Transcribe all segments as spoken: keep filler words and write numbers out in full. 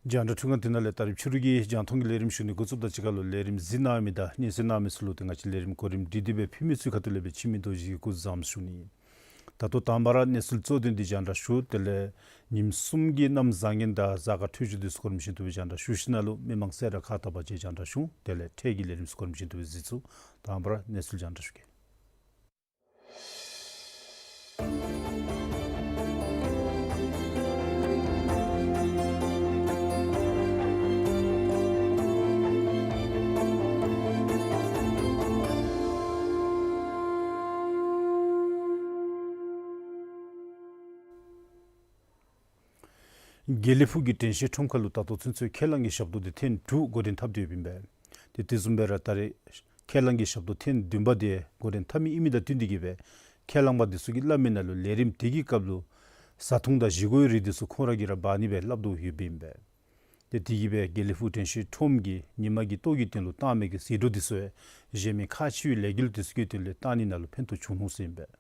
རྒྱང་བསྒྲགས་འཕྲུལ་ཁང་འདི་ནང་ལས་ད་རིས་ཕྱི་རུ་གི་རྒྱང་མཐོང་གི་ལས་རིམ་ཞུ་ནི་འགོ་བཙུགསཔ་དང་གཅིག་ཁར་ལུ་ལས་རིམ་གཟིགས་གནང་མི་དང་སྙན་གསན་གནང་མི་ཚུ་ལུ་ཏེ་ང་བཅས་ལས་རིམ་གོ་རིམ་སྒྲིག་སྟེ་སྦེ་ཕུལ་མི་ཚུའི་ཁ་ཐུག་ལས་སྦེ་འཆི་མེད་རྡོ་རྗེ་གིས་སྐུ་གཟུགས་བཟང་པོ་ཞུ་ནི། ད་ལྟོ་དང་པ་ར་གནས་ཚུལ་གཙོ་དོན་འདི་རྒྱང་བསྒྲགས་ཞུ། དེ་ལས་ཉིནམ་གསུམ་གྱི་གནམ་བཟང་ངན་དང་གཟའ་སྐར་འཕྲོད་སྦྱོར་འདི་ཚུ་གོ་རིམ་བཞིན་དུ་སྦེ་རྒྱང་བསྒྲགས་ཞུ་ཞིནམ་ལས་མི་མང་གསལ་བསྒྲགས་ཁག་དང་པ་ཅིག་རྒྱང་བསྒྲགས་ཞུ། དེ་ལས་འཕྲལ་གྱི་ལས་རིམ་ཚུ་གོ་རིམ་བཞིན་དུ་སྦེ་གཟིགས་ཚུགས། དང་པ་ར་གནས་ཚུལ་རྒྱང་བསྒྲགས་ཞུ་གེ། དགེ་ལེགས་ཕུག་གི་དྲན་ཤེས་ཁྲོམ་ཁ་ལུ་ད་ལྟོ་ཚུན་ཚོད་ཁས་བླངས་ཀྱི་ཞབས་ཏོག་འདི་ཐེངས་དྲུག་འགོ་འདྲེན་འཐབ་སྟེ་ཡོདཔ་ཨིན་པས། ཏེ་དེ་བཟུམ་སྦེ་ར་ད་རེས་ཁས་བླངས་ཀྱི་ཞབས་ཏོག་ཐེངས་བདུན་པ་འདི་འགོ་འདྲེན་འཐབ་མི་ཨིན་མི་དང་བསྟུན་ཏེ་གིས་སྦེ་ཁས་བླངས་པ་འདི་ཚུ་གིས་སླབ་མི་ནང་ལུ་ལས་རིམ་དེ་གི་སྐབས་ལུ་བཟའ་འཐུང་དང་བཞེས་སྒོའི་རིགས་འདི་ཚུ་ཁོང་ར་གིས་ར་འབག་ནི་སྦེ་སླབ་དོ་ཡོདཔ་ཨིན་པས། ཏེ་དེ་གིས་སྦེ་དགེ་ལེགས་ཕུག་དྲན་ཤེས་ཁྲོམ་གྱི་ཉི་མ་གི་ལྟོ་གི་དོན་ལུ་བཏང་མི་གི་ཟད་འགྲོ་འདི་ཚུ་གཞན་མི་ཁག་ཆེ་བའི་ལས་འགུལ་འདི་ཚུ་གི་དོན་ལས་བཏང་ནི་ནང་ལུ་ཕན་ཐོགས་བྱུང་ནུག་ཟེར་ཨིན་པས།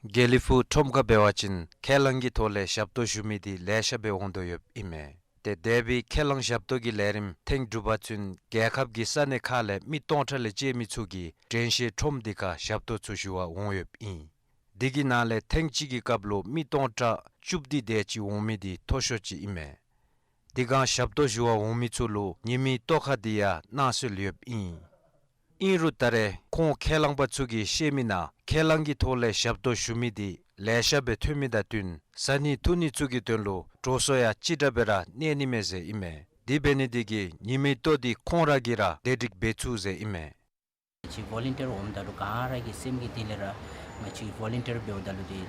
དགེ་ལེགས་ཕུག་ཁྲོམ་ཁ་འབད་བ་ཅིན་ཁས་བླངས་ཀྱི་ཐོག་ལས་ཞབས་ཏོག་ཞུ་མི་འདི་ལེ་ཤ་སྦེ་འོང་དོ་ཡོདཔ་ཨིན་མས། ཏེ་འདས་པའི་ཁས་བླངས་ཞབས་ཏོག་གི་ལས་རིམ་ཐེངས་དྲུག་པ་ཚུན་རྒྱལ་ཁབ་ཀྱི་ས་གནས་ཁག་ལས་མི་སྟོང་ཕྲག་ལས་བཅད་མི་ཚུ་གིས་དྲན་ཤེས་ཁྲོམ་འདི་ཁར་ཞབས་ཏོག་ཚུ་ཞུ་བར་འོང་ཡོདཔ་ཨིན། འདི་གི་ནང་ལས་ཐེངས་གཅིག་གི་སྐབས་ལུ་མི་སྟོང་ཕྲག་བཅུ་བདུན་དེ་ཅིག་འོང་མི་འདི་མཐོ་ཤོས་ཅིག་ཨིན་མས། འདི་ཁར་ཞབས་ཏོག་ཞུ་བར་འོང་མི་ཚུ་ལུ་ཉིན་མའི་ལྟོ་ཁ་འདི་ཡང་གནང་སྲོལ་ཡོདཔ་ཨིན། ཨིན་རུང་ད་རེས་ཁོང་ཁས་བླངས་པ་ཚུ་གིས་བཤད་མི་ནང་ཁས་བླངས་ཀྱི་ཐོག་ལས་ཞབས་ཏོག་ཞུ་མི་འདི་ལེ་ཤ་སྦེ་ཐོན་མི་དང་བསྟུན་བཟའ་ནི་འཐུང་ནི་ཚུ་གི་དོན་ལུ་འགྲོ་སོང་ཡང་ཅི་དྲག་སྦེ་ར་གནས་ནི་མས་ཟེར་ཨིན་མས། དེ་འབད་ནི་འདི་གིས་ཉིན་མའི་ལྟོ་འདི་ཁོང་ར་གིས་ར་བདེ་སྒྲིག་འབད་ཚུགས་ཟེར་ཨིན་མས། ང་བཅས་ཝོ་ལུན་ཊིར་འོངམ་ད་ལུ་ག་ར་གི་སེམས་ཀྱི་གཏིང་ལས་ར་ང་བཅས་ཝོ་ལུན་ཊིར་འབདཝ་ད་ལུ་ཏེ་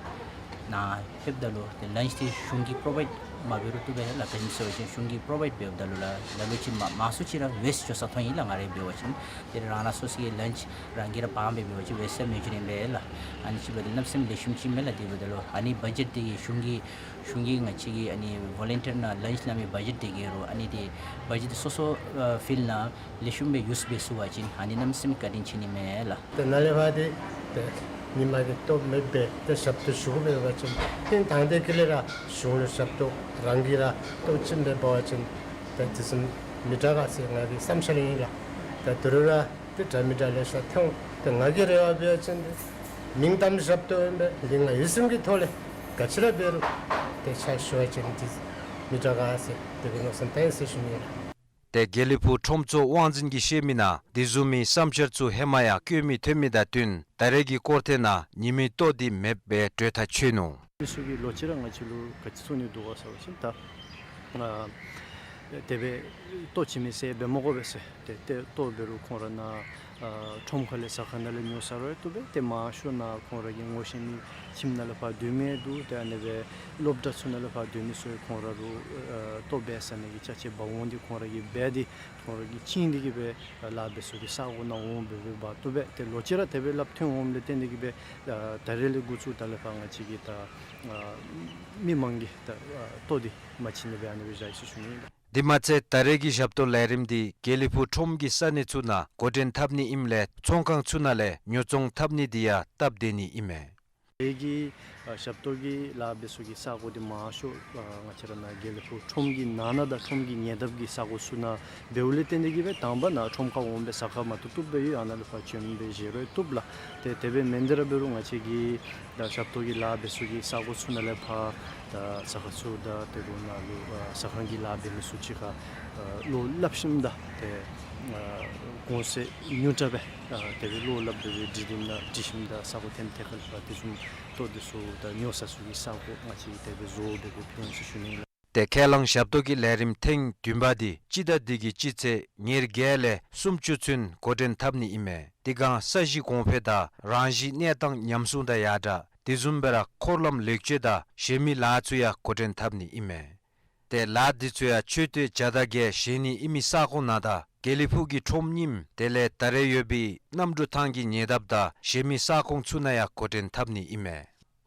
ནཱ་ཕེབས་ད་ལུ་ཏེ་ལཱནཆ་འདི་གཞུང་གིས་པྲོ་བའིཌ་མ་འབད་རུང་བཏུབ་པས་ལགས། ག་ཅི་སྨོ་ཟེར་བ་ཅིན་གཞུང་གིས་པྲོ་བའིཌ་འབདཝ་ད་ལུ་ལ་ལ་ལུ་ཅིག་མ་མང་སུ་ཅིག་ར་ཝེསཊ་འགྱོ་ས་མཐོང་ཡི་ལགས། ང་ར་འབད་བ་ཅིན་ཏེ་རང་རང་སོ་སོ་གི་ལཱནཆ་རང་གིས་ར་འབག་སྦེ་འབད་བ་ཅིན་ཝེསཊ་ར་མི་འགྱོ་ནི་མས་ལགས། ཨ་ནི་ཅིག་འབདཝ་ད་གནམ་མེད་ས་མེད་ལེགས་ཤོམ་ཅིག་མས་ལགས། དེ་འབདཝ་ད་ལུ་ཨ་ནི་བ་ཇེཊ་འདི་གཞུང་གིས་གཞུང་གིས་ང་བཅས་ཀྱི་ཨ་ནི་ཝོ་ལུན་ཊིར་ནང་ལཱནཆ་ལུ་མི་བ་ཇེཊ་འདི་གི་རུང་ཨ་ནི་འདི་བ་ཇེཊ་འདི་སོ་སོ་ཨ་ཕིལཌ་ནང་ལེགས་ཤོམ་སྦེ་ཡུསི་འབད་ཚུགས་པ་ཅིན་ཨ་ནི་གནམ་མེད་ས་མེད་བཀའ་དྲིན་ཆེ་ནི་མས་ལགས། ཏེ་ནཱ་ལས་ཕར་འདི་ཏེ་ཉིན་མ་གི་ལྟོ་མེདཔ་སྦེ་ཏེ་ཞབས་ཏོག་ཞུ་དགོ་པས་ཟེར་བ་ཅིན་ཏེ་ད་ལྟོ་དེ་ཁ་ལས་ར་གཞུང་ལུ་ཞབས་ཏོག་རང་གིས་ར་ལྟོ་བྱིནམ་སྦེ་འབད་བ་ཅིན་ཏེ་དེ་བཟུམ་མི་དྲག་ག་ཟེར་ང་གི་བསམ་འཆར་ཨིན་ལགས། ཏེ་དོ་རུང་ར་ཏེ་འདྲ་མི་འདྲ་ལེ་ཤ་ཐོན། ཏེ་ང་གི་རེ་བ་འབད་བ་ཅིན་ཏེ་མིང་གཏམ་ཞབས་ཏོག་ཨིན་པས། འདི་ང་ཡིད་སེམས་ཀྱི་ཐོག་ལས་ག་ཅི་ར་འབད་རུང་ཏེ་ཕྱག་ཞུ་བ་ཅིན་ཏེ་མི་དྲག་ག་ཟེར་དེ་སྦེ་མནོ་བསམ་བཏང་ཡི་ཟེར་ཞུ་ནི་ལགས། ཏེ་དགེ་ལེགས་ཕུག་ཁྲོམ་ཚོགས་དབང་འཛིན་གྱིས་བཤད་མི་ནང་དེ་བཟུམ་མའི་བསམ་འཆར་ཚུ་ཧེ་མ་ཡང་བཀོད་མི་ཐོན་མི་དང་བསྟུན་ད་རེས་ཀྱི་སྐོར་ཐེངས་ནང་ཉིན་མའི་ལྟོ་འདི་མེདཔ་སྦེ་གྲོས་ཐག་ཆོད་ནུག། ཚུ་གིས་ལོག་ཅི་ར་ང་བཅས་ལུ་ག་ཅི་གསུང་ནི་འདུག་ག་ཟེར་བ་ཅིན་ད་ཨ་དེ་སྦེ་ལྟོ་བྱིན་མི་ཟེར་འབད་མི་དགོ་པས་ཟེར། ཏེ་ཏེ་ལྟོ་འབད་རུང་ཁོང་ར་ནཱ་ ཨ་ཁྲོམ་ཁ་ལས་ཟ་ཁང་ནང་ལས་ཉོ་ཟ་རུང་བཏུབ་པས། ཏེ་མང་ཤོས་ནཱ་ཁོང་ར་གི་ངོ་ཤེས་མི་ཁྱིམ་ནང་ལས་ཕར་སྡོད་མི་འདུག། ཏེ་ཨ་ནི་སྦེ་སློབ་གྲྭ་ཚུ་ནང་ལས་ཕར་སྡོད་མི་ཚུ་ཁོང་ར་ལུ་ཨ་ལྟོ་འབད་ཟ་ནི་གི་ཅ་ཆས་འབག་འོང་སྟེ་ཁོང་ར་གིས་འབད་དེ་ཁོང་ར་གིས་བྱིན་ཏེ་གིས་སྦེ་ཨ་ལཱ་འབད་ས་གི་ས་གོ་ནང་འོང་སྦེ་འབད་འབག་བཏུབ་པས། ཏེ་ལོག་ཅི་ར་དེ་སྦེ་སླབ་ཐོན་འོངམ་ལས་བརྟེན་ཏེ་གིས་སྦེ་ཨ་ད་རེས་ལས་འགོ་བཙུགས་ད་ལས་ཕར་ང་བཅས་ཀྱིས་ད་ཨ་མི་མང་གིས་ད་ཨ་ལྟོ་འདི་མ་བྱིན་ནི་སྦེ་ཨ་ནི་སྦེ་བཞག་ཡི་ཟེར་ཞུ་ནི་ཨིན། དེ་མ་ཚད་ད་རེས་ཀྱི་ཞབས་ཏོག་ལས་རིམ་འདི་དགེ་ལེགས་ཕུག་ཁྲོམ་གྱི་ས་གནས་ཚུ་ནང་འགོ་འདྲེན་འཐབ་ནི་ཨིནམ་ལས་ཚོང་ཁང་ཚུ་ནང་ལས་ཉོ་ཚོང་འཐབ་ནི་འདི་ཡང་སྟབས་བདེ་ནི་ཨིན་མས། དེ་གི་ཨ་ཞབས་ཏོག་གི་ལཱ་འབད་ས་གི་ས་གོ་འདི་མང་ཤོས་ཨ་ང་བཅས་ར་ནཱ་དགེ་ལེགས་ཕུག་ཁྲོམ་གྱི་ནང་ན་དང་ཁྲོམ་གྱི་ཉེ་འདབས་ཀྱི་ས་གོ་ཚུ་ནང་འབདཝ་ལས་བརྟེན་ཏེ་གིས་སྦེ་དང་པ་ནཱ་ཁྲོམ་ཁར་འོང་སྦེ་ཟ་ཁར་མ་ཐུབ་ཐུབ་སྦེ་ཡོད། ཨ་ནཱ་ལས་ཕར་བྱོན་སྦེ་བཞེས་རུང་བཏུབ་ལགས། ཏེ་དེ་སྦེ་མེན་ཏེ་ར་འབད་རུང་ང་བཅས་ཀྱི་ད་ཞབས་ཏོག་གི་ལཱ་འབད་ས་གི་ས་གོ་ཚུ་ནང་ལས་ཕར་ད་ཟ་ཁང་ཚུ་དང་དེ་གུ་ནང་ལུ་ཨ་ཟ་ཁང་གི་ལཱ་འབད་མི་ཚུ་གཅིག་ཁར་ཨ་བློ་སླབ་ཞིནམ་ད་ཏེ་ཨ་གོང་ཚད་ཉུང་དྲགས་སྦེ་ཨ་དེ་སྦེ་བློ་སླབ་སྦེ་སྦེ་སྒྲིག་སྒྲིམ་ནང་སྒྲིག་ཞིནམ་ད་ས་གོ་ཐེམ་ཐད་ཁར་ལས་ཕར་དེ་བཟུམ་ལྟོ་འདི་ཚུ་ད་ཉོ་ཟ་ས་གི་ས་གོ་ང་བཅས་ཀྱིས་དེ་སྦེ་བཟོ་སྦེ་གོ་ཕུལ་ཡི་ཟེར་ཞུ་ནི་ཨིན་ལགས། ཏེ་ཁས་བླངས་ཞབས་ཏོག་གི་ལས་རིམ་ཐེངས་བདུན་པ་འདི་སྤྱི་ཟླ་འདི་གི་སྤྱི་ཚེས་ཉེར་བརྒྱད་ལས་སུམ་ཅུ་ཚུན་འགོ་འདྲེན་འཐབ་ནི་ཨིན་མས། དེ་སྒང་ས་གཞི་གོང་འཕེལ་དང་རང་བཞིན་གནས་སྟངས་ཉམས་སྲུང་དང་ཡར་དྲག་དེ་བཟུམ་སྦེ་ར་འཁོར་ལམ་ལེགས་བཅོས་དང་གཞན་མི་ལཱ་ཚུ་ཡང་འགོ་འདྲེན་འཐབ་ནི་ཨིན་མས། ཏེ་ལཱ་འདི་ཚུ་ཡང་མཆོད་རྟེན་བརྒྱ་དང་བརྒྱད་བཞེངས་ནི་ཨིན་མི་ས་ཁོངས་ནང་དང་དགེ་ལེགས་ཕུག་གི་ཁྲོམ་རྙིངམ་དེ་ལས་ད་རེས་ཡོད་པའི་གནམ་གྲུ་ཐང་གི་ཉེ་འདབས་དང་གཞན་མི་ས་ཁོངས་ཚུ་ནང་ཡང་འགོ་འདྲེན་འཐབ་ནི་ཨིན་མས།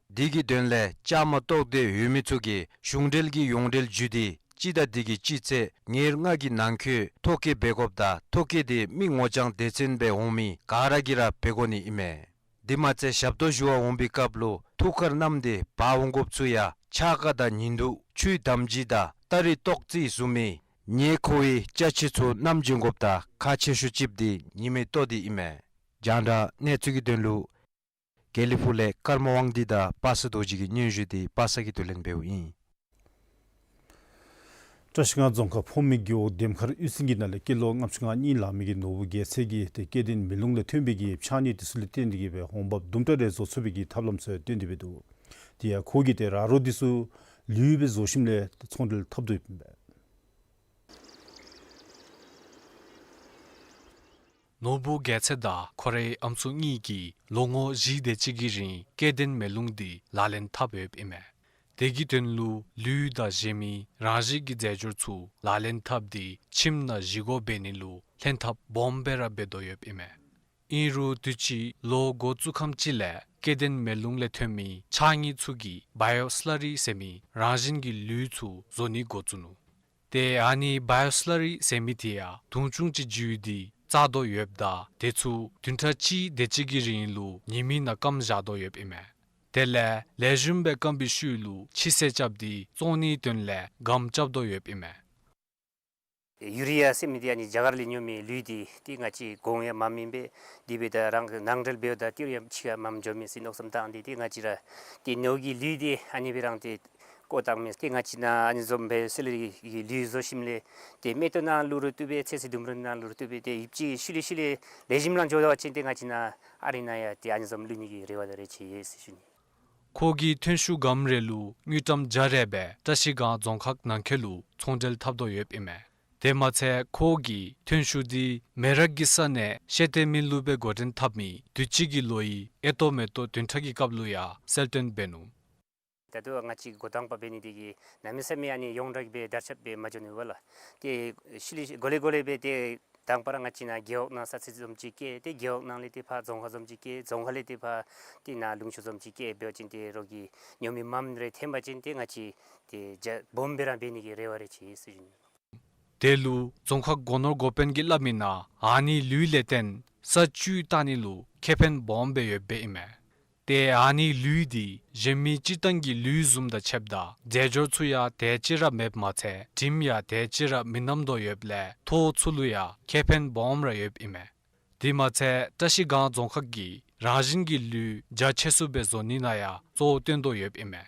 འདི་གི་དོན་ལས་བཅའ་མར་གཏོགས་ཏེ་ཡོད་མི་ཚུ་གིས་གཞུང་འབྲེལ་གྱི་ཡོངས་འབྲེལ་བརྒྱུད་དེ་སྤྱི་ཟླ་འདི་གི་སྤྱི་ཚེས་ཉེར་ལྔ་གི་ནང་འཁོད་ཐོ་བཀོད་འབད་དགོཔ་དང་ཐོ་བཀོད་དེ་མི་ངོ་རྐྱང་སྡེ་ཚན་སྦེ་འོང་མི་ག་ར་གིས་ར་འབད་དགོ་ནི་ཨིན་མས། དེ་མ་ཚད་ཞབས་ཏོག་ཞུ་བར་འོང་པའི་སྐབས་ལུ་ཐུགས་ཁར་བསྣམས་ཏེ་འབག་འོང་དགོཔ་ཚུ་ཡང་ཕྱགས་ཀ་དང་ཉི་གདུགས་ཆུའི་དམ་སྦྱིས་དང་སྟ་རེ་ཏོག་ཙེ་བཟུམ་མའི་ཉེ་མཁོ་བའི་ཅ་ཆས་ཚུ་བསྣམས་བྱོན་དགོཔ་དང་ཁག་ཆེ་ཤོས་ཅིག་འདི་ཉི་མའི་ལྟོ་འདི་ཨིན་མས། རྒྱང་བསྒྲགས་གནས་ཚུལ་གྱི་དོན་ལུ་དགེ་ལེགས་ཕུག་ལས་ཀརྨ་དབང་འདུས་དང་པ་སངས་རྡོ་རྗེ་གི་སྙན་ཞུ་འདི་པ་སངས་ཀྱིས་བསྡུ་ལེན་འབདཝ་ཨིན། བཀྲིས་སྒང་རྫོང་ཁག་ཕོ་མོའི་རྒེད་འོག་ལྡེམ་མཁར་གཡུས་ཚན་གྱི་ནང་ལས་སྐྱེས་ལོ་ལྔ་བཅུ་ང་གཉིས་ལང་མི་གི་ནོར་བུ་རྒྱལ་མཚན་གྱིས་ཏེ་སྐྱེ་ལྡན་མེ་རླུང་ལས་ཐོན་པའི་གི་ཕྱགས་སྙིགས་དེ་ཚུ་ལས་བརྟེན་ཏེ་གིས་སྦེ་འོང་འབབ་དུམ་གྲ་རེ་བཟོ་ཚུགས་པའི་གི་ཐབས་ལམ་ཚུ་ཡང་སྟོན་ཏེ་སྦེ་འདུག། དེ་ཡང་ཁོ་གིས་ཏེ་ར་རོ་དེ་ཚུ་ལུད་སྦེ་བཟོ་ཞིནམ་ལས་ཚོང་འབྲེལ་འཐབ་དོ་ཡོདཔ་ཨིན་པས། ནོར་བུ་རྒྱལ་མཚན་དང་ཁོ་རའི་ཨམ་སྲུ་གཉིས་ཀྱིས་ལོ་ངོ་བཞི་དེ་ཅིག་གི་རིང་སྐྱེ་ལྡན་མེ་རླུང་འདི་ལག་ལེན་འཐབ་ཡོདཔ་ཨིན་མས། དེ་གི་དོན་ལུ་ལུད་དང་གཞན་མི་རང་བཞིན་གྱི་རྫས་སྦྱོར་ཚུ་ལག་ལེན་འཐབ་སྟེ་ཁྱིམ་ནང་བཞེས་སྒོ་འབད་ནི་ལུ་ལྷན་ཐབས་སྦོམ་སྦེ་ར་འབད་དོ་ཡོདཔ་ཨིན་མས། ཨིན་རུང་དུས་ཅི་ལོ་འགོ་བཙུགས་ཁམས་ཅིག་ལས་སྐྱེ་ལྡན་མེ་རླུང་ལས་ཐོན་མི་ཕྱགས་སྙིགས་ཚུ་གིས་བ་ཡོ་སི་ལ་རི་ཟེར་མི་རང་བཞིན་གྱི་ལུད་ཚུ་བཟོ་ནི་འགོ་བཙུགས་ནུག། ཏེ་ཨ་ནི་བ་ཡོ་སི་ལ་རི་ཟེར་མི་དེ་ཡང་དུང་ཆུང་ཅིག་འགྱུར་ཏེ་བཙག་དོ་ཡོདཔ་ད་དེ་ཚུ་བདུན་ཕྲག་གཅིག་དེ་ཅིག་གི་རིང་ལུ་ཉི་མའི་ནང་སྐམ་བཞག་དོ་ཡོདཔ་ཨིན་མས། དེ་ལས་ལེགས་ཤོམ་སྦེ་སྐམ་པའི་ཤུལ་ལུ་ཕྱི་བསད་རྐྱབ་སྟེ་བཙོང་ནིའི་དོན་ལས་སྒམ་རྐྱབ་དོ་ཡོདཔ་ཨིན་མས། ཡུ་རི་ཡ་ཟེར་མི་འདི་ཨ་ནི་རྒྱ་གར་ལས་ཉོ་མི་ལུད་འདི་ཏེ་ང་བཅས་གོང་ཡང་མངམ་ཨིན་པས། དེ་སྦེ་ད་རང་གི་ནང་འབྲེལ་འབདཝ་ད་ཏེ་རུང་ཡང་ཕྱི་ཡང་མངམ་འགྱོ་མི་ཟེར་མནོ་བསམ་བཏང་སྟེ་ཏེ་ང་བཅས་ར་ཏེ་ནོར་གྱི་ལུད་འདི་ཨ་ནི་སྦེ་རང་ཏེ་བཀོ་བཏང་མི་ཏེ་ང་བཅས་ནཱ་ཨ་ནི་བཟུམ་སྦེ་སི་ལ་རི་གི་ལུད་བཟོ་ཞིནམ་ལས་ཏེ་མེ་ཏོག་ནང་བླུག་རུང་བཏུབ་པས། ཚོད་བསྲེ་ལྡུམ་ར་ནང་བླུག་རུང་བཏུབ་པས། ཏེ་ཡུདཔ་ཅིག་ཤུལ་ལས་ཤུལ་ལས་ལེགས་ཤོམ་ལང་འགྱོ་བ་ཅིན་ཏེ་ང་བཅས་ནཱ་ཨ་རི་ནང་ཡང་ཏེ་ཨ་ནི་བཟུམ་བླུག་ནི་གི་རེ་བ་དང་རེ་ཆེ་ཡོད་ཟེར་ཞུ་ནི། ཁོ་གིས་ཐོན་ཤུགས་སྒམ་རེ་ལུ་དངུལ་ཀྲམ་བརྒྱ་རེ་སྦེ་བཀྲིས་སྒང་རྫོང་ཁག་ནང་འཁོད་ལུ་ཚོང་འབྲེལ་འཐབ་དོ་ཡོདཔ་ཨིན་མས། དེ་མ་ཚད་ཁོ་གིས་ཐོན་ཤུགས་འདི་མེ་རག་གི་ས་གནས་ཤེ་ཏེ་མིན་ལུ་སྦེ་འགོ་འདྲེན་འཐབ་མི་དུས་ཅི་གི་ལོའི་ཨེ་ཏོ་མེ་ཏོག་བདུན་ཕྲག་གི་སྐབས་ལུ་ཡང་གསལ་སྟོན་འབད་ནུག། ད་ལྟོ་ང་བཅས་འགོ་དང་པ་འབད་ནི་དེ་གིས་གནམ་མེད་ས་མེད་ཨ་ནི་ཡོངས་གྲགས་སྦེ་དར་ཁྱབ་སྦེ་མ་འགྱོ་ནི་པས་ལགས། ཏེ་ཤུལ་ལས་གོ་ལེ་གོ་ལེ་སྦེ་ཏེ་དང་པ་ར་ང་བཅས་ནཱ་རྒེད་འོག་ནང་ས་ཚིགས་བཟུམ་ཅིག་བསྐྱེད། ཏེ་རྒེད་འོག་ནང་ལས་ཏེ་ཕར་རྫོང་ཁག་བཟུམ་ཅིག་བསྐྱེད། རྫོང་ཁག་ལས་ཏེ་ཕར་ཏེ་ནཱ་ལུང་ཕྱོགས་བཟུམ་ཅིག་བསྐྱེད་འབད་བ་ཅིན་ཏེ་རོགས་ཀྱིས་ཉོ་མི་མངམ་རེ་ཐོན་པ་ཅིན་ཏེ་ང་བཅས་ཏེ་རྒྱ་སྦོམ་སྦེ་ར་འབད་ནི་གི་རེ་བ་རེ་ཆེ་ཟེར་ཞུ་ནི། དེ་ལུ་རྫོང་ཁག་སྒོ་ནོར་འགོ་དཔོན་གྱིས་སླབ་མིའི་ནང་ཨ་ནི་ལུད་ལས་བརྟེན་ས་བཅུད་བཏང་ནི་ལུ་ཁེ་ཕན་སྦོམ་སྦེ་ཡོདཔ་ཨིན་མས། ཏེ་ཨ་ནི་ལུད་འདི་གཞན་མི་སྤྱིར་བཏང་གི་ལུད་བཟུམ་དང་ཕྱདཔ་ད་རྫས་སྦྱོར་ཚུ་ཡང་དེ་ཅིག་ར་མེདཔ་མ་ཚད་དྲིམ་ཡང་དེ་ཅིག་ར་མི་ནམ་དོ་ཡོདཔ་ལས་ཐོག་ཚུ་ལུ་ཡང་ཁེ་ཕན་སྦོམ་ར་ཡོདཔ་ཨིན་མས། དེ་མ་ཚད་བཀྲིས་སྒང་རྫོང་ཁག་གིས་རང་བཞིན་གྱི་ལུད་རྒྱ་ཆེ་སུ་སྦེ་བཟོ་ནི་ནང་ཡང་གཙོ་བོ་བཏོན་དོ་ཡོདཔ་ཨིན་མས།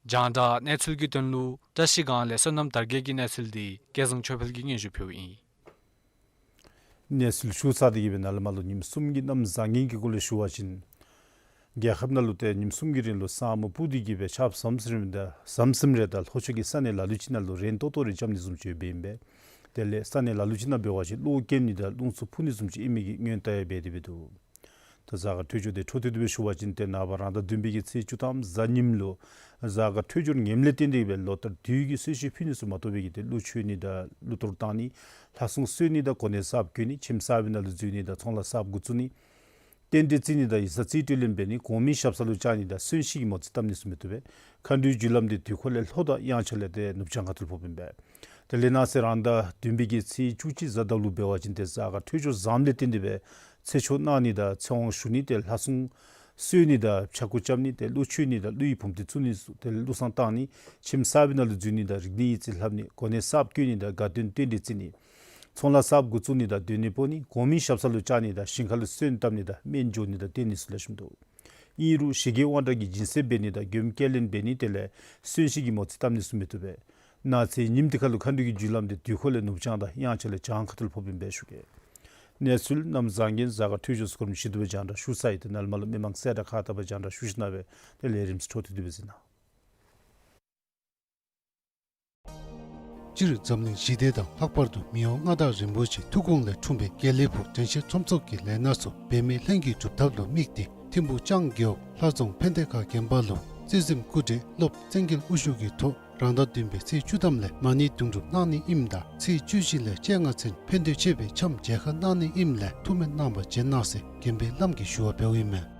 རྒྱང་བསྒྲགས་གནས་ཚུལ་གྱི་དོན་ལུ་བཀྲིས་སྒང་ལས་བསོད་ནམས་དར་རྒྱས་ཀྱི་གནས་ཚུལ་འདི་སྐལ་བཟང་ཆོས་འཕེལ་གྱིས་སྙན་ཞུ་ཕུལཝ་ཨིན། གནས་ཚུལ་ཞུ་ཚར་ཏེ་གིས་སྦེ་ནཱ་ལས་མར་ལུ་ཉིནམ་གསུམ་གྱི་གནམ་བཟང་ངན་གྱི་སྐོར་ལས་ཞུ་བ་ཅིན་རྒྱལ་ཁབ་ནང་ལུ་ཏེ་ཉིནམ་གསུམ་གྱི་རིང་ལུ་ས་སྨུག་སྤུབས་ཏེ་གིས་སྦེ་ཆརཔ་ཟམ་ཟིམ་རེ་དང་ཟམ་ཟིམ་རེ་དང་ལྷོ་ཕྱོགས་ཀྱི་ས་གནས་ལ་ལུ་ཅིག་ནང་ལུ་རན་ཏོག་ཏོ་རེ་རྐྱབ་ནི་བཟུམ་ཅིག་ཡོདཔ་ཨིན་པས། དེ་ལས་ས་གནས་ལ་ལུ་ཅིག་ནང་འབད་བ་ཅིན་གློག་སྐྱེལ་ནི་དང་རླུང་འཚུབ་འཕུ་ནི་བཟུམ་ཅིག་ཨིན་མི་གི་སྔོན་བརྡ་ཡང་འབད་དེ་འབད་འདུག། ད་གཟའ་སྐར་འཕྲོད་སྦྱོར་དེ་འཕྲོ་མཐུད་དེ་སྦེ་ཞུ་བ་ཅིན་ཏེ་ནངས་པ་རང་ཟླ་བདུན་པའི་གི་ཚེས་བཅུ་ཐམ་གཟའ་ཉིམ་ལུ་གཟའ་སྐར་འཕྲོད་སྦྱོར་ངནམ་ལས་བརྟེན་ཏེ་སྦེ་ལོ་ལྟར་དུས་ཀྱི་གསོལ་མཆོད་ཕུལ་ནི་ཚུ་མ་གཏོགས་པའི་གི་ཏེ་གླུ་མཆོད་ནི་དང་གླུ་གཏོར་བཏང་ནི་ལྷ་སྲུང་གསོལ་ནི་དང་གོ་གནས་གསརཔ་བསྐོ་ནི་ཁྱིམ་གསར་པའི་ནང་ལུ་འཛུལ་ནི་དང་ཚོང་ལཱ་གསརཔ་འགོ་བཙུགས་ནི་རྟེན་འབྲེལ་བརྩི་ནི་དང་ཡིག་ཚང་རྩིས་སྤྲོད་ལེན་འབད་ནི་གོང་མའི་ཞབས་ས་ལུ་བཅར་ནི་དང་གསོན་གཤིན་གྱི་མོ་རྩིས་བཏབ་ནི་ཚུ་མི་བཏུབ་པས། མཁའ་འགྲོའི་རྒྱུ་ལམ་དེ་དུས་འཁོར་ལས་ལྷོ་དང་དབྱངས་འཆར་ལས་ཏེ་ནུབ་བྱང་ཁ་ཐུག་ལུ་ཕོགཔ་ཨིན་པས། དེ་ལས་ནངས་ཚེ་རང་ཟླ་བདུན་པའི་གི་ཚེས་བཅུ་གཅིག་གཟའ་ཟླ་ལུ་འབད་བ་ཅིན་ཏེ་གཟའ་སྐར་འཕྲོད་སྦྱོར་བཟངམ་ལས་བརྟེན་ཏེ་སྦེ་ཚེ་ཆོག་གནང་ནི་དང་ཚེ་དབང་ཞུ་ནི་ཏེ་ལྷ་སྲུང་གསོལ་ནི་དང་ཕྱྭ་འགུགས་རྐྱབ་ནི་ཏེ་གླུ་མཆོད་ནི་དང་གླུ་ཡི་བུམ་སྡེ་བཙུགས་ནི་ཚུ་ཏེ་གླུ་བསང་བཏང་ནི་ཁྱིམ་གསར་པའི་ནང་ལུ་འཛུལ་ནི་དང་རིག་གནས་ཡིག་རྩིས་ལྷབ་ནི་གོ་གནས་གསརཔ་བསྐོ་ནི་དང་དགའ་སྟོན་རྟེན་འབྲེལ་བརྩི་ནི་ཚོང་ལཱ་གསརཔ་འགོ་བཙུགས་ནི་དང་སྡོད་གནས་སྤོ་ནི་གོང་མའི་ཞབས་ས་ལུ་བཅར་ནི་དང་ཞིང་ཁ་ལུ་སོན་བཏབ་ནི་དང་སྨན་སྦྱོར་ནི་དང་བརྟེན་ནི་ཚུ་ལེགས་ཤོམ་འདུག། ཨིན་རུང་ཞི་རྒོལ་དབང་དྲག་གི་སྦྱིན་སྲེག་འབད་ནི་དང་མགྱོནམ་སྐྱེལ་ལེན་འབད་ནི་དེ་ལས་གསོན་གཤིན་གྱི་མོ་རྩིས་བཏབ་ནི་ཚུ་མི་བཏུབ་པས། ནངས་ཚེ་ཉིནམ་དེ་ཁར་ལུ་མཁའ་འགྲོ་གི་རྒྱུ་ལམ་དེ་དུས་འཁོར་ལས་ནུབ་བྱང་དང་དབྱངས་འཆར་ལས་བྱང་ཁ་ཐུག་ལུ་ཕོགཔ་ཨིན་པས་ཞུ་གེ། གནས་ཚུལ་གནམ་བཟང་ངན་གཟའ་སྐར་འཕྲོད་སྦྱོར་ཚུ་གོ་རིམ་བཞིན་དུ་སྦེ་རྒྱང་བསྒྲགས་ཞུ་ཚར་ཡི། ཏེ་ནཱ་ལས་མར་ལུ་མི་མང་གསལ་བསྒྲགས་ཁག་ལྟ་བུ་རྒྱང་བསྒྲགས་ཞུ་ཞིནམ་ལས་དེ་ལས་རིམ་གཟིགས་འཕྲོ་མཐུད་དེ་སྦེ་གཟིགས་གནང་། སྤྱིར་འཛམ་གླིང་ཞི་བདེ་དང་ལྷག་པར་དུ་མི་དབང་མངའ་བདག་རིན་པོ་ཆེའི་ཐུགས་དགོངས་ལས་འཁྲུངས་པའི་དགེ་ལེགས་ཕུག་དྲན་ཤེས་ཁྲོམ་ཚོགས་ཀྱི་ལས་སྣ་ཚུ་འབད་མེད་ལྷན་གྱིས་སྒྲུབ་ཐབས་ལུ་དམིགས་ཏེ་ཐིམ་ཕུག་ལྕང་རྒེད་འོག་ལྷ་རྫོང་ཕན་བདེ་ཁ་དགོན་པ་ལུ་རྩེ་གཟིམ་སྐུ་བགྲེས་སློབ་བཙན་རྒྱལ་དབུ་བཞུགས་ཀྱི་ཐོག་རང་ཟླ་བདུན་པའི་ཚེས་བཅུ་ཐམ་ལས་མ་ཎི་དུང་སྒྲུབ་གནང་ནི་ཨིནམ་ད་ཚེས་བཅུ་བཞི་ལས་བཅོ་ལྔ་ཚུན་ཕན་འདོད་ཆེ་བའི་འཆམ་མཇལ་ཁ་གནང་ནི་ཨིནམ་ལས་ཐུགས་སྨོན་གནང་བར་བྱོན་གནང་ཟེར་དགོན་པའི་བླམ་གིས་ཞུ་བ་འབདཝ་ཨིན་མས།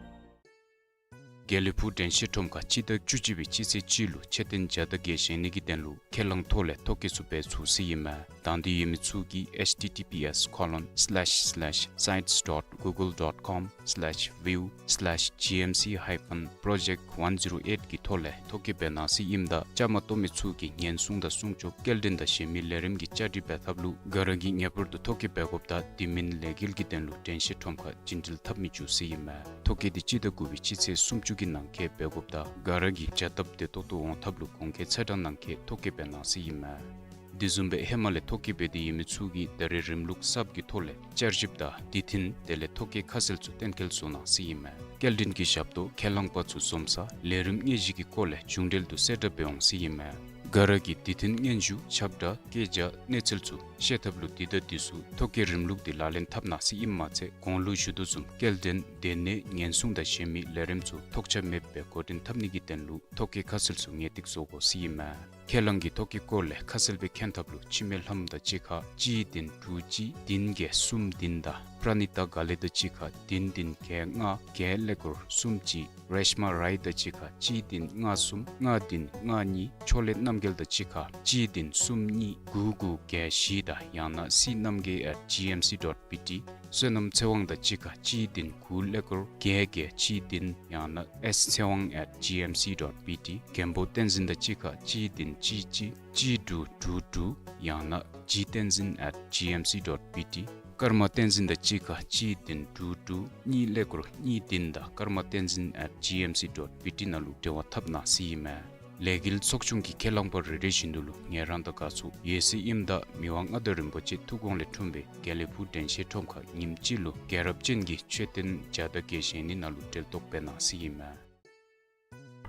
དགེ་ལེགས་ཕུག་དྲན་ཤེས་ཁྲོམ་ཁར་སྤྱི་ཟླ་བཅུ་གཅིག་པའི་སྤྱི་ཚེས་གཅིག་ལུ་མཆོད་རྟེན་བརྒྱ་དང་བརྒྱད་བཞེངས་ནི་གི་དོན་ལུ་ཁས་བླངས་ཐོག་ལས་ཐོ་བཀོད་ཚུ་འབད་ཚུགས་ཟེར་ཨིན་མས། དང་འདོད་ཡོད་མི་ཚུ་གིས་H T T P S colon slash slash sites dot google dot com slash view slash G M C hyphen project one zero eight གི་ཐོག་ལས་ཐོ་བཀོད་འབད་གནང་ཟེར་ཨིནམ་ད་བཅའ་མར་གཏོགས་མི་ཚུ་གིས་ཉེན་སྲུང་དང་སྲུང་སྐྱོབ་སྐྱེལ་འདྲེན་དང་གཞན་མི་ལས་རིམ་གྱི་བཅའ་སྒྲིག་འབད་ཐབས་ལུ་ག་ར་གིས་ངེས་པར་དུ་ཐོ་བཀོད་འབད་དགོཔ་དང་དེ་མིན་ལས་འགུལ་གྱི་དོན་ལུ་དྲན་ཤེས་ཁྲོམ་ཁར་བྱིན་འགྲུལ་འཐབ་མི་བཅུག་ཟེར་ཨིན་མས། ཐོ་བཀོད་དེ་སྤྱི་ཟླ་དགུ་པའི་སྤྱི་ཚེས་སུམ་ཅུ་གི་ནང་འཁོད་འབད་དགོཔ་དང་ག་ར་གིས་བྱ་སྟབས་བདེ་ཏོག་ཏོ་འོང་ཐབས་ལུ་གོང་འཁོད་ཚེས་གྲངས་ནང་འཁོད་ཐོ་བཀོད་འབད་གནང་ཟེར་ཨིན་མས། དེ་བཟུམ་སྦེ་ཧེ་མ་ལས་ཐོ་བཀོད་འབད་དེ་ཡོད་མི་ཚུ་གིས་ད་རེས་རིམ་ལུགས་གསརཔ་གི་ཐོག་ལས་བསྐྱར་ཞིབ་དང་དུས་མཐུན་དེ་ལས་ཐོ་བཀོད་ཁ་གསལ་ཚུ་གཏན་འཁེལ་བཟོ་གནང་ཟེར་ཨིན་མས། སྐྱེལ་འདྲེན་གྱི་ཞབས་ཏོག་ཁས་བླངས་པ་ཚུ་འཛོམས་ས་ལས་རིམ་དངོས་གཞི་གི་སྐོར་ལས་མཇུག་འབྲེལ་དུ་གསལ་བསྒྲགས་འབད་འོང་ཟེར་ཨིན་མས། ག་ར་གིས་དུས་མཐུན་སྙན་ཞུ་ཁྱབ་བསྒྲགས་སྐད་ཆ་གནས་ཚུལ་ཚུ་ཤེས་ཐབས་ལུ་དུས་དང་དུས་སུ་ཐོ་བཀོད་རིམ་ལུགས་དེ་ལག་ལེན་འཐབ་གནང་ཟེར་ཨིནམ་མ་ཚད་གོང་ལུ་ཞུ་དོ་བཟུམ་སྐྱེལ་འདྲེན་སྡོད་གནས་ཉེན་སྲུང་དང་གཞན་མི་ལས་རིམ་ཚུ་ཐོགས་ཆགས་མེདཔ་སྦེ་འགོ་འདྲེན་འཐབ་ནི་གི་དོན་ལུ་ཐོ་བཀོད་ཁ་གསལ་ཚུ་ངེས་ཏིག་བཟོ་དགོ་ཟེར་ཨིན་མས། ཁས་བླངས་ཀྱི་ཐོ་བཀོད་སྐོར་ལས་ཁ་གསལ་སྦེ་མཁྱེན་ཐབས་ལུ་འཆི་མེད་ལྷམོ་དང་གཅིག་ཁར་གཅིག་བདུན་དྲུག་གཅིག་བདུན་བརྒྱད་གསུམ་བདུན་དང་པྲ་ནི་ཏ་དགའ་ལེགས་དང་གཅིག་ཁར་བདུན་བདུན་བརྒྱད་ལྔ་བརྒྱད་ཀླད་ཀོར་གསུམ་གཅིག་རེཤ་མ་རའི་དང་གཅིག་ཁར་གཅིག་བདུན་ལྔ་གསུམ་ལྔ་བདུན་ལྔ་གཉིས་ཕྱོགས་ལས་རྣམ་རྒྱལ་དང་གཅིག་ཁར་གཅིག་བདུན་གསུམ་གཉིས་དགུ་དགུ་བརྒྱད་བཞི་དང་ཡང་ན་C རྣམ་རྒྱལ་at G M C dot B T། བསོད་ནམས་ཚེ་དབང་དང་གཅིག་ཁར་གཅིག་བདུན་དགུ་ཀླད་ཀོར་བརྒྱད་བརྒྱད་གཅིག་བདུན་ཡང་ན་S ཚེ་དབང་at G M C dot B T། མགོན་པོ་བསྟན་འཛིན་དང་གཅིག་ཁར་གཅིག་བདུན་གཅིག་གཅིག་གཅིག་དྲུག་དྲུག་དྲུག་ཡང་ན་G བསྟན་འཛིན་at G M C dot B T། ཀརྨ་བསྟན་འཛིན་དང་གཅིག་ཁར་གཅིག་བདུན་དྲུག་དྲུག་གཉིས་ཀླད་ཀོར་གཉིས་བདུན་དང་ཀརྨ་བསྟན་འཛིན་at G M C dot B T ནང་ལུ་འབྲེལ་བ་འཐབ་གནང་ཟེར་ཨིན་མས། ལས་འགུལ་ཚོགས་ཆུང་གི་ཁས་བླངས་པ་རེ་རེ་བཞིན་དུ་ལུ་ངལ་རངས་དང་དགའ་ཚོར་ཡོད་ཟེར་ཨིནམ་ད་མི་དབང་མངའ་བདག་རིན་པོ་ཆེ་ཐུགས་དགོངས་ལས་འཁྲུངས་པའི་དགེ་ལེགས་ཕུག་དྲན་ཤེས་ཁྲོམ་ཁར་ཉིནམ་གཅིག་ལུ་རྒྱལ་རབས་ཅན་གྱི་མཆོད་རྟེན་བརྒྱ་དང་བརྒྱད་བཞེངས་ནི་ནང་ལུ་གྲལ་གཏོགས་འབད་གནང་ཟེར་ཨིན་མས།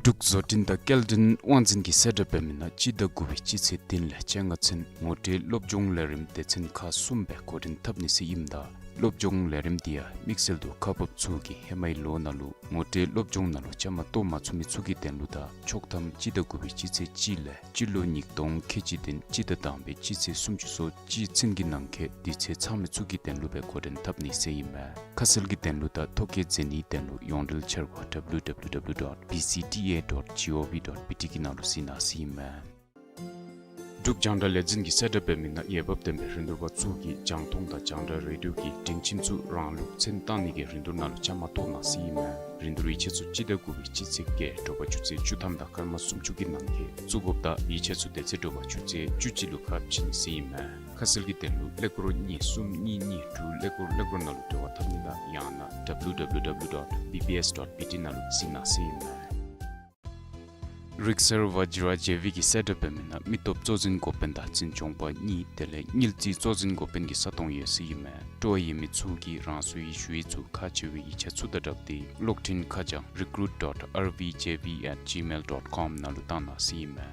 འབྲུག་བཟོ་སྐྲུན་དང་སྐྱེལ་འདྲེན་དབང་འཛིན་གྱིས་གསལ་བསྒྲགས་འབད་མི་ནང་སྤྱི་ཟླ་དགུ་པའི་སྤྱི་ཚེས་བདུན་ལས་བཅོ་ལྔ་ཚུན་ངོ་སྤྲོད་སློབ་སྦྱོང་ལས་རིམ་སྡེ་ཚན་ཁག་གསུམ་སྦེ་འགོ་འདྲེན་འཐབ་ནི་ཟེར་ཨིནམ་ད་སློབ་སྦྱོང་ལས་རིམ་དེ་ཡང་དམིགས་བསལ་དུ་ཁག་འབགཔ་ཚུ་གིས་ཧེ་མའི་ལོ་ནང་ལུ་ངོ་སྤྲོད་སློབ་སྦྱོང་ནང་ལུ་བཅའ་མར་གཏོགས་མ་ཚུགས་མི་ཚུ་གི་དོན་ལུ་དང་ཆོག་ཐམ་སྤྱི་ཟླ་དགུ་པའི་སྤྱི་ཚེས་གཅིག་ལས་སྤྱི་ལོ་ཉིས་སྟོང་ཁལ་གཅིག་བདུན་སྤྱི་ཟླ་དང་པའི་སྤྱི་ཚེས་སུམ་ཅུ་སོ་གཅིག་ཚུན་གྱི་ནང་འཁོད་དུས་ཚོད་ཚང་མི་ཚུ་གི་དོན་ལུ་སྦེ་འགོ་འདྲེན་འཐབ་ནི་ཟེར་ཨིན་མས། ཁ་གསལ་གྱི་དོན་ལུ་དང་ཐོ་བཀོད་མཛད་ནིའི་དོན་ལུ་ཡོངས་འབྲེལ་འཆར་སྒོ་W W W dot B C T A dot G O V dot B T གི་ནང་ལུ་གཟིགས་གནང་ཟེར་ཨིན་མས། འབྲུག་རྒྱང་བསྒྲགས་ལས་འཛིན་གྱིས་གསལ་བསྒྲགས་འབད་མི་ནང་འོས་འབབ་ལྡན་པའི་རིན་བསྡུར་པ་ཚུ་གིས་རྒྱང་མཐོང་དང་རྒྱང་བསྒྲགས་རེ་ཌིའོ་གི་སྒྲིང་ཁྱིམ་ཚུ་རང་ལུགས་མཚོན་བཏང་ནི་གི་རིན་བསྡུར་ནང་ལུ་བཅའ་མར་གཏོགས་གནང་ཟེར་ཨིན་མས། རིན་བསྡུར་ཡིག་ཆ་ཚུ་སྤྱི་ཟླ་དགུ་པའི་སྤྱི་ཚེས་བརྒྱད་དྲོ་པ་ཆུ་ཚོད་བཅུ་ཐམ་དང་སྐར་མ་སུམ་ཅུ་གི་ནང་འཁོད་བཙུགས་དགོཔ་དང་ཡིག་ཆ་ཚུ་དེ་ཚེ་དྲོ་པ་ཆུ་ཚོད་བཅུ་གཅིག་ལུ་ཁ་ཕྱེ་ནི་ཟེར་ཨིན་མས། ཁ་གསལ་གྱི་དོན་ལུ་ཀླད་ཀོར་གཉིས་གསུམ་གཉིས་གཉིས་དྲུག་ཀླད་ཀོར་ཀླད་ཀོར་ནང་ལུ་འབྲེལ་བ་འཐབ་ནི་དང་ཡང་ན་W W W dot B B S dot B T ནང་ལུ་གཟིགས་གནང་ཟེར་ཨིན་མས། རིག་གསར་བཛྲ་ཇེ་ཝི་གིས་གསལ་བསྒྲགས་འབད་མི་ནང་མི་སྟོབས་གཙོ་འཛིན་འགོ་དཔོན་དང་འཛིན་སྐྱོང་པ་གཉིས་དེ་ལས་དངུལ་རྩིས་གཙོ་འཛིན་འགོ་དཔོན་གྱི་ས་སྟོང་ཡོད་ཟེར་ཨིན་མས། སྤྲོ་བ་ཡོད་མི་ཚུ་གིས་རང་སོའི་ཞུ་ཡིག་ཚུ་ཁག་ཆེ་བའི་ཡིག་ཆ་ཚུ་དང་སྦྲགས་ཏེ་གློག་འཕྲིན་ཁ་བྱང་recruit dot R V J V at gmail dot com ནང་ལུ་བཏང་གནང་ཟེར་ཨིན་མས།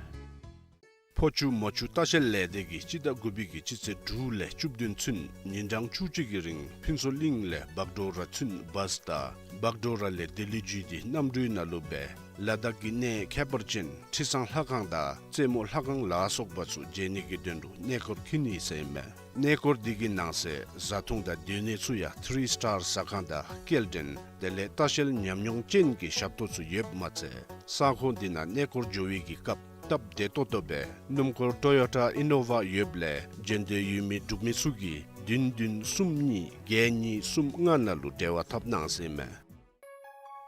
ཕོ་ཆུ་མོ་ཆུ་ལྟ་བཤལ་ལས་སྡེ་གིས་སྤྱི་ཟླ་དགུ་པའི་གི་སྤྱི་ཚེས་དྲུག་ལས་བཅུ་བདུན་ཚུན་ཉིན་གྲངས་བཅུ་གཅིག་གི་རིང་ཕུན་ཚོགས་གླིང་ལས་བག་གྲོ་ར་ཚུན་བཱས་དང་བག་གྲོ་ར་ལས་ལྡི་ལི་བརྒྱུད་དེ་གནམ་གྲུའི་ནང་ལུ་སྦེ་ལ་དྭགས་ཀྱི་གནས་ཁྱད་པར་ཅན་ཁྲི་བཟང་ལྷ་ཁང་དང་རྩེ་མོ་ལྷ་ཁང་ལ་སོགས་པ་ཚུ་མཇལ་ནི་གི་དོན་ལུ་གནས་སྐོར་འཁྱིད་ནི་ཟེར་མས། གནས་སྐོར་འདི་གི་ནང་གསེས་བཟའ་འཐུང་དང་སྡོད་གནས་ཚུ་ཡང་ཐི་རི་སི་ཊར་ཟ་ཁང་དང་སྐྱེལ་འདྲེན་དེ་ལས་ལྟ་བཤལ་ཉམས་མྱོང་ཅན་གྱི་ཞབས་ཏོག་ཚུ་ཡོདཔ་མ་ཚད་ས་ཁོངས་འདི་ནང་གནས་སྐོར་འགྱོ་བའི་གི་སྐབས་སྟབས་བདེ་ཏོག་ཏོ་སྦེ་སྣུམ་འཁོར་ཊོ་ཡོ་ཊ་ཨི་ནོ་ཝ་ཡོདཔ་ལས་འགྲན་བསྡུར་ཡོད་མི་འབྲུག་མི་ཚུ་གིས་བདུན་བདུན་གསུམ་གཉིས་བརྒྱད་གཉིས་གསུམ་ལྔ་ནང་ལུ་འབྲེལ་བ་འཐབ་གནང་ཟེར་མས།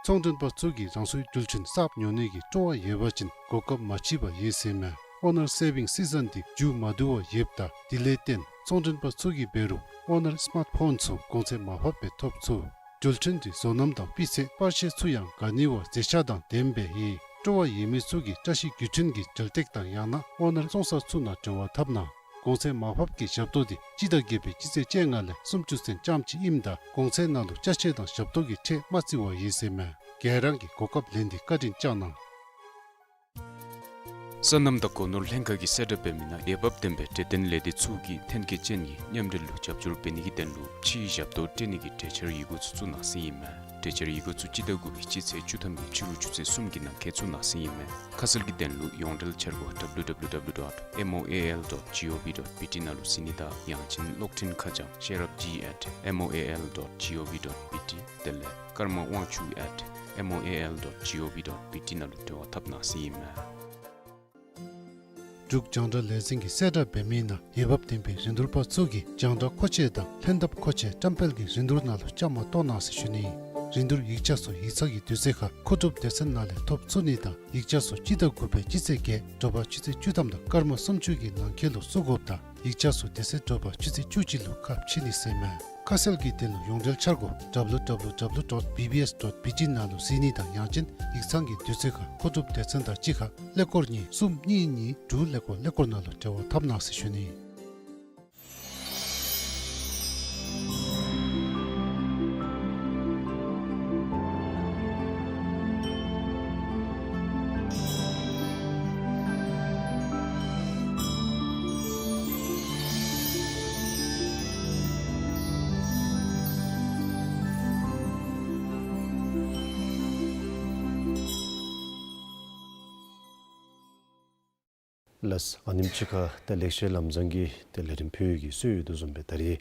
ཚོང་མགྲོན་པ་ཚུ་གིས་རང་སོའི་རྒྱུ་ཆ་གསརཔ་ཉོ་ནི་གི་སྤྲོ་བ་ཡོད་པ་ཅིན་གོ་སྐབས་མ་མཆིས་པ་ཡོད་ཟེར་མས། ཨོ་ནར་སེ་བིང་སི་ཛན་འདི་མཇུག་མ་བསྡུ་བར་ཡོདཔ་ད་དེ་ལས་བརྟེན་ཚོང་མགྲོན་པ་ཚུ་གིས་འབད་རུང་ཨོ་ནར་སི་མཱཊ་ཕོན་ཚུ་གོང་ཚད་མར་ཕབ་སྦེ་ཐོབ་ཚུགས། རྒྱུ་ཆ་འདི་བཟོ་རྣམ་དང་སྤུས་ཚད་པར་ཤེས་ཚུ་ཡང་ག་ནི་བ་མཛེས་ཆ་དང་ལྡནམ་སྦེ་ཡོད། སྤྲོ་བ་ཡོད་མི་ཚུ་གིས་བཀྲ་ཤིས་བརྒྱུད་འཕྲིན་གྱི་འབྲེལ་གཏད་དང་ཡང་ན་ཨོ་ནར་བཙོང་ས་ཚུ་ནང་འབྲེལ་བ་འཐབ་གནང་། གོང་ཚད་མར་ཕབ་ཀྱི་ཞབས་ཏོག་འདི་སྤྱི་ཟླ་བརྒྱད་པའི་སྤྱི་ཚེས་བཅོ་ལྔ་ལས་སུམ་ཅུ་ཚུན་ཙམ་ཅིག་ཨིནམ་ད་གོང་ཚད་ནང་ལུ་ཅ་ཆས་དང་ཞབས་ཏོག་གི་ཁྲལ་མ་བརྩི་བར་ཡོད་ཟེར་མས། ག་ར་གིས་གོ་སྐབས་ལེན་ཏེ་བཀའ་དྲིན་བསྐྱང་གནང་། སོ་ནམ་དང་སྒོ་ནོར་ལྷན་ཁག་གིས་གསལ་བསྒྲགས་འབད་མི་ནང་འོས་འབབ་ལྡན་པའི་འབྲེལ་ལྡན་ལས་སྡེ་ཚུ་གིས་ཐོན་སྐྱེད་ཅན་གྱི་མཉམ་འབྲེལ་ལུ་རྒྱབ་སྐྱོར་འབད་ནི་གི་དོན་ལུ་ཕྱིའི་ཞབས་ཏོག་སྤྲོད་ནི་གི་གྲོས་འཆར་ཡི་གུ་ཚུ་བཙུགས་གནང་ཟེར་ཨིན་མས། གྲོས་འཆར་ཡི་གུ་ཚུ་སྤྱི་ཟླ་དགུ་པའི་སྤྱི་ཚེས་བཅུ་ཐམ་གྱི་ཕྱི་རུ་ཆུ་ཚོད་གསུམ་གྱི་ནང་འཁོད་བཙུགས་གནང་ཟེར་ཨིན་མས། ཁ་གསལ་གྱི་དོན་ལུ་ཡོངས་འབྲེལ་འཆར་སྒོ་ཌབ་ལུ་ཌབ་ལུ་ཌབ་ལུ་ཌོཊ་མོ་ཨེ་ཨེལ་ཌོཊ་ཇི་ཨོ་ཝི་ཌོཊ་བི་ཊི་ནང་ལུ་གཟིགས་ནི་དང་ཡང་ཅིན་གློག་འཕྲིན་ཁ་བྱང་ཤེས་རབ་ཇི་ཨེཊ་མོ་ཨེ་ཨེལ་ཌོཊ་ཇི་ཨོ་ཝི་ཌོཊ་བི་ཊི་དེ་ལས་ཀརྨ་དབང་ཕྱུག་ཨེཊ་མོ་ཨེ་ཨེལ་ཌོཊ་ཇི་ཨོ་ཝི་ཌོཊ་བི་ཊི་ནང་ལུ་འབྲེལ་བ་འཐབ་གནང་ཟེར་ཨིན་མས། འབྲུག་རྒྱང་བསྒྲགས་ལས་འཛིན་གྱིས་གསལ་བསྒྲགས་འབད་མི་ནང་འོས་འབབ་ལྡན་པའི་རིན་བསྡུར་པ་ཚུ་གིས་རྒྱང་བསྒྲགས་མཁོ་ཆས་དང་ལྷན་ཐབས་མཁོ་ཆས་བཀྲམ་སྤེལ་གྱི་རིན་བསྡུར་ནང་ལུ་བཅའ་མར་གཏོགས་གནང་ཟེར་ཞུ་ནི། རིན་བསྡུར་ཡིག་ཆ་ཚུ་ཡིག་ཚང་གི་དུས་ཚོད་ཁར་མཁོ་སྒྲུབ་སྡེ་ཚན་ནང་ལས་ཐོབ་ཚུགས་ནི་དང་ཡིག་ཆ་ཚུ་སྤྱི་ཟླ་དགུ་པའི་སྤྱི་ཚེས་བརྒྱད་དྲོ་པ་ཆུ་ཚོད་བཅུ་ཐམ་དང་སྐར་མ་སུམ་ཅུ་གི་ནང་འཁོད་ལུ་བཙུགས་དགོཔ་དང་ཡིག་ཆ་ཚུ་དེ་ཚེ་དྲོ་པ་ཆུ་ཚོད་བཅུ་གཅིག་ལུ་ཁ་ཕྱེ་ནི་ཟེར་མས། ཁ་གསལ་གྱི་དོན་ལུ་ཡོངས་འབྲེལ་འཆར་སྒོ་ཌབ་ལུ་ཌབ་ལུ་ཌབ་ལུ་ཌོཊ་བི་བི་ཨེསི་ཌོཊ་བི་ཇི་ནང་ལུ་གཟིགས་ནི་དང་ཡང་ཅིན་ཡིག་ཚང་གི་དུས་ཚོད་ཁར་མཁོ་སྒྲུབ་སྡེ་ཚན་དང་གཅིག་ཁར་ཀླད་ཀོར་གཉིས་གསུམ་གཉིས་གཉིས་དྲུག་ཀླད་ཀོར་ཀླད་ཀོར་ནང་ལུ་འབྲེལ་བ་འཐབ་གནང་ཟེར་ཞུ་ནི། ལགས། ཨ་ནེམ་ཅིག་ཁར་ཏེ་ལེགས་བཤད་ལམ་བཟང་གི་ཏེ་ལས་རིམ་ཕུལ་ནི་གི་སྲོལ་ཡོད་དོ་བཟུམ་སྦེ་ད་རིས་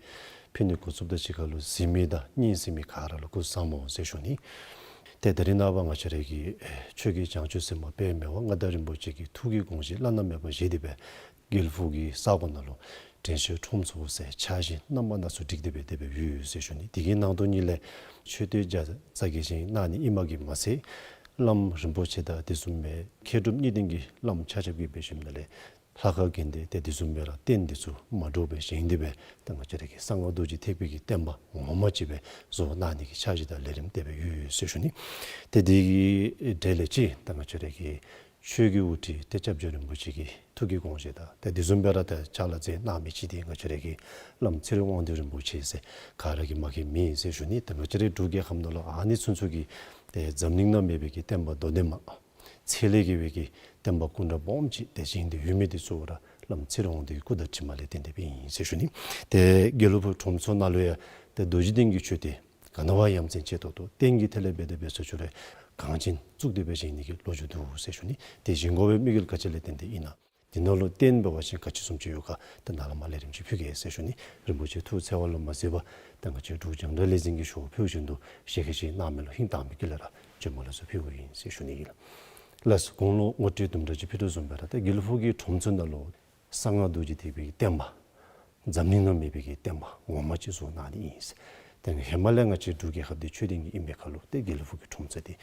ཕུལ་ནི་འགོ་བཙུགསཔ་ད་གཅིག་ཁར་ལུ་གཟིགས་མི་དང་སྙན་གསན་མི་ག་ར་ལུ་སྐུ་གཟུགས་བཟང་པོ་ཟེར་ཞུ་ནི། ཏེ་ད་རིས་ནངས་པ་ང་བཅས་ར་གི་ཆོས་ཀྱི་བྱང་ཆུབ་སེམས་དཔའ་དཔལ་མི་དབང་མངའ་བདག་རིན་པོ་ཆེ་གི་ཐུགས་ཀྱི་དགོངས་བཞེད་བླ་ན་མེད་པ་བཞེས་ཏེ་སྦེ་དགེ་ལུགས་ཕུག་གི་ས་གོ་ནང་ལུ་དྲན་ཤེས་ཁྲོམ་ཚོགས་ཟེར་འཆར་གཞི་རྣམ་པ་སྣ་ཚོགས་སྒྲིག་སྟེ་སྦེ་དེ་སྦེ་ཡོད་ཟེར་ཞུ་ནི། དེ་གི་ནང་དོན་ཉིད་ལས་མཆོད་རྟེན་བརྒྱ་རྩ་བརྒྱད་བཞེངས་གནང་ནི་ཨིནམ་གིས་མ་ཚད་བླམ་རིན་པོ་ཆེ་དང་དེ་བཟུམ་སྦེ་མཁས་གྲུབ་གཉིས་ལྡན་གྱི་བླམ་ཆ་ཁྱབ་ཀྱིས་འབད་ཞིནམ་ལས་ལྷ་ཁང་དགོན་སྡེ་ཏེ་དེ་བཟུམ་སྦེ་ར་རྟེན་འདི་ཚུ་མ་འདྲཝ་སྦེ་བཞེངས་ཏེ་སྦེ་ད་ང་བཅས་ར་གི་གསང་སྔགས་རྡོ་རྗེ་ཐེག་པའི་གི་བསྟན་པ་ངོ་མ་ཅིག་སྦེ་བཟོ་གནང་ནི་གི་འཆར་གཞི་དང་ལས་རིམ་དེ་སྦེ་ཡོད་ཡོད་ཟེར་ཞུ་ནི། ཏེ་དེ་གི་གྲས་ལས་ཅིག་ད་ང་བཅས་ར་གི་ཆོས་ཀྱི་དབུ་ཁྲིད་ཏེ་སྐྱབས་རྗེ་རིན་པོ་ཆེ་གི་ཐུགས་ཀྱི་དགོངས་བཞེད་དང་ཏེ་དེ་བཟུམ་སྦེ་ར་ཏེ་ཕྱག་ལཱ་མཛད་གནང་མི་ཅིག་འདི་ང་བཅས་ར་གི་བླམ་ཚེ་རིང་དབང་འདུས་རིན་པོ་ཆེ་ཟེར་ག་ར་གིས་མ་མཁྱེན་མེད་ཟེར་ཞུ་ནི། ཏེ་ང་བཅས་ར་འབྲུག་རྒྱལ་ཁབ་ནང་ལུ་ཨ་ནི་ཚུན་ཚོད་ཀྱི་ཏེ་འཛམ་གླིང་ནང་མེད་པའི་གི་བསྟན་པ་མདོ་སྡེ་མ་ཚད་ལས་བརྒལ་བའི་གི་བསྟན་པ་སྐུ་འདྲ་སྦོམ་ཅིག་ཏེ་བཞེངས་ཏེ་ཡོད་མི་འདི་གཙོ་བོ་ར་བླམ་ཚེ་རིང་དབང་འདུས་ཀྱི་སྐུ་དང་གྲིབ་མ་ལས་བརྟེན་ཏེ་སྦེ་ཨིན་ཟེར་ཞུ་ནི། ཏེ་དགེ་ལུགས་ཕུག་ཁྲོམ་ཚོགས་ནང་ལུ་ཡང་ཏེ་རྡོ་རྗེ་གདན་གྱི་མཆོད་རྟེན་ག་ནི་བ་ཡ་མཚན་ཆེ་ཏོག་ཏོ་རྟེན་གྱི་ཐད་ལས་འབད་དེ་འབད་ས་ཅིག་ར་གང་ཅིན་བཙུགས་ཏེ་སྦེ་བཞེངས་ནི་གི་ལོ་རྒྱུས་འདུག་ཟེར་ཞུ་ནི། ཏེ་བཞེངས་དགོ་པའི་དམིགས་ཡུལ་ག་ཅི་ལས་བརྟེན་ཏེ་ཨིན་ན། དེ་ནང་ལུ་རྟེན་འབད་བ་ཅིན་ག་ཅི་བཟུམ་ཅིག་ཡོད་ག་ཏེ་ནཱ་ལས་མར་ལས་རིམ་ཅིག་ཕུལ་གེ་ཟེར་ཞུ་ནི། རིན་པོ་ཆེ་ཐུགས་འཚེར་བ་ལུ་མ་གཟིགས་པར་ད་ང་བཅས་འབྲུག་རྒྱང་བསྒྲགས་ལས་འཛིན་གྱི་ཤོག་ཕུལ་བཞིན་དུ་ཞལ་བཀོད་ཅིག་གནང་མི་ལུ་ཧིང་དྭངས་མི་གི་ལས་ར་བྱོན་པ་ལ་སོགས་ཕུལཝ་ཨིན་ཟེར་ཞུ་ནི་ཨིན་ལགས། ལགས་སོ། གོང་ལུ་ངོ་སྤྲོད་དུམ་གྲ་ཅིག་ཕུལ་དོ་བཟུམ་སྦེ་ར་ཏེ་དགེ་ལུགས་ཕུག་གི་ཁྲོམ་ཚོགས་ནང་ལུ་གསང་སྔགས་རྡོ་རྗེ་ཐེག་པའི་བསྟན་པ་འཛམ་གླིང་ནང་མེད་པའི་གི་བསྟན་པ་ངོ་མ་ཅིག་བཟོ་གནང་ནི་ཨིན་ཟེར། ཏེ་ཧེ་མ་ལས་ང་བཅས་འབྲུག་རྒྱལ་ཁབ་འདི་ཆོས་ལྡན་གྱི་ཨིན་པའི་ཁར་ལུ་ཏེ་དགེ་ལུགས་ཕུག་གི་ཁྲོམ་ཚོགས་འདི་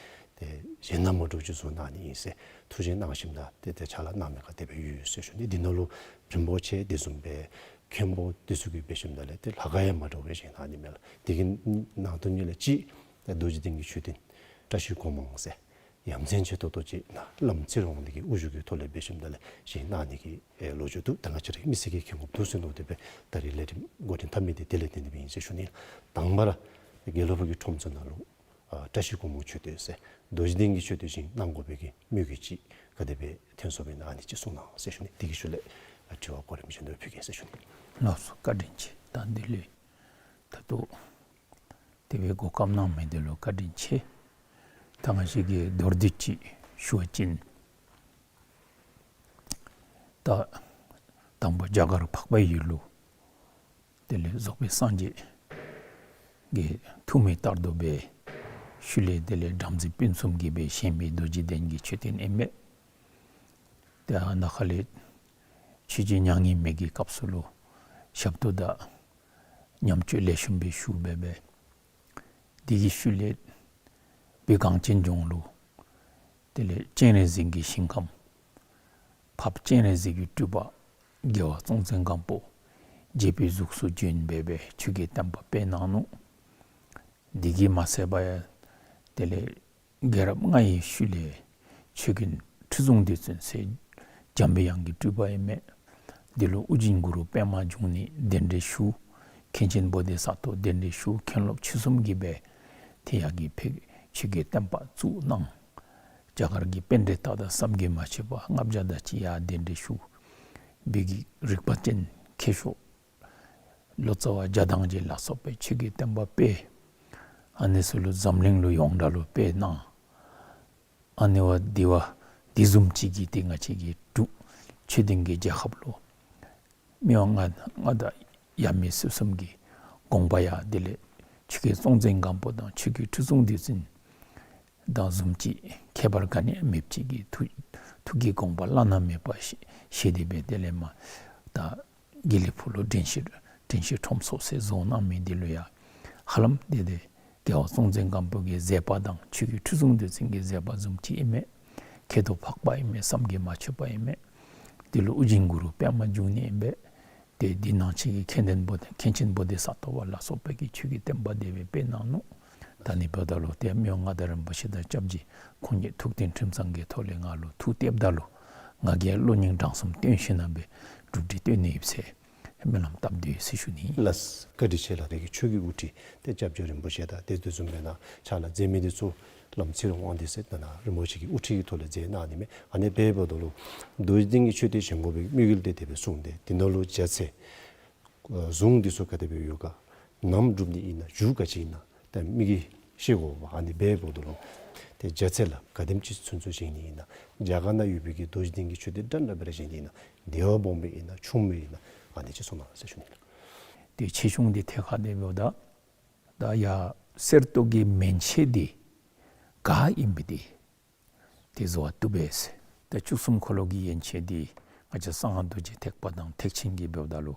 ཏེ་གཞན་དང་མ་འདྲཝ་ཅིག་བཟོ་གནང་ནི་ཨིན་ཟེར་ཐུགས་བཞེད་གནང་ཞིནམ་ད་ཏེ་ཏེ་ཕྱག་ལཱ་གནང་མི་ཁར་དེ་སྦེ་ཡོད་ཟེར་ཞུ་ནི། འདི་ནང་ལུ་རིན་པོ་ཆེ་དེ་བཟུམ་སྦེ་མཁན་པོ་དེ་ཚུ་གིས་འབད་ཞིནམ་ད་ལས་ཏེ་ལྷ་ཁང་ཡང་མ་འདྲཝ་སྦེ་བཞེངས་གནང་ནི་མས་ལགས། དེ་གི་ནང་དོན་ཉིད་ལས་ཅིག་ཏེ་རྡོ་རྗེ་གདན་གྱི་མཆོད་རྟེན་བཀྲ་ཤིས་སྒོ་མང་ཟེར་ཡ་མཚན་ཆེ་ཏོག་ཏོ་ཅིག་ནཱ་བླམ་ཚེ་རིང་དབང་འདུས་ཀྱི་དབུ་བཞུགས་ཀྱི་ཐོག་ལས་འབད་ཞིནམ་ད་ལས་བཞེངས་གནང་ནི་གི་ཨེ་ལོ་རྒྱུས་འདུག། ད་ང་བཅས་ར་མི་སེར་གྱིས་མཁྱེན་དགོཔ་འདུག་ཟེར་མནོ་སྟེ་སྦེ་ད་རིས་ལས་རིམ་འགོ་འདྲེན་འཐབ་མི་འདི་དེ་ལས་བརྟེན་ཏེ་སྦེ་ཨིན་ཟེར་ཞུ་ནི། དང་པ་ར་དགེ་ལུགས་ཕུག་གི་ཁྲོམ་ཚོགས་ནང་ལུ་ ཨ་བཀྲ་ཤིས་སྒོ་མོའི་མཆོད་རྟེན་ཟེར་རྡོ་རྗེ་གདན་གྱི་མཆོད་རྟེན་བཞེངས་གནང་དགོ་པའི་གི་དམིགས་ཡུལ་ཅིག་ག་དེ་སྦེ་ཐོན་སོཔ་ཨིན་ན་ཨ་ནི་ཅིག་གསུང་གནང་ཟེར་ཞུ་ནི། དེ་གི་ཤུལ་ལས་ཨ་དྲི་བ་གོ་རིམ་བཞིན་དུ་ཕུལ་གེ་ཟེར་ཞུ་ནི། ལགས་སོ། བཀའ་དྲིན་ཆེ། ད་འདི་ལས་ད་ལྟོ་དེ་སྦེ་གོ་སྐབས་གནང་མི་འདི་ལུ་བཀའ་དྲིན་ཆེ། ད་ང་བཅས་ཀྱིས་མདོར་བསྡུས་ཅིག་ཞུ་བ་ཅིན་ད་དང་པ་རྒྱ་གར་འཕགས་པའི་ཡུལ་ལུ་དེ་ལས་རྫོགས་པའི་སངས་རྒྱས་ཀྱི་ཐུགས་མི་རྟག་འདོད་པའི་ཤུལ་ལས་དེ་ལས་བྲམ་ཟེ་སྤུན་གསུམ་གྱིས་སྦེ་བཞེངས་པའི་རྡོ་རྗེ་གདན་གྱི་མཆོད་རྟེན་ཨིན་མས། ཏེ་ཨ་ནཱ་ཁ་ལས་ཆོས་རྗེ་མྱ་ངན་མེད་ཀྱི་སྐབས་སུ་ལུ་ཞབས་ཏོག་དང་ཉམས་བཅོས་ལེགས་ཤོམ་སྦེ་ཞུ་སྦེ་སྦེ། དེ་གི་ཤུལ་ལས་བོད་གངས་ཅན་ལྗོངས་ལུ་དེ་ལས་སྤྱན་རས་གཟིགས་ཀྱི་ཞིང་ཁམས་འཕགས་པ་སྤྱན་རས་གཟིགས་ཀྱི་སྤྲུལ་པ་རྒྱལ་བ་སྲོང་བཙན་སྒམ་པོ་རྒྱལ་པོའི་གཟུགས་སུ་བྱོན་སྦེ་སྦེ་ཆོས་ཀྱི་བསྟན་པ་སྤེལ་གནང་ནུག། དེ་གིས་མ་ཚད་པར་ཡང་དེ་ལས་རྒྱལ་རབས་ལྔའི་ཤུལ་ལས་ཆོས་ཀུན་ཁྲི་སྲོང་ལྡེ་བཙན་ཟེར་འཇམ་པའི་དབྱངས་ཀྱི་སྤྲུལ་པ་ཨིན་མས། འདི་ལུ་ཨོ་རྒྱན་གུ་རུ་པདྨ་འབྱུང་གནས་གདན་འདྲེན་ཞུ། མཁན་ཆེན་བོ་དྷི་ས་ཏྭ་གདན་འདྲེན་ཞུ། མཁན་སློབ་ཆོས་གསུམ་གྱིས་སྦེ་དེ་ཡང་གི་ཕེབས་ཆོས་ཀྱི་བསྟན་པ་བཙུགས་གནང་། རྒྱ་གར་གྱི་པཎྜི་ཏ་དང་བསམ་གྱིས་མ་ཆདཔ་ལྔ་བརྒྱ་དེ་ཅིག་ཡང་གདན་འདྲེན་ཞུ། བོད་ཀྱི་རིག་པ་ཅན་མཁས་མཆོག་ལོ་ཙཱ་བ་རྒྱ་དང་རྗེ་ལ་སོགས་པའི་ཆོས་ཀྱི་བསྟན་པ་སྤེལ། ཨ་ནི་ཚུ་ལུ་འཛམ་གླིང་ལུ་ཡོངས་གྲགས་ལུ་སྤེལ་གནང་། ཨ་ནི་བ་འདི་བ་འདི་བཟུམ་ཅིག་གིས་ཏེ་ང་བཅས་ཀྱི་འབྲུག་ཆོས་ལྡན་གྱི་རྒྱལ་ཁབ་ལུ་མི་དབང་མངའ་མངའ་བདག་ཡབ་མེས་སྲས་གསུམ་གྱི་དགོངས་པ་ཡང་དེ་ལས་ཆོས་རྒྱལ་སྲོང་བཙན་སྒམ་པོ་དང་ཆོས་རྒྱལ་ཁྲི་སྲོང་ལྡེ་བཙན་དང་བཟུམ་ཅིག་ཁྱད་པར་ག་ནི་ཡང་མེདཔ་ཅིག་གི་ཐུགས་ཐུགས་ཀྱི་དགོངས་པ་བླ་ན་མེད་པ་བཞེས་བཞེས་ཏེ་སྦེ་དེ་ལས་མར་ད་དགེ་ལེགས་ཕུག་ལུ་དྲན་ཤེས་དྲན་ཤེས་ཁྲོམ་ཚོགས་ཟེར་བཟོ་གནང་མི་འདི་ལུ་ཡང་ཧ་ལམ་དེ་དེ་རྒྱལ་བ་སྲོང་བཙན་སྒམ་པོ་གི་མཛད་པ་དང་ཆོས་རྒྱལ་ཁྲི་སྲོང་ལྡེ་བཙན་གྱི་མཛད་པ་བཟུམ་ཅིག་ཨིན་མས། མཁས་མདོག་འཕགས་པ་ཨིན་མས། བསམ་གྱིས་མ་ཆདཔ་ཨིན་མས། དེ་ལུ་ཨོ་རྒྱན་གུ་རུ་པདྨ་འབྱུང་གནས་ཨིན་པས། ཏེ་དེ་ནང་བཞིན་གྱི་མཁན་ཆེན་བོ་དྷི་མཁན་ཆེན་བོ་དྷི་ས་ཏྭ་བ་ལ་སོགས་པའི་གི་ཆོས་ཀྱི་བསྟན་པ་དེ་སྦེ་སྤེལ་གནང་ནུག། ད་ནི་འབདཝ་ད་ལུ་ཏེ་མི་དབང་མངའ་བདག་རིན་པོ་ཆེ་དང་སྐྱབས་རྗེ་ཁོང་གཉིས་ཐུགས་མཐུན་ཁྲིམས་གཙང་གི་ཐོག་ལས་ང་ལུ་ཐུགས་གཏདཔ་ད་ལུ་ང་གིས་བློ་སྙིང་བྲང་གསུམ་བཏོན་ཞིནམ་ལས་སྦེ་གྲུབ་འབྲས་བཏོན་ནི་ཨིན་ཟེར་སྨོན་ལམ་བཏབ་དོ་ཡོད་ཟེར་ཞུ་ནི། ལགས། བཀའ་དྲིན་ཆེ་ལགས། དེ་གི་ཆོས་ཀྱི་དབུ་ཁྲིད་ཏེ་སྐྱབས་རྗེ་རིན་པོ་ཆེ་དང་ཏེ་དེ་བཟུམ་སྦེ་ནཱ་ཕྱག་ལཱ་མཛད་མི་འདི་ཚུ་བླམ་ཚེ་རིང་དབང་འདུས་ཟེར་ད་ནཱ་རིན་པོ་ཆེ་གི་དབུ་ཁྲིད་ཀྱི་ཐོག་ལས་མཛད་གནང་ནི་མས། ཨ་ནི་སྦེ་འབདཝ་ད་ལུ་རྡོ་རྗེ་གདན་གྱི་མཆོད་རྟེན་བཞེངས་དགོ་པའི་དམིགས་ཡུལ་དེ་དེ་སྦེ་གསུངས་ཏེ་དེ་ནང་ལུ་རྒྱ་ཚད་གཟུངས་འདི་ཚུ་ག་དེ་སྦེ་ཡོད་ག་ནམ་སྒྲུབ་ནི་ཨིན་ན་མཇུག་ག་ཅི་ཨིན་ན་ད་དམིགས་ཡུལ་ཤེས་དགོ་པས། ཨ་ནི་སྦེ་འབདཝ་ད་ལུ་ཏེ་རྒྱ་ཚད་ལ་ག་དེམ་ཅིག་ཚུན་ཚོད་བཞེངས་ནི་ཨིན་ན་རྒྱ་གར་ནང་ཡོད་པའི་གི་རྡོ་རྗེ་གདན་གྱི་མཆོད་རྟེན་འདྲན་འདྲ་སྦེ་ར་བཞེངས་ནི་ཨིན་ན་དེ་བ་སྦོམ་སྦེ་ཨིན་ན་ཆུང་སྦེ་ཨིན་ན་ཨ་ནི་ཅིག་གསུང་གནང་ཟེར་ཞུ་ནི་ལགས། ཏེ་ཆེ་ཆུང་འདི་ཐད་ཁར་དེ་འབདཝ་ད་ད་ཡར་གསེར་ཏོག་གི་མན་ཆད་འདི་ག་ཨིན་པས་འདི་ཏེ་བཟོ་བ་བཏུབ་པས་ཟེར། ད་བཅུ་གསུམ་འཁོར་ལོ་གི་ཡན་ཆད་འདི་ང་བཅས་གསང་སྔགས་རྡོ་རྗེ་ཐེག་པ་དང་ཐེག་ཆེན་གྱི་འབདཝ་ད་ལུ་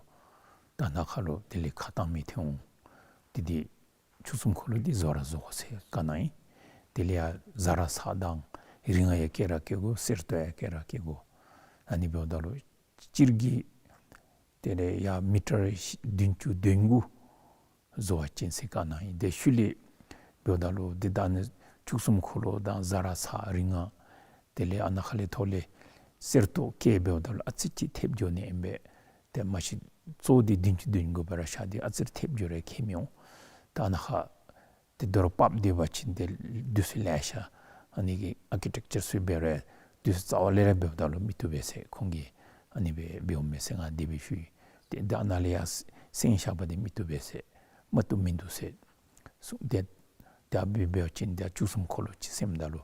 ད་ནཱ་ཁ་ལུ་དེ་ལས་ཁ་བཏང་མི་ཐོན་འོང་། ཏེ་འདི་བཅུ་གསུམ་འཁོར་ལོ་འདི་བཟོ་ར་བཟོ་དགོ་ཟེར་བཀའ་གནང་ཡི། དེ་ལས་ཡར་ཛ་དྲག་ཚག་དང་རིགས་ལྔ་ཡང་བཀལ་ར་བཀལ་དགོ། གསེར་ཏོག་ཡང་བཀལ་ར་བཀལ་དགོ། ཨ་ནི་འབདཝ་ད་ལུ་སྤྱིར་གྱི་དེ་ལས་ཡར་མི་ཊར་བདུན་ཅུ་དོན་དགུ་བཟོ་བ་ཅིན་ཟེར་བཀའ་གནང་ཡི། དེ་ཤུལ་ལས་འབདཝ་ད་ལུ་འདི་ད་ནི་བཅུ་གསུམ་འཁོར་ལོ་དང་ཛ་དྲག་ཚག་རིགས་ལྔ་དེ་ལས་ཨ་ནཱ་ཁ་ལས་ཐོག་ལས་གསེར་ཏོག་བཀལ་འབདཝ་ད་ལུ་ཨ་ཙི་ཅིག་ཐེབས་འགྱོ་ནི་ཨིན་པས། ཏེ་མ་གཞི་གཙོ་བོ་འདི་བདུན་ཅུ་དོན་དགུ་སྦེ་ར་བཞག་སྟེ་ཨ་ཙི་རེ་ཐེབས་འགྱོ་རུང་ཁྱད་མི་འོང་། ད་ནཱ་ཁ་ཏེ་དོ་རུང་ཕབ་སྟེ་འབད་བ་ཅིན་ཏེ་དུས་ཚོད་ལེ་ཤ་ཨ་ནི་གི་ཨར་ཀི་ཊེཀ་ཅར་ཚུ་འབད་རུང་དུས་ཚོད་རྩ་བ་ལས་ར་འབདཝ་ད་ལུ་མི་བཏུབ་པས་ཟེར་ཁོང་གིས་ཨ་ནི་སྦེ་འབདཝ་མས་ཟེར་ང་དེ་སྦེ་ཞུ་ཡི། ཏེ་ད་ནཱ་ལས་ཡར་སེང་ཤ་བ་འདི་མི་བཏུབ་པས་ཟེར་མ་བཏུབ་མིན་འདུག་ཟེར་གསུངས་ཏེ་ད་འབད་བ་ཅིན་ད་བཅུ་གསུམ་འཁོར་ལོ་ཅིག་ཟེརཝ་ད་ལུ་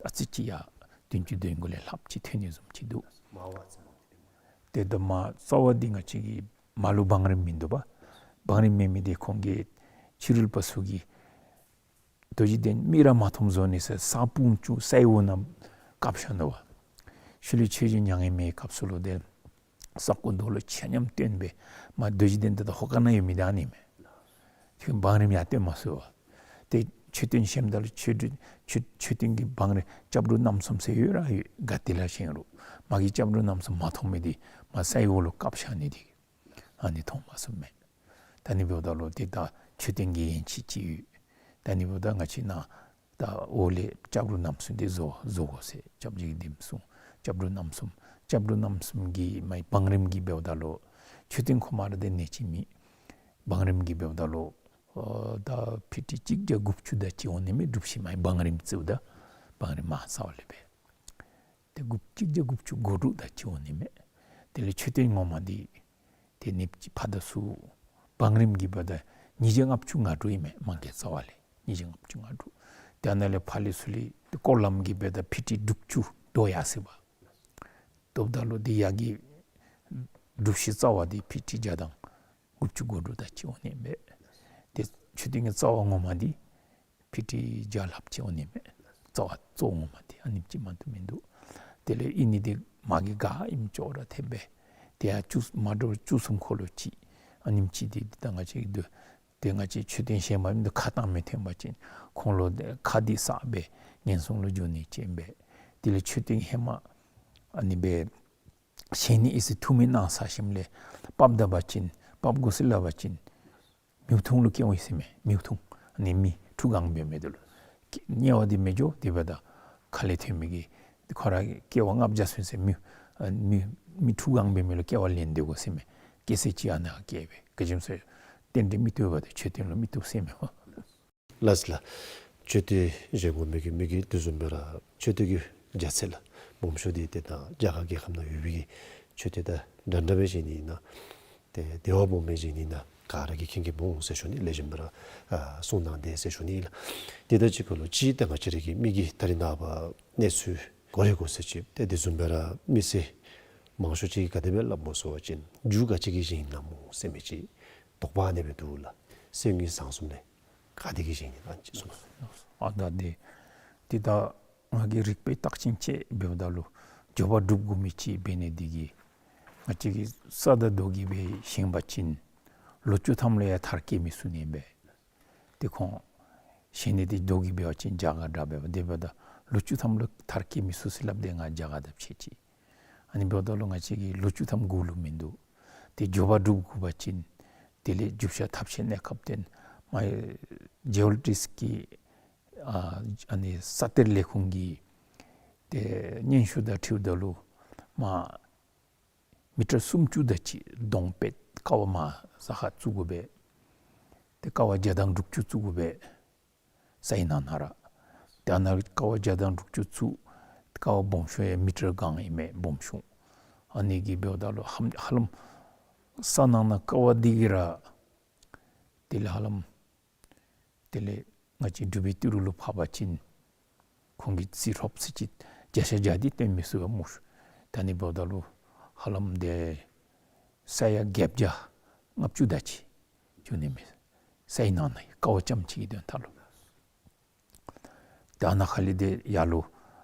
ཨ་ཙི་ཅིག་ཡར་བདུན་ཅུ་དོན་དགུ་ལས་ལྷགཔ་ཅིག་ཐོན་ནི་བཟུམ་ཅིག་འདུག། མར་བ་ཙམ་ཏེ་ད་མར་རྩ་བ་འདི་ང་བཅས་ཀྱི་མར་ལུ་བང་རིམ་མིན་འདུག་པ། བང་རིམ་མེད་མི་འདི་ཁོང་གིས་ཕྱི་རོལ་པ་ཚུ་གིས་རྡོ་རྗེ་གདན་མིག་ར་མ་མཐོངམ་བཟོ་ནི་ཟེར་ས་སྤུངས་བཅུག་ས་འོག་ནང་བཀབ་བཞག་ནུག་པ། ཤུལ་ལས་ཆོས་རྗེ་མྱ་ངན་མེད་སྐབས་སུ་ལུ་ཏེ་ས་རྐོ་རྡོ་ལུ་ཆ་མཉམ་བཏོན་སྦེ་མར་རྡོ་རྗེ་གདན་འདི་ད་ཧོ་ཀ་ནང་ཡོད་མི་འདི་ཨ་ནི་མས། ཁོང་བང་རིམ་ཡང་བཏོན་མ་ཚུགས་པ། ཏེ་མཆོད་རྟེན་བཞེངསམ་ད་ལུ་མཆོད་རྟེན་མཆོད་མཆོད་རྟེན་གྱི་བང་རིམ་སྐྱབས་འགྲོ་རྣམ་གསུམ་ཟེར་ཡོད་ར་ཡོད། ག་ཏེ་ལས་བཞེངས་རུང་མ་གི་སྐྱབས་འགྲོ་རྣམ་གསུམ་མ་མཐོང་མི་འདི་མར་ས་འོག་ལུ་བཀབ་བཞག་ནི་འདི་ཨ་ནི་མཐོང་མ་ཚུགསཔ་མས། ད་ནི་འབདཝ་ད་ལུ་ཏེ་ད་མཆོད་རྟེན་གྱི་ཡན་ཆད་ཅིག་ཡོད། ད་ནི་འབདཝ་ད་ང་བཅས་ནཱ་ད་འོག་ལས་སྐྱབས་འགྲོ་རྣམ་གསུམ་འདི་བཟོ་བཟོ་དགོ་ཟེར་སྐྱབས་རྗེ་གིས་འདི་གསུངས། སྐྱབས་འགྲོ་རྣམ་གསུམ་སྐྱབས་འགྲོ་རྣམ་གསུམ་གྱི་མར་བང་རིམ་གྱི་འབདཝ་ད་ལུ་མཆོད་རྟེན་ཁོ་མར་དེ་ནི་ཅིག་མེད། བང་རིམ་གྱི་འབདཝ་ད་ལུ་ ཨ་ད་ཕི་ཊི་གཅིག་བརྒྱ་དགུ་བཅུ་དེ་ཅིག་འོང་ནི་མས། སྒྲུབ་ཞིནམ་བང་རིམ་རྩིཝ་ད་བང་རིམ་མ་རྩ་བ་ལས་སྦེ། ཏེ་དགུ་གཅིག་བརྒྱ་དགུ་བཅུ་གོ་དྲུག་དེ་ཅིག་འོང་ནི་མས། དེ་ལས་མཆོད་རྟེན་ངོ་མ་འདི་ཏེ་ཨ་ནི་ཕར་དང་ཚུར་བང་རིམ་གྱི་འབདཝ་ད་ཉིས་བརྒྱ་ལྔ་བཅུ་ང་དྲུག་ཨིན་མས། མ་གི་རྩ་བ་ལས་ཉིས་བརྒྱ་ལྔ་བཅུ་ང་དྲུག། ཏེ་ཨ་ནཱ་ལས་ཕར་ལས་ཚུར་ལས་ཏེ་སྐོར་ལམ་གྱི་འབདཝ་ད་ཕི་ཊི་དྲུག་ཅུ་དོ་ཡར་སོ་བ། དོ་བ་ད་ལུ་འདི་ཡར་གྱི་སྒྲུབ་ཞིནམ་རྩ་བ་འདི་ཕི་ཊི་བརྒྱ་དང་དགུ་བཅུ་གོ་དྲུག་དེ་ཅིག་འོང་ནི་མས། ཏེ་མཆོད་རྟེན་གྱི་རྩ་བ་ངོ་མ་འདི་ཕི་ཊི་བརྒྱ་ལྷགཔ་ཅིག་འོང་ནི་མས། རྩ་བ་གཙོ་བོ་ངོ་མ་འདི་ཨ་ནེམ་ཅིག་མ་གཏོགས་མིན་འདུག། དེ་ལས་ཨ་ནི་འདི་མ་གི་ག་ཨིནམ་ཅོག་ར་འཐདཔ་སྦེ། ཏེ་ཡར་བཅུ་མ་འདྲཝ་བཅུ་གསུམ་འཁོར་ལོ་ཅིག་ཨ་ནེམ་ཅིག་འདི་ད་ང་བཅས་ཀྱི་འདུག། ཏེ་ང་བཅས་མཆོད་རྟེན་བཞེངས་པ་མིན་འདུག། ཁ་གཏང་མི་ཐོན་པ་ཅིན་ཁོང་ལུ་ཏེ་ཁ་འདི་བསགས་སྦེ་ངན་སོང་ལུ་འགྱོ་ནི་ཅིག་ཨིན་པས། དེ་ལས་མཆོད་རྟེན་ཧེ་མ་ཨ་ནི་སྦེ་བཞེངས་ནི་ཨིན་ཟེར་ཐུགས་སྨོན་གནང་ཚར་ཞིནམ་ལས་ཕབ་ད་པ་ཅིན་ཕབ་དགོ་ཟེར་སླབ་པ་ཅིན་མིག་ཐུང་ལུ་སྐྱེ་འོང་ཟེར་མས། མིག་ཐུང་ཨ་ནི་མི་ཁྲུ་གང་འབད་མི་འདི་ལུ་དམྱལ་བ་འདི་མི་འགྱོ། དེ་འབདཝ་ད་ཁ་ལས་ཐོན་མི་གི་ཁོ་ར་སྐྱེ་བ་ལྔ་བརྒྱ་སོང་ཟེར་མི་ཨ་མི་མི་ཁྲུ་གང་འབད་མི་ལུ་སྐྱེ་བ་ལེན་སྡོད་དགོ་ཟེར་མས། སྐྱེ་ས་ཅིག་ཨ་ནཱ་སྐྱེ་བས། ག་ཅི་སྨོ་ཟེར་རྟེན་འབྲེལ་མི་བཏུབ་པ་དེ་མཆོད་རྟེན་ལུ་མི་བཏུབ་ཟེར་མས། ལགས་ལགས། མཆོད་རྟེན་བཞེངས་དགོ་མི་གི་མི་གིས་དེ་བཟུམ་སྦེ་ར་མཆོད་རྟེན་གྱི་རྒྱ་ཚད་ལགས་སྦོམ་ཤོས་འདི་ཏེ་ད་རྒྱ་གར་རྒྱལ་ཁབ་ནང་ཡོད་པའི་གི་མཆོད་རྟེན་དང་འདྲ་འདྲ་སྦེ་བཞེངས་ནི་ཨིན་ན། ཏེ་དེ་བ་སྦོམ་སྦེ་བཞེངས་ནི་ཨིན་ན་ག་ར་གིས་མཁྱེན་མཁྱེནམ་འོང་ཟེར་ཞུ་ནི། ལེགས་ཤོམ་སྦེ་ར་ཨ་གསུངས་གནང་དེས་ཟེར་ཞུ་ནི་ལགས། དེ་དང་གཅིག་ཁར་ལུ་ཅིག་ད་ང་བཅས་ར་གི་མི་གིས་ད་རེས་ནངས་པ་གནས་ཚུལ་གོ་རེ་གོ་ས་ཅིག་ཏེ་དེ་བཟུམ་སྦེ་ར་མི་སེར་མང་ཤོས་ཅིག་གིས་ག་དེ་སྦེ་སླབ་སྨོ་ཟེར་བ་ཅིན་རྒྱུ་ག་ཅི་གིས་བཞེངས་ནི་སྨོ་ཟེར་མི་ཅིག་དོགས་པ་ཨ་ནེ་སྦེ་འདུག་ལགས། གསེར་དངུལ་ཟངས་གསུམ་ལས་ག་དེ་གིས་བཞེངས་ནི་ཨ་ཅིག་གསུངས་སོང་། ཨ་ད་འདི་འདི་ད་ང་གིས་རིག་པའི་བརྟག་ཞིབ་ཅིག་འབདཝ་ད་ལུ་འབྱོར་པ་སྒྲུབ་དགོ་མི་ཅིག་འབད་ནི་འདི་གིས་ང་བཅས་ཀྱིས་ས་དང་རྡོ་གིས་སྦེ་བཞེངས་པ་ཅིན་ལོ་བཅུ་ཐམ་ལུ་ཡང་མཐར་སྐྱེལ་མི་ཚུགས་ནི་མས། ཏེ་ཁོང་བཞེངས་ནི་འདི་རྡོ་གིས་འབད་བ་ཅིན་རྒྱ་གར་འདྲ་འབདཝ་དེ་འབདཝ་ད་ལོ་བཅུ་ཐམ་ལུ་མཐར་སྐྱེལ་མི་ཚུགས་ཟེར་སླབ་དེས། ང་རྒྱ་གར་དང་ཕྱད་ཅི། ཨ་ནི་འབདཝ་ད་ལུ་ང་བཅས་ཀྱིས་ལོ་བཅུ་ཐམ་དགོ་ལུ་མིན་འདུག། ཏེ་འབྱོར་པ་སྒྲུབ་དགོ་པ་ཅིན་དེ་ལས་རྒྱུ་ཆ་ཐབས་ཤེས་གནས་སྐབས་ཏེ་མ་ཇི་ཨོ་ལོ་ཇིསཊ་ཀྱི་ཨ་ཨ་ནི་ས་གཏེར་ལས་ཁུངས་ཀྱི་ཏེ་སྙན་ཞུ་དང་འཁྲིལཝ་ད་ལུ་མ་མི་ཊར་སུམ་ཅུ་དེ་ཅིག་གདོང་པད་ཀ་བ་མ་ས་ཁར་བཙུགས་དགོ་པས། ཏེ་ཀ་བ་བརྒྱ་དང་དྲུག་ཅུ་བཙུགས་དགོ་པས། སའི་ནང་ན་ར། ཏེ་ཨ་ནཱ་ཀ་བ་བརྒྱ་དང་དྲུག་ཅུ་བཙུགས། ཀ་བ་སྦོམ་ཤོས་ཡང་མི་ཊར་གང་ཨིན་མས་སྦོམ་ཤོས། ཨ་ནི་གིས་འབདཝ་ད་ལུ་ཧ་ཧ་ལམ་ས་ནང་ན་ཀ་བ་འདི་གིས་ར་དེ་ལས་ཧ་ལམ་དེ་ལས་ང་བཅས་འབྲུག་པའི་ཏི་རུ་ལུ་ཕབ་པ་ཅིན་ཁོང་གིས་རྩིས་ཧྲོབ་ཙི་ཅིག་བརྒྱ་ཆ་བརྒྱ་འདི་སྟོན་མི་ཚུགས་པས་སྨོ། ད་ཨ་ནི་འབདཝ་ད་ལུ་ཧ་ལམ་འདི་ས་ཡ་བརྒྱད་བརྒྱ་ལྔ་བཅུ་དེ་ཅིག་འགྱོ་ནི་མས། སའི་ནང་ན་ཀ་བ་རྐྱངམ་ཅིག་གི་དོན་དག་ལུ། ད་ཨ་ནཱ་ཁ་ལས་འདི་ཡར་ལུ་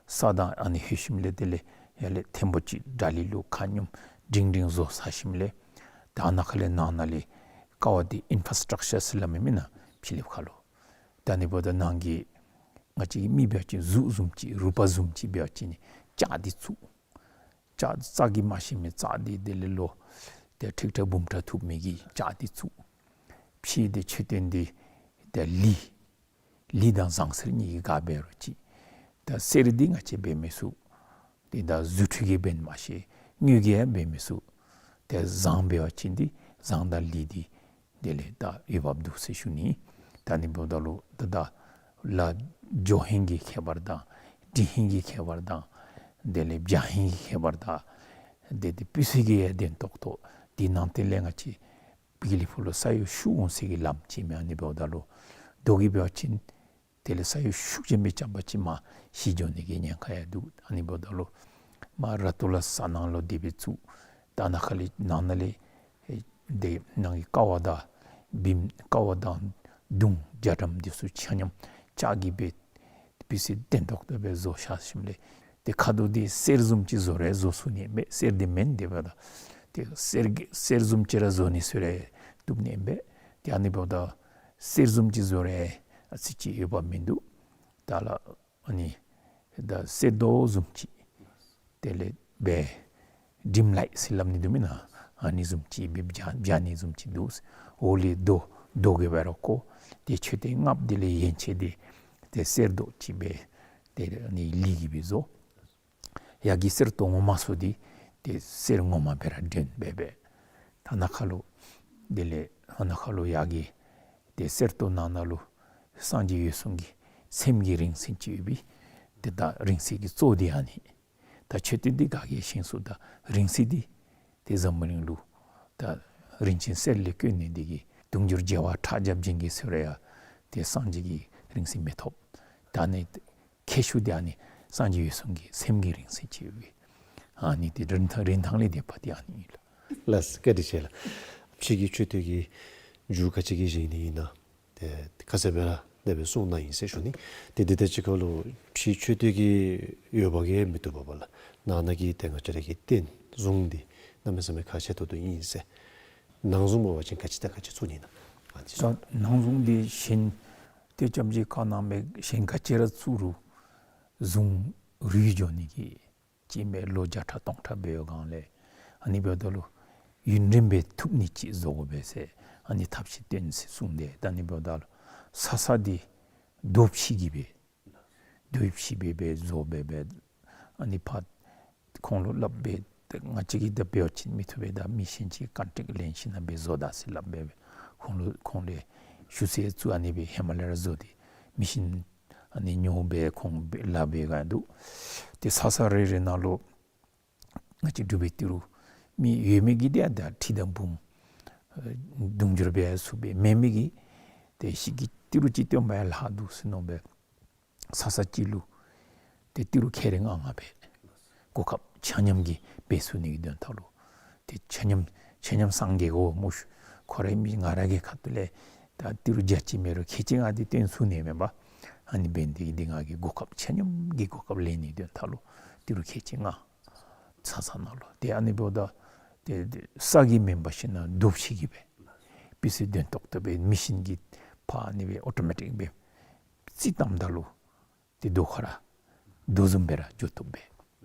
ས་དང་ཨ་ནི་ལྷོད་ཞིནམ་ལས་དེ་ལས་ཡར་ལས་ཐེམ་པོ་ཅིག་དྲ་ལི་ལུ་ཁ་སྙོམས་སྒྲིང་སྒྲིང་བཟོ་ཚར་ཞིནམ་ལས་ད་ཨ་ནཱ་ཁ་ལས་ནང་ན་ལས་ཀ་བ་འདི་ཨིན་ཕ་ར་སི་ཊག་ཅར་ཟེར་སླབ་མི་མེན་ན་ཕྱི་གླིངཔ་ཁ་ལུ། ད་ཨ་ནི་འབདཝ་ད་ནང་གི་ང་བཅས་ཀྱིས་མི་འབད་བ་ཅིན་གཟུགས་བཟུམ་ཅིག་རུས་པ་བཟུམ་ཅིག་འབད་བ་ཅིན་ལྕགས་འདི་བཙུགས། ལྕགས་རྩ་གིས་མ་ཤེས་མི་རྩ་འདི་དེ་ལས་ལོ་ཏེ་ཁྲིག་ཕྲག་འབུམ་ཕྲག་ཐུབ་མི་གི་ལྕགས་འདི་བཙུགས། ཕྱི་འདི་མཆོད་རྟེན་འདི་ཏེ་ལི་ལི་དང་ཟངས་གསེར་གཉིས་ཀྱིས་ག་འབད་རུང་ཅིག། ད་གསེར་འདི་ང་བཅས་འབད་མི་ཚུགས། ཏེ་ད་རྫུ་འཕྲུལ་གྱིས་འབད་ནི་མ་ཤེས། དངུལ་གྱིས་ཡང་འབད་མི་ཚུགས། ཏེ་ཟངས་འབད་བ་ཅིན་འདི་ཟངས་དང་ལི་འདི་དེ་ལས་ད་འོས་འབབ་འདུག་ཟེར་ཞུ་ནི། ད་ཨ་ནི་འབདཝ་ད་ལུ་ད་ད་ལ་འགྱོ་ཧིང་གི་ཁྱད་པར་དང་འགྲིལ་ཧིང་གི་ཁྱད་པར་དང་དེ་ལས་འབྱང་ཧིང་གི་ཁྱད་པར་དང་དེ་དེ་སྤུས་ཚད་ཀྱི་ཡང་དོན་ཏོག་ཏོ། དེ་ནང་དེ་ལས་ང་བཅས་པི་ལི་ཕུ་ལུ་ས་གཡོ་ཤུགས་འོང་ས་གི་ལམ་ཅིག་མས། ཨ་ནི་འབདཝ་ད་ལུ་རྡོ་གིས་འབད་བ་ཅིན་དེ་ལས་ས་གཡོ་ཤུགས་ཅན་སྦེ་རྐྱབ་པ་ཅིན་མ་ཤི་འགྱོ་ནི་གི་ཉེན་ཁ་ཡང་འདུག། ཨ་ནི་འབདཝ་ད་ལུ་མ་ར་ཏོ་ལ་ས་ནང་ལུ་དེ་སྦེ་བཙུགས། ད་ཨ་ནཱ་ཁ་ལས་ནང་ན་ལས་ཨེ་དེ་ནང་གི་ཀ་བ་དང་བིམ་ཀ་བ་དང་མདུང་རྒྱ་གྲམ་འདི་ཚུ་ཆ་མཉམ་ལྕགས་ཀྱིས་སྦེ་སྤུས་ཚད་ལྡན་ཏོག་ཏོ་སྦེ་བཟོ་བཞག་ཞིནམ་ལས་ཏེ་ཁ་དོག་འདི་གསེར་བཟུམ་ཅིག་བཟོ་རུང་བཟོ་ཚུགས་ནི་མས། གསེར་འདི་མེན། དེ་འབདཝ་ད་ཏེ་གསེར་གྱི་གསེར་བཟུམ་ཅིག་ར་བཟོ་ནི་ཚུ་ར་བཏུབ་ནི་མས། ཏེ་ཨ་ནི་འབདཝ་ད་གསེར་བཟུམ་ཅིག་བཟོ་རུང་ཨ་ཙི་ཅིག་འོས་འབབ་མིན་འདུག། ད་ལགས་ཨ་ནི་ད་གསེར་རྡོ་བཟུམ་ཅིག་དེ་ལས་སྦེ་ཌིམ་ལའིཊ་ཟེར་སླབ་ནི་འདུག་མེན་ན། ཨ་ནི་བཟུམ་ཅིག་སྦེ་འབྱང་འབྱང་ནི་བཟུམ་ཅིག་འདུག། འོག་ལས་རྡོ་རྡོ་གིས་འབད་རུང་བརྐོ། ཏེ་མཆོད་རྟེན་ལྔཔོ་དེ་ལས་ཡན་ཆད་འདི་ཏེ་གསེར་རྡོ་ཅིག་སྦེ་ཏེ་ཨ་ནི་ལི་གིས་སྦེ་བཟོ། ཡར་གྱི་གསེར་ཏོག་ངོ་མ་ཚུ་འདི་ཏེ་གསེར་ངོ་མ་སྦེ་ར་འདྲེན་འབད་འབད། ད་ནཱ་ཁ་ལུ་དེ་ལས་ཨ་ནཱ་ཁ་ལུ་ཡར་གྱི་ ཏེ་གསེར་ཏོག་ནང་ན་ལུ་སངས་རྒྱས་འོད་སྲུང་གི་སེམས་ཀྱི་རིང་བསྲེལ་ཅིག་ཡོད་པས། ཏེ་ད་རིང་བསྲེལ་གྱི་གཙོ་འདི་ཨ་ནི། ད་མཆོད་རྟེན་འདི་ག་གིས་བཞེངས་ཚུགས། ད་རིང་བསྲེལ་འདི་ཏེ་འཛམ་བུ་གླིང་ལུ་ད་རིན་ཆེན་གསེར་ལས་བརྐོས་ནི་འདི་གིས་དུང་ཕྱུར་བརྒྱ་པ་ཕྲག་བརྒྱ་བྱིན་གྱིས་བསུ་རུང་ཡང་ཏེ་སངས་རྒྱས་ཀྱི་རིང་བསྲེལ་མི་ཐོབ། ད་ཨ་ནི་ཁྱད་ཆོས་འདི་ཨ་ནི་སངས་རྒྱས་འོད་སྲུང་གི་སེམས་ཀྱི་རིང་བསྲེལ་ཅིག་ཡོད་པས། ཨ་ནི་ཏེ་རིན་ཐང་རིན་ཐང་ལས་འདས་པ་འདི་ཨ་ནི་ཨིན་ལགས། ལགས་སོ། བཀའ་དྲིན་ཆེ་ལགས། ཕྱིའི་མཆོད་རྟེན་གྱི་མཇུག་ག་ཅི་གི་བཞེངས་ནི་ཨིན་ན། ཏེ་ཁ་གསལ་སྦེ་ར་དེ་སྦེ་གསུངས་གནང་ཡི་ཟེར་ཞུ་ནི། ཏེ་འདི་དང་གཅིག་ཁར་ལུ་ཕྱིའི་མཆོད་རྟེན་གྱི་འོས་འབབ་ཀྱིས་མི་བཏུབ་པས་ལགས། ནང་ན་གི་ཏེ་ང་བཅས་ར་གི་རྟེན་གཟུངས་འདི་གནམ་མེད་ས་མེད་ཁག་ཆེ་ཏོག་ཏོ་ཨིན་ཟེར། ནང་གཟུངས་འབད་བ་ཅིན་ག་ཅི་དང་ག་ཅི་བཙུགས་ནི་ཨིན་ན། ཨ་ནི་ད་ནང་གཟུངས་འདི་གཞན་ཏེ་སྐྱབས་རྗེ་བཀའ་གནང་མི་གཞན་ག་ཅི་ར་བཙུགས་རུང་གཟུངས་རུལ་འགྱོ་ནི་གི་ཅིག་མས། ལོ་བརྒྱ་ཕྲག་སྟོང་ཕྲག་འབད་བའི་སྒང་ལས་ཨ་ནི་འབདཝ་ད་ལུ་ཡུན་རིངམོ་སྦེ་ཐུབ་ནི་ཅིག་བཟོ་དགོ་པས་ཟེར་ཨ་ནི་ཐབས་ཤེས་སྟོན་ཟེར་གསུངས་ཏེ། ད་ཨ་ནི་འབདཝ་ད་ལུ་ས་ས་འདི་རྡོ་ཕྱེ་གིས་སྦེ་རྡོ་ཕྱེ་སྦེ་སྦེ་བཟོ་སྦེ་སྦེ་ཨ་ནི་ཕར་ཁོང་ལུ་སླབ་སྦེ་ཏེ་ང་བཅས་ཀྱིས་ད་འབད་བ་ཅིན་མི་ཐུབ་པས། ད་མི་གཞན་ཅིག་ཀོན་ཊེཀཊ་ལེན་ཞིན་ན་སྦེ་བཟོ་ད་ཟེར་སླབ་སྦེ་སྦེ་ཁོང་ལུ་ཁོང་ལས་ཞུ་ཚད་ཚུ་ཨ་ནི་སྦེ་ཧེ་མ་ལས་ར་བཟོ་སྟེ་མི་གཞན་ཨ་ནི་ཉོ་སྦེ་ཁོང་སྦེ་ལཱ་འབད་ག་ཡང་འདུག། ཏེ་ས་ས་རེ་རེ་ནང་ལུ་ང་བཅས་འབྲུག་པའི་ཏི་རུ་མི་ཡོད་མི་གིས་ཏེ་ད་ཁྲི་དང་འབུམ་ཨ་དུང་ཕྱུར་སྦེ་ཚུགས་པས། མེད་མི་གིས་ཏེ་ཤིག་གི་ཏི་རུ་ཅིག་བཏོན་པ་ཡང་ལྷག་འདུག་ཟེར་མནོ་སྦེ་ས་ས་ཅིག་ལུ་ཏེ་ཏི་རུ་ཁལ་རེ་ལྔ་ལྔ་སྦེ་གོ་སྐབས་ཆ་མཉམ་གྱིས་འབད་ཚུགས་ནི་གི་དོན་དག་ལུ་ཏེ་ཆ་མཉམ་ཆ་མཉམ་སངས་རྒྱས་འོང་སྨོ་ཤ། ཁོ་ར་མི་ང་ར་གི་ཁ་ཐུག་ལས་ད་ཏི་རུ་བརྒྱ་ཅིག་མེད་རུང་ཁལ་གཅིག་ལྔ་འདི་བཏོན་ཚུགས་ནི་མེན་པ། ཨ་ནི་འབད་ནི་འདི་ང་གིས་གོ་སྐབས་ཆ་མཉམ་གྱིས་གོ་སྐབས་ལེན་ནི་དོན་དག་ལུ་ཏི་རུ་ཁལ་གཅིག་ལྔ་ས་ས་ནང་ལུ་ཏེ་ཨ་ནི་འབདཝ་ད་ཏེ་ས་གིས་མེན་པར་ཞིན་ན་རྡོ་ཕྱེ་གིས་སྦེ་སྤུས་ཚད་ལྡན་ཏོག་ཏོ་སྦེ་མི་གཞན་གྱིས་ཕར་ཨ་ནི་སྦེ་ཨོ་ཊོ་མེ་ཊིཀ་སྦེ་རྩིས་བཏངམ་ད་ལུ་ཏེ་རྡོ་ཁར་རྡོ་བཟུམ་སྦེ་ར་འགྱོ་བཏུབ་པས།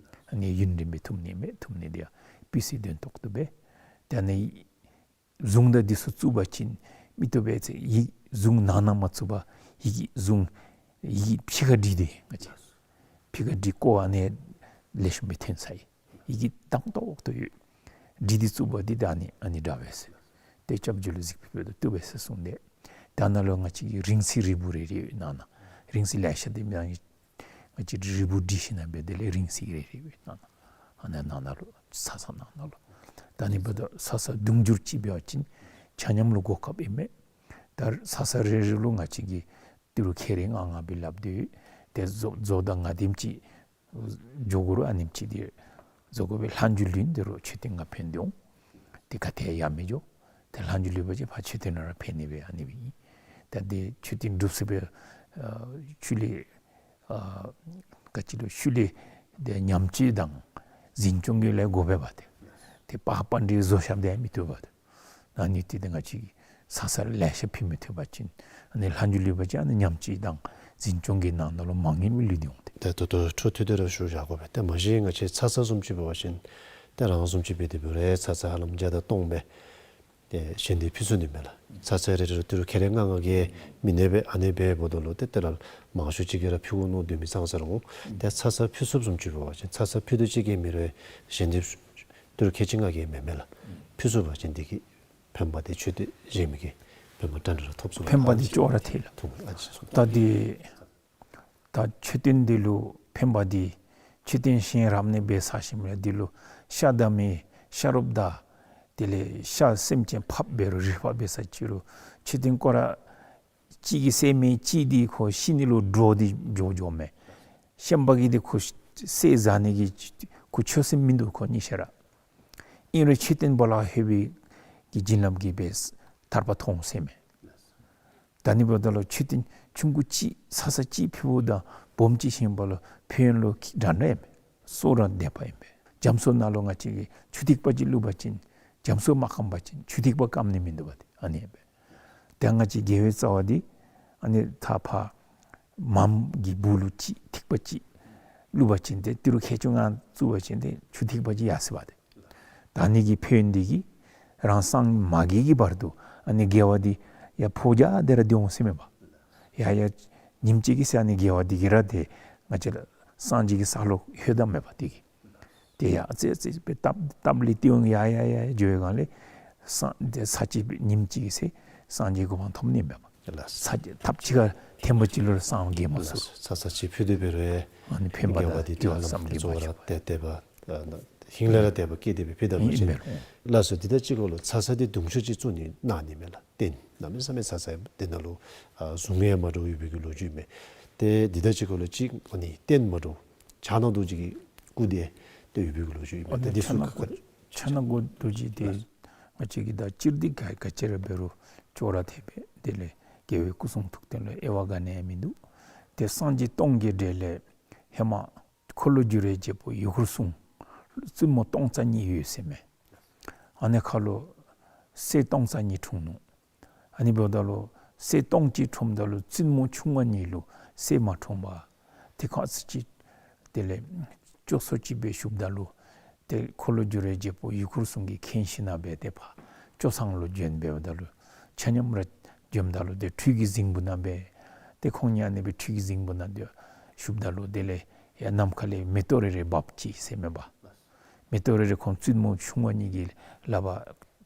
ཨ་ནི་ཡུན་རིངམོ་སྦེ་ཐུབ་ནི་མས། ཐུབ་ནི་འདི་ཡང་སྤུས་ཚད་ལྡན་ཏོག་ཏོ་སྦེ། ཏེ་ཨ་ནི་གཟུངས་དང་འདི་ཚུ་བཙུགས་པ་ཅིན་མི་བཏུབ་པས་ཟེར། ཡིག་གཟུངས་ནང་ན་མ་བཙུགས་པར་ཡི་གེ་གཟུངས་ཡི་གེ་ཕྱི་ཁར་བྲིས་ཏེ་ང་བཅས་ཕྱི་ཁར་བྲིས་བརྐོ་ཨ་ནི་ལེགས་ཤོམ་སྦེ་ཐོན་ས་ཡི་གེ་དྭངས་ཏོག་ཏོ་ཡོད། བྲིས་ཏེ་བཙུགས་པ་འདི་ད་ཨ་ནི་ཨ་ནི་འདྲ་བས་ཟེར། ཏེ་སྐྱབས་རྗེ་ལུ་གཟིགས་ཕུལ་བ་ད་བཏུབ་པས་ཟེར་གསུངས་ཏེ། ད་ནཱ་ལུ་ང་བཅས་ཀྱི་རིང་བསྲེལ་རིལ་བུ་རེ་རེ་ཡོད་ནང་ན། རིང་བསྲེལ་ལེ་ཤ་འདི་མི་ང་བཅས་རིལ་བུ་བྲིས་ཞིན་ན་སྦེ་དེ་ལས་རིང་བསྲེལ་རེ་རེ་ཡོད་ནང་ན། ཨ་ནི་ནང་ན་ལུ་ས་ས་ནང་ན་ལུ། ད་ཨ་ནི་འབདཝ་ད་ས་ས་དུང་ཕྱུར་གཅིག་འབད་བ་ཅིན་ཆ་མཉམ་ལུ་གོ་སྐབས་ཨིན་མས། ད་ས་ས་རེ་རེ་ལུ་ང་བཅས་ཀྱིས་ཏི་རུ་ཁལ་རེ་ལྔ་ལྔ་སྦེ་སླབ་སྟེ་ཡོད། ཏེ་བཟོ་བཟོཝ་ད་ང་དེམ་ཅིག་འགྱོ་དགོ་རུང་ཨ་ནེམ་ཅིག་ཏེ་བཟོ་དགོ་པས། ལྷག་མཇུག་ལུས་ཏེ་རུང་མཆོད་རྟེན་ནང་ཕན་ཏེ་འོང་། ཏེ་ག་ཏེ་ཡང་མི་འགྱོ། ཏེ་ལྷག་མཇུག་ལུས་པ་ཅིན་ཕར་མཆོད་རྟེན་ནང་ར་ཕན་ནི་སྦེ་ཨ་ནི་སྦེ་ཨིན། ད་ཏེ་མཆོད་རྟེན་སྒྲུབ་ས་སྦེ་ཨ་ཤུལ་ལས་ཨ་ག་ཅི་ལོ་ཤུལ་ལས་ཏེ་ཉམས་བཅོས་དང་འཛིན་སྐྱོང་གི་ལཱ་དགོ་པས་པ་ཏེ། ཏེ་པར་པར་འདི་བཟོ་བཞག་སྟེ་ཡང་མི་བཏུབ་པ་ཏེ། ཨ་ནི་འདི་ཏེ་ང་བཅས་ས་ས་ལེ་ཤ་ཕུལ་མི་ཐུབ་པ་ཅིན་ཨ་ནི་ལྷག་མཇུག་ལུས་པ་ཅིན་ཨ་ནི་ཉམས་བཅོས་དང་འཛིན་སྐྱོང་གི་ནང་ན་ལུ་མ་དངུལ་ལུས་ཏེ་འོང་སྟེ། ཏེ་ད་ལྟོ་འཕྲོ་མཐུད་དེ་ར་ཞུ་བཞག་དགོ་པས། ཏེ་མ་གཞི་ང་བཅས་ཚ་ཚ་བཟུམ་ཅིག་འབད་བ་ཅིན་ཏེ་རང་བཟུམ་ཅིག་འབད་དེ་འབད་རུང་ཚ་ཚ་ཧ་ལམ་བརྒྱ་དང་སྟོང་སྦེ་ཏེ་ཞལ་འདེབས་ཕུལ་ཚུགས་ནི་མས་ལགས། ཚ་ཚ་རེ་རེ་ལུ་ཏི་རུ་ཁལ་རེ་ལྔ་ལྔ་གིས་མི་ནུས་པས། ཨ་ནི་འབདཝ་ད་ལུ་ཏེ་ཏེ་ར་མང་ཤོས་ཅིག་གིས་ར་ཕུལ་དགོ་མནོ་སྡོད་མི་ཙང་ཙ་ར་འོང་། ཏེ་ཚ་ཚ་ཕུལ་ཚུགསཔ་བཟུམ་ཅིག་འབད་བ་ཅིན་ཚ་ཚ་ཕུལ་དོ་ཅིག་གིས་མེད་རུང་ཞལ་འདེབས་ཏི་རུ་ཁལ་གཅིག་ལྔ་གིས་མེན་མས་ལགས། ཕུལ་ཚུགས་པ་ཅིན་འདི་གིས་ཕན་པ་འདི་མཆོད་རྟེན་བཞེངས་མི་གིས་ཕན་པ་འདྲན་འདྲ་ར་ཐོབ་ཚུགས་ལགས། ཕན་པ་འདི་ཅོག་ར་འཐད་ལགས། ཐུགས་ཨ་ཙི་ད་འདི་ད་མཆོད་རྟེན་འདི་ལུ་ཕན་པ་འདི་མཆོད་རྟེན་གཞན་རབ་གནས་འབད་ས་ཞིནམ་ལས་འདི་ལུ་ཤ་དང་མི་ཤ་རོགཔ་དང་དེ་ལས་ཤ་སེམས་ཅན་ཕགཔ་འབད་རུང་རི་ཕགཔ་འབད་ས་ཅིག་རུང་མཆོད་རྟེན་སྐོར་ར་གཅིག་གིས་བསད་མི་གཅིག་འདི་ཁོ་ཤི་ནི་ལུ་འདྲོག་སྟེ་འགྱོ་འགྱོཝ་མས། ཤན་པ་གིས་འདི་ཁོ་བསད་བཟའ་ནི་གི་ཁོ་ཆོད་སེམས་མིན་འདུག་ཁོ་གཉིས་ཆ་ར། ཨིན་རུང་མཆོད་རྟེན་སྦོ་ལོགས་ལྷོད་པའི་གི་བྱིན་རླབས་ཀྱིས་སྦེ་ཐར་པ་མཐོང་ཟེར་མས། ད་ཨ་ནི་འབདཝ་ད་ལུ་མཆོད་རྟེན་ཆུང་ཀུ་ཅིག་ས་ས་ཅིག་ཕུལཝ་དང་སྦོམ་ཅིག་བཞེངསམ་ལུ་ཕན་ཡོན་ལུ་འདྲན་འདྲ་ཨིན་པས། གསོལ་རས་འདེབས་པ་ཨིན་པས། རྒྱ་མཚོ་ནང་ལུ་ང་བཅས་ཀྱིས་ཆུ་ཐིགས་པ་ཅིག་བླུགས་པ་ཅིན་རྒྱ་མཚོ་མ་སྐམ་པ་ཅིན་ཆུ་ཐིགས་པ་སྐམ་ནི་མིན་འདུག་པ་ཏེ་ཨ་ནི་ཨིན་པས། ཏེ་ང་བཅས་དགེ་བའི་རྩ་བ་འདི་ཨ་ནི་ད་ཕར་མམ་གི་སྦུག་ལུ་ཅིག་ཐིགས་པ་ཅིག་བླུགས་པ་ཅིན་ཏེ་ཏི་རུ་ཁལ་གཅིག་ལྔ་བཙུགས་པ་ཅིན་ཏེ་ཆུ་ཐིགས་པ་ཅིག་ཡར་སོ་བ་ཏེ། ད་ཨ་ནི་གི་ཕན་ཡོན་འདི་གིས་རང་སངས་མ་རྒྱས་ཀྱི་བར་དུ་ཨ་ནི་དགེ་བ་འདི་ཡར་འཕོ་རྒྱས་ཏེ་ར་སྡོད་འོང་ཟེར་མས་པ། ཡར་ཡར་ཉིནམ་གཅིག་གི་ཚེ་ཨ་ནི་དགེ་བ་འདི་གིས་ར་ཏེ་ང་བཅས་ར་སངས་རྒྱས་ཀྱི་ས་ལུ་ལྷོད་དོ་མས་པ་འདི་གིས། ཏེ་ཡར་ཨ་ཙི་ཨ་ཙི་སྦེ་སྟབས་སྟབས་ལེགས་ཏེ་འོང་ཡར་ཡར་ཡར་འགྱོ་བའི་སྒང་ལས་སངས་ཏེ་ས་གཅིག་ཉིནམ་གཅིག་གི་ཚེ་སངས་རྒྱས་གོ་འཕང་ཐོབ་ནི་མས་པ། ལགས། ཚར་གཅིག་ཐབས་གཅིག་ཁར་ཐེངས་པ་གཅིག་ལུ་སངས་རྒྱས་མ་ཚུགས། ཚར་ཚར་ཅིག་ཕུལ་ཏེ་འབད་རུང་ཨ་ནི་ཕན་པ་དང་དགེ་བ་འདི་ཏེ་ཧ་ལམ་བསམ་གྱིས་མ་ཁྱབ་པ། གཙོ་བོ་ར་དད་དད་པ་ཨ་ཧིང་ལས་ར་དད་པ་བསྐྱེད་དེ་སྦེ་ཕུལ་ད་པ་ཅིན། ལགས་སོ། འདི་དང་གཅིག་ཁར་ལུ་ཚར་ཚར་འདི་གདུང་ཤུགས་ཅིག་བཙུགས་ནི་གནང་ནི་མས་ལགས། རྟེན་གནམ་མེད་ས་མེད་ཚར་ཚར་འདི་ནང་ལུ་ཨ་གཟུངས་ཡང་མ་འདྲཝ་ཡོད་པའི་གི་ལོ་རྒྱུས་མས། ཏེ་འདི་དང་གཅིག་ཁར་ལུ་གཅིག་ཨ་ནི་རྟེན་མ་འདྲཝ་ཕྱག་ན་རྡོ་རྗེ་གི་སྐུ་དེ་ཏེ་ཡོད་པའི་གི་ལོ་རྒྱུས་ཨིན་མས། ཨ་ཏེ་ནི་འདི་ཕྱག་ན་ཚུ་རྡོ་རྗེ་ཕྱག་ན་རྡོ་རྗེ་འདི་ང་བཅས་ཀྱིས་ད་སྤྱིར་འདི་ག་ག་ཅི་ར་འབད་རུང་ཅོག་ར་འཐདཔ་སྦེ་དེ་ལས་རྒྱལ་བའི་སྐུ་གསུང་ཐུགས་རྟེན་ལུ་དབྱེ་བ་ག་ནི་ཡང་མིན་འདུག། ཏེ་སངས་རྒྱས་སྟོང་གི་གྲས་ལས་ཧེ་མ་འཁོར་ལོས་སྒྱུར་བའི་རྒྱལ་པོ་ཡུ་གུར་སུང་བཙུན་མོ་སྟོང་རྩ་གཉིས་ཡོད་ཟེར་མས། ཨ་ནི་ཁར་ལུ་སྲས་སྟོང་རྩ་གཉིས་འཁྲུངས་ནུག། ཨ་ནི་འབདཝ་ད་ལུ་སྲས་སྟོང་གཅིག་འཁྲུངསམ་ད་ལུ་བཙུན་མོ་ཆུང་བ་གཉིས་ལུ་སྲས་མ་འཁྲུངས་པར་ཏེ་ཁོང་ཨ་ཙི་ཅིག་དེ་ལས་སྐྱོ་སུ་ཅིག་སྦེ་བཞུགསཔ་ད་ལུ་ཏེ་འཁོར་ལོས་སྒྱུར་བའི་རྒྱལ་པོ་ཡུ་གུར་སུང་གིས་མཁྱེན་ཞིནམ་ལས་ཏེ་ཕར་སྐྱོ་སངས་ལུ་བྱོན་འབདཝ་ད་ལུ་ཆ་མཉམ་ར་བྱོནམ་ད་ལུ་ཏེ་ཁྲུས་ཀྱི་རྫིང་བུ་ནང་སྦེ་ཏེ་ཁོང་གཉིས་ཨ་ནི་སྦེ་ཁྲུས་ཀྱི་རྫིང་བུ་ནང་ཏེ་བཞུགསཔ་ད་ལུ་དེ་ལས་ཡར་ནམ་མཁའ་ལས་མེ་ཏོག་རེ་རེ་འབབ་ཅི་ཟེར་མས་པ། མེ་ཏོག་རེ་རེ་ཁོང་བཙུན་མོ་ཆུང་བ་གཉིས་ཀྱི་ལགཔ་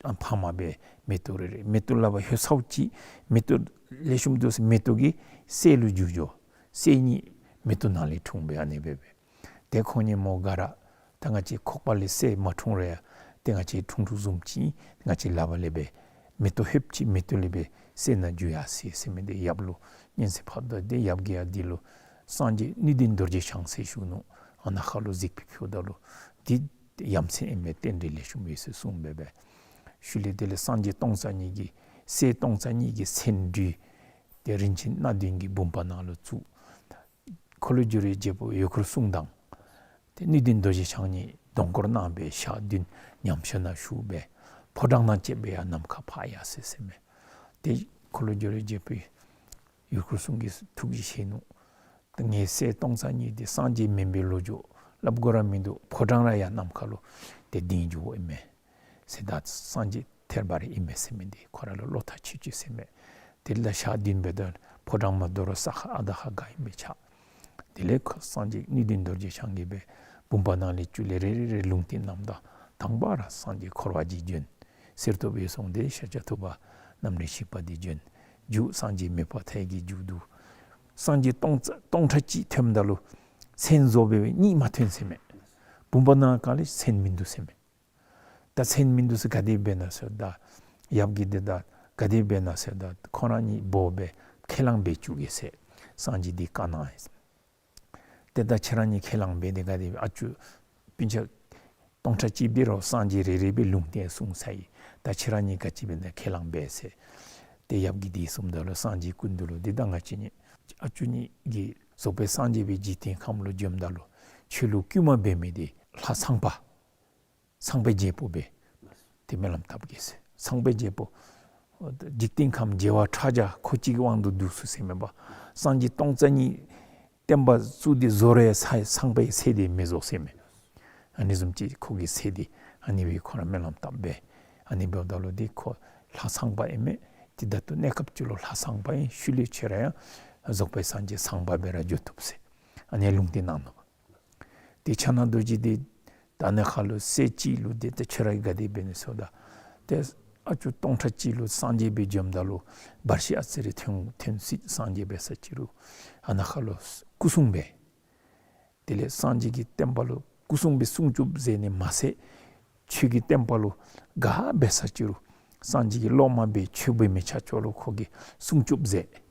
ཨ་ཕམ་སྦེ་མེ་ཏོག་རེ་རེ་མེ་ཏོག་ལགཔ་ཧོ་སའུ་ཅིག་མེ་ཏོག་ལེགས་ཤོམ་འདུག་ཟེར་མེ་ཏོག་གིས་སྲས་ལུ་འགྱུར་འགྱོ། སྲས་གཉིས་མེ་ཏོག་ནང་ལས་འཁྲུངས་སྦེ་ཨ་ནི་སྦེ་སྦེ། ཏེ་ཁོང་གཉིས་མོ་ག་ར་ད་ང་བཅས་ཁོག་པ་ལས་སྲས་མ་འཁྲུངས་རུང་ཡང་ཏེ་ང་བཅས་ཁྲུང་ཁྲུང་བཟུམ་ཅིག་ང་བཅས་ལགཔ་ལས་སྦེ་མེ་ཏོག་ཧོཔ་ཅིག་མེ་ཏོག་ལས་སྦེ་སྲས་ནང་འགྱུར་ཡར་སོ་ཡི་ཟེར་མི་འདི་ཡབ་ལུ་སྙན་གསན་ཕབ་ད་ཏེ་ཡབ་ཀྱིས་ཡང་འདི་ལུ་སངས་རྒྱས་ནུས་ལྡན་རྡོ་རྗེ་འཆང་ཟེར་ཞུ་ནུག། ཨ་ནཱ་ཁར་ལུ་གཟིགས་ཕུལ་ཕུལཝ་ད་ལུ་འདི་ཡ་མཚན་ཨིན་མས། རྟེན་འབྲེལ་ལེགས་ཤོམ་ཡོད་ཟེར་གསུངས་སྦེ་སྦེ། ཤུལ་ལས་དེ་ལས་སངས་རྒྱས་སྟོང་རྩ་གཉིས་ཀྱི་སྲས་སྟོང་རྩ་གཉིས་ཀྱི་མཚན་བྲིས་ཏེ་རིན་ཆེན་སྣ་བདུན་གྱི་བུམ་པ་ནང་ལུ་བཙུགས། འཁོར་ལོས་སྒྱུར་བའི་རྒྱལ་པོ་ཡུ་གུར་སུང་དང་ཏེ་ནུས་ལྡན་རྡོ་རྗེ་འཆང་གཉིས་གདོང་སྐོར་གནང་སྦེ་ཞག་བདུན་ཉམས་བཞེས་ནང་བཞུགས་སྦེ་ཕོ་བྲང་ནང་བཅས་པའི་ཡང་ནམ་མཁའ་འཕགས་ཡར་སོ་ཡི་ཟེར་མས། ཏེ་འཁོར་ལོས་སྒྱུར་བའི་རྒྱལ་པོ་ཡུ་གུར་སུང་གིས་ཐུགས་རྗེ་ཆེ་ནུག། ཏེ་ངེའི་སྲས་སྟོང་རྩ་གཉིས་འདི་སངས་རྒྱས་མེན་པའི་ལོ་རྒྱུས་སླབ་དགོ་ར་མིན་འདུག། ཕོ་བྲང་ར་ཡང་ནམ་མཁའ་ལུ་ཏེ་ལྡིང་འགྱོཝ་ཨིན་མས། ཟེར་ད་སངས་རྒྱས་ཐལ་བ་རེ་ཨིན་མས་ཟེར་མི་འདི་ཁོ་ར་ལུ་བློ་ཐག་ཆོད་ཆོད་ཟེར་མས། དེ་ལས་ཞག་བདུན་འབདཝ་ད་ཕོ་བྲང་མ་དོ་རུང་ས་ཁར་ཨ་དར་ཁ་ག་ཨིན་པས་ཆགས། དེ་ལས་ཁོ་སངས་རྒྱས་ནུས་ལྡན་རྡོ་རྗེ་འཆང་གིས་སྦེ་བུམ་པ་ནང་ལས་བཅུག་ལས་རེ་རེ་རེ་ལུང་བསྟན་གནངམ་ད་དང་པ་ར་སངས་རྒྱས་འཁོར་བ་འཇིག་བྱོན། གསེར་ཐུབ་འོད་སྲུང་དེ་ཤཱཀྱ་ཐུབ་པ་རྣམ་འདྲེན་བཞི་པ་འདི་བྱོན། མཇུག་སངས་རྒྱས་མེ་ཕག་མཐའ་ཡས་ཀྱི་མཇུག་བསྡུ། སངས་རྒྱས་སྟོང་རྩ་སྟོང་ཕྲག་གཅིག་ཐོནམ་ད་ལུ་མཚན་རྫོགས་སྦེ་གཉིད་མ་ཐོན་ཟེར་མས། བུམ་པ་ནང་ག་ལས་མཚན་མིན་འདུག་ཟེར་མས། ད་མཚན་མིན་འདུག་ཟེར་ག་དེ་འབད་ན་ཟེར་ད་ཡབ་ཀྱིས་འདི་ད་ག་དེ་འབད་ན་ཟེར་ད་ཁོང་ར་གཉིས་འབོ་སྦེ་ཁས་བླངས་འབད་བཅུག་གེ་ཟེར་སངས་རྒྱས་འདི་བཀའ་གནང་ཡི། ཏེ་ད་ཁྱེད་ར་གཉིས་ཁས་བླངས་འབད་དེ་ག་དེ་ཨ་ཅུ་སྤུན་ཆ་སྟོང་ཕྲག་གཅིག་འབད་རུང་སངས་རྒྱས་རེ་རེ་སྦེ་ལུང་བསྟན་གསུངས་ཚར་ཡི། ད་ཁྱེད་ར་གཉིས་ག་ཅི་འབད་ན་ཁས་བླངས་འབད་ཟེར། ཏེ་ཡབ་ཀྱིས་འདི་གསུངམ་ད་ལུ་སངས་རྒྱས་སྐུ་མདུན་ལུ་འདི་ད་ང་བཅས་གཉིས་ཨ་ཅུ་གཉིས་ཀྱིས་རྫོགས་པའི་སངས་རྒྱས་པའི་འཇིག་རྟེན་ཁམས་ལུ་འབྱོནམ་ད་ལུ་ཆོས་ལུ་བསྐུལ་མ་འབད་མི་འདི་ལྷ་ཚངས་པ་ཚངས་པའི་རྒྱལ་པོ་སྦེ་ཏེ་སྨོན་ལམ་བཏབ་གེ་ཟེར། ཚངས་པའི་རྒྱལ་པོ་འཇིག་རྟེན་ཁམས་བྱེ་བ་ཕྲག་བརྒྱ་ཁོ་གཅིག་གི་དབང་དུ་འདུས་སོ་ཟེར་མས་པ། སངས་རྒྱས་སྟོང་རྩ་གཉིས་བསྟན་པ་བཙུགས་ཏེ་བཟོ་རུང་ཚངས་པའི་སྲས་འདི་མི་བཟོ་ཟེར་མས། ཨ་ནི་བཟུམ་ཅིག་ཁོ་གི་སྲས་འདི་ཨ་ནི་སྦེ་ཁོ་ར་སྨོན་ལམ་བཏབ་སྦེ་ཨ་ནི་འབདཝ་ད་ལུ་འདི་ཁོ་ལྷ་ཚངས་པ་ཨིན་མས། ཏེ་ད་ལྟོ་གནས་སྐབས་ཅིག་ལུ་ལྷ་ཚངས་པ་ཨིན། ཤུལ་ལས་ཁྱོད་ར་ཡང་རྫོགས་པའི་སངས་རྒྱས་ཚངས་པ་སྦེ་ར་འགྱོ་བཏུབ་ཟེར་ཨ་ནི་ལུང་བསྟན་གནང་ནུག། ཏེ་ཕྱག་ན་རྡོ་རྗེ་འདི་ད་ནཱ་ཁར་ལུ་སྲས་གཅིག་ལུ་འདི་ད་ཁྱོད་ར་ག་དེ་འབད་ནི་ཟེརཝ་ད་ཏེ་ཨ་ཅུ་སྟོང་ཕྲག་གཅིག་ལུ་སངས་རྒྱས་སྦེ་འབྱོནམ་ད་ལུ་བར་ཤི་ཨ་ཙི་རེ་ཐོན་ཐོན་སྲིད་སངས་རྒྱས་འབད་ས་ཅིག་རུང་ཨ་ནཱ་ཁར་ལུ་སྐུ་སྲུང་འབད། དེ་ལས་སངས་རྒྱས་ཀྱི་བསྟན་པ་ལུ་སྐུ་སྲུང་སྦེ་སྲུང་སྐྱོབ་མཛད་ནི་མ་ཚད་ཆོས་ཀྱི་བསྟན་པ་ལུ་ག་འབད་ས་ཅིག་རུང་སངས་རྒྱས་ཀྱི་སློབ་མ་སྦེ་ཆོས་འབད་མི་ཆ་ཁྱབ་ལུ་ཁོ་གིས་སྲུང་སྐྱོབ་མཛད།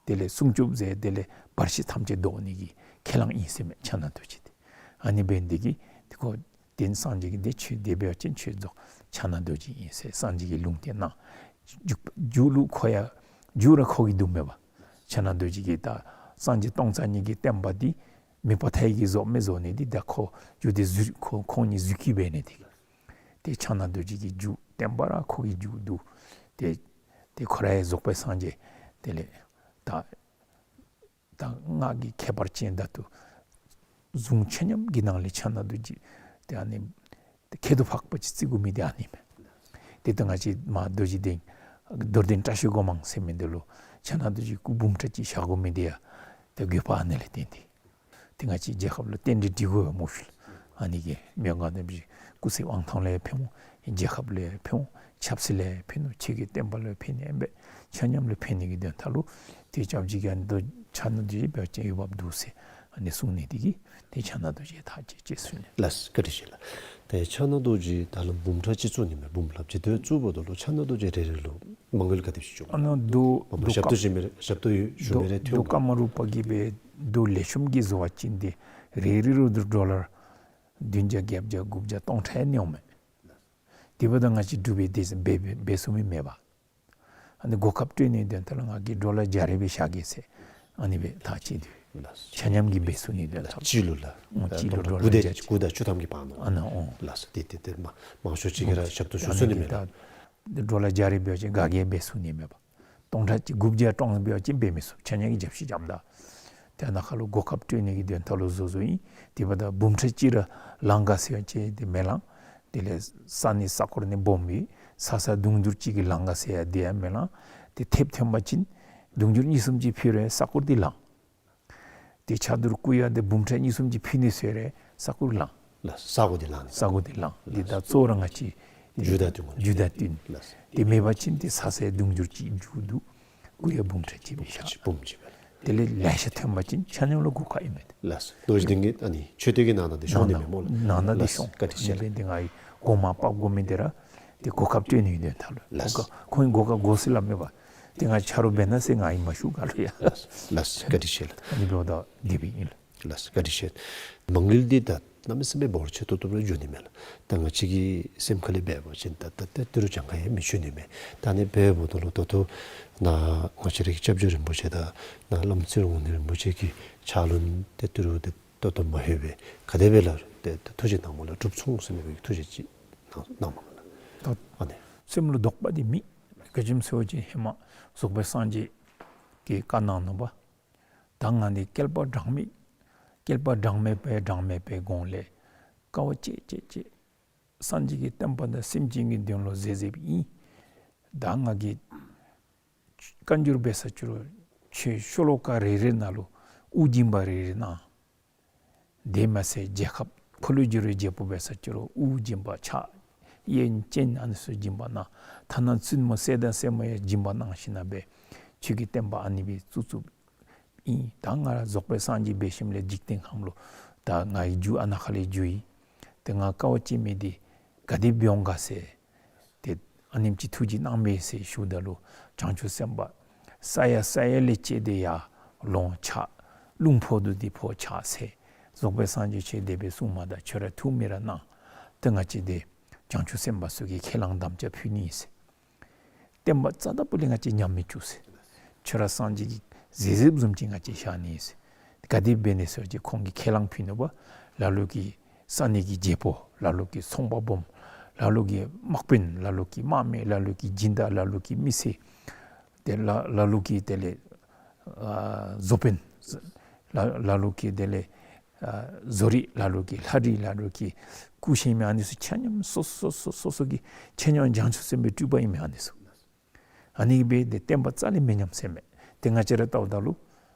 དེ་ལས་སྲུང་སྐྱོབ་མཛད། དེ་ལས་བར་ཤི་ཐམས་ཅད་བཟློག་ནི་གི་ཁས་བླངས་ཨིན་ཟེར་མས་ཕྱག་ན་རྡོ་རྗེ་འདི། ཨ་ནི་འབད་ནི་འདི་གིས་ཏེ་ཁོ་ཏེ་སངས་རྒྱས་ཀྱིས་ཏེ་ཁྱོད་དེ་འབད་བ་ཅིན་ཁྱོད་རྫོགས་ཕྱག་ན་རྡོ་རྗེ་ཨིན་ཟེར་སངས་རྒྱས་ཀྱིས་ལུང་བསྟན་གནང་། མཇུག་མཇུག་ལུ་ཁོ་ཡང་མཇུག་ར་ཁོ་གིས་བསྡུ་མས་པ། ཕྱག་ན་རྡོ་རྗེ་གིས་ད་སངས་རྒྱས་སྟོང་རྩ་གཉིས་ཀྱི་བསྟན་པ་འདི་མེ་ཕག་མཐའ་ཡས་ཀྱིས་བཟོ་མི་བཟོ་ནི་འདི་ད་ཁོ་མཇུག་འདི་ཟུར་ཁོ་ཁོང་གཉིས་ཟུར་བརྒྱུད་འབད་ནི་འདི། ཏེ་ཕྱག་ན་རྡོ་རྗེ་གིས་མཇུག་བསྟན་པ་ར་ཁོ་གིས་མཇུག་བསྡུ། ཏེ་ཏེ་ཁོ་ར་ཡང་རྫོགས་པའི་སངས་རྒྱས་དེ་ལས་ད་ད་སྔགས་ཀྱི་ཁྱད་པར་ཅན་ད་ལྟོ་གཟུངས་ཆ་མཉམ་གྱི་ནང་ལས་ཕྱག་ན་རྡོ་རྗེ་ཏེ་ཨ་ནི་ཁྱད་དུ་འཕགས་པ་ཅིག་བརྩི་དགོ་མི་འདི་ཨ་ནི་མས། ཏེ་ད་ང་བཅས་མ་རྡོ་རྗེ་གདན་རྡོར་གདན་བཀྲ་ཤིས་སྒོ་མང་ཟེར་མི་འདི་ལུ་ཕྱག་ན་རྡོ་རྗེ་སྐུ་འབུམ་ཕྲག་གཅིག་བཞག་དགོ་མི་འདི་ཡང་ཏེ་དགོས་པ་ཨ་ནི་ལས་བརྟེན་ཏེ། ཏེ་ང་བཅས་རྒྱལ་ཁབ་ལུ་རྟེན་འབྲེལ་འགྲིག་དགོ་པས་སྨོ་ཤིག། ཨ་ནི་གིས་མི་དབང་མངའ་བདག་རིན་པོ་ཆེ་སྐུ་ཚེ་དབང་ཐང་ལུ་ཡང་ཕན་འོང་ རྒྱལ་ཁབ་ལུ་ཡང་ཕན་འོང་། ཆབ་སྲིད་ལུ་ཡང་ཕན་འོང་། ཆོས་ཀྱི་བསྟན་པ་ལུ་ཡང་ཕན་ནི་ཨིན་པས། ཆ་མཉམ་ལུ་ཕན་ནི་གི་དོན་དག་ལུ་ཏེ་སྐྱབས་རྗེ་གིས་ཨ་ནི་ད་ཕྱག་ན་རྡོ་རྗེ་འབད་བ་ཅིན་འོས་འབབ་འདུག་ཟེར་ཨ་ནི་གསུངས་ནི་དེ་གིས་ཏེ་ཕྱག་ན་རྡོ་རྗེ་ཐག་བཅད་ཅི་ཟེར་ཞུ་ནི། ལགས་སོ། བཀའ་དྲིན་ཆེ་ལགས། ཏེ་ཕྱག་ན་རྡོ་རྗེ་ད་ལམ་འབུམ་ཕྲག་གཅིག་བཙུགས་ནི་མས། འབུམ་ལྷགཔ་ཅིག་ཏེ་བཙུགས་པ་ད་ལུ་ཕྱག་ན་རྡོ་རྗེ་རེ་རེ་ལུ་མ་དངུལ་ག་དེ་ཅིག་བྱུང་། ཨ་ནི་རྡོ་མ་པ་ཞབས་ཏོག་ཞུ་མི་རེ་ཞབས་ཏོག་ཞུ་མི་རེ་ཐོན་རྡོ་ཀ་མ་རུ་པ་གིས་འབད་རྡོ་ལེགས་ཤོམ་གྱི་བཟོ་བ་ཅིན་ཏེ་རེ་རེ་ལུ་ཌོ་ལར་བདུན་བརྒྱ་བརྒྱད་བརྒྱ་དགུ་བརྒྱ་སྟོང་ཕྲག་ཡང་ནི་འོང་མས། དེ་འབདཝ་ད་ང་བཅས་འབྲུག་པའི་དེ་འབད་འབད་ཚུགས་མི་མེད་པས། ཨ་ནི་གོ་སྐབས་སྤྲོད་ནིའི་དོན་དག་ལུ་ང་གིས་ཌོ་ལར་བརྒྱ་རེ་སྦེ་བཞག་གེ་ཟེར་ཨ་ནི་སྦེ་ཐག་བཅད་དེ་ཆ་མཉམ་གྱིས་འབད་ཚུགས་ནིའི་དོན་དག་ལུ། གཅིག་ལུ་ལགས། ཨོ་གཅིག་ལུ་ཌོ་ལར་དགུ་དང་བརྒྱ་དགུ་དང་བཅུ་ཐམ་གྱི་བར་ན། ཨ་ནི་ཨོ་ལགས་སོ། དེ་དེ་དེ་མ་མང་ཤོས་ཅིག་གིས་ར་ཞབས་ཏོག་ཞུ་ཚུགས་ནི་མས་ལགས། ཌོ་ལར་བརྒྱ་རེ་འབད་བ་ཅིན་ག་གིས་འབད་ཚུགས་ནི་མེད་པས། སྟོང་ཕྲག་གཅིག་དགུ་བརྒྱ་སྟོང་འབད་བ་ཅིན་འབད་མི་ཚུགས། ཆ་མཉམ་གྱིས་རྒྱབ་བཤུད་རྐྱབ་ད། ཏེ་ནཱ་ཁ་ལུ་གོ་སྐབས་སྤྲོད་ནི་གི་དོན་དག་ལུ་བཟོ་བཟོཝ་ཨིན། དེ་འབདཝ་ད་འབུམ་ཕྲག་གཅིག་ར་ལང་ག་ཟེར་བ་ཅིན་དེ་མི་ལང་། དེ་ལས་ས་གནས་ས་སྐོར་ནི་སྦོམ་སྦེ་ས་ས་དུང་ཕྱུར་གཅིག་གི་ལང་ག་ཟེར་ཡང་དེ་ཡང་མི་ལང་། ཏེ་ཐེབས་ཐོན་པ་ཅིན་དུང་ཕྱུར་གཉིས་གསུམ་ཅིག་ཕུལ་རུང་ས་སྐོར་དེ་ལང་། ཏེ་ཕྱག་རྡོར་སྐུ་ཡང་ཏེ་འབུམ་ཕྲག་གཉིས་གསུམ་ཅིག་ཕུལ་ནི་ཟེར་རུང་ས་སྐོར་ལང་། ལགས། ས་སྒོ་དེ་ལང་། ས་སྒོ་དེ་ལང་། ལགས། དེ་ད་གཙོ་བོ་ར་ང་བཅས་རྒྱུ་དང་བསྟུན་དགོ། རྒྱུ་དང་བསྟུན། ལགས། དེ་མེད་པ་ཅིན་ཏེ་ས་སའི་དུང་ཕྱུར་གཅིག་རྒྱུ་འདུག། སྐུ་ཡང་འབུམ་ཕྲག་གཅིག་སྦེ་བཞག། འབུམ་གཅིག་སྦེ། དེ་ལས་ལེ་ཤ་ཐོན་པ་ཅིན་ཆ་མཉམ་ལུ་གོ་སྐབས་ཨིན་མས། ལགས། རྡོ་རྗེ་གདན་གྱི་ཨ་ནི་མཆོད་རྟེན་གྱི་ནང་ན་དེ་ཤོང་ནི་མས་སྨོ་ལགས། ནང་ན་དེ་ཤོང་། ལགས། བཀའ་དྲིན་ཆེ་ལགས། དེ་འབད་ནི་དེ་ང་གིས་གོང་མ་པགས་སྒོར་མོ་དེ་ར་ཏེ་གོ་སྐབས་སྤྲོད་ནིའི་དོན་དག་ལུ། ལགས། གོ་སྐབས་ཁོང་གིས་གོ་སྐབས་དགོ་ཟེར་སླབ་མེད་པས། ཏེ་ང་ཆ་རོགས་འབད་གནང་ཟེར་ང་གིས་མ་ཞུ་ག་ལུ་ཡང་། ལགས། བཀའ་དྲིན་ཆེ་ལགས། ཨ་ནི་འབདཝ་ད་དེ་སྦེ་ཨིན་ལགས། ལགས། བཀའ་དྲིན་ཆེ། མ་དངུལ་འདི་ད་གནམ་མེད་ས་མེད་འབོར་ཆེ་ཏོག་ཏོ་ར་འགྱོ་ནི་མས་ལགས། ད་ང་བཅས་ཀྱི་སེམས་ཁ་ལས་འབད་བ་ཅིན་ད་ད་ད་ཏི་རུ་གྱངས་ཁ་ཡང་མི་ཆོད་ནི་མས། ད་ཨ་ནི་འབདཝ་ད་ལུ་ད་ལྟོ་ནཱ་ང་བཅས་རའི་སྐྱབས་རྗེ་རིན་པོ་ཆེ་དང་ནཱ་བླམ་ཚེ་རིང་དབང་འདུས་རིན་པོ་ཆེ་གི་ཕྱག་ལུ་ཏེ་ཏི་རུ་ཏེ་ད་ལྟོ་མ་ལྷོད་པས། ག་དེ་སྦེ་ལགས་ཏེ་ད་ཐུགས་བཞེད་གནང་སྨོ་ལགས། སྒྲུབ་ཚོགས་ཟེར་མི་གི་ཐུགས་བཞེད་ཅིག་གནང་གནང་སྨོ་ལགས། ད་ཨ་ནི་སེམས་ལུ་དོགས་པ་འདི་མེད། ག་ཅི་སྨོ་ཟེར་བ་ཅིན་ཧེ་མ་རྫོགས་པའི་སངས་རྒྱས་ཀྱིས་བཀའ་གནང་ནུག་པ། ད་ང་འདི་བསྐལ་པ་གྲངས་མེད་བསྐལ་པ་གྲངས་མེད་པའི་གྲངས་མེད་པའི་གོང་ལས་དཀའ་བ་སྤྱད་སྤྱད་སྤྱད་སངས་རྒྱས་ཀྱི་བསྟན་པ་དང་སེམས་ཅན་གྱི་དོན་ལུ་མཛད་མཛདཔ་ཨིན། ད་ང་གིས་བཀའ་འགྱུར་འབད་ས་ཅིག་རུང་ཆོས་ཤོ་ལོ་ཀ་རེ་རེ་ནང་ལུ་དབུ་སྦྱིན་པ་རེ་རེ་གནང་། དེ་མ་ཚད་རྒྱལ་ཁབ་འཁོར་ལོས་སྒྱུར་བའི་རྒྱལ་པོ་འབད་ས་ཅིག་རུང་དབུ་སྦྱིན་པ་ཕྱག་གཡས་ཅན་ཨ་ནི་ཚུ་སྦྱིན་པ་གནང་། ཐ་ན་བཙུན་མོ་སྲས་དང་སྲས་མོ་ཡང་སྦྱིན་པ་གནང་ཞིནམ་ལས་ཆོས་ཀྱི་བསྟན་པ་ཨ་ནི་སྦེ་བཙུགས་བཙུགསཔ་ཨིན། ད་ང་ར་རྫོགས་པའི་སངས་རྒྱས་འབད་ཞིནམ་ལས་འཇིག་རྟེན་ཁམས་ལུ་ད་ང་གི་རྒྱུ་ཨ་ནཱ་ཁ་ལས་རྒྱུ་ཡི། ཏེ་ང་དཀའ་བ་སྤྱད་མི་འདི་ག་དེ་འབད་འོང་ག་ཟེར། ཏེ་ཨ་ནེམ་ཅིག་ཐུགས་རྗེ་གནང་མས་ཟེར་ཞུཝ་ད་ལུ་བྱང་ཆུབ་སེམས་དཔའ་ས་ཡ་ས་ཡ་ལས་བཅད་དེ་ཡར་ལོང་ཕྱག་རླུང་ཕོག་དོ་དེ་ཕོག་ཕྱག་འཚལ། རྫོགས་པའི་སངས་རྒྱས་ཁྱོད་དེ་སྦེ་གསུངས་མ་ད་ཁྱོད་ར་ཐུགས་མི་ར་གནང་། ཏེ་ང་བཅས་འདི་བྱང་ཆུབ་སེམས་དཔའ་ཚུ་གིས་ཁས་བླངས་དམ་བཅའ་ཕུལ་ནི་ཨིན་ཟེར། བསྟན་པ་རྩ་དང་པོ་ལས་ང་བཅས་ཉམས་མི་བཅུག་ཟེར། ཁྱོད་ར་སངས་རྒྱས་ཀྱིས་མཛད་མཛདཔ་བཟུམ་ཅིག་ང་བཅས་བཞག་ནི་ཨིན་ཟེར། ག་དེ་འབད་ནི་ཟེར་བ་ཅིན་ཁོང་གིས་ཁས་བླངས་ཕུལ་ནུག་པ། ལ་ལུ་གིས་ས་གནས་ཀྱི་རྒྱལ་པོ། ལ་ལུ་གིས་ཚོང་པ་སྦོམ། ལ་ལུ་གིས་དམག་དཔོན། ལ་ལུ་གིས་དམག་མི། ལ་ལུ་གིས་སྦྱིན་བདག། ལ་ལུ་གིས་མི་སེར། ཏེ་ལ་ལ་ལུ་གིས་དེ་ལས་ཨ་བཟོ་དཔོན། ལ་ལ་ལུ་གིས་དེ་ལས་ཨ་བཟོ་རིག། ལ་ལུ་གིས་ལྷ་རིག། ལ་ལུ་གིས་སྐུ་བཞེངས་མི་ཨ་ནི་ཚུ་ཆ་མཉམ་སོ་སོ་སོ་སོ་སོ་གི་ཆ་མཉམ་བྱང་ཆུབ་སེམས་དཔའི་སྤྲུལ་པ་ཨིན་མས་ཨ་ནི་ཚུ། ཨ་ནི་སྦེ་ཏེ་བསྟན་པ་རྩ་ལས་མི་ཉམས་ཟེར་མས། ཏེ་ང་བཅས་ར་བལྟཝ་ད་ལུ་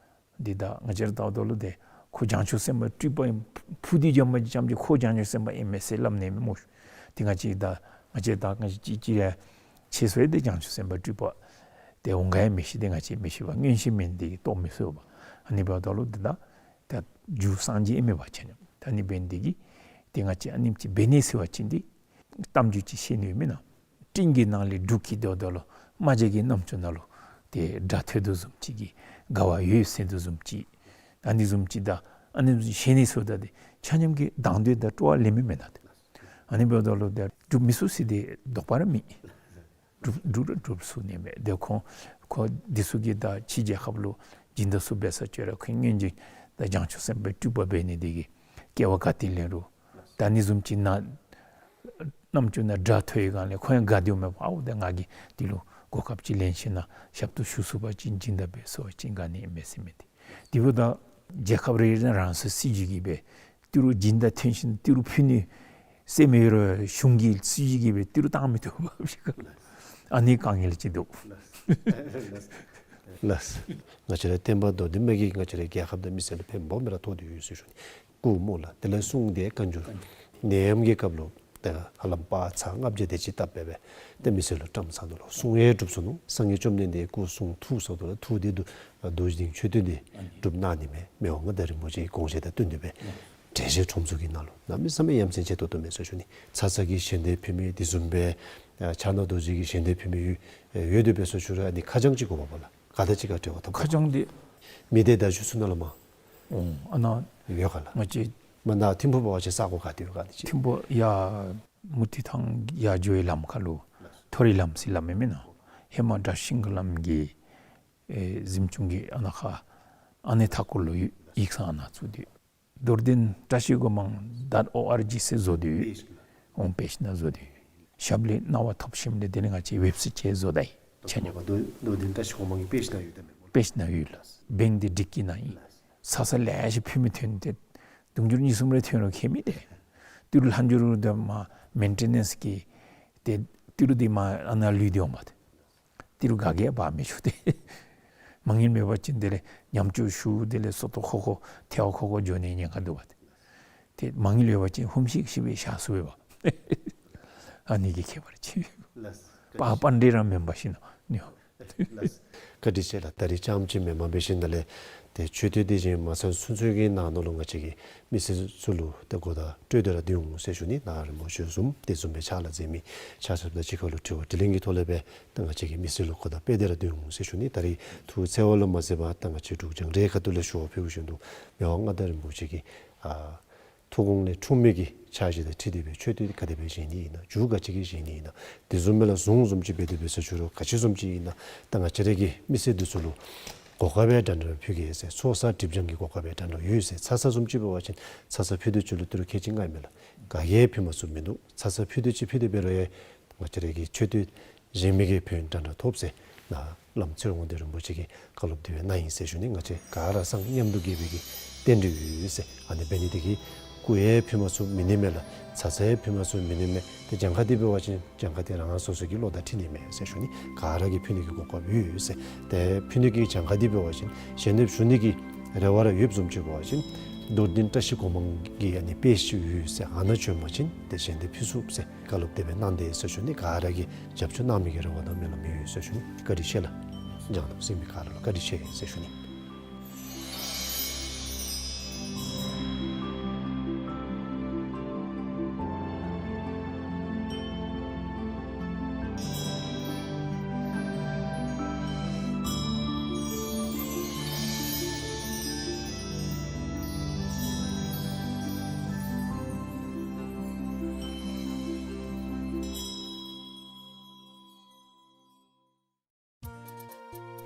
འདི་ད་ང་བཅས་ར་བལྟཝ་ད་ལུ་ཏེ་ཁོ་བྱང་ཆུབ་སེམས་དཔའི་སྤྲུལ་པ་ཨིན། ཕུད་དེ་འགྱོ་མི་ཅིག་རྐྱངམ་ཅིག་ཁོ་བྱང་ཆུབ་སེམས་དཔའ་ཨིན་མས་ཟེར་སླབ་ནི་མས་སྨོ། ཏེ་ང་བཅས་ད་ང་བཅས་ད་ང་བཅས་ཅིག་ཅིག་ཡང་ཆེ་སུ་ཡང་ཏེ་བྱང་ཆུབ་སེམས་དཔའི་སྤྲུལ་པ་ཏེ་འོང་ག་ཡང་མི་ཤེས། ཏེ་ང་བཅས་མི་ཤེས་པས། མངོན་ཤེས་མེད་ནི་དེ་གིས་རྟོགས་མི་ཚུགས་པས། ཨ་ནི་འབདཝ་ད་ལུ་འདི་ད་ད་རྒྱུ་སངས་རྒྱས་ཨིན་མས་པ་ཆ་མཉམ། ད་ཨ་ནི་འབད་ནི་དེ་གིས་ཏེ་ང་བཅས་ཨ་ནེམ་ཅིག་འབད་ནི་ཟེར་བ་ཅིན་འདི་གཏམ་རྒྱུད་ཅིག་བཤད་ནི་ཡོད་མེན་ན། སྤྲིན་གྱི་ནང་ལས་འབྲུག་སྐད་འདོན་འདོན་ལུ་རྨ་བྱ་གི་རྣམ་ཅོ་ནང་ལུ་ཏེ་སྒྲ་ཐོས་དོ་བཟུམ་ཅིག་གི་དགའ་བ་ཡོད་ཟེར་དོ་བཟུམ་ཅིག། ཨ་ནི་བཟུམ་ཅིག་ད་ཨ་ནི་བཟུམ་ཅིག་བཤད་ནི་ཟེརཝ་ད་འདི་ཆ་མཉམ་གྱིས་དང་འདོད་དང་སྤྲོ་བ་ལེན་མི་མེན་ན་ཏེ། ཨ་ནི་འབདཝ་ད་ལུ་ཏེ་སྒྲུབ་མི་ཚུགས་ཟེར་ཏེ་དོགས་པ་ར་མེད། སྒྲུབ་སྒྲུབ་ར་སྒྲུབ་ཚུགས་ནི་མས། ཏེ་ཁོང་ཁོང་འདི་ཚུ་གིས་ད་ཕྱི་རྒྱལ་ཁབ་ལུ་སྦྱིན་བདག་ཚུ་འབད་ས་ཅིག་རུང་ཁོང་སྔོན་བྱོན་ད་བྱང་ཆུབ་སེམས་དཔའི་སྤྲུལ་པ་འབད་ནི་དེ་གིས་སྐྱེ་བ་ག་ཏེ་ལེན་རུང་ད་ཨ་ནི་བཟུམ་ཅིག་ནང་རྣམ་ཅོ་ནང་སྒྲ་ཐོས་ཡི་གང་ལས་ཁོང་ཡང་དགའ་སྟེ་འོང་མས། ཨའོ་ད་ང་གིས་འདི་ལུ་གོ་སྐབས་ཅིག་ལེན་ཞིན་ན་ཞབས་ཏོག་ཞུ་ཚུགས་པ་ཅིན་སྦྱིན་བདག་འབད་ཚུགས་པ་ཅིན་དགའ་ནི་ཨིན་མས་ཟེར་མི་འདི། དེ་འབདཝ་ད་རྒྱལ་ཁབ་རེ་རེ་ནང་རང་སོའི་སྲིད་བྱུས་ཀྱིས་སྦེ་ཏི་རུ་སྦྱིན་བདག་ཐོན་ཞིན་ཏི་རུ་ཕུལ་ནི་ཟེར་མི་ཡོད་རུང་གཞུང་གི་སྲིད་བྱུས་ཀྱིས་སྦེ་ཏི་རུ་བཏང་མི་བཏུབ་པ་ཞིག་ཨ་ནི་དཀའ་ངལ་ཅིག་འདུག། ལགས། ང་བཅས་ར་བསྟན་པ་མདོར་བསྡུས་མ་གིས་ང་བཅས་ར་རྒྱལ་ཁབ་དང་མི་སེར་ལུ་ཕན་སྦོམ་སྦེ་ར་ཐོགས་ཏེ་ཡོད་ཟེར་ཞུ་ནི། སྐུ་སྨོ་ལགས། དེ་ལས་གསུངས་ཏེ་བཀའ་འགྱུར་ནད་ཡམས་ཀྱི་སྐབས་ལུ་ ཏེ་ཧ་ལམ་པ་ཚང་ལྔ་བརྒྱ་དེ་ཅིག་བཏབ་སྦེ་སྦེ་ཏེ་མི་སེར་ལུ་བཀྲམ་ཚར་ནུག་ལོ། གསུང་ཡང་གྲུབ་སོ་ནུག། སངས་རྒྱས་བཅོམ་ལྡན་འདས་སྐུ་གསུང་ཐུགས་སོ་དོ་ལ་ཐུགས་དེ་རྡོ་རྡོ་རྗེ་གདན་མཆོད་རྟེན་དེ་གྲུབ་གནང་ནི་མས། མི་དབང་མངའ་བདག་རིན་པོ་ཆེའི་དགོངས་བཞེད་དང་བསྟུན་ཏེ་སྦེ་འགྲེལ་བཤད་ཁྲོམ་ཚུ་གི་ནང་ལུ་གནམ་མེད་ས་མེད་ཡ་མཚན་ཆེ་ཏོག་ཏོ་མས་ཟེར་ཞུ་ནི། ཚ་ཚ་གི་ཞལ་འདེབས་ཕུལ་མི་དེ་བཟུམ་སྦེ་ཕྱག་ན་རྡོ་རྗེ་གི་ཞལ་འདེབས་ཕུལ་མི་ཡོད་ཡོད་དེ་སྦེ་ཟེར་ཞུ་རུང་ཨ་ནི་ཁ་བྱང་ཅིག་དགོ་པས་ལགས། ག་དང་གཅིག་ཁར་འབྲེལ་བ་འཐབ་ཁ་བྱང་དེ་མི་སྡེ་བརྡ་བརྒྱུད་ཚུ་ནང་ལུ་མ་ཨོང་ཨ་ནཱ་ཡོད་ག་ལགས། ང་བཅས་མ་ད་ཐིམ་ཕུ་འབད་བ་ཅིན་ས་གོ་ག་ཏེ་ཡོད་ག་ལགས། ཐིམ་ཕུ་ཡ་མུ་ཏིག་ཐང་ཡར་འགྱོ་བའི་ལམ་ཁ་ལུ་མཐོ་རིས་ལམ་ཟེར་ལམ་ཨིན་མེན་ན། ཧེ་མ་བཀྲ་ཤིས་སྒང་ལམ་གྱི་ཨེ་གཟིམ་ཆུང་གི་ཨ་ནཱ་ཁར་ཨ་ནི་མཐའ་སྐོར་ལུ་ཡོད། ཡིག་ཚང་ཨ་ནཱ་ཚུད་དེ་རྡོར་གདན་བཀྲ་ཤིས་སྒོ་མང་ཌོཊ་ཨོ་ཨར་ཇི་ཟེར་བཟོ་སྟེ་ཡོད། ཨོང་པེཇ་ནང་བཟོ་སྟེ་ཡོད། ཞབས་ལས་གནང་བ་ཐོབ་ཞིནམ་ལས་དེ་ལས་ང་བཅས་ཝེབ་སའིཊ་ཅིག་བཟོ་ད་ཡི། ཆ་མཉམ་རྡོར་རྡོར་གདན་བཀྲ་ཤིས་སྒོ་མང་གི་པེཇ་ནང་ཡོད་ད་མེན་པ། པེཇ་ནང་ཡོད་ལགས། བེང་འདི་སྒྲིག་གི་ནང་ཨིན། ཚ་ཚ་ལེ་ཤ་ཕུལ་མི་ཐོན་ཏེ་དུང་ཕྱུར་གཉིས་གསུམ་རེ་ཐོན་རུང་ཁྱད་མེད་དེ། ཏི་རུ་ལྷག་འགྱོ་རུང་དེ་མ་མེན་ཊེ་ནེནསི་གི་ཏེ་ཏི་རུ་དེ་མ་ཨ་ནཱ་ལུས་ཏེ་འོང་པ་ཏེ། ཏི་རུ་ག་གིས་འབག་མི་ཆོག་སྟེ། མ་དངུལ་མེད་པ་ཅིན་དེ་ལས་ཉམས་བཅོས་ཞུ་དེ་ལས་སོ་ཏོ་ཁོ་ཁོ་ཐལཝ་ཁོ་ཁོ་འགྱོ་ནིའི་ཉེན་ཁ་འདུག་པ་ཏེ། ཏེ་མ་དངུལ་ཡོད་པ་ཅིན་ཧུམ་ཤིག་ཤིག་སྦེ་བཞག་ཚུགས་པས་པ། ཨ་ནི་གི་ཁྱད་པར་ཅིག་ཡོད། ལགས། པ་པཎྜི་ཏ་ར་མེན་པ་ཞིན་ན་ནི། ལགས། བཀའ་དྲིན་ཆེ་ལགས། ད་རིས་རྐྱངམ་ཅིག་མེན་མ་འབད་ཞིནམ་ལས་ཏེ་ཆོས་ཐོག་དེ་བཞིན་མ་ཚད་ཚུན་ཚོད་ཀྱི་ནང་ན་ལུ་ང་བཅས་ཀྱི་མི་སེར་ཚུ་ལུ་ཏེ་གོ་བརྡ་སྤྲོད་དེ་ར་སྡོད་འོང་ཟེར་ཞུ་ནི། ནཱ་རིན་པོ་ཆེ་བཟུམ་དེ་བཟུམ་སྦེ་ཕྱག་ལཱ་མཛད་མི་ཕྱག་ཞབས་དང་གཅིག་ཁར་ལུ་དྲི་བ་དྲིས་ལན་གྱི་ཐོག་ལས་སྦེ་ཏེ་ང་བཅས་ཀྱི་མི་སེར་ལུ་གོ་བརྡ་སྤྲོད་དེ་ར་སྡོད་འོང་ཟེར་ཞུ་ནི། ད་རིས་ཐུགས་འཚེར་བ་ལུ་མ་འཛེམ་པར་ད་ང་བཅས་འབྲུག་རྒྱང་བསྒྲགས་ཁ་ཐུག་ལས་ཞུ་བ་ཕུལ་བཞིན་དུ་མི་དབང་མངའ་བདག་རིན་པོ་ཆེ་གི་ཨ་ཐུགས་དགོངས་ལས་འཁྲུངས་མི་གི་འཆར་གཞི་དང་འཁྲིལ་ཏེ་སྦེ་ཆོས་ཐོག་ག་དེ་སྦེ་བཞེངས་ནི་ཨིན་ན། མཇུག་ག་ཅི་གི་བཞེངས་ནི་ཨིན་ན། དེ་བཟུམ་སྦེ་ལགས་བཟུམ་བཟུམ་ཅིག་འབད་དེ་སྦེ་ཟེར་ཞུ་རུང་ག་ཅི་བཟུམ་ཅིག་ཨིན་ན། ད་ང་བཅས་ར་གི་མི་སེར་འདི་ཚུ་ལུ་གོ་སྐབས་འདྲ་འདྲ་ཕུལ་གེ་ཟེར། ཚོགས་བསགས་སྒྲིབ་སྦྱང་གི་གོ་སྐབས་འདྲ་འདྲ་ཡོད་ཟེར། ཚ་ཚ་བཟུམ་ཅིག་འབད་བ་ཅིན་ཚ་ཚ་ཕུལ་དོ་ཅིག་ལུ་ཏི་རུ་ཁལ་གཅིག་ལྔ་མས་ལགས། ག་གིས་ཕུལ་མ་ཚུགས་མིན་འདུག། ཚ་ཚ་ཕུལ་དོ་ཅིག་ཕུལ་དོ་འབད་རུང་ཡང་ང་བཅས་ར་གི་ཆོས་ཐོག་བཞེངས་མི་གིས་ཕན་ཡོན་འདྲ་འདྲ་ཐོབ་ཟེར་ནཱ་བླམ་ཚེ་རིང་དབང་ལྡན་རིན་པོ་ཆེ་གིས་བཀའ་སློབ་དེ་སྦེ་གནང་ཡི་ཟེར་ཞུ་ནི། ང་བཅས་ག་ར་སང་མཉམ་དུ་དགེ་བའི་གི་རྟེན་འབྲེལ་ཡོད་ཟེར། ཨ་ནི་འབད་ནི་དེ་གིས་སྐུ་ཡང་ཕུལ་མ་ཚུགས་མི་ནི་མས་ལགས། ཚ་ཚ་ཡང་ཕུལ་མ་ཚུགས་མི་ནི་མས། ཏེ་གྱངས་ཁ་དེ་འབད་བ་ཅིན་གྱངས་ཁ་དེ་རང་རང་སོ་སོ་གི་བློ་དང་འཁྲིལ་ནི་མས་ཟེར་ཞུ་ནི། ག་ར་གིས་ཕུལ་ནི་གི་གོ་སྐབས་ཡོད་ཟེར། ཏེ་ཕུལ་ནི་གི་གྱངས་ཁ་དེ་འབད་བ་ཅིན་ཞལ་འདེབས་ཞུ་ནི་གི་རེ་བ་ར་ཡོདཔ་བཟུམ་ཅིག་འབད་བ་ཅིན་རྡོར་གདན་བཀྲ་ཤིས་སྒོ་མང་གི་ཨ་ནི་པེཇ་ཅིག་ཡོད་ཟེར། ཨ་ནཱ་བྱོན་པ་ཅིན་ཏེ་ཞལ་འདེབས་ཕུལ་ཚུགས་ཟེར་བཀའ་སློབ་དེ་སྦེ་གནང་དེས་ཟེར་ཞུ་ནི། ག་ར་གིས་རྒྱབ་སྐྱོར་གནང་མི་གི་རེ་བ་དང་སྨོན་ལམ་ཡོད་ཟེར་ཞུ་ནི། བཀའ་དྲིན་ཆེ་ལགས། རྒྱང་བསྒྲགས་གཟིགས་མི་ག་ར་ལུ་བཀའ་དྲིན་ཆེ་ཟེར་ཞུ་ནི།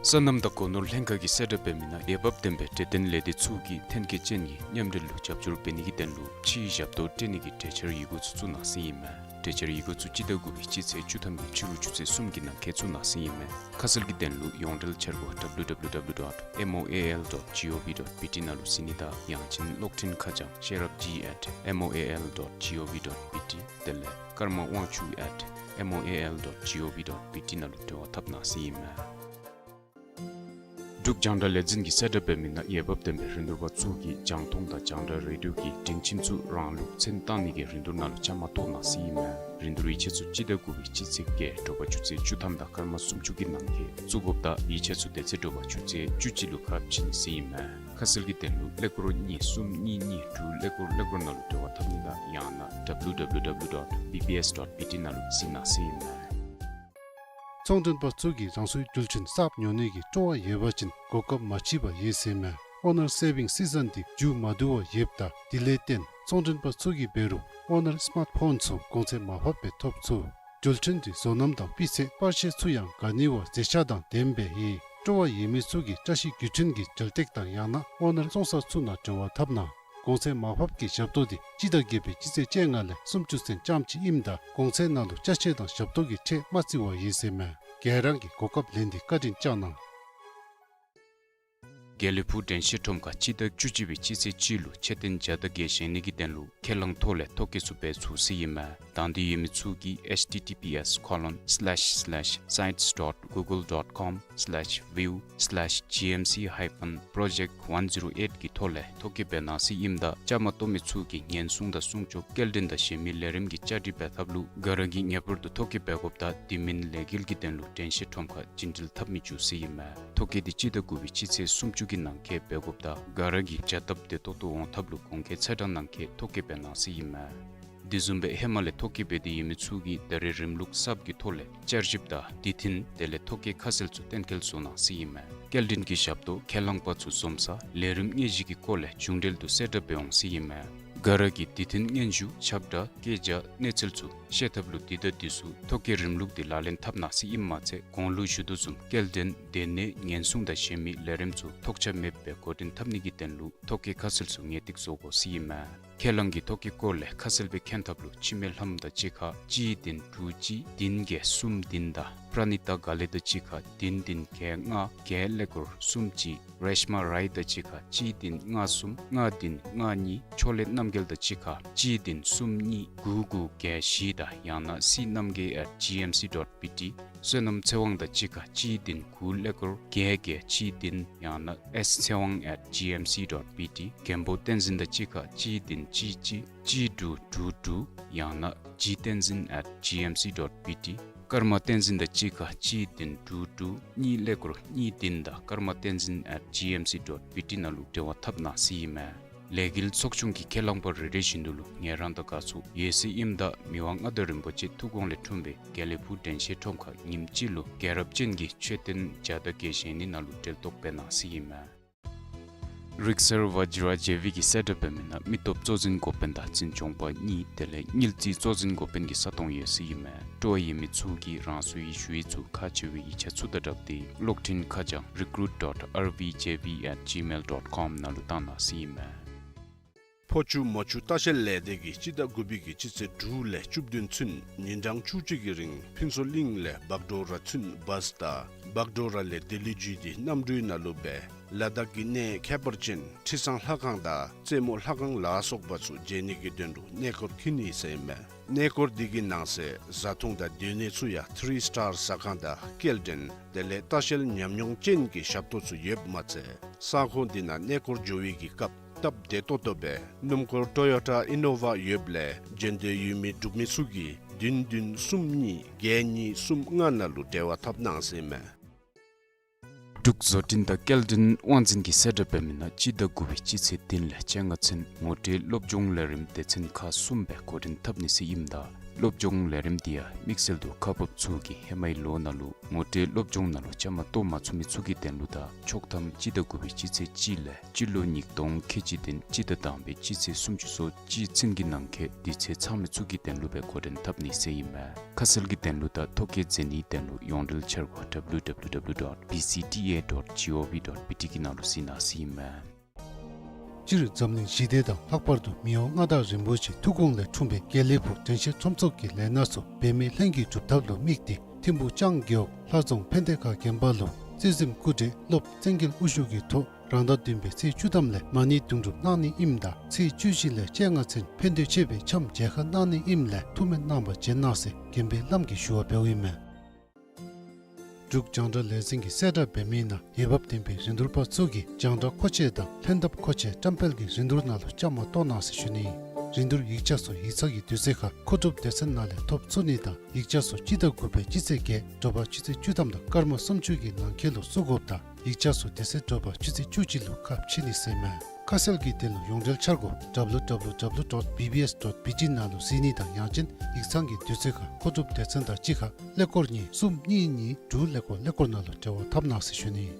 སོ་ནམ་དང་སྒོ་ནོར་ལྷན་ཁག་གིས་གསལ་བསྒྲགས་འབད་མི་ནང་འོས་འབབ་ལྡན་པའི་འབྲས་ལྡན་ལས་སྡེ་ཚུ་གིས་ཐོན་སྐྱེད་ཅན་གྱི་མཉམ་འབྲེལ་ལུ་རྒྱབ་སྐྱོར་འབད་ནི་གི་དོན་ལུ་ཕྱིའི་ཞབས་ཏོག་སྤྲོད་ནི་གི་གྲོས་འཆར་ཡི་གུ་ཚུ་བཙུགས་གནང་ཟེར་ཨིན་མས། གྲོས་འཆར་ཡི་གུ་ཚུ་སྤྱི་ཟླ་དགུ་པའི་སྤྱི་ཚེས་བཅུ་ཐམ་གྱི་ཕྱི་རུ་ཆུ་ཚོད་གསུམ་གྱི་ནང་འཁོད་བཙུགས་གནང་ཟེར་ཨིན་མས། ཁ་གསལ་གྱི་དོན་ལུ་ཡོངས་འབྲེལ་འཆར་སྒོ་W W W dot M O A L dot G O V dot B T ནང་ལུ་གཟིགས་ནི་དང་ཡང་ཅིན་གློག་འཕྲིན་ཁ་བྱང་ཤེས་རབ་G at M O A L dot G O V dot B T དེ་ལས་ཀརྨ་དབང་ཕྱུག་at M O A L dot G O V dot B T ནང་ལུ་འབྲེལ་བ་འཐབ་གནང་ཟེར་ཨིན་མས། འབྲུག་རྒྱང་བསྒྲགས་ལས་འཛིན་གྱིས་གསལ་བསྒྲགས་འབད་མི་ནང་འོས་འབབ་ལྡན་པའི་རིན་བསྡུར་པ་ཚུ་གིས་རྒྱང་མཐོང་དང་རྒྱང་བསྒྲགས་རེ་ཌིའོ་གི་མགྲོན་སྤྱོད་ཚུ་རང་ལུགས་མཚན་བཏགས་ནི་གི་རིན་བསྡུར་ནང་ལུ་བཅའ་མར་གཏོགས་གནང་ཟེར་ཨིན་མས། རིན་བསྡུར་ཡིག་ཆ་ཚུ་སྤྱི་ཟླ་དགུ་པའི་སྤྱི་ཚེས་བརྒྱད་དྲོ་པ་ཆུ་ཚོད་བཅུ་ཐམ་དང་སྐར་མ་སུམ་ཅུ་གི་ནང་འཁོད་བཙུགས་དགོཔ་དང་ཡིག་ཆ་ཚུ་དེ་ཚེ་དྲོ་པ་ཆུ་ཚོད་བཅུ་གཅིག་ལུ་ཁ་ཕྱེ་ནི་ཟེར་ཨིན་མས། ཁ་གསལ་གྱི་དོན་ལུ་ཀླད་ཀོར་གཉིས་གསུམ་གཉིས་གཉིས་དྲུག་ཀླད་ཀོར་ཀླད་ཀོར་ནང་ལུ་འབྲེལ་བ་འཐབ་ནི་དང་ཡང་ན W W W dot B B S dot B T ནང་ལུ་གཟིགས་གནང་ཟེར་ཨིན་མས། ཚོང་མགྲོན་པ་ཚུ་གིས་རང་སོའི་རྒྱུ་ཆ་གསརཔ་ཉོ་ནི་གི་སྤྲོ་བ་ཡོད་པ་ཅིན་གོ་སྐབས་མ་མཆིས་པ་ཡོད་ཟེར་མས། ཨོ་ནར་སེ་བིང་སི་ཛན་འདི་མཇུག་མ་བསྡུ་བར་ཡོདཔ་ད་དེ་ལས་བརྟེན་ཚོང་མགྲོན་པ་ཚུ་གིས་འབད་རུང་ཨོ་ནར་སི་མཱརཊ་ཕོན་ཚུ་གོང་ཚད་མར་ཕབ་སྦེ་ཐོབ་ཚུགས། རྒྱུ་ཆ་འདི་བཟོ་རྣམ་དང་སྤུས་ཚད་པར་ཤ་ཚུ་ཡང་ག་ནི་བ་མཛེས་ཆ་དང་ལྡནམ་སྦེ་ཡོད། སྤྲོ་བ་ཡོད་མི་ཚུ་གིས་བཀྲ་ཤིས་རྒྱུ་ཆ་གི་ཅལ་ཏེག་དང་ཡང་ན་ཨོ་ནར་བཙོང་ས་ཚུ་ནང་འབྲེལ་བ་འཐབ་གནང་། གོང་ཚད་མར་ཕབ་ཀྱི་ཞབས་ཏོག་འདི་སྤྱི་ཟླ་བརྒྱད་པའི་སྤྱི་ཚེས་བཅོ་ལྔ་ལས་སུམ་ཅུ་ཚུན་ཙམ་ཅིག་ཨིནམ་ད་གོང་ཚད་ནང་ལུ་ཅ་ཆས་དང་ཞབས་ཏོག་གི་ཁྲལ་མ་བརྩི་བར་ཡོད་ཟེར་མས། ག་ར་གིས་གོ་སྐབས་ལེན་ཏེ་བཀའ་དྲིན་བསྐྱང་གནང་། དགེ་ལེགས་ཕུག་དྲན་ཤེས་ཁྲོམ་ཁར་སྤྱི་ཟླ་བཅུ་གཅིག་པའི་སྤྱི་ཚེས་གཅིག་ལུ་མཆོད་རྟེན་བརྒྱ་དང་བརྒྱད་བཞེངས་ནི་གི་དོན་ལུ་ཁས་བླངས་ཐོག་ལས་ཐོ་བཀོད་ཚུ་འབད་ཚུགས་ཟེར་ཨིན་མས། དང་འདོད་ཡོད་མི་ཚུ་གིས་H T T P S colon slash slash sites dot google dot com slash view slash G M C hyphen project one zero eight གི་ཐོག་ལས་ཐོ་བཀོད་འབད་གནང་ཟེར་ཨིནམ་ད་བཅའ་མར་གཏོགས་མི་ཚུ་གིས་ཉེན་སྲུང་དང་སྲུང་སྐྱོབ་སྐྱེལ་འདྲེན་དང་གཞན་མི་ལས་རིམ་གྱི་བཅའ་སྒྲིག་འབད་ཐབས་ལུ་ག་ར་གིས་ངེས་པར་དུ་ཐོ་བཀོད་འབད་དགོཔ་དང་དེ་མིན་ལས་འགུལ་གྱི་དོན་ལུ་དྲན་ཤེས་ཁྲོམ་ཁར་བྱིན་འགྲུལ་འཐབ་མི་བཅུག་ཟེར་ཨིན་མས། ཐོ་བཀོད་འདི་སྤྱི་ཟླ་དགུ་པའི་སྤྱི་ཚེས་སུམ་ཅུ་གི་ནང་འཁོད་འབད་དགོཔ་དང་ག་ར་གིས་བྱ་སྟབས་བདེ་ཏོག་ཏོ་འོང་ཐབས་ལུ་གོང་འཁོད་ཚེས་གྲངས་ནང་འཁོད་ཐོ་བཀོད་འབད་གནང་ཟེར་ཨིན་མས། དེ་བཟུམ་སྦེ་ཧེ་མ་ལས་ཐོ་བཀོད་འབད་དེ་ཡོད་མི་ཚུ་གིས་ད་རེས་རིམ་ལུགས་གསརཔ་གི་ཐོག་ལས་བསྐྱར་ཞིབ་དང་དུས་མཐུན་དེ་ལས་ཐོ་བཀོད་ཁ་གསལ་ཚུ་གཏན་འཁེལ་བཟོ་གནང་ཟེར་ཨིན་མས། སྐྱེལ་འདྲེན་གྱི་ཞབས་ཏོག་ཁས་བླངས་པ་ཚུ་འཛོམས་ས་ལས་རིམ་དངོས་གཞི་གི་སྐོར་ལས་མཇུག་འབྲེལ་དུ་གསལ་བསྒྲགས་འབད་འོང་ཟེར་ཨིན་མས། ག་ར་གིས་དུས་མཐུན་སྙན་ཞུ་ཁྱབ་བསྒྲགས་སྐད་ཆ་གནས་ཚུལ་ཚུ་ཤེས་ཐབས་ལུ་དུས་དང་དུས་སུ་ཐོ་བཀོད་རིམ་ལུགས་འདི་ལག་ལེན་འཐབ་གནང་ཟེར་ཨིནམ་མ་ཚད་གོང་ལུ་ཞུ་དོ་བཟུམ་སྐྱེལ་འདྲེན་སྡོད་གནས་ཉེན་སྲུང་དང་གཞན་མི་ལས་རིམ་ཚུ་ཐོགས་ཆགས་མེདཔ་སྦེ་འགོ་འདྲེན་འཐབ་ནི་གི་དོན་ལུ་ཐོ་བཀོད་ཁ་གསལ་ཚུ་ངེས་ཏིག་བཟོ་དགོ་ཟེར་ཨིན་མས། ཁས་བླངས་ཀྱི་ཐོ་བཀོད་སྐོར་ལས་ཁ་གསལ་སྦེ་མཁྱེན་ཐབས་ལུ་འཆི་མེད་ལྷམོ་དང་གཅིག་ཁར་གཅིག་བདུན་དྲུག་གཅིག་བདུན་བརྒྱད་གསུམ་བདུན་དང་པྲ་ནི་ཏ་དགའ་ལེགས་དང་གཅིག་ཁར་བདུན་བདུན་བརྒྱད་ལྔ་བརྒྱད་ཀླད་ཀོར་གསུམ་གཅིག་རེཤ་མ་རའི་དང་གཅིག་ཁར་གཅིག་བདུན་ལྔ་གསུམ་ལྔ་བདུན་ལྔ་གཉིས་ཕྱོགས་ལས་རྣམ་རྒྱལ་དང་གཅིག་ཁར་གཅིག་བདུན་གསུམ་གཉིས་དགུ་དགུ་བརྒྱད་བཞི་དང་ཡང་ན་སི་རྣམ་རྒྱལ་at G M C dot B T བསོད་ནམས་ཚེ་དབང་དང་གཅིག་ཁར་གཅིག་བདུན་དགུ་ཀླད་ཀོར་བརྒྱད་བརྒྱད་གཅིག་བདུན་ཡང་ན་S ཚེ་དབང་at G M C dot B T མགོན་པོ་བསྟན་འཛིན་དང་གཅིག་ཁར་གཅིག་བདུན་གཅིག་གཅིག་གཅིག་དྲུག་དྲུག་དྲུག་ཡང་ན་G བསྟན་འཛིན་at G M C dot B T ཀརྨ་བསྟན་འཛིན་དང་གཅིག་ཁར་གཅིག་བདུན་དྲུག་དྲུག་གཉིས་ཀླད་ཀོར་གཉིས་བདུན་དང་ཀརྨ་བསྟན་འཛིན་at G M C dot B T ནང་ལུ་འབྲེལ་བ་འཐབ་གནང་ཟེར་ཨིན་མས། ལས་འགུལ་ཚོགས་ཆུང་གི་ཁས་བླངས་པ་རེ་རེ་བཞིན་དུ་ལུ་ངལ་རངས་དང་དགའ་ཚོར་ཡོད་ཟེར་ཨིནམ་ད་མི་དབང་མངའ་བདག་རིན་པོ་ཆེ་ཐུགས་དགོངས་ལས་འཁྲུངས་པའི་དགེ་ལེགས་ཕུག་དྲན་ཤེས་ཁྲོམ་ཁར་ཉིནམ་གཅིག་ལུ་རྒྱལ་རབས་ཅན་གྱི་མཆོད་རྟེན་བརྒྱ་དང་བརྒྱད་བཞེངས་ནི་ནང་ལུ་གྲལ་གཏོགས་འབད་གནང་ཟེར་ཨིན་མས། རིག་གསར་ཝ་ཇི་ར་ཇེ་ཝི་གིས་གསལ་བསྒྲགས་འབད་མི་ནང་མི་སྟོབས་གཙོ་འཛིན་འགོ་དཔོན་དང་འཛིན་སྐྱོང་པ་གཉིས་དེ་ལས་དངུལ་རྩིས་གཙོ་འཛིན་འགོ་དཔོན་གྱི་ས་སྟོང་ཡོད་ཟེར་ཨིན་མས། སྤྲོ་བ་ཡོད་མི་ཚུ་གིས་རང་སོའི་ཞུ་ཡིག་ཚུ་ཁག་ཆེ་བའི་ཡིག་ཆ་ཚུ་དང་སྦྲགས་ཏེ་གློག་འཕྲིན་ཁ་བྱང་recruit dot R V J V at gmail dot com ནང་ལུ་བཏང་གནང་ཟེར་ཨིན་མས། ཕོ་ཆུ་མོ་ཆུ་ལྟ་བཤལ་ལས་སྡེ་གིས་སྤྱི་ཟླ་དགུ་པའི་གི་སྤྱི་ཚེས་དྲུག་ལས་བཅུ་བདུན་ཚུན་ཉིན་གྲངས་བཅུ་གཅིག་གི་རིང་ཕུན་ཚོགས་གླིང་ལས་བག་གྲོ་ར་ཚུན་བཱས་དང་བག་གྲོ་ར་ལས་ལྡི་ལི་བརྒྱུད་དེ་གནམ་གྲུའི་ནང་ལུ་སྦེ་ལ་དྭགས་ཀྱི་གནས་ཁྱད་པར་ཅན་ཁྲི་སང་ལྷ་ཁང་དང་རྩེ་མོ་ལྷ་ཁང་ལ་སོགས་པ་ཚུ་མཇལ་ནི་གི་དོན་ལུ་གནས་སྐོར་འཁྱིད་ནི་ཟེར་ཨིན་མས། གནས་སྐོར་འདི་གི་ནང་གསེས་བཟའ་འཐུང་དང་སྡོད་གནས་ཚུ་ཡང་ཐི་རི་སི་ཊར་ཟ་ཁང་དང་སྐྱེལ་འདྲེན་དེ་ལས་ལྟ་བཤལ་ཉམས་མྱོང་ཅན་གྱི་ཞབས་ཏོག་ཚུ་ཡོདཔ་མ་ཚད་ས་ཁོངས་འདི་ནང་གནས་སྐོར་འགྱོ་བའི་གི་སྐབས་སྟབས་བདེ་ཏོག་ཏོ་སྦེ་སྣུམ་འཁོར་ཊོ་ཡོ་ཊ་ཨི་ནོ་ཝ་ཡོདཔ་ལས་འབྱོན་འདོད་ཡོད་མི་འབྲུག་མི་ཚུ་གིས་བདུན་བདུན་གསུམ་གཉིས་བརྒྱད་གཉིས་གསུམ་ལྔ་ནང་ལུ་འབྲེལ་བ་འཐབ་གནང་ཟེར་ཨིན་མས། འབྲུག་བཟོ་སྐྲུན་དང་སྐྱེལ་འདྲེན་དབང་འཛིན་གྱིས་གསལ་བསྒྲགས་འབད་མི་ནང་སྤྱི་ཟླ་དགུ་པའི་སྤྱི་ཚེས་བདུན་ལས་བཅོ་ལྔ་ཚུན་ངོ་སྤྲོད་སློབ་སྦྱོང་ལས་རིམ་སྡེ་ཚན་ཁག་གསུམ་སྦེ་འགོ་འདྲེན་འཐབ་ནི་ཟེར་ཨིནམ་ད་སློབ་སྦྱོང་ལས་རིམ་འདི་ཡང་དམིགས་བསལ་དུ་ཁག་འབགཔ་ཚུ་གིས་ཧེ་མའི་ལོ་ནང་ལུ་ངོ་སྤྲོད་སློབ་སྦྱོང་ནང་ལུ་བཅའ་མར་གཏོགས་མ་ཚུགས་མི་ཚུ་གི་དོན་ལུ་དང་ཆོག་ཐམ་སྤྱི་ཟླ་དགུ་པའི་སྤྱི་ཚེས་གཅིག་ལས་སྤྱི་ལོ་ཉིས་སྟོང་ཁལ་གཅིག་བདུན་སྤྱི་ཟླ་དང་པའི་སྤྱི་ཚེས་སུམ་ཅུ་སོ་གཅིག་ཚུན་གྱི་ནང་འཁོད་དུས་ཚོད་ཚང་མི་ཚུ་གི་དོན་ལུ་སྦེ་འགོ་འདྲེན་འཐབ་ནི་ཟེར་ཨིན་མས། ཁ་གསལ་གྱི་དོན་ལུ་དང་ཐོ་བཀོད་མཛད་ནིའི་དོན་ལུ་ཡོངས་འབྲེལ་འཆར་སྒོ་W W W dot B C T A dot gov dot B T གི་ནང་ལུ་གཟིགས་གནང་ཟེར་ཨིན་མས། སྤྱིར་འཛམ་གླིང་ཞི་བདེ་དང་ལྷག་པར་དུ་མི་དབང་མངའ་བདག་རིན་པོ་ཆེ་ཐུགས་དགོངས་ལས་འཁྲུངས་པའི་དགེ་ལེགས་ཕུག་དྲན་ཤེས་ཁྲོམ་ཚོགས་ཀྱི་ལས་སྣ་ཚུ་འབད་མེད་ལྷན་གྱིས་སྒྲུབ་ཐབས་ལུ་དམིགས་ཏེ་ཐིམ་ཕུག་ལྕང་རྒེད་འོག་ལྷ་རྫོང་ཕན་བདེ་ཁ་དགོན་པ་ལུ་རྩིས་ཟིན་སྐུ་བགྲེས་སློབ་བཙན་རྒྱལ་དབུ་བཞུགས་ཀྱི་ཐོག་རང་ཟླ་བདུན་པའི་ཚེས་བཅུ་ཐམ་ལས་མ་ཎི་དུང་སྒྲུབ་གནང་ནི་ཨིནམ་ད་ཚེས་བཅུ་བཞི་ལས་བཅོ་ལྔ་ཚུན་ཕན་བདེ་ཆེ་བའི་འཆམ་མཇལ་ཁ་གནང་ནི་ཨིནམ་ལས་ཐུགས་སྨོན་གནང་བར་བྱོན་གནང་ཟེར་དགོན་པའི་བླམ་གིས་ཞུ་བ་འབདཝ་ཨིན་མས། འབྲུག་རྒྱང་བསྒྲགས་ལས་འཛིན་གྱིས་གསལ་བསྒྲགས་འབད་མི་ནང་འོས་འབབ་ལྡན་པའི་རིན་བསྡུར་པ་ཚུ་གིས་རྒྱང་བསྒྲགས་མཁོ་ཆས་དང་ལྷན་ཐབས་མཁོ་ཆས་བཀྲམ་སྤེལ་གྱི་རིན་བསྡུར་ནང་ལུ་བཅའ་མར་གཏོགས་གནང་ཟེར་ཞུ་ནི་ཨིན། རིན་བསྡུར་ཡིག་ཆ་ཚུ་ཡིག་ཚང་གི་དུས་ཚོད་ཁར་མཁོ་སྒྲུབ་སྡེ་ཚན་ནང་ལས་ཐོབ་ཚུགས་ནི་དང་ཡིག་ཆ་ཚུ་སྤྱི་ཟླ་དགུ་པའི་སྤྱི་ཚེས་བརྒྱད་དྲོ་པ་སྤྱི་ཚེས་བཅུ་ཐམ་དང་སྐར་མ་སུམ་ཅུ་གི་ནང་འཁོད་ལུ་བཙུགས་དགོཔ་དང་ཡིག་ཆ་ཚུ་དེ་ཚེ་དྲོ་པ་སྤྱི་ཚེས་བཅུ་གཅིག་ལུ་ཁ་ཕྱེ་ནི་ཟེར་མས། ཁ་གསལ་གྱི་དོན་ལུ་ཡོངས་འབྲེལ་འཆར་སྒོ་W W W dot B B S dot B T ནང་ལུ་གཟིགས་ནི་དང་ཡང་ཅིན་ཡིག་ཚང་གི་དུས་ཚོད་ཁར་མཁོ་སྒྲུབ་སྡེ་ཚན་དང་གཅིག་ཁར་ཀླད་ཀོར་གཉིས་གསུམ་གཉིས་གཉིས་དྲུག་ཀླད་ཀོར་ཀླད་ཀོར་ནང་ལུ་འབྲེལ་བ་འཐབ་གནང་ཟེར་ཞུ་ནི།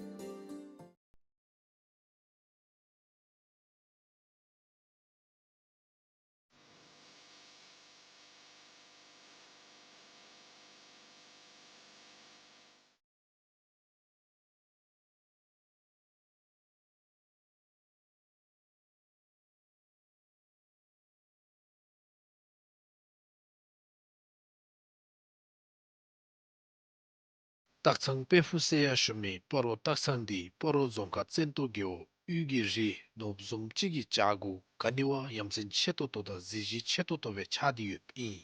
སྟག་ཚང་དཔལ་ཕུག་ཟེར་ཡང་ཞུ་མི་སྤ་རོ་སྟག་ཚང་འདི་སྤ་རོ་རྫོང་ཁག་བཙན་ཏོ་རྒེད་འོག་དབུས་ཀྱི་རི་ནོར་བུ་བཟུམ་ཅིག་གི་བྱག་གུ་ག་ནི་བ་ཡ་མཚན་ཆེ་ཏོག་ཏོ་དང་གཟི་བརྗིད་ཆེ་ཏོག་ཏོ་སྦེ་ཆགས་ཏེ་ཡོདཔ་ཨིན།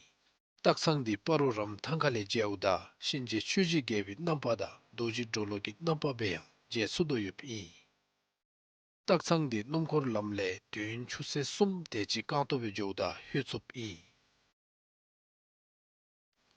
སྟག་ཚང་འདི་སྤ་རོ་རམ་ཐང་ཁ་ལས་མཇལཝ་ད་གཤིན་རྗེ་ཆོས་ཀྱི་རྒྱལ་པོའི་རྣམ་པ་དང་རྡོ་རྗེ་གྲོ་ལོད་ཀྱི་རྣམ་པ་སྦེ་ཡང་མཇལ་ཚུགས་དོ་ཡོདཔ་ཨིན། སྟག་ཚང་འདི་སྣུམ་འཁོར་ལམ་ལས་དུས་ཡུན་ཆུ་ཚོད་གསུམ་དེ་ཅིག་རྐང་སྟོང་སྦེ་འགྱོཝ་ད་ལྷོད་ཚུགསཔ་ཨིན།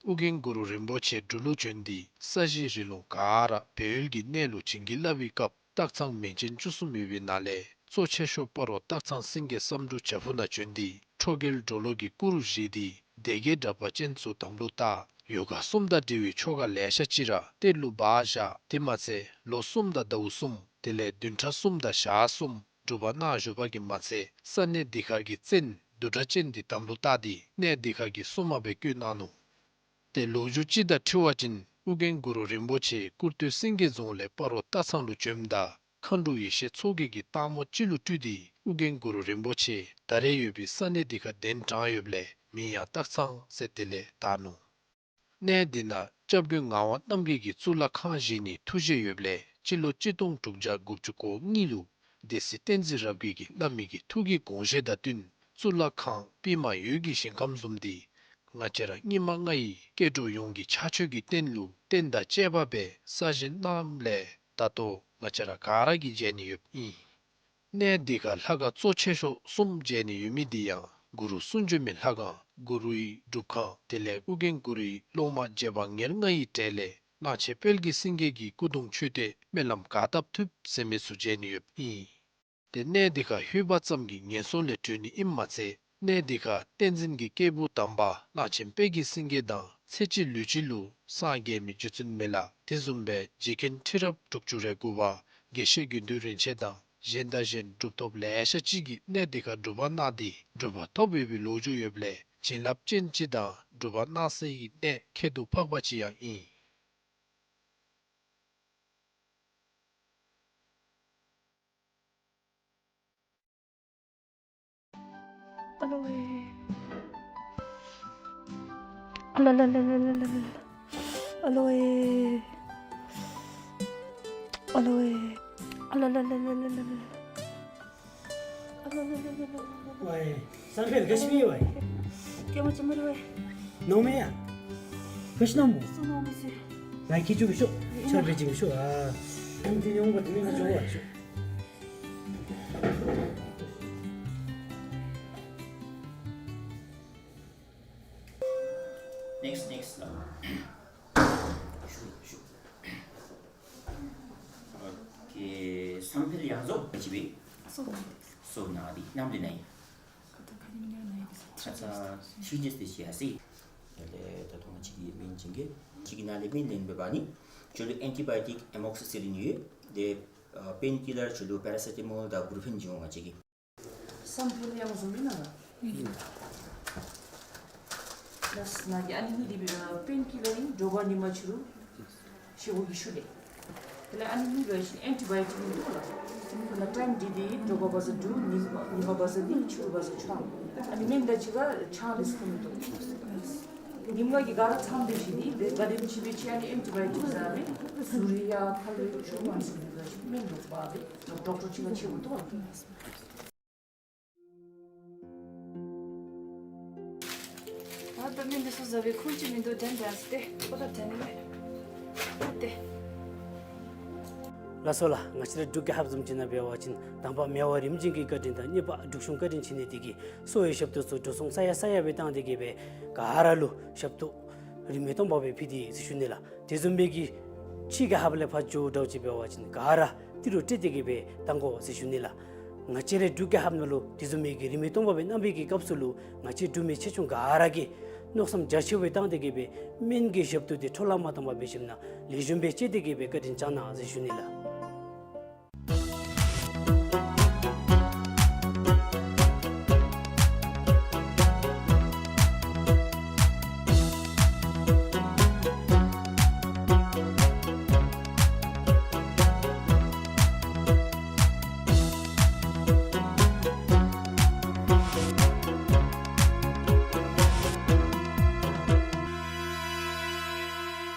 ཨོ་རྒྱན་གུ་རུ་རིན་པོ་ཆེ་འབྲུག་ལུ་བྱོན་ཏེ་ས་གཞི་རི་ལུང་ག་ར་སྦས་ཡུལ་གྱི་གནས་ལུ་བྱིན་གྱིས་བརླབས་པའི་སྐབས་སྟག་ཚང་མིང་ཅན་བཅུ་གསུམ་ཡོད་པའི་ནང་ལས་གཙོ་ཆེ་ཤོས་སྤ་རོ་སྟག་ཚང་སེང་གེ་བསམ་འགྲུབ་བྱག་ཕུག་ནང་བྱོན་ཏེ་ཁྲོ་རྒྱལ་གྲོ་ལོད་ཀྱི་སྐུ་རུ་བཞེངས་ཏེ་སྡེ་བརྒྱད་དྲེགས་པ་ཅན་ཚུ་དམ་ལུ་བཏགས། ཡོ་ག་གསུམ་དང་འབྲེལ་བའི་ཆོ་ག་ལེ་ཤ་ཅིག་ར་གཏེར་ལུ་སྦ་བཞག། དེ་མ་ཚད་ལོ་གསུམ་དང་ཟླཝ་གསུམ་དེ་ལས་བདུན་ཕྲག་གསུམ་དང་ཞག་གསུམ་སྒྲུབ་པ་གནང་བཞུགས་པ་གིས་མ་ཚད་ས་གནས་འདི་ཁར་གྱི་བཙན་བདུད་དྲེགས་ཅན་འདི་དམ་ལུ་བཏགས་ཏེ་གནས་འདི་ཁར་གྱི་སྲུང་མ་སྦེ་བསྐོས་གནང་ནུག། ཏེ་ལོ་རྒྱུས་ཅིག་དང་འཁྲིལ་བ་ཅིན་ཨོ་རྒྱན་གུ་རུ་རིན་པོ་ཆེ་སྐུར་སྟོད་སེང་གེ་རྫོང་ལས་སྤ་རོ་སྟག་ཚང་ལུ་བྱོནམ་ད་མཁའ་འགྲོ་ཡེ་ཤེས་མཚོ་རྒྱལ་གྱིས་སྟག་མོ་ཅིག་ལུ་སྤྲུལ་ཏེ་ཨོ་རྒྱན་གུ་རུ་རིན་པོ་ཆེ་ད་རེས་ཡོད་པའི་ས་གནས་འདི་ཁར་གདན་དྲངས་ཡོདཔ་ལས་མིང་ཡང་སྟག་ཚང་ཟེར་དེ་ལས་བཏགས་ནུག། གནས་འདི་ནང་སྐྱབས་མགོན་ངག་དབང་རྣམ་རྒྱལ་གྱིས་གཙུག་ལག་ཁང་བཞེངས་ནིའི་ཐུགས་བཞེད་ཡོདཔ་ལས་སྤྱི་ལོ་གཅིག་སྟོང་དྲུག་བརྒྱ་དགུ་བཅུ་གོ་གཉིས་ལུ་སྡེ་སྲིད་བསྟན་འཛིན་རབ་རྒྱས་ཀྱིས་བླ་མའི་གི་ཐུགས་ཀྱི་དགོངས་བཞེད་དང་བསྟུན་གཙུག་ལག་ཁང་པདྨ་འོད་ཀྱི་ཞིང་ཁམས་བཟུམ་འདི་ང་བཅས་ར་སྙིགས་མ་ལྔ་ཡི་སྐྱེ་འགྲོ་ཡོངས་ཀྱི་ཕྱག་མཆོད་ཀྱི་རྟེན་ལུ་རྟེན་དང་བཅས་པ་སྦེ་གསར་བཞེངས་གནངམ་ལས་ད་ལྟོ་ང་བཅས་ར་ག་ར་གིས་མཇལ་ནི་ཡོདཔ་ཨིན། གནས་འདི་ཁར་ལྷ་ཁང་གཙོ་ཆེ་ཤོས་གསུམ་མཇལ་ནི་ཡོད་མི་འདི་ཡང་གུ་རུ་གསུང་བྱོན་མའི་ལྷ་ཁང་གུ་རུའི་སྒྲུབ་ཁང་དེ་ལས་ཨོ་རྒྱན་གུ་རུའི་སློབ་མ་རྗེ་འབངས་ཉེར་ལྔ་ཡི་གྲས་ལས་གླང་ཆེན་དཔལ་གྱི་སེང་གེ་གི་སྐུ་གདུང་མཆོད་རྟེན་སྨོན་ལམ་ག་བཏབ་ཐུབ་ཟེར་མི་ཚུ་མཇལ་ནི་ཡོདཔ་ཨིན། ཏེ་གནས་འདི་ཁར་ལྷོད་པ་ཙམ་གྱིས་ངན་སོང་ལས་གྲོལ་ནི་ཨིནམ་མ་ཚད་གནས་འདི་ཁར་བསྟན་འཛིན་གྱི་སྐྱེས་བུ་དམ་པ་གླང་ཆེན་དཔལ་གྱི་སེང་གེ་དང་ཚེ་གཅིག་ལུས་གཅིག་ལུ་སངས་རྒྱས་མི་རྗེ་བཙུན་མི་ལ་དེ་བཟུམ་སྦེ་རྗེ་མཁན་ཁྲི་རབས་དྲུག་ཅུ་རེ་དགུ་པ་དགེ་བཤེས་དགེ་འདུན་རིན་ཆེན་དང་གཞན་དང་གཞན་གྲུབ་ཐོབ་ལེ་ཤ་ཅིག་གིས་གནས་འདི་ཁར་སྒྲུབ་པ་གནང་སྟེ་གྲུབ་པ་ཐོབ་ཡོད་པའི་ལོ་རྒྱུས་ཡོདཔ་ལས་བྱིན་རླབས་ཅན་ཅིག་དང་སྒྲུབ་པ་གནང་སའི་གནས་ཁྱད་དུ་འཕགས་པ་ཅིག་ཡང་ཨིན། ཨ་ལོ་ཨེ། ཨ་ལ་ལ་ལ། ཨ་ལོ་ཨེ། ཨ་ལོ་ཨེ། ཨ་ལ་ལ་ལ། ཝའི་བསམ་འཕེལ་ག་ཅི་སྦེ་ཡོད་ཝའི། ཀྱེ་མ་ཅི་མ་རེད་ཝའི། ནོར་མེད་ཡ། ག་ཅི་ནམ་མོ། སུ་ནོར་མེད་ཟེར། ང་ཁྱེད་ཅུ་གི་ཤོག་ཆར་པེ་ཅིག་གི་ཤོག་ཨ། ཁྱེད་ཀྱི་ཡོང་བ་དེ་མིན་ན་ཅོ་བ་ཤོག Next, next. ཞུ་ཞུ། ཨོ་ཁེ། བསམ་འཕེལ་ཡང་རྫོགས་ཅི་བས། སོ་ན་དེ་ནམ་དུས་ན་ཡིན། ཁ་ཚ་ཤི་ཇེས་ཏེ་ཤི་ཡ་སི། ད་ལྟ་ང་ཅིག་གི་མིང་ཅིག་གི་ཅིག་གི་ནང་ལས་མིང་ལེན་འབད་བ་ནི་ཇོ་ལུ་ཨེན་ཊི་བའི་ཡོ་ཊིག་ཨེ་མོག་སི་སི་ལིན་ཡོད། དེ་པེན་ཀི་ལར་ཇོ་ལུ་པེ་ར་སེ་ཊ་མོལ་དང་བྷུ་རུ་ཕེན་ཅིག་འོང་ང་ཅིག་གི། བསམ་འཕེལ་ཡང་བཟུང་མིན་ན་ལགས། ལགས་ན་གི་ཨ་ནི་གཉིས་དེ་སྦེ་པེན་ཀི་ལར་ཨིན། དྲོ་པ་ཉིན་མ་ཕྱི་རུ་བཞེས་སྒོ་གི་ཤུལ་ལས། དེ་ལས་ཨ་ནི་གཉིས་པ་ཨེན་ཊི་བའི་ཡོ་ཊིག་ཨིན་འདུག་ལགས། ཨ་ནི་ཊའིམ་འདི་དེ་དྲོ་པ་བ་ཟ་དྲུག་ཉིན་ཉིན་མ་བ་ཟ་གཉིས་ཕྱི་རུ་བ་ཟ་བཅུ། ཨ་ནི་སྨན་དང་གཅིག་ཁར་ཆང་ལས་ཁུར་མི་འདུག། ཉིན་མ་གི་ག་ར་ཚང་སྟེ་བཞེས་ཏེ་དེ་ག་དེམ་ཅིག་སྦེ་ཅིག་ཨ་ནི་ཨེན་ཊི་བའི་ཡོ་ཊིག་ཟ་རེ་ཟུར་ཡ་ཁ་ལས་ཆུ་མ་ཟུར་ཡ་ཅིག་སྨན་འདུག་པ་རེ་ཌོག་ཊར་ཅིག་ལ་བཅར་དགོས་འདུག་ལགས། ད་ལྟོ་མི་འདི་ཚུ་ཟ་བའི་ཁུངས་ཅིག་མིན་འདུག། དྲན་དྲན་སྟེ་ཁོ་ད་དྲན་ནི་མེད། ཨ་ཏེ། ལགས་སོ་ལགས། ང་བཅས་ར་འབྲུག་རྒྱལ་ཁབ་བཟུམ་ཅིག་ནང་འབད་བ་ཅིན་དང་པ་མེས་དབོན་རིམ་བྱོན་གྱི་བཀའ་དྲིན་དང་གཉིས་པ་འབྲུག་གཞུང་བཀའ་དྲིན་ཆེ་ནི་དེ་གིས་གསོ་བའི་ཞབས་ཏོག་ཚུ་འགྲོ་སོང་ས་ཡ་ས་ཡ་སྦེ་བཏང་སྟེ་གི་སྦེ་ག་ར་ལུ་ཞབས་ཏོག་རིན་མེད་སྟོང་པ་སྦེ་ཕུལ་ཏེ་ཟེར་ཞུ་ནི་ལགས། དེ་བཟུམ་སྦེ་གི་ཕྱི་རྒྱལ་ཁབ་ལས་ཕར་འགྱོཝ་འདྲཝ་ཅིག་འབད་བ་ཅིན་ག་ར་ཏི་རུ་སྤྲོད་དེ་གི་སྦེ་བཏང་དགོ་ཟེར་ཞུ་ནི་ལགས། ང་བཅས་རའི་འབྲུག་རྒྱལ་ཁབ་ནང་ལུ་དེ་བཟུམ་མའི་གི་རིན་མེད་སྟོང་པ་སྦེ་གནང་བའི་གི་སྐབས་སུ་ལུ་ང་བཅས་འབྲུག་མི་ཆེ་ཆུང་ག་ར་གིས་མནོ་བསམ་རྒྱ་ཆེ་བའི་བཏང་སྟེ་གི་སྦེ་སྨན་གྱི་ཞབས་ཏོག་དེ་འཕྲོ་བརླག་མ་བཏང་པར་འབད་ཞིནམ་ན་ལེགས་ཤོམ་སྦེ་སྤྱོད་དེ་གི་སྦེ་བཀའ་དྲིན་བསྐྱང་གནང་ཟེར་ཞུ་ནི་ལགས།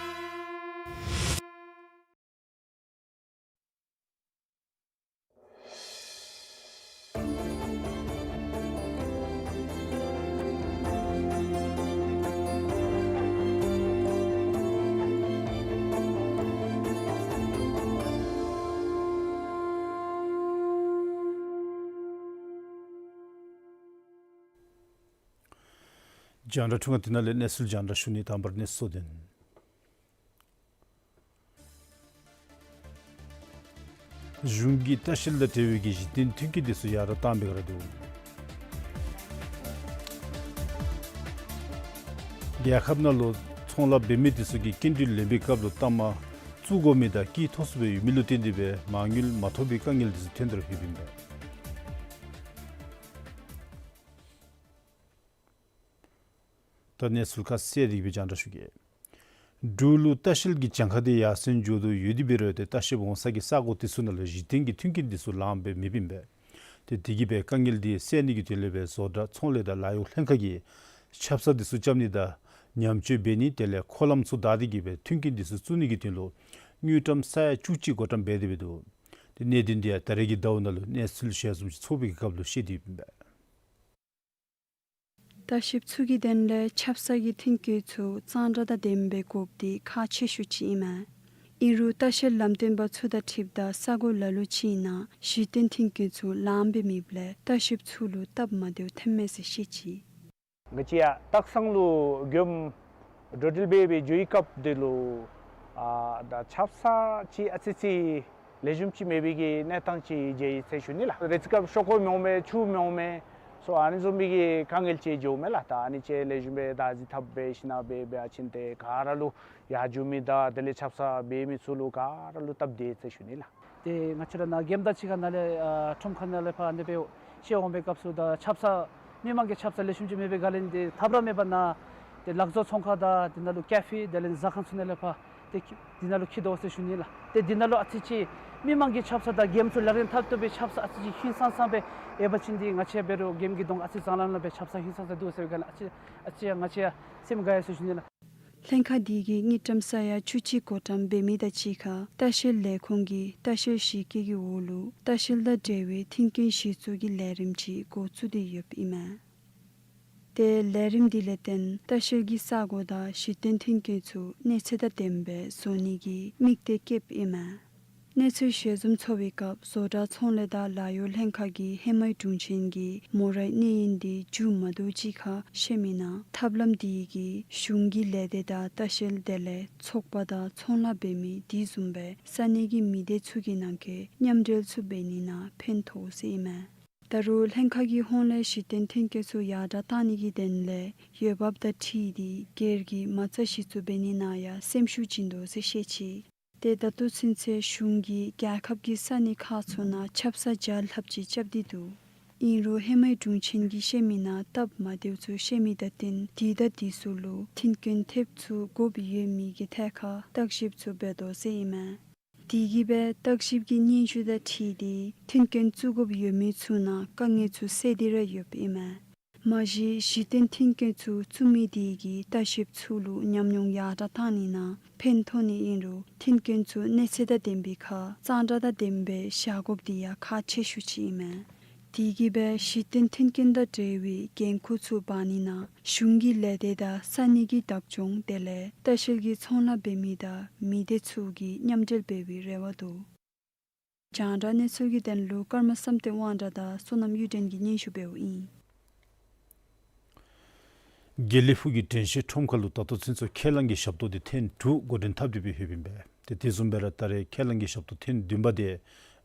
རྒྱང་བསྒྲགས་འཕྲུལ་ཁང་འདི་ནང་ལས་གནས་ཚུལ་རྒྱང་བསྒྲགས་ཞུ་ནི། དང་པར་གནས་ཚུལ་གཙོ་དོན། གཞུང་གིས་ལྟ་བཤལ་དང་འབྲེལ་བའི་གི་གཞི་རྟེན་མཐུན་རྐྱེན་འདི་ཚུ་ཡར་དྲག་བཏང་བའི་ཁར་འདུག། རྒྱལ་ཁབ་ནང་ལུ་ཚོང་ལཱ་འབད་མི་འདི་ཚུ་གིས་སྐྱིན་འགྲུལ་ལེན་པའི་སྐབས་ལུ་ལྟག་མ་བཙུགས་དགོ་མི་དང་སྐྱིད་ཐོབ་ཚུགས་པའི་ཡོད་མི་ལུ་བརྟེན་ཏེ་སྦེ་མ་དངུལ་མ་ཐོབ་པའི་དཀའ་ངལ་འདི་ཚུ་ཐོན་དོ་ཡོདཔ་ཨིན་པས། ད་གནས་ཚུལ་ཁ་གསལ་དེ་གི་སྦེ་རྒྱང་བསྒྲགས་ཞུ་གེ། འབྲུག་ལུ་ལྟ་བཤལ་གྱི་གྱངས་ཁ་དེ་ཡར་སེང་འགྱོ་དོ་ཡོད་དེ་འབད་རུང་ཏེ་ལྟ་བཤལཔ་འོང་ས་གི་ས་གོ་དེ་ཚུ་ནང་ལུ་གཞི་རྟེན་གྱི་མཐུན་རྐྱེན་དེ་ཚུ་ལངམ་སྦེ་མེདཔ་ཨིན་པས། ཏེ་དེ་གིས་སྦེ་དཀའ་ངལ་དེ་སེལ་ནི་གི་དོན་ལས་སྦེ་བཟོ་གྲྭ་ཚོང་ལས་དང་ལཱ་གཡོག་ལྷན་ཁག་གིས་ཆབ་གསང་དེ་ཚུ་རྐྱབ་ནི་དང་ཉམས་བཅོས་འབད་ནི་དེ་ལས་འཁོར་ལམ་ཚུ་བདའ་སྟེ་གི་སྦེ་མཐུན་རྐྱེན་དེ་ཚུ་བཙུགས་ནི་གི་དོན་ལུ་དངུལ་ཀྲམ་ས་ཡ་བཅུ་གཅིག་འགོ་འདྲེན་འབད་དེ་འབད་འདུག། ཏེ་གནད་དོན་དེ་ཡང་ད་རེས་ཀྱི་ཟླཝ་ནང་ལུ་གནས་ཚུལ་ཞལ་འཛོམས་ཅིག་ཚོགས་པའི་གི་སྐབས་ལུ་བཤད་དེ་ཡོདཔ་ཨིན་པས། ལྟ་བཤལཔ་ཚུ་གི་དོན་ལས་ཆབ་གསང་གི་མཐུན་རྐྱེན་ཚུ་གཙང་སྦྲ་དང་ལྡནམ་སྦེ་དགོཔ་དེ་ཁག་ཆེ་ཤོས་ཅིག་ཨིན་མས། ཨིན་རུང་ལྟ་བཤལ་ལམ་སྟོན་པ་ཚུ་དང་འཁྲིལཝ་ད་ས་གོ་ལ་ལུ་ཅིག་ནང་གཞི་རྟེན་མཐུན་རྐྱེན་ཚུ་ལངམ་སྦེ་མེདཔ་ལས་ལྟ་བཤལཔ་ཚུ་ལུ་སྟབས་མ་བདེཝ་ཐོནམ་མས་ཟེར་བཤད་ཅི། ང་བཅས་ཡར་སྟག་ཚང་ལུ་མགྱོནམ་འགྲོ་འགྲུལ་འབད་སྦེ་འགྱོ་བའི་སྐབས་དེ་ལུ་ཨ་ད་ཆབ་གསང་ཅིག་ཨ་ཙི་ཅིག་ལེགས་ཤོམ་ཅིག་མེད་པའི་གི་གནས་སྟངས་ཅིག་མཇལ་ཡི་ཟེར་ཞུ་ནི་ལགས། རེ་ཅིག་སྐབས་ཤོག་ཀོ་མི་འོང་མས། ཆུ་མི་འོང་མས། སོ་ཨ་ནི་བཟུམ་མའི་གི་དཀའ་ངལ་ཅིག་འགྱོཝ་མས་ལགས། ད་ཨ་ནི་ཅིག་ལེགས་ཤོམ་སྦེ་བདག་འཛིན་འཐབ་སྦེ་ཞིནམ་སྦེ་འབད་བ་ཅིན་ཏེ་ག་ར་ལུ་ཡར་འགྱོ་མི་དང་དེ་ལས་ཆབ་གསང་འབད་མི་ཚུ་ལུ་ག་ར་ལུ་སྟབས་བདེ་ཟེར་ཞུ་ནི་ལགས། ཏེ་ང་བཅས་ར་ནཱ་རྒྱལམོ་དང་གཅིག་ཁར་ནཱ་ལས་ཨ་ཁྲོམ་ཁ་ནང་ལས་ཕར་ཨ་ནི་སྦེ་བཤལ་འོང་པའི་སྐབས་སུ་ད་ཆབ་གསང་མི་མང་གི་ཆབ་གསང་ལེགས་ཤོམ་ཅིག་མེད་པའི་སྒང་ལས་ཏེ་ཐབས་ར་མེད་པར་ནཱ་ཏེ་ལག་བཟོ་ཚོང་ཁང་དང་དེ་ནང་ལུ་ཀ་ཕེ་དེ་ལས་ཟ་ཁང་ཚུ་ནང་ལས་ཕར་ཏེ་ཁྱི་དེ་ནང་ལུ་འཁྱིད་དོ་ཟེར་ཞུ་ནི་ལགས། ཏེ་དེ་ནང་ལུ་ཨ་ཙི་ཅིག་མི་མང་གི་ཆབ་གསང་དང་རྒྱལམོ་ཚུ་ལག་ལེན་འཐབ་བཏུབ་པའི་ཆབ་གསང་ཨ་ཙི་ཅིག་ཧིང་སངས་སངས་སྦེ་ཡོད་པ་ཅིན་ཏེ་ང་བཅས་འབད་རུང་རྒྱལམོ་གི་གདོང་ཨ་ཙི་བཟང་ལམ་ལམ་སྦེ་ཆབ་གསང་ཧིང་སངས་སངས་འདུག་ཟེར་བའི་སྒང་ལས་ཨ་ཙི་ཨ་ཙི་ཡང་ང་བཅས་ཡང་སེམས་དགའ་ཡི་ཟེར་ཞུ་ནི་ལགས། ལྷན་ཁག་དེ་གིས་དངུལ་ཀྲམ་ས་ཡ་བཅུ་གཅིག་འགོ་འདྲེན་འབད་མི་དང་གཅིག་ཁར་ལྟ་བཤལ་ལས་ཁུངས་ཀྱི་ལྟ་བཤལ་གཞི་བཀོད་ཀྱི་འོག་ལུ་ལྟ་བཤལ་དང་འབྲེལ་བའི་མཐུན་རྐྱེན་གཞི་བཙུགས་ཀྱི་ལས་རིམ་ཅིག་འགོ་བཙུགས་ཏེ་ཡོདཔ་ཨིན་མས། ཏེ་ལས་རིམ་དེ་ལས་བརྟེན་ལྟ་བཤལ་གྱི་ས་གོ་དང་གཞི་རྟེན་མཐུན་རྐྱེན་ཚུ་གནས་ཚད་དང་ལྡནམ་སྦེ་བཟོ་ནི་གི་དམིགས་གཏད་བསྐྱེདཔ་ཨིན་མས། གནས་ཚུལ་ཞལ་འཛོམས་ཚོགས་པའི་སྐབས་བཟོ་གྲྭ་ཚོང་ལས་དང་ལཱ་གཡོག་ལྷན་ཁག་གི་ཧེ་མའི་དྲུང་ཆེན་གྱིས་མོ་རའི་གནས་ཡུན་དེ་མཇུག་མ་བསྡུ་ཅིག་ཁར་བཤད་མི་ནང་ཐབས་ལམ་དེ་གིས་གཞུང་གི་ལས་སྡེ་དང་ལྟ་བཤལ་དེ་ལས་ཚོགས་པ་དང་ཚོང་ལཱ་འབད་མི་དེ་བཟུམ་སྦེ་ས་གནས་ཀྱི་མི་སྡེ་ཚུ་གི་ནང་འཁོད་མཉམ་འབྲེལ་ཚུ་འབད་ནི་ནང་ཕན་ཐོགས་ཟེར་ཨིན་མས། ད་རུང་ལྷན་ཁག་གི་ཧོངས་ལས་གཞི་རྟེན་མཐུན་རྐྱེན་ཚུ་ཡར་དྲག་བཏང་ནི་གི་དོན་ལས་འོས་འབབ་དང་འཁྲིལ་ཏེ་སྒེར་གྱི་མ་རྩ་གཞི་བཙུགས་འབད་ནི་ནང་ཡང་སེམས་ཤུགས་བྱིན་དོ་ཟེར་བཤད་ཅི། ཏེ་ད་ལྟོ་ཚུན་ཚོད་གཞུང་གིས་རྒྱལ་ཁབ་ཀྱི་ས་གནས་ཁག་ཚུ་ནང་ཆབ་གསང་བརྒྱ་ལྷགཔ་ཅིག་རྐྱབ་སྟེ་འདུག། ཨིན་རུང་ཧེ་མའི་དྲུང་ཆེན་གྱིས་བཤད་མི་ནང་སྟབས་མ་བདེཝ་ཚུ་བཤད་མི་དང་བསྟུན་དེ་དང་དེ་ཚུ་ལུ་མཐུན་རྐྱེན་ཐེབས་ཚུགས་དགོཔ་ཡོད་མི་གི་ཐད་ཁར་བརྟག་ཞིབ་ཚུ་འབད་དོ་ཟེར་ཨིན་མས། དེ་གིས་སྦེ་བརྟག་ཞིབ་ཀྱི་སྙན་ཞུ་དང་འཁྲིལ་ཏེ་མཐུན་རྐྱེན་བཙུགས་དགོཔ་ཡོད་མི་ཚུ་ནང་དཀའ་ངལ་ཚུ་སེལ་ཏེ་ར་ཡོདཔ་ཨིན་མས། མ་གཞི་གཞི་རྟེན་མཐུན་རྐྱེན་ཚུ་བཙུགས་མི་དེ་གིས་ལྟ་བཤལཔ་ཚུ་ལུ་ཉམས་མྱོང་ཡར་དྲག་བཏང་ནི་ནང་ཕན་ཐོགས་ནི་ཨིན་རུང་མཐུན་རྐྱེན་ཚུ་གནས་ཚད་དང་ལྡན་པའི་ཁར་གཙང་སྦྲ་དང་ལྡནམ་སྦེ་བཞག་དགོཔ་དེ་ཡང་ཁག་ཆེ་ཤོས་ཅིག་ཨིན་མས། དེ་གིས་སྦེ་གཞི་རྟེན་མཐུན་རྐྱེན་དང་འབྲེལ་བའི་འགན་ཁུར་ཚུ་འབག་ནི་ནང་གཞུང་གི་ལས་སྡེ་དང་ས་གནས་ཀྱི་བདག་སྐྱོང་དེ་ལས་ལྟ་བཤལ་གྱི་ཚོང་ལཱ་འབད་མི་དང་མི་སྡེ་ཚུ་གིས་མཉམ་འབྲེལ་འབད་བའི་རེ་བ་འདུག། རྒྱང་བསྒྲགས་གནས་ཚུལ་གྱི་དོན་ལུ་ཀརྨ་བསམ་གཏན་དབང་གྲགས་དང་བསོད་ནམས་གཡུ་སྒྲོན་གྱིས་སྙན་ཞུ་འབདཝ་ཨིན། དགེ་ལེགས་ཕུག་གི་དྲན་ཤེས་ཁྲོམ་ཁ་ལུ་ད་ལྟོ་ཚུན་ཚོད་ཁས་བླངས་ཀྱི་ཞབས་ཏོག་དེ་ཐེངས་དྲུག་འགོ་འདྲེན་འཐབ་སྟེ་སྦེ་ཡོདཔ་ཨིན་པས། ཏེ་དེ་བཟུམ་སྦེ་ར་ད་རེས་ཁས་བླངས་ཀྱི་ཞབས་ཏོག་ཐེངས་བདུན་པ་དེ་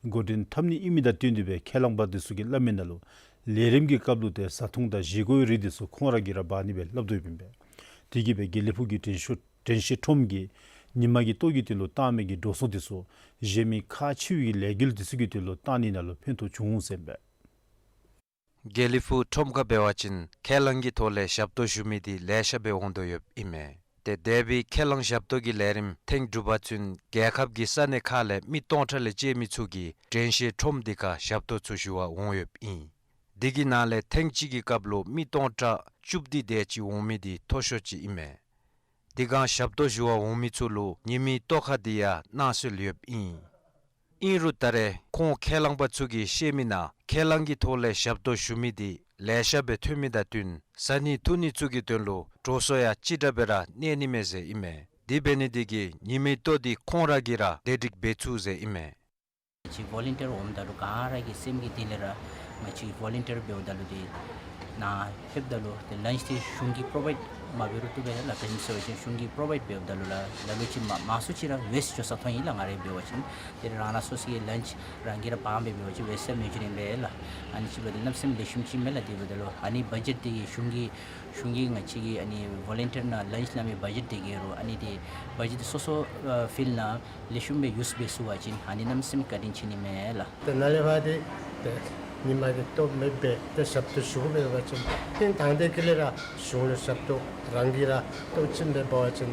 འགོ་འདྲེན་འཐབ་ནི་ཨིན་མི་དང་བསྟུན་ཏེ་སྦེ་ཁས་བླངས་པ་དེ་ཚུ་གིས་སླབ་མི་ནང་ལུ་ལས་རིམ་གྱི་སྐབས་ལུ་ཏེ་བཟའ་འཐུང་དང་བཞེས་སྒོའི་རིགས་དེ་ཚུ་ཁོང་ར་གིས་ར་འབག་ནི་སྦེ་སླབ་དོ་ཡོདཔ་ཨིན་པས། དེ་གིས་སྦེ་དགེ་ལེགས་ཕུག་གི་དྲན་ཤེས་དྲན་ཤེས་ཁྲོམ་གྱི་ཉིན་མ་གི་ལྟོ་གི་དོན་ལུ་བཏང་མི་གི་འགྲོ་སོང་དེ་ཚུ་གཞན་མི་ཁག་ཆེ་བའི་ལས་འགུལ་དེ་ཚུ་གི་དོན་ལུ་བཏང་ནི་ནང་ལུ་ཕན་ཐོགས་བྱུང་ཟེར་ཨིན་པས། དགེ་ལེགས་ཕུག་ཁྲོམ་ཁ་འབད་བ་ཅིན་ཁས་བླངས་ཀྱི་ཐོག་ལས་ཞབས་ཏོག་ཞུ་མི་དེ་ལེ་ཤ་སྦེ་འོང་དོ་ཡོདཔ་ཨིན་མས། ཏེ་འདས་པའི་ཁས་བླངས་ཞབས་ཏོག་གི་ལས་རིམ་ཐེངས་དྲུག་པ་ཚུན་རྒྱལ་ཁབ་ཀྱི་ས་གནས་ཁག་ལས་མི་སྟོང་ཕྲག་ལས་བཅད་མི་ཚུ་གིས་དྲན་ཤེས་ཁྲོམ་དེ་ཁར་ཞབས་ཏོག་ཚུ་ཞུ་བར་འོང་ཡོདཔ་ཨིན། དེ་གི་ནང་ལས་ཐེངས་གཅིག་གི་སྐབས་ལུ་མི་སྟོང་ཕྲག་བཅུ་བདུན་དེ་ཅིག་འོང་མི་དེ་མཐོ་ཤོས་ཅིག་ཨིན་མས། དེ་སྒང་ཞབས་ཏོག་ཞུ་བར་འོང་མི་ཚུ་ལུ་ཉིན་མའི་ལྟོ་ཁ་དེ་ཡང་གནང་སྲོལ་ཡོདཔ་ཨིན། ཨིན་རུང་ད་རེས་ཁོང་ཁས་བླངས་པ་ཚུ་གིས་བཤད་མི་ནང་ཁས་བླངས་ཀྱི་ཐོག་ལས་ཞབས་ཏོག་ཞུ་མི་དེ་ལེ་ཤ་སྦེ་ཐོན་མི་དང་བསྟུན་བཟའ་ནི་འཐུང་ནི་ཚུ་གི་དོན་ལུ་འགྲོ་སོང་ཡང་ཅིག་དྲག་སྦེ་ར་གནས་ནི་མས་ཟེར་ཨིན་མས། དེ་འབད་ནི་དེ་གིས་ཉིན་མའི་ལྟོ་དེ་ཁོང་ར་གིས་ར་བདེ་སྒྲིག་འབད་ཚུགས་ཟེར་ཨིན་མས། ང་བཅས་ཝོ་ལུན་ཊིར་འོངམ་ད་ལུ་ག་ར་གི་སེམས་ཀྱི་གཏིང་ལས་ར་ང་བཅས་ཝོ་ལུན་ཊིར་འབདཝ་ད་ལུ་ཏེ་ ནཱ་ཕེབས་ད་ལུ་ཏེ་ལཱནཆ་འདི་གཞུང་གིས་པྲོ་བའིཌ་མ་འབད་རུང་བཏུབ་པས་ལགས། ག་ཅི་སྨོ་ཟེར་བ་ཅིན་གཞུང་གིས་པྲོ་བའིཌ་འབདཝ་ད་ལུ་ལགས་ལ་ལུ་ཅིག་མང་མང་སུ་ཅིག་ར་ཝེསཊ་འགྱོ་ས་མཐོང་ཡི་ལགས། ང་ར་འབད་བ་ཅིན་ཏེ་རང་རང་སོ་སོ་གི་ལཱནཆ་རང་གིས་ར་འབག་སྦེ་འབད་བ་ཅིན་ཝེསཊ་ཡང་མི་འགྱོ་ནི་མས་ལགས། ཨ་ནི་ཅིག་འབདཝ་ད་གནམ་མེད་ས་མེད་ལེགས་ཤོམ་ཅིག་མས་ལགས། དེ་འབདཝ་ད་ལུ་ཨ་ནི་བ་ཇེཊ་འདི་གིས་གཞུང་གིས་གཞུང་གིས་ང་བཅས་ཀྱི་ཨ་ནི་ཝོ་ལན་ཊིར་ནང་ལཱནཆ་གནང་མི་བ་ཇེཊ་འདི་གིས་རུང་ཨ་ནི་འདི་བ་ཇེཊ་འདི་སོ་སོ་ཨ་ཕིལཌ་ནང་ལེགས་ཤོམ་སྦེ་ཡུསི་འབད་ཚུགས་པ་ཅིན་ཨ་ནི་གནམ་མེད་ས་མེད་བཀའ་དྲིན་ཆེ་ནི་མས་ལགས། ཏེ་ནཱ་ལས་ཕར་འདི་ཏེ་ཉིན་མ་གི་ལྟོ་མེདཔ་སྦེ་ཏེ་ཞབས་ཏོག་ཞུ་དགོ་པ་ཅིན་ཏེ་ད་ལྟོ་གི་ལས་ར་གཞུང་ལུ་ཞབས་ཏོག་རང་གིས་ར་ལྟོ་ཅིག་སྦེ་འབད་བ་ཅིན་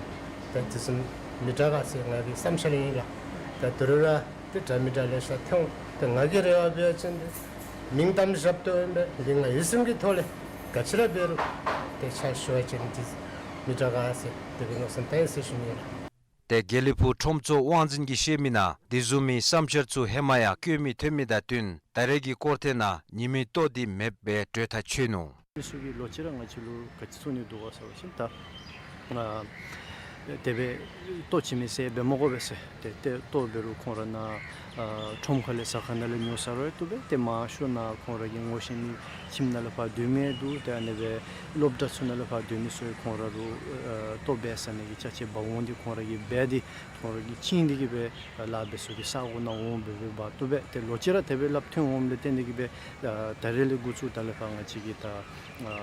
ཏེ་དེ་བཟུམ་མི་དྲག་ག་ཟེར་ང་གི་བསམ་འཆར་ཨིན་ལགས། ཏེ་དོ་རུང་ར་ཏེ་འདྲ་མི་འདྲ་ལེ་ཤ་ཐོན་འོང་། ཏེ་ང་གི་རེ་བ་འབད་བ་ཅིན་ཏེ་མིང་གཏམ་ཞབས་ཏོག་ཨིན་པས། འདི་ང་ཡིད་སེམས་ཀྱི་ཐོག་ལས་ག་ཅི་ར་འབད་རུང་ཏེ་ཕྱག་ཞུ་བ་ཅིན་ཏེ་མི་དྲག་ག་ཟེར་དེ་སྦེ་མནོ་བསམ་བཏང་ཡི་ཟེར་ཞུ་ནི་ལགས། ཏེ་དགེ་ལེགས་ཕུག་ཁྲོམ་ཚོགས་དབང་འཛིན་གྱིས་བཤད་མི་ནང་དེ་བཟུམ་མའི་བསམ་འཆར་ཚུ་ཧེ་མ་ཡང་བཀོད་མི་ཐོན་མི་དང་བསྟུན་ད་རེས་ཀྱི་སྐོར་ཐེངས་ནང་ཉིན་མའི་ལྟོ་འདི་མེདཔ་སྦེ་གྲོས་ཐག་ཆོད་ནུག། ཚུ་གིས་ལོག་ཅི་ར་ང་བཅས་ལུ་ག་ཅི་གསུང་ནི་འདུག་ག་ཟེར་བ་ཅིན་ད་ཨ་དེ་སྦེ་ལྟོ་ཅིག་མེད་ཟེར་འབད་མ་དགོ་པས་ཟེར། ཏེ་ཏེ་ལྟོ་འབད་རུང་ཁོང་ར་ནཱ་ཨ་ཁྲོམ་ཁ་ལས་ཟ་ཁང་ནང་ལས་ཉོ་ཟ་རུང་བཏུབ་པས། ཏེ་མང་ཤོས་ནཱ་ཁོང་ར་གི་ངོ་ཤེས་མི་ཁྱིམ་ནང་ལས་ཕར་སྡོད་མི་འདུག། ཏེ་ཨ་ནི་སྦེ་སློབ་གྲྭ་ཚུ་ནང་ལས་ཕར་སྡོད་མི་ཚུ་ཁོང་ར་ལུ་ཨ་ལྟོ་འབད་ཟ་ནི་གི་ཅ་ཆས་འབག་འོང་སྟེ་ཁོང་ར་གིས་འབད་དེ་ཁོང་ར་གིས་བཅིངས་ཏེ་གིས་སྦེ་ལཱ་འབད་ས་གི་ས་གོ་ནང་འོང་སྦེ་འབད་འབག་བཏུབ་པས། ཏེ་ལོག་ཅི་ར་དེ་སྦེ་སླབ་ཐོན་འོངམ་ལས་བརྟེན་ཏེ་གིས་སྦེ་ཨ་ད་རེས་ལས་འགོ་བཙུགས་ད་ལས་ཕར་ང་བཅས་ཀྱིས་ད་ཨ་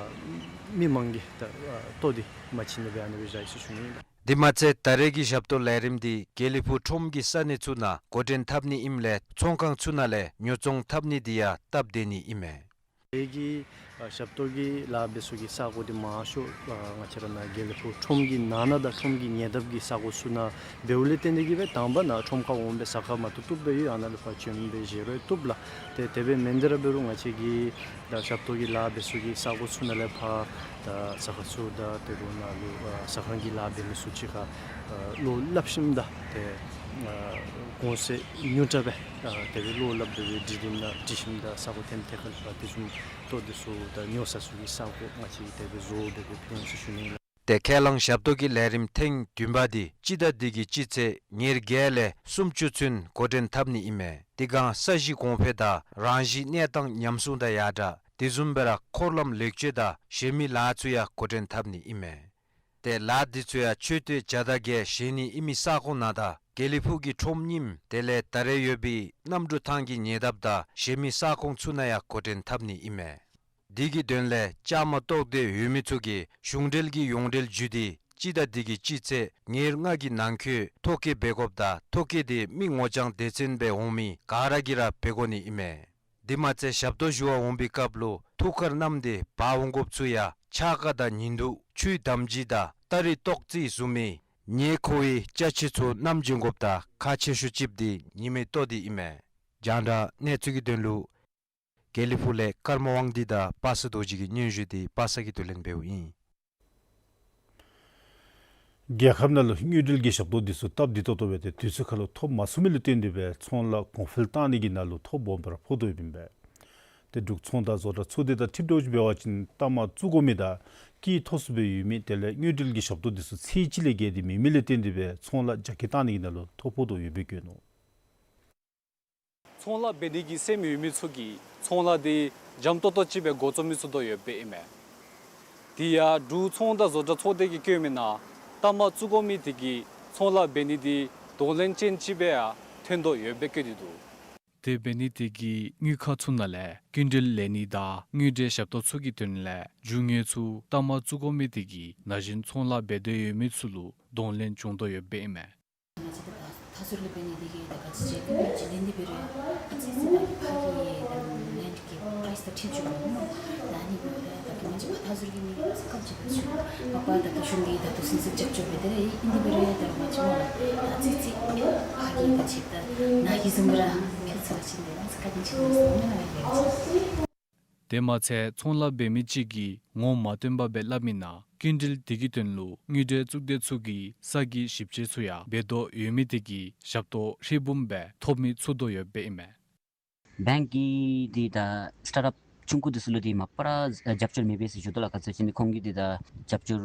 མི་མང་གི་ད་ཨ་ལྟོ་འདི་མ་བྱིན་ནི་སྦེ་ཨ་ནི་སྦེ་བཞག་ཡི་ཟེར་ཞུ་ནི་ཨིན། དེ་མ་ཚད་ད་རེས་ཀྱི་ཞབས་ཏོག་ལས་རིམ་འདི་དགེ་ལེགས་ཕུག་ཁྲོམ་གྱི་ས་གནས་ཚུ་ནང་འགོ་འདྲེན་འཐབ་ནི་ཨིནམ་ལས་ཚོང་ཁང་ཚུ་ནང་ལས་ཉོ་ཚོང་འཐབ་ནི་འདི་ཡང་སྟབས་བདེ་ནི་ཨིན་མས། དེ་གི་ཨ་ཞབས་ཏོག་གི་ལཱ་འབད་ས་གི་ས་གོ་འདི་མང་ཤོས་ཨ་ང་བཅས་ར་ནཱ་དགེ་ལེགས་ཕུག་ཁྲོམ་གྱི་ནང་ན་དང་ཁྲོམ་གྱི་ཉེ་འདབས་ཀྱི་ས་གོ་ཚུ་ནང་འབདཝ་ལས་བརྟེན་ཏེ་གིས་སྦེ་དང་པ་ནཱ་ཁྲོམ་ཁར་འོང་སྦེ་ཟ་ཁར་མ་ཐུག་བཏུབ་སྦེ་ཡོད། ཨ་ནཱ་ལས་ཕར་བྱོན་སྦེ་བཞེས་རུང་བཏུབ་ལགས། ཏེ་དེ་སྦེ་མེན་ཏེ་ར་འབད་རུང་ང་བཅས་ཀྱི་ད་ཞབས་ཏོག་གི་ལཱ་འབད་ས་གི་ས་གོ་ཚུ་ནང་ལས་ཕར་ད་ཟ་ཁང་ཚུ་དང་དེ་རུང་ནཱ་ལུ་ཨ་ཟ་ཁང་གི་ལཱ་འབད་མི་ཚུ་གཅིག་ཁར་ཨ་བློ་སླབ་ཞིནམ་ད་ཏེ་ཨ་གོང་ཚད་ཉུང་དྲགས་སྦེ་ཨ་དེ་སྦེ་བློ་སླབ་སྦེ་སྒྲིག་སྟེ་ནཱ་སྒྲིག་ཞིནམ་ད་ས་གོ་ཐེམ་ཐེ་ཁ་ལས་ཕར་དེ་བཟུམ་ལྟོ་འདི་ཚུ་ད་ཉོ་ས་ཚུ་གི་ས་གོ་ང་བཅས་ཀྱིས་དེ་སྦེ་བཟོ་སྦེ་སྦེ་ཕུལ་ཡི་ཟེར་ཞུ་ནི་ཨིན་ལགས། ཏེ་ཁས་བླངས་ཞབས་ཏོག་གི་ལས་རིམ་ཐེངས་བདུན་པ་འདི་སྤྱི་ཟླ་འདི་གི་སྤྱི་ཚེས་ཉེར་བརྒྱད་ལས་སུམ་ཅུ་ཚུན་འགོ་འདྲེན་འཐབ་ནི་ཨིན་མས། དེ་སྒང་ས་གཞི་གོང་འཕེལ་དང་རང་བཞིན་གནས་སྟངས་ཉམས་སྲུང་དང་ཡར་དྲག་དེ་བཟུམ་སྦེ་ར་འཁོར་ལམ་ལེགས་བཅོས་དང་གཞན་མི་ལཱ་ཚུ་ཡང་འགོ་འདྲེན་འཐབ་ནི་ཨིན་མས། ཏེ་ལཱ་འདི་ཚུ་ཡང་མཆོད་རྟེན་བརྒྱ་དང་བརྒྱད་བཞེངས་ནི་ཨིན་མི་ས་ཁོངས་ནང་དང་དགེ་ལེགས་ཕུག་གི་ཁྲོམ་རྙིངམ་དེ་ལས་ད་རེས་ཡོད་པའི་གནམ་གྲུ་ཐང་གི་ཉེ་འདབས་དང་གཞན་མི་ས་ཁོངས་ཚུ་ནང་ཡང་འགོ་འདྲེན་འཐབ་ནི་ཨིན་མས། དེ་གི་དོན་ལས་བཅའ་མར་གཏོགས་ཏེ་ཡོད་མི་ཚུ་གིས་གཞུང་འབྲེལ་གྱི་ཡོངས་འབྲེལ་བརྒྱུད་དེ་སྤྱི་ཟླ་འདི་གི་སྤྱི་ཚེས་ཉེར་ལྔ་གི་ནང་འཁོད་ཐོ་བཀོད་འབད་དགོཔ་དང་ཐོ་བཀོད་དེ་མི་ངོ་རྐྱང་སྡེ་ཚན་སྦེ་འོང་མི་ག་ར་གིས་ར་འབད་དགོ་ནི་ཨིན་མས། དེ་མ་ཚད་ཞབས་ཏོག་ཞུ་བར་འོང་པའི་སྐབས་ལུ་ཐུགས་ཁར་བསྣམས་ཏེ་འབག་འོང་དགོཔ་ཚུ་ཡང་ཕྱགས་ཀ་དང་ཉི་གདུགས་ཆུའི་དམ་སྦྱིས་དང་སྟ་རེ་ཏོག་ཙེ་བཟུམ་མའི་ཉེ་མཁོ་བའི་ཅ་ཆས་ཚུ་བསྣམས་བྱོན་དགོཔ་དང་ཁག་ཆེ་ཤོས་ཅིག་འདི་ཉིན་མའི་ལྟོ་འདི་ཨིན་མས། རྒྱང་བསྒྲགས་གནས་ཚུལ་གྱི་དོན་ལུ་དགེ་ལེགས་ཕུག་ལས་ཀརྨ་དབང་འདུས་དང་པ་སངས་རྡོ་རྗེ་གི་སྙན་ཞུ་འདི་པ་སངས་ཀྱིས་བསྡུ་ལེན་འབདཝ་ཨིན། རྒྱལ་ཁབ་ནང་ལུ་དངུལ་འབྲེལ་གྱི་ཞབས་ཏོག་འདི་ཚུ་སྟབས་བདེ་ཏོག་ཏོ་སྦེ་ཏེ་དུས་ཚོད་ཁར་ལུ་ཐོབ་མ་ཚུགས་མི་ལུ་བརྟེན་ཏེ་སྦེ་ཚོང་ལཱ་གོང་འཕེལ་བཏང་ནི་གི་ནང་ལུ་ཐོ་སྦོམ་སྦེ་ར་ཕོག་དོ་ཡོདཔ་ཨིན་པས། ཏེ་འབྲུག་ཚོང་དང་བཟོ་གྲྭ་ཚོགས་སྡེ་དང་འཁྲིལ་འགྱོ་ཅིག་འབད་བ་ཅིན་གཏའ་མ་བཙུགས་དགོ་མི་དང་དཀྱིལ་ཐོག་ཚུ་སྦེ་ཡོད་མི་དེ་ལས་དངུལ་འབྲེལ་གྱི་ཞབས་ཏོག་འདི་ཚུ་ཚད་གཅིག་ལས་བརྒལ་ཏེ་མེད་མི་ལུ་བརྟེན་ཏེ་སྦེ་ཚོང་ལཱ་རྒྱ་སྐྱེད་བཏང་ནི་གི་ནང་ལུ་ཐོ་ཕོག་དོ་ཡོདཔ་སྦེ་བཀོད་ནུག། ཚོང་ལཱ་འབད་ནི་གི་སེམས་ཡོད་མི་ཚུ་གིས་ཚོང་ལཱ་འདི་འཇམ་ཏོང་ཏོ་ཅིག་སྦེ་འགོ་བཙུགས་མི་ཚུགས་དོ་ཡོདཔ་སྦེ་ཨིན་མས། དེ་ཡང་འབྲུག་ཚོང་དང་བཟོ་གྲྭ་ཚོགས་སྡེ་གིས་བཀོད་མི་ནང་གཏའ་མ་བཙུགས་དགོ་མི་དེ་གིས་ཚོང་ལཱ་འབད་ནི་འདི་གདོང་ལེན་ཅན་ཅིག་སྦེ་ཡང་ཐོན་དོ་ཡོདཔ་སྦེ་བཀོད་དེ་འདུག། དེ་འབད་ནི་དེ་གིས་དངུལ་ཁང་ཚུ་ནང་ལས་སྐྱིན་འགྲུལ་ལེན་ནི་དང་དངུལ་འབྲེལ་ཞབས་ཏོག་ཚུ་གི་དོན་ལས་རྒྱུ་དངོས་ཚུ་གཏའ་མ་བཙུགས་དགོ་མི་དེ་གིས་ན་གཞོན་ཚོང་ལཱ་འབད་དོ་ཡོད་མི་ཚུ་ལུ་གདོང་ལེན་བྱུང་དོ་ཡོདཔ་སྦེ་ཨིན་མས། ང་བཅས་ད་མཐའ་ཟུར་ལས་འབད་ནི་དེ་གིས་ད་ག་ཅི་བྱེད་དགོ་མི་ཅིག་ལེན་ཏེ་འབད་རུང་ཨ་ཙི་ཙི་ད་ཕར་གྱི་ད་ལེནཌ་གི་པ་རའིསི་དང་འཁྲིལ་འགྱོ་དགོ་མནོ། ད་ཨ་ནི་འབདཝ་ད་ད་གི་ང་བཅས་མཐའ་ཟུར་གྱི་མི་གིས་ས་ཁམས་ཅིག་ད་ཚུ་མ་པ་ད་ད་གཞུང་གིས་ད་ལྟོ་ཟིན་ཟིན་རྒྱབ་སྐྱོར་འབད་དེ་ར་ཨིན། དེ་འབད་རུང་ཡང་ད་རུང་ང་བཅས་མ་ལགས་ད་ཨ་ཙི་ཙི་ཨེ་ཕར་གྱི་ད་ཅིག་ད་ནཱ་གི་བཟུམ་ར་ཕུལ་ཚུགས་པ་ཅིན་ད་ཨ་ཙི་བཀའ་དྲིན་ཆེ་ནི་ཟེར་མནོ་བ་ཡོད། དེ་མ་ཚད་ཚོང་ལཱ་འབད་མི་ཅིག་གིས་ངོ་མ་སྟོན་པ་སྦེ་སླབ་མི་ནང་སྐྱིན་འགྲུལ་དེ་གི་དོན་ལུ་དངུལ་འབྲེལ་གཙུག་སྡེ་ཚུ་གི་ས་གི་ཞིབ་དཔྱད་ཚུ་ཡང་འབད་དོ་ཡོད་མི་དེ་གིས་ཞབས་ཏོག་ཧྲིལ་བུམ་སྦེ་ཐོབ་མི་ཚུགས་དོ་ཡོདཔ་སྦེ་ཨིན་མས། བེངཀ་གི་འདི་ད་སི་ཊཱརཊ་ཨཔ་ ཆུང་ཀུ་འདི་ཚུ་ལུ་འདི་མ་པ་ར་ཨ་རྒྱབ་སྐྱོར་མེད་པས་ཟེར་ཞུ་དོ་ལགས། ག་ཅི་ཟེར་བ་ཅིན་ཁོང་གིས་འདི་ད་རྒྱབ་སྐྱོར་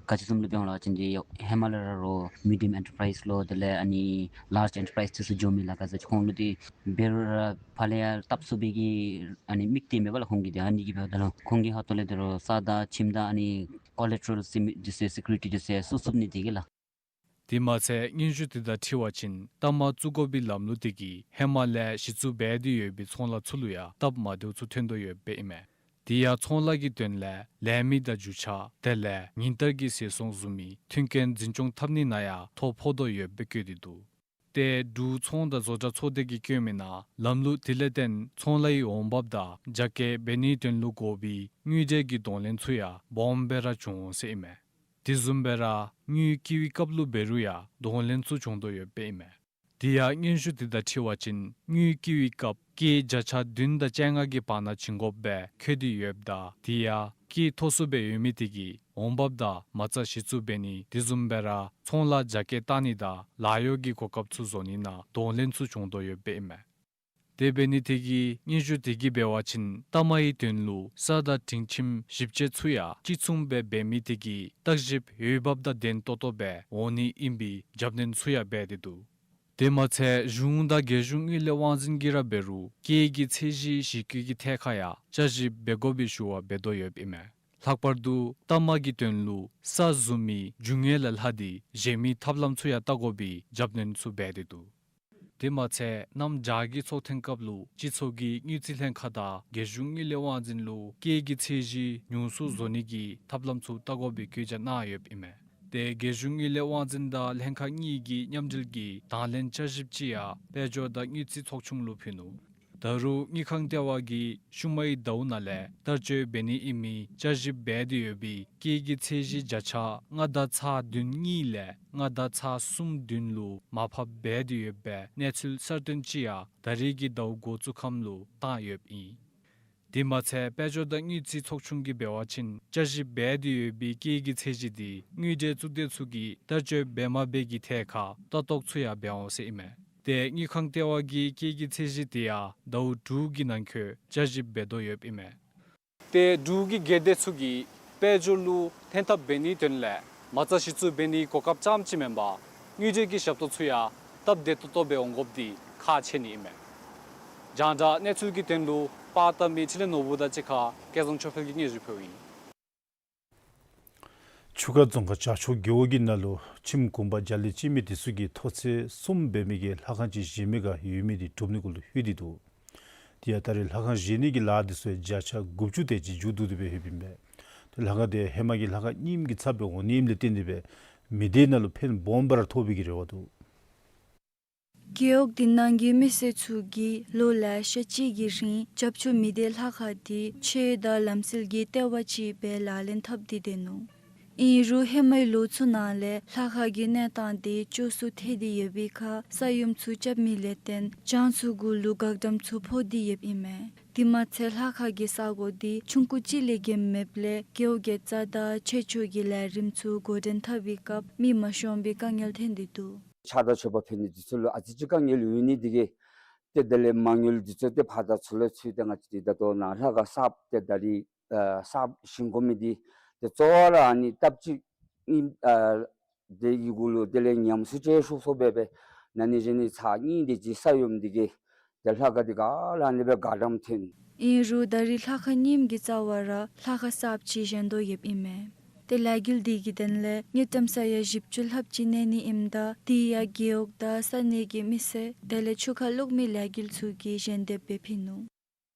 ག་ཅི་བཟུམ་ལུ་འབད་འོང་ལགས་ཟེར་བ་ཅིན་འདི་ཧེ་མ་ལས་ར་རོགས་མི་ཌིམ་ཨེན་ཊར་པ་རའིཛ་ལུ་དེ་ལས་ཨ་ནི་ལཱརཇ་ཨེན་ཊར་པ་རའིཛ་འདི་ཚུ་འགྱོ་མི་ལགས། ག་ཅི་ཟེར་ཁོང་ལུ་འདི་འབད་རུང་ར་ཕར་ལས་ཡར་བཏབ་ཚུགས་པའི་གི་ཨ་ནི་དམིགས་གཏད་མེད་པས་ལགས། ཁོང་གིས་འདི་ཨ་ནི་གིས་འབདཝ་ད་ལུ་ཁོང་གི་ཁ་ཐུག་ལས་འདི་རོགས་ས་དང་ཁྱིམ་དང་ཨ་ནི་ཀོ་ལེ་ཊ་རལ་ཟེར་མི་འདི་ཚུ་སི་ཀུ་རི་ཊི་འདི་ཚུ་བཙུགས་ཚུགས་ནི་འདི་གིས་ལགས། དེ་མ་ཚད་སྙན་ཞུ་དེ་དང་འཁྲིལ་བ་ཅིན་གཏའ་མ་བཙུགས་དགོ་པའི་ལམ་ལུགས་དེ་གིས་ཧེ་མ་ལས་གཞི་བཙུགས་འབད་དེ་ཡོད་པའི་ཚོང་ལཱ་ཚུ་ལུ་ཡང་སྟབས་མ་བདེཝ་ཚུ་ཐོན་དོ་ཡོདཔ་ཨིན་མས། དེ་ཡང་ཚོང་ལཱ་གི་དོན་ལས་ལས་མི་དང་རྒྱུ་ཆ་དེ་ལས་ཉིན་ལྟར་གྱི་ཟས་སོང་བཟུམ་མའི་མཐུན་རྐྱེན་འཛིན་སྐྱོང་འཐབ་ནི་ནང་ཡང་ཐོ་ཕོག་དོ་ཡོདཔ་སྦེ་བཀོད་དེ་འདུག། ཏེ་འབྲུག་ཚོང་དང་བཟོ་གྲྭ་ཚོགས་སྡེ་གིས་བཀོད་མི་ནང་ལམ་ལུགས་དེ་ལས་བརྟེན་ཚོང་ལཱ་ཡི་འོང་འབབ་དང་རྒྱ་སྐྱེད་འབད་ནིའི་དོན་ལུ་དགོ་པའི་དངུལ་འབྲེལ་གྱི་གདོང་ལེན་ཚུ་ཡང་སྦོམ་སྦེ་ར་བྱུང་འོང་ཟེར་ཨིན་མས། དེ་བཟུམ་སྦེ་ར་དངུལ་བསྐྱི་བའི་སྐབས་ལུ་འབད་རུང་ཡང་གདོང་ལེན་ཚུ་བྱུང་དོ་ཡོདཔ་ཨིན་མས། དེ་ཡང་སྙན་ཞུ་དེ་དང་འཁྲིལ་བ་ཅིན་དངུལ་བསྐྱི་བའི་སྐབས་སྐྱེད་བརྒྱ་ཆ་བདུན་དང་བཅོ་ལྔ་གི་བར་ན་བྱིན་དགོཔ་སྦེ་འཁོད་དེ་ཡོདཔ་ད་དེ་ཡང་སྐྱེད་མཐོ་སུ་སྦེ་ཡོད་མི་དེ་གིས་འོང་འབབ་དང་མ་རྩ་གཞི་བཙུགས་འབད་ནི་དེ་བཟུམ་སྦེ་ར་ཚོང་ལཱ་རྒྱ་སྐྱེད་བཏང་ནི་དང་ལཱ་གཡོག་གི་གོ་སྐབས་ཚུ་བཟོ་ནི་ནང་གདོང་ལེན་ཚུ་བྱུང་དོ་ཡོདཔ་ཨིན་མས། དེ་འབད་ནི་དེ་གིས་སྙན་ཞུ་དེ་གིས་འབད་བ་ཅིན་གཏའ་མའི་དོན་ལུ་ས་དང་སྒྲིང་ཁྱིམ་ཞིབ་དཔྱད་ཚུ་ཡང་གཅིག་མཚུངས་སྦེ་འབད་མི་དེ་གིས་བརྟག་ཞིབ་འོས་འབབ་དང་ལྡན་ཏོག་ཏོ་སྦེ་འོང་ནི་ཨིན་པའི་རྒྱབ་སྣོན་ཚུ་ཡང་འབད་དེ་འདུག། དེ་མ་ཚད་གཞུང་དང་རྒྱལ་གཞུང་དངུལ་ལས་དབང་འཛིན་གྱིས་ར་འབད་རུང་སྐྱེད་ཀྱི་ཚད་གཞི་ཞིབ་བཀོད་ཀྱི་ཐད་ཁར་ཡང་བསྐྱར་ཞིབ་འབད་དགོ་པའི་ཞུ་བ་འབད་དོ་ཡོདཔ་ཨིན་མས། ལྷག་པར་དུ་གཏའ་མ་གི་དོན་ལུ་ས་བཟུམ་མའི་རྒྱུ་དངོས་ལས་ལྷག་སྟེ་གཞན་མི་ཐབས་ལམ་ཚུ་ཡང་བལྟ་དགོ་པའི་རྒྱབ་སྣོན་ཚུ་འབད་དེ་འདུག། དེ་མ་ཚད་གནམ་བྱཱར་གྱི་ཚོགས་ཐེངས་སྐབས་ལུ་སྤྱི་ཚོགས་ཀྱི་དངུལ་རྩིས་ལྷན་ཁག་དང་རྒྱལ་གཞུང་དངུལ་ལས་དབང་འཛིན་ལུ་སྐྱེད་ཀྱི་ཚད་གཞི་ཉུང་སུ་བཟོ་ནི་གི་ཐབས་ལམ་ཚུ་བལྟ་དགོ་པའི་བཀོད་རྒྱ་གནང་ཡོདཔ་ཨིན་མས། ཏེ་རྒྱལ་གཞུང་དངུལ་ལས་དབང་འཛིན་དང་ལྷན་ཁག་གཉིས་ཀྱི་མཉམ་འབྲེལ་གྱི་དང་ལེན་བསྐྱར་ཞིབ་ཅིག་ཡང་དཔལ་འབྱོར་དང་དངུལ་རྩིས་ཚོགས་ཆུང་ལུ་ཕུལ་ནུག། ད་རུང་དངུལ་ཁང་ལྟེ་བ་གིས་ཤུལ་མའི་ཟླཝ་ནང་ལས་བསྟར་སྤྱོད་འབད་ནི་ཨིན་མི་བསྐྱར་ཞིབ་འབད་དེ་ཡོད་པའི་སྐྱེད་ཀྱི་ཚད་གཞི་བརྒྱ་ཆ་ལྔ་དང་ཚག་བདུན་གཉིས་ལས་ལྔ་དང་ཚག་གསུམ་བདུན་ལུ་མར་ཕབ་འབད་དེ་ཡོད་པའི་གནས་ཚུལ་གསར་བཏོན་ཅིག་ཡང་ད་རེས་ཀྱི་ཟླཝ་འགོ་བཙུགས་ཁམས་ལུ་བཏང་ཡོདཔ་ཨིན། དེ་མ་ཚད་དཔལ་འབྱོར་དང་དངུལ་རྩིས་ཚོགས་ཆུང་གིས་འབད་བ་ཅིན་བསྐྱར་ཞིབ་འབད་དེ་ཡོད་པའི་སྐྱེད་ཀྱི་ཚད་གཞི་དེ་དངུལ་འབྲེལ་གཙུག་སྡེ་ཚུ་གིས་བསྟར་སྤྱོད་འབད་མ་འབད་ཀྱི་ཐད་ཁར་ལྟ་རྟོག་ཚུ་ཡང་འབད་འོང་ཟེར་ཨིན་མས། ཏེ་དངུལ་ཁང་ལྟེ་བ་གིས་སྐྱེད་ཀྱི་ཚད་གཞི་དེ་ཡང་ཟླཝ་དྲུག་གི་ནང་འཁོད་བསྐྱར་ཞིབ་འབད་དོ་ཡོདཔ་ཨིན་མས། ཏེ་འབྲུག་གི་སྒེར་སྡེ་ཚུ་གིས་དཔལ་འབྱོར་ལུ་ལྷན་ཐབས་འབད་ནིའི་དོན་ལས་མ་རྩ་གཞི་བཙུགས་འབད་ནིའི་གོ་སྐབས་རྐྱངམ་ཅིག་མེན་པར་དངུལ་འབྲེལ་གྱི་ཞབས་ཏོག་ཚུ་ཡང་སྟབས་བདེ་ཏོག་ཏོ་སྦེ་འོང་དགོཔ་འདི་ཁག་ཆེ་ནི་ཨིན་མས། རྒྱང་བསྒྲགས་གནས་ཚུལ་གྱི་དོན་ལུ་པར་བཏབ་མི་འཕྲིན་ལས་ནོར་བུ་དང་གཅིག་ཁར་སྐལ་བཟང་ཆོས་འཕེལ་གྱིས་སྙན་ཞུ་ཕུལཝ་ཨིན། ཆུ་ཁ་རྫོང་ཁག་བྱག་ཕྱོགས་རྒེད་འོག་གི་ནང་ལུ་ཁྱིམ་གུང་པ་བརྒྱ་ལས་ཅིག་མི་དེ་ཚུ་གིས་ཐོག་ཚད་གསུམ་འབད་མི་གི་ལྷ་ཁང་ཅིག་བཞེངས་མི་ཁར་ཡོད་མི་དེ་གྲུབ་ནི་གུ་ལུ་ལྷོད་དེ་འདུག། དེ་ཡང་ད་རེས་ལྷ་ཁང་བཞེངས་ནི་གི་ལཱ་དེ་ཚུ་བརྒྱ་ཆ་དགུ་བཅུ་དེ་ཅིག་མཇུག་བསྡུ་སྟེ་སྦེ་ལྷོདཔ་ཨིན་པས། ཏེ་ལྷ་ཁང་དེ་ཧེ་མ་གི་ལྷ་ཁང་རྙིངམ་གི་ཚབ་སྦེ་འོང་ནི་ཨིནམ་ལས་བརྟེན་ཏེ་སྦེ་མི་སྡེ་ནང་ལུ་ཕན་སྦོམ་སྦེ་ར་ཐོགས་པའི་གི་རེ་བ་འདུག། རྒེད་འོག་དེ་ནང་གི་མི་སེར་ཚུ་གིས་ལོ་ལེ་ཤ་ཅིག་གི་རིང་བྱག་ཕྱོགས་མི་སྡེའི་ལྷ་ཁང་དེ་ཆོས་དང་ལམ་སྲོལ་གྱི་ལྟེ་བ་ཅིག་སྦེ་ལག་ལེན་འཐབ་སྟེ་སྡོད་ནུག། ཨིན་རུང་ཧེ་མའི་ལོ་ཚུ་ནང་ལས་ལྷ་ཁང་གི་གནས་སྟངས་དེ་སྐྱོ་སུ་ཐལ་ཏེ་ཡོད་པའི་ཁར་ས་ཡོམ་ཚུ་རྐྱབ་མི་ལས་བརྟེན་གྱང་ཚུ་གུ་ལུ་འགག་འགྲམ་ཚུ་ཕོག་སྟེ་ཡོདཔ་ཨིན་མས། དེ་མ་ཚད་ལྷ་ཁང་གི་ས་གོ་དེ་ཆུང་ཀུ་ཅིག་ལས་བརྒལ་མེདཔ་ལས་རྒེད་འོག་དགེ་རྩ་དང་ཆོས་ཕྱོགས་ཀྱི་ལས་རིམ་ཚུ་འགོ་འདྲེན་འཐབ་པའི་སྐབས་མི་མ་ཤོང་པའི་དཀའ་ངལ་ཐོན་ཏེ་འདུག། ཕྱག་དང་མཆོད་པ་ཕུལ་ནི་དེ་ཚུ་ལུ་ཨ་ཙི་ཅིག་དཀའ་ངལ་ཡོད་ནི་དེ་གིས་ཏེ་དེ་ལས་མ་དངུལ་དེ་ཚུ་ཏེ་ཕར་དང་ཚུར་ལུ་ཚུད་དེ་ང་བཅས་ཏེ་ད་ལྟོ་ནཱ་ལྷ་ཁང་གསརཔ་ཏེ་ད་རིས་ཨ་གསརཔ་བཞེངས་དགོ་མི་དེ་ཏེ་གཙོ་བོ་ར་ཨ་ནི་སྟབས་གཅིག་ཨིན། ཨ་དེ་གི་གུ་ལུ་དེ་ལས་ཉམས་གསོ་ཅིག་ཞུ་སོང་སྦེ་སྦེ་ན་ནི་གཞེས་ནི་ཚར་གཉིས་དེ་ཅིག་ས་ཡོམ་དེ་གིས་ཏེ་ལྷ་ཁང་དེ་ག་ར་ཨ་ནི་སྦེ་འགག་འགྲམ་ཐོན། ཨིན་རུང་ད་རིས་ལྷ་ཁང་རྙིངམ་གི་རྩ་བར་ར་ལྷ་ཁང་གསརཔ་ཅིག་བཞེངས་དོ་ཡོདཔ་ཨིན་མས། ཏེ་ལས་འགུལ་དེ་གི་དོན་ལས་དངུལ་ཀྲམ་ས་ཡ་བཞི་བཅུ་ལྷགཔ་ཅིག་གནས་ནི་ཨིནམ་ད་དེ་ཡང་རྒེད་འོག་དང་ས་གནས་ཀྱི་མི་སེར་དེ་ལས་ཆུ་ཁ་བླུག་མི་ལས་འགུལ་ཚུ་གིས་བཞེངས་གནང་སྦེ་ཕུལ་ནུག།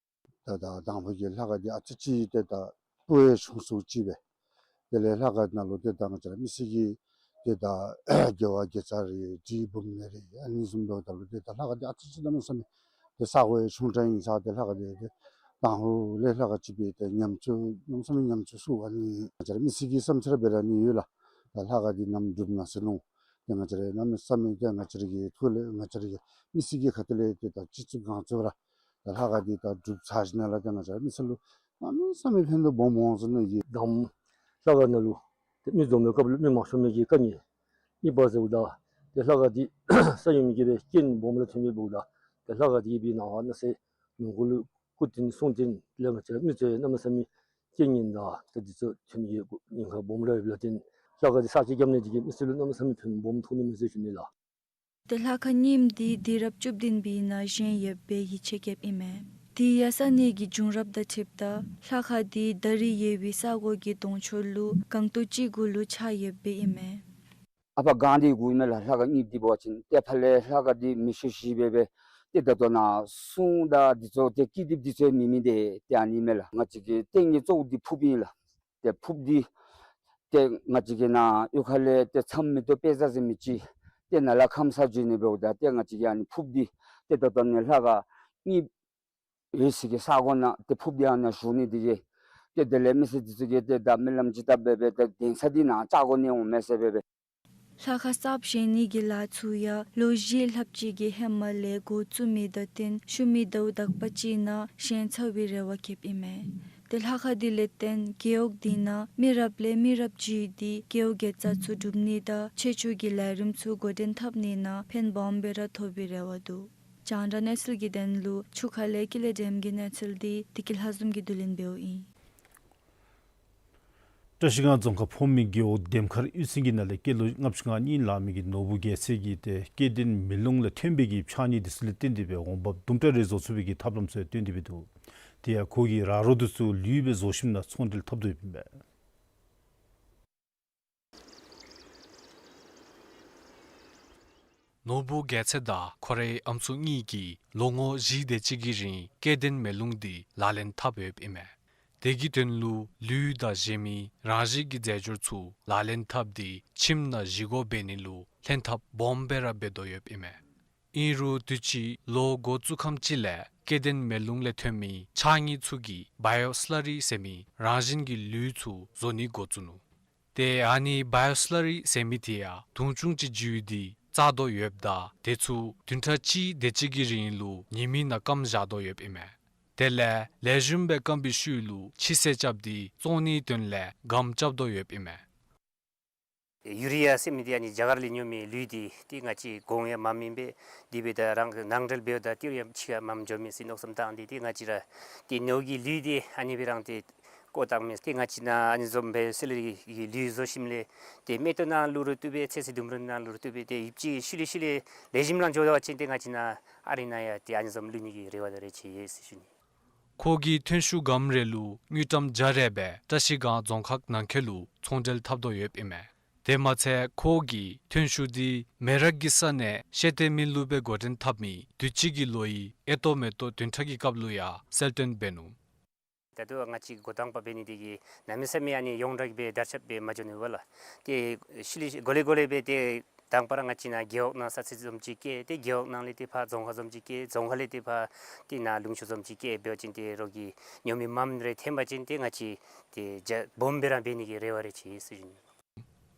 ད་ད་དང་ཕུ་གི་ལྷ་ཁང་འདི་ཨ་ཙི་ཅིག་ཏེ་ད་སྤུ་ཡང་ཆུང་སུ་ཅིག་སྦེ། དེ་ལས་ལྷ་ཁང་ནང་ལུ་ཏེ་ད་ང་བཅས་ར་མི་སེར་གྱི་ཏེ་ད་དགེ་བ་དགེ་རྩ་རེ་འབྲས་སྦོམ་ནི་རེ་ཨ་ནི་བཟུམ་འབདཝ་ད་ལུ་ཏེ་ད་ལྷ་ཁང་འདི་ཨ་ཙི་ཅིག་གནམ་མེད་ས་མེད་ཏེ་ས་གོ་ཡང་ཆུང་དྲགས་ཨིན་ས་ཏེ་ལྷ་ཁང་འདི་ཏེ་དང་ཕུ་ལས་ལྷ་ཁང་ཅིག་སྦེ་ཏེ་ཉམས་བཅོས་གནམ་མེད་ས་མེད་ཉམས་བཅོས་སུ་ཨ་ནི་ང་བཅས་ར་མི་སེར་གྱི་བསམ་འཆར་སྦེ་ར་ཨ་ནི་ཡོད་ལགས། ད་ལྷ་ཁང་འདི་ནམ་འགྲུབ་ན་ཟེར་མནོ། ཏེ་ང་བཅས་ར་གནམ་མེད་ས་མེད་ཏེ་ང་བཅས་ར་གི་ཐུགས་ལས་ང་བཅས་ར་གི་མི་སེར་གྱི་ཁ་ཐུག་ལས་ཏེ་ད་ཅི་ཚུགས་གང་ཚུགས་ར་ད་ལྷ་ཁང་འདི་ད་འགྲུབ་ཚར་ཞིནམ་ལས་ཏེ་ང་བཅས་ར་མི་སེར་ལུ་གནམ་མེད་ས་མེད་ཕན་ཐོགས་སྦོམ་འོང་ཟེར་མནོ་ཡི། དང་ལྷ་ཁང་ནང་ལུ་ཏེ་མི་འཛོམས་པའི་སྐབས་ལུ་མི་མང་ཤོས་མི་གི་དཀའ་ངལ་གཉིས་པ་ཟེརཝ་ད་ཏེ་ལྷ་ཁང་འདི་ས་ཡོམ་གྱིས་སྦེ་རྐྱེན་སྦོམ་ར་ཐོན་མི་འབདཝ་ད་ཏེ་ལྷ་ཁང་འདི་གི་སྦེ་ནང་ཧ་ན་སེ་ནང་འཁོད་ལུ་ སྐུ་རྟེན་གསུང་རྟེན་ལས་ང་བཅས་མི་ཚུ་གནམ་མེད་ས་མེད་རྐྱེན་ངན་དང་ད་འདི་ཚུ་ཐོན་ཡོད་ཉེན་ཁ་སྦོམ་ར་ཡོདཔ་ལས་བརྟེན་ལྷ་ཁང་འདི་གསར་བརྗེ་བརྒྱབ་ནི་འདི་གིས་མི་ཚུ་ལུ་གནམ་མེད་ས་མེད་ཕན་སྦོམ་ཐོགས་ནི་མས་ཟེར་ཞུ་ནི་ལགས། ཏེ་ལྷ་ཁང་རྙིངམ་འདི་དུས་རབས་བཅུ་བདུན་པའི་ནང་བཞེངས་ཡོད་པའི་ཡིད་ཆེས་བསྐྱེདཔ་ཨིན་མས། དེ་ཡང་ས་གནས་ཀྱི་བྱུང་རབས་དང་འཁྲིལཝ་ད་ལྷ་ཁང་འདི་ད་རིས་ཡོད་པའི་ས་གོ་གི་དུང་ཕྱུར་ལུ་གངས་སྟོང་གཅིག་གུ་ལུ་ཆགས་ཡོདཔ་ཨིན་མས། ཨ་ཕ་གངས་འདི་གུ་ཨིན་མས་ལགས། ལྷ་ཁང་རྙིངམ་འདི་འབད་བ་ཅིན་ཏེ་ཕར་ལས་ལྷ་ཁང་འདི་མེ་ཤོར་ཞི་སྦེ་སྦེ་ཏེ་ད་ལྟོ་ནཱ་སྲུང་དང་འདི་ཚུ་ཏེ་སྐྱིད་སྡུག་འདི་ཚུ་མེད་མི་འདི་ཏེ་ཨ་ནི་མས་ལགས། ང་བཅས་ཀྱི་ཏེ་ངེ་གཙོ་བོ་འདི་ཕུརཔ་ཨིན་ལགས། ཏེ་ཕུརཔ་འདི་ཏེ་ང་བཅས་ཀྱི་ནཱ་གཡུས་ཁ་ལས་ཏེ་མཚམས་མེ་ཏོག་དཔེ་བཟང་ཟེར་མི་ཅིག་ཏེ་ནཱ་ལས་ཁམས་སངས་བྱོན་ནི་འབདཝ་ད་ཏེ་ང་བཅས་ཀྱི་ཨ་ནི་ཕུརཔ་འདི་ཏེ་ད་ལྟོ་ནཱ་ལྷ་ཁང་རྙིངམ་ཡོད་སའི་གི་ས་གོ་ནང་ཏེ་ཕུརཔ་འདི་ཨ་ནཱ་བཞུགས་ནི་འདི་གིས་ཏེ་དེ་ལས་མི་སེར་འདི་ཚུ་གིས་ཏེ་ད་སྨོན་ལམ་ཅིག་བཏབ་སྦེ་སྦེ་ཏེ་གདན་ས་འདི་ནཱ་བཅའ་སྒོ་ནི་འོང་མས་ཟེར་སྦེ་སྦེ། ལྷ་ཁང་གསརཔ་བཞེངས་ནི་གི་ལཱ་ཚུ་ཡང་ལོ་བཞི་ལྷགཔ་ཅིག་གི་ཧེ་མ་ལས་འགོ་བཙུགས་མི་དང་བསྟུན་ཤུལ་མའི་ཟླཝ་དག་པ་ཅིག་ནང་བཞེངས་ཚར་བའི་རེ་བ་བསྐྱེདཔ་ཨིན་མས། ཏེ་ལྷ་ཁང་འདི་ལས་བརྟེན་རྒེད་འོག་འདི་ནང་མི་རབས་ལས་མི་རབས་བརྒྱུད་དེ་རྒེད་འོག་དགེ་རྩ་ཚུ་སྒྲུབ་ནི་དང་ཆོས་ཕྱོགས་ཀྱི་ལས་རིམ་ཚུ་འགོ་འདྲེན་འཐབ་ནི་ནང་ཕན་སྦོམ་སྦེ་ར་ཐོགས་པའི་རེ་བ་འདུག། རྒྱང་བསྒྲགས་གནས་ཚུལ་གྱི་དོན་ལུ་ཆུ་ཁ་ལས་ཀུན་ལེགས་སྒྲོལམ་གྱི་གནས་ཚུལ་འདི་བདེ་སྐྱིད་ལྷ་འཛོམས་ཀྱིས་བསྡུ་ལེན་འབདཝ་ཨིན། བཀྲ་ཤིས་སྒང་རྫོང་ཁག་ཕོ་མོའི་རྒེད་འོག་འདེམས་ཁར་གཡུས་ཚན་གྱི་ནང་ལས་སྐྱེས་ལོ་ལྔ་བཅུ་ང་གཉིས་ལང་མི་གི་ནོར་བུ་རྒྱལ་མཚན་གྱིས་ཏེ་སྐྱེ་ལྡན་མེ་རླུང་ལས་ཐོན་པའི་གི་ཕྱགས་སྙིགས་འདི་ཚུ་ལས་བརྟེན་ཏེ་སྦེ་འོང་འབབ་དུམ་གྲ་རེ་བཟོ་ཚུགས་པའི་གི་ཐབས་ལམ་ཚུ་ཡང་སྟོན་ཏེ་སྦེ་འདུག། དེ་ཡང་ཁོ་གིས་ར་རོ་འདི་ཚུ་ལུད་སྦེ་བཟོ་ཞིནམ་ལས་ཚོང་འབྲེལ་འཐབ་དོ་ཡོདཔ་ཨིན་པས། ནོར་བུ་རྒྱལ་མཚན་དང་ཁོ་རའི་ཨམ་སྲུ་གཉིས་ཀྱིས་ལོ་ངོ་བཞི་དེ་ཅིག་གི་རིང་སྐྱེ་ལྡན་མེ་རླུང་འདི་ལག་ལེན་འཐབ་ཡོདཔ་ཨིན་མས། དེ་གི་དོན་ལུ་ལུད་དང་གཞན་མི་རང་བཞིན་གྱི་རྫས་སྦྱོར་ཚུ་ལག་ལེན་འཐབ་སྟེ་ཁྱིམ་ནང་བཞེས་སྒོ་འབད་ནི་ལུ་ལྷན་ཐབས་སྦོམ་སྦེ་ར་འབད་དོ་ཡོདཔ་ཨིན་མས། ཨིན་རུང་དུས་ཅི་ལོ་འགོ་བཙུགས་ཁམས་ཅིག་ལས་སྐྱེ་ལྡན་མེ་རླུང་ལས་ཐོན་མི་ཕྱགས་སྙིགས་ཚུ་གིས་བ་ཡོ་སི་ལ་རི་ཟེར་མི་རང་བཞིན་གྱི་ལུད་ཚུ་བཟོ་ནི་འགོ་བཙུགས་ནུག། ཏེ་ཨ་ནི་བ་ཡོ་སི་ལ་རི་ཟེར་མི་དེ་ཡང་དུང་ཆུང་ཅིག་འགྱུར་ཏེ་བཙག་དོ་ཡོདཔ་ད་དེ་ཚུ་བདུན་ཕྲག་གཅིག་དེ་ཅིག་གི་རིང་ལུ་ཉི་མའི་ནང་སྐམ་བཞག་དོ་ཡོདཔ་ཨིན་མས། དེ་ལས་ལེགས་ཤོམ་སྦེ་སྐམ་པའི་ཤུལ་ལུ་ཕྱི་སེལ་རྐྱབ་སྟེ་བཙོང་ནིའི་དོན་ལས་སྒམ་རྐྱབ་དོ་ཡོདཔ་ཨིན་མས། ཡུ་རི་ཡ་ཟེར་མི་འདི་ཨ་ནི་རྒྱ་གར་ལས་ཉོ་མི་ལུད་འདི་ཏེ་ང་བཅས་གོང་ཡང་མངམ་ཨིན་པས། དེ་སྦེ་ད་རང་གི་ནང་འབྲེལ་འབདཝ་ད་ཏེ་ཡང་ཕྱི་ཁར་མངམ་འགྱོ་མི་ཟེར་མནོ་བསམ་བཏང་སྟེ་ཏེ་ང་བཅས་ར་ཏེ་ནོར་གྱི་ལུད་འདི་ཨ་ནི་སྦེ་རང་ཏེ་བཀོ་བཏང་མི་ཏེ་ང་བཅས་ནཱ་ཨ་ནི་བཟུམ་སྦེ་སི་ལ་རི་གི་ལུད་བཟོ་ཞིནམ་ལས་ཏེ་མེ་ཏོག་ནང་བླུག་རུང་བཏུབ་པས། ཚོད་བསྲེ་ལྡུམ་ར་ནང་བླུག་རུང་བཏུབ་པས། ཏེ་ཡུདཔ་ཅིག་ཤུལ་ལས་ཤུལ་ལས་ལེགས་ཤོམ་རང་འགྱོ་བ་ཅིན་ཏེ་ང་བཅས་ནཱ་ཨ་རི་ནང་ཡང་ཏེ་ཨ་ནི་བཟུམ་བླུག་ནི་གི་རེ་བ་དང་རེ་ཆེ་ཡོད་ཟེར་ཞུ་ནི། ཁོ་གི་ཐོན་ཤུགས་སྒམ་རེ་ལུ་དངུལ་ཀྲམ་བརྒྱ་རེ་སྦེ་བཀྲ་ཤིས་སྒང་རྫོང་ཁག་ནང་འཁོད་ལུ་ཚོང་འབྲེལ་འཐབ་དོ་ཡོདཔ་ཨིན་མས། དེ་མ་ཚད་ཁོ་གི་ཐོན་ཤུགས་འདི་མེ་རག་གི་ས་གནས་ཤེས་ཏེ་མི་ལུ་སྦེ་འགོ་འདྲེན་འཐབ་མི་དུས་ཅི་གི་ལོའི་ཨེ་ཏོག་མེ་ཏོག་བདུན་ཕྲག་གི་སྐབས་ལུ་ཡང་གསལ་སྟོན་འབད་ནུག། ད་ལྟོ་ང་བཅས་འགོ་དང་པ་འབད་ནི་དེ་གིས་གནམ་མེད་ས་མེད་ཨ་ནི་ཡོངས་གྲགས་སྦེ་དར་ཁྱབ་སྦེ་མ་འགྱོ་ནི་བ་ལགས། ཏེ་ཤུལ་ལས་གོ་ལེ་གོ་ལེ་སྦེ་ཏེ་དང་པ་ར་ང་བཅས་ནཱ་རྒེད་འོག་ནང་ས་ཚིགས་བཟུམ་ཅིག་བསྐྱལ། ཏེ་རྒེད་འོག་ནང་ལས་ཏེ་ཕར་རྫོང་ཁག་བཟུམ་ཅིག་བསྐྱལ། རྫོང་ཁག་ལས་ཏེ་ཕར་ཏེ་ནཱ་ལུང་ཕྱོགས་བཟུམ་ཅིག་བསྐྱལ་འབད་བ་ཅིན་ཏེ་རོགས་ཀྱིས་ཉོ་མི་མངམ་རེ་ཐོན་པ་ཅིན་ཏེ་ང་བཅས་ཏེ་རྒྱ་སྦོམ་སྦེ་ར་འབད་ནི་གི་རེ་བ་རེ་ཆེ་ཟེར་ཞུ་ནི།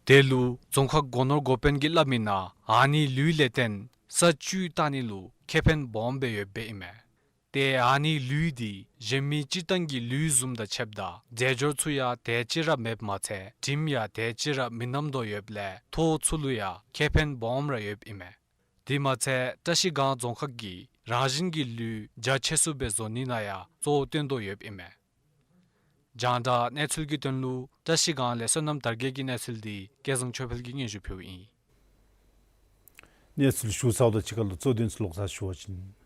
དེ་ལུ་རྫོང་ཁག་སྒོ་ནོར་འགོ་དཔོན་གྱིས་སླབ་མིའི་ནང་ཨ་ནི་ལུད་ལས་བརྟེན་ས་བཅུད་བཏང་ནི་ལུ་ཁེ་ཕན་སྦོམ་སྦེ་ཡོདཔ་ཨིན་མས། ཏེ་ཨ་ནི་ལུད་འདི་གཞན་མི་སྤྱིར་བཏང་གི་ལུད་བཟུམ་དང་ཕྱདཔ་ད་རྫས་སྦྱོར་ཚུ་ཡང་དེ་ཅིག་ར་མེདཔ་མ་ཚད་དྲིམ་ཡང་དེ་ཅིག་ར་མི་ནམ་དོ་ཡོདཔ་ལས་ཐོག་ཚུ་ལུ་ཡང་ཁེ་ཕན་སྦོམ་ར་ཡོདཔ་ཨིན་མས། དེ་མ་ཚད་བཀྲ་ཤིས་སྒང་རྫོང་ཁག་གིས་རང་བཞིན་གྱི་ལུད་རྒྱ་ཆེ་སུ་སྦེ་བཟོ་ནི་ནང་ཡང་གཙོ་བོ་བཏོན་དོ་ཡོདཔ་ཨིན་མས། རྒྱང་བསྒྲགས་གནས་ཚུལ་གྱི་དོན་ལུ་བཀྲ་ཤིས་སྒང་ལས་བསོད་ནམས་དར་རྒྱས་ཀྱི་གནས་ཚུལ་འདི་སྐལ་བཟང་ཆོས་འཕེལ་གྱིས་སྙན་ཞུ་ཕུལཝ་ཨིན། གནས་ཚུལ་ཞུ་ཚརཝ་དང་གཅིག་ཁར་ལུ་གཙོ་དོན་ཚུ་ལོག་ས་ཞུ་བ་ཅིན།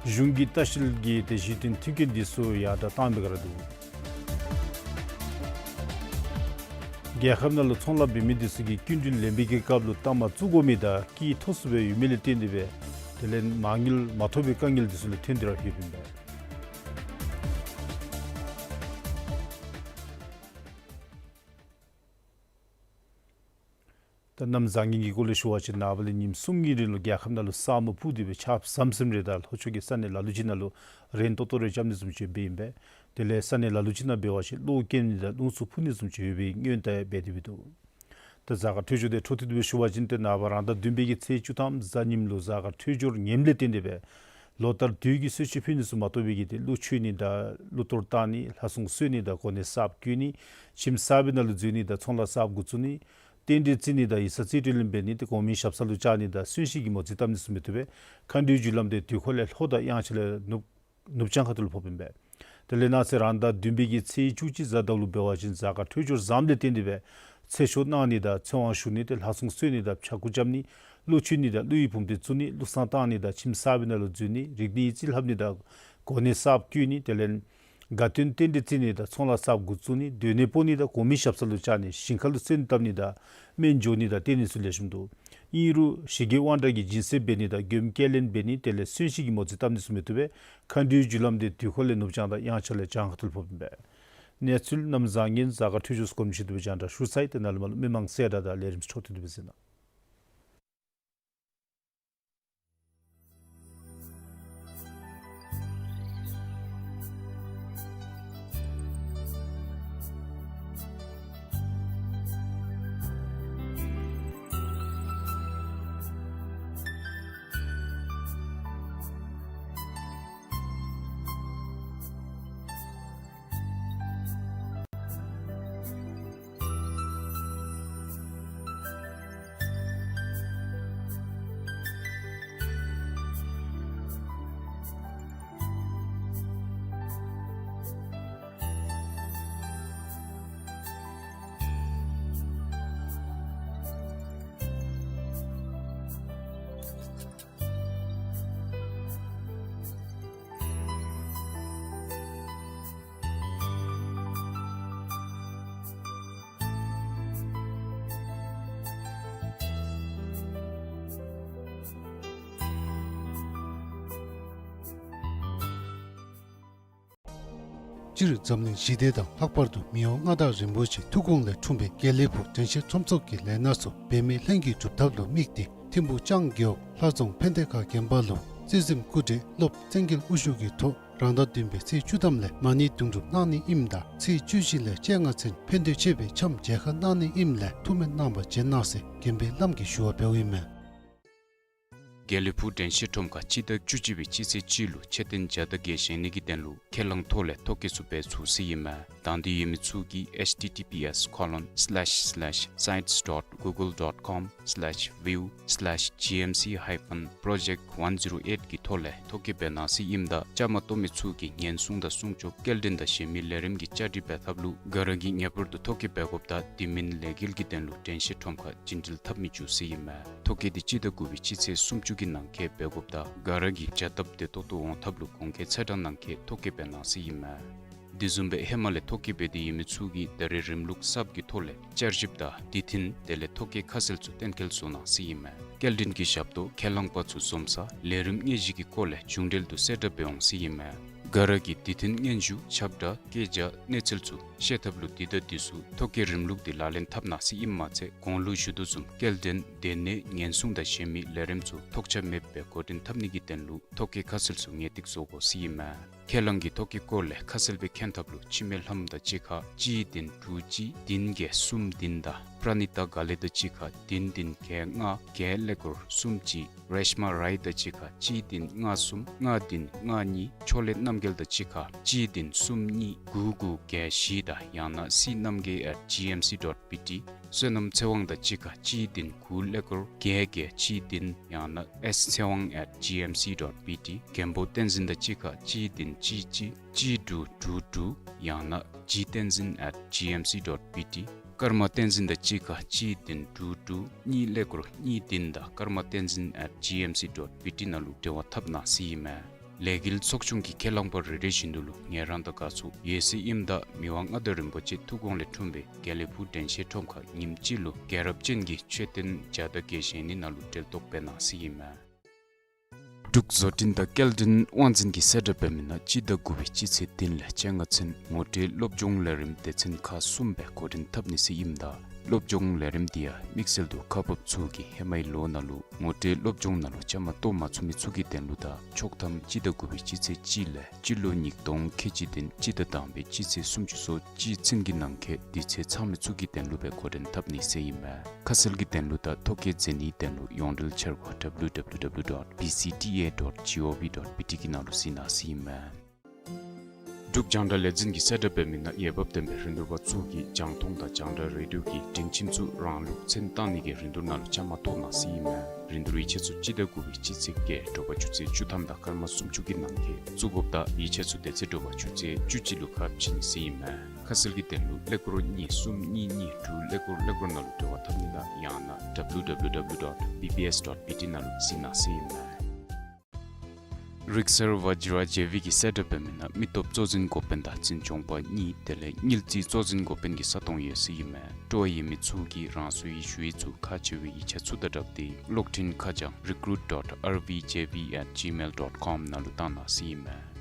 གཞུང་གིས་ལྟ་བཤལ་གྱི་ཏེ་གཞི་རྟེན་མཐུན་རྐྱེན་འདི་ཚུ་ཡར་དྲག་བཏང་མི་ག་ར་འདུག། རྒྱལ་ཁབ་ནང་ལུ་ཚོང་ལཱ་འབད་མི་འདི་ཚུ་གིས་སྐྱིན་འགྲུལ་ལེན་པའི་གི་སྐབས་ལུ་གཏའ་མ་བཙུགས་དགོ་མི་དང་སྐྱིད་ཐོབ་ཚུགས་པའི་ཡོད་མེད་ལས་བརྟེན་ཏེ་སྦེ་དེ་ལས་མ་དངུལ་མ་ཐོབ་པའི་དཀའ་ངལ་འདི་ཚུ་ལུ་ཐོན་ཏེ་ར་ཡོདཔ་ཨིན་པས། ད་གནམ་བཟང་ངན་གྱི་སྐོར་ལས་ཞུ་བ་ཅིན་ནངས་པ་ལས་ཉིནམ་གསུམ་གྱི་རིང་ལུ་རྒྱལ་ཁབ་ནང་ལུ་ས་སྨུག་ཕུབ་སྟེ་སྦེ་ཆརཔ་ཟམ་ཟིམ་རེ་དང་ལྷོ་ཕྱོགས་ཀྱི་ས་གནས་ལ་ལུ་ཅིག་ནང་ལུ་རན་ཏོག་ཏོ་རེ་རྐྱབ་ནི་བཟུམ་ཅིག་ཡོདཔ་ཨིན་པས། དེ་ལས་ས་གནས་ལ་ལུ་ཅིག་ནང་འབད་བ་ཅིན་གློག་སྐྱེ་ནི་དང་རླུང་འཚུབ་འཕུ་ནི་བཟུམ་ཅིག་ཡོད་པའི་སྔོན་བརྡ་ཡང་འབད་དེ་སྦེ་འདུག། ད་གཟའ་སྐར་འཕྲོད་སྦྱོར་དེ་འཕྲོ་མཐུད་དེ་སྦེ་ཞུ་བ་ཅིན་ཏེ་ནངས་པ་རང་ཟླ་བདུན་པའི་གི་ཚེས་བཅུ་ཐམ་གཟའ་ཉིམ་ལུ་གཟའ་སྐར་འཕྲོད་སྦྱོར་ངནམ་ལས་བརྟེན་ཏེ་སྦེ་ལོ་ལྟར་དུས་ཀྱི་གསོལ་མཆོད་ཕུལ་ནི་ཚུ་མ་གཏོགས་པའི་གི་ཏེ་གླུ་མཆོད་ནི་དང་གླུ་གཏོར་བཏང་ནི་ལྷ་སྲུང་གསོལ་ནི་དང་གོ་གནས་གསརཔ་བསྐོ་ནི་ཁྱིམ་གསར་པའི་ནང་ལུ་འཛུལ་ནི་དང་ཚོང་ལཱ་གསརཔ་འགོ་བཙུགས་ནི་ རྟེན་འབྲེལ་བརྩི་ནི་དང་ཡིག་ཚང་རྩིས་སྤྲོད་ལེན་འབད་ནི་དེ་གོང་མའི་ཞབས་ས་ལུ་བཅར་ནི་དང་གསོན་གཤིན་གྱི་མོ་རྩིས་བཏབ་ནི་ཚུ་མི་བཏུབ་པས། མཁའ་འགྲོའི་རྒྱུ་ལམ་དེ་དུས་འཁོར་ལས་ལྷོ་དང་དབྱངས་འཆར་ལས་ནུབ་ནུབ་བྱང་ཁ་ཐུག་ལུ་ཕོགཔ་ཨིན་པས། དེ་ལས་གནངས་ཚེ་རང་ཟླ་བདུན་པའི་གི་ཚེས་བཅུ་གཅིག་གཟའ་ཟླ་བ་ལུ་འབད་བ་ཅིན་གཟའ་སྐར་འཕྲོད་སྦྱོར་བཟངམ་ལས་བརྟེན་ཏེ་སྦེ་ཚེ་ཆོག་གནང་ནི་དང་ཚེ་དབང་ཞུ་ནི་དེ་ལྷ་སྲུང་གསོལ་ནི་དང་ཕྱྭ་འགུགས་རྐྱབ་ནི་ཀླུ་མཆོད་ནི་དང་ཀླུ་ཡི་བུམ་སྡེ་བཙུགས་ནི་ཀླུ་བསངས་བཏང་ནི་དང་ཁྱིམ་གསར་པའི་ནང་ལུ་འཛུལ་ནི་རིག་གནས་རྩིས་ལྷབ་ནི་དང་གོ་གནས་གསརཔ་བསྐོ་ནི་དེ་ལས་དགའ་སྟོན་རྟེན་འབྲེལ་བརྩི་ནི་དང་ཚོང་ལཱ་གསརཔ་འགོ་བཙུགས་ནི་སྡོད་གནས་སྤོ་ནི་དང་གོང་མའི་ཞབས་ས་ལུ་བཅར་ནི་ཞིང་ཁ་ལུ་སོན་བཏབ་ནི་དང་སྨན་འཇོག་ནི་དང་བརྟེན་ནི་ཚུ་ལེགས་ཤོམ་འདུག། ཨིན་རུང་ཞི་རྒོལ་དབང་དྲག་གིས་སྦྱིན་སྲེག་འབད་ནི་དང་མགྱོནམ་སྐྱེལ་ལེན་འབད་ནི་དེ་ལས་གསོན་གཤིན་གྱི་མོ་རྩིས་བཏབ་ནི་ཚུ་མི་བཏུབ་པས། མཁའ་འགྲོའི་རྒྱུ་ལམ་དེ་དུས་འཁོར་ལས་ནུབ་བྱང་དང་དབྱངས་འཆར་ལས་བྱང་ཁ་ཐུག་ལུ་ཕོགཔ་ཨིན་པས། གནས་ཚུལ་གནམ་བཟང་ངན་གཟའ་སྐར་འཕྲོད་སྦྱོར་སྐོར་ཞུ་དོ་བཟུམ་ཅིག་ར་ཞུ་ཚར་ཡི། ཏེ་ནཱ་ལས་མར་ལུ་མི་མང་གསལ་བསྒྲགས་དང་ལས་རིམ་ཚུ་འཕྲོ་མཐུད་དེ་སྦེ་གཟིགས་གནང་། སྤྱིར་འཛམ་གླིང་ཞི་བདེ་དང་ལྷག་པར་དུ་མི་དབང་མངའ་བདག་རིན་པོ་ཆེའི་ཐུགས་དགོངས་ལས་འཁྲུངས་པའི་དགེ་ལེགས་ཕུག་དྲན་ཤེས་ཁྲོམ་ཚོགས་ཀྱི་ལས་སྣ་ཚུ་འབད་མེད་ལྷན་གྱིས་སྒྲུབ་ཐབས་ལུ་དམིགས་ཏེ་ཐིམ་ཕུག་ལྕང་རྒེད་འོག་ལྷ་རྫོང་ཕན་བདེ་ཁ་དགོན་པ་ལུ་རྩིས་གཟིམ་སྐུ་བགྲེས་སློབ་བཙན་རྒྱལ་དབུ་བཞུགས་ཀྱི་ཐོག་རང་ཟླ་བདུན་པའི་ཚེས་བཅུ་ཐམ་ལས་མ་ཎི་དུང་སྒྲུབ་གནང་ནི་ཨིནམ་ད་ཚེས་བཅུ་བཞི་ལས་བཅོ་ལྔ་ཚུན་ཕན་འདོད་ཆེ་བའི་འཆམ་མཇལ་ཁ་གནང་ནི་ཨིནམ་ལས་ཐུགས་སྨོན་གནང་བར་བྱོན་གནང་ཟེར་དགོན་པའི་བླམ་གིས་ཞུ་བ་འབདཝ་ཨིན་མས། དགེ་ལེགས་ཕུག་དྲན་ཤེས་ཁྲོམ་ཁར་སྤྱི་ཟླ་བཅུ་གཅིག་པའི་སྤྱི་ཚེས་གཅིག་ལུ་མཆོད་རྟེན་བརྒྱ་དང་བརྒྱད་བཞེངས་ནི་གི་དོན་ལུ་ཁས་བླངས་ཐོག་ལས་ཐོ་བཀོད་ཚུ་འབད་ཚུགས་ཟེར་ཨིན་མས། དང་འདོད་ཡོད་མི་ཚུ་གིས་H T T P S colon slash slash sites dot google dot com slash view slash G M C hyphen project one zero eight གི་ཐོག་ལས་ཐོ་བཀོད་འབད་གནང་ཟེར་ཨིནམ་ད་བཅའ་མར་གཏོགས་མི་ཚུ་གིས་ཉེན་སྲུང་དང་སྲུང་སྐྱོབ་སྐྱེལ་འདྲེན་དང་གཞན་མི་ལས་རིམ་གྱི་བཅའ་སྒྲིག་འབད་ཐབས་ལུ་ག་ར་གིས་ངེས་པར་དུ་ཐོ་བཀོད་འབད་དགོཔ་དང་དེ་མིན་ལས་འགུལ་གྱི་དོན་ལུ་དྲན་ཤེས་ཁྲོམ་ཁར་བྱིན་འགྲུལ་འཐབ་མི་བཅུག་ཟེར་ཨིན་མས། ཐོ་བཀོད་འདི་སྤྱི་ཟླ་དགུ་པའི་སྤྱི་ཚེས་སུམ་ཅུ་གི་ནང་འཁོད་འབད་དགོཔ་དང་ག་ར་གིས་བྱ་སྟབས་བདེ་ཏོག་ཏོ་འོང་ཐབས་ལུ་གོང་འཁོད་ཚེས་གྲངས་ནང་འཁོད་ཐོ་བཀོད་འབད་གནང་ཟེར་ཨིན་མས། དེ་བཟུམ་སྦེ་ཧེ་མ་ལས་ཐོ་བཀོད་འབད་དེ་ཡོད་མི་ཚུ་གིས་ད་རེས་རིམ་ལུགས་གསརཔ་གི་ཐོག་ལས་བསྐྱར་ཞིབ་དང་དུས་མཐུན་དེ་ལས་ཐོ་བཀོད་ཁ་གསལ་ཚུ་གཏན་འཁེལ་བཟོ་གནང་ཟེར་ཨིན་མས། སྐྱེལ་འདྲེན་གྱི་ཞབས་ཏོག་ཁས་བླངས་པ་ཚུ་འཛོམས་ས་ལས་རིམ་དངོས་གཞི་གི་སྐོར་ལས་མཇུག་འབྲེལ་དུ་གསལ་བསྒྲགས་འབད་འོང་ཟེར་ཨིན་མས། ག་ར་གིས་དུས་མཐུན་སྙན་ཞུ་ཁྱབ་བསྒྲགས་སྐད་ཆ་གནས་ཚུལ་ཚུ་ཤེས་ཐབས་ལུ་དུས་དང་དུས་སུ་ཐོ་བཀོད་རིམ་ལུགས་འདི་ལག་ལེན་འཐབ་གནང་ཟེར་ཨིནམ་མ་ཚད་གོང་ལུ་ཞུ་དོ་བཟུམ་སྐྱེལ་འདྲེན་སྡོད་གནས་ཉེན་སྲུང་དང་གཞན་མི་ལས་རིམ་ཚུ་ཐོགས་ཆགས་མེདཔ་སྦེ་འགོ་འདྲེན་འཐབ་ནི་གི་དོན་ལུ་ཐོ་བཀོད་ཁ་གསལ་ཚུ་ངེས་ཏིག་བཟོ་དགོ་ཟེར་ཨིན་མས། ཁས་བླངས་ཀྱི་ཐོ་བཀོད་སྐོར་ལས་ཁ་གསལ་སྦེ་མཁྱེན་ཐབས་ལུ་འཆི་མེད་ལྷམོ་དང་གཅིག་ཁར་གཅིག་བདུན་དྲུག་གཅིག་བདུན་བརྒྱད་གསུམ་བདུན་དང་པྲ་ནི་ཏ་དགའ་ལེགས་དང་གཅིག་ཁར་བདུན་བདུན་བརྒྱད་ལྔ་བརྒྱད་ཀླད་ཀོར་གསུམ་གཅིག་རེཤ་མ་རའི་དང་གཅིག་ཁར་གཅིག་བདུན་ལྔ་གསུམ་ལྔ་བདུན་ལྔ་གཉིས་ཕྱོགས་ལས་རྣམ་རྒྱལ་དང་གཅིག་ཁར་གཅིག་བདུན་གསུམ་གཉིས་དགུ་དགུ་བརྒྱད་བཞི་དང་ཡང་ན་སི་རྣམ་རྒྱལ་at G M C dot B T། བསོད་ནམས་ཚེ་དབང་དང་གཅིག་ཁར་གཅིག་བདུན་དགུ་ཀླད་ཀོར་བརྒྱད་བརྒྱད་གཅིག་བདུན་ཡང་ན་S ཚེ་དབང་at G M C dot B T། མགོན་པོ་བསྟན་འཛིན་དང་གཅིག་ཁར་གཅིག་བདུན་གཅིག་གཅིག་གཅིག་དྲུག་དྲུག་དྲུག་ཡང་ན་G བསྟན་འཛིན་at G M C dot B T། ཀརྨ་བསྟན་འཛིན་དང་གཅིག་ཁར་གཅིག་བདུན་དྲུག་དྲུག་གཉིས་ཀླད་ཀོར་གཉིས་བདུན་དང་ཀརྨ་བསྟན་འཛིན་at G M C dot B T ནང་ལུ་འབྲེལ་བ་འཐབ་གནང་ཟེར་ཨིན་མས། ལས་འགུལ་ཚོགས་ཆུང་གི་ཁས་བླངས་པ་རེ་རེ་བཞིན་དུ་ལུ་ངལ་རངས་དང་དགའ་ཚོར་ཡོད་ཟེར་ཨིནམ་ད་མི་དབང་མངའ་བདག་རིན་པོ་ཆེའི་ཐུགས་དགོངས་ལས་འཁྲུངས་པའི་དགེ་ལེགས་ཕུག་དྲན་ཤེས་ཁྲོམ་ཁར་ཉིནམ་གཅིག་ལུ་རྒྱལ་རབས་ཅན་གྱི་མཆོད་རྟེན་བརྒྱ་དང་བརྒྱད་བཞེངས་ནི་ནང་ལུ་འབྲེལ་གཏོགས་འབད་གནང་ཟེར་ཨིན་མས། འབྲུག་བཟོ་སྐྲུན་དང་སྐྱེལ་འདྲེན་དབང་འཛིན་གྱིས་གསལ་བསྒྲགས་འབད་མི་ནང་སྤྱི་ཟླ་དགུ་པའི་སྤྱི་ཚེས་བདུན་ལས་བཅོ་ལྔ་ཚུན་ངོ་སྤྲོད་སློབ་སྦྱོང་ལས་རིམ་སྡེ་ཚན་ཁག་གསུམ་སྦེ་འགོ་འདྲེན་འཐབ་ནི་ཟེར་ཨིནམ་ད་སློབ་སྦྱོང་ལས་རིམ་འདི་ཡང་དམིགས་བསལ་དུ་ཁག་འབགཔ་ཚུ་གིས་ཧེ་མའི་ལོ་ནང་ལུ་ངོ་སྤྲོད་སློབ་སྦྱོང་ནང་ལུ་བཅའ་མར་གཏོགས་མ་ཚུགས་མི་ཚུ་གི་དོན་ལུ་དང་ཆོག་ཐམ་སྤྱི་ཟླ་དགུ་པའི་སྤྱི་ཚེས་གཅིག་ལས་སྤྱི་ལོ་ཉིས་སྟོང་ཁལ་གཅིག་བདུན་སྤྱི་ཟླ་དང་པའི་སྤྱི་ཚེས་སུམ་ཅུ་སོ་གཅིག་ཚུན་གྱི་ནང་འཁོད་དུས་ཚོད་ཚང་མི་ཚུ་གི་དོན་ལུ་སྦེ་འགོ་འདྲེན་འཐབ་ནི་ཟེར་ཨིན་མས། ཁ་གསལ་གྱི་དོན་ལུ་དང་ཐོ་བཀོད་མཛད་ནིའི་དོན་ལུ་ཡོངས་འབྲེལ་འཆར་སྒོ་W W W dot B C T A dot G O V dot B T གི་ནང་ལུ་གཟིགས་གནང་ཟེར་ཨིན་མས། འབྲུག་རྒྱང་བསྒྲགས་ལས་འཛིན་གྱི་གསལ་བསྒྲགས་འབད་མི་ནང་འོས་འབབ་ལྡན་པའི་རིན་བསྡུར་པ་ཚུ་གིས་རྒྱང་མཐོང་དང་རྒྱང་བསྒྲགས་རེ་ཌིའོ་གི་མགྲིན་ཁྱིམ་ཚུ་རང་ལུགས་མཚན་བཏགས་ནི་གི་རིན་བསྡུར་ནང་ལུ་བཅའ་མར་གཏོགས་གནང་ཟེར་ཨིན་མས། རིན་བསྡུར་ཡིག་ཆ་ཚུ་སྤྱི་ཟླ་དགུ་པའི་སྤྱི་ཚེས་བརྒྱད་དྲོ་པ་ཆུ་ཚོད་བཅུ་ཐམ་དང་སྐར་མ་སུམ་ཅུ་གི་ནང་འཁོད་བཙུགས་དགོཔ་དང་ཡིག་ཆ་ཚུ་དེ་ཚེ་དྲོ་པ་ཆུ་ཚོད་བཅུ་གཅིག་ལུ་ཁ་ཕྱེ་ནི་ཟེར་ཨིན་མས། ཁ་གསལ་གྱི་དོན་ལུ་ཀླད་ཀོར་གཉིས་གསུམ་གཉིས་གཉིས་དྲུག་ཀླད་ཀོར་ཀླད་ཀོར་ནང་ལུ་འབྲེལ་བ་འཐབ་ནི་དང་ཡང་ན་W W W dot B B S dot B T ནང་ལུ་གཟིགས་གནང་ཟེར་ཨིན་མས། རིག་གསར་བཛྲ་ཇེ་བི་གི་གསལ་བསྒྲགས་འབད་མི་ནང་མི་སྟོབས་གཙོ་འཛིན་འགོ་དཔོན་དང་འཛིན་སྐྱོང་པ་གཉིས་དེ་ལས་དངུལ་རྩིས་གཙོ་འཛིན་འགོ་དཔོན་གྱི་ས་སྟོང་ཡོད་ཟེར་ཨིན་མས། སྤྲོ་བ་ཡོད་མི་ཚུ་གིས་རང་སོའི་ཞུ་ཡིག་ཚུ་ཁག་ཆེ་བའི་ཡིག་ཆ་ཚུ་དང་སྦྲགས་ཏེ་གློག་འཕྲིན་ཁ་བྱང་recruit dot R V J V at gmail dot com ནང་ལུ་བཏང་གནང་ཟེར་ཨིན་མས།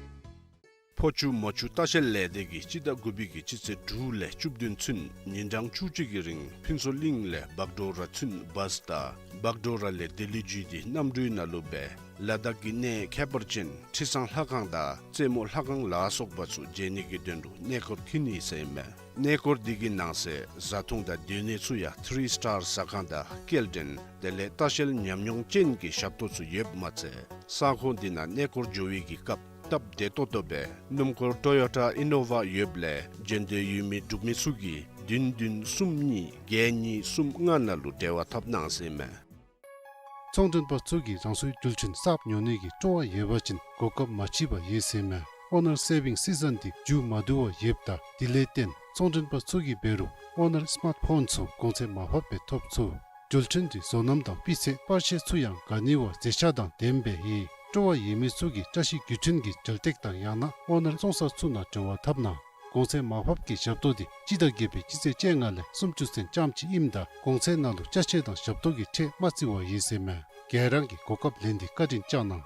ཕོ་ཆུ་མོ་ཆུ་ལྟ་བཤལ་ལས་སྡེ་གིས་སྤྱི་ཟླ་དགུ་པའི་གི་སྤྱི་ཚེས་དྲུག་ལས་བཅུ་བདུན་ཚུན་ཉིན་གྲངས་བཅུ་གཅིག་གི་རིང་ཕུན་ཚོགས་གླིང་ལས་བག་གྲོ་ར་ཚུན་བཱས་དང་བག་གྲོ་ར་ལས་ལྡི་ལི་བརྒྱུད་དེ་གནམ་གྲུའི་ནང་ལུ་སྦེ་ལ་དྭགས་ཀྱི་གནས་ཁྱད་པར་ཅན་ཁྲི་བཟང་ལྷ་ཁང་དང་རྩེ་མོ་ལྷ་ཁང་ལ་སོགས་པ་ཚུ་མཇལ་ནི་གི་དོན་ལུ་གནས་སྐོར་འཁྱིད་ནི་ཟེར་ཨིན་མས། གནས་སྐོར་འདི་གི་ནང་གསེས་བཟའ་འཐུང་དང་སྡོད་གནས་ཚུ་ཡང་ཐི་རི་སི་ཊར་ཟ་ཁང་དང་སྐྱེལ་འདྲེན་དེ་ལས་ལྟ་བཤལ་ཉམས་མྱོང་ཅན་གྱི་ཞབས་ཏོག་ཚུ་ཡོདཔ་མ་ཚད་ས་ཁོངས་འདི་ནང་གནས་སྐོར་འགྱོ་བའི་གི་སྐབས་སྟབས་བདེ་ཏོག་ཏོ་སྦེ་སྣུམ་འཁོར་ཊོ་ཡོ་ཊ་ཨི་ནོ་ཝ་ཡོདཔ་ལས་འགྲན་བསྡུར་ཡོད་མི་འབྲུག་མི་ཚུ་གིས་བདུན་བདུན་གསུམ་གཉིས་བརྒྱད་གཉིས་གསུམ་ལྔ་ནང་ལུ་འབྲེལ་བ་འཐབ་གནང་ཟེར་ཨིན་མས། ཚོང་མགྲོན་པ་ཚུ་གིས་རང་སོའི་རྒྱུ་མཚན་གསརཔ་ཉོ་ནི་གི་སྤྲོ་བ་ཡོད་པ་ཅིན་གོ་སྐབས་མ་མཆིས་པར་ཡོད་ཟེར་ཨིན་མས། ཨོ་ནར་སེ་བིང་སི་ཛན་འདི་མཇུག་མ་བསྡུ་བར་ཡོདཔ་ད་དེ་ལས་བརྟེན་ཚོང་མགྲོན་པ་ཚུ་གིས་འབད་རུང་ཨོ་ནར་སི་མཱརཊ་ཕོན་ཚུ་གོང་ཚད་མར་ཕབ་སྦེ་ཐོབ་ཚུགས། རྒྱུ་མཚན་འདི་བཟོ་རྣམ་དང་སྤུས་ཚད་པར་ཤ་ཚུ་ཡང་ག་ནི་བ་མཛེས་ཆ་དང་ལྡནམ་སྦེ་ཨིན། སྤྲོ་བ་ཡོད་མི་ཚུ་གིས་བཀྲ་ཤིས་བརྒྱུད་འཕྲིན་གྱི་རྒྱལ་སྟེགས་དང་ཡང་ན་ཨོ་ནར་བཙོང་ས་ཚུ་ནང་འབྲེལ་བ་འཐབ་གནང་། གོང་ཚད་མར་ཕབ་ཀྱི་ཞབས་ཏོག་འདི་སྤྱི་ཟླ་བརྒྱད་པའི་སྤྱི་ཚེས་བཅོ་ལྔ་ལས་སུམ་ཅུ་ཚུན་ཙམ་ཅིག་ཨིནམ་ད་གོང་ཚད་ནང་ལུ་ཅ་ཆས་དང་ཞབས་ཏོག་གི་ཁྲལ་མ་བརྩི་བར་ཡོད་ཟེར་ཨིན་མས། ག་ར་གིས་གོ་སྐབས་ལེན་ཏེ་བཀའ་དྲིན་བསྐྱང་གནང་།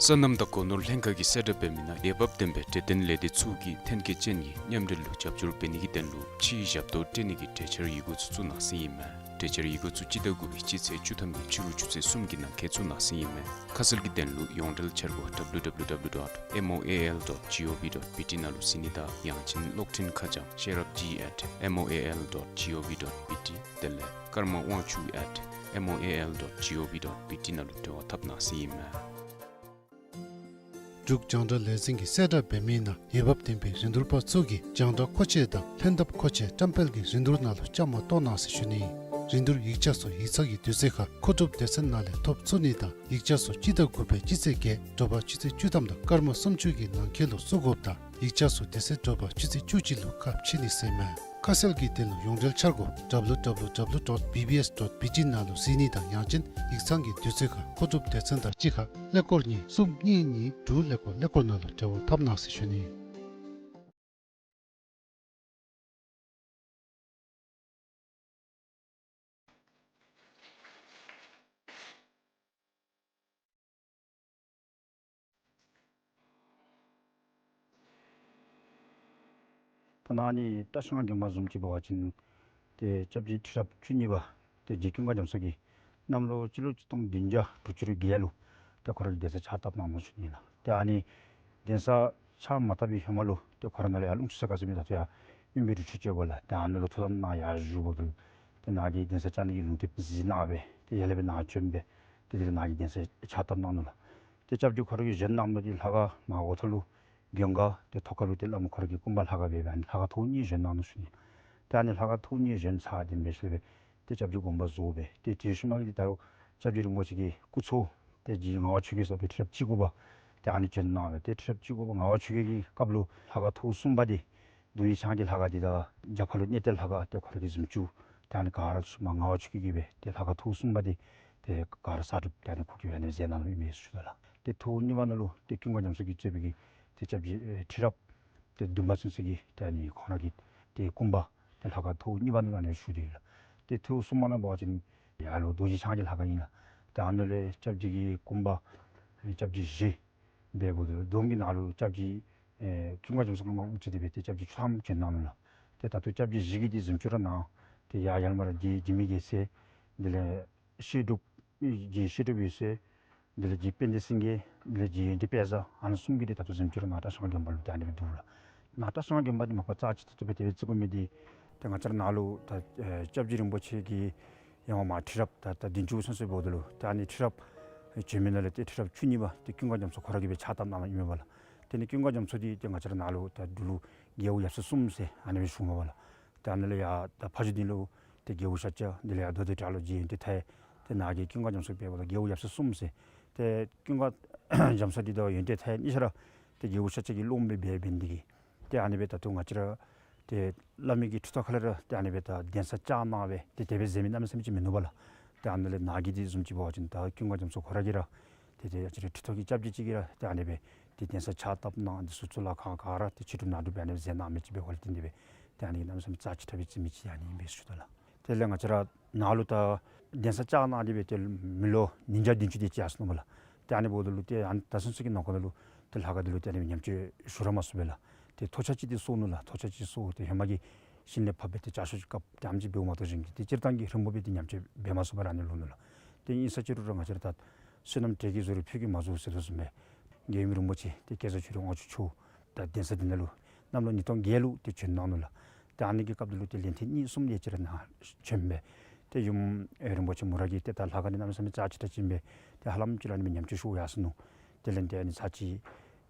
སོ་ནམ་དང་སྒོ་ནོར་ལྷན་ཁག་གི་གསལ་བསྒྲགས་འབད་མི་ནང་འོས་འབབ་ལྡན་པའི་འབྲེལ་ལྡན་ལས་སྡེ་ཚུ་གིས་ཐོན་སྐྱེད་ཅན་གྱི་མཉམ་འབྲེལ་ལུ་རྒྱབ་སྐྱོར་འབད་ནི་གི་དོན་ལུ་ཕྱིའི་ཞབས་ཏོག་སྤྲོད་ནི་གི་གྲོས་འཆར་ཡི་གུ་ཚུ་བཙུགས་གནང་ཟེར་ཨིན་མས། གྲོས་འཆར་ཡི་གུ་ཚུ་སྤྱི་ཟླ་དགུ་པའི་སྤྱི་ཚེས་བཅུ་ཐམ་གྱི་ཕྱི་རུ་ཆུ་ཚོད་གསུམ་གྱི་ནང་འཁོད་བཙུགས་གནང་ཟེར་ཨིན་མས། ཁ་གསལ་གྱི་དོན་ལུ་ཡོངས་འབྲེལ་འཆར་སྒོ་W W W dot M O A L dot G O V dot B T ནང་ལུ་གཟིགས་ནི་དང་ཡང་ཅིན་གློག་འཕྲིན་ཁ་བྱང་ཤེས་རབ་G at M O A L dot G O V dot B T དེ་ལས་ཀརྨ་དབང་ཕྱུག་at M O A L dot G O V dot B T ནང་ལུ་འབྲེལ་བ་འཐབ་གནང་ཟེར་ཨིན་མས། འབྲུག་རྒྱང་བསྒྲགས་ལས་འཛིན་གྱི་གསལ་བསྒྲགས་འབད་མི་ནང་འོས་འབབ་ལྡན་པའི་རིན་བསྡུར་པ་ཚུ་གིས་རྒྱང་བསྒྲགས་མཁོ་ཆས་དང་ལྷན་ཐབས་མཁོ་ཆས་བཀྲམ་སྤེལ་གྱི་རིན་བསྡུར་ནང་ལུ་བཅའ་མར་གཏོགས་གནང་ཟེར་ཞུ་ནི། རིན་བསྡུར་ཡིག་ཆ་ཚུ་ཡིག་ཚང་གི་དུས་ཚོད་ཁར་མཁོ་སྒྲུབ་སྡེ་ཚན་ནང་ལས་ཐོབ་ཚུགས་ནི་དང་ཡིག་ཆ་ཚུ་སྤྱི་ཟླ་དགུ་པའི་སྤྱི་ཚེས་བརྒྱད་དྲོ་པ་ཆུ་ཚོད་བཅུ་ཐམ་དང་སྐར་མ་སུམ་ཅུ་གི་ནང་འཁོད་ལུ་བཙུགས་དགོཔ་དང་ཡིག་ཆ་ཚུ་དེ་ཚེ་དྲོ་པ་ཆུ་ཚོད་བཅུ་གཅིག་ལུ་ཁ་ཕྱེ་ནི་ཟེར་ཨིན་མས། ཁ་གསལ་གྱི་དོན་ལུ་ཡོངས་འབྲེལ་འཆར་སྒོ་W W W dot B B S dot B T ནང་ལུ་གཟིགས་ནི་དང་ཡང་ཅིན་ཡིག་ཚང་གི་དུས་ཚོད་ཁར་མཁོ་སྒྲུབ་སྡེ་ཚན་དང་གཅིག་ཁར་ཀླད་ཀོར་གཉིས་གསུམ་གཉིས་གཉིས་དྲུག་ཀླད་ཀོར་ཀླད་ཀོར་ནང་ལུ་འབྲེལ་བ་འཐབ་གནང་ཟེར་ཞུ་ནི། ད་ནཱ་ནི་སྟག་ཤང་དགོན་པ་བཟུམ་ཅིག་འབད་བ་ཅིན་ཏེ་སྐྱབས་རྗེ་ཁྲི་རབས་བཅུ་གཉིས་པ་ཏེ་རྗེ་ཀུན་དགའ་རྒྱ་མཚོ་གིས་གནམ་ལོ་སྤྱི་ལོ་གཅིག་སྟོང་བདུན་བརྒྱ་དྲུག་ཅུ་རེ་བརྒྱད་ལུ་ཏེ་ཁོ་ར་གིས་གདན་ས་ཕྱག་བཏབ་གནང་ནུག་ཞུ་ནི་ལགས། ཏེ་ཨ་ནི་གདན་ས་ཕྱག་མ་བཏབ་པའི་ཧེ་མ་ལུ་ཏེ་ཁོ་ར་ནཱ་ལུ་ཡར་ལུང་ཕྱོགས་ས་ག་ཟེར་མི་ད་ལྟོ་ཡར་དབེན་པའི་རི་ཁྲོད་ཅིག་ཡོདཔ་ལགས། ཏེ་ཨ་ནཱ་ལུ་ཐུགས་དམ་གནང་ཡར་བཞུགས་འབདཝ་ད་ཏེ་ནཱ་གི་གདན་ས་བཅག་ནི་གི་ལུང་བསྟན་གཟིགས་གནང་སྦེ་ཏེ་ཡར་ལས་སྦེ་ནཱ་བྱོན་སྦེ་ཏེ་དེ་ལས་ནཱ་གི་གདན་ས་ཕྱག་བཏབ་གནང་ནུག་ལགས། ཏེ་སྐྱབས་རྗེ་ཁོ་ར་གིས་བཞེངས་གནང་མི་འདི་ལྷ་ཁང་ནཱ་འོག་ཐོག་ལུ་མགོན་ཁང་ཏེ་ཐོག་ཁ་ལུ་ཏེ་བླམ་ཁོ་ར་གི་སྐུ་འབག་ལྷ་ཁང་སྦེ་སྦེ་ཨ་ནི་ལྷ་ཁང་ཐོག་གཉིས་བཞེངས་གནང་ནུག་ཞུ་ནི། ཏེ་ཨ་ནི་ལྷ་ཁང་ཐོག་གཉིས་བཞེངས་ཚར་ཏེ་འབད་ཞིནམ་ལས་ཏེ་སྐྱབས་རྗེ་དགོངས་པ་རྫོགས་སྦེ་ཏེ་དེ་ཤུལ་མ་གི་ད་རུང་སྐྱབས་རྗེ་རིན་པོ་ཆེ་གི་སྐུ་ཚ་ཏེ་རྗེ་ངག་དབང་ཆོས་རྒྱལ་ཟེར་བའི་ཁྲི་རབས་བཅུ་དགུ་པ་ཏེ་ཨ་ནི་བྱོན་གནང་སྦེ་ཏེ་ཁྲི་རབས་བཅུ་དགུ་པ་ངག་དབང་ཆོས་རྒྱལ་གྱི་སྐབས་ལུ་ལྷ་ཁང་ཐོག་གསུམ་པ་འདི་རྡོ་རྗེ་འཆང་གི་ལྷ་ཁང་འདི་དང་རྒྱབ་ཁ་ལུ་གནས་བརྟན་ལྷ་ཁང་ཏེ་ཁོ་ར་གིས་བཟུམ་ཅིག་ཏེ་ཨ་ནི་ག་ར་གསུམ་པ་ངག་དབང་ཆོས་རྒྱལ་གྱིས་སྦེ་ཏེ་ལྷ་ཁང་ཐོག་གསུམ་པ་འདི་ཏེ་ག་ར་གསར་སྒྲུབ་ཏེ་ཨ་ནི་ཁོ་གིས་སྦེ་ཨ་ནི་མཛད་གནང་ནུག་ཨིན་མས་ཞུ་དོ་ལགས། ཏེ་ཐོག་གཉིས་པ་ནང་ལུ་ཏེ་ཀུན་དགའ་རྒྱ་མཚོ་གིས་གཙོས་པའི་གི་ཏེ་སྐྱབས་རྗེ་ཨེ་ཁྲི་རབས་ཏེ་བདུན་པ་ཚུན་ཚོད་ཀྱི་ཏེ་ཨ་ནི་ཁོང་ར་གི་ཏེ་སྐུ་འབག་ཏེ་ལྷ་ཁང་ཐོག་གཉིས་པ་ནང་ལུ་ཨ་ནི་བཞུགས་ཏེ་ཡོད་ལགས། ཏེ་ཐོག་གསུམ་པ་ནང་འབད་བ་ཅིན་ཡར་ལུ་རྡོ་རྗེ་འཆང་གི་ལྷ་ཁང་ཨིན་ལགས། ཏེ་ཨ་ནཱ་ལས་སྐྱབས་རྗེ་གི་སྐུ་འབག་སྐྱབས་རྗེ་བཞི་འབདཝ་ད་བསྡོམས་ཀྱིས་ནཱ་ལུ་སྐྱབས་རྗེ་ཨེ་ཀུན་དགའ་རྒྱ་མཚོ་གིས་མར་དབུ་ཁྲིད་དེ་སྦེ་ཏེ་སྐྱབས་རྗེ་བཅུ་ཐམ་བྱོན་གནང་ནུག་ལགས། ཏེ་ད་ལྟོ་སྐྱབས་རྗེ་བཞི་གི་འདི་བཟུམ་ཅིག་ར་ནཱ་ཏེ་ཡར་ཡར་མར་རྒྱལ་འཇིགས་མེད་རྒྱལ་མཚན་དེ་ལས་བཤད་སྒྲུབ་རྗེ་བཤད་སྒྲུབ་འོད་ཟེར་དེ་ལས་རྗེ་དཔལ་ལྡན་སེང་གེ་དེ་ལས་རྗེ་ཡོན་ཏན་དཔལ་བཟང་ཨ་ནི་གསུམ་གྱི་འདི་ད་ལྟོ་བཟུམ་ཅིག་ར་ནཱ་སྟག་ཤང་དགོན་པ་ལུ་ཏེ་ཨ་ནི་སྦེ་འདུག་ལགས། ནཱ་སྟག་ཤང་དགོན་པ་འདི་མ་པ་རྩ་ཆེ་ཏོག་ཏོ་སྦེ་དེ་སྦེ་བརྩི་དགོ་མི་འདི་ཏེ་ང་བཅས་ར་ནཱ་ལུ་ད་ཨེ་སྐྱབས་རྗེ་རིན་པོ་ཆེ་གི་ཡང་མ་ཁྲི་རབས་ད་ད་བདུན་ཅུ་ཚུན་ཚོད་འབདཝ་ད་ལུ་ཏེ་ཨ་ནི་ཁྲི་རབས་བྱོན་མི་ནང་ལས་ཏེ་ཁྲི་རབས་བཅུ་གཉིས་པ་ཏེ་ཀུན་དགའ་རྒྱ་མཚོ་ཁོ་ར་གིས་སྦེ་ཕྱག་བཏབ་གནང་ནུག་ཨིན་མས་པ་ལགས། དེ་ལས་ཀུན་དགའ་རྒྱ་མཚོ་འདི་ཏེ་ང་བཅས་ར་ནཱ་ལུ་ད་འབྲུག་ལུ་རྒྱལ་པོ་ཡབ་སྲས་གསུམ་ཟེར་ཨ་ནི་སྦེ་ཞུཝ་མས་པ་ལགས། ཏེ་ཨ་ནི་ལས་ཡར་ད་ཕ་ཇོ་སྡིངས་ལུ་ཏེ་རྒྱལ་པོ་ཤཱཀྱ། དེ་ལས་ཡར་རྡོ་སྡེ་བྲག་ལུ་རྗེ་ཡོན་ཏན་མཐའ་ཡས། ཏེ་ནཱ་གི་ཀུན་དགའ་རྒྱ་མཚོ་འབདཝ་ད་རྒྱལ་པོ་ཡབ་སྲས་གསུམ་ཟེར། ཏེ་ཀུན་དགའ་རྒྱ་མཚོ་འདི་དང་ཡོན་ཏན་མཐའ་ཡས་གཉིས་ཆ་ར་ཏེ་རྒྱལ་པོ་ཤཱཀྱ་གི་སློབ་མ་སྦེ་འབད་ནི་དེ་གིས་ཏེ་ཨ་ནི་སྦེ་ད་ལྟོ་ང་བཅས་ར་ཏེ་བླ་མའི་གི་ཁྲི་ཐོག་ཁ་ལས་ར་ཏེ་ཨ་ནི་སྦེ་ད་གདན་ས་བཅགས་གནང་སྦེ་ཏེ་དེ་སྦེ་མཛད་མི་གནམ་མེད་ས་མེད་ཅིག་མིན་ནུག་པ་ལགས། ཏེ་ཨ་ནི་ལས་ནཱ་གི་འདི་བཟུམ་ཅིག་འབད་བ་ཅིན་ད་ཀུན་དགའ་རྒྱ་མཚོ་ཁོ་ར་གིས་ར་ཏེ་ཏེ་ང་བཅས་ར་ཁྲི་ཐོག་གི་སྐྱབས་རྗེ་ཅིག་གིས་ར་ཏེ་ཨ་ནི་སྦེ་ཏེ་གདན་ས་ཕྱག་བཏབ་གནང་འདི་ཚུ་གཙུག་ལག་ཁང་ག་ར་ཏེ་ཕྱི་གྲུབ་ནང་གྲུབ་སྦེ་ཨ་ནི་སྦེ་མཛད་གནང་མི་ཅིག་འབདཝ་ལས་བརྟེན་ཏེ་སྦེ་ཏེ་ཨ་ནི་གནམ་མེད་ས་མེད་རྩ་ཆེ་དྲགས་སྦེ་བརྩི་མི་ཅིག་ཨ་ནི་ཨིན་པས་ཟེར་ཞུ་དོ་ལགས། དེ་ལས་ང་བཅས་ར་ནཱ་ལུ་ད་གདན་ས་བཅགས་གནང་སྟེ་སྦེ་ཏེ་མི་ལོ་ཉིས་བརྒྱ་བདུན་ཅུ་དེ་ཅིག་ཡར་སོ་ནུག་པ་ལགས། ཏེ་ཨ་ནི་འབདཝ་ད་ལུ་ཏེ་ཨ་ནི་ད་ཚུན་ཚོད་ཀྱི་ནང་འཁོད་ནང་ལུ་ཏེ་ལྷ་ཁང་འདི་ལུ་ཏེ་ཨ་ནི་ཉམས་བཅོས་ཞུ་ར་མ་ཚུགས་པས་ལགས། ཏེ་ཐོག་ཆ་ཅིག་ཏེ་གསོ་ནུག་ལགས། ཐོག་ཆ་ཅིག་གསོ་སྟེ་ཧེ་མ་གི་ཤིང་ལས་ཕབ་སྦེ་ཏེ་ལྕགས་ཤོག་ཅིག་བཀབ་སྟེ་ཨ་ནེམ་ཅིག་འབདཝ་མ་གཏོགས་གཞན་གྱི་ཏེ་སྤྱིར་བཏང་གི་རིམ་པ་སྦེ་ཏེ་ཉམས་བཅོས་འབད་མ་ཚུགས་པར་ཨ་ནི་ལུས་ནུག་ལགས། ཏེ་ཨིན་ས་ཅི་རུང་ར་ང་བཅས་ར་ད་བསོད་ནམས་དྲེགས་ཀྱིས་བཟུང་རུང་ཕུད་ཀྱིས་མ་བཟུང་ཟེར་དོ་བཟུམ་སྦེ་རྒྱལ་ཡུམ་རིན་པོ་ཆེ་ཏེ་སྐལ་བཟང་ཆོས་སྒྲོན་དབང་ཕྱུག་མཆོག་ད་གདན་ས་འདི་ནང་ལུ་གནམ་ལོ་ཉིས་སྟོང་བརྒྱད་ལུ་ཏེ་བྱོན་གནང་ནུག་ལགས། ཏེ་ཨ་ནི་གི་སྐབས་འདི་ལུ་ཏེ་ལན་ཐེངས་གཉིས་གསུམ་དེ་ཅིག་ར་ནཱ་བྱོན་སྦེ་ཏེ་ཡུམ་རིན་པོ་ཆེ་མོ་ར་གིས་ཏེ་ད་ལྷ་ཁང་འདི་གནམ་མེད་ས་མེད་རྩ་ཆེ་དྲགས་ཅིག་ཨིན་པས། ཏེ་ཧ་ལམ་ཅིག་ར་ཨ་ནི་སྦེ་ཉམས་བཅོས་ཞུ་ཡར་སོ་ནུག། དེ་ལས་ཏེ་ཨ་ནི་ཚར་གཅིག་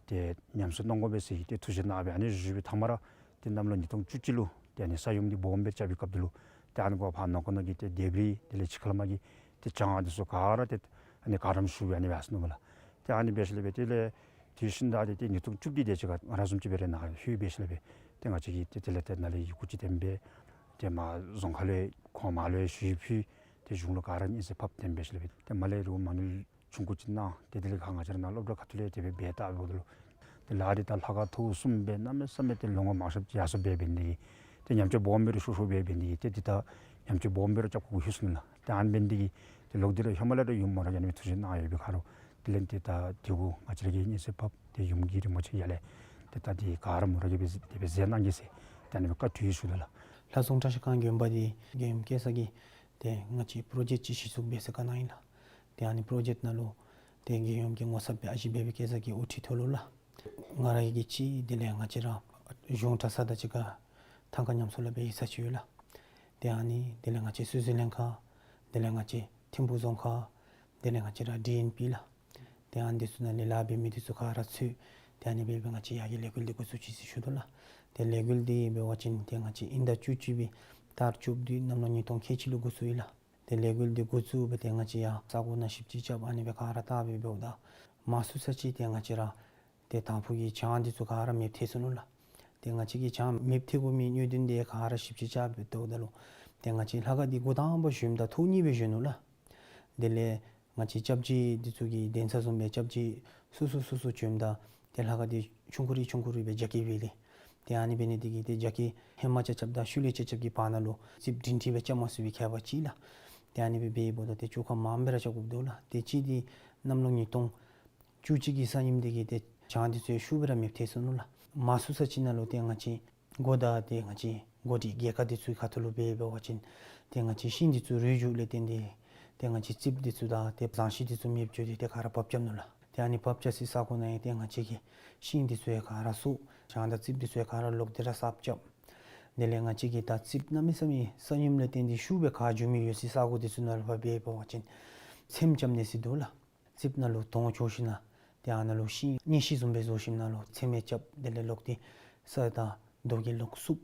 ཏེ་ཉམས་གསོ་གནང་དགོ་པས་ཟེར་ཏེ་ཐུགས་བཞེད་གནང་སྦེ་ཨ་ནི་བཞུགས་པའི་མཐའ་མ་ར་ཏེ་གནམ་ལོ་ཉིས་སྟོང་བཅུ་གཅིག་ལུ་ཏེ་ཨ་ནི་ས་ཡོམ་འདི་སྦོམ་སྦེ་རྐྱབ་པའི་སྐབས་འདི་ལུ་ཏེ་ཨ་ནི་གུ་ཕར་ནང་འཁོད་ནང་གི་ཏེ་ལྡེབས་རིས་དེ་ལས་ཕྱི་ཁ་ལས་མར་གྱི་ཏེ་གྱང་འདི་ཚུ་ག་ར་ཏེ་ཨ་ནི་ག་རམ་ཞུ་སྦེ་ཨ་ནི་སྦེ་ཡར་སོ་ནུག་པ་ལགས། ཏེ་ཨ་ནི་འབད་ཞིནམ་ལས་སྦེ་དེ་ལས་དེ་བཞིན་ད་ཏེ་ཏེ་ཉིས་སྟོང་བཅུ་བདུན་དེ་ཅིག་ཁར་ང་ར་བཟུམ་ཅིག་སྦེ་ར་ནཱ་ལྷོད་སྦེ་ཞིནམ་ལས་སྦེ་ཏེ་ང་བཅས་ཀྱིས་ཏེ་དེ་ལས་ཏེ་ནཱ་ལས་ཡི་གུ་ཅིག་འཐེན་སྦེ་ཏེ་མར་རྫོང་ཁ་ལུ་ཁོང་མར་ལུ་ཞུ་ཡིག་ཕུལ། ཏེ་གཞུང་ལུ་ག་ར་སྙན་གསན་ཕབ་སྟེ་འབད་ཞིནམ་ལས་སྦེ་ཏེ་མར་ལས་རུང་མ་དངུལ་ཆུང་ཀུ་ཅིག་གནང་། ཏེ་དེ་ལས་ཁར་ང་བཅས་ར་ནཱ་སློབ་གྲྭ་ཁ་ཐུག་ལས་དེ་སྦེ་འབད་བལྟ་འབདཝ་ད་ལུ་ཏེ་ལཱ་འདི་ད་ལྷ་ཁང་ཐོག་གསུམ་སྦེ་གནམ་མེད་ས་མེད་ཏེ་ལོང་བ་མང་ཤོས་ཅིག་ཡར་སོ་སྦེ་འབད་ནི་དེ་གིས་ཏེ་ཉམས་བཅོས་སྦོམ་སྦེ་ར་ཤོར་ཤོརཝ་སྦེ་འབད་ནི་དེ་གིས་ཏེ་འདི་ད་ཉམས་བཅོས་སྦོམ་སྦེ་ར་རྐྱབ་དགོཔ་ལྷོད་སོ་ནུག་ལགས། ཏེ་ཨ་ནི་འབད་ནི་དེ་གིས་ཏེ་ལོག་སྟེ་ར་ཧེ་མ་ལས་ར་ཡུམ་མོ་ར་གིས་ཨ་ནི་ཐུགས་བཞེད་གནང་ཡོད་པའི་ཁར་ལུ་དེ་ལས་ཏེ་ད་དེ་གུ་ང་བཅས་ར་གིས་སྙན་གསན་ཕབ་སྟེ་ཡུམ་གྱི་རིན་པོ་ཆེ་ཡར་ལས་ཏེ་ད་འདི་ག་ར་མོ་ར་གིས་སྦེ་དེ་སྦེ་མཛད་གནང་གེ་ཟེར་ཏེ་ཨ་ནི་སྦེ་བཀའ་གྲོས་ཞུ་དོ་ལགས། ལྷ་སྲུང་བཀྲ་ཤིས་སྒང་དགོན་པ་འདི་རྒྱལ་ཡུམ་སྐྱེས་ས་གིས་ཏེ་ང་བཅས་པྲོ་ཇེཀཊ་ཅིག་གཞི་བཙུགས་འབད་ཟེར་བཀའ་གནང་ཡི་ལགས། ཏེ་ཨ་ནི་པྲོ་ཇེཀཊ་ནང་ལུ་ཏེ་རྒྱལ་ཡུམ་གྱི་ངོ་ཚབ་སྦེ་ཨ་ཞེ་སྦེ་སྦེ་སྐྱེས་ས་གིས་དབུ་ཁྲིད་ཐོག་ལུ་ལགས། ང་ར་གིས་གཅིག་དེ་ལས་ང་བཅས་ར་གཞུང་གྲྭ་ཚང་དང་གཅིག་ཁར་ཐང་ཀ་ཉམས་གསོ་ལུ་སྦེ་ཡིག་ཚང་ཅིག་ཡོད་ལགས། ཏེ་ཨ་ནི་དེ་ལས་ང་བཅས་སྲོལ་འཛིན་ལྷན་ཁག་དེ་ལས་ང་བཅས་ཐིམ་ཕུག་རྫོང་ཁག་དེ་ལས་ང་བཅས་ར་ཌི་ཨེན་པི་ལགས། ཏེ་ཨ་ནི་འདི་ཚུ་ནང་ལས་ལཱ་འབད་མི་འདི་ཚུ་ག་ར་ཚུད་ཏེ་ཨ་ནི་སྦེ་སྦེ་ང་བཅས་ཡར་གྱི་ལས་འགུལ་འདི་འགོ་བཙུགས་ཅི་ཟེར་ཞུ་དོ་ལགས། ཏེ་ལས་འགུལ་འདི་འབད་བ་ཅིན་ཏེ་ང་བཅས་དབྱིན་ཟླ་བཅུ་གཅིག་པའི་ཟླ་བཅུ་བདུན་གནམ་ལོ་ཉིས་སྟོང་ཁལ་གཅིག་ལུ་འགོ་བཙུགས་ཡི་ལགས། ཏེ་ལས་འགུལ་འདི་འགོ་བཙུགས་སྦེ་ཏེ་ང་བཅས་ཡར་ས་གོ་ནང་ཞིབ་དཔྱད་རྐྱབ་ཨ་ནི་སྦེ་ག་ར་བལྟ་སྦེ་འབདཝ་ད་མང་སུ་ས་ཅིག་ཏེ་ང་བཅས་ར་ཏེ་དང་ཕུ་གི་གྱང་འདི་ཚུ་ག་ར་མེདཔ་ཐལ་སོ་ནུག་ལགས། ཏེ་ང་བཅས་ཀྱིས་གྱང་མེདཔ་ཐལ་དགོ་མི་གནད་དོན་འདི་ག་ར་ཞིབ་དཔྱད་རྐྱབ་སྦེ་བལྟཝ་ད་ལུ་ཏེ་ང་བཅས་ལྷ་ཁང་འདི་འགོ་དང་པ་བཞེངསམ་ད་ཐོག་གཉིས་སྦེ་བཞེངས་ནུག་ལགས། དེ་ལས་ང་བཅས་སྐྱབས་རྗེ་འདི་ཚུ་གི་གདན་ས་བཟུམ་སྦེ་སྐྱབས་རྗེ་སོ་སོ་སོ་སོ་བྱོནམ་ད་ཏེ་ལྷ་ཁང་འདི་ཆུང་ཀུ་རེ་ཆུང་ཀུ་རེ་སྦེ་རྒྱ་སྐྱེད་འབད་ཡི་ལགས། ཏེ་ཨ་ནི་འབད་ནི་དེ་གིས་ཏེ་རྒྱ་སྐྱེད་ཧེ་མ་རྐྱབ་རྐྱབ་དང་ཤུལ་ལས་རྐྱབ་རྐྱབ་ཀྱི་བར་ན་ལུ་རྩིགཔ་སྒྲིང་སྒྲི་སྦེ་རྐྱབ་མ་ཚུགས་པའི་ཁྱད་པར་ཅིག་ལགས། ཏེ་ཨ་ནི་སྦེ་འབདཝ་ད་ཏེ་བཅོ་ཁ་མངམ་སྦེ་ར་རྐྱབ་དགོཔ་འདུག་ལགས། ཏེ་གཅིག་འདི་གནམ་ལོ་ཉིས་སྟོང་བཅུ་གཅིག་གི་ས་ཡོམ་འདི་གིས་ཏེ་གྱང་འདི་ཚུ་ཤུགས་སྦེ་ར་མེདཔ་ཐལ་སོ་ནུག་ལགས། མང་སུ་ས་ཅིག་ནང་ལུ་ཏེ་ང་བཅས་སྒོ་དང་ཏེ་ང་བཅས་སྒོ་སྒྲིག་སྒེ་ཁ་འདི་ཚུ་ཁ་ཐུག་ལུ་འབད་འབད་བ་ཅིན་ཏེ་ང་བཅས་ཤིང་འདི་ཚུ་རུལ་འགྱོཝ་ལས་བརྟེན་ཏེ་ཏེ་ང་བཅས་རྩིགཔ་འདི་ཚུ་དང་ཏེ་ཟངས་ཤིང་འདི་ཚུ་མེདཔ་འགྱོ་སྟེ་ཏེ་ག་ར་བབས་རྐྱབ་ནུག་ལགས། ཏེ་ཨ་ནི་བབས་རྐྱབ་སའི་ས་གོ་ནང་ཡང་ཏེ་ང་བཅས་ཀྱིས་ཤིང་འདི་ཚུ་ཡང་ག་ར་བསུབ། གྱང་དང་རྩིགཔ་འདི་ཚུ་ཡང་ག་ར་ལོག་སྟེ་ར་གསརཔ་རྐྱབ། དེ་ལས་ང་བཅས་ཀྱིས་ད་རྩིགཔ་གནམ་མེད་ས་མེད་ས་ཡོམ་ལས་བརྟེན་ཏེ་ཤུགས་སྦེ་ག་འགྱོ་མི་ཡོད་སའི་ས་གོ་འདི་ཚུ་ནང་ལུ་ཕར་འབད་འབད་བ་ཅིན་ཚེམ་རྐྱབ་ནི་ཟེར་འདུག་ལགས། རྩིགཔ་ནང་ལུ་དོང་བཅོ་ཞིནམ་ལས་ཏེ་ཨ་ནཱ་ལུ་ཤིང་གཉེན་ཤིང་བཟུམ་སྦེ་བཟོ་ཞིནམ་ལས་ཚེམ་རྐྱབ། དེ་ལས་ལོག་སྟེ་ས་དང་རྡོ་གིས་ལོག་བསུབ།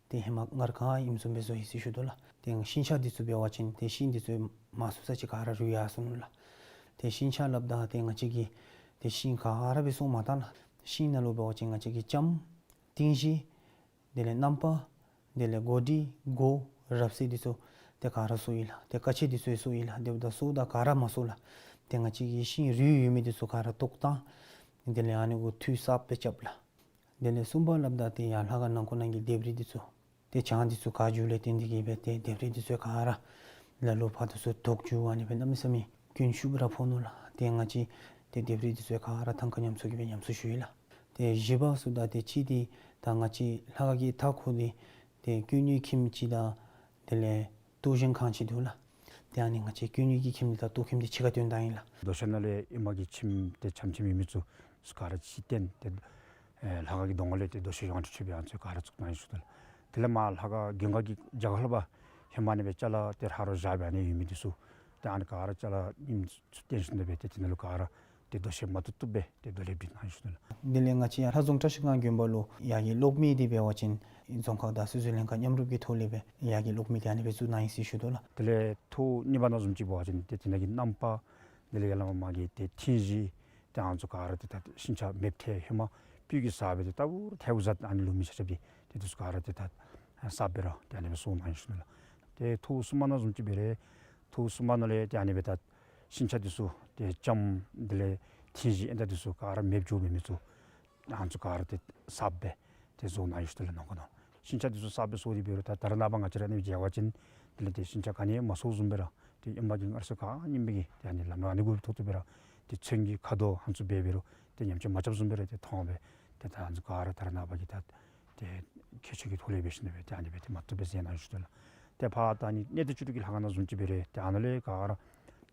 ཏེ་ཧེ་མ་སྔར་ག་ཨིནམ་བཟུམ་སྦེ་བཟོ་ཡི་ཟེར་ཞུ་དོ་ལགས། ཏེ་ཤིང་ཆ་འདི་ཚུ་འབད་བ་ཅིན་ཏེ་ཤིང་འདི་ཚུ་མང་སུ་ས་ཅིག་ག་ར་རུལ་ཡར་སོ་ནུག་ལགས། ཏེ་ཤིང་ཆ་སླབ་ད་ཏེ་ང་བཅས་ཀྱིས་ཏེ་ཤིང་ག་ར་སྦེ་སོར་མ་བཏང་ལགས། ཤིང་ནང་ལུ་འབད་བ་ཅིན་ང་བཅས་ཀྱིས་ལྕམ་ཏིང་ཤིང་དེ་ལས་གནམ་པ་དེ་ལས་སྒོ་སྒྲིག་སྒོ་རབ་གསལ་འདི་ཚུ་ཏེ་ག་ར་སོར་ཡི་ལགས། ཏེ་ཀ་ཆས་འདི་ཚུ་ཡང་སོར་ཡི་ལགས། དེ་འབདཝ་ད་སོརཝ་ད་ག་ར་མ་སོར་ལགས། ཏེ་ང་བཅས་ཀྱིས་ཤིང་རུལ་ཡོད་མི་འདི་ཚུ་ག་ར་བཏོག་བཏང་། དེ་ལས་ཨ་ནི་གུ་འཐུས་གསརཔ་སྦེ་རྐྱབ་ལགས། དེ་ལས་གསུམ་པ་སླབ་ད་ཏེ་ཡར་ལྷ་ཁང་ནང་འཁོད་ནང་གི་ལྡེབས་རིས་འདི་ཚུ་ཏེ་གྱང་འདི་ཚུ་ག་འགྱོཝ་ལས་བརྟེན་ཏེ་གིས་སྦེ་ཏེ་ལྡེབས་རིས་འདི་ཚུ་ག་ར་ལ་ལུ་ཕར་འདི་ཚུ་དོག་འགྱོ། ཨ་ནི་སྦེ་གནམ་མེད་ས་མེད་སྐྱོན་ཤུགས་སྦེ་ར་ཕོག་ནུག་ལགས། ཏེ་ང་བཅས་ཏེ་ལྡེབས་རིས་འདི་ཚུ་ག་ར་ཐང་ཀ་ཉམས་གསོ་གིས་སྦེ་ཉམས་གསོ་ཞུ་ཡི་ལགས། ཏེ་བཞི་པ་ཟེརཝ་ད་ཏེ་གཅིག་འདི་ད་ང་བཅས་ལྷ་ཁང་གི་མཐའ་འཁོར་འདི་ཏེ་ཀུན་ཉོན་ཁྱིམ་ཅིག་དང་དེ་ལས་གཏོར་གཞོང་ཁང་ཅིག་འདུག་ལགས། ཏེ་ཨ་ནི་ང་བཅས་ཀུན་ཉོན་གྱི་ཁྱིམ་འདི་དང་གཏོར་ཁྱིམ་འདི་ཕྱི་ཁར་བཏོན་བཏང་ཡི་ལགས། རྡོ་གཞོང་ནང་ལས་ཨེ་མ་གི་ཁྱིམ་ཏེ་ཆམ་ཆིམ་ཡོད་མི་ཚུ་ག་ར་ཕྱིར་བཏོན་ཏེ་ཨེ་ལྷ་ཁང་གི་གདོང་ཁ་ལས་ཏེ་རྡོ་གཞོང་ཡོངས་སུ་གྲུབ་པའི་ཨ་ནི་ཚུ་ག་ར་བཙུགས་གནང་ཡི་ཟེར་ཞུ་དོ་ལགས། དེ་ལས་མར་ལྷ་ཁང་གྱོང་ཁ་གི་རྒྱབ་ཁ་ལུ་ཕར་ཧེ་མ་ཨ་ནི་སྦེ་ཅ་ལ་ཏེ་ཧ་རོ་བཞག་སྦེ་ཨ་ནི་ཡོད་མི་འདི་ཚུ་ཏེ་ཨ་ནི་ག་ར་ཅ་ལ་ཉིམ་ཚུ་བཏོན་ཞིནམ་ལས་སྦེ་ཏེ་དེ་ནང་ལུ་ག་ར་ ཏེ་དོ་ཤལ་མ་བཏུབ་བཏུབ་སྦེ་ཏེ་རྡོ་ལེབ་སྒྲིག་གནང་ཡི་ཟེར་ཞུ་དོ་ལགས། དེ་ལས་ང་བཅས་ཡར་ལྷ་རྫོང་བཀྲ་ཤིས་སྒང་དགོན་པ་ལུ་ཡར་གྱི་གློག་མེ་འདི་འབད་བ་ཅིན་རྫོང་ཁག་དང་སོ་སོའི་ལྷན་ཁག་མཉམ་རུབ་ཀྱི་ཐོག་ལས་སྦེ་ཡར་གྱི་གློག་མེ་འདི་ཨ་ནི་སྦེ་བཙུགས་གནང་ཡི་ཟེར་ཞུ་དོ་ལགས། དེ་ལས་ཐོག་གཉིས་པ་ནང་བཟུམ་ཅིག་འབད་བ་ཅིན་ཏེ་དེ་ནང་གི་རྣམ་པ་དེ་ལས་ཡར་ལས་མར་མར་གྱི་ཏེ་ཐིང་གཞི་ཏེ་ཨ་ནི་ཚུ་ག་ར་ཏེ་ད་ཤིང་ཆ་མེདཔ་ཐལ་ཧེ་མ་སྤོས་ཀྱིས་བསགས་སྦེ་ཏེ་ལྟ་བུ་ཐལཝ་བཟུམ་ཨ་ནི་ལུ་མེ་ཆ་རྐྱབ་སྟེ་ཏེ་དེ་ཚུ་ག་ར་ཏེ་ད་གསརཔ་སྦེ་ར་ཏེ་ཨ་ནི་སྦེ་བཟོ་གནང་ཡི་ཟེར་ཞུ་དོ་ལགས། ཏེ་ཐོག་གསུམ་པ་ནང་བཟུམ་ཅིག་འབད་རུང་ཐོག་གསུམ་པ་ནང་ལས་ཏེ་ཨ་ནི་སྦེ་ད་ཤིང་ཆ་འདི་ཚུ་ཏེ་ལྕངམ་དེ་ལས་ཐིང་གཞི་ཨེ་ད་འདི་ཚུ་ག་ར་མེདཔ་འགྱོ་མི་མི་ཚུ་ཨ་ནི་ཚུ་ག་ར་ཏེ་གསརཔ་སྦེ་ཏེ་བཟོ་གནང་ཡི་ཟེར་ཞུ་དོ་ལགས། ནང་ཁོ་ནང་ཤིང་ཆ་འདི་ཚུ་གསརཔ་སྦེ་བཟོ་སྟེ་འབད་རུང་ད་ད་རེས་ནངས་པ་ང་བཅས་ར་ཨ་ནི་མཇལ་བ་ཅིན་དེ་ལས་ཏེ་ཤིང་ཆ་ག་ནི་ཡང་མ་བཟོཝ་བཟུམ་སྦེ་ར་ཏེ་ཨེ་མ་གི་ངར་སོ་ག་ཨིན་པའི་གི་ཏེ་ཨ་ནི་ལམ་ར་ཨ་ནི་གུ་ཐོག་ཏུ་སྦེ་ར་ཏེ་ཚོན་གྱི་ཁ་དོག་ཨ་ནི་ཚུ་འབད་འབད་རུང་ཏེ་ཉམས་ཆག་མ་རྐྱབ་བཟུམ་སྦེ་ར་ཏེ་མཐོང་སྦེ་ཏེ་ད་ཨ་ནི་ཚུ་ག་ར་ད་རེས་ནངས་པ་གི་ད་ཏེ་ཁྱད་ཆོས་ཀྱི་ཐོག་ལས་འབད་ཞིནམ་ལས་སྦེ་ཏེ་ཨ་ནི་སྦེ་ཏེ་མ་བཏུབ་སྦེ་མཛད་གནང་ཡི་ཟེར་ཞུ་དོ་ལགས། ཏེ་ཕར་ད་ཨ་ནི་གནས་བརྟན་བཅུ་དྲུག་གི་ལྷ་ཁང་ནང་བཟུམ་ཅིག་འབད་རུང་ཏེ་ཨ་ནཱ་ལས་ག་ར་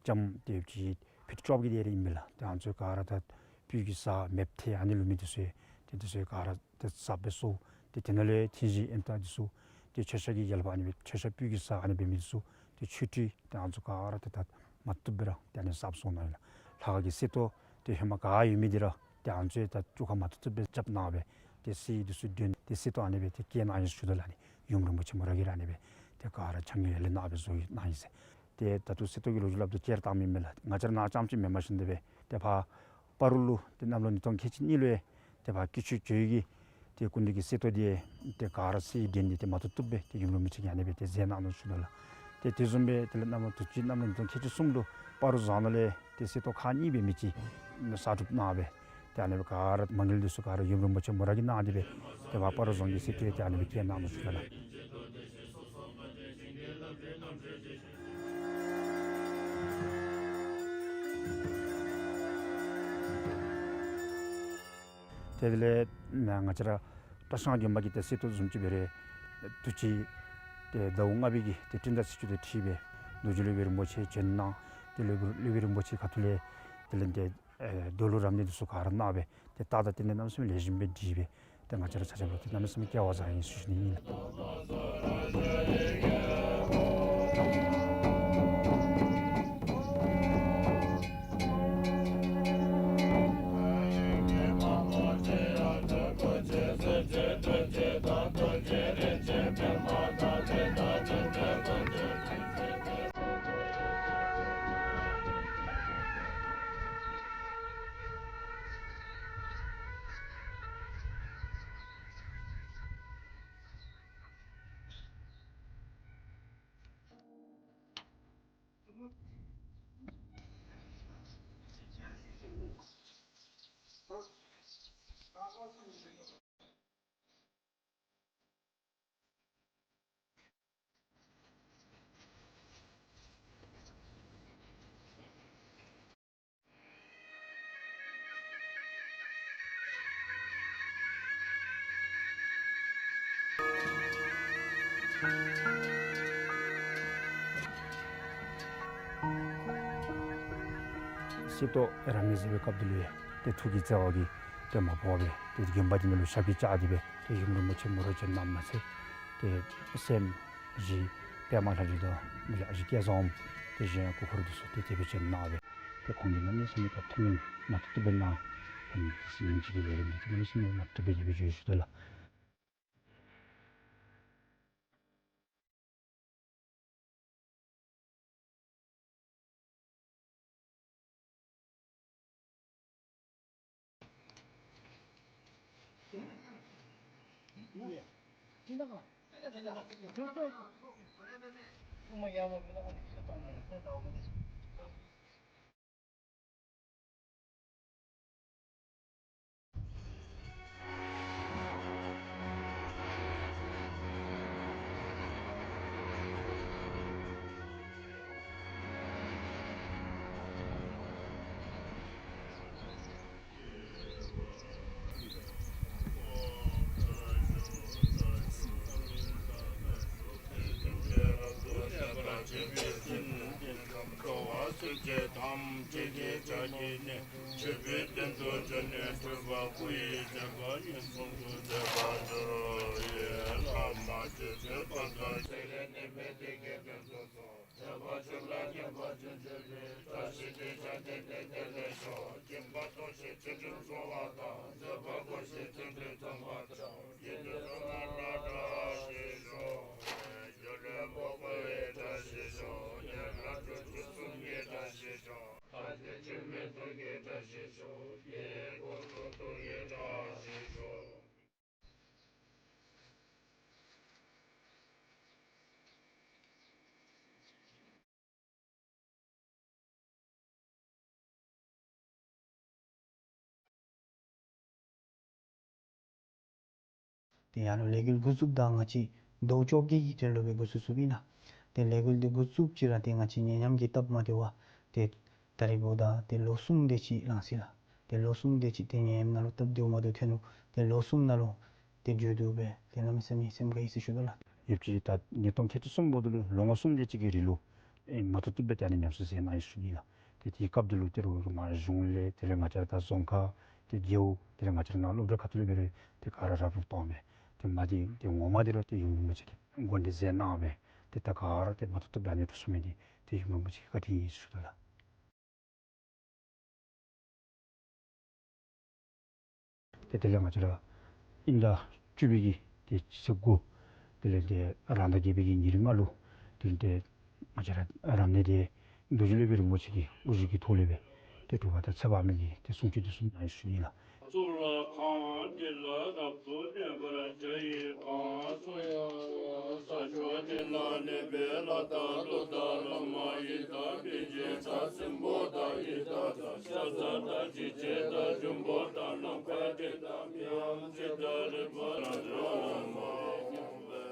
ལྕངམ་ཏེ་ཅིག་ཕུཊ་བཅོ་བརྒྱད་དེ་རེ་ཨིན་མས་ལགས། ཏེ་ཨ་ནི་ཚུ་ག་ར་ད་སྤོས་ཀྱིས་བསགས་མེདཔ་ཐལ་ཨ་ནི་ལུ་མེ་འདི་ཚུ་ཏེ་འདི་ཚུ་ག་ར་ཏེ་གསརཔ་སྦེ་བཟོ། ཏེ་དེ་ནང་ལས་ཐིང་གཞི་ཨེ་ད་འདི་ཚུ་ཏེ་མཆོད་བཤམ་གྱི་རྒྱབ་ལུ་ཨ་ནི་སྦེ་མཆོད་བཤམ་སྤོས་ཀྱིས་བསགས་ཨ་ནི་སྦེ་མེ་འདི་ཚུ་ཏེ་མཆོད་ཁྲི་ཏེ་ཨ་ནི་ཚུ་ག་ར་ཏེ་ད་མ་བཏུབ་སྦེ་ར་ཏེ་ཨ་ནི་གསརཔ་བཟོ་གནང་ཡི་ལགས། ལྷ་ཁང་གི་གསེར་ཏོག་ཏེ་ཧེ་མ་ག་ཡོད་མི་འདི་ར་ཏེ་ཨ་ནི་ཚུ་ད་བཅོ་ཁ་མ་བཏུབ་བཏུབ་སྦེ་རྐྱབ་གནང་སྦེ་ཏེ་གསེར་འདི་ཚུ་འདོན་ཏེ་གསེར་ཏོག་ཨ་ནི་སྦེ་ཏེ་བཀལ་གནང་ཡི་ཟེར་ཞུ་དོ་ལགས། ཨ་ནི་ཡུམ་རིན་པོ་ཆེ་མོ་ར་གིས་ར་ཨ་ནི་སྦེ་ཏེ་ག་ར་ཕྱག་ལེན་ཡར་ལས་གནང་སྦེ་བཟོ་གནང་ཡི་ཟེར། ཏེ་ད་ལྟོ་གསེར་ཏོག་གི་ལོ་རྒྱུས་སླབ་ད་ཅིག་ར་བཏང་མི་མེན་ལགས། ང་བཅས་ར་ནཱ་རྐྱངམ་ཅིག་མེན་པར་ཞིནམ་ལས་སྦེ་ཏེ་ཕར་སྤ་རོ་ལུ་ཏེ་གནམ་ལོ་ཉིས་སྟོང་ཁལ་གཅིག་གཉིས་ལུ་ཡང་ཏེ་ཕར་སྐྱིད་ཆུ་ཇོ་བོ་གི་ཏེ་སྐུ་མདུན་གྱི་གསེར་ཏོག་འདི་ཏེ་ག་ར་གསེར་འདོན་ཏེ་ཏེ་མ་བཏུབ་བཏུབ་སྦེ་ཏེ་ཡུམ་རིན་པོ་ཆེ་གིས་ཨ་ནི་སྦེ་ཏེ་མཛད་གནང་ནུག་ཟེར་ཞུ་དོ་ལགས། ཏེ་དེ་བཟུམ་སྦེ་དེ་ལས་གནམ་ལོ་དུས་ཅི་གནམ་ལོ་ཉིས་སྟོང་ཁལ་གཅིག་གསུམ་ལུ་སྤ་རོ་རྫོང་ནང་ལས་ཏེ་གསེར་ཏོག་ཁག་གཉིས་སྦེ་མི་ཅིག་གསར་སྒྲུབ་གནང་སྦེ་ཏེ་ཨ་ནི་སྦེ་ག་ར་མ་དངུལ་འདི་ཚུ་ག་ར་ཡུམ་རིན་པོ་ཆེ་མོ་ར་གིས་གནང་སྟེ་སྦེ་ཏེ་ཕར་སྤ་རོ་རྫོང་གི་གསེར་ཏོག་ཏེ་ཨ་ནི་སྦེ་བཀལ་གནང་ནུག་ཟེར་ཞུ་དོ་ལགས། ཏེ་དེ་ལས་ང་བཅས་ར་བཀྲ་ཤིས་སྒང་དགོན་པ་གི་ཏེ་གསེར་ཏོག་བཟུམ་ཅིག་འབད་རུང་དུས་ཅི་ཏེ་ཟླཝ་ལྔ་པའི་གི་ཏེ་སྤྲིན་དང་ཚེས་བཅུ་དང་འཁྲིལ་སྦེ་རྡོ་རྗེ་སློབ་དཔོན་རིན་པོ་ཆེ་བྱོན་གནང་། ཏེ་སློབ་དཔོན་སློབ་དཔོན་རིན་པོ་ཆེ་ཁ་ཐུག་ལས་དེ་ལས་ཏེ་ཨེ་རྡོ་ལུང་རབ་གནས་འདི་ཚུ་ག་ར་གནང་སྦེ་ཏེ་ད་ད་དེ་ནང་གནམ་མེད་ས་མེད་ལེགས་ཤོམ་སྦེ་སྒྲིག་སྦེ་ཏེ་ང་བཅས་ར་ཆ་ཁྱབ་ལུ་ཏེ་གནམ་མེད་ས་མེད་སྐལ་བ་བཟང་ཡི་ཟེར་ཞུ་ནི་ཨིན་ལགས། གསེར་ཏོག་རབ་གནས་མཛད་པའི་སྐབས་དེ་ལུ་ཏེ་ཐུགས་ཀྱི་བརྩེ་བ་གིས་ཏེ་མ་འབོར་བར་ཏེ་དགོན་པ་འདི་ནང་ལུ་ཞབས་ཀྱིས་བཅགས་ཏེ་སྦེ་ཏེ་ཡུམ་རིན་པོ་ཆེ་མོ་ར་བྱོན་གནངམ་མ་ཚད་ཏེ་སྲསམོ་བཞི་པདྨ་ལྷ་འདྲེ་དང་མི་ལ་བཞི་སྐལ་བཟང་ཏེ་གཞན་སྐུ་འཁོར་འདི་ཚུ་ཏེ་དེ་སྦེ་བྱོན་གནང་སྦེ་ཏེ་ཁོང་གིས་གནམ་མེད་ས་མེད་ཐུགས་སྨོན་མ་བཏུབ་བཏུབ་སྦེ་གནང་། ཨེམ་ཅིག་གི་ལས་རིམ་འདི་གནམ་མེད་ས་མེད་མ་བཏུབ་བཏུབ་སྦེ་ཡོད་ཟེར་ཞུ་དོ་ལགས། ཏེ་ཡར་ལུ་ལས་འགུལ་འགོ་བཙུགསཔ་ད་ང་བཅས་ཟླཝ་བཅོ་བརྒྱད་ཀྱི་དོན་ལུ་སྦེ་འགོ་བཙུགས་བཙུགསཔ་ཨིན་ལགས། ཏེ་ལས་འགུལ་འདི་འགོ་བཙུགསཔ་ཅིག་ར་ཏེ་ང་བཅས་ཉེ་ཉམས་ཀྱི་སྟབས་མ་བདེཝ་ཏེ་ད་རིས་འབདཝ་ད་ཏེ་ལོ་གསུམ་དེ་ཅིག་ལང་ཅི་ལགས། ཏེ་ལོ་གསུམ་དེ་ཅིག་ཏེ་ཉེ་ཉམས་ནང་ལུ་སྟབས་བདེཝ་མ་བདེཝ་ཐོན་ནུག། ཏེ་ལོ་གསུམ་ནང་ལུ་ཏེ་འགྱོ་དོ་སྦེ་ཏེ་གནམ་མེད་ས་མེད་སེམས་དགའ་ཡི་ཟེར་ཞུ་དོ་ལགས། ཡོདཔ་ཅིག་ད་ཉིས་སྟོང་ཁལ་གཅིག་གསུམ་འབདཝ་ད་ལུ་ལོ་ངོ་གསུམ་དེ་ཅིག་གི་རིང་ལུ་ཨེ་མ་བཏུབ་བཏུབ་སྦེ་ཏེ་ཨ་ནི་ཉམས་གསོ་མཛད་གནང་ཡི་ཟེར་ཞུ་ནི་ལགས། ཏེ་དེའི་སྐབས་དེ་ལུ་ཏེ་རུང་རུང་མར་གཞུང་ལས་དེ་ལས་ང་བཅས་ར་ད་རྫོང་ཁག་ཏེ་རྒེད་འོག་དེ་ལས་ང་བཅས་ར་ནཱ་སློབ་གྲྭ་ཁ་ཐུག་ལས་འབད་རུང་ཏེ་ག་ར་རབ་རིབ་བཏང་སྦེ་ཏེ་མ་དེ་ཏེ་ངོ་མ་དེ་ར་ཏེ་ཡུམ་རིན་པོ་ཆེ་གིས་འགོ་འདྲེན་མཛད་གནང་སྦེ་ཏེ་ད་ག་ར་ཏེ་མ་བཏུབ་བཏུབ་སྦེ་ཨ་ནི་འགྲོ་སོང་མི་དེ་ཏེ་ཡུམ་རིན་པོ་ཆེ་གི་བཀའ་དྲིན་ཨིན་ཟེར་ཞུ་དོ་ལགས། ཏེ་དེ་ལས་ང་བཅས་ར་དབྱིན་ཟླ་བཅུ་པའི་གི་ཏེ་ཚེས་དགུ་དེ་ལས་ཏེ་རང་ཟླ་བརྒྱད་པའི་གི་ཉེར་ལྔ་ལུ་དེ་ལས་ཏེ་ང་བཅས་ར་རབ་གནས་དེ་རྡོ་རྗེ་སློབ་དཔོན་རིན་པོ་ཆེ་གི་དབུ་བཞུགས་ཀྱི་ཐོག་ལས་སྦེ་ཏེ་གྲུབ་པ་དང་ཚེ་དཔག་མེད་ཀྱི་ཏེ་གསུང་ཆོག་དེ་ཚུ་གནང་ཡི་ཟེར་ཞུ་ནི་ལགས། གཙུག་ལག་ཁང་འདི་ལ་རབ་ཏུ་གནས་པར་བྱ་ཡི་གང་། གསུང་ཡང་ས་ཕྱོགས་འདི་ན་གནས་པའི་ལྷ་དང་ཀླུ་དང་ལྷ་མོ་ཡི་དམ་པའི་རྗེ་དང་སྲིན་པོ་དང་ཡི་དྭགས་དང་ཤ་ཟ་དང་འཇིགས་བྱེད་དང་འབྱུང་པོ་དང་ནམ་མཁའ་དེ་དག་མིའམ་ཅི་ལྟར་རིག་པ་ལ་སྤྱོད་མ་མྱོང་བས།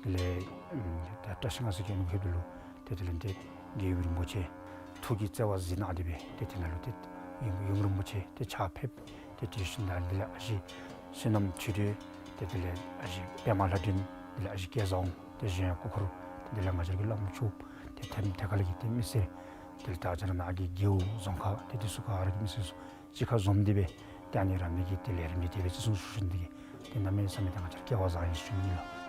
དེ་ལས་ད་བཀྲ་ཤིས་སྔགས་ཟེར་གྱི་ཨ་ནི་ཁེ་དེ་ལུ་ཏེ་དེ་ལས་ཏེ་རྒྱལ་བའི་རིན་པོ་ཆེ་ཐུགས་ཀྱི་བརྩེ་བ་གཟིགས་གནང་སྟེ་སྦེ་ཏེ་དེ་ནང་ལུ་ཏེ་ཡུམ་ཡུམ་རིན་པོ་ཆེ་ཏེ་ཕྱག་ཕེབས། ཏེ་དེ་བཞིན་དུ་དེ་ལས་ཨ་ཞེ་བསོད་ནམས་ཆོས་སྒྲོན། ཏེ་དེ་ལས་ཨ་ཞེ་པདྨ་ལྷ་སྒྲོན། དེ་ལས་ཨ་ཞེ་སྐལ་བཟང་། ཏེ་གཞན་སྐུ་འཁོར། ཏེ་དེ་ལས་ང་བཅས་ར་གི་བླམ་ཆོསཔ། ཏེ་ཐེམ་ཐེ་ཀ་ལས་ཀྱི་ཏེ་མི་སེར། དེ་ལས་ད་ང་བཅས་ར་ནཱ་གི་རྒེད་འོག་རྫོང་ཁག་ཏེ་དེ་ཚུ་ག་ར་གི་མི་སེར་ཚུ་གཅིག་ཁར་འཛོམས་ཏེ་སྦེ་ཏེ་ཨ་ནི་རབ་གནས་ཀྱི་ཏེ་ལས་རིམ་འདི་དེ་སྦེ་ཅིག་ཚོགས་ཞུ་ཞུ་ནི་འདི་གིས་ཏེ་གནམ་མེད་ས་མེད་ཏེ་ང་བཅས་ར་སྐལ་བ་བཟང་ཡི་ཟེར་ཞུ་ནི་ལགས།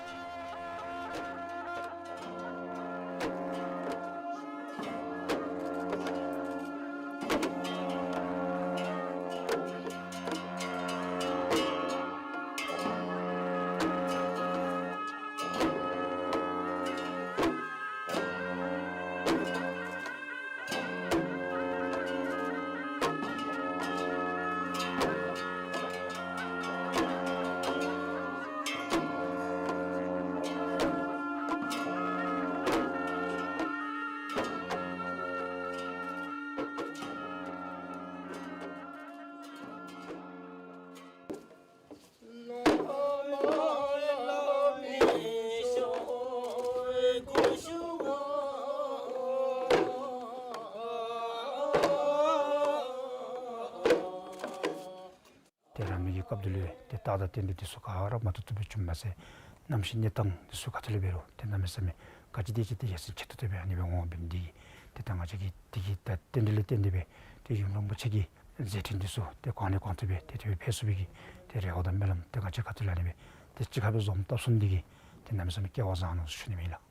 ཏེ་རབ་གནས་ཀྱི་སྐབས་དེ་ལུ་ཏེ་རྟགས་དང་རྟེན་འབྲེལ་དེ་ཚུ་ག་ར་མ་བཏུབ་བཏུབ་སྦེ་བྱུངམ་མ་ཚད་གནམ་གཤིས་གནས་སྟངས་དེ་ཚུ་ག་ཏེ་ལས་འབད་རུང་ཏེ་གནམ་མེད་ས་མེད་ག་ཅི་དེ་ཅིག་ཏེ་ཡ་མཚན་ཆེ་ཏོག་ཏོ་སྦེ་ཨ་ནི་སྦེ་འོང་བ་འབད་ནི་འདི་གིས་ཏེ་ད་ང་བཅས་ཀྱིས་དེ་གི་ད་རྟེན་འབྲེལ་ལུ་བརྟེན་ཏེ་སྦེ་ཏེ་ཡུམ་རིན་པོ་ཆེ་གི་མཛད་འཕྲིན་དེ་ཚུ་ཏེ་གང་ལས་གང་ཐུབ་སྦེ་ཏེ་དེ་སྦེ་འཕེལ་ཚུགས་པའི་གི་ཏེ་རེ་བ་དང་སྨོན་ལམ་ཏེ་ང་བཅས་ག་ཏེ་ལས་ཨ་ནི་སྦེ་ཏེ་གཅིག་ཁར་སྦེ་འཛོམས་བཏབ་ཚུགས་ནི་འདི་གིས་ཏེ་གནམ་མེད་ས་མེད་སྐལ་བ་བཟང་ནུག་ཟེར་ཞུ་ནི་ཨིན་ལགས།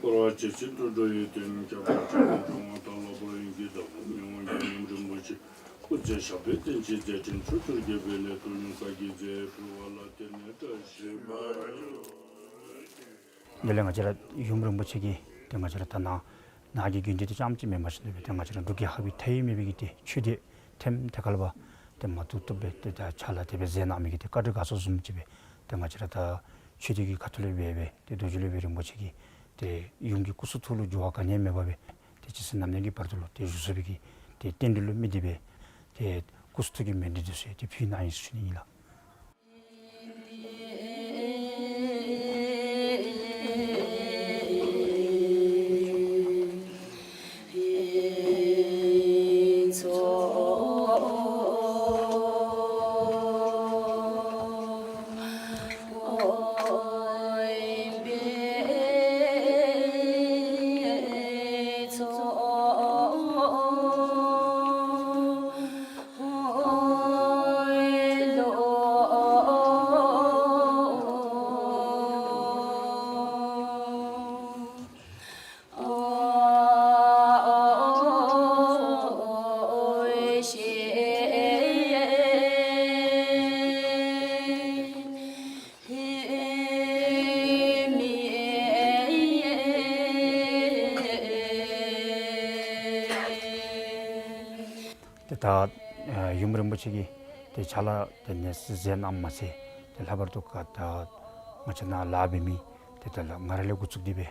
འཁོར་བ་ཇི་སྲིད་དུ་འགྲོ་བའི་དོན། ཁྱབ་པར་བྱ་བའི་སྐྱོང་བ་དང་། སློབ་དཔོན་ཡོན་གྱི་བདག་པོ་མི་དབང་ཡབ་ཡུམ་རིན་པོ་ཆེ། སྐུ་ཚེ་ཞབས་པད་བརྟན་ཅིང་མཛད་འཕྲིན་ཕྱོགས་བཅུར་རྒྱས་པའི་སླད། དུས་ཡུན་བསྐལ་གྱི་རྫས་ཕུལ་བ་ལ་བརྟེན་ནས་བཀྲ་ཤིས་པར་ཤོག། དེ་ལས་ང་བཅས་ར་ཡུམ་རིན་པོ་ཆེ་གིས་ཏེ་ང་བཅས་ར་ད་ནཱ་ནཱ་གི་དགོན་སྡེ་འདི་རྐྱངམ་ཅིག་མེན་པར་ཞིནམ་ལས་སྦེ་ཏེ་ང་བཅས་ར་འབྲུག་རྒྱལ་ཁབ་ཀྱི་མཐའ་དབུས་མེད་པའི་གི་ཏེ་ཆོས་སྡེ་ཐེམ་ཐེ་ཁ་ལས་འབད་ཏེ་ད་ཕྱག་ལཱ་དེ་སྦེ་མཛད་གནང་མི་གི་ཏེ་བཀའ་དྲིན་དགའ་ཚོར་བཟུམ་ཅིག་སྦེ་ཏེ་ང་བཅས་ར་ད་ཆོས་སྡེ་གི་ཁ་ཐུག་ལས་འབད་སྦེ་ཏེ་རྡོ་རྗེ་སློབ་དཔོན་རིན་པོ་ཆེ་གིས་ཏེ་ཡུམ་གྱི་སྐུ་གསུང་ཐུགས་ལུ་འགྱུར་བ་ག་ནི་ཡང་མེད་པར་སྦེ་ཏེ་ཇི་སྲིད་ནམ་དུས་ཀྱི་བར་དུ་ལུ་ཏེ་བཞུགས་ཚུགས་པའི་གི་ཏེ་རྟེན་འབྲེལ་ལུ་དམིགས་ཏེ་སྦེ་ཏེ་སྐུ་གསུང་ཐུགས་ཀྱི་མཎྜལ་འདི་ཚུ་ཏེ་ཕུལ་གནང་ཡི་ཟེར་ཞུ་ནི་ཨིན་ལགས། ཏེ་ད་ཡུམ་རིན་པོ་ཆེ་གིས་ཏེ་ཕྱག་ལཱ་དེ་ནི་མཛད་གནངམ་མ་ཚད་ཏེ་ལྷག་པར་དུ་ག་ད་ང་བཅས་ནཱ་ལཱ་འབད་མི་ཏེ་ད་ལགས་ང་ར་ལས་འགོ་བཙུགས་ཏེ་སྦེ་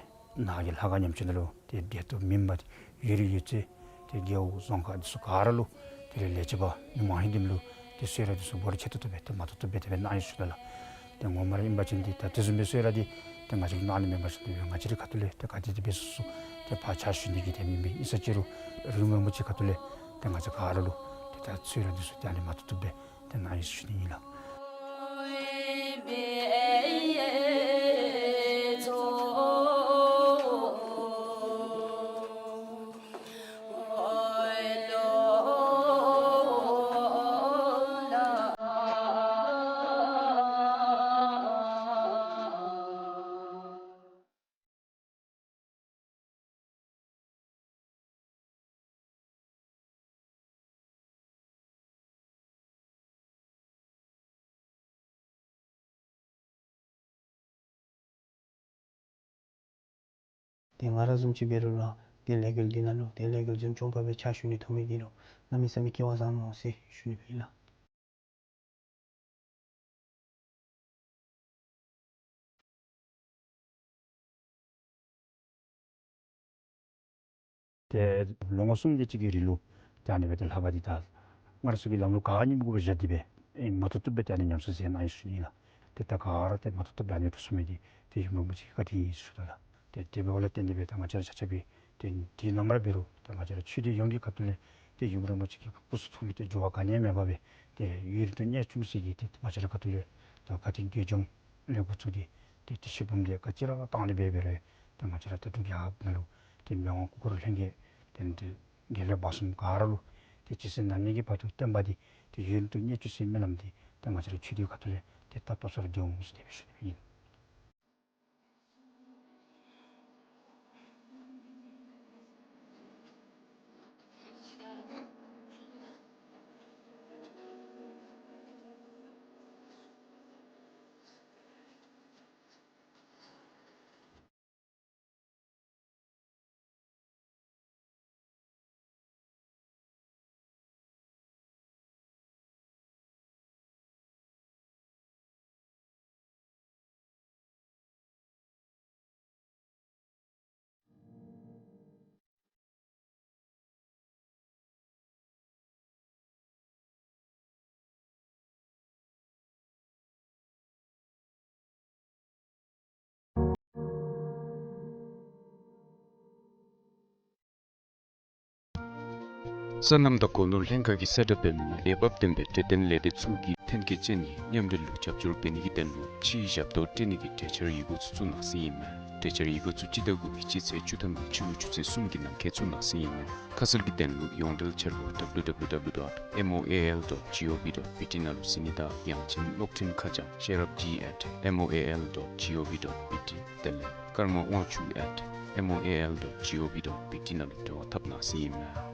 ནཱ་གི་ལྷ་ཁང་ཉམས་བཅོས་ནང་ལུ་ཏེ་བདེ་ཏོག་མེན་པར་ཡོད་རིགས་ཡོད་ཚད་ཏེ་རྒེད་འོག་རྫོང་ཁག་འདི་ཚུ་ག་ར་ལུ་དེ་ལས་ལས་བྱེདཔ་མི་མང་ཧིང་འདི་ལུ་ཏེ་གསོལ་རས་འདི་ཚུ་འབོར་ཆེ་ཏོག་ཏོ་སྦེ་ཏེ་མ་ཏོག་ཏོ་སྦེ་དེ་སྦེ་གནང་ཡི་ཟེར་ཞུ་ནི་ལགས། ཏེ་ངོ་མ་ར་ཨིན་པ་ཅིན་འདི་ད་དེ་བཟུམ་སྦེ་གསོལ་རས་འདི་ཏེ་ང་བཅས་ལུ་གནང་ནི་མེན་པར་ཞིནམ་ལས་ང་བཅས་རའི་ཁ་ཐུག་ལས་ཏེ་ག་དེ་དེ་སྦེ་སོ་སོ་ཏེ་ཕར་ཕྱག་ཞུ་ནི་གི་དེ་མེན་པས། ཨིན་ས་ཅི་རུང་ཡུམ་རིན་པོ་ཆེ་ཁ་ཐུག་ལས་ཏེ་ང་བཅས་ག་ར་ལུ་ཏེ་ད་གསོལ་རས་འདི་ཚུ་ཏེ་ཨ་ནི་མ་ཏོག་ཏོ་སྦེ་ཏེ་གནང་ཡི་ཟེར་ཞུ་ནི་ཨིན་ལགས། ཏེ་ང་ར་བཟུམ་ཅིག་འབད་རུང་ར་ཏེ་ལས་འགུལ་འདི་ནང་ལུ་ཏེ་ལས་འགུལ་འཛིན་སྐྱོང་པ་སྦེ་ཕྱག་ཞུ་ནི་ཐོབ་མི་འདི་ལུ་གནམ་མེད་ས་མེད་སྐལ་བ་བཟང་ནུག་ཟེར་ཞུ་ནི་ཨིན་ལགས། ཏེ་ལོ་ངོ་གསུམ་དེ་ཅིག་གི་རིང་ལུ་ཏེ་ཨ་ནི་སྦེ་ཏེ་ལྷ་པ་འདི་ད་སྔར་སྲོལ་གྱི་ལམ་ལུགས་ག་ནི་མི་དགོ་པར་བཞག་སྟེ་སྦེ་ཨེ་མ་ཏོག་ཏོ་སྦེ་ཏེ་ཨ་ནི་ཉམས་གསོ་མཛད་གནང་ཡི་ཟེར་ཞུ་ནི་ཨིན་ལགས། ཏེ་ད་ག་ར་ཏེ་མ་ཏོག་ཏོ་སྦེ་ཨ་ནི་འགྲོ་ཚུགས་མི་འདི་ཏེ་ཡུམ་རིན་པོ་ཆེ་གི་བཀའ་དྲིན་ཨིན་ཟེར་ཞུ་དོ་ལགས། ཏེ་དེ་འབདཝ་ལས་བརྟེན་ཏེ་སྦེ་ད་ང་བཅས་ར་ཆ་ཁྱབ་སྦེ་ཏེ་དུས་ནམ་ར་འབད་རུང་ད་ང་བཅས་ར་ཆོས་སྡེ་ཡོངས་ཀྱི་ཁ་ཐུག་ལས་ཏེ་ཡུམ་རིན་པོ་ཆེ་གི་སྐུ་གསུང་ཐུགས་ལུ་ཏེ་འགྱུར་བ་ག་ནི་ཡང་མེད་པར་སྦེ་ཏེ་ཡུན་རིང་དུ་གནས་བཅུག་ཟེར་གྱི་ཏེ་ང་བཅས་ར་ཁ་ཐུག་ལས་ད་བཀའ་དྲིན་དགེ་སྦྱོང་ལས་འགོ་བཙུགས་ཏེ་ཏེ་དེ་ཤུལ་བུམ་ལས་ག་ཅི་ར་བཏང་སྟེ་འབད་འབད་རུང་ད་ང་བཅས་ར་ད་འབྲུག་རྒྱལ་ཁབ་ནང་ལུ་ཏེ་མི་དབང་སྐུ་འཁོར་ལྷན་རྒྱས་ཏེ་ཏེ་དགེ་ལས་བར་གསུམ་ག་ར་ལུ་ཏེ་ཇི་སྲིད་ནམ་དུས་ཀྱི་བར་དུ་བསྟན་པ་འདི་ཏེ་ཡུན་རིང་དུ་གནས་བཅུག་ཟེར་སྨོན་ལམ་འདི་ད་ང་བཅས་ར་ཆོས་སྡེ་ཁ་ཐུག་ལས་ཏེ་ད་ལྟོ་ཚུ་ར་འདི་འོང་ཟེར་དེ་སྦེ་ཞུ་ནི་ཨིན། སོ་ནམ་དང་སྒོ་ནོར་ལྷན་ཁག་གི་གསལ་བསྒྲགས་འབད་མི་ནང་འོས་འབབ་ལྡན་པའི་འབྲས་ལྡན་ལས་སྡེ་ཚུ་གིས་ཐོན་སྐྱེད་ཅན་གྱི་མཉམ་འབྲེལ་ལུ་རྒྱབ་སྐྱོར་འབད་ནི་གི་དོན་ལུ་ཕྱིའི་ཞབས་ཏོག་སྤྲོད་ནི་གི་གྲོས་འཆར་ཡི་གུ་ཚུ་བཙུགས་གནང་ཟེར་ཨིན་མས། གྲོས་འཆར་ཡི་གུ་ཚུ་སྤྱི་ཟླ་དགུ་པའི་སྤྱི་ཚེས་བཅུ་ཐམ་ལས་ཕྱི་རུ་ཆུ་ཚོད་གསུམ་གྱི་ནང་འཁོད་བཙུགས་གནང་ཟེར་ཨིན་མས། ཁ་གསལ་གྱི་དོན་ལུ་ཡོངས་འབྲེལ་འཆར་སྒོ་W W W dot M O A L dot G O V dot B T ནང་ལུ་གཟིགས་ནི་དང་ཡང་ཅིན་གློག་འཕྲིན་ཁ་བྱང་ཤེས་རབ་G at M O A L dot G O V dot B T དེ་ལས་ཀརྨ་དབང་ཕྱུག་at M O A L dot G O V dot B T ནང་ལུ་འབྲེལ་བ་འཐབ་གནང་ཟེར་ཨིན་མས།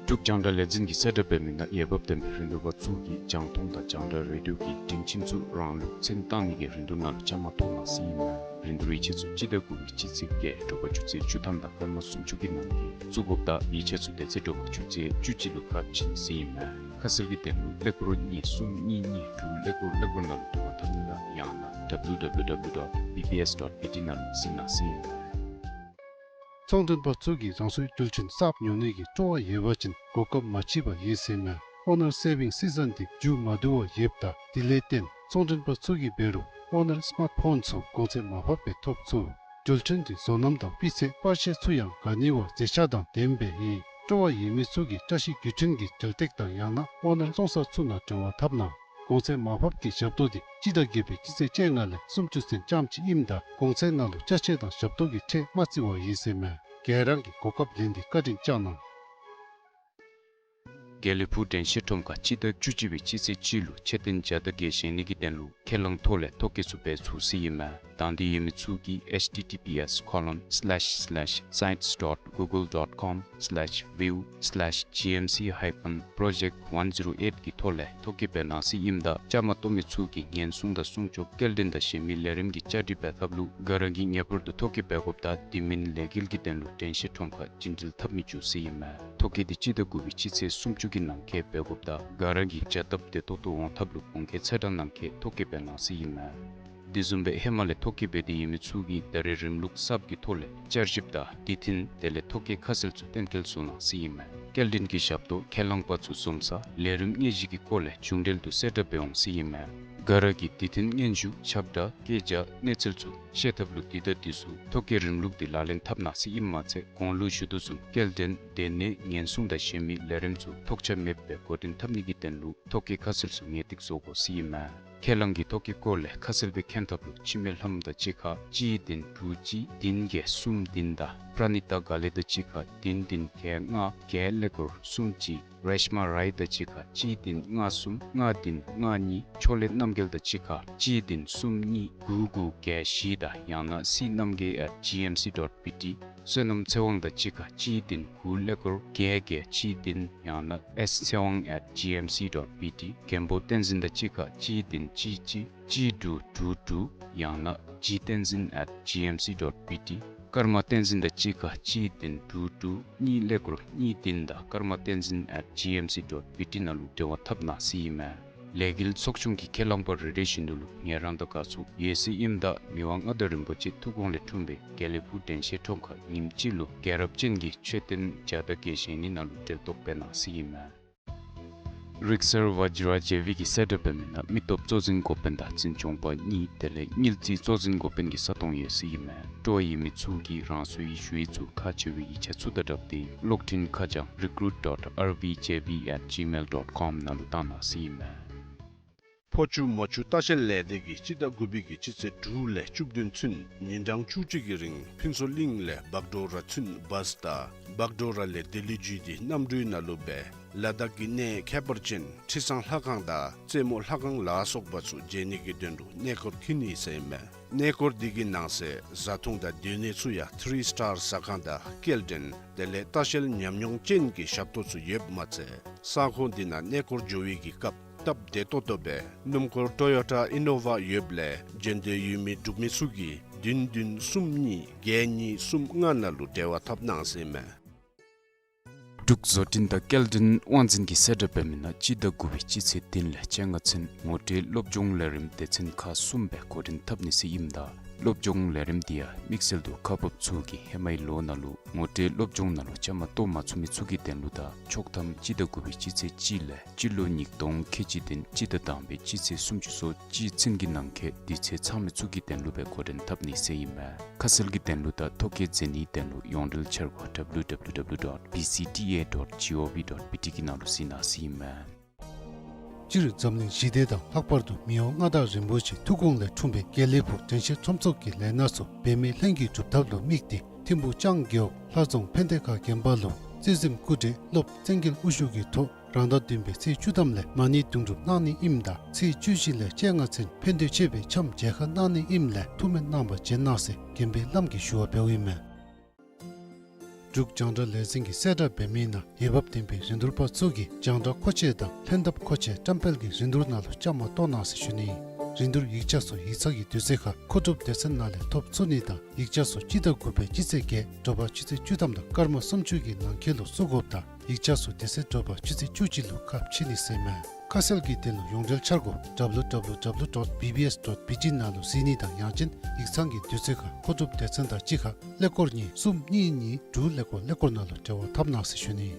འབྲུག་རྒྱང་བསྒྲགས་ལས་འཛིན་གྱི་གསལ་བསྒྲགས་འབད་མི་ནང་འོས་འབབ་ལྡན་པའི་རིན་བསྡུར་པ་ཚུ་གིས་རྒྱང་མཐོང་དང་རྒྱང་བསྒྲགས་རེ་ཌིའོ་གི་སྒྲིང་ཆེན་ཚུ་རང་ལུགས་མཚན་བཏགས་ནི་གི་རིན་བསྡུར་ནང་ལུ་བཅའ་མར་གཏོགས་གནང་ཟེར་ཨིན་མས། རིན་བསྡུར་ཡིག་ཆ་ཚུ་སྤྱི་ཟླ་དགུ་པའི་སྤྱི་ཚེས་བརྒྱད་དྲོ་པ་ཆུ་ཚོད་བཅུ་ཐམ་དང་སྐར་མ་སུམ་ཅུ་གི་ནང་འཁོད་བཙུགས་དགོཔ་དང་ཡིག་ཆ་ཚུ་དེ་ཚེ་དྲོ་པ་ཆུ་ཚོད་བཅུ་གཅིག་ལུ་ཁ་ཕྱེ་ཟེར་ཨིན་མས། ཁ་གསལ་གྱི་དོན་ལུ་ཀླད་ཀོར་གཉིས་གསུམ་གཉིས་གཉིས་དྲུག་ཀླད་ཀོར་ཀླད་ཀོར་ནང་ལུ་འབྲེལ་བ་འཐབ་ནི་དང་ཡང་ན་W W W dot B B S dot B T ནང་ལུ་གཟིགས་གནང་ཟེར་ཨིན་མས། ཚོང་མགྲོན་པ་ཚུ་གིས་རང་སོའི་འགྲུལ་འཕྲིན་གསརཔ་ཉོ་ནི་གི་སྤྲོ་བ་ཡོད་པ་ཅིན་གོ་སྐབས་མ་མཆིས་པར་ཡོད་ཟེར་ཨིན་མས། Honor saving season འདི་མཇུག་མ་བསྡུ་བར་ཡོདཔ་ད་དེ་ལས་བརྟེན་ཚོང་མགྲོན་པ་ཚུ་གིས་འབད་རུང་Honor smartphone ཚུ་གོང་ཚད་མར་ཕབ་སྦེ་ཐོབ་ཚུགས། འགྲུལ་འཕྲིན་གྱི་བཟོ་རྣམ་དང་སྤུས་ཚད་པར་ཤ་ཚུ་ཡང་ག་ནི་བ་མཛེས་ཆ་དང་ལྡནམ་སྦེ་ཨིན། སྤྲོ་བ་ཡོད་མི་ཚུ་གིས་བཀྲ་ཤིས་བརྒྱུད་འཕྲིན་གྱི་འགྲུལ་སྟེགས་དང་ཡང་ན་Honor སོང་ས་ཚུ་ནང་འབྲེལ་བ་འཐབ་གནང་། གོང་ཚད་མར་ཕབ་ཀྱི་ཞབས་ཏོག་འདི་སྤྱི་ཟླ་བརྒྱད་པའི་སྤྱི་ཚེས་བཅོ་ལྔ་ལས་སུམ་ཅུ་ཚུན་ཙམ་ཅིག་ཨིནམ་ད་གོང་ཚད་ནང་ལུ་ཅ་ཆས་དང་ཞབས་ཏོག་གི་ཁྲལ་མ་བརྩི་བར་ཡོད་ཟེར་ཨིན་མས། ག་ར་གིས་གོ་སྐབས་ལེན་ཏེ་བཀའ་དྲིན་བསྐྱང་གནང་། དགེ་ལེགས་ཕུག་དྲན་ཤེས་ཁྲོམ་ཁར་སྤྱི་ཟླ་བཅུ་གཅིག་པའི་སྤྱི་ཚེས་གཅིག་ལུ་མཆོད་རྟེན་བརྒྱ་དང་བརྒྱད་བཞེངས་ནི་གི་དོན་ལུ་ཁས་བླངས་ཐོག་ལས་ཐོ་བཀོད་ཚུ་འབད་ཚུགས་ཟེར་ཨིན་མས། དང་འདོད་ཡོད་མི་ཚུ་གིས H T T P S colon slash slash sites dot google dot com slash view slash G M C hyphen project one zero eight གི་ཐོག་ལས་ཐོ་བཀོད་འབད་གནང་ཟེར་ཨིནམ་ད་བཅའ་མར་གཏོགས་མི་ཚུ་གིས་ཉེན་སྲུང་དང་སྲུང་སྐྱོབ་སྐྱེལ་འདྲེན་དང་གཞན་མི་ལས་རིམ་གྱི་བཅའ་སྒྲིག་འབད་ཐབས་ལུ་ག་ར་གིས་ངེས་པར་དུ་ཐོ་བཀོད་འབད་དགོཔ་ད་དེ་མིན་ལས་འགུལ་གྱི་དོན་ལུ་དྲན་ཤེས་ཁྲོམ་ཁར་བཅིངས་འགྲོལ་འཐབ་མི་བཅུག་ཟེར་ཨིན་མས། ཐོ་བཀོད་འདི་སྤྱི་ཟླ་དགུ་པའི་སྤྱི་ཚེས་སུམ་ཅུ་གི་ནང་འཁོད་འབད་དགོཔ་ད་ག་ར་གིས་བྱ་སྟབས་བདེ་ཏོག་ཏོ་འོང་ཐབས་ལུ་གོང་འཁོད་ཚེས་གྲངས་ནང་འཁོད་ཐོ་བཀོད་འབད་གནང་ཟེར་ཨིན་མས། དེ་བཟུམ་སྦེ་ཧེ་མ་ལས་ཐོ་བཀོད་འབད་དེ་ཡོད་མི་ཚུ་གིས་ད་རེས་རིམ་ལུགས་གསརཔ་གི་ཐོག་ལས་བསྐྱར་ཞིབ་དང་དུས་མཐུན་དེ་ལས་ཐོ་བཀོད་ཁ་གསལ་ཚུ་གཏན་འཁེལ་བཟོ་གནང་ཟེར་ཨིན་མས། སྐྱེལ་འདྲེན་གྱི་ཞབས་ཏོག་ཁས་བླངས་པ་ཚུ་འཛོམས་ས་ལས་རིམ་དངོས་གཞི་གི་སྐོར་ལས་བྱུང་འབྲེལ་དུ་གསལ་བསྒྲགས་འབད་འོང་ཟེར་ཨིན་མས། ག་ར་གིས་དུས་མཐུན་སྙན་ཞུ་ཁྱབ་བསྒྲགས་སྐད་ཆ་གནས་ཚུལ་ཚུ་ཤེས་ཐབས་ལུ་དེ་དང་དེ་ཚུ་ཐོ་བཀོད་རིམ་ལུགས་འདི་ལག་ལེན་འཐབ་གནང་ཟེར་ཨིནམ་མ་ཚད་གོང་ལུ་ཞུ་དོ་བཟུམ་སྐྱེལ་འདྲེན་སྡོད་གནས་ཉེན་སྲུང་དང་གཞན་མི་ལས་རིམ་ཚུ་ཐོགས་ཆགས་མེདཔ་སྦེ་འགོ་འདྲེན་འཐབ་ནི་གི་དོན་ལུ་ཐོ་བཀོད་ཁ་གསལ་ཚུ་ངེས་ཏིག་བཟོ་དགོ་ཟེར་ཨིན་མས། ཁས་བླངས་ཀྱི་ཐོ་བཀོད་སྐོར་ལས་ཁ་གསལ་སྦེ་མཁྱེན་ཐབས་ལུ་འཆི་མེད་ལྷ་མོ་དང་གཅིག་ཁར་གཅིག་བདུན་དྲུག་གཅིག་བདུན་བརྒྱད་གསུམ་བདུན་དང་པྲ་ནི་ཏ་དགའ་ལེགས་དང་གཅིག་ཁར་བདུན་བདུན་བརྒྱད་ལྔ་བརྒྱད་ཀླད་ཀོར་གསུམ་གཅིག་རེཤ་མ་རའི་དང་གཅིག་ཁར་གཅིག་བདུན་ལྔ་གསུམ་ལྔ་བདུན་ལྔ་གཉིས་ཕྱོགས་ལས་རྣམ་རྒྱལ་དང་གཅིག་ཁར་གཅིག་བདུན་གསུམ་གཉིས་དགུ་དགུ་བརྒྱད་བཞི་དང་ཡང་ན་སི་རྣམ་རྒྱལ་at G M C dot B T། བསོད་ནམས་ཚེ་དབང་དང་གཅིག་ཁར་གཅིག་བདུན་དགུ་ཀླད་ཀོར་བརྒྱད་བརྒྱད་གཅིག་བདུན་ཡང་ན་S ཚེ་དབང་at G M C dot B T། མགོན་པོ་བསྟན་འཛིན་དང་གཅིག་ཁར་གཅིག་བདུན་གཅིག་གཅིག་གཅིག་དྲུག་དྲུག་དྲུག་ཡང་ན་G བསྟན་འཛིན་at G M C dot B T། ཀརྨ་བསྟན་འཛིན་དང་གཅིག་ཁར་གཅིག་བདུན་དྲུག་དྲུག་གཉིས་ཀླད་ཀོར་གཉིས་བདུན་དང་ཀརྨ་བསྟན་འཛིན་at G M C dot B T ནང་ལུ་འབྲེལ་བ་འཐབ་གནང་ཟེར་ཨིན་མས། ལས་འགུལ་ཚོགས་ཆུང་གི་ཁས་བླངས་པ་རེ་རེ་བཞིན་དུ་ལུ་ངལ་རངས་དང་དགའ་ཚོར་ཡོད་ཟེར་ཨིནམ་ད་མི་དབང་མངའ་བདག་རིན་པོ་ཆེ་ཐུགས་དགོངས་ལས་འཁྲུངས་པའི་དགེ་ལེགས་ཕུག་དྲན་ཤེས་ཁྲོམ་ཁར་ཉིནམ་གཅིག་ལུ་རྒྱལ་རབས་ཅན་གྱི་མཆོད་རྟེན་བརྒྱ་དང་བརྒྱད་བཞེངས་ནི་ནང་ལུ་གྲལ་གཏོགས་འབད་གནང་ཟེར་ཨིན་མས། རིག་གསར་བཛྲ་ཇེ་ཝི་གི་གསལ་བསྒྲགས་འབད་མི་ནང་མི་སྟོབས་གཙོ་འཛིན་འགོ་དཔོན་དང་འཛིན་སྐྱོང་པ་གཉིས་དེ་ལས་དངུལ་རྩིས་གཙོ་འཛིན་འགོ་དཔོན་གྱི་ས་སྟོང་ཡོད་ཟེར་ཨིན་མས། སྤྲོ་བ་ཡོད་མི་ཚུ་གིས་རང་སོའི་ཞུ་ཡིག་ཚུ་ཁག་ཆེ་བའི་ཡིག་ཆ་ཚུ་དང་སྦྲགས་ཏེ་གློག་འཕྲིན་ཁ་བྱང་recruit dot R V J V at gmail dot com ནང་ལུ་བཏང་གནང་ཟེར་ཨིན་མས། ཕོ་ཆུ་མོ་ཆུ་ལྟ་བཤལ་ལས་སྡེ་གིས་སྤྱི་ཟླ་དགུ་པའི་གི་སྤྱི་ཚེས་དྲུག་ལས་བཅུ་བདུན་ཚུན་ཉིན་གྲངས་བཅུ་གཅིག་གི་རིང་ཕུན་ཚོགས་གླིང་ལས་བག་གྲོ་ར་ཚུན་བཱས་དང་བག་གྲོ་ར་ལས་ལྡི་ལི་བརྒྱུད་དེ་གནམ་གྲུའི་ནང་ལུ་སྦེ་ལ་དྭགས་ཀྱི་གནས་ཁྱད་པར་ཅན་ཁྲི་བཟང་ལྷ་ཁང་དང་རྩེ་མོ་ལྷ་ཁང་ལ་སོགས་པ་ཚུ་མཇལ་ནི་གི་དོན་ལུ་གནས་སྐོར་འཁྱིད་ནི་ཟེར་ཨིན་མས། གནས་སྐོར་འདི་གི་ནང་གསེས་བཟའ་འཐུང་དང་སྡོད་གནས་ཚུ་ཡང་ཐི་རི་སི་ཊར་ཟ་ཁང་དང་སྐྱེལ་འདྲེན་དེ་ལས་ལྟ་བཤལ་ཉམས་མྱོང་ཅན་གྱི་ཞབས་ཏོག་ཚུ་ཡོདཔ་མ་ཚད་ས་ཁོངས་འདི་ནང་གནས་སྐོར་འགྱོ་བའི་གི་སྐབས་སྟབས་བདེ་ཏོག་ཏོ་སྦེ་སྣུམ་འཁོར་ཊོ་ཡོ་ཊ་ཨི་ནོ་ཝ་ཡོདཔ་ལས་འབྱོན་འདོད་ཡོད་མི་འབྲུག་མི་ཚུ་གིས་བདུན་བདུན་གསུམ་གཉིས་བརྒྱད་གཉིས་གསུམ་ལྔ་ནང་ལུ་འབྲེལ་བ་འཐབ་གནང་ཟེར་ཨིན་མས། འབྲུག་བཟོ་སྐྲུན་དང་སྐྱེལ་འདྲེན་དབང་འཛིན་གྱི་གསལ་བསྒྲགས་འབད་མི་ནང་སྤྱི་ཟླ་དགུ་པའི་སྤྱི་ཚེས་བདུན་ལས་བཅོ་ལྔ་ཚུན་ངོ་སྤྲོད་སློབ་སྦྱོང་ལས་རིམ་སྡེ་ཚན་ཁག་གསུམ་སྦེ་འགོ་འདྲེན་འཐབ་ནི་ཟེར་ཨིནམ་ད་ སློབ་སྦྱོང་ལས་རིམ་འདི་ཡང་དམིགས་བསལ་དུ་ཁག་འབགཔ་ཚུ་གིས་ཧེ་མའི་ལོ་ནང་ལུ་ངོ་སྤྲོད་སློབ་སྦྱོང་ནང་ལུ་བཅའ་མར་གཏོགས་མ་ཚུགས་མི་ཚུ་གི་དོན་ལུ་དང་ཆོག་ཐམ་སྤྱི་ཟླ་དགུ་པའི་སྤྱི་ཚེས་གཅིག་ལས་སྤྱི་ལོ་ཉིས་སྟོང་ཁལ་གཅིག་བདུན་སྤྱི་ཟླ་དང་པའི་སྤྱི་ཚེས་སུམ་ཅུ་སོ་གཅིག་ཚུན་གྱི་ནང་འཁོད་དུས་ཚོད་ཚང་མི་ཚུ་གི་དོན་ལུ་སྦེ་འགོ་འདྲེན་འཐབ་ནི་ཟེར་ཨིན་མས། ཁ་གསལ་གྱི་དོན་ལུ་དང་ཐོ་བཀོད་མཛད་ནིའི་དོན་ལུ་ཡོངས་འབྲེལ་འཆར་སྒོ་W W W dot B C T A dot G O V dot B T གི་ནང་ལུ་གཟིགས་གནང་ཟེར་ཨིན་མས། སྤྱིར་འཛམ་གླིང་ཞི་བདེ་དང་ལྷག་པར་དུ་མི་དབང་མངའ་བདག་རིན་པོ་ཆེའི་ཐུགས་དགོངས་ལས་འཁྲུངས་པའི་དགེ་ལེགས་ཕུག་དྲན་ཤེས་ཁྲོམ་ཚོགས་ཀྱི་ལས་སྣ་ཚོགས་འབད་མེད་ལྷུན་གྱིས་གྲུབ་ཐབས་ལུ་དམིགས་ཏེ་ཐིམ་ཕུག་ལྕང་རྒེད་འོག་ལྷ་རྫོང་ཕན་བདེ་ཁ་དགོན་པ་ལུ་རྩིས་གཟིམ་སྐུ་བགྲེས་སློབ་བཙན་རྒྱལ་དབུ་བཞུགས་ཀྱི་ཐོག་རང་ཟླ་བདུན་པའི་ཚེས་བཅུ་ཐམ་ལས་མ་ཎི་དུང་སྒྲུབ་གནང་ནི་ཨིནམ་ད་ཚེས་བཅུ་བཞི་ལས་བཅོ་ལྔ་ཚུན་ཕན་འདོད་ཆེ་བའི་འཆམ་མཇལ་ཁ་གནང་ནི་ཨིནམ་ལས་ཐུགས་སྨོན་གནང་བར་བྱོན་གནང་ཟེར་དགོན་པའི་བླམ་གིས་ཞུ་བ་འབདཝ་ཨིན་མས། འབྲུག་རྒྱང་བསྒྲགས་ལས་འཛིན་གྱིས་གསལ་བསྒྲགས་འབད་མི་ནང་འོས་འབབ་ལྡན་པའི་རིན་བསྡུར་པ་ཚུ་གིས་རྒྱང་བསྒྲགས་མཁོ་ཆས་དང་ལྷན་ཐབས་མཁོ་ཆས་བཀྲམ་སྤེལ་གྱི་རིན་བསྡུར་ནང་ལུ་བཅའ་མར་གཏོགས་གནང་ཟེར་ཞུ་ནི་ཨིན། རིན་བསྡུར་ཡིག་ཆ་ཚུ་ཡིག་ཚང་གི་དུས་ཚོད་ཁར་མཁོ་སྒྲུབ་སྡེ་ཚན་ནང་ལས་ཐོབ་ཚུགས་ནི་དང་ཡིག་ཆ་ཚུ་སྤྱི་ཟླ་དགུ་པའི་སྤྱི་ཚེས་བརྒྱད་དྲོ་པ་ཆུ་ཚོད་བཅུ་ཐམ་དང་སྐར་མ་སུམ་ཅུ་གི་ནང་འཁོད་ལུ་བཙུགས་དགོཔ་དང་ཡིག་ཆ་ཚུ་དེ་ཚེ་དྲོ་པ་ཆུ་ཚོད་བཅུ་གཅིག་ལུ་ཁ་ཕྱེ་ནི་ཟེར་མས། ཁ་གསལ་གྱི་དོན་ལུ་ཡོངས་འབྲེལ་འཆར་སྒོ་W W W dot B B S dot B T ནང་ལུ་གཟིགས་ནི་དང་ཡང་ཅིན་ཡིག་ཚང་གི་དུས་ཚོད་ཁར་མཁོ་སྒྲུབ་སྡེ་ཚན་དང་གཅིག་ཁར་ཀླད་ཀོར་གཉིས་གསུམ་གཉིས་གཉིས་དྲུག་ཀླད་ཀོར་ཀླད་ཀོར་ནང་ལུ་འབྲེལ་བ་འཐབ་གནང་ཟེར་ཞུ་ནི།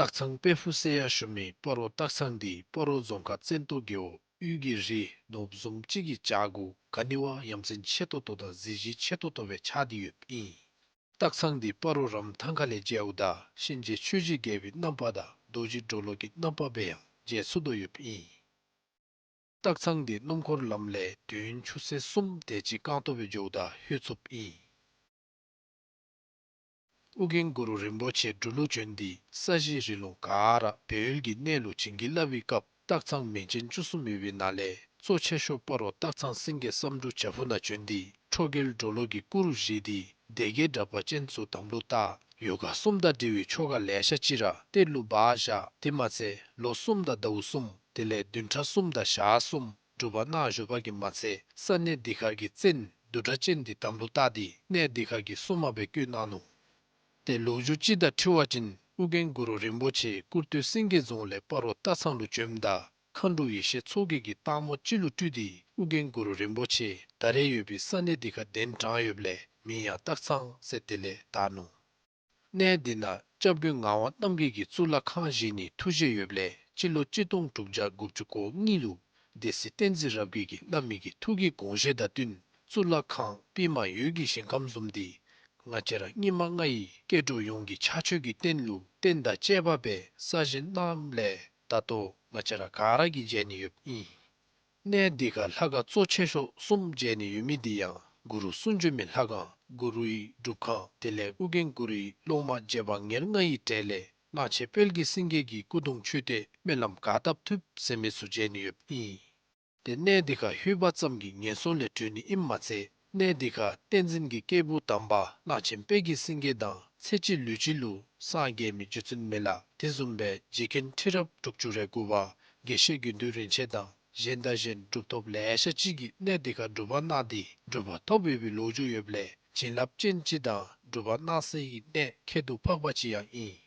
སྟག་ཚང་དཔལ་ཕུག་ཟེར་ཡང་ཞུ་མི་སྤ་རོ་སྟག་ཚང་འདི་སྤ་རོ་རྫོང་ཁག་བཙན་ཏོ་རྒེད་འོག་དབུས་ཀྱི་རི་ནོར་བུ་བཟུམ་ཅིག་གི་བྱག་གུ་ག་ནི་བ་ཡ་མཚན་ཆེ་ཏོག་ཏོ་དང་གཟི་བརྗིད་ཆེ་ཏོག་ཏོ་སྦེ་ཆགས་ཏེ་ཡོདཔ་ཨིན། སྟག་ཚང་འདི་སྤ་རོ་རམ་ཐང་ཁ་ལས་མཇལཝ་ད་གཤིན་རྗེ་ཆོས་རྗེ་རྒྱལ་པོའི་རྣམ་པ་དང་རྡོ་རྗེ་གྲོ་ལོད་ཀྱི་རྣམ་པ་སྦེ་ཡང་མཇལ་ཚུགས་དོ་ཡོདཔ་ཨིན། སྟག་ཚང་འདི་སྣུམ་འཁོར་ལམ་ལས་དུས་ཡུན་ཆུ་ཚོད་གསུམ་དེ་ཅིག་རྐང་སྟོང་སྦེ་འགྱོཝ་ད་ལྷོད་ཚུགསཔ་ཨིན། ཨོ་རྒྱན་གུ་རུ་རིན་པོ་ཆེ་འབྲུག་ལུ་བྱོན་ཏེ་ས་གཞི་རི་ལུང་ག་ར་སྦས་ཡུལ་གྱི་གནས་ལུ་བྱིན་གྱིས་བརླབས་པའི་སྐབས་སྟག་ཚང་མིང་ཅན་བཅུ་གསུམ་ཡོད་པའི་ནང་ལས་གཙོ་ཆེ་ཤོས་སྤ་རོ་སྟག་ཚང་སེང་གེ་བསམ་འགྲུབ་བྱག་ཕུག་ནང་བྱོན་ཏེ་ཁྲོ་རྒྱལ་གྲོ་ལོད་ཀྱི་སྐུ་རུ་བཞེངས་ཏེ་སྡེ་བརྒྱད་དྲེགས་པ་ཅན་ཚུ་དམ་ལུ་བཏགས། ཡོ་ག་གསུམ་དང་འབྲེལ་བའི་ཆོ་ག་ལེ་ཤ་ཅིག་ར་གཏེར་ལུ་སྦ་བཞག། དེ་མ་ཚད་ལོ་གསུམ་དང་ཟླཝ་གསུམ་དེ་ལས་བདུན་ཕྲག་གསུམ་དང་ཞག་གསུམ་སྒྲུབ་པ་གནང་བཞུགས་པ་གིས་མ་ཚད་ས་གནས་འདི་ཁར་གྱི་བཙན་བདུད་གྲགས་ཅན་འདི་དམ་ལུ་བཏགས་ཏེ་གནས་འདི་ཁར་གྱི་སྲུང་མ་སྦེ་བསྐོས་གནང་ནུག། ཏེ་ལོ་རྒྱུས་ཅིག་དང་འཁྲིལ་བ་ཅིན་ཨོ་རྒྱན་གུ་རུ་རིན་པོ་ཆེ་སྐུར་སྟོད་སེང་གེ་རྫོང་ལས་སྤ་རོ་སྟག་ཚང་ལུ་བྱོནམ་ད་མཁའ་འགྲོ་ཡེ་ཤེས་མཚོ་རྒྱལ་གྱིས་སྟག་མོ་ཅིག་ལུ་སྤྲུལ་ཏེ་ཨོ་རྒྱན་གུ་རུ་རིན་པོ་ཆེ་ད་རེས་ཡོད་པའི་ས་གནས་འདི་ཁར་གདན་དྲངས་ཡོདཔ་ལས་མིང་ཡང་སྟག་ཚང་ཟེར་དེ་ལས་བཏགས་ནུག། གནས་འདི་ནང་སྐྱབས་མགོན་ངག་དབང་རྣམ་རྒྱལ་གྱིས་གཙུག་ལག་ཁང་བཞེངས་ནིའི་ཐུགས་བཞེད་ཡོདཔ་ལས་སྤྱི་ལོ་གཅིག་སྟོང་དྲུག་བརྒྱ་དགུ་བཅུ་གོ་གཉིས་ལུ་སྡེ་སྲིད་བསྟན་འཛིན་རབ་རྒྱས་ཀྱིས་གནང་མི་གི་ཐུགས་ཀྱི་དགོངས་བཞེད་དང་བསྟུན་གཙུག་ལག་ཁང་པདྨ་འོད་ཀྱི་ཞིང་ཁམས་བཟུམ་འདི་ང་བཅས་ར་སྙིགས་མ་ལྔ་ཡི་སྐྱེ་འགྲོ་ཡོངས་ཀྱི་ཕྱག་མཆོད་ཀྱི་རྟེན་ལུ་རྟེན་དང་བཅས་པ་སྦེ་གསར་བཞེངས་གནངམ་ལས་ད་ལྟོ་ང་བཅས་ར་ག་ར་གིས་མཇལ་ནི་ཡོདཔ་ཨིན། གནས་འདི་ཁར་ལྷ་ཁང་གཙོ་ཆེ་ཤོས་གསུམ་མཇལ་ནི་ཡོད་མི་འདི་ཡང་གུ་རུ་གསུང་བྱོན་མའི་ལྷ་ཁང་གུ་རུའི་སྒྲུབ་ཁང་དེ་ལས་ཨོ་རྒྱན་གུ་རུའི་སློབ་མ་རྗེ་འབངས་ཉེར་ལྔ་ཡི་གྲས་ལས་གླང་ཆེན་དཔལ་གྱི་སེང་གེ་གི་སྐུ་གདུང་མཆོད་རྟེན་སྨོན་ལམ་ག་བཏབ་ཐུབ་ཟེར་མི་ཚུ་མཇལ་ནི་ཡོདཔ་ཨིན། ཏེ་གནས་འདི་ཁར་ལྷོད་པ་ཙམ་གྱིས་ངན་སོང་ལས་གྲོལ་ནི་ཨིནམ་མ་ཚད་གནས་འདི་ཁར་བསྟན་འཛིན་གྱི་སྐྱེས་བུ་དམ་པ་གླང་ཆེན་དཔལ་གྱི་སེང་གེ་དང་ཚེ་གཅིག་ལུས་གཅིག་ལུ་སངས་རྒྱས་མི་རྗེ་བཙུན་མི་ལ་དེ་བཟུམ་སྦེ་རྗེ་མཁན་ཁྲི་རབས་དྲུག་ཅུ་རེ་དགུ་པ་དགེ་བཤེས་དགེ་འདུན་རིན་ཆེན་དང་གཞན་དང་གཞན་གྲུབ་ཐོབ་ལེ་ཤ་ཅིག་གིས་གནས་འདི་ཁར་སྒྲུབ་པ་གནང་སྟེ་གྲུབ་པ་ཐོབ་ཡོད་པའི་ལོ་རྒྱུས་ཡོདཔ་ལས་བྱིན་རླབས་ཅན་ཅིག་དང་སྒྲུབ་པ་གནང་སའི་གནས་ཁྱད་དུ་འཕགས་པ་ཅིག་ཡང་ཨིན།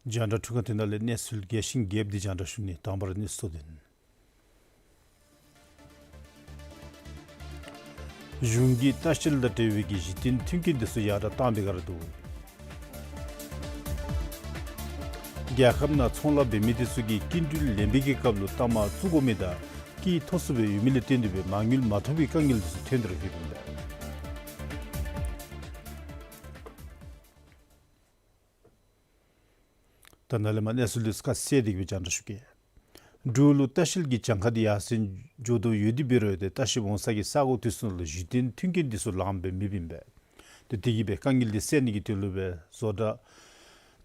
རྒྱང་བསྒྲགས་འཕྲུལ་ཁང་དེ་ནང་ལས་གནས་ཚུལ་རྒྱས་ཤིང་རྒྱསཔ་འདི་རྒྱང་བསྒྲགས་ཞུ་ནི། དང་པ་ར་གནས་ཚུལ་དོན། གཞུང་གིས་ལྟ་བཤལ་དང་འབྲེལ་བའི་གཞི་རྟེན་མཐུན་རྐྱེན་དེ་ཚུ་ཡར་དྲག་བཏང་བའི་ཁར་འདུག། རྒྱལ་ཁབ་ནང་ཚོང་ལཱ་འབད་མི་དེ་ཚུ་གིས་སྐྱིན་འགྲུལ་ལེན་པའི་གི་སྐབས་ལུ་གཏའ་མ་བཙུགས་དགོ་མི་དང་སྐྱིད་ཐོབ་ཚུགསཔ་སྦེ་ཡོད་མི་ལས་བརྟེན་ཏེ་སྦེ་མ་དངུལ་མ་ཐོབ་པའི་དཀའ་ངལ་དེ་ཚུ་ཐོན་ཏེ་ར་ཡོདཔ་ཨིན་པས། ད་ནཱ་ལས་མར་གནས་ཚུལ་དེ་ཚུ་ཁ་གསལ་དེ་གི་སྦེ་རྒྱང་བསྒྲགས་ཞུ་གེ། འབྲུག་ལུ་ལྟ་བཤལ་གྱི་གྱངས་ཁ་དེ་ཡར་སེང་འགྱོ་དོ་ཡོད་དེ་འབད་རུང་ཏེ་ལྟ་བཤལཔ་འོང་ས་གི་ས་གོ་དེ་ཚུ་ནང་ལུ་གཞི་རྟེན་མཐུན་རྐྱེན་དེ་ཚུ་ལངམ་སྦེ་མེདཔ་ཨིན་པས། ཏེ་དེ་གིས་སྦེ་དཀའ་ངལ་དེ་སེལ་ནི་གི་དོན་ལུ་སྦེ་བཟོ་གྲྭ་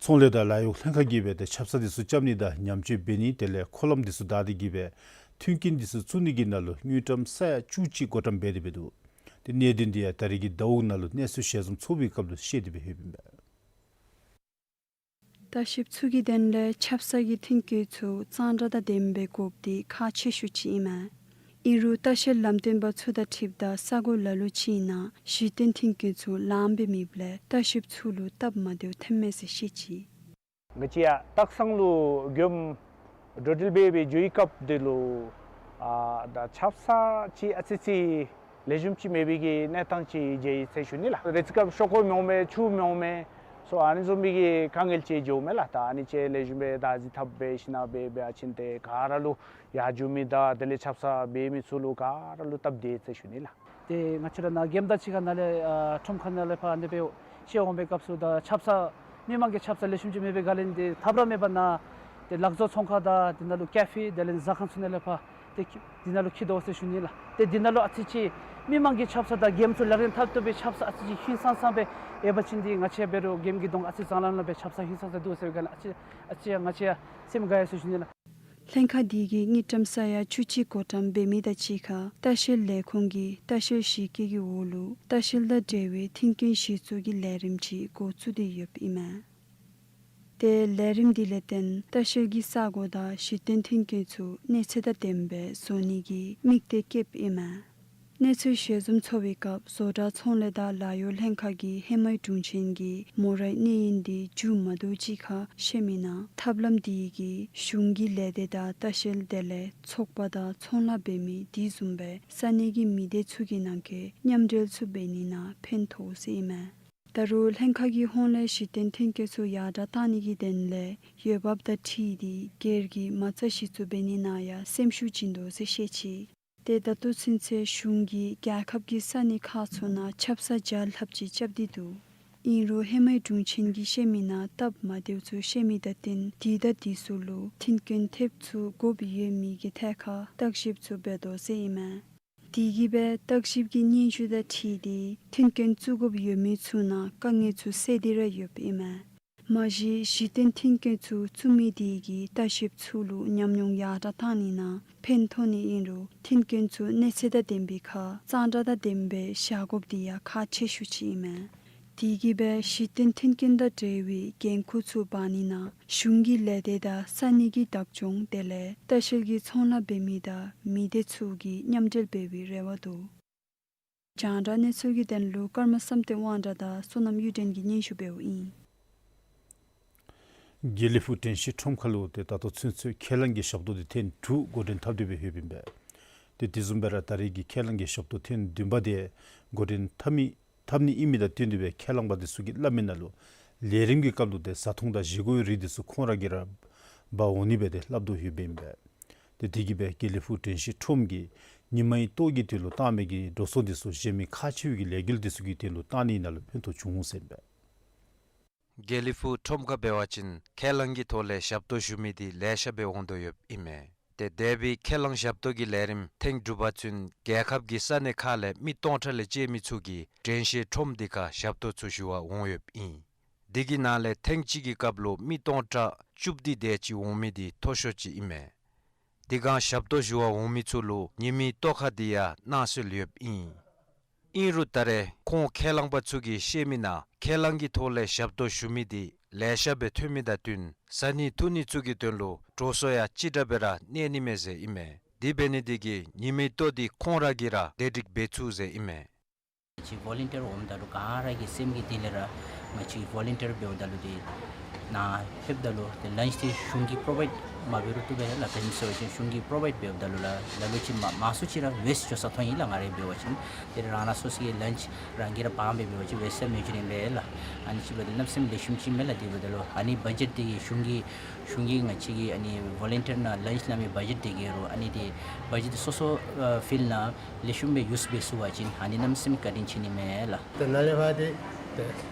ཚོང་ལས་དང་ལཱ་གཡོག་ལྷན་ཁག་གིས་སྦེ་ཏེ་ཆབ་གསང་དེ་ཚུ་རྐྱབ་ནི་དང་ཉམས་བཅོས་འབད་ནི་དེ་ལས་མཁོ་ལམ་དེ་ཚུ་བདའ་སྟེ་གིས་སྦེ་མཐུན་རྐྱེན་དེ་ཚུ་བཙུགས་ནི་གི་ནང་ལུ་དངུལ་ཀྲམ་ས་ཡ་བཅུ་གཅིག་བགོ་བཀྲམ་འབད་དེ་འབད་འདུག། ཏེ་གནད་དོན་དེ་ཡང་ད་རེས་ཀྱི་ཟླཝ་ནང་ལུ་གནས་ཚུལ་ཞལ་འཛོམས་ཚོགས་པའི་སྐབས་ལུ་བཤད་དེ་སྦེ་ཡོདཔ་ཨིན་པས། ལྟ་བཤལཔ་ཚུ་གི་དོན་ལས་ཆབ་གསང་གི་མཐུན་རྐྱེན་ཚུ་གཙང་སྦྲ་དང་ལྡནམ་སྦེ་དགོཔ་དེ་ཁག་ཆེ་ཤོས་ཅིག་ཨིན་མས། ཨིན་རུང་ལྟ་བཤལ་ལམ་སྟོན་པ་ཚུ་དང་འཁྲིལཝ་ད་ས་གོ་ལ་ལུ་ཅིག་ནང་གཞི་རྟེན་མཐུན་རྐྱེན་ཚུ་ལངམ་སྦེ་མེདཔ་ལས་ལྟ་བཤལཔ་ཚུ་ལུ་སྟབས་མ་བདེཝ་ཐོནམ་མས་ཟེར་བཤད་ཅི། ང་བཅས་ཡར་སྟག་ཚང་ལུ་མགྱོནམ་འགྲོ་འགྲུལ་འབད་སྦེ་འགྱོ་བའི་སྐབས་དེ་ལུ་ཨ་ད་ཆབ་གསང་ཅིག་ཨ་ཙི་ཅིག་ལེགས་ཤོམ་ཅིག་མེད་པའི་གི་གནས་སྟངས་ཅིག་མཇལ་ཡི་ཟེར་ཞུ་ནི་ལགས། རེ་ཅིག་སྐབས་ཤོག་ཀོ་མི་འོང་མས་ཆུ་མི་འོང་མས་སོ་ཨ་ནི་བཟུམ་མའི་གི་དཀའ་ངལ་ཅིག་འགྱོཝ་མས་ལགས། ད་ཨ་ནི་ཅིག་ལེགས་ཤོམ་སྦེ་བདག་འཛིན་འཐབ་སྦེ་ཞིནམ་སྦེ་འབད་བ་ཅིན་ཏེ་ག་ར་ལུ་ཡར་འགྱོ་མི་དང་དེ་ལས་ཆབ་གསང་འབད་མི་ཚུ་ལུ་ག་ར་ལུ་སྟབས་བདེ་ཟེར་ཞུ་ནི་ལགས། ཏེ་ང་བཅས་ར་ནཱ་མགྱོནམ་དང་གཅིག་ཁར་ནཱ་ལས་ཨ་ཁྲོམ་ཁ་ནང་ལས་ཕར་ཨ་ནི་སྦེ་བཤལ་འོང་པའི་སྐབས་སུ་ད་ཆབ་གསང་མི་མང་གི་ཆབ་གསང་ལེགས་ཤོམ་ཅིག་མེད་པའི་སྒང་ལས་ཏེ་ཐབས་ར་མེད་པར་ནཱ་ཏེ་ལག་བཟོ་ཚོང་ཁང་དང་དེ་ནང་ལུ་ཀ་ཧྥེ་དེ་ལས་ཟ་ཁང་ཚུ་ནང་ལས་ཕར་ཏེ་འཁྱིད་དེ་ནང་ལུ་འཁྱིད་དོ་ཟེར་ཞུ་ནི་ལགས། ཏེ་དེ་ནང་ལུ་ཨ་ཙི་ཅིག་མི་མང་གི་ཆབ་གསང་དང་མགྱོནམ་ཚུ་ལག་ལེན་འཐབ་བཏུབ་པའི་ཆབ་གསང་ཨ་ཙི་ཅིག་ཧིང་སངས་སངས་སྦེ་ཡོད་པ་ཅིན་ཏེ་ང་བཅས་འབད་རུང་མགྱོནམ་གྱི་གདོང་ཨ་ཙི་གཙང་ལམ་ལམ་སྦེ་ཆབ་གསང་ཧིང་སངས་སངས་འདུག་ཟེར་བའི་སྒང་ལས་ཨ་ཙི་ཨ་ཙི་ང་བཅས་སེམས་དགའ་ཡི་ཟེར་ཞུ་ནི་ལགས། ལྷན་ཁག་དེ་གིས་དངུལ་ཀྲམ་ས་ཡ་བཅུ་གཅིག་བགོ་བཀྲམ་འབད་མི་དང་གཅིག་ཁར་ལྟ་བཤལ་ལས་ཁུངས་ཀྱི་ལྟ་བཤལ་གཞི་བཀོད་ཀྱི་འོག་ལུ་ལྟ་བཤལ་དང་འབྲེལ་བའི་མཐུན་རྐྱེན་གཞི་བཙུགས་ཀྱི་ལས་རིམ་ཅིག་འགོ་བཙུགས་ཏེ་ཡོདཔ་ཨིན་མས། ཏེ་ལས་རིམ་དེ་ལས་བརྟེན་ལྟ་བཤལ་གྱི་ས་གོ་དང་གཞི་རྟེན་མཐུན་རྐྱེན་ཚུ་གནས་ཚད་དང་ལྡནམ་སྦེ་བཟོ་ནི་གི་དམིགས་གཏད་བསྐྱེདཔ་ཨིན་མས། གནས་ཚུལ་ཞལ་འཛོམས་ཚོགས་པའི་སྐབས་བཟོ་གྲྭ་ཚོང་ལས་དང་ལཱ་གཡོག་ལྷན་ཁག་གི་ཧེ་མའི་དྲུང་ཆེན་གྱིས་མོ་རའི་གནས་ཡུན་དེ་མཇུག་མ་བསྡུ་ཅིག་ཁར་བཤད་མི་ནང་ཐབས་ལམ་དེ་གིས་གཞུང་གི་ལས་སྡེ་དང་ལྟ་བཤལ་དེ་ལས་ཚོགས་པ་དང་ཚོང་ལཱ་འབད་མི་དེ་བཟུམ་སྦེ་ས་གནས་ཀྱི་མི་སྡེ་ཚུ་གི་ནང་འཁོད་མཉམ་འབྲེལ་ཚུ་འབད་ནི་ནང་ཕན་ཐོགས་ཟེར་ཨིན་མས། ད་རུང་ལྷན་ཁག་གིས་ཧོང་ལས་གཞི་རྟེན་མཐུན་རྐྱེན་ཚུ་ཡར་དྲག་བཏང་ནི་གི་དོན་ལས་འོས་འབབ་དང་འཁྲིལ་ཏེ་སྒེར་གྱི་མ་རྩ་གཞི་བཙུགས་འབད་ནི་ནང་ཡང་སེམས་ཤུགས་བྱིན་དོ་ཟེར་བཤད་ཅི། ཏེ་ད་ལྟོ་ཚུན་ཚོད་གཞུང་གིས་རྒྱལ་ཁབ་ཀྱི་ས་གནས་ཁག་ཚུ་ནང་ཆབ་གསང་བརྒྱ་ལྷགཔ་ཅིག་རྐྱབ་སྟེ་འདུག། ཨིན་རུང་ཧེ་མའི་དྲུང་ཆེན་གྱིས་བཤད་མི་ནང་སྟབས་མ་བདེཝ་ཚུ་བཤད་མི་དང་བསྟུན་དེ་དང་དེ་ཚུ་ལུ་མཐུན་རྐྱེན་ཐེབས་ཚུགས་དགོཔ་ཡོད་མེད་ཀྱི་ཐད་ཁར་བརྟག་ཞིབ་ཚུ་འབད་དོ་ཟེར་ཨིན་མས། དེ་གིས་སྦེ་བརྟག་ཞིབ་ཀྱི་སྙན་ཞུ་དང་འཁྲིལ་ཏེ་མཐུན་རྐྱེན་བཙུགས་དགོཔ་ཡོད་མི་ཚུ་ནང་དཀའ་ངལ་ཚུ་སེལ་ཏེ་ར་ཡོདཔ་ཨིན་མས། མ་གཞི་གཞི་རྟེན་མཐུན་རྐྱེན་ཚུ་བཙུགས་མི་དེ་གིས་ལྟ་བཤལཔ་ཚུ་ལུ་ཉམས་མྱོང་ཡར་དྲག་བཏང་ནི་ནང་ཕན་ཐོགས་ནི་ཨིན་རུང་མཐུན་རྐྱེན་ཚུ་གནས་ཚད་དང་ལྡན་པའི་ཁར་གཙང་སྦྲ་དང་ལྡནམ་སྦེ་བཞག་དགོཔ་དེ་ཡང་ཁག་ཆེ་ཤོས་ཅིག་ཨིན་མས། དེ་གིས་སྦེ་གཞི་རྟེན་མཐུན་རྐྱེན་དང་འབྲེལ་བའི་འགན་ཁུར་ཚུ་འབག་ནི་ནང་གཞུང་གི་ལས་སྡེ་དང་ས་གནས་ཀྱི་བདག་སྐྱོང་དེ་ལས་ལྟ་བཤལ་གྱི་ཚོང་ལཱ་འབད་མི་དང་མི་སྡེ་ཚུ་གིས་མཉམ་འབྲེལ་འབད་བའི་རེ་བ་འདུག། རྒྱང་བསྒྲགས་གནས་ཚུལ་གྱི་དོན་ལུ་ཀརྨ་བསམ་གཏན་དབང་གྲགས་དང་བསོད་ནམས་གཡུ་སྒྲོན་གྱིས་སྙན་ཞུ་འབདཝ་ཨིན། དགེ་ལེགས་ཕུག་དྲན་ཤེས་ཁྲོམ་ཁ་ལུ་ཏེ་ད་ལྟོ་ཚུན་ཚོད་ཁས་བླངས་ཀྱི་ཞབས་ཏོག་དེ་ཐེངས་དྲུག་འགོ་འདྲེན་འཐབ་སྟེ་སྦེ་ཡོདཔ་ཨིན་པས། ཏེ་དེ་བཟུམ་སྦེ་ར་ད་རེས་ཀྱི་ཁས་བླངས་ཀྱི་ཞབས་ཏོག་ཐེངས་བདུན་པ་དེ་འགོ་འདྲེན་འཐབ་མི་འཐབ་ནི་ཨིན་མི་དང་བསྟུན་ཏེ་སྦེ་ཁས་བླངས་པ་དེ་ཚུ་གིས་སླབ་མི་ནང་ལུ་ལས་རིམ་གྱི་སྐབས་ལུ་ཏེ་བཟའ་འཐུང་དང་བཞེས་སྒོའི་རིགས་དེ་ཚུ་ཁོང་ར་གིས་ར་འབག་འོང་ནི་སྦེ་ཏེ་སླབ་དོ་ཡོདཔ་ཨིན་པས། ཏེ་དེ་གིས་སྦེ་དགེ་ལེགས་ཕུག་དྲན་ཤེས་ཁྲོམ་གྱི་ཉི་མའི་ལྟོ་གི་དོན་ལུ་བཏང་མི་གི་འགྲོ་སོང་དེ་ཚུ་གཞན་མི་ཁག་ཆེ་བའི་གི་ལས་འགུལ་དེ་ཚུ་གི་དོན་ལུ་བཏང་ནི་ནང་ལུ་ཕན་ཐོགས་བྱུང་ཟེར་ཨིན་པས། དགེ་ལེགས་ཕུག་ཁྲོམ་ཁ་འབད་བ་ཅིན་ཁས་བླངས་ཀྱི་ཐོག་ལས་ཞབས་ཏོག་ཞུ་མི་དེ་ལེ་ཤ་སྦེ་འོང་དོ་ཡོདཔ་ཨིན་མས། ཏེ་འདས་པའི་ཁས་བླངས་ཞབས་ཏོག་གི་ལས་རིམ་ཐེངས་དྲུག་པ་ཚུན་རྒྱལ་ཁབ་ཀྱི་ས་གནས་ཁག་ལས་མི་སྟོང་ཕྲག་ལས་བཅད་མི་ཚུ་གིས་དྲན་ཤེས་ཁྲོམ་དེ་ཁར་ཞབས་ཏོག་ཚུ་ཞུ་བར་འོང་ཡོདཔ་ཨིན། དེ་གི་ནང་ལས་ཐེངས་གཅིག་གི་སྐབས་ལུ་མི་སྟོང་ཕྲག་བཅུ་བདུན་དེ་ཅིག་འོང་མི་དེ་མཐོ་ཤོས་ཅིག་ཨིན་མས། དེ་སྒང་ཞབས་ཏོག་ཞུ་བར་འོང་མི་ཚུ་ལུ་ཉིན་མའི་ལྟོ་ཁ་དེ་ཡང་གནང་སྲོལ་ཡོདཔ་ཨིན། ཨིན་རུང་ད་རེས་ཁོང་ཁས་བླངས་པ་ཚུ་གིས་བཤད་མི་ནང་ཁས་བླངས་ཀྱི་ཐོག་ལས་ཞབས་ཏོག་ཞུ་མི་དེ་ལེ་ཤ་སྦེ་ཐོན་མི་དང་བསྟུན་བཟའ་ནི་འཐུང་ནི་ཚུ་གི་དོན་ལུ་འགྲོ་སོང་ཡང་ཅི་དྲག་སྦེ་ར་གནས་ནི་མས་ཟེར་ཨིན་མས། དེ་འབད་ནི་དེ་གིས་ཉིན་མའི་ལྟོ་དེ་ཁོང་ར་གིས་ར་བདེ་སྒྲིག་འབད་ཚུགས་ཟེར་ཨིན་མས། ང་བཅས་ཝོ་ལུན་ཊིར་འོངམ་ད་ལུ་ག་ར་གི་སེམས་ཀྱི་གཏིང་ལས་ར་ང་བཅས་ཝོ་ལུན་ཊིར་འབདཝ་ད་ལུ་ཏེ་ ནཱ་ཕེབས་ད་ལུ་ཏེ་ལཱནཆ་འདི་གཞུང་གིས་པྲོ་བའིཌ་མ་འབད་རུང་བཏུབ་པས་ལགས། ག་ཅི་སྨོ་ཟེར་བ་ཅིན་གཞུང་གིས་པྲོ་བའིཌ་འབདཝ་ད་ལུ་ལགས་ལ་ལུ་ཅིག་མང་མང་སུ་ཅིག་ར་ཝེསཊ་འགྱོ་ས་མཐོང་ཡི་ལགས། ང་རའི་འབད་བ་ཅིན་ཏེ་རང་རང་སོ་སོ་གི་ལཱནཆ་རང་གིས་ར་འབག་སྦེ་འབད་བ་ཅིན་ཝེསཊ་མི་འགྱོ་ནི་མས་ལགས། ཨ་ནི་ཅིག་འབདཝ་ད་གནམ་མེད་ས་མེད་ལེགས་ཤོམ་ཅིག་མས་ལགས། དེ་འབདཝ་ད་ལུ་ཨ་ནི་བ་ཇེཊ་འདི་གིས་གཞུང་གིས་གཞུང་གིས་ང་བཅས་ཀྱི་ཨ་ནི་ཝོ་ལན་ཊིར་ནང་ལཱནཆ་བླ་མའི་བ་ཇེཊ་འདི་གིས་རུང་ཨ་ནི་འདི་བ་ཇེཊ་འདི་སོ་སོ་ཨ་ཕིལཌ་ནང་ལེགས་ཤོམ་སྦེ་ཡུསི་འབད་ཚུགས་པ་ཅིན་ཨ་ནི་གནམ་མེད་ས་མེད་བཀའ་དྲིན་ཆེ་ནི་མས་ལགས། ཏེ་ནཱ་ལས་ཕར་འདི་ཏེ་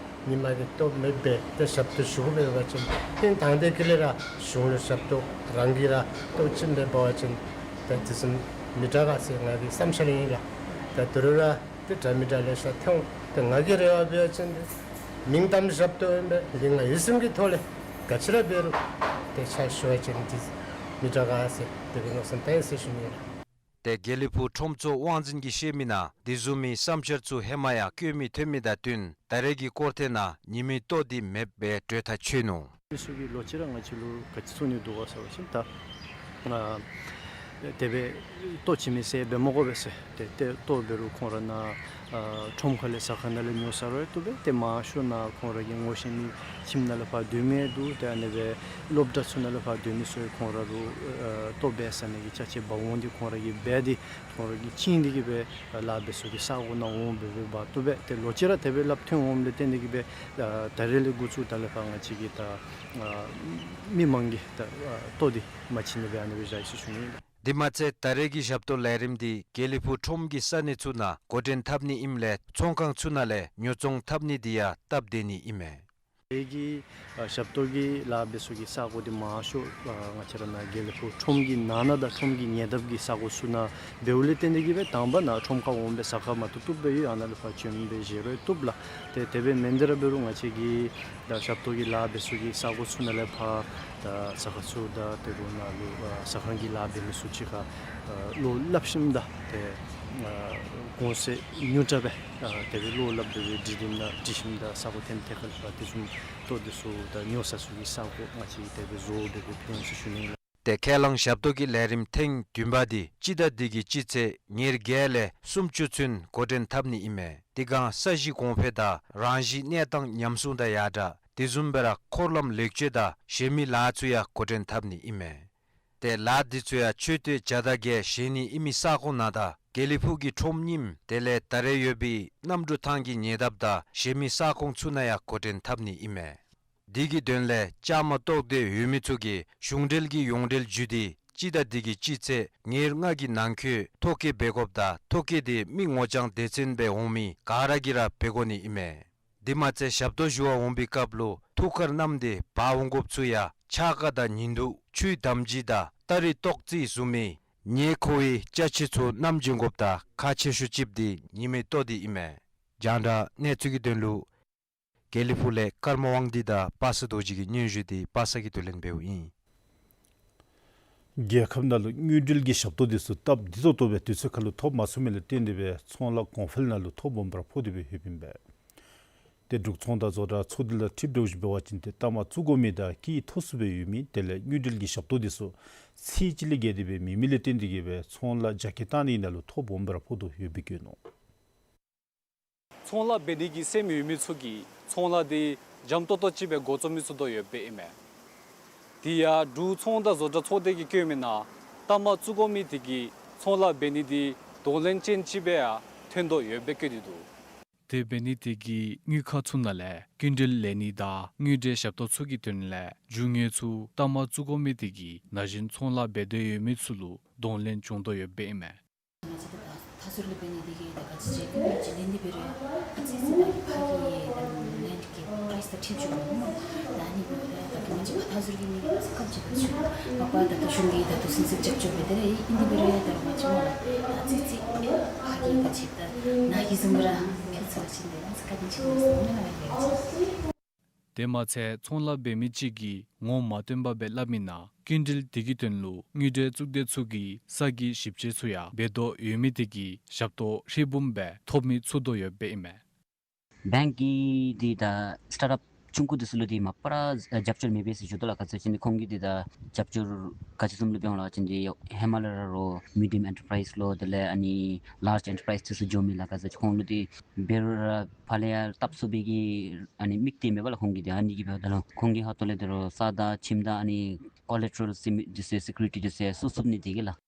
ཉིན་མ་གི་ལྟོ་མེད་པར་ཏེ་ཞབས་ཏོག་ཞུ་འབད་བ་ཅིན་ཏེ་ད་ལྟོ་གི་ལས་ར་གཞུང་ལུ་ཞབས་ཏོག་རང་གིས་ར་ལྟོ་ཅིག་འབད་བ་ཅིན་ཏེ་དེ་བཟུམ་མི་དྲག་ག་ཟེར་ང་གི་བསམ་འཆར་ཨིན་ལགས། ཏེ་ད་རུང་ར་ཏེ་འདྲ་མི་དྲག་ལེ་ཤ་ཐོན་འོང་། ཏེ་ང་གི་རེ་བ་འབད་བ་ཅིན་ཏེ་མིང་གཏམ་ཞབས་ཏོག་ཨིན་པས། ལུས་ངག་ཡིད་གསུམ་གྱི་ཐོག་ལས་ག་ཅི་ར་འབད་རུང་ཏེ་ཕྱག་ཞུ་བ་ཅིན་ཏེ་མི་དྲག་ག་ཟེར་དེ་སྦེ་མནོ་བསམ་བཏང་ཡི་ཟེར་ཞུ་ནི་ལགས། ཏེ་དགེ་ལེགས་ཕུག་ཁྲོམ་ཚོགས་དབང་འཛིན་གྱིས་བཤད་མི་ནང་དེ་བཟུམ་མའི་བསམ་འཆར་ཚུ་ཧེ་མ་ཡང་བཀོད་མི་ཐོན་མི་དང་བསྟུན་ད་རེས་ཀྱི་སྐོར་ཐེངས་ནང་ཉིན་མའི་ལྟོ་འདི་མེདཔ་སྦེ་གྲོས་ཐག་ཆོད་ནུག། ཚུ་གིས་ལོག་ཅི་ར་ང་བཅས་ལུ་ག་ཅི་གསུང་ནི་འདུག་ག་ཟེར་བ་ཅིན་ད་ཨ་དེ་སྦེ་ལྟོ་ཅིག་མེད་ཟེར་འབད་མ་དགོ་པས་ཟེར། ཏེ་ཏེ་ལྟོ་འབད་རུང་ཁོང་ར་ནཱ་ཨ་ཁྲོམ་ཁ་ལས་ཟ་ཁང་ནང་ལས་ཉོ་ཟ་རུང་བཏུབ་པས། ཏེ་མང་ཤོས་ནཱ་ཁོང་ར་གི་ངོ་ཤེས་མི་ཁྱིམ་ནང་ལས་ཕར་སྡོད་མི་འདུག། ཏེ་ཨ་ནི་སྦེ་སློབ་གྲྭ་ཚུ་ནང་ལས་ཕར་སྡོད་མི་ཚུ་ཁོང་ར་ལུ་ཨ་ལྟོ་འབད་ཟ་ནི་གི་ཅ་ཆས་འབག་འོང་སྟེ་ཁོང་ར་གིས་འབད་དེ་ཁོང་ར་གིས་བྱིན་ཏེ་གིས་སྦེ་ལཱ་འབད་ས་གི་ས་གོ་ནང་འོང་སྦེ་འབད་འབག་བཏུབ་པས། ཏེ་ལོག་ཅི་ར་དེ་སྦེ་སླབ་ཐོན་འོངམ་ལས་བརྟེན་ཏེ་གིས་སྦེ་ཨ་ད་རེས་ལས་འགོ་བཙུགས་ད་ལས་ཕར་ང་བཅས་ཀྱིས་ད་ཨ་མི་མང་གི་ད་ཨ་ལྟོ་འདི་མ་བྱིན་ནི་སྦེ་ཨ་ནི་སྦེ་བཞག་ཡི་ཟེར་ཞུ་ནི་ཨིན། དེ་མ་ཚད་ད་རེས་ཀྱི་ཞབས་ཏོག་ལས་རིམ་འདི་དགེ་ལེགས་ཕུག་ཁྲོམ་གྱི་ས་གནས་ཚུ་ནང་འགོ་འདྲེན་འཐབ་ནི་ཨིནམ་ལས་ཚོང་ཁང་ཚུ་ནང་ལས་ཉོ་ཚོང་འཐབ་ནི་འདི་ཡང་སྟབས་བདེ་ནི་ཨིན་མས། ད་རེས་ཀྱི་ཨ་ཞབས་ཏོག་གི་ལཱ་འབད་ས་གི་ས་གོ་འདི་མང་ཤོས་ཨ་ང་བཅས་ར་ནཱ་དགེ་ལེགས་ཕུག་ཁྲོམ་གྱི་ནང་ན་དང་ཁྲོམ་གྱི་ཉེ་འདབས་ཀྱི་ས་གོ་ཚུ་ནང་འབདཝ་ལས་བརྟེན་ཏེ་གིས་སྦེ་དང་པ་ནཱ་ཁྲོམ་ཁར་འོང་སྦེ་ཟ་ཁར་མ་བཏུབ་བཏུབ་སྦེ་ཡོད། ཨ་ནཱ་ལས་ཕར་བྱོན་སྦེ་བཞེས་རུང་བཏུབ་ལགས། ཏེ་དེ་སྦེ་མེན་ཏེ་ར་འབད་རུང་ང་བཅས་ཀྱི་ད་ཞབས་ཏོག་གི་ལཱ་འབད་ས་གི་ས་གོ་ཚུ་ནང་ལས་ཕར་ད་ཟ་ཁང་ཚུ་དང་དེ་རུང་ནཱ་ལུ་ཨ་ཟ་ཁང་གི་ལཱ་འབད་མི་ཚུ་གཅིག་ཁར་ཨ་བློ་སླབ་ཞིནམ་ད་ཏེ་ཨ་གོང་ཚད་ཉུང་དྲགས་སྦེ་ཨ་དེ་སྦེ་བློ་སླབ་སྦེ་སྦེ་སྒྲིག་སྟེ་ནཱ་སྒྲིག་ཞིནམ་ད་ས་གོ་ཐེམ་ཐེ་ཁ་ལས་ཕར་དེ་བཟུམ་ལྟོ་འདི་ཚུ་ད་ཉོ་ས་ཚུ་གི་ས་གོ་ང་བཅས་ཀྱིས་དེ་སྦེ་བཟོ་སྦེ་སྦེ་ཕུལ་འོང་ཟེར་ཞུ་ནི་ཨིན་ལགས། ཏེ་ཁས་བླངས་ཞབས་ཏོག་གི་ལས་རིམ་ཐེངས་བདུན་པ་འདི་སྤྱི་ཟླ་འདི་གི་སྤྱི་ཚེས་ཉེར་བརྒྱད་ལས་སུམ་ཅུ་ཚུན་འགོ་འདྲེན་འཐབ་ནི་ཨིན་མས། དེ་སྒང་ས་གཞི་གོང་འཕེལ་དང་རང་བཞིན་གནས་སྟངས་ཉམས་སྲུང་དང་ཡར་དྲག་དེ་བཟུམ་སྦེ་ར་འཁོར་ལམ་ལེགས་བཅོས་དང་གཞན་མི་ལཱ་ཚུ་ཡང་འགོ་འདྲེན་འཐབ་ནི་ཨིན་མས། ཏེ་ལཱ་འདི་ཚུ་ཡང་མཆོད་རྟེན་བརྒྱ་དང་བརྒྱད་བཞེངས་ནི་ཨིན་མི་ས་ཁོངས་ནང་དང་དགེ་ལེགས་ཕུག་གི་ཁྲོམ་རྙིངམ་དེ་ལས་ད་རེས་ཡོད་པའི་གནམ་གྲུ་ཐང་གི་ཉེ་འདབས་དང་གཞན་མི་ས་ཁོངས་ཚུ་ནང་ཡང་འགོ་འདྲེན་འཐབ་ནི་ཨིན་མས། དེ་གི་དོན་ལས་བཅའ་མར་གཏོགས་ཏེ་ཡོད་མི་ཚུ་གིས་གཞུང་འབྲེལ་གྱི་ཡོངས་འབྲེལ་བརྒྱུད་དེ་སྤྱི་ཟླ་འདི་གི་སྤྱི་ཚེས་ཉེར་ལྔ་གི་ནང་འཁོད་ཐོ་བཀོད་འབད་དགོཔ་དང་ཐོ་བཀོད་དེ་མི་ངོ་རྐྱང་སྡེ་ཚན་སྦེ་འོང་མི་ག་ར་གིས་ར་འབད་དགོ་ནི་ཨིན་མས། དེ་མ་ཚད་ཞབས་ཏོག་ཞུ་བར་འོང་པའི་སྐབས་ལུ་ཐུགས་ཁར་བསྣམས་ཏེ་འབག་འོང་དགོཔ་ཚུ་ཡང་ཕྱགས་སྒ་དང་ཉི་གདུགས་ཆུའི་དམ་སྦྱིས་དང་སྟ་རེ་ཏོག་ཙེ་བཟུམ་མའི་ཉེ་མཁོ་བའི་ཅ་ཆས་ཚུ་བསྣམས་བྱོན་དགོཔ་དང་ཁག་ཆེ་ཤོས་ཅིག་འདི་ཉིན་མའི་ལྟོ་འདི་ཨིན་མས། རྒྱང་བསྒྲགས་གནས་ཚུལ་གྱི་དོན་ལུ་དགེ་ལེགས་ཕུག་ལས་ཀརྨ་དབང་འདུས་དང་པ་སངས་རྡོ་རྗེ་གི་སྙན་ཞུ་འདི་པ་སངས་ཀྱིས་བསྡུ་ལེན་འབདཝ་ཨིན། རྒྱལ་ཁབ་ནང་ལུ་དངུལ་འབྲེལ་གྱི་ཞབས་ཏོག་འདི་ཚུ་སྟབས་བདེ་ཏོག་ཏོ་སྦེ་དུས་ཚོད་ཁར་ལུ་ཐོབ་མ་ཚུགས་མི་ལས་བརྟེན་ཏེ་སྦེ་ཚོང་ལཱ་གོང་འཕེལ་ནང་ལུ་ཐོ་སྦོམ་སྦེ་ར་ཕོག་སྟེ་སྦེ་ཡོདཔ་ཨིན་པས། ཏེ་འབྲུག་ཚོང་དང་ཟོག་གྲྭ་ཚོགས་སྡེ་དང་འཁྲིལ་འགྱོ་ཞིནམ་འབད་བ་ཅིན་ཏེ་རྟགས་མ་བཙུགས་དགོ་མི་དང་སྐྱིད་ཐོབ་ཚུགས་སྦེ་ཡོད་མི་དེ་ལས་དངུལ་འབྲེལ་གྱི་ཞབས་ཏོག་འདི་ཚུ་ཚད་ཅིག་ལས་བརྒལ་ཏེ་སྦེ་མེད་མི་ལས་བརྟེན་ཏེ་གིས་སྦེ་ཚོང་ལཱ་རྒྱ་སྐྱེད་བཏང་ནི་ནང་ལུ་ཐོ་སྦོམ་སྦེ་ར་ཕོག་དོ་ཡོདཔ་སྦེ་བཀོད་ནུག། ཚོང་ལཱ་འབད་ནི་གི་སེམས་ཡོད་མི་ཚུ་གིས་ཚོང་ལཱ་འདི་འཇམ་ཏོང་ཏོ་ཅིག་སྦེ་འགོ་བཙུགས་མི་ཚུགས་དོ་ཡོདཔ་སྦེ་ཨིན་མས། དེ་ཡང་འབྲུག་ཚོང་དང་ཟོག་གྲྭ་ཚོགས་སྡེ་གིས་བཀོད་མི་ནང་རྟགས་མ་བཙུགས་དགོ་མི་དེ་གིས་ཚོང་ལཱ་འབད་ནི་འདི་གདོང་ལེན་ཅན་ཅིག་སྦེ་ཡང་ཐོན་དོ་ཡོདཔ་སྦེ་བཀོད་དེ་འདུག། དེ་འབད་ནི་དེ་གིས་དངུལ་ཁང་ཚུ་ནང་ལས་སྐྱིན་འགྲུལ་ལེན་ནི་དང་དངུལ་འབྲེལ་ཞབས་ཏོག་ཚུ་གི་དོན་ལས་རྒྱུ་དངོས་ཚུ་རྟགས་མ་བཙུགས་དགོ་མི་དེ་གིས་ན་གཞོན་ཚོང་ལཱ་འབད་དོ་ཡོད་མི་ཚུ་ལུ་གདོང་ལེན་བྱུང་དོ་ཡོདཔ་སྦེ་ཨིན་མས། ང་བཅས་ད་མཐའ་ཟུར་ལས་འབད་ནི་དེ་གིས་ད་ག་ཅི་ཅིག་དེ་འབད་ཅིག་ལེན་ཏེ་འབད་རུང་ཨ་ཙི་ཙི་ད་ཕར་གྱི་ད་ལེནཌ་གི་པ་རའིསི་ད་འཕྲལ་འགྱུར་མ་ནི་མ་ད་ནི་འབད་རུང་ད་གི་ང་བཅས་མཐའ་ཟུར་གྱི་མི་གིས་ཚ་ཁམས་ཅིག་ད་ཚུ་མ་པ་ད་ད་གཞུང་གིས་ད་དུས་ཚོད་ཅིག་རྐྱབ་འགྱོ་འབད་དེ་ར་ཨིན་ཏེ་འབད་རུང་ད་ང་བཅས་མ་ད་ཨ་ཙི་ཙི་ཕར་གྱི་ད་ཅིག་ད་ནཱ་གི་བཟུམ་ར་ཕུལ་ཚུགས་པ་ཅིན་ད་ང་བཅས་བཀའ་དྲིན་ཆེ་ནི་ཟེར་མི་ལགས། དེ་མ་ཚད་ཚོང་ལཱ་འབད་མི་ཅིག་གིས་ངོ་མ་སྟོན་པར་སྦེ་སླབ་མི་ནང་སྐྱིན་འགྲུལ་དེ་གི་དོན་ལུ་དངུལ་འབྲེལ་གཙུག་སྡེ་ཚུ་གིས་ས་གི་ཞིབ་དཔྱད་ཚུ་ཡང་འབད་དོ་ཡོད་མི་དེ་གིས་ཞབས་ཏོག་ཧྲིལ་བུམ་སྦེ་ཐོབ་མི་ཚུགས་དོ་ཡོདཔ་སྦེ་ཨིན་མས། བེངཀ་གི་འདི་ད་སི་ཊཱརཊ་ཨཔ་ ཆུང་ཀུ་འདི་ཚུ་ལུ་འདི་མ་པ་ར་ཨ་རྒྱབ་སྐྱོར་མེད་པས་ཟེར་ཞུ་དོ་ལགས། ག་ཅི་ཟེར་བ་ཅིན་ཁོང་གིས་འདི་ད་རྒྱབ་སྐྱོར་ག་ཅི་བཟུམ་ལུ་འབད་འོང་ལགས་ཟེར་བ་ཅིན་འདི་ཧེ་མ་ལས་ར་རོགས་མི་ཌིམ་ཨེན་ཊར་པ་རའིཛ་ལོ་དེ་ལས་ཨ་ནི་ལཱརཇ་ཨེན་ཊར་པ་རའིཛ་འདི་ཚུ་འགྱོ་མི་ལགས། ག་ཅི་ཟེར་ཁོང་ལུ་འདི་འབད་རུང་ར་ཕར་ལས་ཡར་བཏབ་ཚུགས་པའི་གི་ཨ་ནི་མིག་ལྟོས་མེད་པས་ལགས། ཁོང་གིས་འདི་ཨ་ནི་གིས་འབདཝ་ད་ལུ་ཁོང་གི་ཁ་ཐུག་ལས་འདི་རོགས་ས་དང་ཁྱིམ་དང་ཨ་ནི་ཀོ་ལེ་ཊ་རལ་ཟེར་མི་འདི་ཚུ་སི་ཀུ་རི་ཊི་འདི་ཚུ་བཙུགས་ཚུགས་ནི་འདི་གིས་ལགས།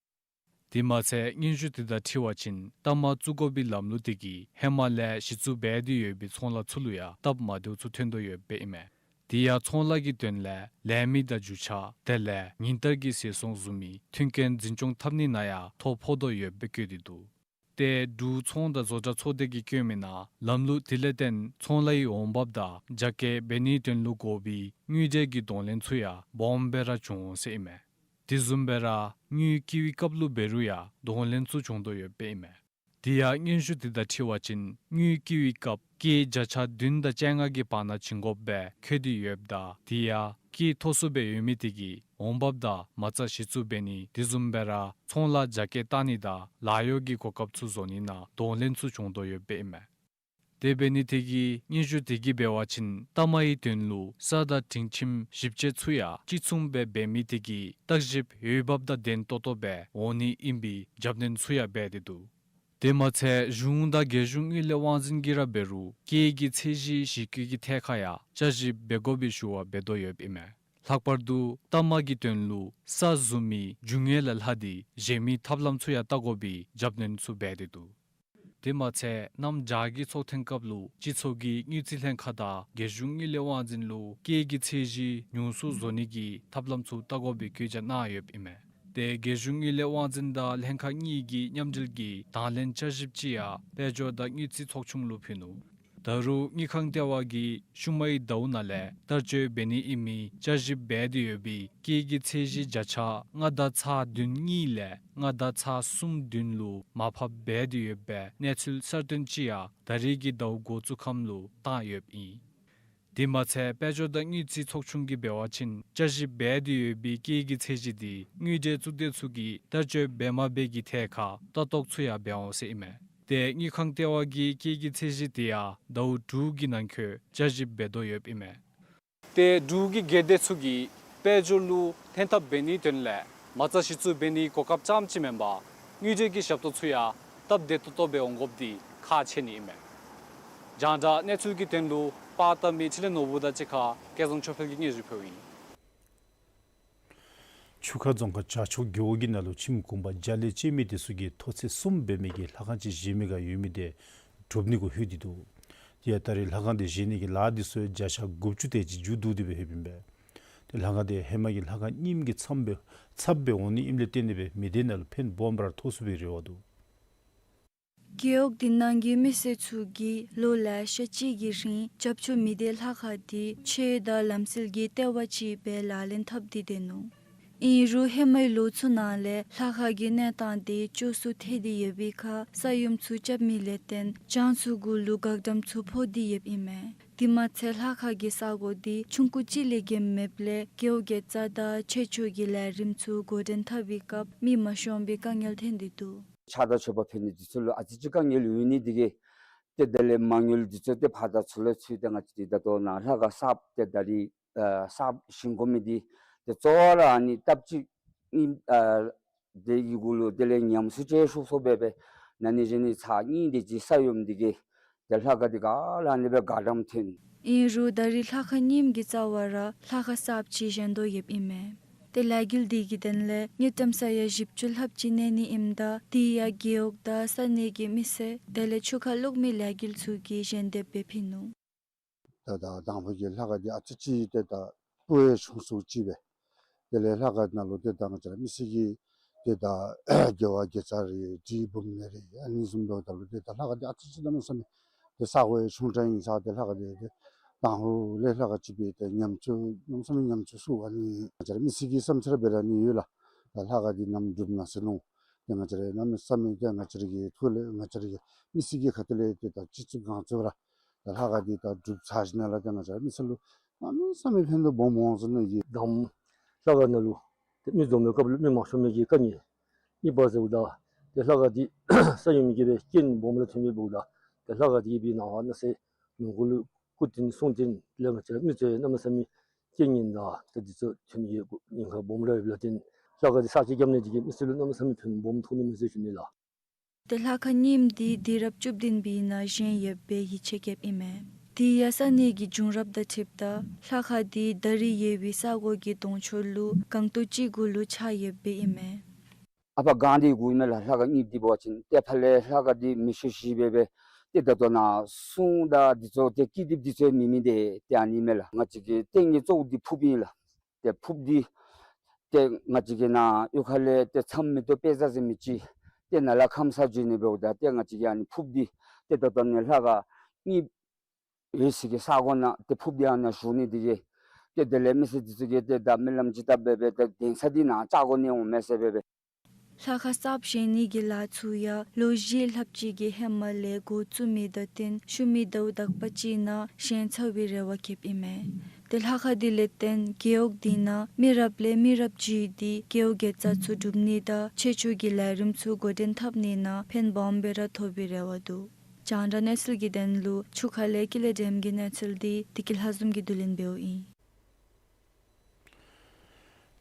དེ་མ་ཚད་སྙན་ཞུ་དེ་དང་འཁྲིལ་བ་ཅིན་གཏའ་མ་བཙུགས་དགོ་པའི་ལམ་ལུགས་དེ་གིས་ཧེ་མ་ལས་གཞི་བཙུགས་འབད་དེ་ཡོད་པའི་ཚོང་ལཱ་ཚུ་ལུ་ཡང་སྟབས་མ་བདེཝ་ཚུ་ཐོན་དོ་ཡོདཔ་ཨིན་མས། དེ་ཡང་ཚོང་ལཱ་གི་དོན་ལས་ལས་མི་དང་རྒྱུ་ཆ་དེ་ལས་ཉིན་ལྟར་གྱི་ཟད་སོང་བཟུམ་མའི་མཐུན་རྐྱེན་འཛིན་སྐྱོང་འཐབ་ནི་ནང་ཡང་ཐོ་ཕོག་དོ་ཡོདཔ་སྦེ་བཀོད་དེ་འདུག། ཏེ་འབྲུག་ཚོང་དང་བཟོ་གྲྭ་ཚོགས་སྡེ་གིས་བཀོད་མི་ནང་ལམ་ལུགས་དེ་ལས་བརྟེན་ཚོང་ལཱའི་འོང་འབབ་དང་རྒྱ་སྐྱེད་འབད་ནིའི་དོན་ལུ་དགོ་པའི་དངུལ་འབྲེལ་གྱི་གདོང་ལེན་ཚུ་ཡང་སྦོམ་སྦེ་ར་བྱུང་འོང་ཟེར་ཨིན་མས། དེ་བཟུམ་སྦེ་ར་དངུལ་བསྐྱི་བའི་སྐབས་ལུ་འབད་རུང་ཡང་གདོང་ལེན་ཚུ་བྱུང་དོ་ཡོདཔ་ཨིན་མས། དེ་ཡང་སྙན་ཞུ་དེ་དང་འཁྲིལ་བ་ཅིན་དངུལ་བསྐྱི་བའི་སྐབས་སྐྱེད་བརྒྱ་ཆ་བདུན་དང་བཅོ་ལྔ་གི་བར་ན་བྱིན་དགོཔ་སྦེ་འཁོད་དེ་ཡོདཔ་ད་དེ་ཡང་སྐྱེད་མཐོ་སུ་སྦེ་ཡོད་མི་དེ་གིས་འོང་འབབ་དང་མ་རྩ་གཞི་བཙུགས་འབད་ནི་དེ་བཟུམ་སྦེ་ར་ཚོང་ལཱ་རྒྱ་སྐྱེད་བཏང་ནི་དང་ལཱ་གཡོག་གི་གོ་སྐབས་ཚུ་བཟོ་ནི་ནང་གདོང་ལེན་ཚུ་བྱུང་དོ་ཡོདཔ་ཨིན་མས། དེ་འབད་ནི་དེ་གིས་སྙན་ཞུ་དེ་གིས་འབད་བ་ཅིན་གཏའ་མའི་དོན་ལུ་ས་དང་སྒྲིང་ཁྱིམ་ཞིབ་དཔྱད་ཚུ་ཡང་གཅིག་མཚུངས་སྦེ་འབད་མི་དེ་གིས་བརྟག་ཞིབ་འོས་འབབ་དང་ལྡན་ཏོག་ཏོ་སྦེ་འོང་ནི་ཨིན་པའི་རྒྱབ་སྣོན་ཚུ་ཡང་འབད་དེ་འདུག། དེ་མ་ཚད་གཞུང་དང་རྒྱལ་གཞུང་དངུལ་ལས་དབང་འཛིན་གྱིས་ར་འབད་རུང་སྐྱེད་ཀྱི་ཚད་གཞི་གཞི་བཀོད་ཀྱི་ཐད་ཁར་ཡང་དཔྱད་ཞིབ་འབད་དགོ་པའི་ཞུ་བ་འབད་དོ་ཡོདཔ་ཨིན་མས། ལྷག་པར་དུ་གཏའ་མ་གི་དོན་ལུ་ས་བཟུམ་མའི་རྒྱུ་དངོས་ལས་ལྷག་སྟེ་གཞན་མི་ཐབས་ལམ་ཚུ་ཡང་བལྟ་དགོ་པའི་རྒྱབ་སྣོན་ཚུ་འབད་དེ་འདུག། དེ་མ་ཚད་གནམ་བྱཱར་གྱི་ཚོགས་ཐེངས་སྐབས་ལུ་སྤྱི་ཚོགས་ཀྱི་དངུལ་རྩིས་ལྷན་ཁག་དང་རྒྱལ་གཞུང་དངུལ་ལས་དབང་འཛིན་ལུ་སྐྱེད་ཀྱི་ཚད་གཞི་ཉུང་སུ་བཟོ་ནི་གི་ཐབས་ལམ་ཚུ་བལྟ་དགོ་པའི་བཀོད་རྒྱ་གནང་ཡོདཔ་ཨིན་མས། ཏེ་རྒྱལ་གཞུང་དངུལ་ལས་དབང་འཛིན་དང་ལྷན་ཁག་གཉིས་ཀྱིས་མཉམ་འབྲེལ་གྱིས་དང་ལེན་དཔྱད་ཞིབ་ཅིག་ཡང་དཔལ་འབྱོར་དང་དངུལ་རྩིས་ཚོགས་ཆུང་ལུ་ཕུལ་ནུག། ད་རུང་དངུལ་ཁང་ལྟེ་བ་གིས་ཤུལ་མའི་ཟླཝ་ནང་ལས་བསྟར་སྤྱོད་འབད་ནི་ཨིན་མི་དཔྱད་ཞིབ་འབད་དེ་ཡོད་པའི་སྐྱེད་ཀྱི་ཚད་གཞི་བརྒྱ་ཆ་ལྔ་དང་ཚག་བདུན་གཉིས་ལས་ལྔ་དང་ཚག་གསུམ་བདུན་ལུ་མར་ཕབ་འབད་དེ་ཡོད་པའི་གནས་ཚུལ་གསར་བཏོན་ཅིག་ཡང་ད་རེས་ཀྱི་ཟླཝ་འགོ་བཙུགས་ཁམས་ལུ་བཏང་ཡོདཔ་ཨིན། དེ་མ་ཚད་དཔལ་འབྱོར་དང་དངུལ་རྩིས་ཚོགས་ཆུང་གིས་འབད་བ་ཅིན་དཔྱད་ཞིབ་འབད་དེ་ཡོད་པའི་སྐྱེད་ཀྱི་ཚད་གཞི་དེ་དངུལ་འབྲེལ་གཙུག་སྡེ་ཚུ་གིས་བསྟར་སྤྱོད་འབད་མ་འབད་ཀྱི་ཐད་ཁར་ལྟ་རྟོག་ཚུ་ཡང་འབད་འོང་ཟེར་ཨིན་མས། ཏེ་དངུལ་ཁང་ལྟེ་བ་གིས་སྐྱེད་ཀྱི་ཚད་གཞི་དེ་ཡང་ཟླཝ་དྲུག་གི་ནང་འཁོད་དཔྱད་ཞིབ་འབད་དོ་ཡོདཔ་ཨིན་མས། ཏེ་འབྲུག་གི་སྒེར་སྡེ་ཚུ་གིས་དཔལ་འབྱོར་ལུ་ཐོན་ཐབས་འབད་ནིའི་དོན་ལས་མ་རྩ་གཞི་བཙུགས་འབད་ནིའི་གོ་སྐབས་རྐྱངམ་ཅིག་མེན་པར་དངུལ་འབྲེལ་གྱི་ཞབས་ཏོག་ཚུ་ཡང་སྟབས་བདེ་ཏོག་ཏོ་སྦེ་འོང་དགོཔ་འདི་ཁག་ཆེ་ནི་ཨིན་མས། རྒྱང་བསྒྲགས་གནས་ཚུལ་གྱི་དོན་ལུ་པར་བཏབ་མི་འཕྲིན་ལས་ནོར་བུ་དང་གཅིག་ཁར་སྐལ་བཟང་ཆོས་འཕེལ་གྱིས་སྙན་ཞུ་ཕུལཝ་ཨིན། ཆུ་ཁ་རྫོང་ཁག་བྱག་ཕྱོགས་རྒེད་འོག་གི་ནང་ལུ་ཁྱིམ་གུང་པ་རྒྱ་གླིང་ཅན་མི་དེ་ཚུ་གིས་མཐོ་ཚད་གསུམ་འབད་མི་གི་ལྷ་ཁང་ཅིག་བཞེངས་མི་ག་ཡོད་མི་དེ་གྲུབ་ནི་གུ་ལྷོད་དེ་འདུག། དེ་ཡང་ད་རེས་ལྷ་ཁང་དེ་བཞེངས་ནི་གི་ལཱ་དེ་ཚུ་བརྒྱ་ཆ་དགུ་བཅུ་དེ་ཅིག་མཇུག་བསྡུ་སྟེ་སྦེ་ལྷོདཔ་ཨིན་པས། ཏེ་ལྷ་ཁང་དེ་ཧེ་མ་གི་ལྷ་ཁང་རྙིངམ་གི་ཚབ་སྦེ་ཚབ་སྦེ་འོང་ནི་ཨིནམ་ལས་བརྟེན་ཏེ་སྦེ་མི་སྡེ་ནང་ལུ་ཕན་སྦོམ་ར་ཐོགས་ཚུགས་པའི་རེ་བ་འདུག། རྒེད་འོག་དེ་ནང་གི་མི་སེར་ཚུ་གིས་ལོ་ལེ་ཤ་ཅིག་གི་རིང་བྱག་ཕྱོགས་མི་སྡེའི་ལྷ་ཁང་དེ་ཆོས་དང་ལམ་སྲོལ་གྱི་ལྟེ་བ་ཅིག་སྦེ་ལག་ལེན་འཐབ་སྟེ་སྡོད་ནུག། ཨིན་རུང་ཧེ་མའི་ལོ་ཚུ་ནང་ལས་ལྷ་ཁང་གི་གནས་སྟངས་དེ་སྐྱོ་སུ་ཐལ་ཏེ་ཡོད་པའི་ཁར་ས་ཡོམ་ཚུ་རྐྱབ་མི་ལས་བརྟེན་གྱང་ཚུ་གུ་ལུ་འགག་དམ་ཚུ་ཕོག་སྟེ་ཡོདཔ་ཨིན་མས། དེ་མ་ཚད་ལྷ་ཁང་གི་ས་གོ་དེ་ཆུང་ཀུ་ཅིག་ལས་བརྒལ་མེདཔ་ལས་རྒེད་འོག་དགེ་རྩ་དང་ཆོས་ཕྱོགས་ཀྱི་ལས་རིམ་ཚུ་འགོ་འདྲེན་འཐབ་པའི་སྐབས་མི་མ་ཤོང་པའི་དཀའ་ངལ་ཐོན་ཏེ་འདུག། ཕྱག་དང་མཆོད་པ་ཕུལ་ནི་དེ་ཚུ་ལུ་ཨ་ཙི་ཅིག་དཀའ་ངལ་ཡོད་ནི་དེ་གིས་ཏེ་དེ་ལས་མ་དངུལ་དེ་ཚུ་ཏེ་ཕར་དང་ཚུར་ལུ་ཚུད་དེ་ང་བཅས་ཏེ་ད་ལྟོ་ནཱ་ལྷ་ཁང་གསརཔ་ཏེ་ད་རིས་ཨ་གསརཔ་བཞེངས་དགོ་མི་འདི་ཏེ་གཙོ་བོ་ར་ཨ་ནི་སྟབས་ཅིག་ཨིན། ཨ་དེ་གི་གུ་ལུ་དེ་ལས་ཉམས་གསོ་ཅིག་ཤོར་སོངམ་སྦེ་སྦེ་ན་ནི་ཅིག་ནི་ཚར་གཉིས་དེ་ཅིག་ས་ཡོམ་དེ་གིས་ཏེ་ལྷ་ཁང་དེ་ག་ར་ཨ་ནི་སྦེ་འགག་དམ་ཐོན། ཨིན་རུང་ད་རིས་ལྷ་ཁང་རྙིངམ་གི་རྩ་བར་ར་ལྷ་ཁང་གསརཔ་ཅིག་བཞེངས་དོ་ཡོདཔ་ཨིན་མས། ཏེ་ལས་འགུལ་དེ་གི་དོན་ལས་དངུལ་ཀྲམ་ས་ཡ་བཞི་བཅུ་ལྷགཔ་ཅིག་གནས་ནི་ཨིནམ་ད་དེ་ཡང་རྒེད་འོག་དང་ས་གནས་ཀྱི་མི་སེར་དེ་ལས་ཆུ་ཁ་གློག་མེ་ལས་འགུལ་ཚུ་གིས་ཞལ་འདེབས་སྦེ་ཕུལ་ནུག། ད་ད་དང་ཕུ་གི་ལྷ་ཁང་འདི་ཨ་ཙི་ཅིག་ཏེ་ད་སྤུ་ཡང་ཆུང་སུ་ཅིག་སྦེ། དེ་ལས་ལྷ་ཁང་ནང་ལུ་ཏེ་ད་ང་བཅས་ར་མི་སེར་གྱི་ཏེ་ད་དགེ་བ་དགེ་རྩ་རེ་འབྲས་སྦོམ་ལེ་རེ་ཨ་ནི་བཟུམ་འབདཝ་ད་ལུ་ཏེ་ད་ལྷ་ཁང་འདི་ཨ་ཙི་ཅིག་གནམ་མེད་ས་མེད་ཏེ་ས་གོ་ཡང་ཆུང་དྲགས་ཨིན་ས་ཏེ་ལྷ་ཁང་འདི་ཏེ་དང་ཕུ་ལས་ལྷ་ཁང་ཅིག་སྦེ་ཏེ་ཉམས་བཅོས་གནམ་མེད་ས་མེད་ཉམས་བཅོས་ཚུ་ཨ་ནི་ང་བཅས་ར་མི་སེར་གྱི་བསམ་འཆར་སྦེ་ར་ཨ་ནི་ཡོད་ལགས། ད་ལྷ་ཁང་འདི་ནམ་འགྲུབ་ན་ཟེར་མནོ། ཏེ་ང་བཅས་ར་གནམ་མེད་ས་མེད་ཏེ་ང་བཅས་ར་གི་ཐུགས་ལས་ང་བཅས་ར་གི་མི་སེར་གྱི་ཁ་ཐུག་ལས་ཏེ་ད་ཅི་ཚུགས་གང་ཚུགས་ར་ད་ལྷ་ཁང་འདི་ད་འགྲུབ་ཚར་ཞིནམ་ལས་ཏེ་ང་བཅས་ར་མི་སེར་ལུ་གནམ་མེད་ས་མེད་ཕན་ཐོགས་སྦོམ་འོང་ཟེར་མནོ་གི། དང་ལྷ་ཁང་ནང་ལུ་ཏེ་མི་འཛོམས་པའི་སྐབས་ལུ་མི་མང་ཤོས་མི་གི་དཀའ་ངལ་གཉིས་པ་ཟེརཝ་ད་ཏེ་ལྷ་ཁང་འདི་ས་ཡོམ་གྱི་སྦེ་རྐྱེན་སྦོམ་ར་ཐོན་མི་འབདཝ་ད་ཏེ་ལྷ་ཁང་འདི་གི་སྦེ་ནང་ན་ཟེར་ནང་འཁོད་ལུ་ སྐུ་རྟེན་གསུང་རྟེན་ལས་ང་བཅས་མི་ཚུ་གནམ་མེད་ས་མེད་རྐྱེན་ངན་དང་ད་འདི་ཚུ་ཐོན་ནི་གི་ཉེན་ཁ་སྦོམ་ར་ཡོདཔ་ལས་བརྟེན་ལྷ་ཁང་འདི་གསར་བཞེངས་རྐྱབ་ནི་འདི་གིས་མི་ཚུ་ལུ་གནམ་མེད་ས་མེད་ཕན་སྦོམ་ཐོགས་ནི་མས་ཟེར་ཞུ་ནི་ལགས། ཏེ་ལྷ་ཁང་རྙིངམ་འདི་དུས་རབས་བཅུ་བདུན་པའི་ནང་བཞེངས་ཡོད་པའི་ཡིད་ཆེས་བསྐྱེདཔ་ཨིན་མས། དེ་ཡང་ས་གནས་ཀྱི་བྱུང་རབས་དང་འཁྲིལཝ་ད་ལྷ་ཁང་འདི་ད་རེས་ཡོད་པའི་ས་གོ་གི་དུང་ཕྱུར་ལུ་གང་སྟོང་གཅིག་དགུ་ལུ་ཆགས་ཡོདཔ་ཨིན་མས། ཨ་ཕ་གང་འདི་གུ་ཨིན་མས་ལགས། ལྷ་ཁང་རྙིངམ་འདི་འབད་བ་ཅིན་ཏེ་ཕར་ལས་ལྷ་ཁང་འདི་མེ་ཤོར་ཞི་སྦེ་སྦེ་ཏེ་ད་ལྟོ་ནཱ་གསུང་དང་འདི་ཚུ་ཏེ་ཀི་དིབ་འདི་ཚུ་མེད་མི་འདི་ཏེ་ཨ་ནི་མས་ལགས། ང་བཅས་ཀྱི་ཏེ་ངེ་གཙོ་བོ་འདི་ཕུརཔ་ཨིན་ལགས། ཏེ་ཕུརཔ་འདི་ཏེ་ང་བཅས་ཀྱི་ནཱ་གཡུས་ཁ་ལས་ཏེ་མཚམས་མེ་ཏོག་དཔེ་བཟང་ཟེར་མི་ཅིག་ཏེ་ནཱ་ལས་ཁམས་སངས་བྱོན་ནི་འབདཝ་ད་ཏེ་ང་བཅས་ཀྱི་ཨ་ནི་ཕུརཔ་འདི་ཏེ་ད་ལྟོ་ནཱ་ལྷ་ཁང་རྙིངམ་ཡོད་སའི་གི་ས་གོ་ནང་ཏེ་ཕུརཔ་འདི་ཨ་ནཱ་བཞུགས་ནི་འདི་གིས་ཏེ་དེ་ལས་མི་སེར་འདི་ཚུ་གིས་ཏེ་ད་སྨོན་ལམ་ཅིག་བཏབ་སྦེ་སྦེ་ཏེ་གདན་ས་འདི་ནཱ་བཅའ་སྒོ་ནི་འོང་མས་ཟེར་སྦེ་སྦེ། ལྷ་ཁང་གསརཔ་བཞེངས་ནི་གི་ལཱ་ཚུ་ཡང་ལོ་བཞི་ལྷགཔ་ཅིག་གི་ཧེ་མ་ལས་འགོ་བཙུགས་མི་དང་བསྟུན་ཤུལ་མའི་ཟླཝ་དག་པ་ཅིག་ནང་བཞེངས་ཚར་བའི་རེ་བ་བསྐྱེདཔ་ཨིན་མས། ཏེ་ལྷ་ཁང་འདི་ལས་བརྟེན་རྒེད་འོག་འདི་ནང་མི་རབས་ལས་མི་རབས་བརྒྱུད་དེ་རྒེད་འོག་དགེ་རྩ་ཚུ་སྒྲུབ་ནི་དང་ཆོས་ཕྱོགས་ཀྱི་ལས་རིམ་ཚུ་འགོ་འདྲེན་འཐབ་ནི་ནང་ཕན་སྦོམ་སྦེ་ར་ཐོགས་པའི་རེ་བ་འདུག། རྒྱང་བསྒྲགས་གནས་ཚུལ་གྱི་དོན་ལུ་ཆུ་ཁ་ལས་ཀུན་ལེགས་སྒྲོལམ་གྱི་གནས་ཚུལ་འདི་བདེ་སྐྱིད་ལྷ་འཛོམས་ཀྱིས་བསྡུ་ལེན་འབདཝ་ཨིན།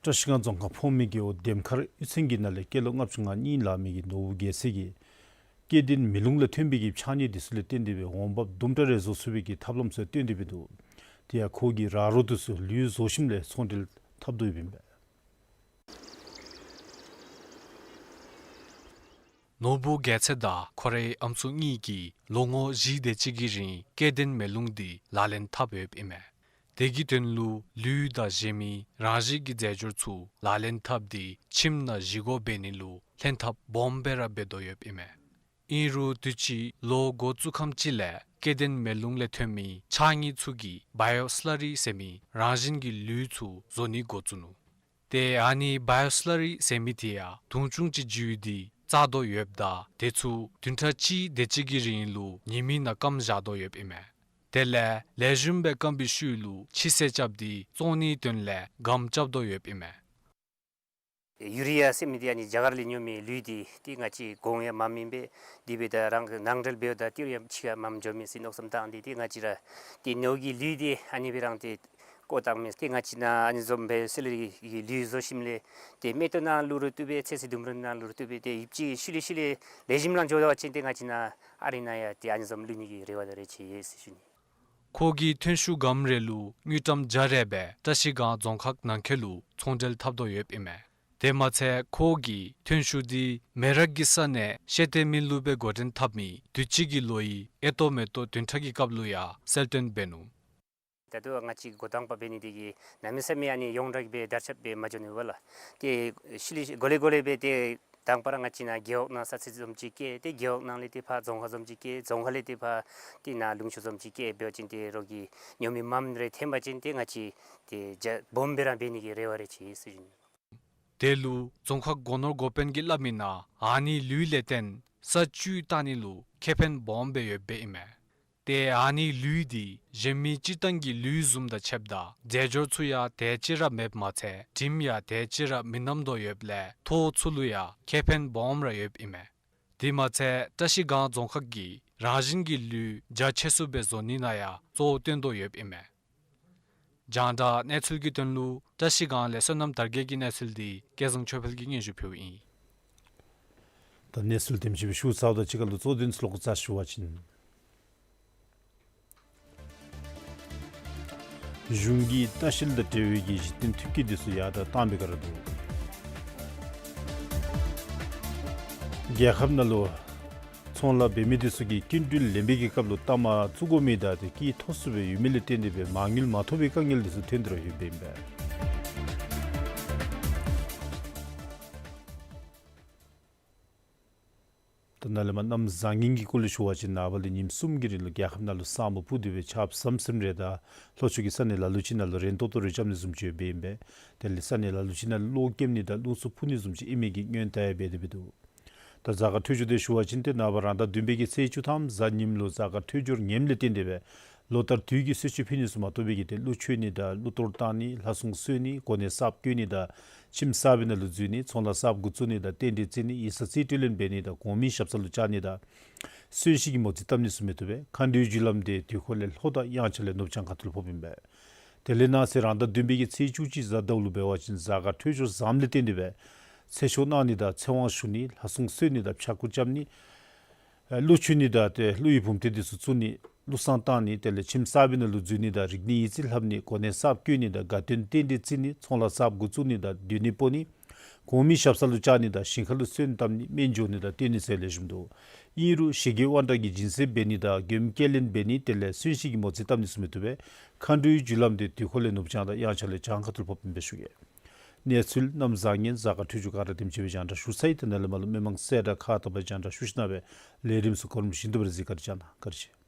བཀྲིས་སྒང་རྫོང་ཁག་ཕོ་མོའི་རྒེད་འོག་ལྡེམ་མཁར་གཡུས་ཚན་གྱི་ནང་ལས་སྐྱེས་ལོ་ལྔ་བཅུ་ང་གཉིས་ལང་མི་གི་ནོར་བུ་རྒྱལ་མཚན་གྱིས་སྐྱེ་ལྡན་མེ་རླུང་ལས་ཐོན་པའི་གི་ཕྱགས་སྙིགས་འདི་ཚུ་ལས་བརྟེན་ཏེ་སྦེ་འོང་འབབ་དུམ་གྲ་རེ་བཟོ་ཚུགས་པའི་གི་ཐབས་ལམ་ཚུ་སྟོན་ཏེ་སྦེ་འདུག། དེ་ཡང་ཁོ་གི་ར་རོ་འདི་ཚུ་ལུད་བཟོ་ཞིནམ་ལས་ཚོང་འབྲེལ་འཐབ་དོ་ཡོདཔ་ཨིན་པས། ནོར་བུ་རྒྱལ་མཚན་དང་ཁོ་རའི་ཨམ་སྲུ་གཉིས་ཀྱིས་ལོ་ངོ་བཞི་དེ་ཅིག་གི་རིང་སྐྱེ་ལྡན་མེ་རླུང་འདི་ལག་ལེན་འཐབ་ཡོདཔ་ཨིན་མས། དེ་གི་དོན་ལུ་ལུད་དང་གཞན་མི་རང་བཞིན་གྱི་རྫས་སྦྱོར་ཚུ་ལག་ལེན་འཐབ་སྟེ་ཁྱིམ་ནང་བཞེས་སྒོ་འབད་ནི་ལུ་ལྷན་ཐབས་སྦོམ་སྦེ་ར་འབད་དོ་ཡོདཔ་ཨིན་མས། ཨིན་རུང་དུས་ཅི་ལོ་འགོ་བཙུགས་ཁམས་ཅིག་ལས་སྐྱེ་ལྡན་མེ་རླུང་ལས་ཐོན་མི་ཕྱགས་སྙིགས་ཚུ་གིས་བ་ཡོ་སི་ལ་རི་ཟེར་མི་རང་བཞིན་གྱི་ལུད་ཚུ་བཟོ་ནི་འགོ་བཙུགས་ནུག། ཏེ་ཨ་ནི་བ་ཡོ་སི་ལ་རི་ཟེར་མི་དེ་ཡང་དུང་ཆུང་ཅིག་འགྱུར་ཏེ་བཙག་དོ་ཡོདཔ་ད་དེ་ཚུ་བདུན་ཕྲག་གཅིག་དེ་ཅིག་གི་རིང་ལུ་ཉི་མའི་ནང་སྐམ་བཞག་དོ་ཡོདཔ་ཨིན་མས། དེ་ལས་ལེགས་ཤོམ་སྦེ་སྐམ་པའི་ཤུལ་ལུ་ཕྱི་སེལ་རྐྱབ་སྟེ་བཙོང་ནིའི་དོན་ལས་སྒམ་རྐྱབ་དོ་ཡོདཔ་ཨིན་མས། ཡུ་རི་ཡ་ཟེར་མི་འདི་ཨ་ནི་རྒྱ་གར་ལས་ཉོ་མི་ལུད་འདི་ཏེ་ང་བཅས་གོང་ཡང་མངམ་ཨིན་པས། དེ་སྦེ་ད་རང་ནང་འབྲེལ་འབདཝ་ད་ཏེ་རུང་ཡང་ཕྱི་ཁར་མངམ་འགྱོ་མི་ཟེར་མནོ་བསམ་བཏང་སྟེ་ཏེ་ང་བཅས་ར་ཏེ་ནོར་གྱི་ལུད་འདི་ཨ་ནི་སྦེ་རང་ཏེ་བཀོ་བཏང་མི་ཏེ་ང་བཅས་ནཱ་ཨ་ནི་བཟུམ་སྦེ་སི་ལ་རི་གི་ལུད་བཟོ་ཞིནམ་ལས་ཏེ་མེ་ཏོག་ནང་བླུག་རུང་བཏུབ་པས། ཚོད་བསྲེ་ལྡུམ་ར་ནང་བླུག་རུང་བཏུབ་པས། ཏེ་ཡུདཔ་ཅིག་ཤུལ་ལས་ཤུལ་ལས་ལེགས་ཤོམ་ནང་འགྱོ་བ་ཅིན་ཏེ་ང་བཅས་ནཱ་ཨ་རི་ནང་ཡང་ཏེ་ཨ་ནི་བཟུམ་བླུག་ནི་གི་རེ་བ་དང་རེ་ཆེ་ཡོད་ཟེར་ཞུ་ནི། ཁོ་གི་ཐོན་ཤུགས་སྒམ་རེ་ལུ་དངུལ་ཀྲམ་བརྒྱ་རེ་སྦེ་བཀྲིས་སྒང་རྫོང་ཁག་ནང་འཁོད་ལུ་ཚོང་འབྲེལ་འཐབ་དོ་ཡོདཔ་ཨིན་མས། དེ་མ་ཚད་ཁོ་གི་ཐོན་ཤུགས་འདི་མེ་རག་གི་ས་གནས་ཤེས་ཏེ་མི་ལུ་སྦེ་འགོ་འདྲེན་འཐབ་མི་དུས་ཅི་གི་ལོའི་ཨེ་ཏོག་མེ་ཏོག་བདུན་ཕྲག་གི་སྐབས་ལུ་ཡང་གསལ་སྟོན་འབད་ནུག། ད་ལྟོ་ང་བཅས་འགོ་དང་པ་འབད་ནི་དེ་གིས་གནམ་མེད་ས་མེད་ཨ་ནི་ཡོངས་གྲགས་སྦེ་དར་ཁྱབ་སྦེ་མ་འགྱོ་ནི་པས་ལགས། ཏེ་ཤུལ་ལས་གོ་ལེ་གོ་ལེ་སྦེ་ཏེ་དང་པ་ར་ང་བཅས་ནཱ་རྒེད་འོག་ནང་ས་ཚིགས་བཟུམ་ཅིག་བསྐྱལ། ཏེ་རྒེད་འོག་ནང་ལས་ཏེ་ཕར་རྫོང་ཁག་བཟུམ་ཅིག་བསྐྱལ། རྫོང་ཁག་ལས་ཏེ་ཕར་ཏེ་ནཱ་ལུང་ཕྱོགས་བཟུམ་ཅིག་བསྐྱལ་འབད་བ་ཅིན་ཏེ་རོགས་ཀྱིས་ཉོ་མི་མངམ་རེ་ཐོན་པ་ཅིན་ཏེ་ང་བཅས་ཏེ་རྒྱ་སྦོམ་སྦེ་ར་འབད་ནི་གི་རེ་བ་རེ་ཆེ་ཡི་ཟེར་ཞུ་ནི། དེ་ལུ་རྫོང་ཁག་སྒོ་ནོར་འགོ་དཔོན་གྱིས་སླབ་མི་ནང་ཨ་ནི་ལུད་ལས་བརྟེན་ས་བཅུད་བཏང་ནི་ལུ་ཁེ་ཕན་སྦོམ་སྦེ་ཡོདཔ་ཨིན་མས། ཏེ་ཨ་ནི་ལུད་འདི་གཞན་མི་སྤྱིར་བཏང་གི་ལུད་བཟུམ་དང་ཕྱདཔ་ད་རྫས་སྦྱོར་ཚུ་ཡང་དེ་ཅིག་ར་མེདཔ་མ་ཚད་དྲིམ་ཡང་དེ་ཅིག་ར་མི་ནམ་དོ་ཡོདཔ་ལས་ཐོག་ཚུ་ལུ་ཡང་ཁེ་ཕན་སྦོམ་ར་ཡོདཔ་ཨིན་མས། དེ་མ་ཚད་བཀྲིས་སྒང་རྫོང་ཁག་གིས་རང་བཞིན་གྱི་ལུད་རྒྱ་ཆེ་སུ་སྦེ་བཟོ་ནི་ནང་ཡང་གཙོ་བོ་བཏོན་དོ་ཡོདཔ་ཨིན་མས། རྒྱང་བསྒྲགས་གནས་ཚུལ་གྱི་དོན་ལུ་བཀྲིས་སྒང་ལས་བསོད་ནམས་དར་རྒྱས་ཀྱི་གནས་ཚུལ་འདི་སྐལ་བཟང་ཆོས་འཕེལ་གྱིས་སྙན་ཞུ་ཕུལཝ་ཨིན། ད་གནས་ཚུལ་དེམ་ཅིག་སྦེ་ཞུ་ཚརཝ་དང་གཅིག་ཁར་ལུ་གཙོ་དོན་ཚུ་ལོག་ཙ་ཞུ་བ་ཅིན། གཞུང་གིས་ལྟ་བཤལ་དང་འབྲེལ་བའི་གི་གཞི་རྟེན་མཐུན་རྐྱེན་འདི་ཚུ་ཡར་དྲག་བཏང་བའི་སྒང་ར་འདུག། རྒྱལ་ཁབ་ནང་ལུ་ཚོང་ལཱ་འབད་མི་འདི་ཚུ་གིས་སྐྱིན་འགྲུལ་ལེན་པའི་གི་སྐབས་ལུ་གཏའ་མ་བཙུགས་དགོ་མི་དང་ཏེ་སྐྱིད་ཐོབ་ཚུགས་པའི་ཡོད་མི་ལས་བརྟེན་ཏེ་སྦེ་མ་དངུལ་མ་ཐོབ་པའི་དཀའ་ངལ་འདི་ཚུ་ཐོན་ཏེ་ར་ཡོདཔ་ཨིན་པས། ད་ནཱ་ལས་མར་གནམ་བཟང་ངན་གྱི་སྐོར་ལས་ཞུ་བ་ཅིན་ནངས་པ་ལས་ཉིནམ་གསུམ་གྱི་རིང་ལུ་རྒྱལ་ཁབ་ནང་ལུ་ས་སྨུག་སྤུབས་ཏེ་སྦེ་ཆརཔ་ཟམ་ཟིམ་རེ་དང་ལྷོ་ཕྱོགས་ཀྱི་ས་གནས་ལ་ལུ་ཅིག་ནང་ལུ་རན་ཏོག་ཏོ་རེ་རྐྱབ་ནི་བཟུམ་ཅིག་ཡོདཔ་ཨིན་པས། དེ་ལས་ས་གནས་ལ་ལུ་ཅིག་ནང་ལུ་གློག་ཀེམ་ནི་དང་རླུང་འཚུབ་འཕུ་ནི་བཟུམ་ཅིག་ཨིན་མི་གི་སྔོན་བརྡ་ཡང་འབད་དེ་སྦེ་འདུག། ད་གཟའ་སྐར་ཐོས་སྦྱོར་འདི་ཞུ་བ་ཅིན་ཏེ་ནངས་པ་རང་ཟླ་བདུན་པའི་གི་ཚེས་བཅུ་ཐམ་གཟའ་ཉིམ་ལུ་གཟའ་སྐར་ཐོས་སྦྱོར་ངནམ་ལས་བརྟེན་ཏེ་སྦེ་ ལོ་ལྟར་དུས་ཀྱི་གསོལ་མཆོད་ཕུལ་ནི་ཚུ་མ་གཏོགས་པའི་གི་ཏེ་གླུ་མཆོད་ནི་དང་གླུ་གཏོར་བཏང་ནི་ལྷ་སྲུང་གསོལ་ནི་གོ་གནས་གསརཔ་བསྐོ་ནི་དང་ཁྱིམ་གསར་པའི་ནང་ལུ་འཛུལ་ནི་ཚོང་ལཱ་གསརཔ་འགོ་བཙུགས་ནི་དང་རྟེན་འབྲེལ་བརྩི་ནི་ཡིག་ཚང་རྩིས་སྤྲོད་ལེན་འབད་ནི་དང་གོང་མའི་ཞབས་ས་ལུ་བཅར་ནི་དང་གསོན་གཤིན་གྱི་མོ་རྩིས་བཏབ་ནི་ཚུ་མི་བཏུབ་པས། མཁའ་འགྲོའི་རྒྱུ་ལམ་དེ་དུས་འཁོར་ལས་ལྷོ་དང་དབྱངས་འཆར་ལས་ནུབ་བྱང་ཁ་ཐུག་ལུ་ཕོགཔ་ཨིན་པས། དེ་ལས་ན་ཚེ་རང་ཟླ་བདུན་པའི་གི་ཚེས་བཅུ་གཅིག་གཟའ་ཟླཝ་ལུ་འབད་བ་ཅིན་གཟའ་སྐར་འཕྲོད་སྦྱོར་བཟངམ་ལས་བརྟེན་ཏེ་སྦེ་ཚེ་ཆོག་གནང་ནི་དང་ཚེ་དབང་ཞུ་ནི་ལྷ་སྲུང་གསོལ་ནི་དང་ཕྱྭ་འགུགས་རྐྱབ་ནི་ཨེ་གླུ་མཆོད་ནི་དང་ཏེ་གླུ་ཡི་བུམ་སྡེ་འདི་ཚུ་བཙུགས་ནི་གླུ་བསང་བཏང་ནི་དེ་ལས་ཁྱིམ་གསར་པའི་ནང་ལུ་འཛུལ་ནི་དང་རིག་གནས་ཡིག་རྩིས་ལྷབ་ནི་གོ་གནས་གསརཔ་བསྐོ་ནི་དང་དགའ་སྟོན་རྟེན་འབྲེལ་བརྩི་ནི་ཚོང་ལཱ་གསརཔ་འགོ་བཙུགས་ནི་དང་སྡོད་གནས་སྤོ་ནི་གོང་མའི་ཞབས་ས་ལུ་བཅར་ནི་དང་ཞིང་ཁ་ལུ་སོན་བཏབ་ནི་སྨན་སྦྱོར་ནི་དང་བསྟེན་ནི་ཟེར་ལེགས་ཤོམ་འདུག། ཨིན་རུང་ཞི་རྒོལ་དབང་དྲག་གི་སྦྱིན་སྲེག་འབད་ནི་དང་མགྱོནམ་སྐྱེལ་ལེན་འབད་ནི་དེ་ལས་གསོན་གཤིན་གྱི་མོ་རྩིས་བཏབ་ནི་ཚུ་མི་བཏུབ་པས། མཁའ་འགྲོའི་རྒྱུ་ལམ་དེ་དུས་འཁོར་ལས་ནུབ་བྱང་དང་དབྱངས་འཆར་ལས་བྱང་ཁ་ཐུག་ལུ་ཕོགཔ་ཨིན་པས་ཞུ་གེ། གནས་ཚུལ་གནམ་བཟང་ངན་གཟའ་སྐར་འཕྲོད་སྦྱོར་ག་ར་དེམ་ཅིག་སྦེ་རྒྱང་བསྒྲགས་ཞུ་ཚར་ཡི། དེ་ནང་ལས་མར་ལུ་མི་མང་གསལ་བསྒྲགས་ཁག་དང་པ་རྒྱང་བསྒྲགས་ཞུ་ཞིནམ་ལས་ལས་རིམ་ཚུ་གོ་རིམ་བཞིན་དུ་སྦེ་ར་གཟིགས་ག་ར་བྱོན་གནང་། བཀའ་དྲིན་ཆེ།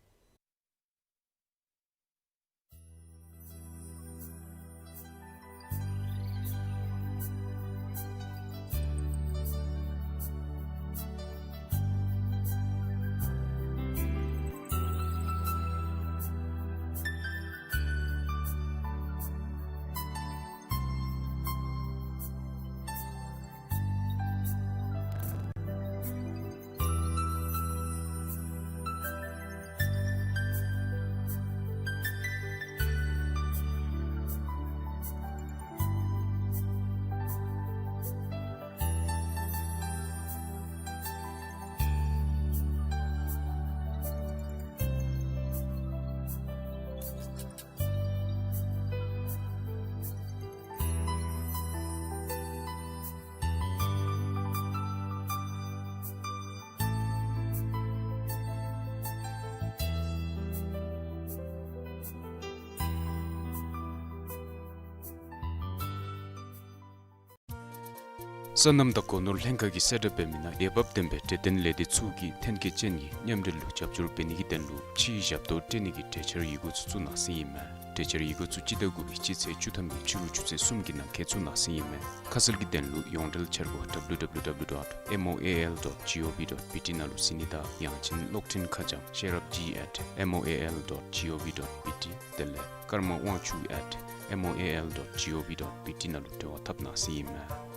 སོ་ནམ་དང་སྒོ་ནོར་ལྷན་ཁག་གིས་གསལ་བསྒྲགས་འབད་མི་ནང་འོས་འབབ་ལྡན་པའི་འབྲེལ་ལྡན་ལས་སྡེ་ཚུ་གིས་ཐོན་སྐྱེད་ཅན་གྱི་མཉམ་འབྲེལ་ལུ་རྒྱབ་སྐྱོར་འབད་ནི་གི་དོན་ལུ་ཕྱིའི་ཞབས་ཏོག་སྤྲོད་ནི་གི་གྲོས་འཆར་ཡི་གུ་ཚུ་བཙུགས་གནང་ཟེར་ཨིན་མས། གྲོས་འཆར་ཡི་གུ་ཚུ་སྤྱི་ཟླ་དགུ་པའི་སྤྱི་ཚེས་བཅུ་ཐམ་གྱི་ཕྱི་རུ་ཆུ་ཚོད་གསུམ་གྱི་ནང་འཁོད་བཙུགས་གནང་ཟེར་ཨིན་མས། ཁ་གསལ་གྱི་དོན་ལུ་ཡོངས་འབྲེལ་འཆར་སྒོ་W W W dot M O A L dot G O V dot B T ནང་ལུ་གཟིགས་ནི་དང་ཡང་ཅིན་གློག་འཕྲིན་ཁ་བྱང་ཤེས་རབ་G at M O A L dot G O V dot B T དེ་ལས་ཀརྨ་དབང་ཕྱུག་at M O A L dot G O V dot B T ནང་ལུ་འབྲེལ་བ་འཐབ་གནང་ཟེར་ཨིན་མས།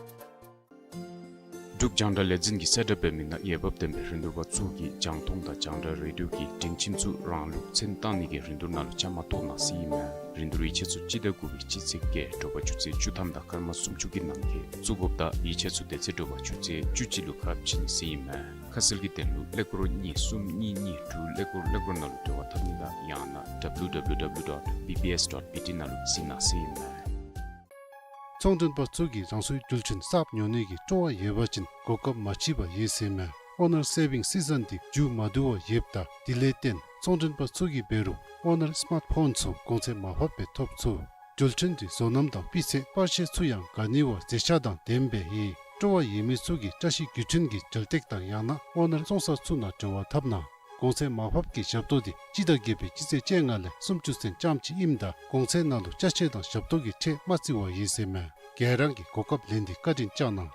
འབྲུག་རྒྱང་བསྒྲགས་ལས་འཛིན་གྱིས་གསལ་བསྒྲགས་འབད་མི་ནང་འོས་འབབ་ལྡན་པའི་རིན་བསྡུར་པ་ཚུ་གིས་རྒྱང་མཐོང་དང་རྒྱང་བསྒྲགས་རེ་ཌིའོ་གི་སྒྲིང་ཁྱིམ་ཚུ་རང་ལུགས་མཚན་བཏགས་ནི་གི་རིན་བསྡུར་ནང་ལུ་བཅའ་མར་གཏོགས་གནང་ཟེར་ཨིན་མས། རིན་བསྡུར་ཡིག་ཆ་ཚུ་སྤྱི་ཟླ་དགུ་པའི་སྤྱི་ཚེས་བརྒྱད་དྲོ་པ་ཆུ་ཚོད་བཅུ་ཐམ་དང་སྐར་མ་སུམ་ཅུ་གི་ནང་འཁོད་བཙུགས་དགོཔ་དང་ཡིག་ཆ་ཚུ་དེ་ཚེ་དྲོ་པ་ཆུ་ཚོད་བཅུ་གཅིག་ལུ་ཁ་ཕྱེ་ནི་ཟེར་ཨིན་མས། ཁ་གསལ་གྱི་དོན་ལུ་ཀླད་ཀོར་གཉིས་གསུམ་གཉིས་གཉིས་དྲུག་ཀླད་ཀོར་ཀླད་ཀོར་ནང་ལུ་འབྲེལ་བ་འཐབ་ནི་དང་ཡང་ན་W W W dot B B S dot B T ནང་ལུ་གཟིགས་གནང་ཟེར་ཨིན་མས། ཚོང་མགྲོན་པ་ཚུ་གིས་རང་སོའི་རྒྱུ་ཆ་གསརཔ་ཉོ་ནི་གི་སྤྲོ་བ་ཡོད་པ་ཅིན་གོ་སྐབས་མ་མཆིས་པ་ཡོད་ཟེར་ཨིན་མས། ཨོ་ནར་སེ་བིང་སི་ཛན་འདི་མཇུག་མ་བསྡུ་བར་ཡོདཔ་ད་དེ་ལས་བརྟེན་ཚོང་མགྲོན་པ་ཚུ་གིས་འབད་རུང་ཨོ་ནར་སི་མཱརཊ་ཕོན་ཚུ་གོང་ཚད་མར་ཕབ་སྦེ་ཐོབ་ཚུགས། རྒྱུ་ཆ་འདི་བཟོ་རྣམ་དང་སྤུས་ཚད་པར་ཤེས་ཚུ་ཡང་ག་ནི་བ་མཛེས་ཆ་དང་ལྡནམ་སྦེ་ཡོད། སྤྲོ་བ་ཡོད་མི་ཚུ་གིས་བཀྲ་ཤིས་རྒྱུ་ཆ་གི་འགྲེལ་སྟེགས་དང་ཡང་ན་ཨོ་ནར་བཙོང་ས་ཚུ་ནང་འབྲེལ་བ་འཐབ་གནང་། གོང་ཚད་མར་ཕབ་ཀྱི་ཞབས་ཏོག་འདི་སྤྱི་ཟླ་བརྒྱད་པའི་སྤྱི་ཚེས་བཅོ་ལྔ་ལས་སུམ་ཅུ་ཚུན་ཙམ་ཅིག་ཨིནམ་ད་གོང་ཚད་ནང་ལུ་ཅ་ཆས་དང་ཞབས་ཏོག་གི་ཁྲལ་མ་བརྩི་བར་ཡོད་ཟེར་ཨིན་མས། ག་ར་གིས་གོ་སྐབས་ལེན་ཏེ་བཀའ་དྲིན་བསྐྱང་གནང་།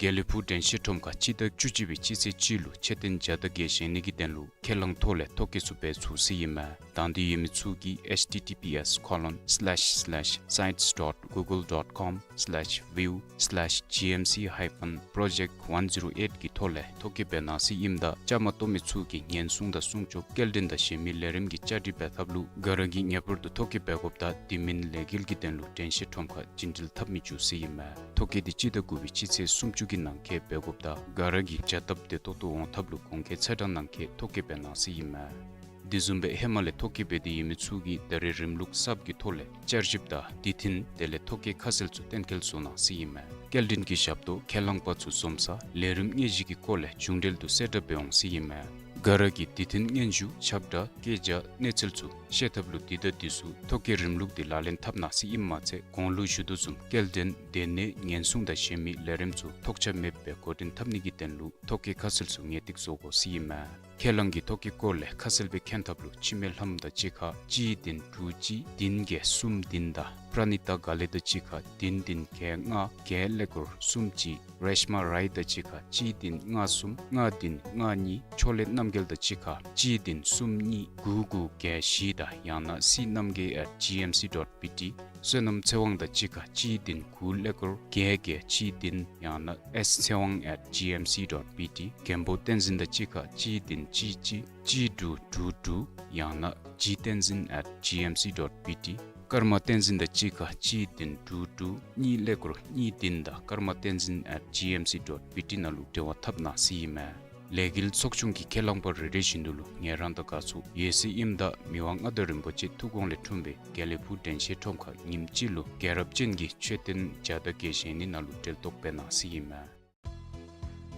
དགེ་ལེགས་ཕུག་དྲན་ཤེས་ཁྲོམ་ཁར་སྤྱི་ཟླ་བཅུ་གཅིག་པའི་སྤྱི་ཚེས་གཅིག་ལུ་མཆོད་རྟེན་བརྒྱ་དང་བརྒྱད་བཞེངས་ནི་གི་དོན་ལུ་ཁས་བླངས་ཐོག་ལས་ཐོ་བཀོད་ཚུ་འབད་ཚུགས་ཟེར་ཨིན་མས། དང་འདོད་ཡོད་མི་ཚུ་གིས་H T T P S colon slash slash sites dot google dot com slash view slash G M C hyphen project one zero eight གི་ཐོག་ལས་ཐོ་བཀོད་འབད་གནང་ཟེར་ཨིནམ་ད་བཅའ་མར་གཏོགས་མི་ཚུ་གིས་ཉེན་སྲུང་དང་སྲུང་སྐྱོབ་སྐྱེལ་འདྲེན་དང་གཞན་མི་ལས་རིམ་གྱི་བཅའ་སྒྲིག་འབད་ཐབས་ལུ་ག་ར་གིས་ངེས་པར་དུ་ཐོ་བཀོད་འབད་དགོཔ་དང་དེ་མིན་ལས་འགུལ་གྱི་དོན་ལུ་དྲན་ཤེས་ཁྲོམ་ཁར་བྱིན་འགྲུལ་འཐབ་མི་བཅུག་ཟེར་ཨིན་མས། ཐོ་བཀོད་འདི་སྤྱི་ཟླ་དགུ་པའི་སྤྱི་ཚེས་སུམ་ཅུ་གི་ནང་འཁོད་འབད་དགོཔ་དང་ག་ར་གིས་བྱ་སྟབས་བདེ་ཏོག་ཏོ་འོང་ཐབས་ལུ་གོང་འཁོད་ཚེས་གྲངས་ནང་འཁོད་ཐོ་བཀོད་འབད་གནང་ཟེར་ཨིན་མས། དེ་བཟུམ་སྦེ་ཧེ་མ་ལས་ཐོ་བཀོད་འབད་དེ་ཡོད་མི་ཚུ་གིས་ད་རེས་རིམ་ལུགས་གསརཔ་གི་ཐོག་ལས་བསྐྱར་ཞིབ་དང་དུས་མཐུན་དེ་ལས་ཐོ་བཀོད་ཁ་གསལ་ཚུ་གཏན་འཁེལ་བཟོ་གནང་ཟེར་ཨིན་མས། སྐྱེལ་འདྲེན་གྱི་ཞབས་ཏོག་ཁས་བླངས་པ་ཚུ་འཛོམས་ས་ལས་རིམ་དངོས་གཞི་གི་སྐོར་ལས་མཇུག་འབྲེལ་དུ་གསལ་བསྒྲགས་འབད་འོང་ཟེར་ཨིན་མས། ག་ར་གིས་དུས་མཐུན་སྙན་ཞུ་ཁྱབ་བསྒྲགས་སྐད་ཆ་གནས་ཚུལ་ཚུ་ཤེས་ཐབས་ལུ་དེ་དང་དེ་ཚུ་ཐོ་བཀོད་རིམ་ལུགས་འདི་ལག་ལེན་འཐབ་གནང་ཟེར་ཨིནམ་མ་ཚད་གོང་ལུ་ཞུ་དོ་བཟུམ་སྐྱེལ་འདྲེན་སྡོད་གནས་ཉེན་སྲུང་དང་གཞན་མི་ལས་རིམ་ཚུ་ཐོགས་ཆགས་མེདཔ་སྦེ་འགོ་འདྲེན་འཐབ་ནི་གི་དོན་ལུ་ཐོ་བཀོད་ཁ་གསལ་ཚུ་ངེས་ཏིག་བཟོ་དགོ་ཟེར་ཨིན་མས། ཁས་བླངས་ཀྱི་ཐོ་བཀོད་སྐོར་ལས་ཁ་གསལ་སྦེ་མཁྱེན་ཐབས་ལུ་ཁྱི་མེད་ལྷམ་དང་གཅིག་ཁར་གཅིག་བདུན་དྲུག་གཅིག་བདུན་བརྒྱད་གསུམ་བདུན་དང་ པྲ་ནི་ཏ་དགའ་ལེགས་དང་གཅིག་ཁར་བདུན་བདུན་བརྒྱད་ལྔ་བརྒྱད་ཀླད་ཀོར་གསུམ་གཅིག། རེཤ་མ་རའི་དང་གཅིག་ཁར་གཅིག་བདུན་ལྔ་གསུམ་ལྔ་བདུན་ལྔ་གཉིས། ཆོ་ལེ་རྣམ་རྒྱལ་དང་གཅིག་ཁར་གཅིག་བདུན་གསུམ་གཉིས་དགུ་དགུ་བརྒྱད་བཞི་དང་ཡང་ན་སི་རྣམ་རྒྱལ་at G M C dot B T། བསོད་ནམས་ཚེ་དབང་དང་གཅིག་ཁར་གཅིག་བདུན་དགུ་ཀླད་ཀོར་བརྒྱད་བརྒྱད་གཅིག་བདུན་ཡང་ན་S ཚེ་དབང་at G M C dot B T། མགོན་པོ་བསྟན་འཛིན་དང་གཅིག་ཁར་གཅིག་བདུན་གཅིག་གཅིག་གཅིག་དྲུག་དྲུག་དྲུག་ཡང་ན་G བསྟན་འཛིན་at G M C dot B T། ཀརྨ་བསྟན་འཛིན་དང་གཅིག་ཁར་གཅིག་བདུན་དྲུག་དྲུག་གཉིས་ཀླད་ཀོར་གཉིས་བདུན་དང་ཀརྨ་བསྟན་འཛིན་at G M C dot B T ནང་ལུ་འབྲེལ་བ་འཐབ་གནང་ཟེར་ཨིན་མས། ལས་འགུལ་ཚོགས་ཆུང་གི་ཁས་བླངས་པ་རེ་རེ་བཞིན་དུ་ལུ་ངལ་རངས་དང་དགའ་ཚོར་ཡོད་ཟེར་ཨིནམ་ད་མི་དབང་མངའ་བདག་རིན་པོ་ཆེ་ཐུགས་དགོངས་ལས་འཁྲུངས་པའི་དགེ་ལེགས་ཕུག་དྲན་ཤེས་ཁྲོམ་ཁར་ཉིནམ་གཅིག་ལུ་རྒྱལ་རབས་ཅན་གྱི་མཆོད་རྟེན་བརྒྱ་དང་བརྒྱད་བཞེངས་ནི་ནང་ལུ་གྲལ་གཏོགས་འབད་གནང་ཟེར་ཨིན་མས།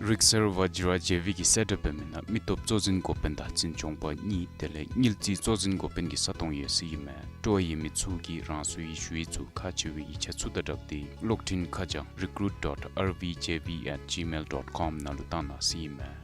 རིག་གསར་ཝ་ཇི་ར་ཇེ་ཝི་གིས་གསལ་བསྒྲགས་འབད་མི་ནང་མི་སྟོབས་གཙོ་འཛིན་འགོ་དཔོན་དང་འཛིན་སྐྱོང་པ་གཉིས་དེ་ལས་དངུལ་རྩིས་གཙོ་འཛིན་འགོ་དཔོན་གྱི་ས་སྟོང་ཡོད་ཟེར་ཨིན་མས། སྤྲོ་བ་ཡོད་མི་ཚུ་གིས་རང་སོའི་ཞུ་ཡིག་ཚུ་ཁག་ཆེ་བའི་ཡིག་ཆ་ཚུ་དང་སྦྲགས་ཏེ་གློག་འཕྲིན་ཁ་བྱང་recruit dot R V J V at gmail dot com ནང་ལུ་བཏང་གནང་ཟེར་ཨིན་མས།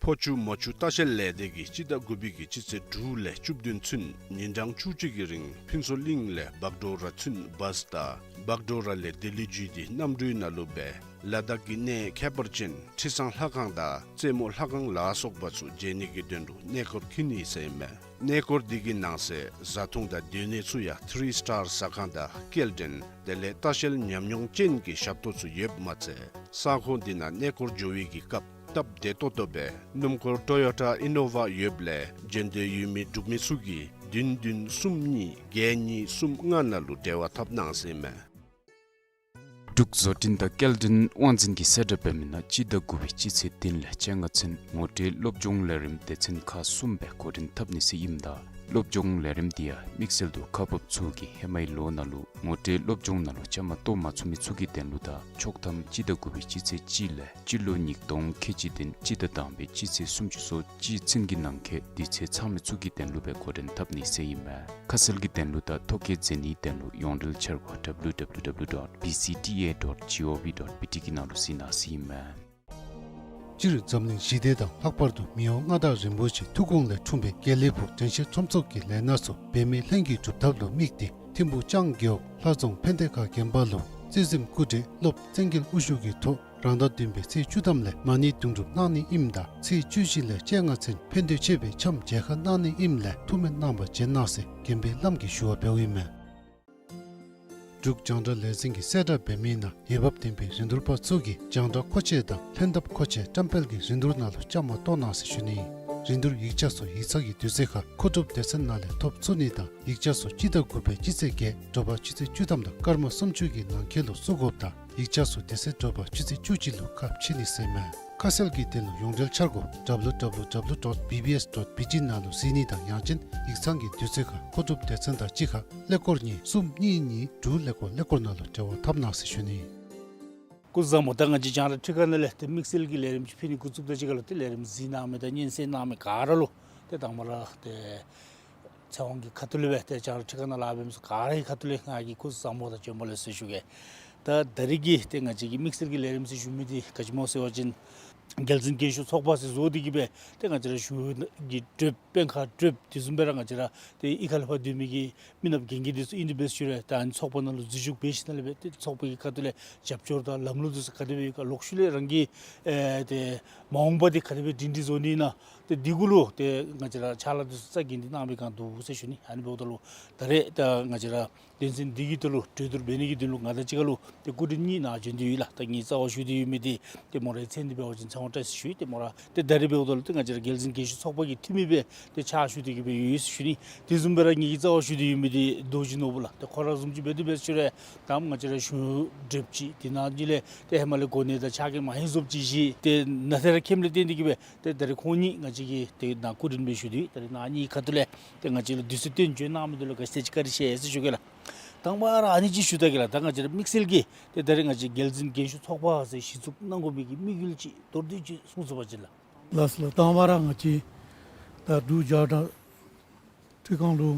ཕོ་ཆུ་མོ་ཆུ་ལྟ་བཤལ་ལས་སྡེ་གིས་སྤྱི་ཟླ་དགུ་པའི་གི་སྤྱི་ཚེས་དྲུག་ལས་བཅུ་བདུན་ཚུན་ཉིན་གྲངས་བཅུ་གཅིག་གི་རིང་ཕུན་ཚོགས་གླིང་ལས་བག་གྲོ་ར་ཚུན་བཱས་དང་བག་གྲོ་ར་ལས་ལྡི་ལི་བརྒྱུད་དེ་གནམ་གྲུའི་ནང་ལུ་སྦེ་ལ་དྭགས་ཀྱི་གནས་ཁྱད་པར་ཅན་ཁྲི་བཟང་ལྷ་ཁང་དང་རྩེ་མོ་ལྷ་ཁང་ལ་སོགས་པ་ཚུ་མཇལ་ནི་གི་དོན་ལུ་གནས་སྐོར་འཁྱིད་ནི་ཟེར་ཨིན་མས། གནས་སྐོར་འདི་གི་ནང་གསེས་བཟའ་འཐུང་དང་སྡོད་གནས་ཚུ་ཡང་ཐི་རི་སི་ཊར་ཟ་ཁང་དང་སྐྱེལ་འདྲེན་དེ་ལས་ལྟ་བཤལ་ཉམས་མྱོང་ཅན་གྱི་ཞབས་ཏོག་ཚུ་ཡོདཔ་མ་ཚད་ས་ཁོངས་འདི་ནང་གནས་སྐོར་འགྱོ་བའི་གི་སྐབས་སྟབས་བདེ་ཏོག་ཏོ་སྦེ་སྣུམ་འཁོར་ཊོ་ཡོ་ཊ་ཨི་ནོ་ཝ་ཡོདཔ་ལས་འབྱོན་འདོད་ཡོད་མི་འབྲུག་མི་ཚུ་གིས་བདུན་བདུན་གསུམ་གཉིས་བརྒྱད་གཉིས་གསུམ་ལྔ་ནང་ལུ་འབྲེལ་བ་འཐབ་གནང་ཟེར་ཨིན་མས། འབྲུག་བཟོ་སྐྲུན་དང་སྐྱེལ་འདྲེན་དབང་འཛིན་གྱིས་གསལ་བསྒྲགས་འབད་མི་ནང་སྤྱི་ཟླ་དགུ་པའི་སྤྱི་ཚེས་བདུན་ལས་བཅོ་ལྔ་ཚུན་ངོ་སྤྲོད་སློབ་སྦྱོང་ལས་རིམ་སྡེ་ཚན་ཁག་གསུམ་སྦེ་འགོ་འདྲེན་འཐབ་ནི་ཟེར་ཨིནམ་ད་སློབ་སྦྱོང་ལས་རིམ་འདི་ཡང་དམིགས་བསལ་དུ་ཁག་འབགཔ་ཚུ་གིས་ཧེ་མའི་ལོ་ནང་ལུ་ངོ་སྤྲོད་སློབ་སྦྱོང་ནང་ལུ་བཅའ་མར་གཏོགས་མ་ཚུགས་མི་ཚུ་གི་དོན་ལུ་དང་ཆོག་ཐམ་སྤྱི་ཟླ་དགུ་པའི་སྤྱི་ཚེས་གཅིག་ལས་སྤྱི་ལོ་ཉིས་སྟོང་ཁལ་གཅིག་བདུན་སྤྱི་ཟླ་དང་པའི་སྤྱི་ཚེས་སུམ་ཅུ་སོ་གཅིག་ཚུན་གྱི་ནང་འཁོད་དུས་ཚོད་ཚང་མི་ཚུ་གི་དོན་ལུ་སྦེ་འགོ་འདྲེན་འཐབ་ནི་ཟེར་ཨིན་མས། ཁ་གསལ་གྱི་དོན་ལུ་དང་ཐོ་བཀོད་མཛད་ནིའི་དོན་ལུ་ཡོངས་འབྲེལ་འཆར་སྒོ་W W W dot B C T A dot gov dot B T གི་ནང་ལུ་གཟིགས་གནང་ཟེར་ཨིན་མས། སྤྱིར་འཛམ་གླིང་ཞི་བདེ་དང་ལྷག་པར་དུ་མི་དབང་མངའ་བདག་རིན་པོ་ཆེ་ཐུགས་དགོངས་ལས་འཁྲུངས་པའི་དགེ་ལེགས་ཕུག་དྲན་ཤེས་ཁྲོམ་ཚོགས་ཀྱི་ལས་སྣ་ཚུ་འབད་མེད་ལྷན་གྱིས་སྒྲུབ་ཐབས་ལུ་དམིགས་ཏེ་ཐིམ་ཕུག་ལྕང་རྒེད་འོག་ལྷ་རྫོང་ཕན་བདེ་ཁ་དགོན་པ་ལུ་རྩེ་གཟིམ་སྐུ་བགྲེས་སློབ་བཙན་རྒྱལ་དབུ་བཞུགས་ཀྱི་ཐོག་རང་ཟླ་བདུན་པའི་ཚེས་བཅུ་ཐམ་ལས་མ་ཎི་དུང་སྒྲུབ་གནང་ནི་ཨིནམ་ད་ཚེས་བཅུ་བཞི་ལས་བཅོ་ལྔ་ཚུན་ཕན་འདོད་ཆེ་བའི་འཆམ་མཇལ་ཁ་གནང་ནི་ཨིནམ་ལས་ཐུགས་སྨོན་གནང་བར་བྱོན་གནང་ཟེར་དགོན་པའི་བླམ་གིས་ཞུ་བ་འབདཝ་ཨིན་མས། འབྲུག་རྒྱང་བསྒྲགས་ལས་འཛིན་གྱིས་གསལ་བསྒྲགས་འབད་མི་ནང་འོས་འབབ་ལྡན་པའི་རིན་བསྡུར་པ་ཚུ་གིས་རྒྱང་བསྒྲགས་མཁོ་ཆས་དང་ལྷན་ཐབས་མཁོ་ཆས་བཀྲམ་སྤེལ་གྱི་རིན་བསྡུར་ནང་ལུ་བཅའ་མར་གཏོགས་གནང་ཟེར་ཞུ་ནི། རིན་བསྡུར་ཡིག་ཆ་ཚུ་ཡིག་ཚང་གི་དུས་ཚོད་ཁར་མཁོ་སྒྲུབ་སྡེ་ཚན་ནང་ལས་ཐོབ་ཚུགས་ནི་དང་ཡིག་ཆ་ཚུ་སྤྱི་ཟླ་དགུ་པའི་སྤྱི་ཚེས་བརྒྱད་དྲོ་པ་སྤྱི་ཚེས་བཅུ་ཐམ་དང་སྐར་མ་སུམ་ཅུ་གི་ནང་འཁོད་ལུ་བཙུགས་དགོཔ་དང་ཡིག་ཆ་ཚུ་དེ་ཚེ་དྲོ་པ་སྤྱི་ཚེས་བཅུ་གཅིག་ལུ་ཁ་ཕྱེ་ནི་ཟེར་མས། ཁ་གསལ་གྱི་དོན་ལུ་ཡོངས་འབྲེལ་འཆར་སྒོ་W W W dot B B S dot B T ནང་ལུ་གཟིགས་ནི་དང་ཡང་ཅིན་ཡིག་ཚང་གི་དུས་ཚོད་ཁར་མཁོ་སྒྲུབ་སྡེ་ཚན་དང་གཅིག་ཁར་ཀླད་ཀོར་གཉིས་གསུམ་གཉིས་གཉིས་དྲུག་ཀླད་ཀོར་ཀླད་ཀོར་ནང་ལུ་འབྲེལ་བ་འཐབ་གནང་ཟེར་ཞུ་ནི། སྐུ་གཟུགས་བཟང་པོ། ད་ང་བཅས་རྒྱང་བསྒྲགས་ཁྲི་ཁ་ནང་ལས་ཏེ་དམིགས་བསལ་གྱི་ལས་རིམ་ཅིག་ཕུལ་ནི་འགོ་བཙུགསཔ་དང་གཅིག་ཁར་ལུ་ཏེ་ལས་རིམ་གཟིགས་གནང་མི་དང་སྙན་གསན་གནང་མི་ག་ར་ལུ་ཏེ་དང་པ་ར་ཏེ་ཚེ་དབང་གི་ཁ་ཐུག་ལས་སྦེ་ཏེ་རྒྱང་བསྒྲགས་ཁྲི་ཁ་ནང་ལཱ་འབད་མི་ཚུ་ག་རའི་ཁ་ཐུག་ལས་ང་གིས་སྐུ་གཟུགས་བཟང་པོ་དང་བྱོན་པ་ལེགས་ཟེར་ཞུ་གེ། ད་ད་རིས་ཀྱི་ཏེ་ང་བཅས་ཀྱི་དམིགས་བསལ་གྱི་ལས་རིམ་ཟེར་ཞུ་མི་འདི་ག་ཅི་སྨོ་ཟེར་བ་ཅིན་རྒྱལ་འཛིན་རྒན་ཤོས་ཚོགས་པ་ཟེར་བཟོ་སྟེ་གི་སྦེ་ཏེ་ང་བཅས་ར་ཞུ་གི་གྲོས་དཔོན་ཁག་གྲོས་དེ་བཟུམ་སྦེ་ར་ང་བཅས་ར་ཏེ་གཡུས་ཁ་ལས་ཕར་སྡོད་མི་གི་མི་ནགཔ་རྒན་རྒས་འདི་ཚུ་ཨིན་དེ་འབད་ཞུ་རུང་ད་ཨ་ནི་ཚོགས་པ་ནང་ལུ་འཛུལ་ཞུགས་འབད་ཞིནམ་ལས་སྦེ་ཏེ་ཚོགས་པ་གི་ཁ་ཐུག་ལས་རྒྱབ་སྐྱོར་དང་ལམ་ལུགས་འདི་ཚུ་ག་དེ་སྦེ་ཡོད་ག་ལོག་ཤུལ་ལས་རང་གི་ཨེ་ཏེ་མ་འོངས་པ་འདི་ག་དེ་སྦེ་སྒྲིང་སྒྲི་བཟོ་ནི་ཨིན་ན་ཏེ་འདི་གུ་ལུ་ཏེ་ང་བཅས་ར་ཕྱག་ལཱ་འདི་ཚུ་རྩ་འགེངས་ཏེ་གནང་བའི་བསྒང་འདུག་ཟེར་ཞུ་ནི། ཨ་ནི་འབདཝ་ད་ལུ་ད་རེས་ད་ང་བཅས་ར་དོན་ཚན་འདི་གི་དོན་ལུ་གྲོས་བསྡུར་འབད་ནི་གི་དོན་ལུ་ང་དང་གཅིག་ཁར་ལུ་ཏེ་སྐུ་མགྲོན་གཉིས་ནཱ་བྱོན་ཏེ་ཡོད་ལགས། ད་ངེའི་རྩ་བར་ཞུ་སྟེ་ཡོད་མི་འདི་ཏེ་མོ་རའི་མཚན་འདི་འབད་བ་ཅིན་ཚེ་དབང་བཀྲ་ཤིས་ཞུ་ཡི། ཏེ་མོ་ར་ཏེ་ད་རེས་འབདཝ་ད་ལུ་ཏེ་ང་བཅས་ར་རྒྱལ་འཛིན་རྒན་ཤོས་ཚོགས་པ་གི་འཐུས་མི་སྦེ་ཏེ་ཕྱག་ཞུ་སྟེ་གི་སྦེ་ཡོད་ཟེར་ཞུ་ནི། དེ་བཟུམ་སྦེ་ར་ངེའི་རྩ་བར་ཞུ་སྟེ་ཡོད་མི་འདི་རྡོ་རྗེ་ནོར་བུ་ལགས། ཏེ་ཁོ་ར་བཟུམ་ཅིག་འབད་དེ་འབད་ཞུ་རུང་ད་ང་བཅས་ར་ཞུ་སྒྲུབ་ཅིག་དེ་ནང་ཅིག་ལས་ཏེ་ཧེ་མ་ལས་གོ་གནས་དང་ཕྱག་འགན་མང་ཧེང་སྦོམ་ཅིག་བཞེས་ཏེ་ནཱ་ཏེ་ར་མཁྱེནམ་ལས་བརྟེན་ཏེ་གི་སྦེ་ཏེ་ད་རེས་ཁོང་གཉིས་ང་བཅས་ཀྱི་ཏེ་ནཱ་སྐུ་མགྲོན་སྦེ་ཞུ་སྟེ་ད་རེས་ནཱ་གཉིས་ཁ་ཐུག་ལས་ཏེ་ང་བཅས་ལུ་དུས་ཚོད་བཏོན་བྱོན་གནང་མི་འདི་ལུ་ག་ཅི་ཟེར་ཅིག་བཀའ་དྲིན་ཆེ་ཟེར་ཞུ་གེ་ལགས། དང་པ་ར་ཨ་ནི་ཅིག་ཞུ་ད་གེ་ལགས། ད་ང་བཅས་ར་དམིགས་བསལ་གྱི་ཏེ་ད་རེས་ང་བཅས་རྒྱལ་འཛིན་རྒན་ཤོས་ཚོགས་པ་ཟེར་གཞི་བཙུགས་གནང་དགོ་མི་གི་དམིགས་ཡུལ་ཅིག་མདོར་བསྡུས་ཅིག་གསུངས་ཚུགས་པ་ཅིན་ལགས། ལགས་སོ་ལགས། དང་པ་ར་ང་བཅས་ད་འབྲུག་རྒྱང་བསྒྲགས་ཁྲི་ཁང་ལུ་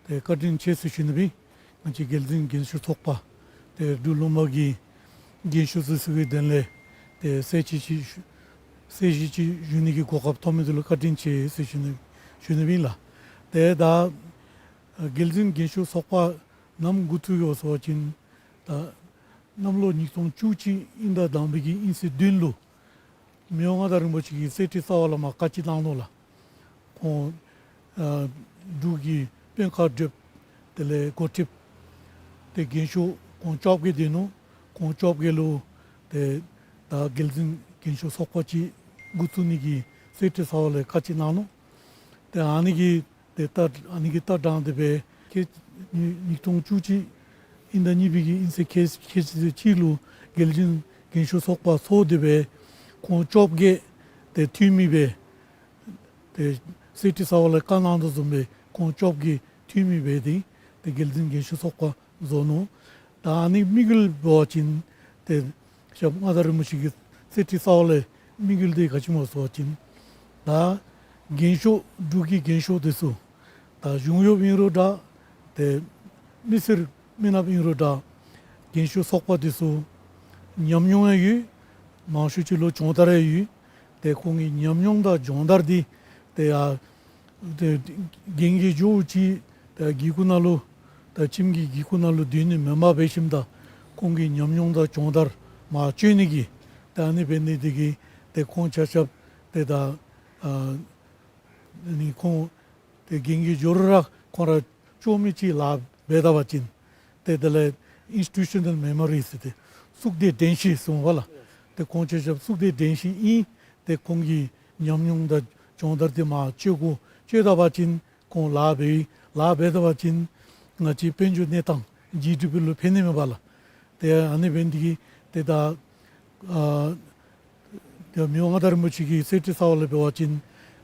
ཏེ་བཀའ་དྲིན་ཆེ་ཟེར་ཞུ་ནི་ཨིན། ང་བཅས་རྒྱལ་འཛིན་རྒན་ཤོས་ཚོགས་པ་ཏེ་འབྲུག་ལུང་པ་གི་རྒན་ཤོས་ཚུ་ཚུ་གི་དོན་ལས་ཏེ་གསལ་བཤད་ཅིག་ཞུ་གསལ་བཤད་ཅིག་ཞུ་ནི་གི་གོ་སྐབས་ཐོབ་མི་འདི་ལུ་བཀའ་དྲིན་ཆེ་ཟེར་ཞུ་ནི་ཞུ་ནི་ཨིན་ལགས། ཏེ་ད་རྒྱལ་འཛིན་རྒན་ཤོས་ཚོགས་པ་ ནམ་འགོ་བཙུགས་ཡི་ཟེར་བ་ཅིན་ད་གནམ་ལོ་ཉིས་སྟོང་བཅུ་གཅིག་དབྱིན་ཟླ་དང་པའི་གི་དབྱིན་ཚེས་བདུན་ལུ་མི་དབང་མངའ་བདག་རིན་པོ་ཆེ་གིས་གསེར་ཁྲི་ཟེར་བ་ལས་མར་བཀའ་ཅི་གནང་ནུག་ལགས། ཁོང་ཨ་འབྲུག་གི་དཔོན་ཁག་གྲུབ། དེ་ལས་འགོ་ཁྲིདཔ་ཏེ་རྒན་ཤོས་ཁོང་བཅོ་བརྒྱད་འདུག་ནོ། ཁོང་བཅོ་བརྒྱད་ལུ་ཏེ་ད་རྒྱལ་བཙུན་རྒྱན་ཤོག་ཚོགས་པ་ཅིག་འགོ་བཙུགས་ནི་གི་གསེར་ཁྲི་ཟེར་བ་ལས་བཀའ་ཅི་གནང་ནུག། ཏེ་ཨ་ནི་གི་ཏེ་ད་ཨ་ནི་གི་ད་དྲངས་ཏེ་སྦེ་ཁེ་ཉིས་ཉིས་སྟོང་བཅུ་གཅིག་དབྱིན་ཟླ་གཉིས་པའི་གི་དབྱིན་ཚེས་ཁལ་ཁལ་གཅིག་ལུ་རྒྱལ་བཙུན་རྒྱན་ཤོག་ཚོགས་པ་ཚོགས་ཏེ་སྦེ་ཁོང་བཅོ་བརྒྱད་ཏེ་འཐུས་མི་སྦེ་ཏེ་གསེར་ཁྲི་ཟེར་བ་ལས་བཀའ་གནང་དོ་བཟུམ་སྦེ་ཁོང་བཅོ་བརྒྱད་འཐུས་མི་སྦེ་ཏེ་ཏེ་རྒྱལ་བཙུན་རྒྱན་ཤོག་ཚོགས་པ་བཟོ་ནུག། ད་ཨ་ནི་དམིགས་ཡུལ་འབད་བ་ཅིན་ཏེ་ཞབས་མངའ་བདག་རིན་པོ་ཆེ་གིས་གསེར་ཁྲི་ཟེར་བ་ལས་དམིགས་ཡུལ་འདི་ག་ཅི་སྨོ་ཟེར་བ་ཅིན་ད་རྒྱན་ཤོག་འབྲུག་གི་རྒྱན་ཤོག་འདི་ཚུ་ད་གཞུང་གཡོགཔ་ཨིན་རུང་འདྲ་ཏེ་མི་སེར་མི་ནགཔ་ཨིན་རུང་འདྲ་རྒྱན་ཤོག་ཚོགས་པ་འདི་ཚུ་ཉམས་མྱོང་ཡང་ཡོད། མང་ཤོས་ཅིག་ལུ་སྦྱོང་བརྡར་ཡང་ཡོད། ཏེ་ཁོང་གི་ཉམས་མྱོང་དང་སྦྱོང་བརྡར་འདི་ཏེ་ཡ་ཏེ་རྒན་གྱི་ཇོ་བོ་ཅིག་ཏེ་གི་གུ་ནང་ལུ་ད་ཁྱིམ་གྱི་གི་གུ་ནང་ལུ་སྡོད་ནི་མེན་པར་འབད་ཞིནམ་ད་ཁོང་གི་ཉམས་མྱོང་དང་སྦྱོང་བརྡར་མར་སྤྱོད་ནི་གི་ཏེ་ཨ་ནི་འབད་ནི་འདི་གིས་ཏེ་ཁོང་ཆ་ཁྱབ་ཏེ་ད་ཨ་ནི་ཁོང་ཏེ་རྒན་གྱི་ཇོ་རུ་ར་ཁོང་ར་ཅོག་མི་ཅིག་ལཱ་འབད་ད་པ་ཅིན་ཏེ་དེ་ལས་institutional memory ཟེར་ཏེ་གཙུག་སྡེ་དྲན་ཤེས་ཟེར་འོང་པ་ལགས། ཏེ་ཁོང་ཆ་ཁྱབ་གཙུག་སྡེ་དྲན་ཤེས་ཨིན། ཏེ་ཁོང་གི་ཉམས་མྱོང་དང་སྦྱོང་བརྡར་འདི་མར་སྤྱོད་དགོ། སྤྱོད་ད་པ་ཅིན་ཁོང་ལཱ་འབད་ལཱ་འབད་ད་པ་ཅིན་ང་བཅས་དཔལ་འབྱོར་གནས་སྟངས་ཇི་ཌི་པི་ལུ་ཕན་ནི་མས་པ་ལགས། ཏེ་ཨ་ནི་འབད་ནི་འདི་གིས་ཏེ་ད་ཨ་ཏེ་མི་དབང་མངའ་བདག་རིན་པོ་ཆེ་གིས་གསེར་ཁྲི་ཟེར་བ་ལས་འབད་བ་ཅིན་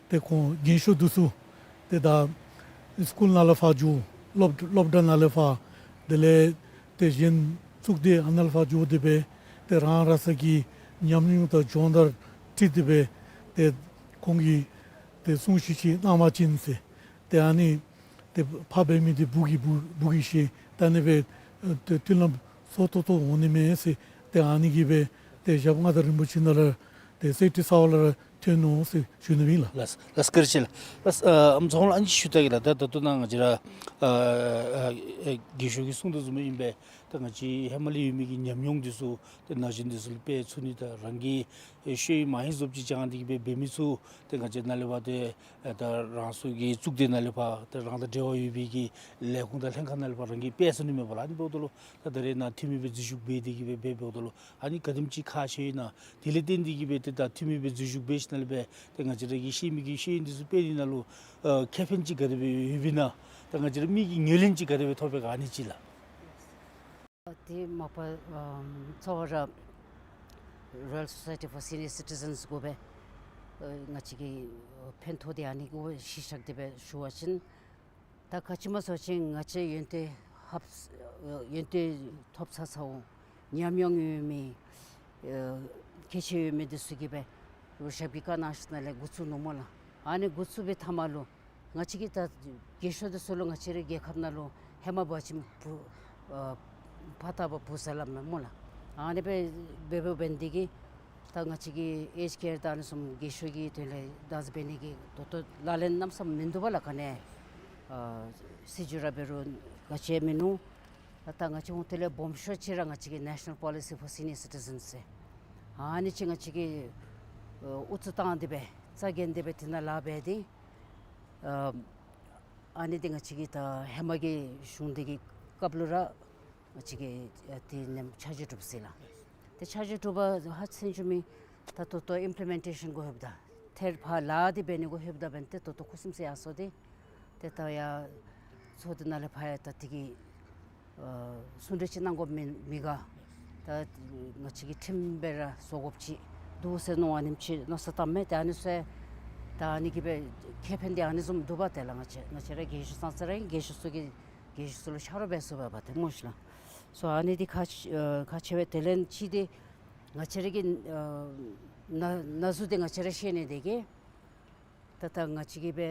ཏེ་ཁོང་རྒན་ཤོས་འདི་ཚུ་ཏེ་ད་སི་ཀུལ་ནང་ལས་ཕར་འགྱོ། སློབ་སློབ་གྲྭ་ནང་ལས་ཕར་དེ་ལས་ཏེ་གཞན་གཙུག་སྡེ་ཨ་ནཱ་ལས་ཕར་འགྱོ་སྟེ་སྦེ་ཏེ་རང་རང་སོ་གི་ཉམས་མྱོང་དང་སྦྱོང་བརྡར་ཁྲིད་དེ་སྦེ་ཏེ་ཁོང་གིས་ཏེ་གསུང་བཤད་ཅིག་གནང་པ་ཅིན་ཟེར། ཏེ་ཨ་ནི་ཏེ་ཕར་འབད་མི་འདི་བུ་གིས་བུ་བུ་གིས་ཤེས། ད་ཨ་ནི་སྦེ་ཏེ་མཐུན་ལམ་སྲོག་ཐོག་ཐོག་འོང་ནི་མས་ཟེར། ཏེ་ཨ་ནི་གིས་སྦེ་ཏེ་ཞབས་མངའ་བདག་རིན་པོ་ཆེ་ནཱ་ལས་ཏེ་གསེར་ཁྲི་ཟེར་བ་ལས་ཐོན་ནུག་ཟེར་ཞུ་ནི་ཨིན་ལགས། ལགས་ལགས་བཀའ་དྲིན་ཆེ་ལགས། ལགས་ཨ་ཨམ་ཚོགས་ལགས་ཨ་ནི་ཅིག་ཞུ་ད་གེ་ལགས། ད་ད་ལྟོ་ནཱ་ང་བཅས་ར་ཨ་ཨ་རྒན་ཤོས་ཀྱིས་གསུངས་དོ་བཟུམ་ཨིན་པས། ད་ང་བཅས་ཧེ་མ་ལས་ཡོད་མི་གི་ཉམས་མྱོང་འདི་ཚུ་ཏེ་ན་གཞོན་འདི་ཚུ་ལུ་སྤེལ་ཚུགས་ནི་དང་རང་གི་ཤེས་ཡོན་མ་ཧེ་བཟུམ་ཅིག་སྦྱང་སྟེ་གི་སྦེ་འབད་མི་ཚུ་ཏེ་ང་བཅས་ནཱ་ལས་ཕར་ཏེ་ཨ་ད་རང་སོ་གི་གཙུག་སྡེ་ནང་ལས་ཕར་ཏེ་རང་དང་འབྲེལ་བ་ཡོད་པའི་གི་ལས་ཁུངས་དང་ལྷན་ཁག་ནང་ལས་ཕར་རང་གིས་སྤེལ་ཚུགས་ནི་མས་པ་ལགས། ཨ་ནི་འབདཝ་ད་ལུ་ད་ད་རེས་ནཱ་འཐུས་མི་སྦེ་འཛུལ་ཞུགས་འབད་དེ་གི་སྦེ་འབད་འབདཝ་ད་ལུ་ཨ་ནི་ག་དེམ་ཅིག་ཁག་ཆེ་ཡོད་ན། དེ་ལས་བརྟེན་ཏེ་གི་སྦེ་ཏེ་ད་འཐུས་མི་སྦེ་འཛུལ་ཞུགས་འབད་ཞིནམ་ལས་སྦེ་ཏེ་ང་བཅས་ར་གིས་ཤེས་མི་གི་ཤེས་ཡོན་འདི་ཚུ་སྤེལ་ནི་ནང་ལུ་ཨ་ཁེ་ཕན་ཅིག་ག་དེ་སྦེ་ཡོདཔ་ཨིན་ན། ད་ང་བཅས་ར་མི་གི་ངོས་ལེན་ཅིག་ག་དེ་སྦེ་ཐོབ་པས་ག་ཨ་ནི་ཅིག་ལགས། ཏེ་མ་པ་ཨམ་གཙོ་བོ་ར་Royal Society for Senior Citizens གུ་སྦེ་ཨ་ང་བཅས་ཀྱིས་ཨ་ཕན་ཐོགས་ཏེ་ཨ་ནི་གུ་གཞི་བཞག་སྟེ་སྦེ་ཞུ་བ་ཅིན་ད་ག་ཅི་སྨོ་ཟེར་བ་ཅིན་ང་བཅས་ཡོན་ཏན་ཧབ་ཨ་ཡོན་ཏན་ཐོབ་ཚར་ཚརཝ་ཉམས་མྱོང་ཡོད་མི་ཨ་གལ་ཆེ་ཡོད་མི་འདི་ཚུ་གིས་སྦེ་རུ་ཞབས་ཀྱིས་བཀའ་གནང་ཞིནམ་ལས་འགོ་བཙུགས་ནུག་སྨོ་ལགས། ཨ་ནི་འགོ་བཙུགས་པའི་མཐའ་མ་ལུ་ང་བཅས་ཀྱི་ད་རྒས་ཤོས་འདི་ཚུ་ལུ་ང་བཅས་རའི་རྒྱལ་ཁབ་ནང་ལུ་ཧེ་མ་འབད་བ་ཅིན་བུ་ཨ་ཕ་དང་བུ་བུ་ཟེར་སླབ་མས་སྨོ་ལགས། ཨ་ནི་སྦེ་འབད་འབདཝ་འབད་ནི་འདི་གིས་ད་ང་བཅས་ཀྱི་ཨེཇ་ཀེར་དང་ཨ་ནི་བཟུམ་རྒས་ཤོས་ཀྱི་དོན་ལས་བདག་འཛིན་འབད་ནི་གི་ད་ལྟོ་ལག་ལེན་གནམ་མེད་ས་མེད་མིན་འདུག་པ་ལགས། ག་ནི་ཨ་སྲིད་བྱུས་ར་འབད་རུང་ག་ཅི་ཡང་མིན་ནུག། ད་ད་ང་བཅས་འོང་དེ་ལས་སྦོམ་ཤོས་ཅིག་ར་ང་བཅས་ཀྱི་National Policy for Senior Citizens ཟེར་ཨ་ནི་ཅིག་ང་བཅས་ཀྱིས་ཨ་ཨུ་ཚུགས་བཏང་སྟེ་སྦེ་རྩ་འགེངས་ཏེ་སྦེ་དེ་ནང་ལཱ་འབད་དེ་ཨ་ཨ་ནི་འདི་ང་བཅས་ཀྱིས་ད་ཧེ་མ་གི་གཞུང་འདི་གི་སྐབས་ལུ་ར་ང་བཅས་ཀྱིས་ཨ་དེ་ནེམ་ཆ་འཇོག་གྲུབ་ཟེར་ལགས། ཏེ་ཆ་འཇོག་གྲུབ་པ་ཧ་ཅང་ཅིག་མི་ད་ད་ལྟོ་ཨིམ་པི་ལི་མེན་ཊེ་ཤཱན་གུ་ལྷོདཔ་ད་ཐད་ཕར་ལཱ་འདི་འབད་ནི་གུ་ལྷོདཔ་ད་འབདན་ཏེ་ད་ལྟོ་ཁུ་སིམ་སི་ཡར་སོང་སྟེ་ཏེ་ད་ཡར་ཚོགས་སྡེ་ནང་ལས་ཕར་ཡང་ད་དེ་གི་ཨ་གསུང་གྲོས་ཅིག་གནང་དགོཔ་མེད་མི་ག། ད་ང་བཅས་ཀྱིས་ཁྲིམས་སྦེ་ར་བཟོ་དགོཔ་ཅིག་འདུག་ཟེར་མནོ་བ་ཨ་ནེམ་ཅིག་མནོ་བསམ་བཏངམ་མས། ཏེ་ཨ་ནི་ཚུ་ད་ཨ་ནི་གིས་སྦེ་ཁེ་ཕན་འདི་ཨ་ནི་བཟུམ་འདུག་པ། དེ་ལས་ང་བཅས་ང་བཅས་ར་རྒས་ཤོས་ཙང་ཙ་ར་ཨིན། རྒས་ཤོས་ཚུ་གིས་རྒས་ཤོས་ཚུ་ལུ་ཆ་རོགས་འབད་ཚུགས་པས་པ་ཏེ་སྨོ་ཤེ་ལགས། སོ་ཨ་ནི་འདི་ཁག་ཨ་ཁག་ཆེ་བས། དེ་ལས་ཅིག་འདི་ང་བཅས་ར་གི་ཨ་ན་ན་ཟུག་འདི་ང་བཅས་ར་ཤེས་ནི་འདི་གིས་ད་ད་ང་བཅས་ཀྱིས་སྦེ་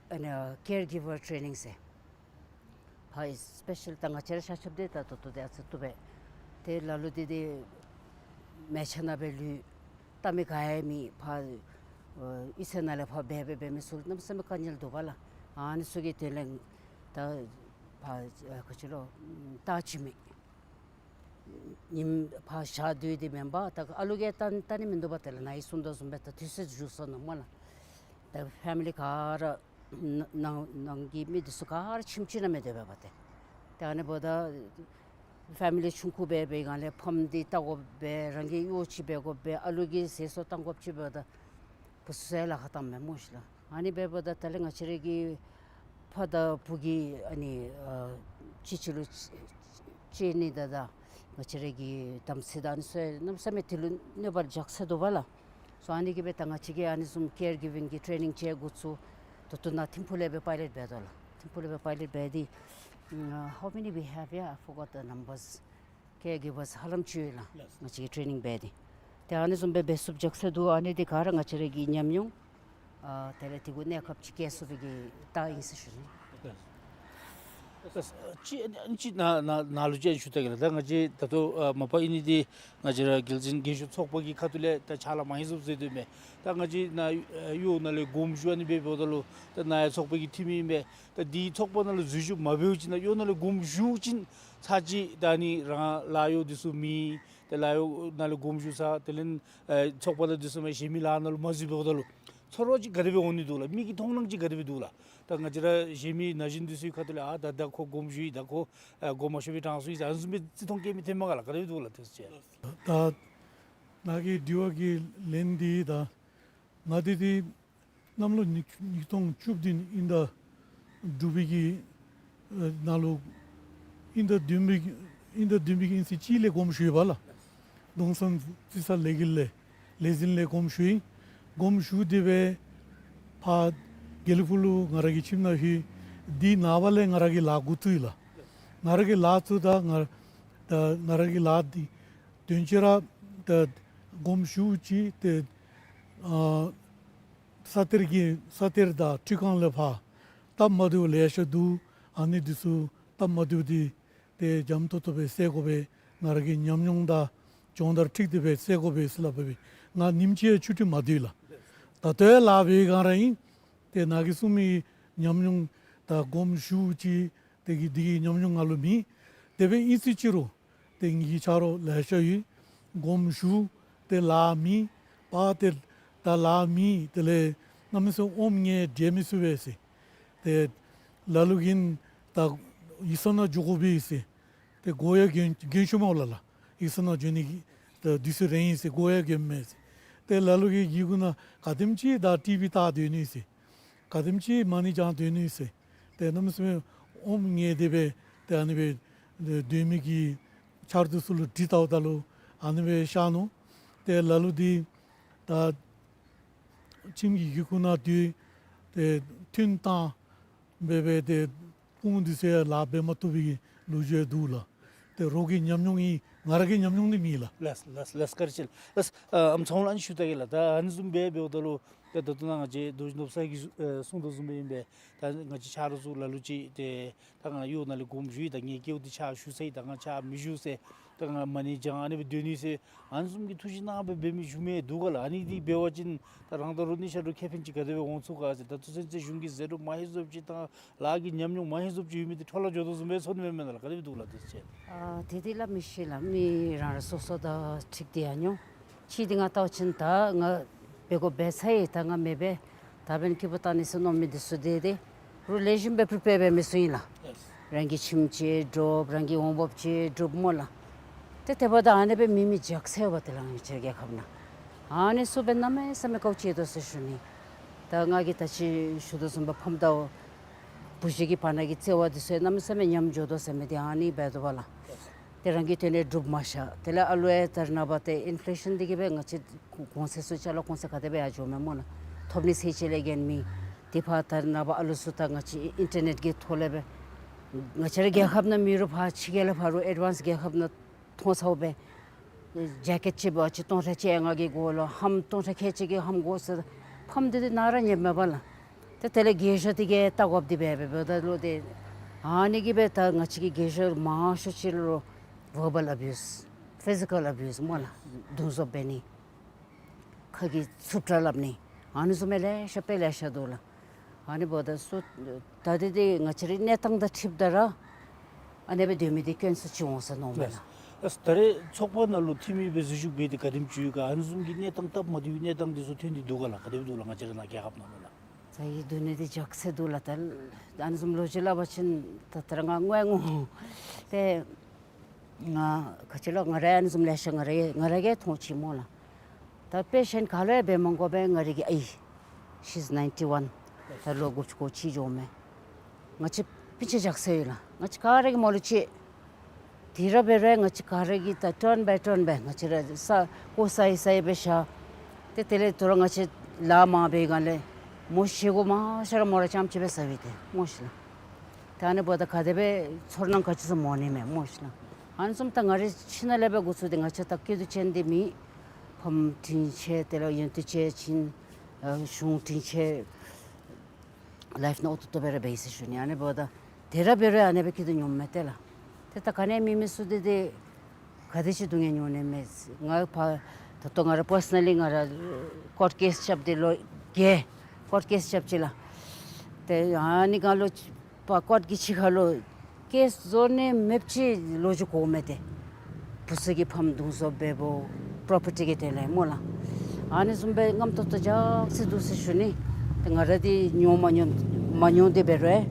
ཨ་ནི་ཀེར་གིབ་བར་ཊེ་ནིང་ཟེར་ཕར་སི་པེ་ཤལ་ད་ང་བཅས་ར་ཤ་ཁྱབ་འདི་ད་ད་ལྟོ་འདི་ཨ་ཙི་བཏུབ་པས། ཏེ་ལ་ལུ་འདི་འདི་མལ་ཆ་ནང་སྦེ་ལུས། ལྟ་མི་ག་ཡང་མེད། ཕར་ཨ་གཡུས་ཚན་ནང་ལས་ཕར་འབད་འབད་འབད་མི་ཚུ་གནམ་མེད་ས་མེད་དཀའ་ངལ་འདུག་པ་ལགས། ཨ་ནི་ཚུ་གི་དོན་ལས་ད་ ཕར་ཨ་ག་ཅི་ལོ་ལྟ་བྱིན་མི་ཉིནམ་ཕར་ཞག་སྡོད་དེ་མེན་པར་ད་ཨ་ལུ་གིས་ལྟ་ལྟ་ནི་མིན་འདུག་པ། དེ་ལས་ནཱ་གིས་གསུངས་དོ་བཟུམ་སྦེ་ད་དུས་ཚོད་བཞུགས་སོ་ནུག་སྨོ་ལགས། ད་ཕེ་མི་ལི་ག་ར་ནང་ནང་གི་མི་འདི་ཚུ་ག་ར་ཁྱིམ་ཅིག་ནང་མི་སྡོད་པས་པ་ཏེ། ཏེ་ཨ་ནི་འབདཝ་ད་ཕེ་མི་ལི་ཆུང་ཀུ་སྦེ་འབད་བའི་སྒང་ལས་ཕམ་འདི་བལྟ་དགོ་པས། རང་གི་གཡོག་ཅིག་འབད་དགོ་པས། ཨ་ལུ་གི་ཟས་སོགས་བཏང་དགོཔ་ཅིག་འབདཝ་ད་བུ་ཚུ་ཚུ་ལཱ་ཁག་བཏངམ་མས་སྨོ་ཤིག་ལགས། ཨ་ནི་འབདཝ་ད་དེ་ལས་ང་བཅས་ར་གི་ཕ་དང་བུ་གི་ཨ་ནི་ཨ་གཅིག་གཅིག་ལུ་གཅེས་ནི་དང་ད་ང་བཅས་ར་གི་དམ་ཚིག་དང་ཨ་ནི་ཚུ་གནམ་མེད་ས་མེད་དེ་ལུ་གནོད་པ་རྒྱག་ས་འདུག་པ་ལགས། སོ་ཨ་ནི་གིས་སྦེ་ད་ང་བཅས་ཀྱིས་ཨ་ནི་བཟུམ་ཀེར་གིབ་ཝིང་གི་ཊེ་ནིང་ཅིག་འགོ་བཙུགས། ད་ལྟོ་ནཱ་ཐིམ་ཕུག་ལས་སྦེ་པའི་ལེཊ་འབད་དོ་ལགས། ཐིམ་ཕུག་ལས་སྦེ་པའི་ལེཊ་འབད་དེ་ཨ་how many we have here? I forgot the numbers. ཀེར་གིབ་ཝརསི་ཧ་ལམ་ཅིག་ཡོད་ལགས། ལགས། ང་བཅས་ཀྱིས་ཊེ་ནིང་འབད་དེ། ཏེ་ཨ་ནི་བཟུམ་སྦེ་འབད་ཚུགསཔ་རྒྱག་ས་འདུག། ཨ་ནི་འདི་ག་ར་ང་བཅས་ར་གི་ཉམས་མྱོང་ཨ་དེ་ལས་དེ་གུ་གནས་སྐབས་ཅིག་བསྐྱལ་ཚུགས་པའི་གི་རྟགས་ཨིན་ཟེར་ཞུ་ནི། ལགས། ལགས། ཅིག་ཨ་ནི་ཅིག་ནཱ་ནཱ་ནཱ་ལུ་ཅིག་ཞུ་ད་གེ་ལགས། ད་ང་བཅས་ད་ལྟོ་ཨ་མ་པ་ཨིན་ནི་འདི་ང་བཅས་ར་རྒྱལ་བཙུན་རྒས་ཤོས་ཚོགས་པ་གི་ཁ་ཐུག་ལས་ད་ཕྱག་ལཱ་མ་ཧེ་ཟོབ་ཟེར་དོ་མས། ད་ང་བཅས་ནཱ་ཨ་གཡོག་ནང་ལས་དགོངསམ་ཞུ་ཨ་ནི་སྦེ་འབདཝ་ད་ལུ་ད་ནཱ་ཡང་ཚོགས་པ་གི་འཐུས་མི་ཨིན་པས། ད་འདི་ཚོགས་པ་ནང་ལུ་འཛུལ་ཞུགས་མ་འབད་བ་ཅིན་ད་གཡོག་ནང་ལས་དགོངསམ་ཞུ་ཅིན་ཚར་གཅིག་ད་ཨ་ནི་རང་ལཱ་གཡོག་འདི་ཚུ་མེད། ཏེ་ལཱ་གཡོག་ནང་ལས་དགོངསམ་ཞུ་ས་དེ་ལས་ཨེ་ཚོགས་པ་དང་འདི་ཚུ་མ་གཞན་མི་ལཱ་ནང་ལུ་མ་འཛུལ་བའི་འོག་ད་ལུ་ཚོར་བ་ཅིག་ག་དེ་སྦེ་འོང་ནི་འདུག་ལགས། མི་གི་མཐོང་སྣང་ཅིག་ག་དེ་སྦེ་འདུག་ལགས། ད་ང་བཅས་ར་གཞན་མི་ན་གཞོན་འདི་ཚུ་གི་ཁ་ཐུག་ལས་ཨ་ད་ད་ཁོ་དགོངསམ་ཞུ་ཡི། ད་ཁོ་ཨེ་དགོངསམ་མ་ཞུ་བར་དྲང་སོང་ཡི་ཟེར་ཨ་ནི་བཟུམ་སྦེ་བརྩི་མཐོང་བསྐྱེད་མི་ཐོནམ་མས་ག་ལགས། ག་དེ་སྦེ་འདུག་ལགས། དེ་ཚུ་ཅིག། ད་ནཱ་གི་དྲི་བ་གི་ལན་འདི་ད་ང་འདི་འདི་གནམ་ལོ་ཉིས་ཉིས་སྟོང་བཅུ་བདུན་དབྱིན་ཟླ་དྲུག་པའི་གི་ཨེ་ནང་ལུ་དབྱིན་ཟླ་བདུན་པའི་གི་དབྱིན་ཟླ་བདུན་པའི་གི་དབྱིན་ཚེས་གཅིག་ལས་དགོངསམ་ཞུ་ཡི་པ་ལགས། གདོང་བསམ་རྩིས་གསར་ལས་འགུལ་ལས་ལས་འཛིན་ལས་དགོངསམ་ཞུ་ཡི། དགོངསམ་ཞུ་སྟེ་སྦེ་ཕར་དགེ་ལེགས་ཕུག་ལུ་ང་ར་གི་ཁྱིམ་ནང་ལྷོད། དེ་ནངས་པ་ལས་ང་ར་གི་ལཱ་འགོ་བཙུགས་ཡི་ལགས། ང་ར་གི་ལཱ་བཙུགས་ད་ང་ད་ང་ར་གི་ལཱ་འདི་དོན་ཅིག་ར་ད་དགོངསམ་ཞུ་ཅི་ཏེ་ཨ་ས་གཏེར་གྱི་ས་གཏེར་དང་འཕྲུལ་ཁང་ལས་ཕར་སྟབས་མ་བདེཝ་ལེ་ཤ་འདུག། ཨ་ནི་འདི་ཚུ་སྟབས་མ་བདེཝ་འདི་ཏེ་འཇམ་ཏོང་ཏོ་སྦེ་སེལ་དགོ་པས། ང་ར་གི་ཉམས་མྱོང་དང་སྦྱོང་བརྡར་འཁྲིལ་ཏེ་སྦེ་སེལ་དགོ་པས་ཟེར་སླབ་སྦེ་ང་ཉིནམ་གཅིག་ཡང་ཆུ་ཊི་མ་བཏུབ་ལགས། ད་ལྟོ་ཡང་ལཱ་འབད་བའི་སྒང་ར་ཨིན། ཏེ་ནཱ་གིས་གསུངས་མི་ཉམས་མྱོང་དང་དགོངསམ་ཞུ་ཅི་དེ་གི་དེ་གི་ཉམས་མྱོང་ང་ལུ་མེད། དེ་སྦེ་ཨིན་ཅི་ཅི་རུང་ཏེ་ངེ་གི་ཆ་རོགས་ལེ་ཤ་ཡོད། དགོངསམ་ཞུ་ཏེ་ལཱ་མེད་པ་ཏེ་ད་ལཱ་མེད། དེ་ལས་གནམ་མེད་ས་མེད་ཨོམ་ངལ་འབྲེལ་མི་ཚུགས་པས་ཟེར། ཏེ་ལ་ལུ་གིས་ད་ཡིག་ཚང་ནང་འགྱོ་དགོ་པས་ཟེར། ཏེ་དགོ་ཡང་གྱོན་གྱོན་ཤུལ་མ་ལ་ལ་ཡིག་ཚང་ནང་འགྱོ་ནི་གི་ད་དུས་ཚོད་རན་ཡི་ཟེར། དགོ་ཡང་གྱོནམ་མས་ཟེར། ཏེ་ལ་ལུ་གིས་གི་གུ་ནང་ག་དེམ་ཅིག་ད་ཊི་ཝི་བལྟ་སྡོད་ནི་ཟེར། ག་དེམ་ཅིག་མ་ཎི་བགྱང་སྡོད་ནི་ཟེར། ཏེ་གནམ་མེད་ས་མེད་ཨོམ་ངལ་ཏེ་སྦེ་ཏེ་ཨ་ནི་སྦེ་སྡོད་མི་གི་ཆ་རོགས་ཚུ་ལུ་དྲི་བལྟཝ་ད་ལུ་ཨ་ནི་སྦེ་ཤར་ནུག། ཏེ་ལ་ལུ་འདི་ད་ཁྱིམ་གྱི་གི་གུ་ནང་སྡོད་ཏེ་ཐུན་བཏང་སྦེ་སྦེ་ཏེ་སྤུན་འདི་ཚུ་ཡང་ལཱ་འབད་མ་བཏུབ་པའི་ལོ་རྒྱུས་འདུག་ལགས། ཏེ་རོགས་ཀྱི་ཉམས་མྱོང་ཨིན། ང་ར་གི་ཉམས་མྱོང་འདི་མེན་ལགས། ལགས་ལགས་ལགས། བཀའ་དྲིན་ཆེ་ལགས། ཨམ་ཚང་ལུ་ཨ་ནི་ཞུ་ད་གེ་ལགས། ད་ཨ་ནི་བཟུམ་སྦེ་འབདཝ་ད་ལུ་ད་ད་ལྟོ་ནཱ་ང་བཅས་རྡོ་རྗེ་ནོར་བུ་ས་གིས་གསུངས་དོ་བཟུམ་སྦེ་ཨིན་པས། ད་ང་བཅས་ཆ་རོགས་ཚུ་ལ་ལུ་ཅིག་ཏེ་ད་ང་གཡོག་ནང་ལས་དགོངསམ་ཞུ་ཡི། ད་ངེའི་སྐལཝ་འདི་ཕྱག་ཞུ་ཟེར་ཡི། ད་ང་ཕྱག་མི་ཞུ་ཟེར། ད་ང་མ་ཎི་བགྱང་ཨ་ནི་སྦེ་སྡོད་ནི་ཟེར། ཨ་ནི་བཟུམ་གྱི་ཐུགས་བཞེད་གནང་སྦེ་འབད་མི་ཞུ་མི་འདུག་ག་ལགས། ཨ་ནི་འདི་འབད་བ་ཅིན་ད་རང་དང་རོགས་གཉིས་ཆ་ར་ཁེ་ཕན་ཅིག་ག་དེ་སྦེ་འོང་ཚུགས་ག་ཟེར། ད་ཐུགས་སེམས་ཅན་གཞུང་གི་ཟད་འགྲོ་མ་ཧེ་བཟོཝ་ཅིག་དང་ལཱ་གི་ཉམས་མྱོང་མ་ཧེ་བཟོཝ་ཅིག་ཡོད་མི་འདི་འཕྲོ་བརླག་འགྱོ་དོ་བཟུམ་སྦེ་ཚོར་ནི་མེན་མེན་ན་ལགས། ག་དེ་སྦེ་འདུག་ལགས། དེ་ཅིག་ཨ་དེ་འདི་ལགས་མི་ཤེས་ལགས། མི་རང་རང་སོ་སོ་དང་འཁྲིལ་ཏེ་ཡང་འོང་། ཅིག་འདི་ང་བལྟ་བ་ཅིན་ད་ང་འབད་དགོཔ་འབད་ཚར་ཡི། ད་ང་མི་འབད། ད་འབདན་ཁེ་པ་བཏང་ནི་ཟེར་མནོ་མི་འདི་ཚུ་དེ་དེ་རུང་ལེགས་ཤོམ་སྦེ་པི་རི་པེར་འབད་མི་ཚུ་ཨིན་ལགས། རང་གི་ཁྱིམ་ཅིག་སྒྲུབ། རང་གི་འོང་འབབ་ཅིག་སྒྲུབ་སྨོ་ལགས། ཏེ་དེ་འབདཝ་ད་ཨ་ནི་སྦེ་མི་མི་རྒྱགས་ཚད་ཡོད་པ་ཏེ་ལགས། ང་བཅས་རྒྱལ་ཁབ་ནང་ཨ་ནི་ཚུ་སྦེ་གནམ་མེད་ས་མེད་དཀའཝ་སྤྱད་དོ་ཟེར་ཞུ་ནི། ད་ང་གིས་ད་ཅི་ཞུ་དོ་བཟུམ་སྦེ་ཕམ་དང་བུ་གཞི་གི་བར་ན་གི་བརྩེ་བ་འདི་ཚུ་གནམ་མེད་ས་མེད་ཉམས་འགྱོ་དོ་ཟེར་མི་འདི་ཨ་ནི་འབད་དོ་བ་ལགས། ཏེ་རང་གི་དོན་ལས་སྒྲུབ་མ་བཞག། དེ་ལས་ཨ་ལུ་ཡང་ད་རེས་ནངས་པ་ཏེ་ཨིན་ཕི་ལེ་ཤཱན་འདི་གིས་སྦེ་ང་བཅས་གོང་ཚད་ཚུ་ཅ་ལ་གོང་ཚད་ག་དེ་སྦེ་ཡར་འགྱོཝ་མས་སྨོ་ལགས། ཐོབ་ནི་ཚད་ཅིག་ལས་བརྒལ་མེད། དེ་ཕར་ད་རེས་ནངས་པ་ཨ་ལུ་ཚུ་ད་ང་བཅས་ཨིན་ཊར་ནེཊ་གི་ཐོག་ལས་སྦེ་ང་བཅས་ར་རྒྱལ་ཁབ་ནང་མེད་རུང་ཕར་ཕྱི་རྒྱལ་ལས་ཕར་རུང་ཨེཌ་ཝཱནསི་རྒྱལ་ཁབ་ནང་ཐོན་ཚརཝ་སྦེ་ཇེ་ཀེཊ་ཅིག་འབད་བ་ཅིན་སྟོང་ཕྲག་བཅོ་ལྔ་གི་དགོ་ལོ། ལྷམ་སྟོང་ཕྲག་ཁལ་གཅིག་གི་ལྷམ་དགོ་ཟེར། ཕམ་འདི་འདི་ནཱ་ར་ཉན་མེད་པ་ལགས། ཏེ་དེ་ལས་རྒས་ཤོས་འདི་གིས་བལྟ་དགོཔ་འདི་འབད་འབད་འབདཝ་ད་ལུ་ཏེ་ཨ་ནི་གིས་སྦེ་ད་ང་བཅས་ཀྱི་རྒས་ཤོས་མང་ཤོས་ཅིག་ལུ་བར་བཱལ་ཨ་བིའུསི་ཕི་ཟི་ཀཱལ་ཨ་བིའུསི་སྨོ་ལགས། རྡུང་བཟོ་འབད་ནི་ཁ་གི་རྩུབ་དྲགས་སླབ་ནི་ཨ་ནི་བཟུམ་མའི་ལེ་ཤ་དཔེ་ལེ་ཤ་འདུག་ལགས། ཨ་ནི་འབདཝ་ད་ཚུ་ད་འདི་འདི་ང་བཅས་རའི་གནས་སྟངས་དང་འཁྲིལཝ་ད་ར་ ཨ་ནེ་སྦེ་སྡོད་མི་འདི་དཀོན་སུ་ཅིག་འོང་ཟེར་མནོཝ་མས་ལགས། ལགས། ད་རེས་ཚོགས་པ་ནང་ལུ་འཐུས་མི་སྦེ་འཛུལ་ཞུགས་འབད་དེ་ག་དེམ་ཅིག་ཡོད་ག། ཨ་ནི་བཟུམ་གྱི་གནས་སྟངས་སྟབས་མ་བདེ་བའི་གནས་སྟངས་འདི་ཚུ་ཐོན་ཏེ་འདུག་ག་ལགས། ག་དེ་སྦེ་འདུག་ལགས། ང་བཅས་ར་ནཱ་རྒྱལ་ཁབ་ནང་ལུ་ལགས། ད་ཡི་སྡུག་བསྔལ་འདི་འཇགས་ཚད་འདུག་ལགས། ད་ཨ་ནི་བཟུམ་ལོ་རྒྱུས་སླབ་པ་ཅིན་ད་ད་ར་ང་ངུ་ངུ། ཏེ་ང་ག་ཅི་ལོ་ང་ར་ཨ་ནི་བཟུམ་ལེ་ཤ་ང་ར་ང་ར་གིས་མཐོང་ཅི་སྨོ་ལགས། ད་དཔེ་གཞན་ག་ལུ་ཡང་འབད་མ་དགོ་པས། ང་རའི་གི་ཨའི། She's ninety-one. ད་ལོ་དགུ་བཅུ་གོ་གཅིག་འགྱོཝ་མས། ང་བཅས་སྤུན་ཆ་འཇགས་ཚད་ཡོད་ལགས། ང་བཅས་ག་ར་གིས་མོ་ལུ་ཅིག་དེ་ར་འབད་རུང་ང་བཅས་ག་ར་གིས་ད་turn by turn སྦེ་ང་བཅས་ར་ས་ཀོ་ས་ཡི་ས་ཡི་སྦེ་བཞག། ཏེ་དེ་ལས་དོ་རུང་ང་བཅས་ལཱ་མང་པའི་སྒང་ལས་མོ་བཞེས་སྒོ་མང་ཤོས་ར་མོ་ར་རྐྱངམ་གཅིག་སྦེ་ཟ་བས་ཏེ་སྨོ་ཤིག་ལགས། ད་ཨ་ནི་འབདཝ་ད་ག་དེ་སྦེ་ཚོར་སྣང་ག་ཅི་ཟེར་མོ་ནི་མས་སྨོ་ཤིག་ལགས། ཨ་ནི་བཟུམ་ད་ང་རའི་ཁྱིམ་ནང་ལས་སྦེ་འགོ་བཙུགས་ཏེ་ང་བཅས་ད་སྐྱིད་སྡུག་ཅན་འདི་མི་ཕམ་དྲིན་ཆེ་དེ་ལས་ཡོན་ཏན་ཅན་ཅིག་ཨ་གཞུང་དྲིན་ཆེ་ལའིཕ་ནང་ཨོ་ཏོ་ཏོ་སྦེ་ར་འབད་ཡི་ཟེར་ཞུ་ནི། ཨ་ནི་འབདཝ་ད་དེ་ར་འབད་རུང་ཨ་ནེ་སྦེ་སྐྱིད་སྡུག་མྱོངམ་མས་ཏེ་ལགས། ཏེ་ད་ག་ནི་མེད་མི་ཚུ་འདི་ཏེ་ག་དེ་ཅིག་སྡུག་བསྔལ་མྱོང་ནི་མས། ང་ཕར་ད་ལྟོ་ང་ར་པར་སོ་ནལ་ལི་ང་ར་ཀོརཊ་ཀེསི་རྐྱབ་སྟེ་ལོ་བརྒྱད་ཀོརཊ་ཀེསི་རྐྱབ་ཅི་ལགས། ཏེ་ཨ་ནི་སྒང་ལུ་ཕར་ཀོརཊ་གི་ཕྱི་ཁ་ལུ་ཀེསི་བཟོ་ནི་མེདཔ་ཅིག་ལོ་རྒྱུས་གོཝ་མས་ཏེ། བུ་ཚུ་གི་ཕམ་རྡུང་བཟོ་འབདཝ་པོ་རོ་པར་ཊི་གི་དོན་ལས་སྨོ་ལགས། ཨ་ནི་བཟུམ་སྦེ་རྔམ་ཏོག་ཏོ་འཇགས་ཚད་འདུག་ཟེར་ཞུ་ནི། ཏེ་ང་ར་འདི་མྱོང་མ་མྱོང་མ་མྱོང་སྟེ་འབད་རུང་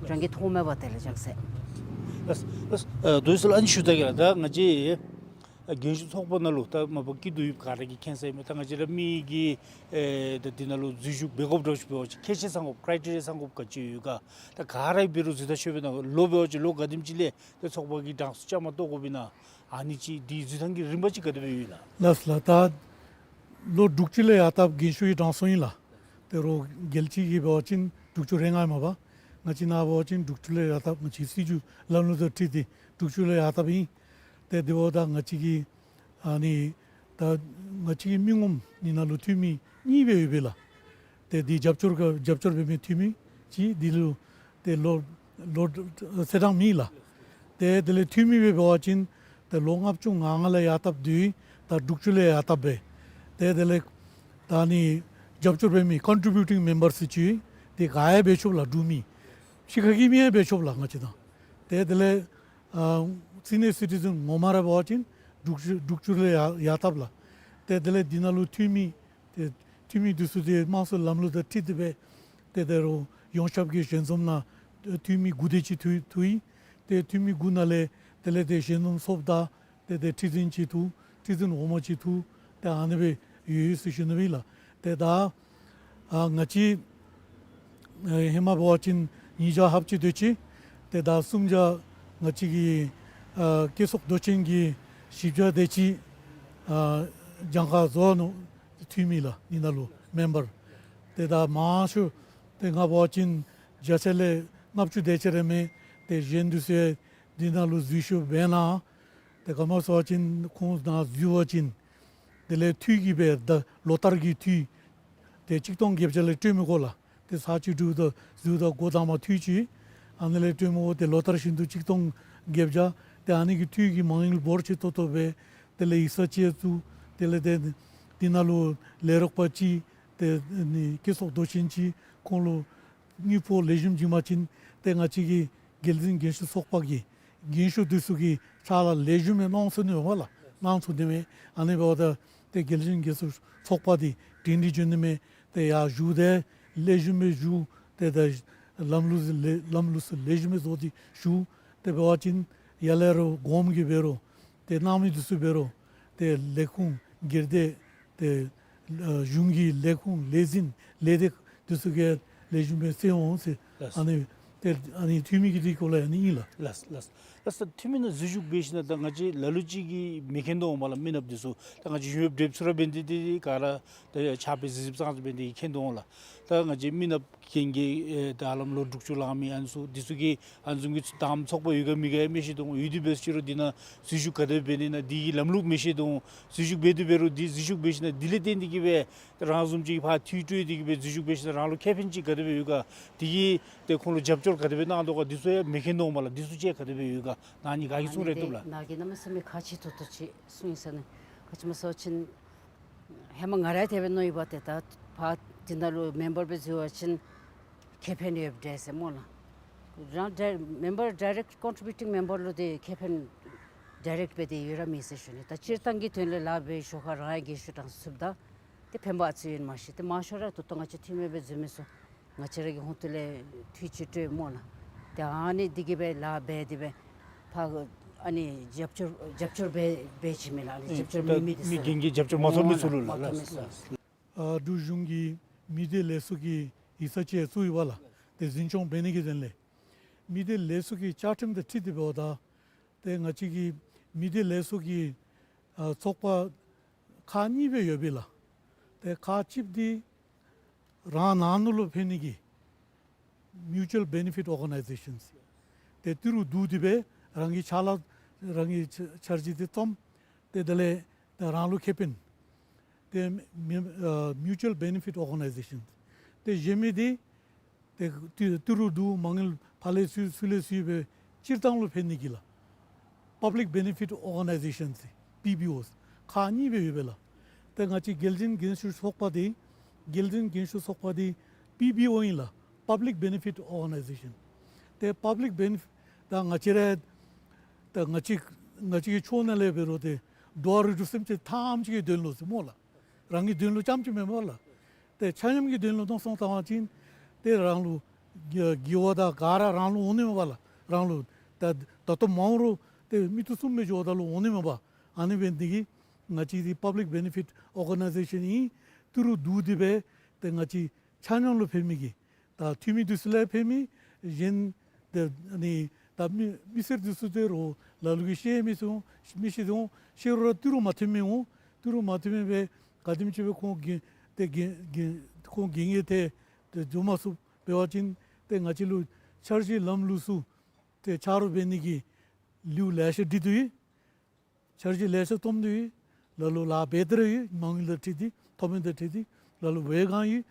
རང་གིས་མཐོངམ་མས་པ། དེ་ལས་འཇགས་ཚད། ལགས་ལགས། ཨ་དོ་ཡི་ས་ལུ་ཨ་ནི་ཞུ་ད་གེ་ལགས། ད་ང་བཅས་ཨ་རྒན་ཤོས་ཚོགས་པ་ནང་ལུ་ད་མ་པ་སྐྱིད་སྡུག་ཡོདཔ་ག་ར་གིས་མཁྱེན་ས་ཨིན་མས། ད་ང་བཅས་ར་མི་གིས་ཨེ་ད་འདི་ནང་ལུ་འཛུལ་ཞུགས་འབད་དགོཔ་འདྲཝ་ཅིག་འབད་བ་ཅིན་ཁྱད་ཆོས་ཚང་དགོཔ་ཀྲའི་ཊི་རི་ཡ་ཚང་དགོཔ་ག་ཅི་ཡོད་ག། ད་ག་ར་འབད་རུང་འཛུལ་ད་ཤོག་པས་ན་ལོ་འབད་བ་ཅིན་ལོ་ག་དེམ་ཅིག་ལས་ཏེ་ཚོགས་པ་གི་གྲངས་སུ་བཅའ་མར་གཏོགས་དགོ་པས་ན། ཨ་ནི་ཅིག་འདི་འཛུལ་ཐངས་ཀྱི་རིམ་པ་ཅིག་ག་དེ་སྦེ་ཡོད་ལགས། ལགས་ལགས། ད་ལོ་དྲུག་ཅུ་ལས་ཡར་ལྟབ་རྒན་ཤོས་ཀྱི་གྲངས་སུ་ཨིན་ལགས། ཏེ་རོགས་རྒྱལ་སྤྱི་གི་འབད་བ་ཅིན་དྲུག་ཅུ་རེ་ལྔ་མས་པ། ང་བཅས་ནཱ་འབད་བ་ཅིན་དྲུག་ཅུ་ལས་ཡར་ལྟབ་ང་བཅས་སྲིད་བྱུས་ལམ་ལུགས་དང་འཁྲིལ་ཏེ་དྲུག་ཅུ་ལས་ཡར་ལྟབ་ཨིན། ཏེ་དེ་འབདཝ་ད་ང་བཅས་ཀྱི་ཨ་ནི་ད་ང་བཅས་ཀྱི་མི་ངོམ་འདི་ནང་ལུ་འཐུས་མི་གཉིས་སྦེ་ཡོད་པས་ལགས། ཏེ་འདི་རྒྱབ་སྐྱོར་ག་རྒྱབ་སྐྱོར་འབད་མི་འཐུས་མི་ཅིག་འདི་ལུ་ཏེ་ལོ་ལོ་ཚེས་གྲངས་མེད་ལགས། ཏེ་དེ་ལས་འཐུས་མི་སྦེ་འབད་བ་ཅིན་ཏེ་ལོ་ལྔ་བཅུ་ང་ལྔ་ལས་ཡར་ལྟབ་སྡོད་ད་དྲུག་ཅུ་ལས་ཡར་ལྟབ་སྦེ། ཏེ་དེ་ལས་ད་ཨ་ནི་རྒྱབ་སྐྱོར་འབད་མི་ཀོན་ཊི་བིའུ་ཊིང་མེམ་བར་ཟེར་ཅིག་ཏེ་ག་ཡང་འབད་ཆོགཔ་ལགས། འབྲུག་མི་ཕྱི་ཁ་གི་མི་ཡང་འབད་ཆོགཔ་ལགས། ང་བཅས་དང་ཏེ་དེ་ལས་ཨ་སི་ནི་ཡར་སི་ཊི་ཟེན་ངོ་མ་ར་འབད་བ་ཅིན་དྲུག་ཅུ་དྲུག་ཅུ་ལས་ཡར་ཡར་ལྟབ་ལགས། ཏེ་དེ་ལས་འདི་ནང་ལུ་འཐུས་མི་ཏེ་འཐུས་མི་འདི་ཚུ་ཏེ་དམངས་གཙོའི་ལམ་ལུགས་དང་འཁྲིལ་ཏེ་སྦེ་ཏེ་དེ་རུང་ཡོངས་ཁྱབ་ཀྱི་ཞལ་འཛོམས་ནང་འཐུས་མི་དགུ་དེ་ཅིག་ཐུག་ཐུག་ཡི། ཏེ་འཐུས་མི་དགུ་ནང་ལས་དེ་ལས་ཏེ་ཞལ་འཛོམས་ཚོགསཔ་ད་ཏེ་ཏེ་ཁྲི་འཛིན་ཅིག་ཐུག། ཁྲི་འཛིན་འོག་མ་ཅིག་ཐུག། ཏེ་ཨ་ནི་སྦེ་ཡོད་ཡོད་ཟེར་ཞུ་ནི་ཨིན་ལགས། ཏེ་ད་ཨ་ང་བཅས་ཨ་ཧེ་མ་འབད་བ་ཅིན་ཉིས་བརྒྱ་ལྷགཔ་ཅིག་སྡོད་ཅི། ཏེ་ད་སུམ་བརྒྱ་ང་བཅས་ཀྱི་ཨ་བཀོད་ཚོགས་མདོ་ཆེན་གྱི་བཞི་བརྒྱ་དེ་ཅིག་ཨ་གྱངས་ཁ་བཟོ་ནུག། འཐུས་མི་ལགས། འདི་ནང་ལུ་མེམ་བར་ཏེ་ད་མང་ཤོས་ཏེ་ང་འབད་བ་ཅིན་བརྒྱ་ཆ་ལས་ལྔ་བཅུ་དེ་ཅིག་ར་མས། ཏེ་གཞན་འདི་ཚུ་འདི་ནང་ལུ་འཛུལ་ཞུགས་འབད་གནང་། ཏེ་ག་མ་སོང་བ་ཅིན་ཁོང་ནཱ་འཛུལ་བ་ཅིན་དེ་ལས་འཐུས་ཀྱི་སྦེ་ད་ལོ་ལྟར་གྱི་འཐུས་ཏེ་གཅིག་སྟོང་བརྒྱད་བརྒྱ་ལས་སྤྲོད་མི་དགོ་ལགས། ཏེ་ཚར་གཅིག་འགྲུལ་དང་འཛུལ་དང་སྒོ་བསྡམ་མ་འཐུས་ཅིག་ཨ་ནི་ལས་སྤྲོད་མི་དགོ། ཏེ་ལོ་ལྟར་བཞིན་དུ་གཅིག་སྟོང་བརྒྱད་བརྒྱ། ཏེ་ཨ་ནི་གི་འཐུས་ཀྱི་མ་དངུལ་འབོར་ཆེ་ཏོག་ཏོ་སྦེ་དེ་ལས་ཡིག་ཚང་ཅིག་བཙུགས། དེ་ལས་ཏེ་འདི་ནང་ལུ་ལས་རོགས་པ་ཅིག་ཏེ་ནི་བཀོད་ཚོགས་མདོ་ཆེན་ཅིག་ཁོང་ལུ་དངུལ་ཕོགས་ལེགས་ཤོམ་བྱིན་པ་ཅིན་ཏེ་ང་བཅས་ཀྱི་རྒྱལ་འཛིན་རྒྱལ་སྲས་ཚོགས་པ་གི་རྒན་ཤོས་འདི་ཚུ་གི་ཕྱག་ལཱ་ལེགས་ཤོམ་སྦེ་གནང་ཚུགས་ནི་མས་ལགས། གནང་ཚུགས་ནི་མས། ཨ་ནི་འབདཝ་ད་ཏེ་རྒྱལ་འཛིན་རྒྱལ་སྲས་ཚོགས་པ་འདི་དྲིང་འདི་བྱོན་ནི་མས། ཏེ་ཡར་བཞུགས་ཏེ་ལེགས་ཤོམ་སྦེ་བཞུགས། ཏེ་ད་ལམ་ལུགས་ལེ་ལམ་ལུགས་ལེགས་ཤོམ་སྦེ་བཟོ་སྟེ་བཞུགས། ཏེ་འབད་བ་ཅིན་ཡར་ལས་རོགས་གོངམ་གིས་འབད་རུང་ཏེ་གནང་མི་འདི་ཚུ་འབད་རུང་ཏེ་ལས་ཁུངས་སྒེར་སྡེ་ཏེ་ཨ་གཞུང་གི་ལས་ཁུངས་ལས་འཛིན་ལས་སྡེ་འདི་ཚུ་གིས་ལེགས་ཤོམ་སྦེ་གསན་འོང་ཟེར། ལགས། ཨ་ནི་ཏེ་ཨ་ནི་འཐུས་མི་གི་འདི་སྐོར་ལས་ཨ་ནི་ཨིན་ལགས། ལགས་ལགས། ལགས་སོ། འཐུས་མི་ནང་འཛུལ་ཞུགས་འབད་ཞིནམ་ད་ང་བཅས་ལ་ལུ་ཅིག་གིས་མི་མཁྱེན་དོ་འོང་མས་ལགས། མི་ནགཔ་འདི་ཚུ་ད་ང་བཅས་ཡུལ་དེབ་ཚུ་ར་འབད་ནི་འདི་འདི་ག་ར་ད་ཕྱག་དཔེ་གཟིགས་གཟིགསཔ་ཙང་ཙ་འབད་ནི་འདི་མཁྱེན་དོ་འོང་ལགས། ད་ང་བཅས་མི་ནགཔ་རྒན་གྱི་ཨེ་ད་ཧ་ལམ་ལོ་དྲུག་ཅུ་ལང་མི་ཨ་ནི་ཚུ་འདི་ཚུ་གིས་ཨ་ནི་བཟུམ་གྱི་ཚུ་དང་ཚོགས་པ་ཡོད་ག་མེད་ག་ཡང་མི་ཤེས་དོ་འོང་། ཡོད་དེ་འབད་ཟེར་རུང་འདི་ནང་འཛུལ་ཞུགས་ག་དེ་འབད་ནི་ཨིན་ན་འདི་གི་ལམ་ལུགས་མི་ཤེས་དོ་འོང་། འཛུལ་ཞུགས་འབད་དེ་འབད་རུང་འདི་འཛུལ་ཞུགས་འབད་ཞིནམ་ད་འདི་ལས་བརྟེན་ཏེ་གིས་སྦེ་རང་བཟུམ་ཅིག་ཕར་འཐུས་སྤྲོད་དེ་གིས་སྦེ་འཛུལ་ཞུགས་འབད་ཞིནམ་ད་རང་ལུ་ཁེ་ཕན་ཅིག་ག་དེ་སྦེ་ཡོད་ག། འདི་གིས་ཏེ་ཁོང་ལུ་རྒྱབ་སྐྱོར་ག་དེ་སྦེ་གནང་དོ་ག། འདི་ཚུ་ཡང་མི་མཁྱེན་དོ་འོང་མས་ལགས། འདི་ཚུ་ཅིག་ག་དེ་སྦེ་ཡོད་ག། ནཱ་ནི་ག་གིས་གསུང་རན་བཏུབ་ལགས། ནཱ་གི་གནམ་མེད་ས་མེད་ཁག་ཆེ་ཏོག་ཏོ་ཅིག་གསུངས་ཡི་ཟེར་ནི། ག་ཅི་སྨོ་ཟེར་བ་ཅིན་ཧེ་མ་ང་ར་དེ་སྦེ་མནོ་ཡི་པ། ཏེ་ད་ཕར་འདི་ནང་ལུ་མེམ་བར་སྦེ་འཛུལ་བ་ཅིན་ཁེ་ཕན་ཡོདཔ་འདྲས་ཟེར་སྨོ་ལགས། རང་ཌའི་མེམ་བར་ཌའི་རེཀཊ་ཀོན་ཊི་བིའུ་ཊིང་མེམ་བར་ལུ་དེ་ཁེ་ཕན་ཌའི་རེཀཊ་སྦེ་དེ་ཡོད་ར་མེད་ཟེར་ཞུ་ནི། ད་སྤྱིར་བཏང་གི་དོན་ལས་ལཱ་འབད་ཞོར་ཁར་རང་ཡང་རྒན་ཤོས་གྲངས་སུ་ཚུདཔ་ད་དེ་ཕན་པ་ཨ་ཙི་ཡོད་མ་ཤེས། དེ་མང་ཤོས་ར་ད་ལྟོ་ང་བཅས་འཐུས་མི་སྦེ་འཛུལ་མི་ཚུ་ང་བཅས་ར་གི་ཧོང་ཏོ་ལས་འཐུས་ཅིག་སྤྲོད་སྨོ་ལགས། ཏེ་ཨ་ནི་འདི་གིས་སྦེ་ལཱ་འབད་དེ་སྦེ་ཕར་ཨ་ནི་རྒྱབ་སྐྱོར་རྒྱབ་སྐྱོར་འབད་འབད་བྱིན་མི་ལགས། ཨ་ནི་ཨེ་རྒྱབ་སྐྱོར་ད་མེད་མི་འདི་མི་ཚུ་རྒན་གྱི་རྒྱབ་སྐྱོར་མ་ཐོབ་མི་ཚུ་ལུ་ལགས། མ་ཐོབ་མི་ཚུ་ལགས། ཨ་འབྲུག་གཞུང་གིས་མི་སྡེ་ལས་ཚོགས་ཀྱི་ཡིག་ཚང་ཅིག་བཙུགས་ཡོད་པ་ལགས། ཏེ་འཛིན་སྐྱོང་འབད་ནི་གི་དོན་ལས། མི་སྡེ་ལས་ཚོགས་ཀྱི་བཅའ་ཁྲིམས་དང་འཁྲིལ་ཏེ་འབདཝ་ད་ཏེ་ང་བཅས་ཀྱི་མི་སྡེ་ལས་ཚོགས་ཀྱི་ཨ་ཚོགས་པ་ཁག་གཉིས་སྦེ་ཡོད་པས་ལགས། ཏེ་ཁག་གཅིག་འདི་རང་ནང་ནང་ལུ་ཕན་ནི་གི་mutual benefit organizations། ཏེ་ཏི་རུ་བསྡུ་སྟེ་སྦེ་རང་གི་ཕྱག་ལཱ་རང་གི་འཆར་གཞི་འདི་བརྩམ། ཏེ་དེ་ལས་ཏེ་རང་ལུ་ཁེ་ཕན། ཏེ་མི་ཨ་mutual benefit organizations། ཏེ་གཞན་མི་འདི་ཏེ་ཏི་ཏི་རུ་བསྡུ་མ་དངུལ་ཕར་ལས་ཚུར་ཚུར་ལས་ཚུར་སྦེ་སྤྱིར་བཏང་ལུ་ཕན་ནི་གི་ལགས། Public Benefit Organizations། པི་བི་ཨོ་ཁག་གཉིས་སྦེ་ཡོད་པས་ལགས། ཏེ་ང་བཅས་རྒྱལ་སྤྱིའི་རྒན་ཤོས་ཚོགས་པ་འདི་རྒྱལ་སྤྱིའི་རྒན་ཤོས་ཚོགས་པ་འདི་པི་བི་ཨོ་ཨིན་ལགས། Public Benefit Organization། ཏེ་པབ་ལིཀ་བེ་ནེ་ཕིཊ་ད་ང་བཅས་ར་ད་ང་བཅས་ང་བཅས་ཀྱི་ཕྱོགས་ནང་ལས་འབད་རུང་ཏེ་འགྲོ་བ་རིགས་དྲུག་སེམས་ཅན་ཐམས་ཅད་ཀྱི་དོན་ལུ་ཟེར་སྨོ་ལགས། རང་གི་དོན་ལུ་རྐྱངམ་ཅིག་མེན་པ་ལགས། ཏེ་ཆ་མཉམ་གྱི་དོན་ལུ་མནོ་བསམ་བཏང་བ་ཅིན་ཏེ་རང་ལུ་དགེ་དགེ་བ་དང་ག་ར་རང་ལུ་འོང་ནི་མས་པ་ལགས། རང་ལུ་ད་ད་ལྟོ་མ་འོང་རུང་ཏེ་མི་ཐུང་སུ་མི་འགྱོཝ་ད་ལུ་འོང་ནི་མས་པ། ཨ་ནི་འབད་ནི་འདི་གིས་ང་བཅས་འདི་པབ་ལིཀ་བེ་ནེ་ཕིཊ་ཨོར་ག་ནའི་ཟེ་ཤཱན་ཨིན། ཏི་རུ་བསྡུ་སྟེ་སྦེ་ཏེ་ང་བཅས་ཆ་མཉམ་ལུ་ཕན་མི་གི་ད་འཐུས་མི་འདི་ཚུ་ལུ་ཡང་ཕན་མི་གཞན་ཏེ་ཨ་ནི་ད་མི་མི་སེར་འདི་ཚུ་ཏེ་རོགས་ལ་ལུ་གིས་ཤེས་མི་ཚུ་མི་ཤེས་ཏེ་འོང་། ཤེས་རུང་ར་ཏི་རུ་མ་ཐོན་མི་འོང་། ཏི་རུ་མ་ཐོན་མི་སྦེ་ག་དེམ་ཅིག་སྦེ་ཁོང་གི་ཏེ་གི་གི་ཁོང་གི་ངེས་ཏེ་ཏེ་འགྱོ་མ་ཚུགས་འབད་བ་ཅིན་ཏེ་ང་བཅས་ལུ་འཆར་གཞི་ལམ་ལུགས་ཚུ་ཏེ་ཆ་རོགས་འབད་ནི་གི་ལེའུ་ལེ་ཤ་སྒྲིག་དོ་ཡོད། འཆར་གཞི་ལེ་ཤ་བཏོན་དོ་ཡོད། ལ་ལུ་ལཱ་འབད་དེ་ར་ཡོད། མ་དངུལ་དང་འཁྲིལ་ཏེ་མཐོ་དམན་དང་འཁྲིལ་ཏེ་ལ་ལུ་འབད་བའི་སྒང་ཡོད།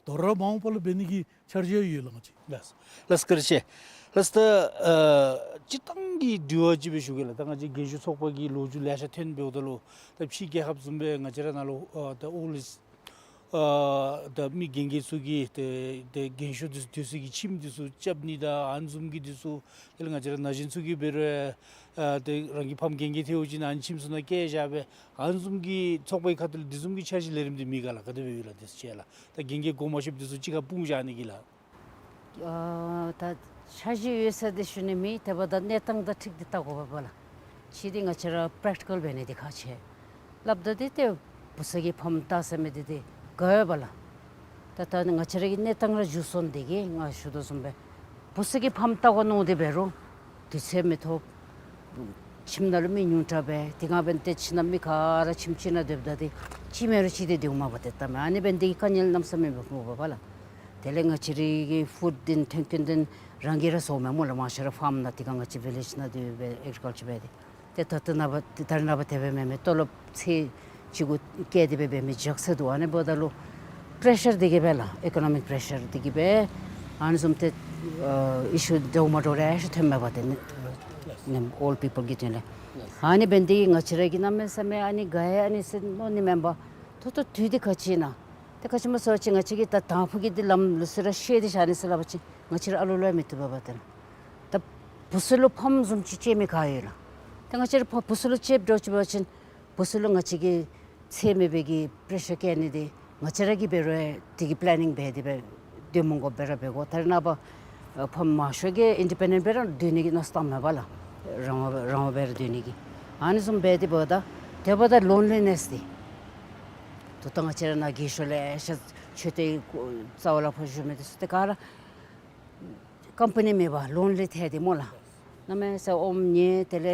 དོ་རུང་མ་འོངས་པ་ལུ་འབད་ནི་གི་འཆར་གཞི་ཡང་ཡོད་ལགས། ང་བཅས་ལགས་ལགས་བཀའ་དྲིན་ཆེ། ལགས་ད་ཨ་སྤྱིར་བཏང་གི་དྲི་བ་ཅིག་སྦེ་ཞུ་གེ་ལགས། ད་ང་བཅས་རྒན་ཤོས་ཚོགས་པ་གི་ལོ་རྒྱུས་ལེ་ཤ་ཐོན་འབདཝ་ད་ལུ་ད་ཕྱི་རྒྱལ་ཁབ་བཟུམ་སྦེ་ང་བཅས་ར་ནང་ལུ་ཨ་ད་ཨོལཌ་ཨེཇ་ཨ་ད་མི་རྒན་རྒས་ཚུ་གི་ཏེ་ཏེ་རྒན་ཤོས་འདི་ཚུ་སྡོད་ས་གི་ཁྱིམ་འདི་ཚུ་རྐྱབ་ནི་དང་ཨ་ནི་བཟུམ་གྱི་འདི་ཚུ་དེ་ལས་ང་བཅས་ར་ན་གཞོན་ཚུ་གིས་འབད་རུང་ཨ་ཏེ་རང་གི་ཕམ་རྒན་རྒས་ཐལ་བ་ཅིན་ཨ་ནི་ཁྱིམ་ཚུ་ནང་བསྐྱལ་བཞག་སྦེ་ཨ་ནི་བཟུམ་གྱི་ཚོགས་པའི་ཁ་ཐུག་ལས་འདི་བཟུམ་གྱི་འཆར་གཞི་ལས་རིམ་འདི་མེད་ག་ལགས། ག་དེ་སྦེ་ཡོད་ལགས། འདི་ཚུ་ཅིག་ལགས་ད་རྒན་རྒས་གོ་མ་ཤེསཔ་འདི་ཚུ་གཅིག་ཁར་སྤུངས་བཞག་ནི་གི་ལགས། ཨ་ད་འཆར་གཞི་ཡོད་ཟེར་ཏེ་ཞུ་ནི་མེད། དེ་འབདཝ་ད་གནས་སྟངས་དང་འཁྲིལ་ཏེ་བལྟ་དགོ་པས་ལགས། གཅིག་འདི་ང་བཅས་ར་པེ་རེག་ཊི་ཀལ་འབད་ནི་འདི་ཁག་ཆེ། སླབ་ད་འདི་ཏེ་བུ་ཚ་གི་ཕམ་བལྟ་ཟེར་མི་འདི་ཏེ་དགའ་བས་ལགས། ད་ད་ང་བཅས་ར་གི་གནས་སྟངས་ར་འགྱུར་སོང་། འདི་གིས་ང་ཞུ་དོ་བཟུམ་སྦེ་བུ་ཚ་གི་ཕམ་བལྟ་དགོ་མནོ་སྟེ་འབད་རུང་དུས་ཚོད་མི་ཐོབ། ཁྱིམ་ནང་ལུ་མི་ཉུང་དྲགས་སྦེ་དེ་སྒང་འབད་ནི་ཏེ་ཁྱིམ་ནང་མི་ག་ར་ཁྱིམ་གཅིག་ནང་སྡོདཔ་ད་ཏེ་གཅིག་མེན་རུང་གཅིག་འདི་སྡོད་མ་པ་ཏེ་ད་མེན། ཨ་ནི་འབད་ནི་འདི་གིས་དཀའ་ངལ་གནམ་མེད་ས་མེད་སྦེ་ཕོགཔ་པ་ལགས། དེ་ལས་ང་བཅས་ར་གི་ཕུཌ་འདི་ཐོན་སྐྱེད་འདི་རང་གིས་ར་བཟོཝ་མས་སྨོ་ལགས། མང་ཤོས་ར་ཕཱརམ་ནང་དེ་སྒང་ང་བཅས་བི་ལེཇ་ནང་སྡོད་སྦེ་ཨེག་རི་ཀལ་ཅར་འབད་དེ་ཏེ་ད་ལྟོ་ནངས་པ་ད་རེས་ནངས་པ་དེ་སྦེ་མེན་མས། ཏོ་ལོབ་ཚེ་གཅིག་གུ་བཀལ་ཏེ་སྦེ་འབད་མི་ཅིག་ཟེར་འདུག། ཨ་ནི་འབདཝ་ད་ལུ་པེ་རེ་ཤར་འདི་གིས་སྦེ་ལགས། ཨི་ཀོ་ནོ་མིག་པེ་རེ་ཤར་འདི་གིས་སྦེ་ཨ་ནི་བཟུམ་ཏེ་ཨ་ཨི་ཤུ་འདྲཝ་མ་འདྲཝ་རེ་ཤ་ཐོནམ་མས་པ། ཏེ་ནི་ནེམ་ཨོལཌ་པི་པལ་གྱི་དོན་ལས་ཨ་ནི་འབད་ནི་འདི་གིས་ང་བཅས་ར་གིས་གནམ་མེད་ས་མེད་ཨ་ནི་དགའ་ཡི་ཨ་ནི་ཟེར་མནོ་ནི་མེན་པར་ད་ལྟོ་དུས་འདི་ག་ཅི་ཨིན་ན། ཏེ་ག་ཅི་སྨོ་ཟེར་བ་ཅིན་ང་བཅས་ཀྱིས་ད་དང་ཕུ་གི་འདི་ལམ་ལུགས་ཚུ་ར་ཤེས་ཏེ་བཞག་ནི་ཟེར་སླབ་པ་ཅིན་ང་བཅས་ར་ཨ་ལོ་ལོ་ཡང་མི་བཏུབ་པས་པ། ཏེ་ད་བུ་ཚ་ལུ་ཕམ་བཟུམ་ཅིག་སྐྱེ་མི་ག་ཡོད་ལགས། ཏེ་ང་བཅས་ར་ཕ་བུ་ཚ་ལུ་སྐྱེ་འགྱོ་ཅི་པ་ཅིན་བུ་ཚ་ལུ་ང་བཅས་ཀྱིས་ཚད་མེད་པའི་གི་པེ་རེ་ཤར་བཀལ་ནི་འདི་ང་བཅས་ར་གིས་འབད་རུང་དེ་གི་པི་ལེ་ནིང་འབད་དེ་སྦེ་སྡོད་མི་དགོཔ་སྦེ་ར་འབད་དགོ། ད་རེས་ནངས་པ་ཨ་ཕམ་མང་ཤོས་ཀྱིས་ཨིན་ཌི་པེན་ཌེནཊ་སྦེ་ར་སྡོད་ནི་གི་མནོ་བསམ་བཏངམ་མས་པ་ལགས། རང་དབང་རང་དབང་སྦེ་ར་སྡོད་ནི་གི། ཨ་ནི་བཟུམ་འབད་དེ་འབདཝ་ད་དེ་འབདཝ་ད་ལོན་ལི་ནེས་འདི་ད་ལྟོ་ང་བཅས་ར་ནཱ་རྒས་ཤོས་ལེ་ཤ་ཆོས་སྡེ་རྩ་བ་ལས་ཕར་བཞུགས་མི་འདི་ཚུ་ཏེ་ག་ར་ཀམ་པ་ནི་མེད་པར་ལོན་ལི་ཐལ་ཏེ་སྨོ་ལགས། གནམ་མེད་ས་མེད་ཨོམ་ཉལ་དེ་ལས་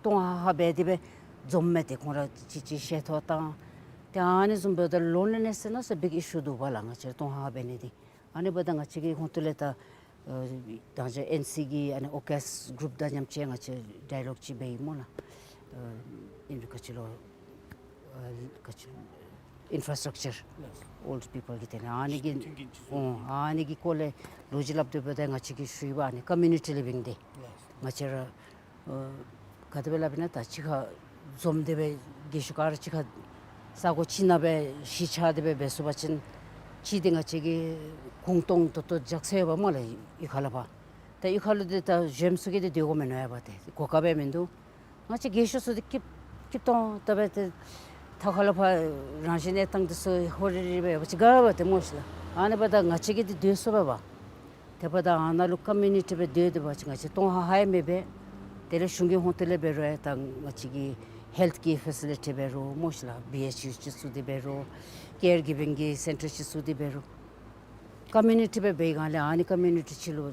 སྟོང་ཧ་ཧ་འབད་དེ་སྦེ་འཛོམས་མི་འདི་ཁོང་ར་གཅིག་གཅིག་བཤད་ཐོ་བཏང་། ཏེ་ཨ་ནི་བཟུམ་འབདཝ་ད་ལོན་ལི་ནེས་ཟེར་ན་སོ་བིག་ཨི་ཤུ་འདུག་པ་ལགས། ང་བཅས་ར་སྟོང་ཧ་ཧ་འབད་ནི་འདི་ཨ་ནི་འབདཝ་ད་ང་བཅས་ཀྱི་ཧོང་ཏོ་ལས་ད་ཨ་ད་ཅི་ཨེན་སི་གི་ཨ་ནི་ཨོ་ཀེ་ཨེསི་གུ་རུབ་དང་མཉམ་ཅིག་ང་བཅས་ཌའི་ལོག་ཅིག་འབད་ཡི་སྨོ་ལགས། ཨ་ཨིན་རུང་ག་ཅི་ལོ་ཨ་ག་ཅི་ཨིན་ཕྲ་སི་ཊག་ཅར་ཨོལཌ་པི་པལ་གྱི་དོན་ལས་ཨ་ནི་གི་མཐུན་རྐྱེན་ཅིག་བཟོ། ཨོ་ཨ་ནི་གི་སྐོར་ལས་ལོ་རྒྱུས་སླབ་དོ་འབདཝ་ད་ང་བཅས་ཀྱིས་ཞུ་ཡི་པ། ཨ་ནི་ཀོ་མིའུ་ནི་ཊི་ལི་ཝིང་འདི་ང་བཅས་ར་ཨ་ག་དེ་སྦེ་སླབ་ཨིན་ན། ད་གཅིག་ཁར་འཛོམས་ཏེ་སྦེ་རྒས་ཤོས་ག་ར་གཅིག་ཁར་ས་གོ་གཅིག་ནང་སྦེ་གཞིས་ཆགས་ཏེ་སྦེ་འབད་ཚུགས་པ་ཅིན་གཅིག་འདི་ང་བཅས་ཀྱི་གུང་སྟོང་ད་ལྟོ་རྒྱགས་ཚད་ཡོདཔ་སྨོ་ལགས། གཡུས་ཁ་ལས་ཕར་ ད་གཡུས་ཁ་ལུ་འདི་ད་གཞོནམ་ཚུ་གིས་འདི་སྡོད་དགོ་མི་ནུག་ཡ་བ། ཏེ་གོ་སྐབས་ཡང་མིན་འདུག། ང་བཅས་རྒས་ཤོས་ཚུ་འདི་སྐྱིདཔ་སྐྱིདཔ་ཏོང་ཏོ་སྦེ་ཏེ་ཐབ་ཁ་ལས་ཕར་རང་བཞིན་གནས་སྟངས་འདི་ཚུ་ཧོ་རི་རི་སྦེ་ཡོད་པ་ཅིག་དགའ་བ་ཏེ་སྨོ་ཤིག་ལགས། ཨ་ནི་འབདཝ་ད་ང་བཅས་ཀྱིས་འདི་སྡོད་ཚུགས་པས་པ། དེ་འབདཝ་ད་ཨ་ནཱ་ལུ་ཀོ་མིའུ་ནི་ཊི་སྦེ་སྡོད་སྡོད་པ་ཅིན་ང་བཅས་གཏོང་ཧ་ཧ་ཡང་མེད་པས། དེ་ལས་གཞུང་གི་ཧོང་ཏོ་ལས་འབད་རུང་ཡང་ད་ང་བཅས་ཀྱི་ཧེལཐ་གི་ཕེ་སི་ལི་ཊི་འབད་རུང་སྨོ་ཤིག་ལགས། བི་ཨེཆ་ཡུ་ཅིག་བཙུགས་ཏེ་འབད་རུང་ཀེར་གིབ་ཝིང་གི་སེན་ཊར་ཅིག་བཙུགས་ཏེ་འབད་རུང་ཀོ་མིའུ་ནི་ཊི་སྦེ་འབད་བའི་སྒང་ལས་ཨ་ནི་ཀོ་མིའུ་ནི་ཊི་ཅིག་ལུ་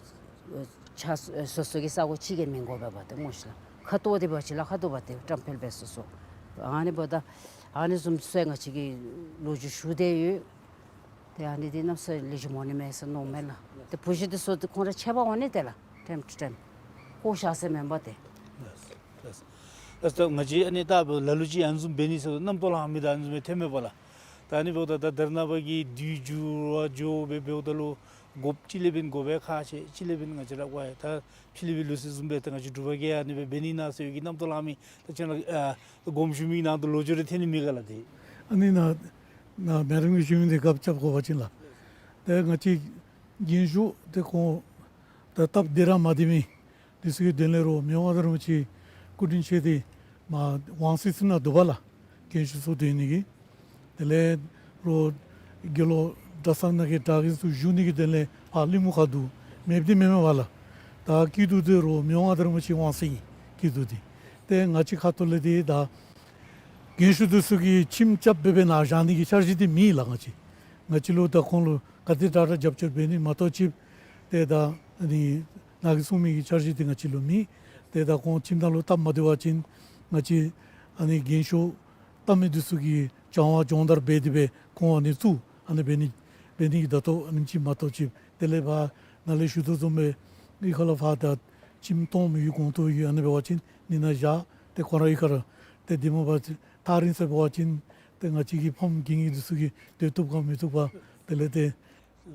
ཆ་སོ་སོ་གི་ས་གོ་ཅིག་གིས་མི་དགོ་པས་པ་ཏེ་སྨོ་ཤིག་ལགས། ཁ་ཐོར་ཏེ་འབད་བ་ཅིན་ལཱ་ཁག་འདུག་པ་ཏེ་བཀྲམ་སྤེལ་འབད་སོ་སོ། ཨ་ནི་འབདཝ་ད་ཨ་ནི་བཟུམ་ཚུ་ཡང་ང་བཅས་ཀྱིས་ལོ་རྒྱུས་ཞུ་སྟེ་ཡོད། ཏེ་ཨ་ནི་འདི་གནམ་མེད་ས་མེད་ལེགས་ཤོམ་འོང་ནི་མས་ཟེར་མནོཝ་མས་ལགས། ཏེ་བུ་གཞི་འདི་ཚུ་ཏེ་ཁོང་ར་ཆད་པ་འོང་ནི་ཏེ་ལགས། ཊེམ་ཊུ་ཊེམ་བཀོ་བཞག་ས་མེན་པ་ཏེ། ལགས་ལགས། ད་ང་བཅས་ཨ་ནི་ད་ལ་ལུ་ཅིག་ཨ་ནི་བཟུམ་འབད་ནི་ཟེར་རྣམ་རྟོག་ལང་མི་ད་ཨ་ནི་བཟུམ་སྦེ་ཐོནམ་མས་པ་ལགས། ད་ཨ་ནི་འབདཝ་ད་ད་དར་ནང་པ་གི་འདི་འགྱོ་ར་འགྱོ་སྦེ་འབདཝ་ད་ལུ་དགོཔ་ཅིག་ལས་འབདན་དགོ་པའི་ཁག་ཆེ། ཅིག་ལས་འབདན་ང་བཅས་ར་ཝའི་ད་ཕྱི་གླིང་པའི་ལུགས་སྲོལ་བཟུམ་སྦེ་ད་ང་བཅས་འབྲུག་པ་གིས་ཨ་ནི་སྦེ་འབད་ནི་ན་ཟེར་བའི་གི་རྣམ་རྟོག་ལང་མི་ད་ཅི་ལགས། ཨ་དགོངསམ་ཞུ་མི་ནང་དུ་ལོ་རྒྱུས་རེ་ཐོན་ནི་མེད་ག་ལགས་ཏེ། ཨ་ནི་ནཱ་ནཱ་མེ་ཌམ་གྱིས་ཞུ་མི་འདི་སྐབས་རྐྱབ་དགོ་པ་ཅིན་ལགས། ཏེ་ང་བཅས་རྒན་ཤོས་ཏེ་ཁོང་ད་སྟབས་བདེ་ར་མ་བདེ་མི་འདི་ཚུ་གི་དོན་ལས་རོགས་མི་དབང་མངའ་བདག་རིན་པོ་ཆེ་སྐུ་དྲིན་ཆེ་སྟེ་མར་ཝང་སི་ཚུ་ནང་འདུག་པ་ལགས། རྒན་ཤོས་ཚུ་སྡོད་ནི་གི། དེ་ལས་རོགས་དགེ་སློང་གྲྭ་ཚང་ནང་གི་གྲྭ་རྒན་ཚུ་བཞུགས་ནི་གི་དོན་ལས་ཕར་གླིང་མུ་ཁ་འདུག། མེདཔ་འདི་མེན་མས་པ་ལགས། ད་སྐྱིད་སྡུག་འདི་རོགས་མི་དབང་མངའ་བདག་རིན་པོ་ཆེ་དབང་ཟེར་ཨིན། སྐྱིད་སྡུག་འདི་ཏེ་ང་བཅས་ཁ་ཐུག་ལས་འདི་ད་རྒན་ཤོས་འདི་ཚུ་གི་ཁྱིམ་རྐྱབ་སྦེ་སྦེ་ནཱ་བཞག་ནི་གི་འཆར་གཞི་འདི་མེད་ལགས། ང་བཅས་ང་བཅས་ལུ་ད་ཁོང་ལུ་ག་དེ་དྲག་དྲག་རྒྱབ་སྐྱོར་འབད་ནི་མ་གཏོགས་ཅིག་ཏེ་ད་ཨ་ནི་ནཱ་གིས་གསུང་མི་གི་འཆར་གཞི་འདི་ང་བཅས་ལུ་མེད། ཏེ་ད་ཁོང་ཁྱིམ་ནང་ལུ་སྟབས་མ་བདེ་བ་ཅིན་ང་བཅས་ཨ་ནི་རྒན་ཤོས་ལྟ་མི་འདི་ཚུ་གིས་སྦྱང་བ་སྦྱོང་བརྡར་འབད་དེ་སྦེ་ཁོང་ཨ་ནི་བཙུགས་ཨ་ནི་འབད་ནི་འབད་ནི་གི་ད་ལྟོ་ཨ་ནེམ་ཅིག་མ་གཏོགས་ཅིག། དེ་ལས་ཕར་ནཱ་ལས་ཞུ་དོ་བཟུམ་སྦེ་གཡུས་ཁ་ལས་ཕར་ད་ཁྱིམ་སྟོངམ་ཡོད་གོང་ཐོག་ཡོད། ཨ་ནི་འབད་བ་ཅིན་ཨ་ནི་ནང་བཞག། ཏེ་ཁོང་ར་གཡུས་ཁར་ཏེ་འདི་མ་པ་ཐག་རིང་ས་འབད་བ་ཅིན་ཏེ་ང་བཅས་ཀྱི་ཕམ་རྒན་གྱི་འདི་ཚུ་གིས་སྡོད་བཏུབ་ག་མི་བཏུབ་ག། དེ་ལས་ཏེ་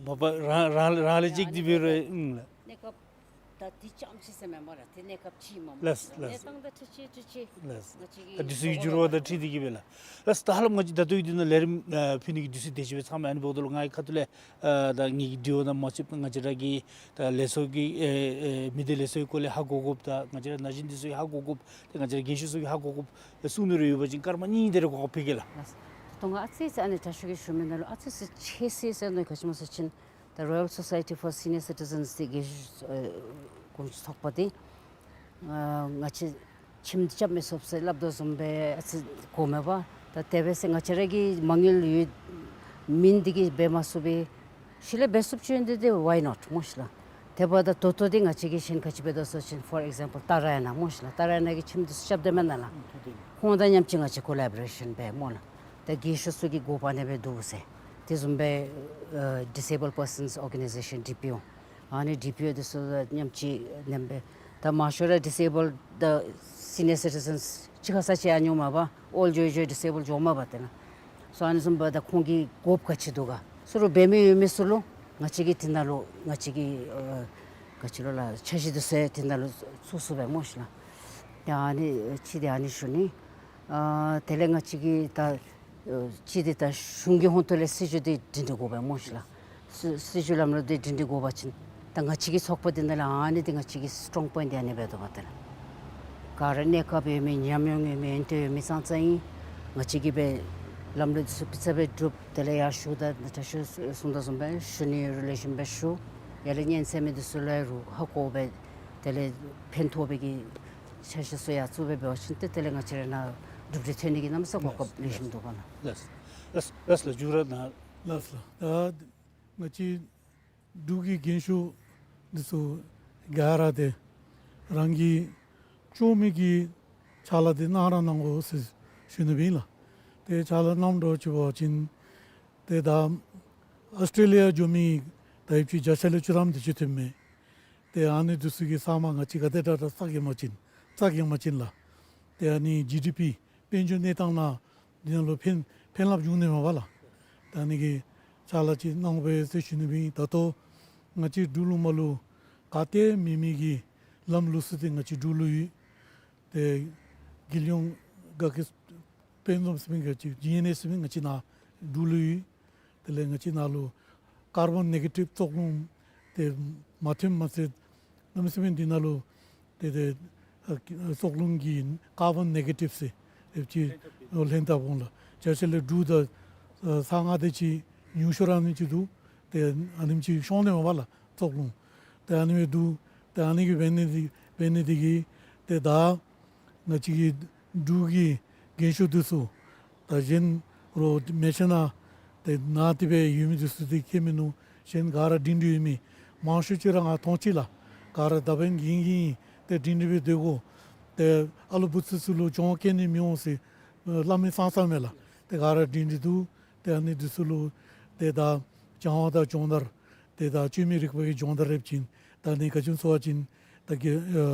མ་པ་རང་རང་རང་ལས་ཅིག་འདི་འབད་རུང་ཨིན་ལགས། གནས་སྐབས་ད་འདི་རྐྱངམ་ཅིག་ཟེར་མེན་པ་ལགས། ཏེ་གནས་སྐབས་ཅིག་མ་མ་ལགས་ལགས། གནས་སྟངས་ད་འཕྲལ་ཅིག་འཕྲལ་ཅིག་ལགས། ང་བཅས་ཀྱི་ད་འདི་ཚུ་གི་འགྱུར་བ་དང་འཁྲིལ་ཏེ་གིས་སྦེ་ལགས། ལགས་ད་ཧ་ལམ་ང་བཅས་ད་ལྟོ་འདི་ནང་ལས་རིམ་ཨ་ཕུལ་ནི་གི་དུས་ཚོད་དེ་ཅིག་སྦེ་ཚང་མས། ཨ་ནི་འབདཝ་ད་ལུ་ངེ་གི་ཁ་ཐུག་ལས་ཨ་ད་ངེ་གི་བི་ཌི་ཨོ་ནང་མ་ཚུདཔ་ང་བཅས་ར་གི་ད་ལས་ཚོགས་ཀྱི་ཨེ་ཨེ་མི་སྡེ་ལས་ཚོགས་ཀྱི་སྐོར་ལས་ཧ་གོ་དགོཔ་དང་ང་བཅས་ར་ན་གཞོན་འདི་ཚུ་གིས་ཧ་གོ་དགོཔ་ཏེ་ང་བཅས་ར་རྒན་ཤོས་ཚུ་གིས་ཧ་གོ་དགོཔ་ཏེ་གསུང་ནི་རེ་ཡོད་པ་ཅིན་སྐར་མ་གཉིས་དེ་རེ་གོ་སྐབས་ཕུལ་གེ་ལགས། ལགས། ད་ལྟོ་ང་ཨ་ཙི་ཙི་ཨ་ནི་དྲག་ཤོས་ཀྱིས་ཞུ་མི་ནང་ལུ་ཨ་ཙི་ཙི་ཆེ་སི་ཟེར་མནོ་ག་ཅི་སྨོ་ཟེར་བ་ཅིན་ད་Royal Society for Senior Citizens འདི་རྒས་ཤོས་ཨེ་གོང་ཞུ་ཚོགས་པ་འདི་ཨ་ང་བཅས་ཁྱིམ་རྐྱབ་མི་ཚུགས་ཟེར་སླབ་དོ་བཟུམ་སྦེ་ཨ་ཙི་གོ་མས་པ། ད་དེ་སྦེ་ཟེར་ང་བཅས་ར་གི་མ་དངུལ་ཡོད་མེན་འདི་གིས་འབད་མ་ཚུགས་པས། ཤུལ་ལས་འབད་ཚུགསཔ་ཅིག་འདི་འདི་why not སྨོ་ཤིག་ལགས། དེ་འབདཝ་ད་ད་ལྟོ་འདི་ང་བཅས་ཀྱིས་གཞན་ག་ཅི་འབད་དོ་ཟེར་བ་ཅིན་for example ཏཱ་ར་ཡ་ན་སྨོ་ཤིག་ལགས། ཏཱ་ར་ཡ་ན་གི་ཁྱིམ་འདི་ཚུ་རྐྱབ་སྡོད་མེན་ན་ལགས། ཁོང་དང་མཉམ་ཅིག་ང་བཅས་ཀོ་ལེ་བོ་རེ་ཤཱན་འབད་སྨོ་ལགས། ད་རྒས་ཤོས་ཚུ་གི་དགོཔ་ཨ་ནི་སྦེ་འདུག་ཟེར། དེ་བཟུམ་སྦེ་ཨ་Disabled Persons Organization D P O ཨ་ནི་D P O འདི་ཚུ་དང་མཉམ་ཅིག་ཨ་ནེམ་སྦེ་ད་མང་ཤོས་ར་disabled ད་senior citizens གཅིག་ཁར་ས་ཅིག་ཡང་འོང་མ་པ། ཨོལ་ཇོའི་ཇོའི་disabled འགྱོ་མ་པ་ཏེ་ན། སོ་ཨ་ནི་བཟུམ་སྦེ་ད་ཁོང་གི་དགོཔ་ག་ཅི་འདུག་ག་ཟེར་རུང་འབད་མི་ཡོད་མི་ཚུ་ལུ་ང་བཅས་ཀྱིས་དེ་ནང་ལུ་ང་བཅས་ཀྱིས་ཨ་ག་ཅི་ལོ་ལགས་འཆར་གཞི་འདི་ཚུ་དེ་ནང་ལུ་ཚུད་ཚུགས་པས་སྨོ་ཤིག་ལགས། ཡ་ཨ་ནི་ཅིག་འདི་ཨ་ནི་ཞུ་ནི། ཨ་དེ་ལས་ང་བཅས་ཀྱིས་ད་ཨ་ཅིག་འདི་ད་གཞུང་གི་ཧོངས་ཐོག་ལས་སྲིད་བྱུས་འདི་སྒྲིང་སྒྲི་དགོ་པས་སྨོ་ཤིག་ལགས། སྲིད་སྲིད་བྱུས་ལམ་ལུགས་འདི་སྒྲིང་སྒྲི་དགོ་པ་ཅིན་ད་ང་བཅས་ཀྱི་ཚོགས་པ་འདི་ནང་ལས་ཨ་ནི་འདི་ང་བཅས་ཀྱི་སི་ཊོང་པོའིནཊ་འདི་ཨ་ནི་སྦེ་འདུག་པ་ཏེ་ལགས། ག་ར་གནས་སྐབས་ཡོད་མི་ཉམས་མྱོང་ཡོད་མི་ཨན་ཏོ་ཡོད་མི་ཙང་ཙང་ཨིན། ང་བཅས་ཀྱིས་སྦེ་ལམ་ལུགས་འདི་ཚུ་སྤུས་ཚད་སྦེ་སྒྲུབ། དེ་ལས་ཡར་ཞུ་ད་ད་ཞུ་གསུང་དོ་བཟུམ་སྦེ་ཞུ་ནི་ཡོད་རུང་ལེགས་ཤོམ་སྦེ་ཞུ། ཡར་ལས་སྙན་གསན་མི་འདི་ཚུ་ལུ་ཡང་རུང་ཧ་གོ་སྦེ་དེ་ལས་ཕན་ཐོགས་པའི་གི་འཆར་གཞི་ཚུ་ཡར་བཙུགས་སྦེ་འབད་བ་ཅིན་ཏེ་དེ་ལས་ང་བཅས་ར་ནཱ་གྲུབ་འབྲས་ཐོན་ནི་གི་གནམ་མེད་ས་མེད་གོ་སྐབས་ལེགས་ཤོམ་འདུག་པ་ལགས། ལགས་ལགས་ལགས་ལགས་ལགས་མཇུག་ར་ནཱ་ལགས་ལགས། ད་ང་བཅས་འབྲུག་གི་རྒན་ཤོས་འདི་ཚུ་ག་ར་ཏེ་རང་གི་ལྕོགས་མི་གི་ཕྱག་ལཱ་འདི་གནང་ར་གནང་དགོ་ཟེར་ཞུ་ནི་སྦེ་ཨིན་ལགས། ཏེ་ཕྱག་ལཱ་གནངམ་འདྲཝ་ཅིག་འབད་བ་ཅིན་ཏེ་ད་ཨོསི་ཊྲེ་ལི་ཡ་འགྱོ་མི་ད་ཡོདཔ་ཅིག་བརྒྱ་ཆ་ལས་བཅུ་ཐམ་དེ་ཅིག་ཐོནམ་མས། ཏེ་ཨ་ནི་འདི་ཚུ་གིས་ཚང་མ་ང་བཅས་ག་དེ་དྲག་དྲག་རྩ་འགེངས་པ་ཅིན་རྩ་འགེངས་པ་ཅིན་ལགས། ཏེ་ཨ་ནི་ཇི་ཌི་པི་དཔལ་འབྱོར་གནས་སྟངས་ནང་འདི་ནང་ལུ་ཕན་ཕན་རླབས་འབྱུང་ནི་མས་པ་ལགས། ད་ཨ་ནི་གི་ཕྱག་ལཱ་ཅིག་གནང་དགོ་པས་ཟེར་ཞུ་ནི་སྦེ་ཨིན། ད་ལྟོ་ང་བཅས་འབྲུག་ལུ་མ་ལུ་ག་ཏེ་མེད་མི་གི་ལམ་ལུགས་ཚུ་འདི་ང་བཅས་འབྲུག་ལུ་ཡོད། ཏེ་རྒྱལ་ཡོངས་དགའ་སྐྱིད་དཔལ་འཛོམས་ཟེར་མི་ག་ཅི་ཇི་ཨེན་ཨེ་ཟེར་མི་ང་བཅས་ནཱ་འབྲུག་ལུ་ཡོད། དེ་ལས་ང་བཅས་ནཱ་ལུ་ཀར་བོན་ནེ་གེ་ཊིབ་བཙོག་རླུང་དེ་མ་ཐོནམ་མ་ཚད་ གནམ་མེད་ས་མེད་འདི་ནང་ལུ་ཏེ་ཏེ་ཨ་ཀི་ཨ་བཙོག་རླུང་གི་ཀར་བཱོན་ནེ་གེ་ཊིབ་ཟེར་ཨེབ་ཅིག་ལྷན་ཐབས་འོང་ལགས། ཆ་ཤས་ལས་འབྲུག་དང་ཨ་ས་ང་དེ་ཅིག་ཉུང་ཤོས་ར་ཨ་ནེམ་ཅིག་འདུག། ཏེ་ཨ་ནེམ་ཅིག་ཤོང་ནི་མས་པ་ལགས་བཙོག་རླུང་། ཏེ་ཨ་ནི་སྦེ་འདུག། ཏེ་ཨ་ནི་གིས་འབད་ནི་འདི་འབད་ནི་འདི་གིས་ཏེ་ད་ང་བཅས་ཀྱི་འབྲུག་གི་རྒན་ཤོས་འདི་ཚུ་ད་གཞན་རོགས་མེ་ཤ་ན་ཏེ་ན་སྟེ་སྦེ་ཡོད་མི་འདི་ཚུ་འདི་ཁྱད་མིན་ནུག། གཞན་ག་ར་སྒྲིང་སྒྲི་ཡོད་མི་མང་ཤོས་ཅིག་ར་ང་མཐོང་ཅི་ལགས། ག་ར་ད་འབདན་གིན་གིན་ཏེ་སྒྲིང་སྒྲི་སྦེ་སྡོད་དགོ། ཏེ་ཨ་ལུ་བུ་ཚ་ཚུ་ལུ་གྱོང་བཀལ་ནི་མི་འོང་ཟེར་སླབ་མི་ཙང་ཙང་མས་ལགས། ཏེ་ག་ར་སྒྲིང་སྒྲི་འདུག། ཏེ་ཨ་ནི་འདི་ཚུ་ལུ་ཏེ་ད་སྦྱང་བ་དང་སྦྱོང་བརྡར་ཏེ་ད་བཅོས་མའི་རིག་པ་གི་སྦྱོང་བརྡར་ཨེབ་ཅིན་ད་ནི་ག་ཅི་སྨོ་ཟེར་བ་ཅིན་ད་གི་ཨ་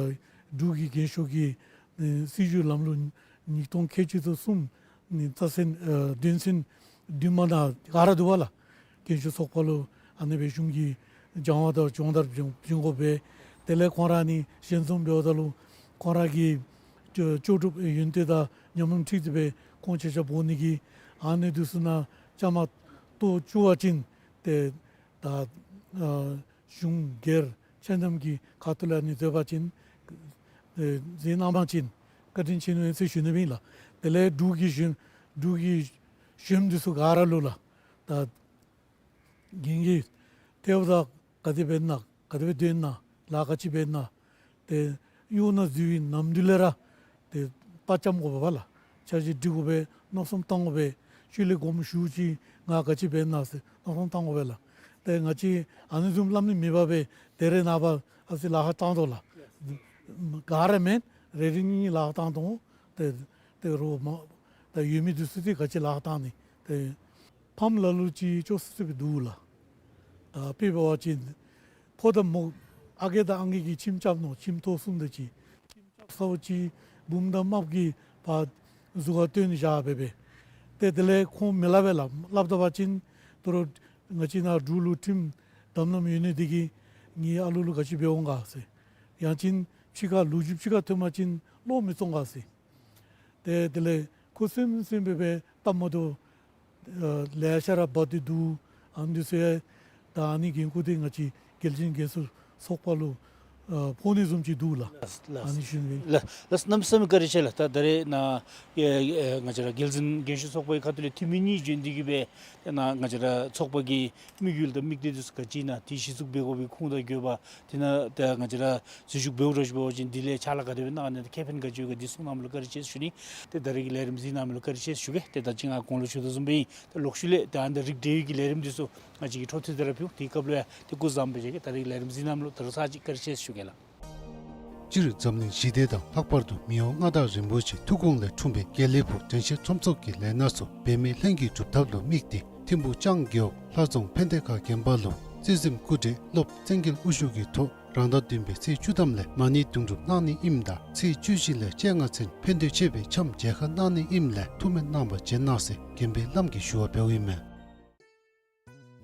འབྲུག་གི་རྒན་ཤོས་ཀྱི་ཨེ་སྲིད་བྱུས་ལམ་ལུགས་ཉིས་སྟོང་ཁལ་གཅིག་ཚུ་གསུམ་ནི་རྩ་ཚན་ཨེ་དོན་ཚན་བདུན་མ་ནང་ག་ར་འདུག་པ་ལགས། རྒན་ཤོས་ཚོགས་པ་ལུ་ཨ་ནི་སྦེ་གཞུང་གིས་སྦྱང་བ་དང་སྦྱོང་བརྡར་བྱིན་བྱིན་དགོ་པས། དེ་ལས་ཁོང་ར་ནི་ཞལ་འཛོམས་འབདཝ་ད་ལུ་ཁོང་ར་གི་ལྕོགས་ལྕོགས་གྲུབ་ཡོན་ཏན་དང་ཉམས་མྱོང་འཁྲིལ་ཏེ་སྦེ་ཁོང་ཆ་ཁྱབ་འབོ་ནི་གི་ཨ་ནི་འདི་ཚུ་ནང་བཅའ་མར་གཏོགས་བཅུག་པ་ཅིན་ཏེ་ད་ཨ་གཞུང་སྒེར་ཆ་མཉམ་གྱི་ཁ་ཐུག་ལས་ཨ་ནི་མཛད་པ་ཅིན་ཨེ་མཛད་གནང་པ་ཅིན་བཀའ་དྲིན་ཆེ་ནི་ཨིན་ཟེར་ཞུ་ནི་ཨིན་ལགས། དེ་ལས་འབྲུག་གི་གཞོནམ་འབྲུག་གི་གཞོནམ་འདི་ཚུ་ག་ར་ལུ་ལགས། ད་རྒན་གྱིས་ཐེབས་དང་ག་དེ་འབད་ན་ག་དེ་སྦེ་སྡོད་ན་ལཱ་ག་ཅི་འབད་ན་ཏེ་གཡོག་ནང་འཛུལ་བའི་ནམ་དུས་ལས་ར་ཏེ་དཔའ་བཅམ་དགོ་པས་ལགས། འཆར་གཞི་སྒྲིག་དགོ་པས། མནོ་བསམ་བཏང་དགོ་པས། ཤུལ་ལས་དགོངསམ་ཞུ་ཅི་ང་ག་ཅི་འབད་ན་ཟེར་མནོ་བསམ་བཏང་དགོ་པས་ལགས། ཏེ་ང་བཅས་ཨ་ནི་བཟུམ་སླབ་ནི་མེད་པར་སྦེ་ཏེ་རེ་ནངས་པ་ཨ་ཙི་ལཱ་ཁག་བཏང་དོ་ལགས། ག་ར་མེན་རེ་རེ་གཉིས་གཉིས་ལཱ་ཁག་བཏང་དོ། ཏེ་ཏེ་རོགས་མ་ད་ཡོད་མི་འདི་ཚུ་ཏེ་ག་ཅི་ལཱ་ཁག་བཏང་ནི་ཏེ་ཕམ་ལ་ལུ་ཅིག་ཅོག་སི་སི་སྦེ་འདུག་ལགས། ད་དཔེ་འབད་བ་ཅིན་ཕོ་དང་མོ་ཨ་རྒས་དང་ཨང་རྒས་ཀྱིས་ཁྱིམ་རྐྱབ་ནུག། ཁྱིམ་ཐོག་གསུམ་དེ་ཅིག་ཁྱིམ་རྐྱབ་ཚརཝ་ཅིག་བུམོ་དང་རྨགཔ་གིས་ཕར་གཟུགས་ཁར་བཏོན་བཞག་སྦེ་སྦེ། ཏེ་དེ་ལས་ཁོང་མི་སླབ་པས་ལགས། སླབ་ད་པ་ཅིན་དོ་རུང་ང་བཅས་ནཱ་འབྲུག་ལུ་ཁྲིམས་དམ་ལམ་ཡོད་ནི་དེ་གིས་ངེའི་ཨ་ལུ་ལུ་ག་ཅི་འབད་འོང་ག་ཟེར། ཡང་ཅིན་ཕྱི་ཁར་ལོ་རྒྱུས་ཕྱི་ཁར་ཐོན་པ་ཅིན་བློ་མི་གཏང་ག་ཟེར། ཏེ་དེ་ལས་ཁུ་སིམ་སིམ་སྦེ་སྦེ་སྟབས་མ་བདེཝ་ཨ་ལེ་ཤ་ར་འབད་དེ་འདུག། ཨ་ནི་ཚུ་ཡང་ད་ཨ་ནི་འགན་ཁུར་འདི་ང་བཅས་རྒྱལ་སྤྱིའི་རྒན་ཤོས་ཚོགས་པ་ལུ་ཨ་ཕོག་ནི་བཟུམ་ཅིག་འདུག་ལགས། ལགས། ཨ་ནི་ཞུ་ནི་ཨིན། ལགས་ལགས། གནམ་མེད་ས་མེད་བཀའ་དྲིན་ཆེ་ལགས། ད་ད་རེས་ནཱ་ཨེ་ཨེ་ང་བཅས་ར་རྒྱལ་འཛིན་རྒན་ཤོས་ཚོགས་པའི་ཁ་ཐུག་ལས་འཐུས་མི་གཉིས་བྱོན་ཏེ་གིས་སྦེ་ཏེ་ནཱ་ང་བཅས་ར་ཚོགས་པ་གི་དམིགས་ཡུལ་དང་དམིགས་གཏད་འདི་ཚུ་ག་ཅི་ཨིན་ན་དེ་གཞི་བཙུགས་འབད་དགོ་པའི་ཁུངས་དང་དགོས་པ་དེ་ནང་ཏེ་ང་བཅས་ར་འཛུལ་ཞུགས་འབདཝ་ར་ཅིག་འབད་བ་ཅིན་དེ་ལས་ཕྱག་ལཱ་ག་དེ་སྦེ་གནང་ནི་དང་ཁེ་ཕན་ག་ཅི་ཡོད་ག་འདི་གསུང་གནངམ་ལུ་བཀའ་དྲིན་ཆེ་ཞུ་ནི། ཏེ་ད་རེས་ཀྱི་ལས་རིམ་གཟིགས་གནངམ་ལུ་བཀའ་དྲིན་ཆེ་ཞུ་གེ། ཏེ་ད་ཅི་ང་གོང་ལུ་ཞུ་དོ་བཟུམ་སྦེ་ཨིན། ཏེ་ལོག་ཤུལ་ལས་ཏེ་ཨ་ནི་རིགས་འབྲེལ་ཡོད་ཀྱི་ལས་རིམ་འདི་ཚུ་ང་བཅས་ཀྱིས་འཕྲོ་མཐུད་དེ་ར་ཕུལ། དེའི་སྐབས་ལུ་ཡང་ཏེ་སྐུ་གཟུགས་བཟང་པོ་བྱོན་གེ། ད་རེས་ཀྱི་ལས་རིམ་གཟིགས་གནངམ་ལུ་ད་རུང་ཚར་གཅིག་བཀའ་དྲིན་ཆེ་ཞུ་གེ་ལགས། སྤྱིར་འཛམ་གླིང་ཞི་བདེ་དང་ལྷག་པར་དུ་མི་དབང་མངའ་བདག་རིན་པོ་ཆེའི་ཐུགས་དགོངས་ལས་འཁྲུངས་པའི་དགེ་ལེགས་ཕུག་དྲན་ཤེས་ཁྲོམ་ཚོགས་ཀྱི་ལས་སྣ་ཚོགས་འབད་མེད་ལྷན་གྱིས་སྒྲུབ་ཐབས་ལུ་དམིགས་ཏེ་ཐིམ་ཕུག་ལྕང་རྒེད་འོག་ལྷ་རྫོང་ཕན་བདེ་ཁ་དགོན་པ་ལུ་རྩིས་འཛིན་སྐུ་བགྲེས་སློབ་བཙན་རྒྱལ་དབུ་བཞུགས་ཀྱི་ཐོག་རང་ཟླ་བདུན་པའི་ཚེས་བཅུ་ཐམ་ལས་མ་ཎི་དུང་སྒྲུབ་གནང་ནི་ཨིནམ་ད་ཚེས་བཅུ་བཞི་ལས་བཅོ་ལྔ་ཚུན་ཕན་འདོད་ཆེ་བའི་འཆམ་མཇལ་ཁ་གནང་ནི་ཨིནམ་ལས་ཐུགས་སྨོན་གནང་བར་བྱོན་གནང་ཟེར་དགོན་པའི་བླམ་གིས་ཞུ་བ་འབདཝ་ཨིན་མས།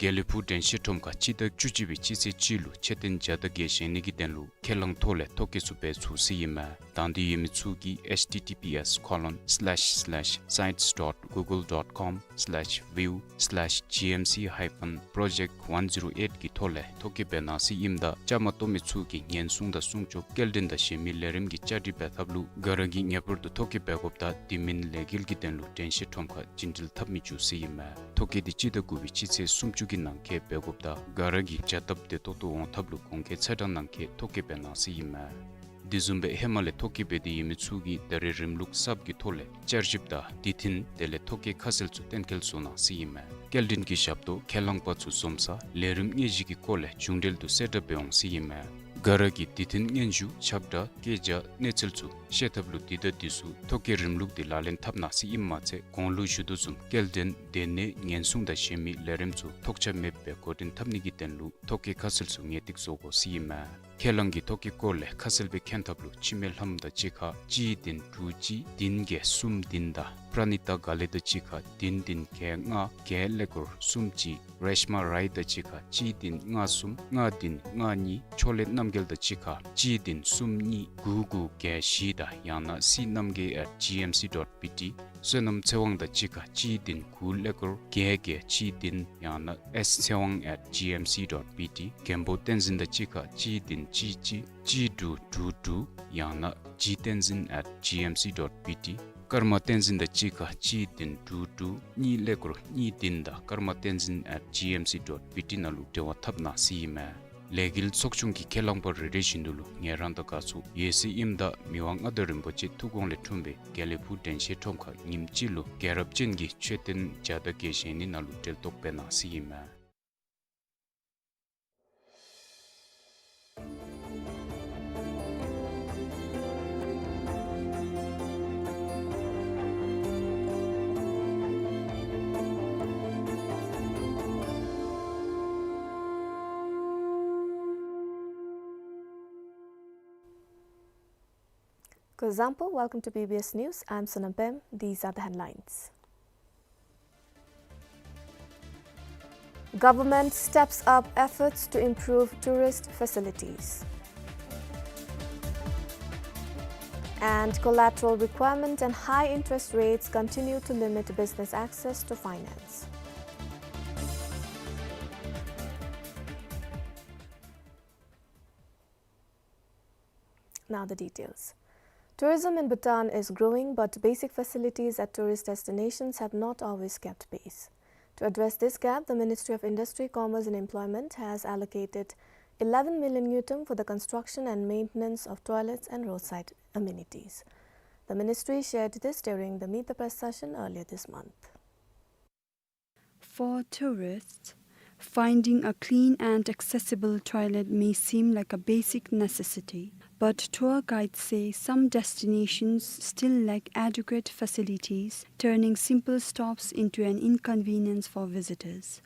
དགེ་ལེགས་ཕུག་དྲན་ཤེས་ཁྲོམ་ཁར་སྤྱི་ཟླ་བཅུ་གཅིག་པའི་སྤྱི་ཚེས་གཅིག་ལུ་མཆོད་རྟེན་བརྒྱ་དང་བརྒྱད་བཞེངས་ནི་གི་དོན་ལུ་ཁས་བླངས་ཐོག་ལས་ཐོ་བཀོད་ཚུ་འབད་ཚུགས་ཟེར་ཨིན་མས། དང་འདོད་ཡོད་མི་ཚུ་གིས་H T T P S colon slash slash sites dot google dot com slash view slash G M C hyphen project one zero eight གི་ཐོག་ལས་ཐོ་བཀོད་འབད་གནང་ཟེར་ཨིནམ་ད་བཅའ་མར་གཏོགས་མི་ཚུ་གིས་ཉེན་སྲུང་དང་སྲུང་སྐྱོབ་སྐྱེལ་འདྲེན་དང་གཞན་མི་ལས་རིམ་གྱི་བཅའ་སྒྲིག་འབད་ཐབས་ལུ་ག་ར་གིས་ངེས་པར་དུ་ཐོ་བཀོད་འབད་དགོཔ་དང་དེ་མིན་ལས་འགུལ་གྱི་དོན་ལུ་དྲན་ཤེས་ཁྲོམ་ཁར་རྒྱུན་འགྲུལ་འཐབ་མི་བཅུག་ཟེར་ཨིན་མས། ཐོ་བཀོད་འདི་སྤྱི་ཟླ་དགུ་པའི་སྤྱི་ཚེས་སུམ་ཅུ་གི་ནང་འཁོད་འབད་དགོཔ་དང་ག་ར་གིས་བྱ་སྟབས་བདེ་ཏོག་ཏོ་འོང་ཐབས་ལུ་གོང་འཁོད་ཚེས་གྲངས་ནང་འཁོད་ཐོ་བཀོད་འབད་གནང་ཟེར་ཨིན་མས། དེ་བཟུམ་སྦེ་ཧེ་མ་ལས་ཐོ་བཀོད་འབད་དེ་ཡོད་མི་ཚུ་གིས་ད་རེས་རིམ་ལུགས་གསརཔ་གི་ཐོག་ལས་བསྐྱར་ཞིབ་དང་དུས་མཐུན་དེ་ལས་ཐོ་བཀོད་ཁ་གསལ་ཚུ་གཏན་འཁེལ་བཟོ་གནང་ཟེར་ཨིན་མས། སྐྱེལ་འདྲེན་གྱི་ཞབས་ཏོག་ཁས་བླངས་པ་ཚུ་འཛོམས་ས་ལས་རིམ་དངོས་གཞི་གི་སྐོར་ལས་མཇུག་འབྲེལ་དུ་གསལ་བསྒྲགས་འབད་འོང་ཟེར་ཨིན་མས། ག་ར་གིས་དུས་མཐུན་སྙན་ཞུ་ཁྱབ་བསྒྲགས་བཀོད་རྒྱ་གནས་ཚུལ་ཚུ་ཤེས་ཐབས་ལུ་དུས་དང་དུས་སུ་ཐོ་བཀོད་རིམ་ལུགས་འདི་ལག་ལེན་འཐབ་གནང་ཟེར་ཨིནམ་མ་ཚད་གོང་ལུ་ཞུ་དོ་བཟུམ་སྐྱེལ་འདྲེན་སྡོད་གནས་ཉེན་སྲུང་དང་གཞན་མི་ལས་རིམ་ཚུ་ཐོགས་ཆགས་མེདཔ་སྦེ་འགོ་འདྲེན་འཐབ་ནི་གི་དོན་ལུ་ཐོ་བཀོད་ཁ་གསལ་ཚུ་ངེས་ཏིག་བཟོ་དགོ་ཟེར་ཨིན་མས། ཁས་བླངས་ཀྱི་ཐོ་བཀོད་སྐོར་ལས་ཁ་གསལ་སྦེ་མཁྱེན་ཐབས་ལུ་འཆི་མེད་ལྷམོ་དང་གཅིག་ཁར་གཅིག་བདུན་དྲུག་གཅིག་བདུན་བརྒྱད་གསུམ་བདུན་དང་པྲ་ནི་ཏ་དགའ་ལེགས་དང་གཅིག་ཁར་བདུན་བདུན་བརྒྱད་ལྔ་བརྒྱད་ཀླད་ཀོར་གསུམ་གཅིག་རེཤ་མ་རའི་དང་གཅིག་ཁར་གཅིག་བདུན་ལྔ་གསུམ་ལྔ་བདུན་ལྔ་གཉིས་ཕྱོགས་ལས་རྣམ་རྒྱལ་དང་གཅིག་ཁར་གཅིག་བདུན་གསུམ་གཉིས་དགུ་དགུ་བརྒྱད་བཞི་དང་ཡང་ན་སི་རྣམ་རྒྱལ་at G M C dot B T བསོད་ནམས་ཚེ་དབང་དང་གཅིག་ཁར་གཅིག་བདུན་དགུ་ཀླད་ཀོར་བརྒྱད་བརྒྱད་གཅིག་བདུན། ཡང་ན་S Tsewang at G M C dot B T། མགོན་པོ་བསྟན་འཛིན་དང་གཅིག་ཁར་གཅིག་བདུན་གཅིག་གཅིག་གཅིག་དྲུག་དྲུག་དྲུག། ཡང་ན་G བསྟན་འཛིན་at G M C dot B T། ཀརྨ་བསྟན་འཛིན་དང་གཅིག་ཁར་གཅིག་བདུན་དྲུག་དྲུག་གཉིས་ཀླད་ཀོར་གཉིས་བདུན་དང་ཀརྨ་བསྟན་འཛིན་at G M C dot B T ནང་ལུ་འབྲེལ་བ་འཐབ་གནང་ཟེར་ཨིན་མས། ལས་འགུལ་ཚོགས་ཆུང་གི་ཁས་བླངས་པ་རེ་རེ་བཞིན་དུ་ལུ་ངལ་རངས་དང་དགའ་ཚོར་ཡོད་ཟེར་ཨིནམ་ད་མི་དབང་མངའ་བདག་རིན་པོ་ཆེ་ཐུགས་དགོངས་ལས་འཁྲུངས་པའི་དགེ་ལེགས་ཕུག་དྲན་ཤེས་ཁྲོམ་ཁར་ཉིནམ་གཅིག་ལུ་རྒྱལ་རབས་ཅན་གྱི་མཆོད་རྟེན་བརྒྱ་དང་བརྒྱད་ཅུ་ཞེ་གཉིས་ནང་ལུ་གྲལ་གཏོགས་འབད་གནང་ཟེར་ཨིན་མས། Kuzuzangpo, welcome to B B S News. I'm Sonam Pem. These are the headlines. Government steps up efforts to improve tourist facilities. And collateral requirement and high interest rates continue to limit business access to finance. Now the details. Tourism in Bhutan is growing, but basic facilities at tourist destinations have not always kept pace. To address this gap, the Ministry of Industry, Commerce and Employment has allocated eleven million ngultrum for the construction and maintenance of toilets and roadside amenities. The ministry shared this during the Meet the Press session earlier this month. For tourists, finding a clean and accessible toilet may seem like a basic necessity, but tour guides say some destinations still lack adequate facilities, turning simple stops into an inconvenience for visitors.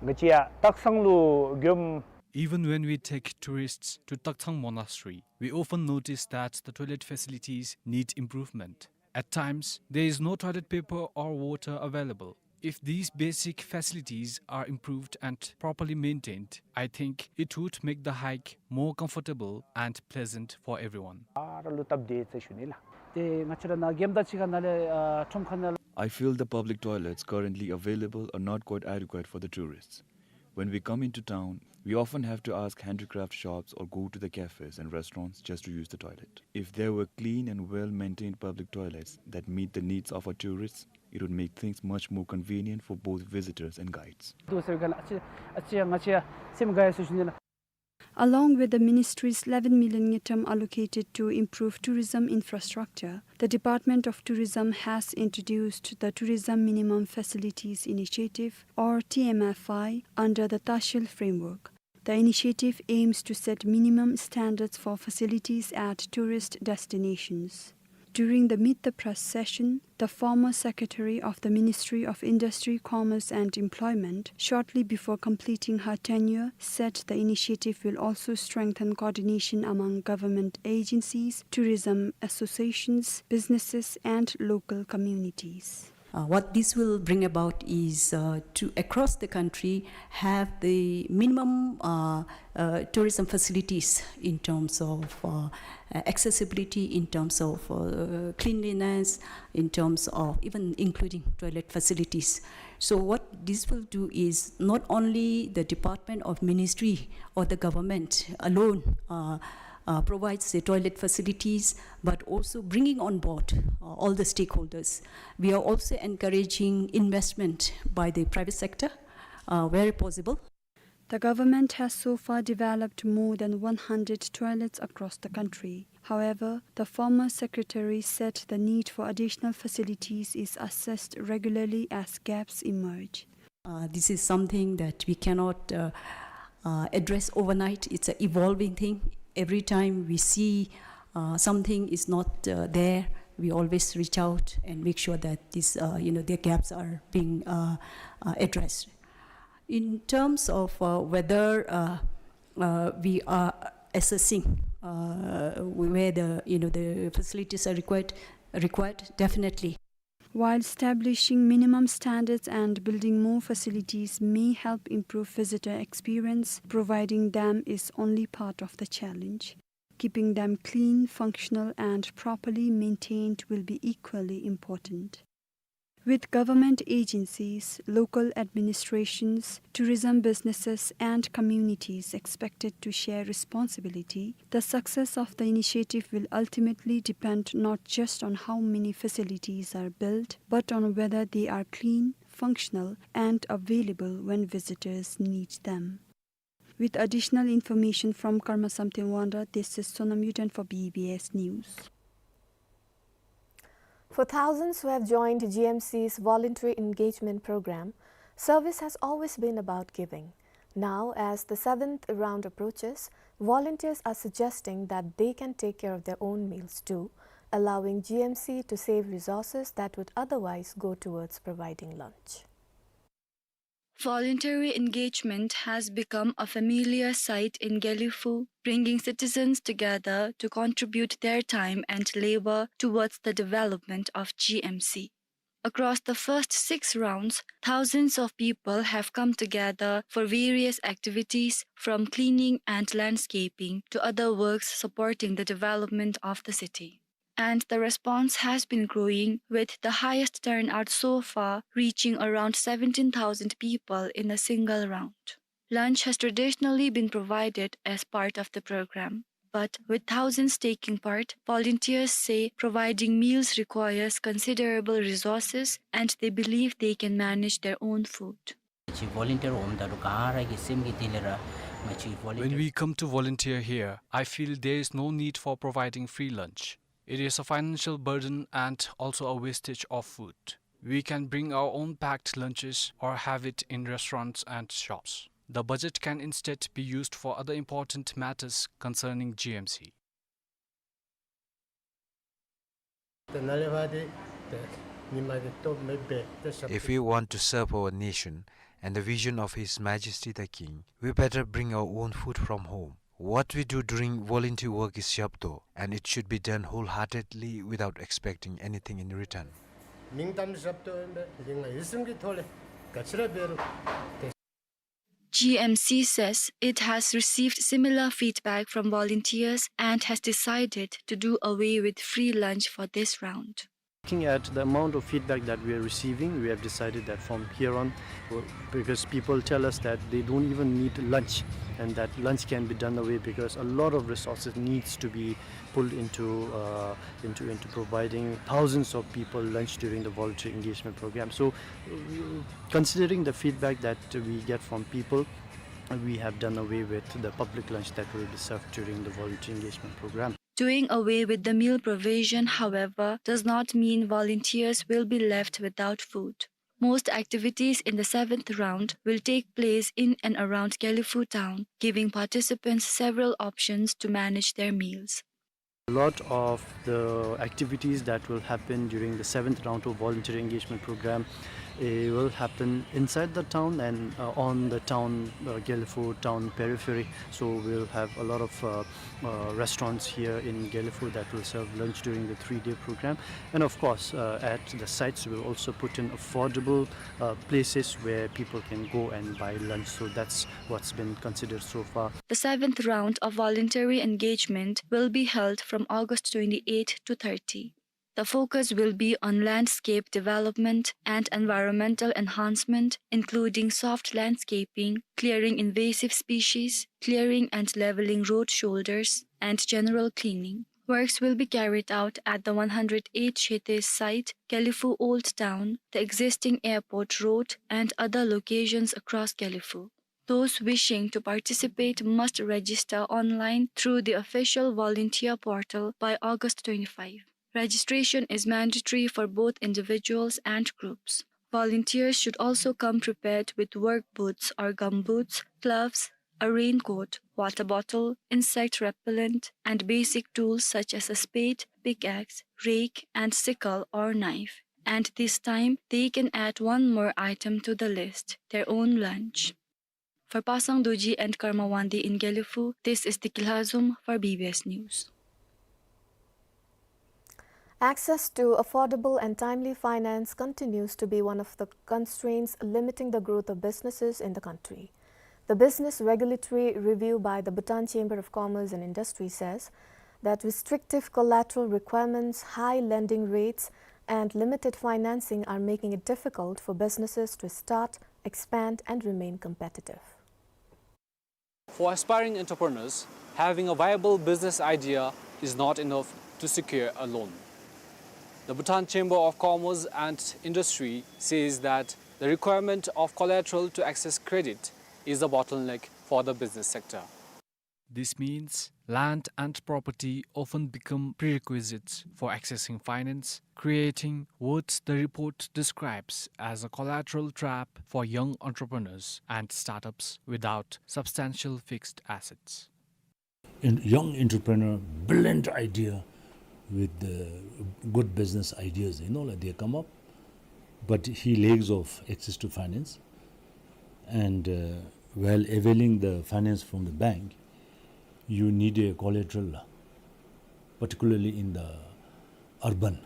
ང་བཅས་ཡང་སྟག་ཚང་ལུ་འགྱོཝ། Even when we take tourists to Taktsang Monastery, we often notice that the toilet facilities need improvement. At times, there is no toilet paper or water available. If these basic facilities are improved and properly maintained, I think it would make the hike more comfortable and pleasant for everyone. ཨ་ར་ལུ་སྟབས་བདེ་ཟེར་ཞུ་ནི་ལགས། ཏེ་ང་བཅས་ར་ནཱ་རྒནམ་དང་གཅིག་ཁར་ནཱ་ལས་ཨ་ཁྲོམ་ཁ་ནང་ལུ། I feel the public toilets currently available are not quite adequate for the tourists. When we come into town, we often have to ask handicraft shops or go to the cafes and restaurants just to use the toilet. If there were clean and well-maintained public toilets that meet the needs of our tourists, it would make things much more convenient for both visitors and guides. དུ་ཟེར་ག་ལགས། ཨ་ཙི་ཨ་ཙི་ང་བཅས་སེམས་དགའ་ཡི་ཟེར་ཞུ་ནི་ལགས། Along with the ministry's eleven million ngultrum allocated to improve tourism infrastructure, the Department of Tourism has introduced the Tourism Minimum Facilities Initiative, or T M F I, under the Tahsil framework. The initiative aims to set minimum standards for facilities at tourist destinations. During the Meet the Press session, the former secretary of the Ministry of Industry, Commerce and Employment, shortly before completing her tenure, said the initiative will also strengthen coordination among government agencies, tourism associations, businesses, and local communities. Uh, what this will bring about is, uh, to across the country have the minimum, uh, uh, tourism facilities in terms of, uh, uh, accessibility, in terms of, uh, cleanliness, in terms of even including toilet facilities. So what this will do is not only the department of ministry or the government alone, uh, uh, provides the toilet facilities, but also bringing on board, uh, all the stakeholders. We are also encouraging investment by the private sector, uh, where possible. The government has so far developed more than one hundred toilets across the country. However, the former secretary said the need for additional facilities is assessed regularly as gaps emerge. Uh, this is something that we cannot, uh, uh, address overnight. It's an evolving thing. Every time we see, uh, something is not, uh, there, we always reach out and make sure that this, uh, you know, the gaps are being, uh, uh, addressed. In terms of, uh, whether, uh, uh, we are assessing, uh, where the, you know, the facilities are required, required, definitely. While establishing minimum standards and building more facilities may help improve visitor experience, providing them is only part of the challenge. Keeping them clean, functional, and properly maintained will be equally important. With government agencies, local administrations, tourism businesses, and communities expected to share responsibility, the success of the initiative will ultimately depend not just on how many facilities are built, but on whether they are clean, functional, and available when visitors need them. With additional information from Karma Samten Wangra, this is Sonam Yuden for B B S News. For thousands who have joined G M C's voluntary engagement program, service has always been about giving. Now, as the seventh round approaches, volunteers are suggesting that they can take care of their own meals too, allowing G M C to save resources that would otherwise go towards providing lunch. Voluntary engagement has become a familiar sight in Gelephu, bringing citizens together to contribute their time and labor towards the development of G M C. Across the first six rounds, thousands of people have come together for various activities, from cleaning and landscaping to other works supporting the development of the city. And the response has been growing, with the highest turnout so far reaching around seventeen thousand people in a single round. Lunch has traditionally been provided as part of the program, but with thousands taking part, volunteers say providing meals requires considerable resources and they believe they can manage their own food. ང་བཅས་ཝོ་ལན་ཊི་ཡར་འོངམ་ད་ལུ་ག་ར་གི་སེམས་ཀྱི་གཏིང་ལས་ར་ང་བཅས་ཝོ་ལན་ཊི་ཡར། When we come to volunteer here, I feel there is no need for providing free lunch. It is a financial burden and also a wastage of food. We can bring our own packed lunches or have it in restaurants and shops. The budget can instead be used for other important matters concerning G M C. If we want to serve our nation and the vision of His Majesty the King, we better bring our own food from home. What we do during volunteer work is ཞབས་ཏོག, and it should be done wholeheartedly without expecting anything in return. མིང་གཏམ་ཞབས་ཏོག་ཨིན་པས། འདི་ང་ཡིད་སེམས་ཀྱི་ཐོག་ལས་ག་ཅི་ར་འབད་རུང་ཏེ། G M C says it has received similar feedback from volunteers and has decided to do away with free lunch for this round. Looking at the amount of feedback that we are receiving, we have decided that from here on, w-, because people tell us that they don't even need lunch, and that lunch can be done away because a lot of resources needs to be pulled into, uh, into, into providing thousands of people lunch during the voluntary engagement program. So, uh, considering the feedback that we get from people, we have done away with the public lunch that will be served during the voluntary engagement program. Doing away with the meal provision, however, does not mean volunteers will be left without food. Most activities in the seventh round will take place in and around Gelephu town, giving participants several options to manage their meals. A lot of the activities that will happen during the seventh round of voluntary engagement program, eh, will happen inside the town and, uh, on the town, uh, Gelephu town periphery. So we'll have a lot of, uh, uh, restaurants here in Gelephu that will serve lunch during the three-day program. And of course, uh, at the sites, we'll also put in affordable, uh, places where people can go and buy lunch. So that's what's been considered so far. The seventh round of voluntary engagement will be held from August twenty-eighth to thirty. The focus will be on landscape development and environmental enhancement, including soft landscaping, clearing invasive species, clearing and leveling road shoulders, and general cleaning. Works will be carried out at the one hundred eight Chete site, Gelephu Old Town, the existing airport road, and other locations across Gelephu. Those wishing to participate must register online through the official volunteer portal by August twenty-five. Registration is mandatory for both individuals and groups. Volunteers should also come prepared with work boots or gumboots, gloves, a raincoat, water bottle, insect repellent, and basic tools such as a spade, pickaxe, rake, and sickle or knife. And this time, they can add one more item to the list, their own lunch. For Pasang Dorji and Karma Wangdi in Gelephu, this is Deki Lhazom for B B S News. Access to affordable and timely finance continues to be one of the constraints limiting the growth of businesses in the country. The business regulatory review by the Bhutan Chamber of Commerce and Industry says that restrictive collateral requirements, high lending rates, And limited financing are making it difficult for businesses to start, expand, and remain competitive. For aspiring entrepreneurs, having a viable business idea is not enough to secure a loan. The Bhutan Chamber of Commerce and Industry says that the requirement of collateral to access credit is a bottleneck for the business sector. This means land and property often become prerequisites for accessing finance, creating what the report describes as a collateral trap for young entrepreneurs and startups without substantial fixed assets. A young entrepreneur, brilliant idea with the good business ideas, you know, like, they come up, but he lacks of access to finance. And, uh, while availing the finance from the bank, you need a collateral, particularly in the urban.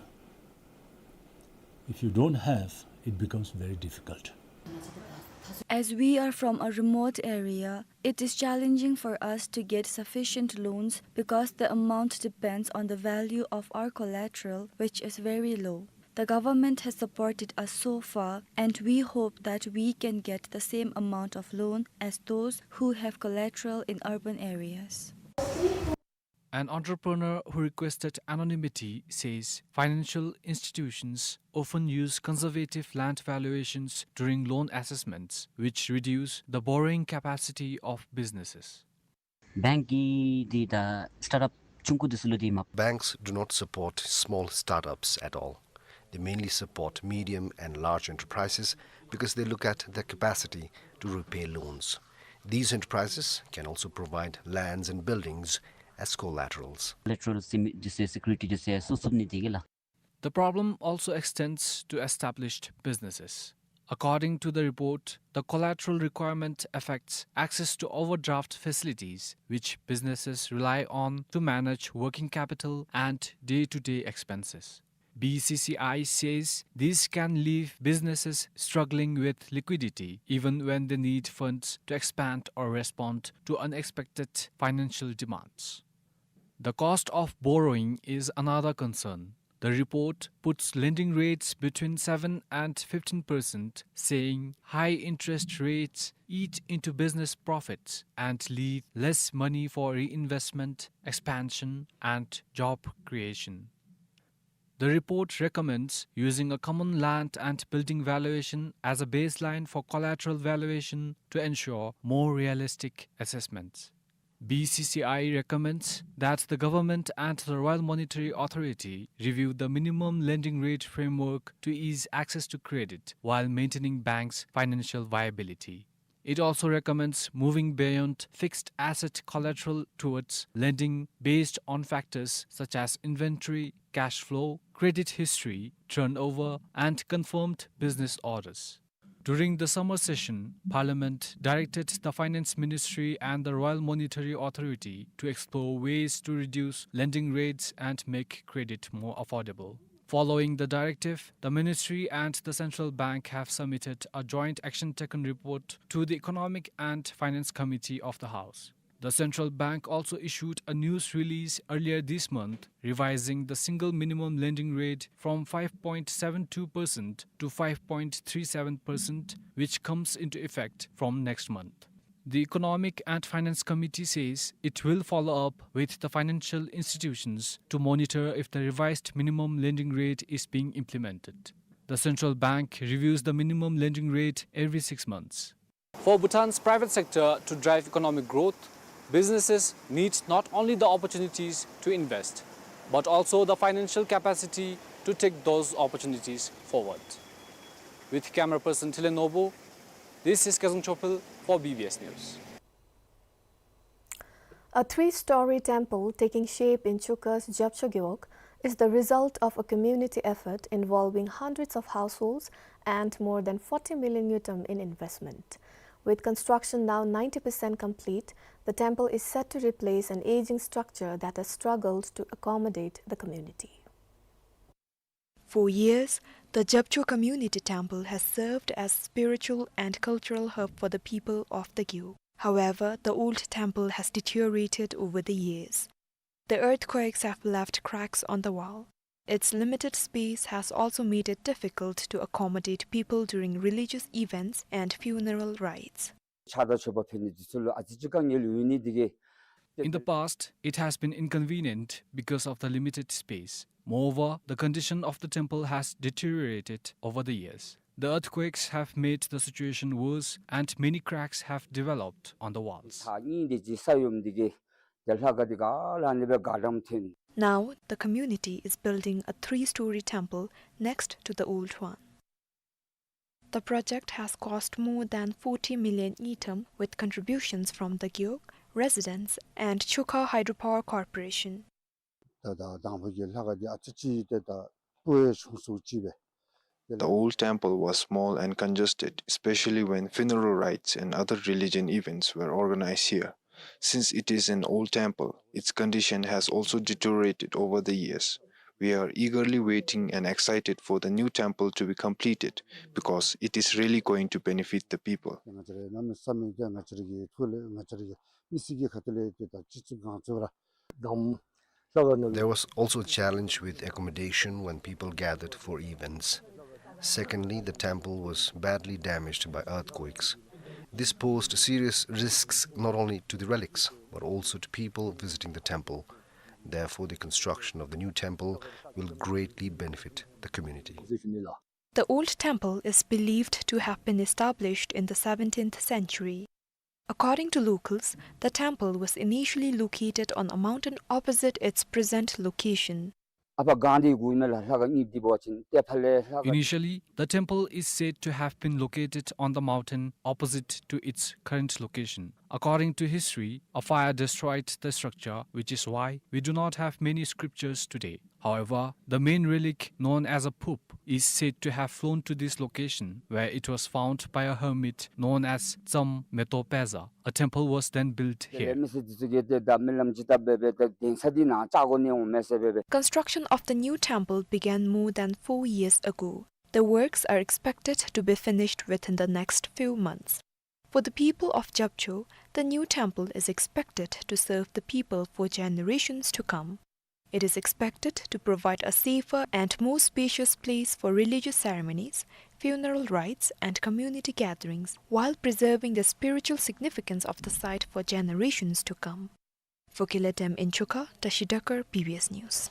If you don't have, it becomes very difficult. As we are from a remote area, it is challenging for us to get sufficient loans because the amount depends on the value of our collateral, which is very low. The government has supported us so far, and we hope that we can get the same amount of loan as those who have collateral in urban areas. An entrepreneur who requested anonymity says financial institutions often use conservative land valuations during loan assessments, which reduce the borrowing capacity of businesses. Bank གིས་འདི་ད་སི་ཊརཊ་ཨཔ་ཆུང་ཀུ་འདི་ཚུ་ལུ་འདི་མ། Banks do not support small startups at all. They mainly support medium and large enterprises because they look at their capacity to repay loans. These enterprises can also provide lands and buildings as collaterals. Collateral ཟེར་མི་འདི་ཚུ་སི་ཀུ་རི་ཊི་འདི་ཚུ་བཙུགས་ནི་འདི་གིས་ལགས། The problem also extends to established businesses. According to the report, the collateral requirement affects access to overdraft facilities, which businesses rely on to manage working capital and day-to-day expenses. B C C I says this can leave businesses struggling with liquidity even when they need funds to expand or respond to unexpected financial demands. The cost of borrowing is another concern. The report puts lending rates between seven and fifteen percent, saying high interest rates eat into business profits and leave less money for reinvestment, expansion, and job creation. The report recommends using a common land and building valuation as a baseline for collateral valuation to ensure more realistic assessments. B C C I recommends that the government and the Royal Monetary Authority review the minimum lending rate framework to ease access to credit while maintaining banks' financial viability. It also recommends moving beyond fixed asset collateral towards lending based on factors such as inventory, cash flow, credit history, turnover, and confirmed business orders. During the summer session, Parliament directed the Finance Ministry and the Royal Monetary Authority to explore ways to reduce lending rates and make credit more affordable. Following the directive, the ministry and the central bank have submitted a joint action taken report to the Economic and Finance Committee of the House. The central bank also issued a news release earlier this month, revising the single minimum lending rate from five point seven two percent to five point three seven percent, which comes into effect from next month. The Economic and Finance Committee says it will follow up with the financial institutions to monitor if the revised minimum lending rate is being implemented. The central bank reviews the minimum lending rate every six months. For Bhutan's private sector to drive economic growth, businesses need not only the opportunities to invest, but also the financial capacity to take those opportunities forward. With camera person Thile Nobo, this is Kezang Chopil for B B S News. A three-story temple taking shape in Chuka's Jabcho Gewog is the result of a community effort involving hundreds of households and more than forty million ngultrum in investment. With construction now ninety percent complete, the temple is set to replace an aging structure that has struggled to accommodate the community. For years, the Jabcho Community Temple has served as spiritual and cultural hub for the people of the Gewog. However, the old temple has deteriorated over the years. The earthquakes have left cracks on the wall. Its limited space has also made it difficult to accommodate people during religious events and funeral rites. ཆགས་སྡང་ཆོས་པ་ཕེབས་ནི་འདི་ཚུ་ལུ་ཨ་ཙི་ཅིག་དཀའ་ངལ་ཡོད་ནི་འདི་གིས། In the past, it has been inconvenient because of the limited space. Moreover, the condition of the temple has deteriorated over the years. The earthquakes have made the situation worse, and many cracks have developed on the walls. ད་གཉིས་འདི་ཅིག་ས་ཡོམ་འདི་གིས་ཏེ་ལྷ་ཁང་འདི་ག་ར་ཨ་ནི་སྦེ་དགའ་འགྲམ་ཐོན། Now, the community is building a three-story temple next to the old one. The project has cost more than forty million ngultrum, with contributions from the Gewog, residents, and Chokha Hydropower Corporation. ད་ད་དང་པོ་གི་ལྷ་ཁང་འདི་ཨ་ཙི་ཅིག་ཏེ་ད་སྤུ་ཡང་ཆུང་སུ་ཅིག་སྦེ། The old temple was small and congested, especially when funeral rites and other religion events were organized here. Since it is an old temple, its condition has also deteriorated over the years. We are eagerly waiting and excited for the new temple to be completed because it is really going to benefit the people. ང་བཅས་ར་གནམ་མེད་ས་མེད་ཀྱི་ང་བཅས་ར་གི་ཐུགས་ལས་ང་བཅས་ར་གི་མི་སེར་གྱི་ཁ་ཐུག་ལས་ཏེ་ད་སྤྱི་གཙུག་ཁང་ཚུ་ར་དམ། There was also a challenge with accommodation when people gathered for events. Secondly, the temple was badly damaged by earthquakes. This posed serious risks not only to the relics, but also to people visiting the temple. Therefore, the construction of the new temple will greatly benefit the community. The old temple is believed to have been established in the seventeenth century. According to locals, the temple was initially located on a mountain opposite its present location. ཨ་ཕར་སྒང་འདི་གུ་མེ་ལ་ལྷ་ཁང་གཉིས་འདི་འབད་བ་ཅིན་ཏེ་ཕར་ལས་ལྷ་ཁང། Initially, the temple is said to have been located on the mountain opposite to its current location. According to history, a fire destroyed the structure, which is why we do not have many scriptures today. However, the main relic, known as a poop, is said to have flown to this location, where it was found by a hermit known as Tsam Meto Peza. A temple was then built here. མི་སེར་འདི་ཚུ་གིས་ཏེ་ད་མི་ལམ་ཅིག་བཏབ་སྦེ་སྦེ་ད་གདན་ས་འདི་ནང་བཅའ་དགོ་ནི་འོང་མས་ཟེར་སྦེ་སྦེ། Construction of the new temple began more than four years ago. The works are expected to be finished within the next few months. For the people of Japcho, the new temple is expected to serve the people for generations to come. It is expected to provide a safer and more spacious place for religious ceremonies, funeral rites, and community gatherings, while preserving the spiritual significance of the site for generations to come. For Killer Dem in Chukha, Tashi Dakar, B B S News.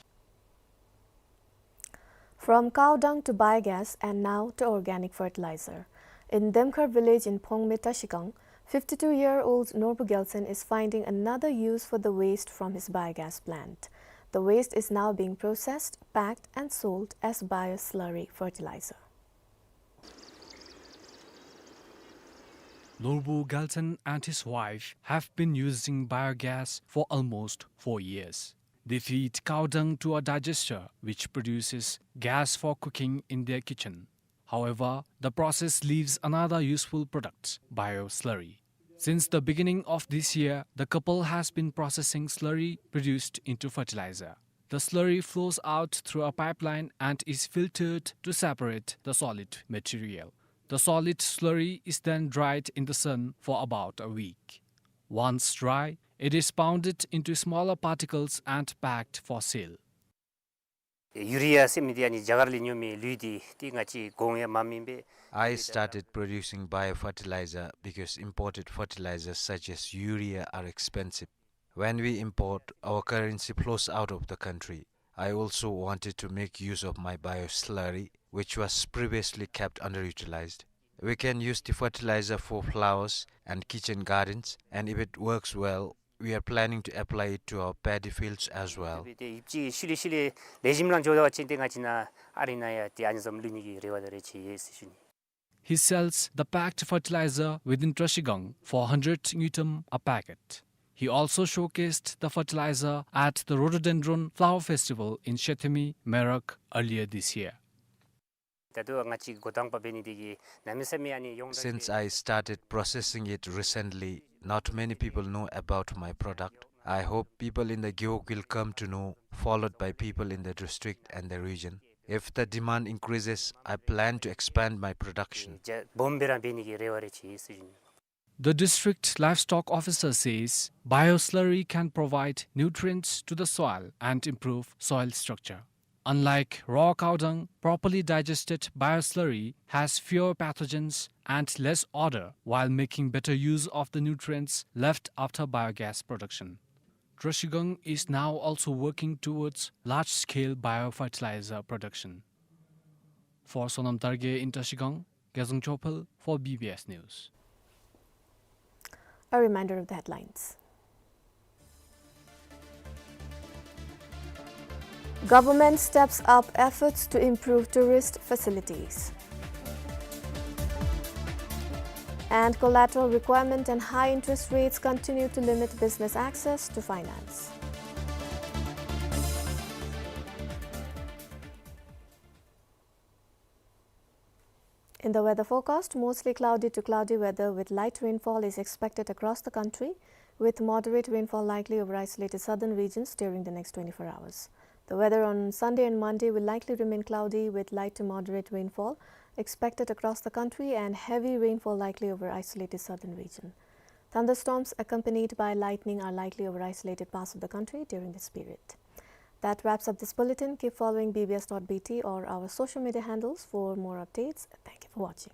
From cow dung to biogas and now to organic fertilizer. In Demkhar village in Phongme Tashigang, fifty-two-year-old Norbu Gyaltsen is finding another use for the waste from his biogas plant. The waste is now being processed, packed and sold as bio-slurry fertilizer. Norbu Gyaltsen and his wife have been using biogas for almost four years. They feed cow dung to a digester, which produces gas for cooking in their kitchen. However, the process leaves another useful product, bio-slurry. Since the beginning of this year, the couple has been processing slurry produced into fertilizer. The slurry flows out through a pipeline and is filtered to separate the solid material. The solid slurry is then dried in the sun for about a week. Once dry, it is pounded into smaller particles and packed for sale. ཡུ་རི་ཡ་ཟེར་མི་འདི་ཨ་ནི་རྒྱ་གར་ལས་ཉོ་མི་ལུད་འདི་ཏེ་ང་བཅས་གོང་ཡང་མངམ་ཨིན་པས། I started producing biofertilizer because imported fertilizers such as urea are expensive. When we import, our currency flows out of the country. I also wanted to make use of my bio-slurry, which was previously kept underutilized. We can use the fertilizer for flowers and kitchen gardens, and if it works well, we are planning to apply it to our paddy fields as well. ཏེ་ཡིབ་ཅི་ཤུལ་ལས་ཤུལ་ལས་ལེགས་ཤོམ་ལང་འགྱོ་བ་ཅིན་ཏེ་ང་བཅས་ནཱ་ཨ་རི་ནང་ཡང་ཏེ་ཨ་ནི་བཟུམ་ལུད་ནི་གི་རེ་བ་དང་རེ་ཆེ་ཡོད་ཟེར་ཞུ་ནི། He sells the packed fertilizer within Trashigang for hundred ngultrum a packet. He also showcased the fertilizer at the Rhododendron Flower Festival in Shethemi, Merak earlier this year. ད་ལྟོ་ང་བཅས་འགོ་དང་པ་འབད་ནི་འདི་གིས་གནམ་མེད་ས་མེད་ཨ་ནི་ཡོངས་གྲགས། Since I started processing it recently, not many people know about my product. I hope people in the Gewog will come to know, followed by people in the district and the region. If the demand increases, I plan to expand my production. རྒྱ་སྦོམ་སྦེ་ར་འབད་ནི་གི་རེ་བ་རེ་ཆེ་ཟེར་ཞུ་ནི། The district livestock officer says bio-slurry can provide nutrients to the soil and improve soil structure. Unlike raw cow dung, properly digested bioslurry has fewer pathogens and less odor, while making better use of the nutrients left after biogas production. Trashigang is now also working towards large-scale biofertilizer production. For Sonam Dargye in Trashigang, Gezang Chopel for B B S News. A reminder of the headlines. Government steps up efforts to improve tourist facilities. And collateral requirement and high interest rates continue to limit business access to finance. In the weather forecast, mostly cloudy to cloudy weather with light rainfall is expected across the country, with moderate rainfall likely over isolated southern regions during the next twenty-four hours. The weather on Sunday and Monday will likely remain cloudy with light to moderate rainfall expected across the country and heavy rainfall likely over isolated southern region. Thunderstorms accompanied by lightning are likely over isolated parts of the country during this period. That wraps up this bulletin. Keep following B B S dot B T or our social media handles for more updates. Thank you for watching.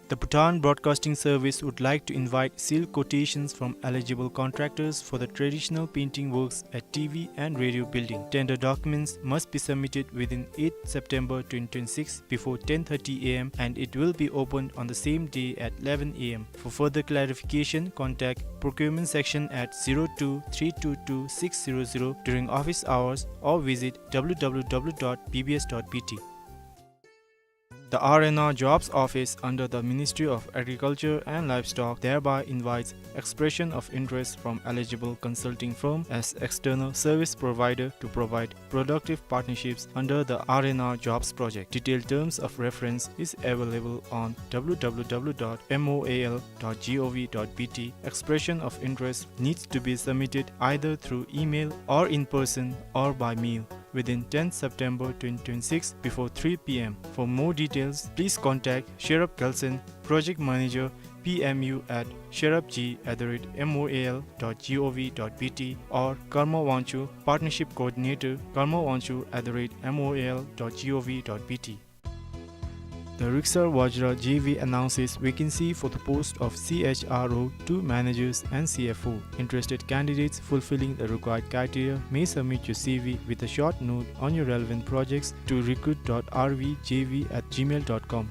The Bhutan Broadcasting Service would like to invite sealed quotations from eligible contractors for the traditional painting works at T V and radio building. Tender documents must be submitted within eighth September twenty twenty-six before ten thirty A M, and it will be opened on the same day at eleven A M. For further clarification, contact procurement section at zero two three two two six zero zero during office hours or visit W W W dot B B S dot B T. The R and R Jobs Office under the Ministry of Agriculture and Livestock thereby invites expression of interest from eligible consulting firm as external service provider to provide productive partnerships under the R and R Jobs project. Detailed terms of reference is available on W W W dot M O A L dot G O V dot B T. Expression of interest needs to be submitted either through email or in person or by mail within tenth September twenty twenty-six before three P M. For more details, please contact Sherab Gelson, Project Manager, P M U at sherabg at the rate M O A L dot G O V dot B T or Karma Wangchuk, Partnership Coordinator, Karma Wangchuk at the rate M O A L dot G O V dot B T. The Riksar Vajra J V announces vacancy for the post of C H R O two managers and C F O. Interested candidates fulfilling the required criteria may submit your C V with a short note on your relevant projects to recruit dot R V J V at gmail dot com.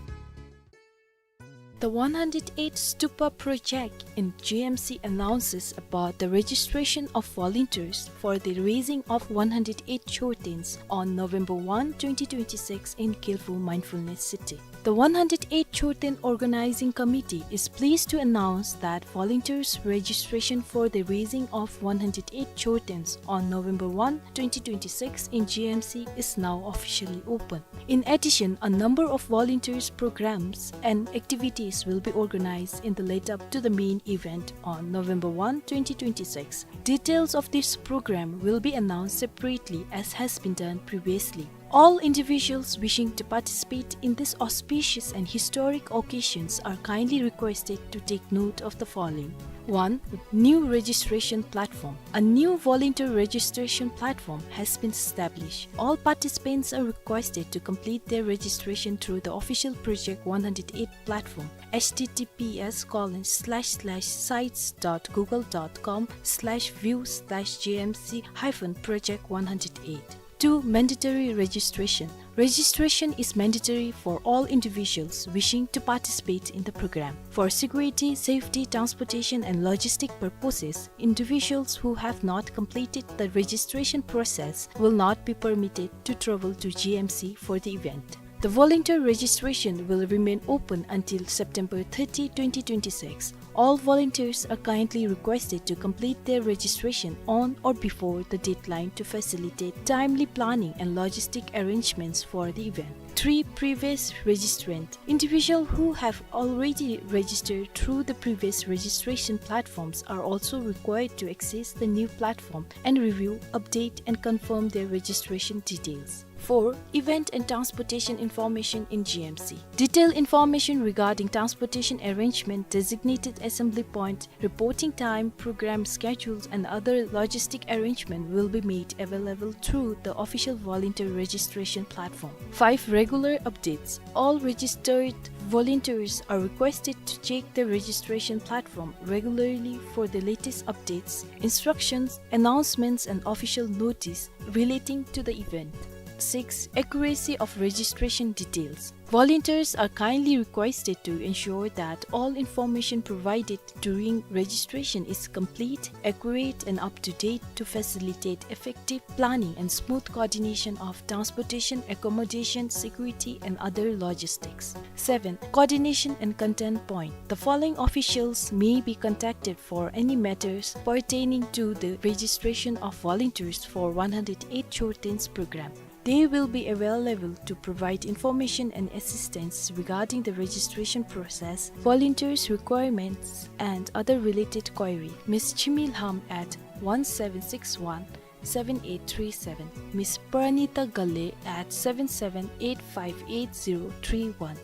The one hundred eight Stupa project in G M C announces about the registration of volunteers for the raising of one hundred eight chortens on November one, twenty twenty-six in Gelbhu Mindfulness City. The one hundred eight Chorten Organizing Committee is pleased to announce that volunteers registration for the raising of one hundred eight chortens on November one, twenty twenty-six in G M C is now officially open. In addition, a number of volunteers programs and activities will be organized in the lead up to the main event on November one, twenty twenty-six. Details of this program will be announced separately as has been done previously. All individuals wishing to participate in this auspicious and historic occasions are kindly requested to take note of the following. One, new registration platform. A new volunteer registration platform has been established. All participants are requested to complete their registration through the official Project one hundred eight platform, H T T P S colon slash slash sites dot google dot com slash view slash G M C hyphen project one hundred eight. Two, mandatory registration. Registration is mandatory for all individuals wishing to participate in the program. For security, safety, transportation, and logistic purposes, individuals who have not completed the registration process will not be permitted to travel to G M C for the event. The volunteer registration will remain open until September thirty, twenty twenty-six. All volunteers are kindly requested to complete their registration on or before the deadline to facilitate timely planning and logistic arrangements for the event. Three, previous registrant. Individuals who have already registered through the previous registration platforms are also required to access the new platform and review, update, and confirm their registration details. Four, event and transportation information in G M C. Detailed information regarding transportation arrangement, designated assembly point, reporting time, program schedules, and other logistic arrangement will be made available through the official volunteer registration platform. Five, regular updates. All registered volunteers are requested to check the registration platform regularly for the latest updates, instructions, announcements, and official notice relating to the event. Six, accuracy of registration details. Volunteers are kindly requested to ensure that all information provided during registration is complete, accurate, and up to date to facilitate effective planning and smooth coordination of transportation, accommodation, security, and other logistics. Seven, coordination and contact point. The following officials may be contacted for any matters pertaining to the registration of volunteers for one hundred eight Chortens program. They will be available to provide information and assistance regarding the registration process, volunteers' requirements, and other related query. Miss Chimi Lham at one seven six one seven eight three seven, Miss Pranita Gale at seven seven eight five eight zero three one,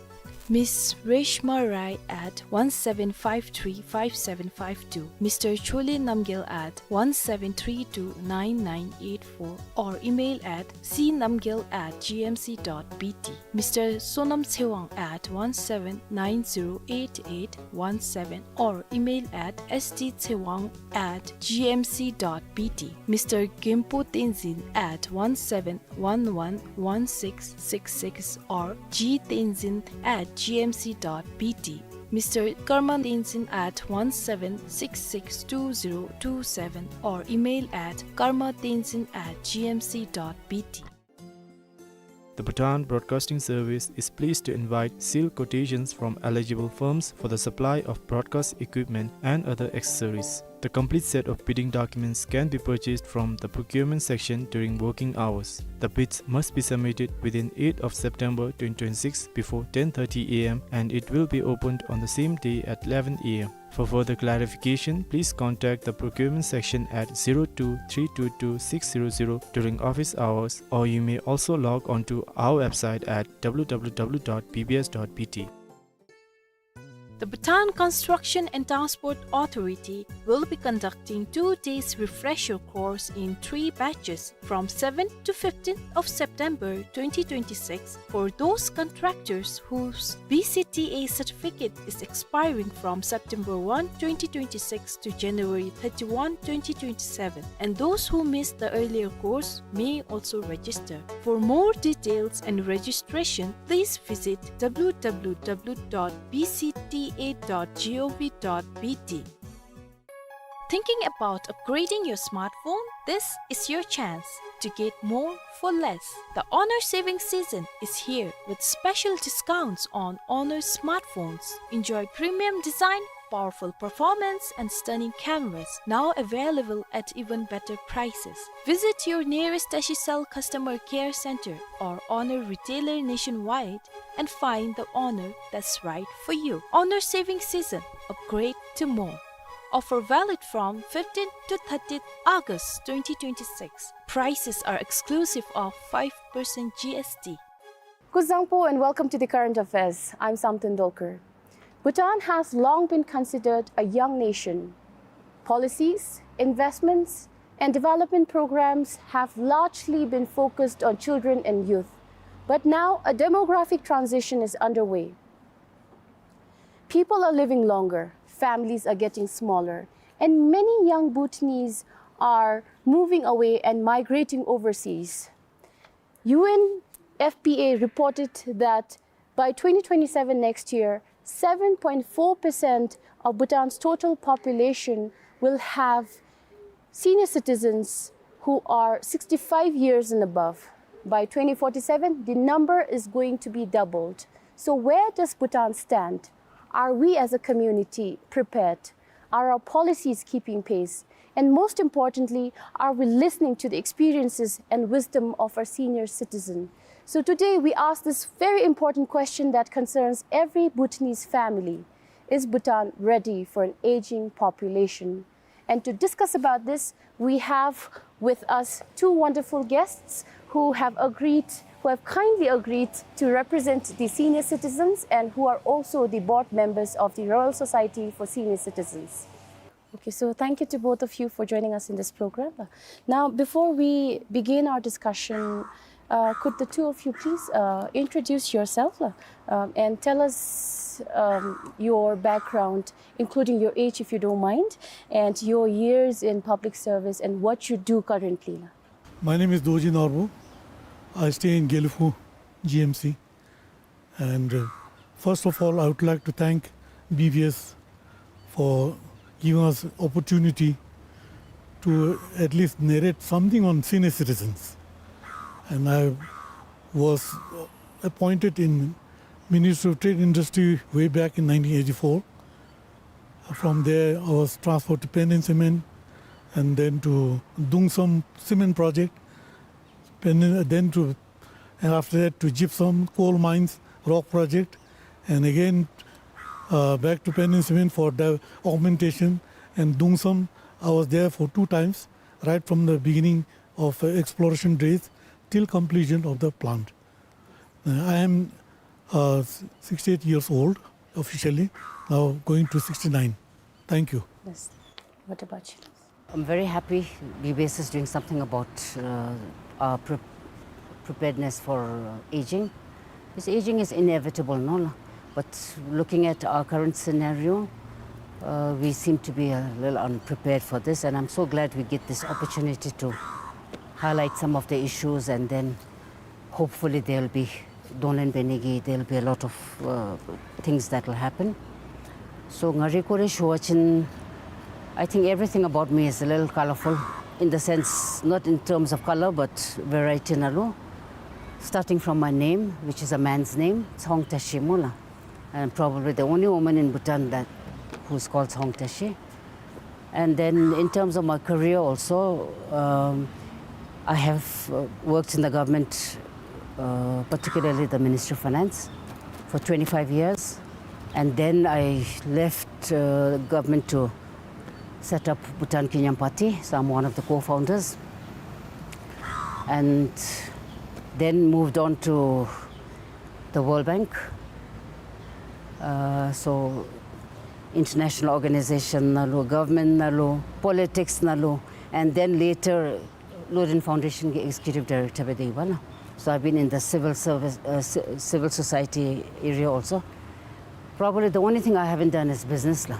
Miss Reshma Rai at one seven five three five seven five two, Mister Chole Namgyal at one seven three two nine nine eight four, or email at c namgyal at g m c dot b t, Mister Sonam Tsewang at one seven nine zero eight eight one seven, or email at s t tsewang at g m c dot b t, Mister Genpo Tenzin at one seven one one one six six six or g tenzin at g m c dot b t, Mister Karma Tenzin at one seven six six two zero two seven or email at karma tenzin at g m c dot b t. The Bhutan Broadcasting Service is pleased to invite sealed quotations from eligible firms for the supply of broadcast equipment and other accessories. The complete set of bidding documents can be purchased from the procurement section during working hours. The bids must be submitted within eighth of September twenty twenty-six before ten thirty a m and it will be opened on the same day at eleven a m. For further clarification, please contact the procurement section at zero two three two two six zero zero during office hours, or you may also log on to our website at w w w dot b b s dot b t. The Bhutan Construction and Transport Authority will be conducting two days refresher course in three batches from seventh to fifteenth of September twenty twenty-six for those contractors whose B C T A certificate is expiring from September one, twenty twenty-six to January thirty-one, twenty twenty-seven, and those who missed the earlier course may also register. For more details and registration, please visit w w w dot b c t a dot gov dot b t. Thinking about upgrading your smartphone? This is your chance to get more for less. The Honor saving season is here with special discounts on Honor smartphones. Enjoy premium design, powerful performance, and stunning cameras, now available at even better prices. Visit your nearest Tashicell customer care center or Honor retailer nationwide and find the Honor that's right for you. Honor saving season, upgrade to more. Offer valid from fifteenth to thirtieth August twenty twenty-six. Prices are exclusive of five percent G S T. Kuzuzangpo and welcome to the Current Affairs. I'm Sam Tendulkar. Bhutan has long been considered a young nation. Policies, investments, and development programs have largely been focused on children and youth. But now a demographic transition is underway. People are living longer, families are getting smaller, and many young Bhutanese are moving away and migrating overseas. U N F P A reported that by twenty twenty-seven, next year, seven point four percent of Bhutan's total population will have senior citizens who are sixty-five years and above. By twenty forty-seven, the number is going to be doubled. So where does Bhutan stand? Are we as a community prepared? Are our policies keeping pace? And most importantly, are we listening to the experiences and wisdom of our senior citizen? So today we ask this very important question that concerns every Bhutanese family. Is Bhutan ready for an aging population? And to discuss about this, we have with us two wonderful guests who have agreed, who have kindly agreed to represent the senior citizens and who are also the board members of the Royal Society for Senior Citizens. Okay, so thank you to both of you for joining us in this program. Now, before we begin our discussion, uh, could the two of you please, uh, introduce yourself, uh, um, and tell us, um, your background, including your age, if you don't mind, and your years in public service and what you do currently? My name is Dorji Norbu. I stay in Gelephu G M C. And, uh, first of all, I would like to thank B B S for giving us opportunity to at least narrate something on senior citizens. And I was appointed in Ministry of Trade Industry way back in nineteen eighty-four. From there, I was transferred to Pen and Cement, and then to Dungsam Cement Project, Pen, then to, and after that to Gypsum, Coal Mines, Rock Project, and again, uh, back to Pen and Cement for the augmentation, and Dungsam, I was there for two times, right from the beginning of, uh, exploration days till completion of the plant. Uh, I am, uh, s-, sixty-eight years old officially, now going to sixty-nine. Thank you. Yes. What about you? I'm very happy B B S is doing something about, uh, our pre-, preparedness for, uh, aging. This aging is inevitable, no? But looking at our current scenario, uh, we seem to be a little unprepared for this, and I'm so glad we get this opportunity to highlight some of the issues, and then hopefully there'll be, dolen benigi, there'll be a lot of, uh, things that will happen. So, ངར་སྐོར་རེ་ཞུ་བ་ཅིན, I think everything about me is a little colorful, in the sense, not in terms of color, but variety ནང་ལུ། Starting from my name, which is a man's name, Tsongtashi མོ་ལགས། I'm probably the only woman in Bhutan that, who's called Tsongtashi. And then in terms of my career also, um, I have, uh, worked in the government, uh, particularly the Ministry of Finance, for twenty-five years. And then I left, uh, government to set up Bhutan Ki Nyam Party. So I'm one of the co-founders. And then moved on to the World Bank. Uh, so international organization ནང་ལུ, government ནང་ལུ, politics ནང་ལུ, and then later Loden Foundation གི executive director སྦེ་སྡོད་ཡི་པ་ལགས། So I've been in the civil service, uh, ci-, civil society area also. Probably the only thing I haven't done is business ལགས།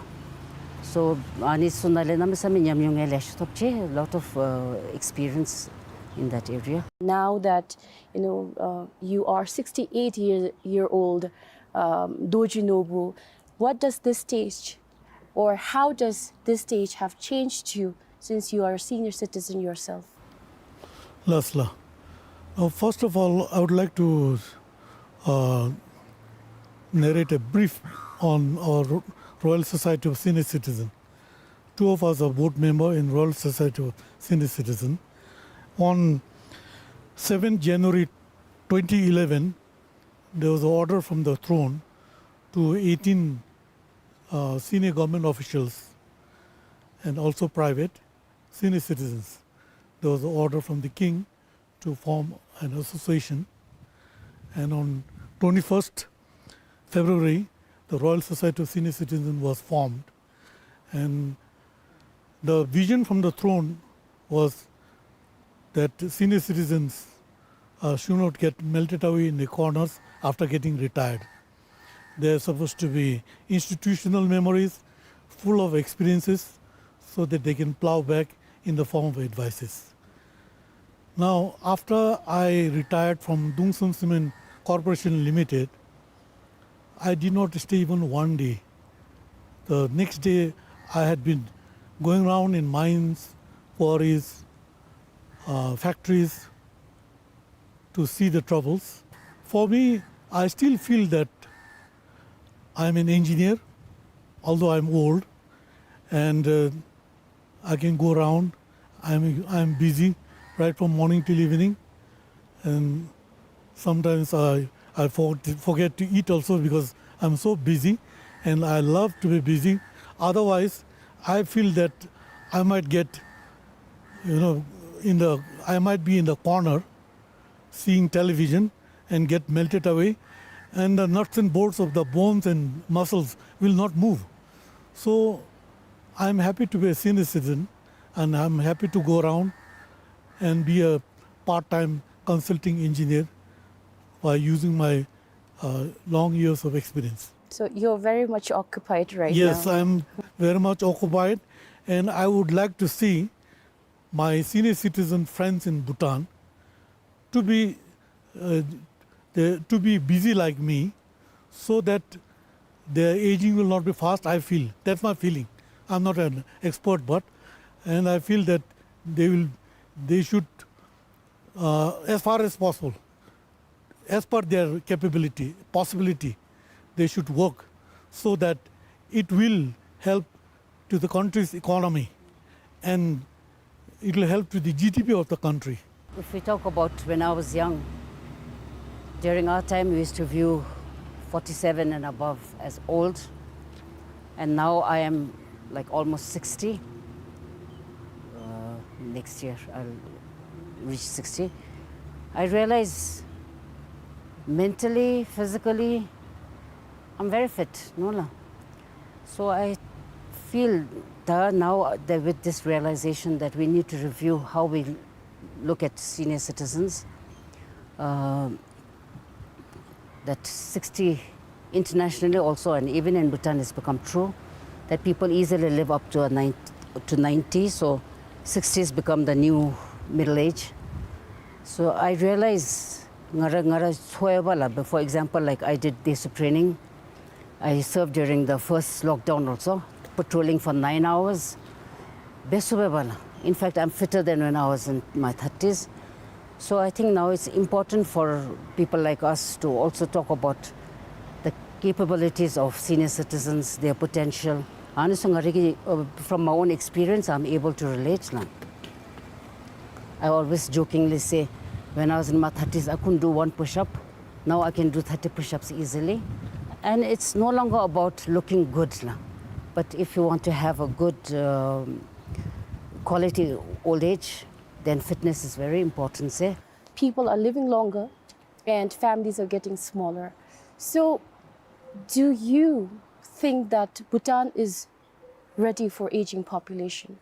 So ཨ་ནི་ཚུ་ནང་ལས་གནམ་མེད་ས་མེད་ཉམས་མྱོང་ལེ་ཤ་ཐོབ་ཅི། Lot of, uh, experience in that area. Now that, you know, uh, you are sixty-eight year, year old, um, Dorji Norbu, what does this stage, or how does this stage have changed you since you are a senior citizen yourself? Lasla. Uh, first of all, I would like to, uh, narrate a brief on our Ro-, Royal Society of Senior Citizen. Two of us are board member in Royal Society of Senior Citizen. On seventh January twenty eleven, there was an order from the throne to eighteen, uh, senior government officials and also private, senior citizens. There was an order from the king to form an association. And on twenty-first February, the Royal Society of Senior Citizens was formed. And the vision from the throne was that senior citizens, uh, should not get melted away in the corners after getting retired. They are supposed to be institutional memories, full of experiences, so that they can plow back in the form of advices. Now, after I retired from Dungsong Cement Corporation Limited, I did not stay even one day. The next day, I had been going around in mines, quarries, uh, factories to see the troubles. For me, I still feel that I'm an engineer, although I'm old, and, uh, I can go around. I'm, I'm busy right from morning till evening. And sometimes I, I forget, forget to eat also because I'm so busy, and I love to be busy. Otherwise, I feel that I might get, you know, in the, I might be in the corner seeing television and get melted away, and the nuts and bolts of the bones and muscles will not move. So I'm happy to be a senior citizen, and I'm happy to go around and be a part-time consulting engineer by using my, uh, long years of experience. So you're very much occupied right now. Yes, I'm very much occupied, and I would like to see my senior citizen friends in Bhutan to be, uh, they, to be busy like me, so that their aging will not be fast, I feel. That's my feeling. I'm not an expert, but, and I feel that they will, they should, uh, as far as possible, as per their capability, possibility, they should work so that it will help to the country's economy and it will help to the G D P of the country. If we talk about when I was young, during our time we used to view forty-seven and above as old, and now I am, like, almost sixty. Uh, next year I'll reach sixty. I realize mentally, physically, I'm very fit, no la. So I feel that now, uh, that with this realization that we need to review how we look at senior citizens, uh, that sixty internationally also, and even in Bhutan, it's become true that people easily live up to a nine, to ninety, so sixty has become the new middle age. So I realize, ngara, ngara, however la, but for example, like, I did day shift training. I served during the first lockdown also, patrolling for nine hours. Besu bebala. In fact, I'm fitter than when I was in my thirties. So I think now it's important for people like us to also talk about the capabilities of senior citizens, their potential. Ani sung ariki, uh, from my own experience, I'm able to relate la. I always jokingly say, when I was in my thirties, I couldn't do one push-up. Now I can do thirty push-ups easily. And it's no longer about looking good la. But if you want to have a good, um, quality old age, then fitness is very important, sir. People are living longer and families are getting smaller. So, do you think that Bhutan is ready for aging population?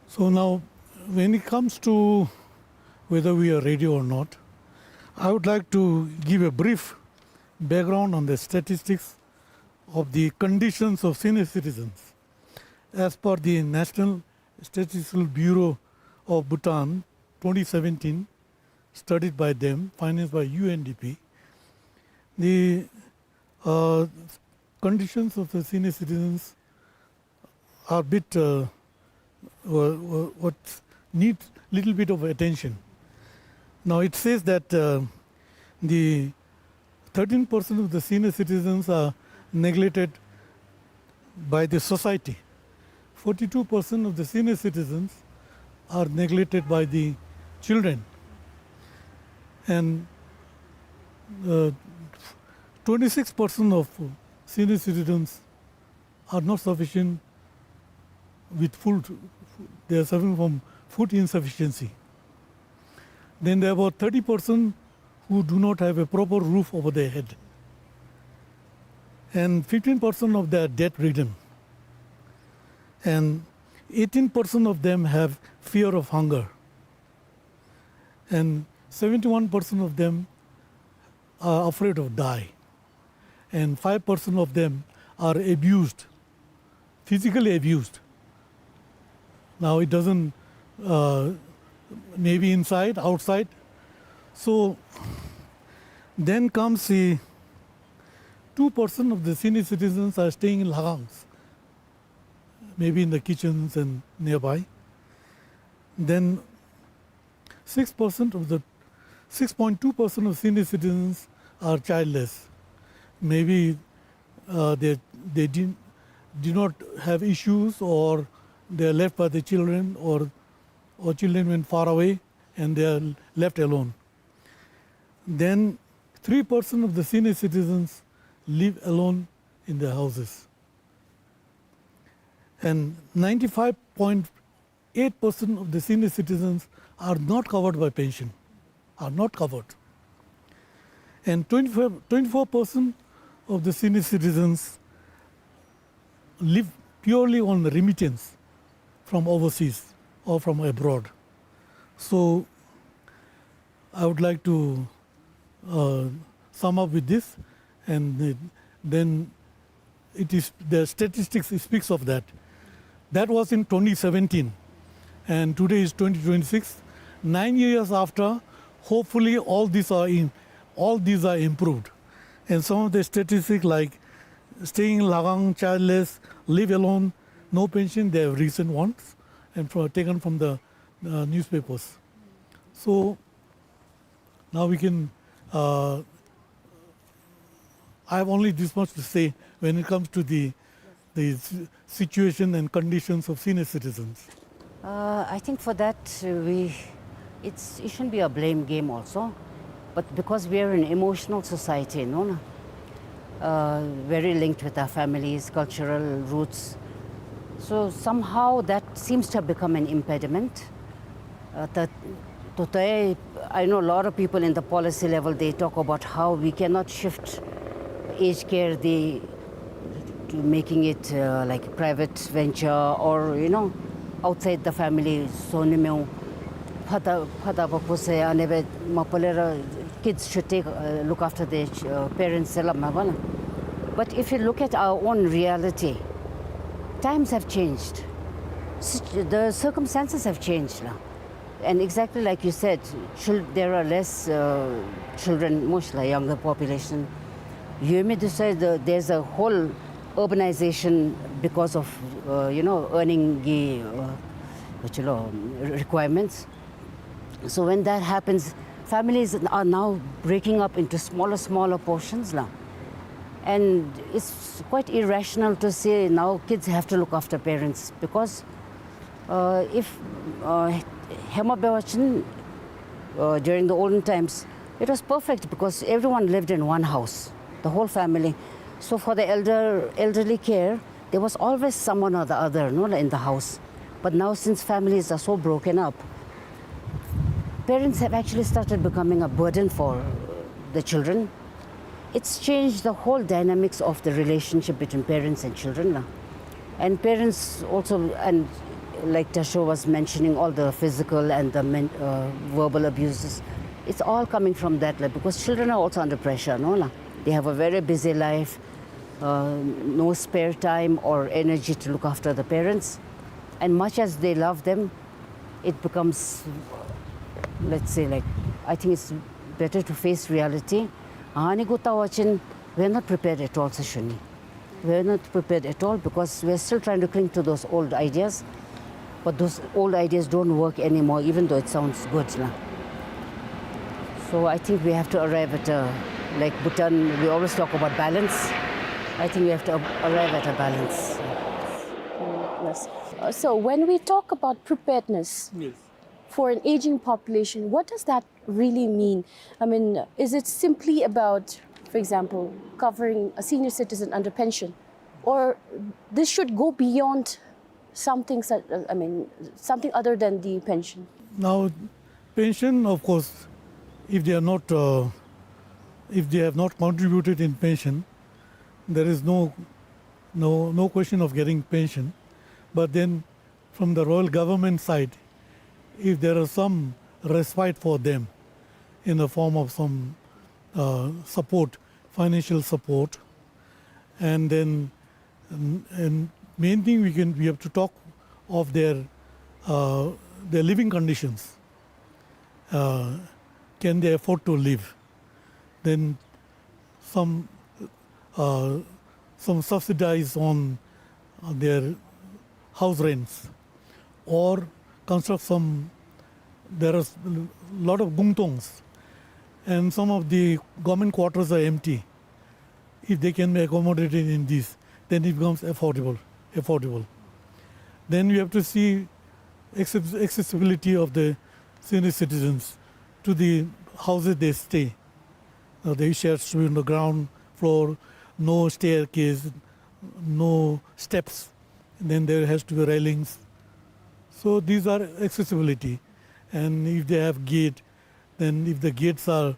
So now, when it comes to whether we are ready or not, I would like to give a brief background on the statistics of the conditions of senior citizens. As per the National Statistical Bureau of Bhutan, twenty seventeen, studied by them, financed by U N D P, the, uh, conditions of the senior citizens are a bit, uh, wha-, wha-, what need little bit of attention. Now it says that, uh, the thirteen percent of the senior citizens are neglected by the society. Forty-two percent of the senior citizens are neglected by the children. And, uh, twenty-six percent of senior citizens are not sufficient with food, they are suffering from food insufficiency. Then there are about thirty percent who do not have a proper roof over their head. And fifteen percent of them are debt-ridden. And eighteen percent of them have fear of hunger. And seventy-one percent of them are afraid of die. And five percent of them are abused, physically abused. Now it doesn't, uh, maybe inside, outside. So then comes the two percent of the senior citizens are staying in lagangs, maybe in the kitchens and nearby. Then six percent of the, six point two percent of senior citizens are childless. Maybe, uh, they, they did, did not have issues, or they are left by the children, or, or children went far away and they are left alone. Then three percent of the senior citizens live alone in their houses. And ninety-five point eight percent of the senior citizens are not covered by pension, are not covered. And twenty-five, twenty-four percent of the senior citizens live purely on the remittance from overseas or from abroad. So I would like to, uh, sum up with this, and, uh, then it is, the statistics speaks of that. That was in twenty seventeen, and today is twenty twenty-six. Nine years after, hopefully all these are in, all these are improved. And some of the statistics like staying in lagang, childless, live alone, no pension, they are recent ones and fro-, taken from the, uh, newspapers. So now we can, uh, I have only this much to say when it comes to the, the s-, situation and conditions of senior citizens. Uh, I think for that, uh, we, it's, it shouldn't be a blame game also. But because we are an emotional society, no, no? Uh, very linked with our families, cultural roots. So somehow that seems to have become an impediment. Uh, that, today, I know a lot of people in the policy level, they talk about how we cannot shift aged care, the, to making it, uh, like private venture or, you know, outside the family. So, ni meu, father, father, kids should take, uh, look after their, uh, parents, sela mabana. But if you look at our own reality, times have changed. Sit-, the circumstances have changed, la. And exactly like you said, chil-, there are less, uh, children, most la younger population. You may decide the, there's a whole urbanization because of, uh, you know, earning the, uh, what you know, requirements. So when that happens, families are now breaking up into smaller, smaller portions, la. And it's quite irrational to say now kids have to look after parents because, uh, if, uh, hema bewachin, uh, during the olden times, it was perfect because everyone lived in one house, the whole family. So for the elder, elderly care, there was always someone or the other, no, in the house. But now, since families are so broken up, parents have actually started becoming a burden for the children. It's changed the whole dynamics of the relationship between parents and children, la. And parents also, and like Tasho was mentioning, all the physical and the men-, uh, verbal abuses, it's all coming from that, la, because children are also under pressure, no, la. They have a very busy life, uh, no spare time or energy to look after the parents. And much as they love them, it becomes, let's say, like, I think it's better to face reality. Ani gutawachin, we're not prepared at all, sir, shuni. We're not prepared at all because we're still trying to cling to those old ideas. But those old ideas don't work anymore, even though it sounds good, la. So I think we have to arrive at a, like Bhutan, we always talk about balance. I think we have to arrive at a balance. Mm, yes. Uh, so when we talk about preparedness, yes, for an aging population, what does that really mean? I mean, is it simply about, for example, covering a senior citizen under pension? Or this should go beyond Something such, uh, I mean, something other than the pension. Now, pension, of course, if they are not, uh, if they have not contributed in pension, there is no, no, no question of getting pension. But then, from the royal government side, if there are some respite for them in the form of some, uh, support, financial support, and then, and, and main thing we can, we have to talk of their, uh, their living conditions. Uh, can they afford to live? Then some, uh, some subsidize on, on their house rents, or construct some, there are s-, lot of gungtongs, and some of the government quarters are empty. If they can be accommodated in this, then it becomes affordable, affordable. Then we have to see access-, accessibility of the senior citizens to the houses they stay. Now, the issues should be on the ground floor, no staircase, no steps. Then there has to be railings. So these are accessibility. And if they have gate, then if the gates are,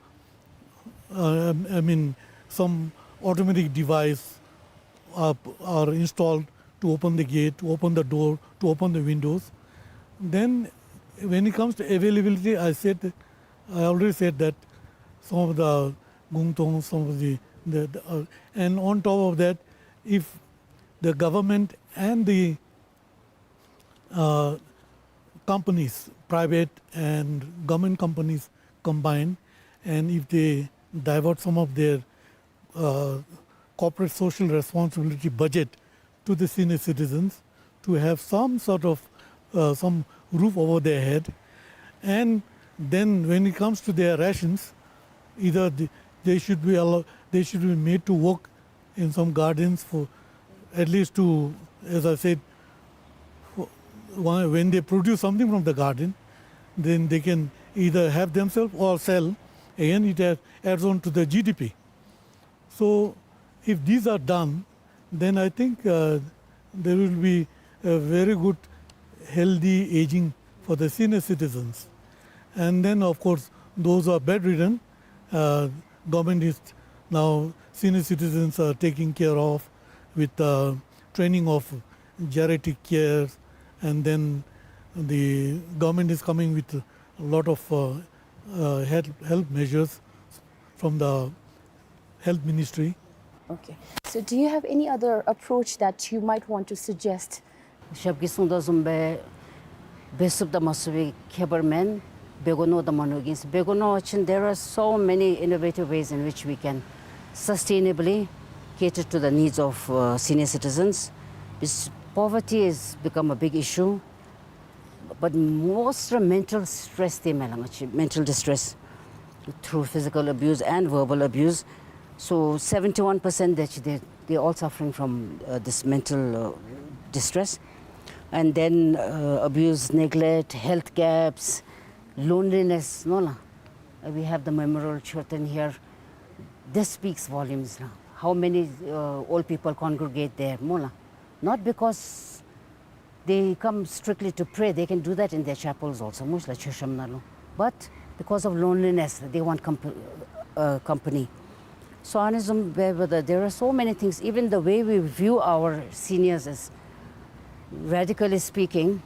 uh, I mean, some automatic device are, are installed to open the gate, to open the door, to open the windows. Then when it comes to availability, I said, I already said that some of the gungtong, some of the, the, the, uh, and on top of that, if the government and the, uh, companies, private and government companies combine, and if they divert some of their, uh, corporate social responsibility budget to the senior citizens to have some sort of, uh, some roof over their head. And then when it comes to their rations, either the, they should be allow-, they should be made to work in some gardens for at least to, as I said, for, when, when they produce something from the garden, then they can either have themselves or sell. Again, it adds, adds on to the G D P. So, if these are done, then I think, uh, there will be a very good, healthy aging for the senior citizens. And then, of course, those who are bedridden, uh, government is now, senior citizens are taking care of with, uh, training of geriatric care, and then the government is coming with a lot of, uh, uh, health, health measures from the health ministry. Okay. So do you have any other approach that you might want to suggest? ཞབས་ཀྱིས་གསུངས་དོ་བཟུམ་སྦེ་འབད་ཚུགསཔ་དང་མ་ཚུགསཔ་ཀྱི་ཁྱད་པར་མེན། འབད་དགོ་མནོ་དང་མ་མནོ་གི་ཨིན། འབད་དགོ་མནོ་བ་ཅིན་there are so many innovative ways in which we can sustainably cater to the needs of, uh, senior citizens. This poverty has become a big issue. But most of the mental stress དེ་མས་ལགས། ང་བཅས་mental distress through physical abuse and verbal abuse. So seventy-one percent དེ་ཅིག་they, they all suffering from, uh, this mental, uh, distress. And then, uh, abuse, neglect, health gaps, loneliness, སྨོ་ལགས། Uh, we have the Memorial Churton here. This speaks volumes now. How many, uh, old people congregate there, སྨོ་ལགས། Not because they come strictly to pray. They can do that in their chapels also, སྨོ་ལགས། མཆོད་བཤམ་ནང་ལུ། But because of loneliness, they want comp-, uh, company. So ཨ་ནི་བཟུམ་སྦེ་འབདཝ་ད་there are so many things. Even the way we view our seniors is, radically speaking,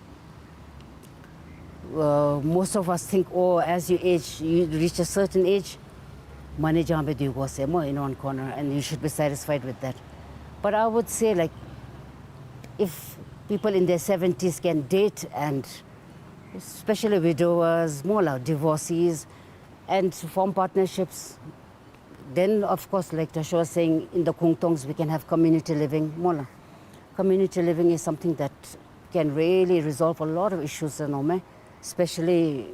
uh, most of us think, oh, as you age, you reach a certain age, མ་ཎི་བགྱང་སྦེ་སྡོད་དགོ་ཟེར་སྨོ། In one corner, and you should be satisfied with that. But I would say, like, if people in their seventies can date, and especially widowers, སྨོ་ལགས། Divorcees, and form partnerships, then of course, like Tashio was saying, in the kungtongs we can have community living, སྨོ་ལགས། Community living is something that can really resolve a lot of issues, you know, especially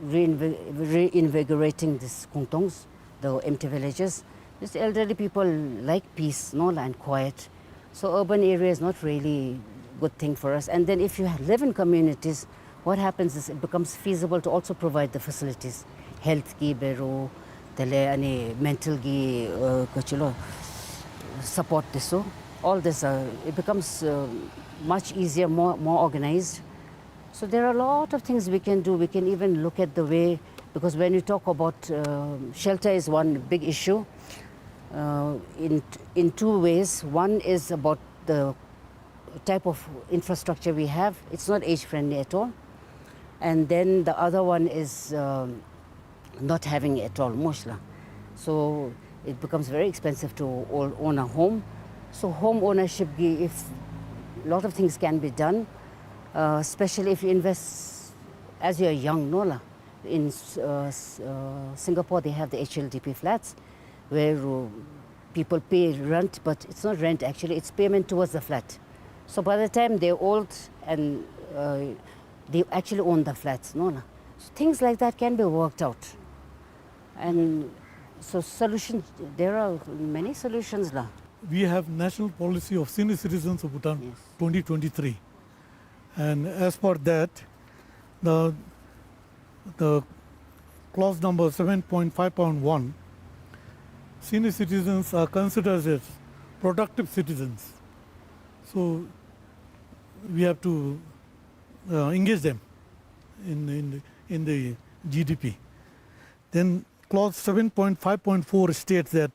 reinvi-, reinvigorating these kungtongs, the empty villages. These elderly people like peace, སྨོ་ལགས, and quiet. So urban area is not really good thing for us. And then if you ha-, live in communities, what happens is it becomes feasible to also provide the facilities. Health གི་འབད་རུང་དེ་ལས་ཨ་ནི་mental གི་ཨ་ག་ཅི་ལོ་support འདི་ཚུ། All this, uh, it becomes, uh, much easier, more, more organized. So there are a lot of things we can do. We can even look at the way, because when you talk about, uh, shelter is one big issue, uh, in, in two ways. One is about the type of infrastructure we have. It's not age-friendly at all. And then the other one is, um, not having it at all, much la. So it becomes very expensive to all own a home. So home ownership, gi-, if lot of things can be done, uh, especially if you invest as you are young, no la. In, uh, s-, uh, Singapore, they have the H L D P flats where, uh, people pay rent, but it's not rent actually, it's payment towards the flat. So by the time they're old and, uh, they actually own the flats, no la. So things like that can be worked out. And so solution, there are many solutions la. We have National Policy of Senior Citizens of Bhutan, yes, twenty twenty-three. And as per that, the, the clause number seven point five point one, senior citizens are considered as productive citizens. So we have to, uh, engage them in, in, in the G D P. Then clause seven point five point four states that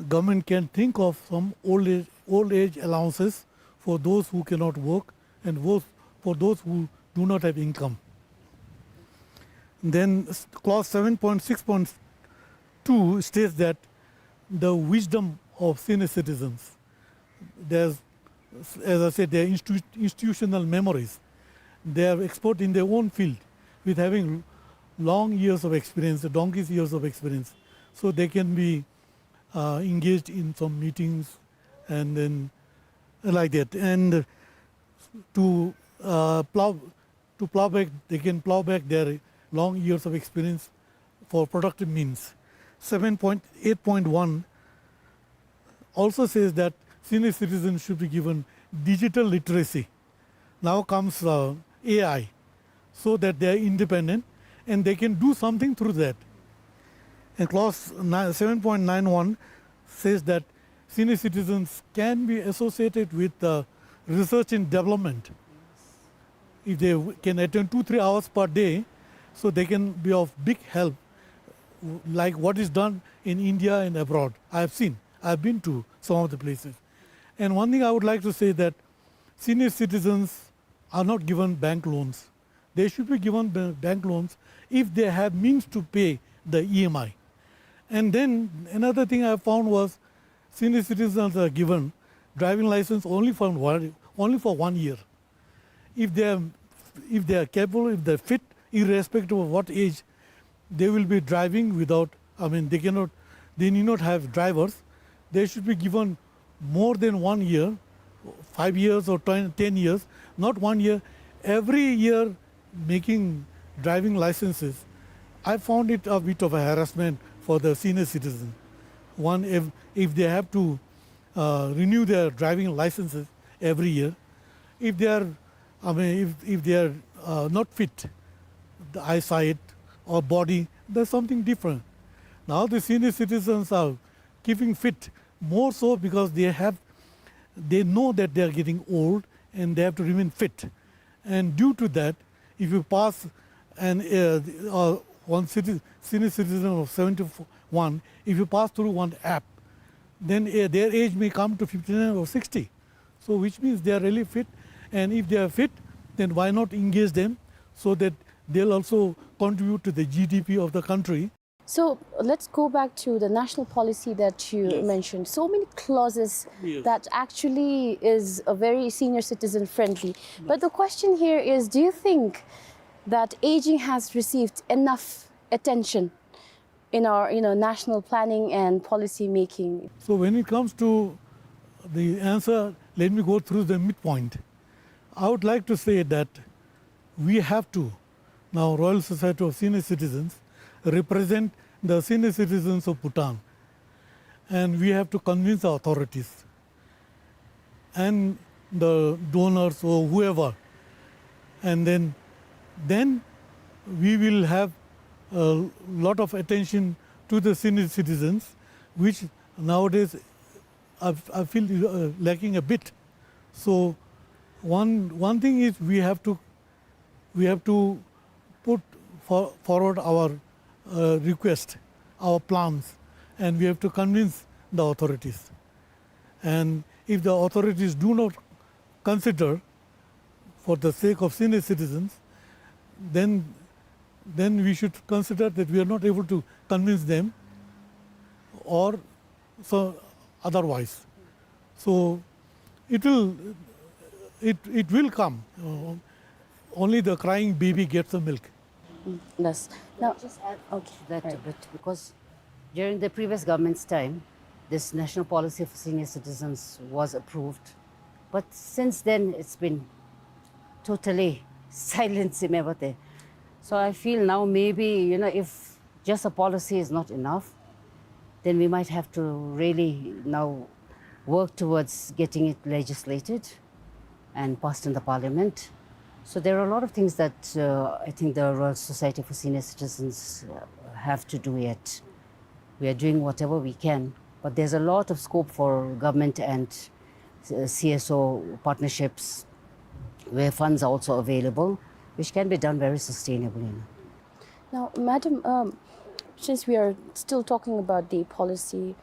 government can think of some old age, old age allowances for those who cannot work and those, for those who do not have income. Then s-, clause seven point six point two states that the wisdom of senior citizens, there's, as I said, their institu-, institutional memories. They are expert in their own field, with having long years of experience, donkey's years of experience. So they can be, uh, engaged in some meetings and then like that. And to, uh, plow, to plow back, they can plow back their long years of experience for productive means. Seven point eight point one also says that senior citizens should be given digital literacy. Now comes, uh, A I, so that they are independent and they can do something through that. And clause ni-, seven point nine one says that senior citizens can be associated with, uh, research and development. If they w-, can attend two, three hours per day, so they can be of big help, w-, like what is done in India and abroad. I have seen, I have been to some of the places. And one thing I would like to say that senior citizens are not given bank loans. They should be given ba-, bank loans if they have means to pay the E M I. And then another thing I found was senior citizens are given driving license only for one, only for one year. If they are, if they are capable, if they are fit, irrespective of what age, they will be driving without, I mean, they cannot, they need not have drivers. They should be given more than one year, five years or ten, ten years, not one year, every year making driving licenses. I found it a bit of a harassment for the senior citizen. One, if, if they have to, uh, renew their driving licenses every year, if they are, I mean, if, if they are, uh, not fit, the eyesight or body, that's something different. Now the senior citizens are keeping fit more so because they have, they know that they are getting old and they have to remain fit. And due to that, if you pass an, uh, uh, one citi-, senior citizen of seventy-one, if you pass through one app, then, uh, their age may come to fifty-nine or sixty. So which means they are really fit. And if they are fit, then why not engage them so that they'll also contribute to the G D P of the country? So let's go back to the national policy that you, yes, mentioned. So many clauses, yes, that actually is a very senior citizen friendly. Yes. But the question here is, do you think that aging has received enough attention in our, you know, national planning and policy making? So when it comes to the answer, let me go through the midpoint. I would like to say that we have to, now Royal Society of Senior Citizens, represent the senior citizens of Bhutan, and we have to convince the authorities and the donors or whoever, and then, then we will have a lot of attention to the senior citizens, which nowadays I, I feel, uh, lacking a bit. So one, one thing is we have to, we have to put for, forward our, uh, request, our plans, and we have to convince the authorities. And if the authorities do not consider for the sake of senior citizens, then, then we should consider that we are not able to convince them or so otherwise. So it will, it, it will come. Uh, only the crying baby gets the milk. Mm, yes. Now, just add, okay, to that a bit, because during the previous government's time, this national policy for senior citizens was approved. But since then, it's been totally silent, si me bate. So I feel now maybe, you know, if just a policy is not enough, then we might have to really now work towards getting it legislated and passed in the parliament. So there are a lot of things that, uh, I think the Royal Society for Senior Citizens, uh, have to do yet. We are doing whatever we can, but there's a lot of scope for government and, uh, C S O partnerships where funds are also available, which can be done very sustainably. Now, madam, um, since we are still talking about the policy,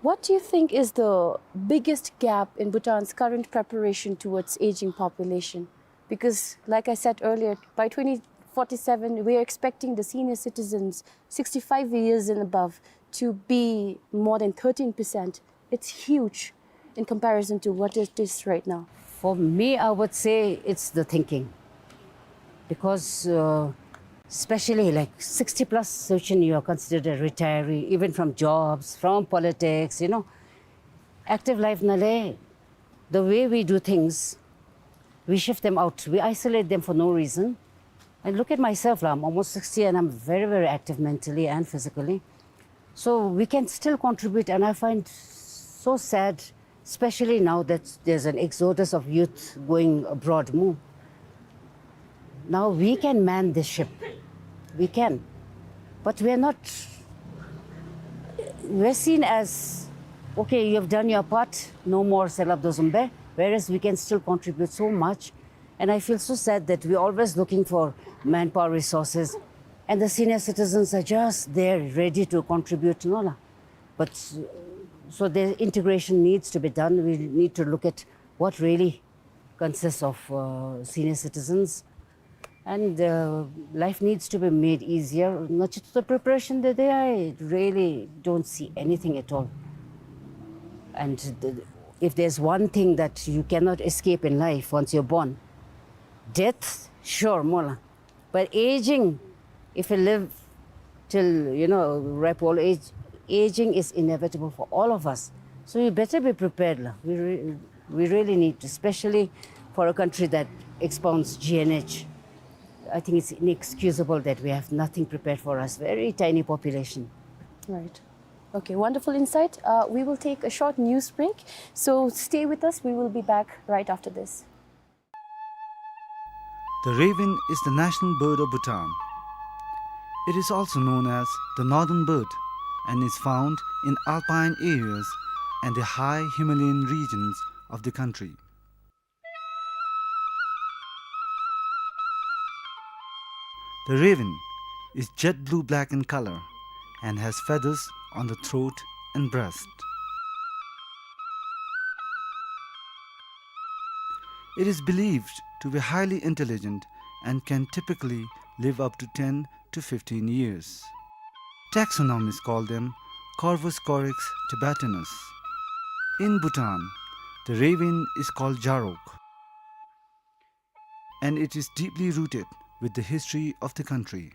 what do you think is the biggest gap in Bhutan's current preparation towards aging population? Because, like I said earlier, by twenty forty-seven, we are expecting the senior citizens sixty-five years and above to be more than thirteen percent. It's huge in comparison to what it is right now. For me, I would say it's the thinking. Because, uh, especially, like, sixty plus, so you are considered a retiree, even from jobs, from politics, you know. Active life na le, the way we do things, we shift them out. We isolate them for no reason. And look at myself, I'm almost sixty and I'm very, very active mentally and physically. So we can still contribute, and I find so sad, especially now that there's an exodus of youth going abroad mu. Now we can man this ship. We can. But we are not, we're seen as, "Okay, you have done your part, no more selap dozumbe." Whereas we can still contribute so much. And I feel so sad that we're always looking for manpower resources. And the senior citizens are just there, ready to contribute, no la. But, uh, so the integration needs to be done. We need to look at what really consists of, uh, senior citizens. And, uh, life needs to be made easier. Ngachito preparation de de, I really don't see anything at all. And the, if there's one thing that you cannot escape in life once you're born, death, sure, mo la. But aging, if you live till, you know, ripe old age, aging is inevitable for all of us. So we better be prepared la. We re-, we really need to, especially for a country that expounds G N H. I think it's inexcusable that we have nothing prepared for us, very tiny population. Right. Okay, wonderful insight. Uh, we will take a short news break. So stay with us. We will be back right after this. The raven is the national bird of Bhutan. It is also known as the northern bird and is found in alpine areas and the high Himalayan regions of the country. The raven is jet blue-black in color and has feathers on the throat and breast. It is believed to be highly intelligent and can typically live up to ten to fifteen years. Taxonomists call them Corvus corax tibetanus. In Bhutan, the raven is called jarok, and it is deeply rooted with the history of the country.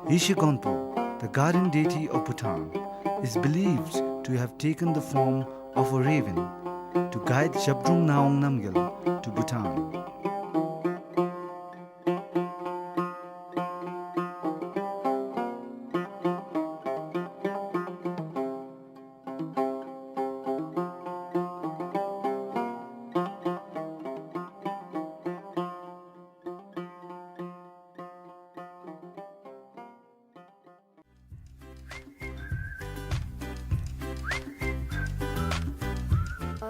Yeshe Gonpo, the guardian deity of Bhutan, is believed to have taken the form of a raven to guide Zhabdrung Ngawang Namgyal to Bhutan.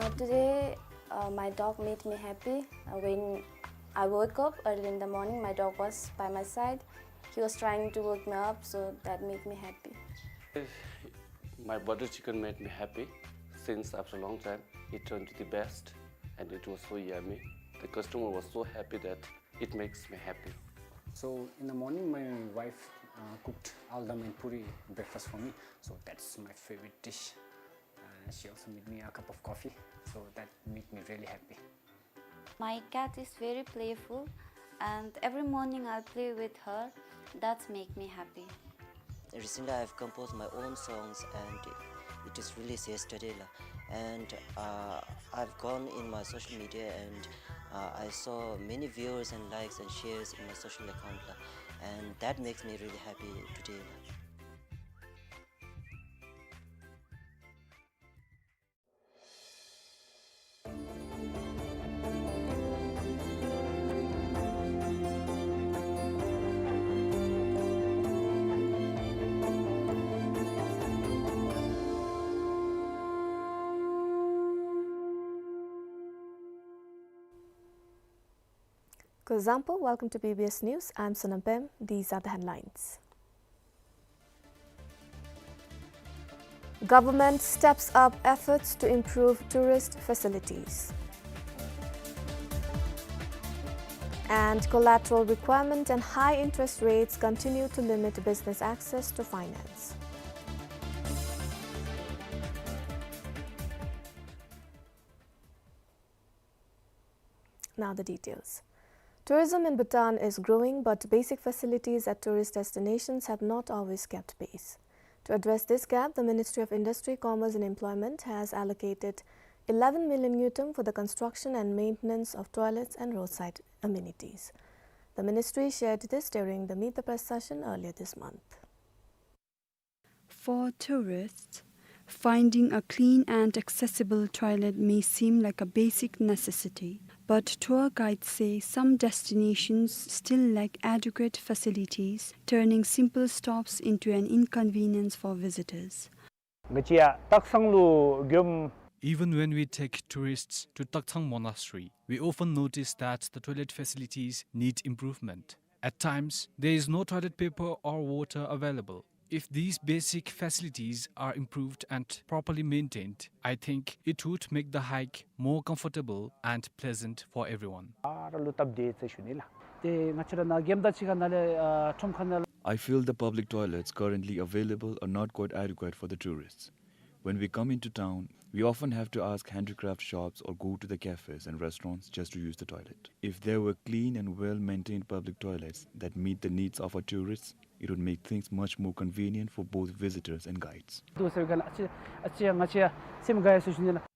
Uh, today, uh, my dog made me happy. Uh, when I woke up early in the morning, my dog was by my side. He was trying to wake me up, so that made me happy. My butter chicken made me happy since after a long time. It turned to the best and it was so yummy. The customer was so happy that it makes me happy. So in the morning, my wife, uh, cooked aldam and puri breakfast for me. So that's my favorite dish. Uh, she also made me a cup of coffee. So that made me really happy. My cat is very playful, and every morning I play with her. That's make me happy. Recently, I've composed my own songs, and it is released yesterday, la. And, uh, I've gone in my social media, and, uh, I saw many viewers and likes and shares in my social account, la. And that makes me really happy today, la. Kuzuzangpo, welcome to B B S News. I'm Sonam Pem. These are the headlines. Government steps up efforts to improve tourist facilities. And collateral requirement and high interest rates continue to limit business access to finance. Now the details. Tourism in Bhutan is growing, but basic facilities at tourist destinations have not always kept pace. To address this gap, the Ministry of Industry, Commerce and Employment has allocated eleven million ngultrum for the construction and maintenance of toilets and roadside amenities. The ministry shared this during the Meet the Press session earlier this month. For tourists, finding a clean and accessible toilet may seem like a basic necessity, but tour guides say some destinations still lack adequate facilities, turning simple stops into an inconvenience for visitors. ང་བཅས་ཡང་སྟག་ཚང་ལུ་འགྱོཝ། Even when we take tourists to Taktsang Monastery, we often notice that the toilet facilities need improvement. At times, there is no toilet paper or water available. If these basic facilities are improved and properly maintained, I think it would make the hike more comfortable and pleasant for everyone. ཨ་ར་ལུ་སྟབས་བདེ་ཟེར་ཞུ་ནི་ལགས། ཏེ་ང་བཅས་ར་ནཱ་གེམ་ད་ཅི་ག་ནཱ་ལས་ཨ་ཁྲོམ་ཁ་ནང་ལས། I feel the public toilets currently available are not quite adequate for the tourists. When we come into town, we often have to ask handicraft shops or go to the cafes and restaurants just to use the toilet. If there were clean and well-maintained public toilets that meet the needs of our tourists, it would make things much more convenient for both visitors and guides. དུ་ཟེར་ག་ལགས། ཨ་ཙི་ཨ་ཙི་ང་བཅས་སེམས་དགའ་ཡི་ཟེར་ཞུ་ནི་ལགས།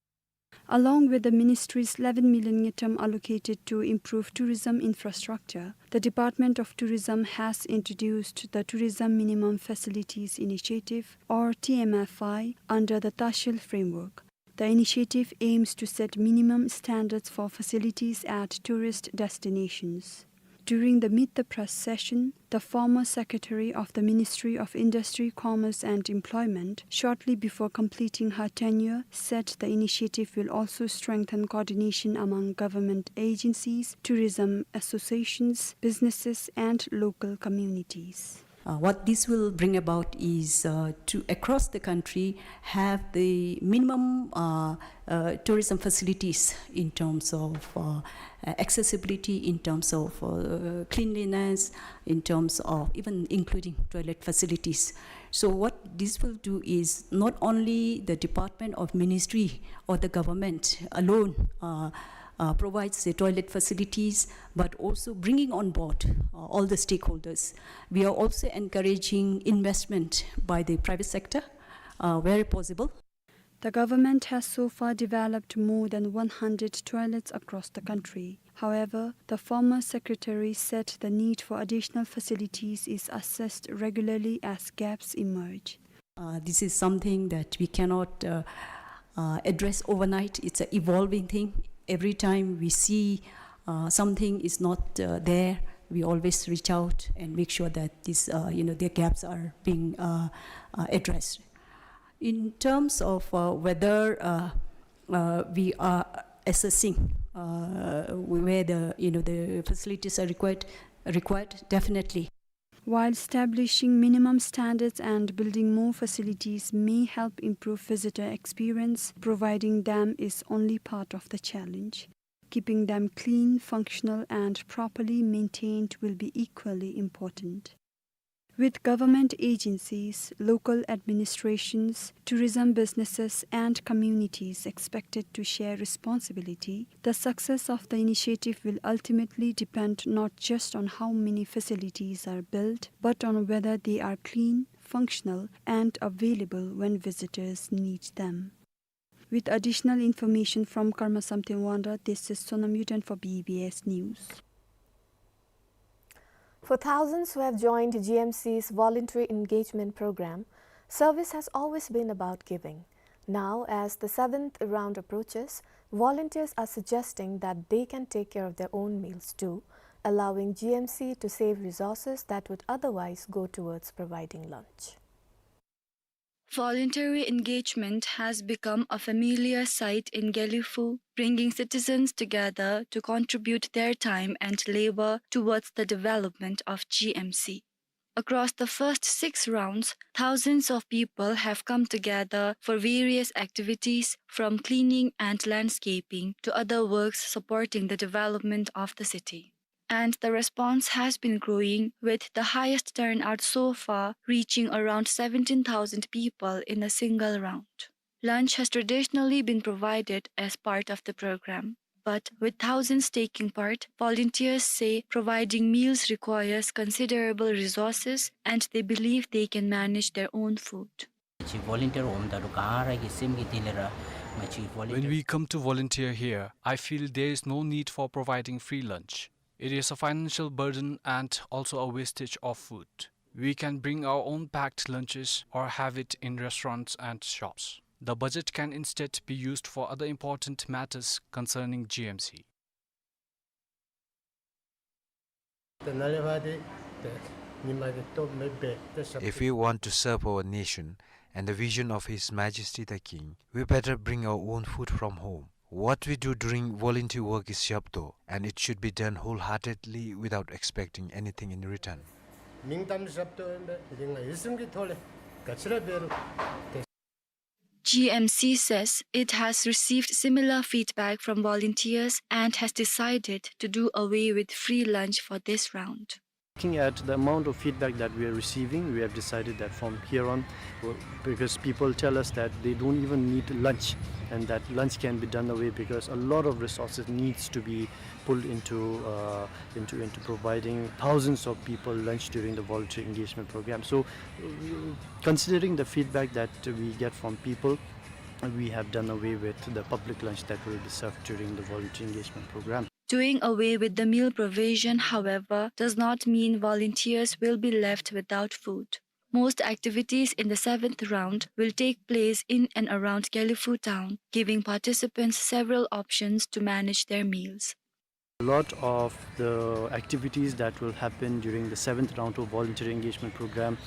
Along with the ministry's eleven million ngultrum allocated to improve tourism infrastructure, the Department of Tourism has introduced the Tourism Minimum Facilities Initiative, or T M F I, under the Tahsil framework. The initiative aims to set minimum standards for facilities at tourist destinations. During the Meet the Press session, the former secretary of the Ministry of Industry, Commerce and Employment, shortly before completing her tenure, said the initiative will also strengthen coordination among government agencies, tourism associations, businesses, and local communities. Uh, what this will bring about is, uh, to across the country have the minimum, uh, uh, tourism facilities in terms of, uh, uh, accessibility, in terms of, uh, cleanliness, in terms of even including toilet facilities. So what this will do is not only the department of ministry or the government alone, uh, uh, provides the toilet facilities, but also bringing on board, uh, all the stakeholders. We are also encouraging investment by the private sector, uh, where possible. The government has so far developed more than one hundred toilets across the country. However, the former secretary said the need for additional facilities is assessed regularly as gaps emerge. Uh, this is something that we cannot, uh, uh, address overnight. It's an evolving thing. Every time we see, uh, something is not, uh, there, we always reach out and make sure that this, uh, you know, the gaps are being, uh, uh, addressed. In terms of, uh, whether, uh, Uh, we are assessing, uh, where the, you know, the facilities are required, required, definitely. While establishing minimum standards and building more facilities may help improve visitor experience, providing them is only part of the challenge. Keeping them clean, functional, and properly maintained will be equally important. With government agencies, local administrations, tourism businesses, and communities expected to share responsibility, the success of the initiative will ultimately depend not just on how many facilities are built, but on whether they are clean, functional, and available when visitors need them. With additional information from Karma Samten Wangra, this is Sonam Yuden for B B S News. For thousands who have joined G M C's voluntary engagement program, service has always been about giving. Now, as the seventh round approaches, volunteers are suggesting that they can take care of their own meals too, allowing G M C to save resources that would otherwise go towards providing lunch. Voluntary engagement has become a familiar sight in Gelephu, bringing citizens together to contribute their time and labor towards the development of G M C. Across the first six rounds, thousands of people have come together for various activities, from cleaning and landscaping to other works supporting the development of the city. And the response has been growing, with the highest turnout so far reaching around seventeen thousand people in a single round. Lunch has traditionally been provided as part of the program, but with thousands taking part, volunteers say providing meals requires considerable resources, and they believe they can manage their own food. ང་བཅས་ཝོ་ལུན་ཊིར་འོངམ་ད་ལུ་ག་ར་གི་སེམས་ཀྱི་གཏིང་ལས་ར་ང་བཅས་ཝོ་ལུན་ཊིར། When we come to volunteer here, I feel there is no need for providing free lunch. It is a financial burden and also a wastage of food. We can bring our own packed lunches or have it in restaurants and shops. The budget can instead be used for other important matters concerning G M C. If we want to serve our nation and the vision of His Majesty the King, we better bring our own food from home. What we do during voluntary work is ཞབས་ཏོག, and it should be done wholeheartedly without expecting anything in return. མིང་གཏམ་ཞབས་ཏོག་ཨིན་པས། དེ་ང་ཡིད་སེམས་ཀྱི་ཐོག་ལས་ག་ཅི་ར་འབད་རུང་དེ། G M C says it has received similar feedback from volunteers and has decided to do away with free lunch for this round. Looking at the amount of feedback that we are receiving, we have decided that from here on, w-, because people tell us that they don't even need lunch and that lunch can be done away because a lot of resources needs to be pulled into, uh, into, into providing thousands of people lunch during the voluntary engagement program. So, uh, considering the feedback that we get from people, we have done away with the public lunch that will be served during the voluntary engagement program. Doing away with the meal provision, however, does not mean volunteers will be left without food. Most activities in the seventh round will take place in and around Gelephu town, giving participants several options to manage their meals. A lot of the activities that will happen during the seventh round of voluntary engagement program,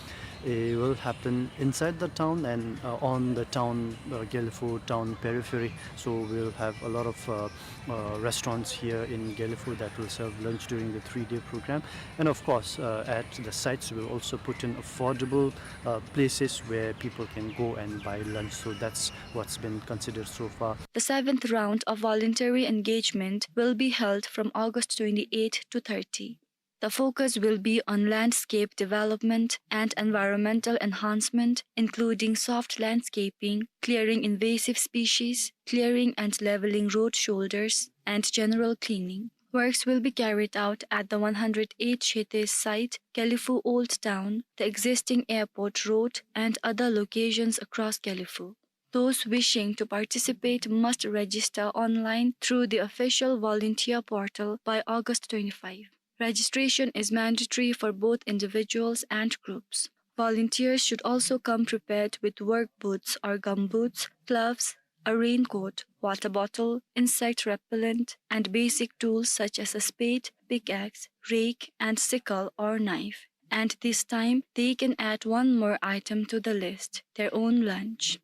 eh, will happen inside the town and, uh, on the town, uh, Gelephu town periphery. So we'll have a lot of, uh, uh, restaurants here in Gelephu that will serve lunch during the three-day program. And of course, uh, at the sites, we'll also put in affordable, uh, places where people can go and buy lunch. So that's what's been considered so far. The seventh round of voluntary engagement will be held from August twenty-eighth to thirty. The focus will be on landscape development and environmental enhancement, including soft landscaping, clearing invasive species, clearing and leveling road shoulders, and general cleaning. Works will be carried out at the one hundred eight Shete site, Gelephu Old Town, the existing airport road, and other locations across Gelephu. Those wishing to participate must register online through the official volunteer portal by August twenty-five. Registration is mandatory for both individuals and groups. Volunteers should also come prepared with work boots or gum boots, gloves, a raincoat, water bottle, insect repellent, and basic tools such as a spade, pickaxe, rake, and sickle or knife. And this time, they can add one more item to the list, their own lunch.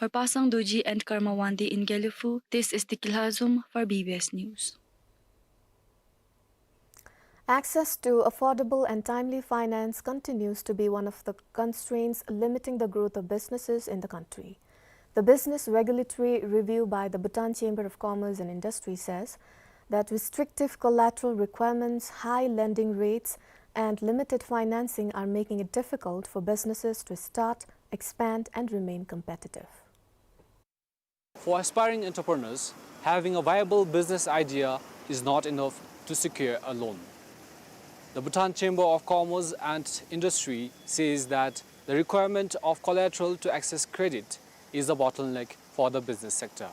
For Pasang Dorji and Karma Wangdi in Gelephu, this is Tikilhazum for B B S News. Access to affordable and timely finance continues to be one of the constraints limiting the growth of businesses in the country. The business regulatory review by the Bhutan Chamber of Commerce and Industry says that restrictive collateral requirements, high lending rates, and limited financing are making it difficult for businesses to start, expand, and remain competitive. For aspiring entrepreneurs, having a viable business idea is not enough to secure a loan. The Bhutan Chamber of Commerce and Industry says that the requirement of collateral to access credit is a bottleneck for the business sector.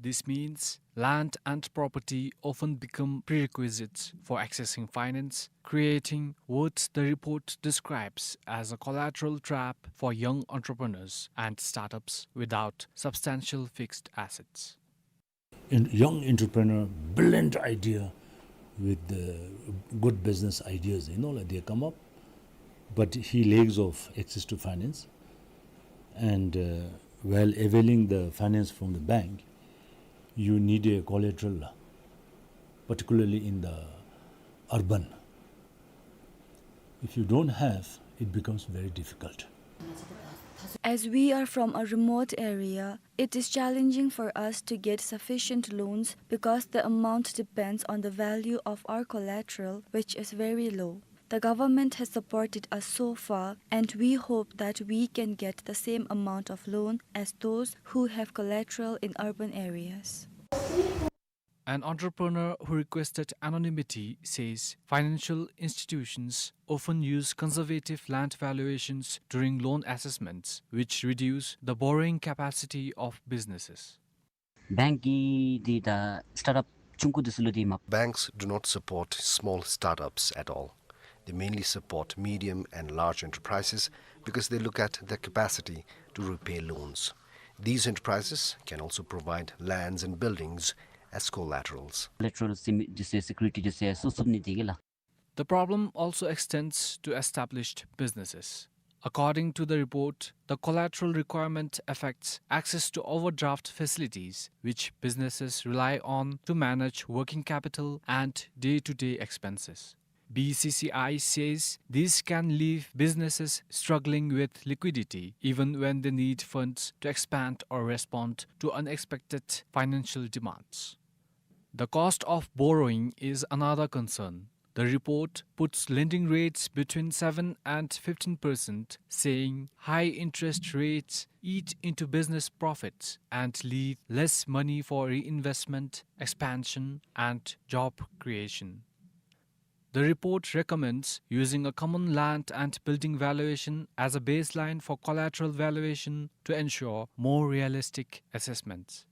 This means land and property often become prerequisites for accessing finance, creating what the report describes as a collateral trap for young entrepreneurs and startups without substantial fixed assets. A young entrepreneur, brilliant idea with the good business ideas, you know, like, they come up, but he lacks of access to finance. And, uh, while availing the finance from the bank, you need a collateral, particularly in the urban. If you don't have, it becomes very difficult. As we are from a remote area, it is challenging for us to get sufficient loans because the amount depends on the value of our collateral, which is very low. The government has supported us so far, and we hope that we can get the same amount of loan as those who have collateral in urban areas. An entrepreneur who requested anonymity says financial institutions often use conservative land valuations during loan assessments, which reduce the borrowing capacity of businesses. Bank གིས་འདི་ད་སི་ཊརཊ་ཨཔ་ཆུང་ཀུ་འདི་ཚུ་ལུ་འདི་མ། Banks do not support small startups at all. They mainly support medium and large enterprises because they look at their capacity to repay loans. These enterprises can also provide lands and buildings as collaterals. Collateral sim- འདི་ཚུ་སི་ཀུ་རི་ཊི་འདི་ཚུ་ཡང་བཙུགས་བཙུགས་ནི་འདི་གིས་ལགས། The problem also extends to established businesses. According to the report, the collateral requirement affects access to overdraft facilities, which businesses rely on to manage working capital and day-to-day expenses. B C C I says this can leave businesses struggling with liquidity, even when they need funds to expand or respond to unexpected financial demands. The cost of borrowing is another concern. The report puts lending rates between seven and fifteen percent, saying high interest rates eat into business profits and leave less money for reinvestment, expansion, and job creation. The report recommends using a common land and building valuation as a baseline for collateral valuation to ensure more realistic assessments.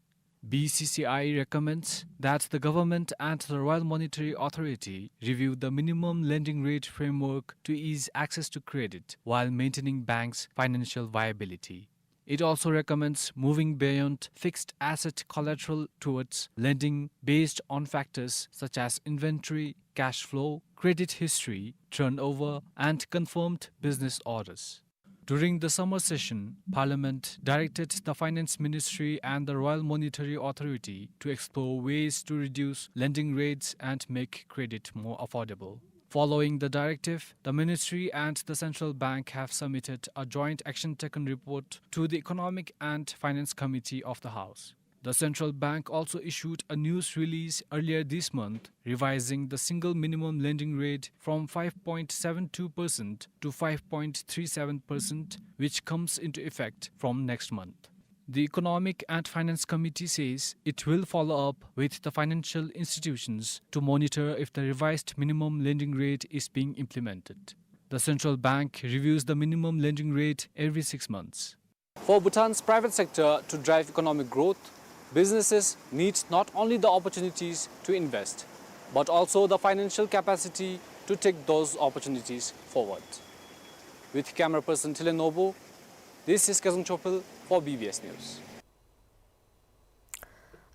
B C C I recommends that the government and the Royal Monetary Authority review the minimum lending rate framework to ease access to credit while maintaining banks' financial viability. It also recommends moving beyond fixed asset collateral towards lending based on factors such as inventory, cash flow, credit history, turnover, and confirmed business orders. During the summer session, Parliament directed the Finance Ministry and the Royal Monetary Authority to explore ways to reduce lending rates and make credit more affordable. Following the directive, the ministry and the central bank have submitted a joint action taken report to the Economic and Finance Committee of the House. The central bank also issued a news release earlier this month, revising the single minimum lending rate from five point seven two percent to five point three seven percent, which comes into effect from next month. The Economic and Finance Committee says it will follow up with the financial institutions to monitor if the revised minimum lending rate is being implemented. The central bank reviews the minimum lending rate every six months. For Bhutan's private sector to drive economic growth, businesses need not only the opportunities to invest, but also the financial capacity to take those opportunities forward. With camera person Thile Nobo, this is Kezang Chopil for B B S News.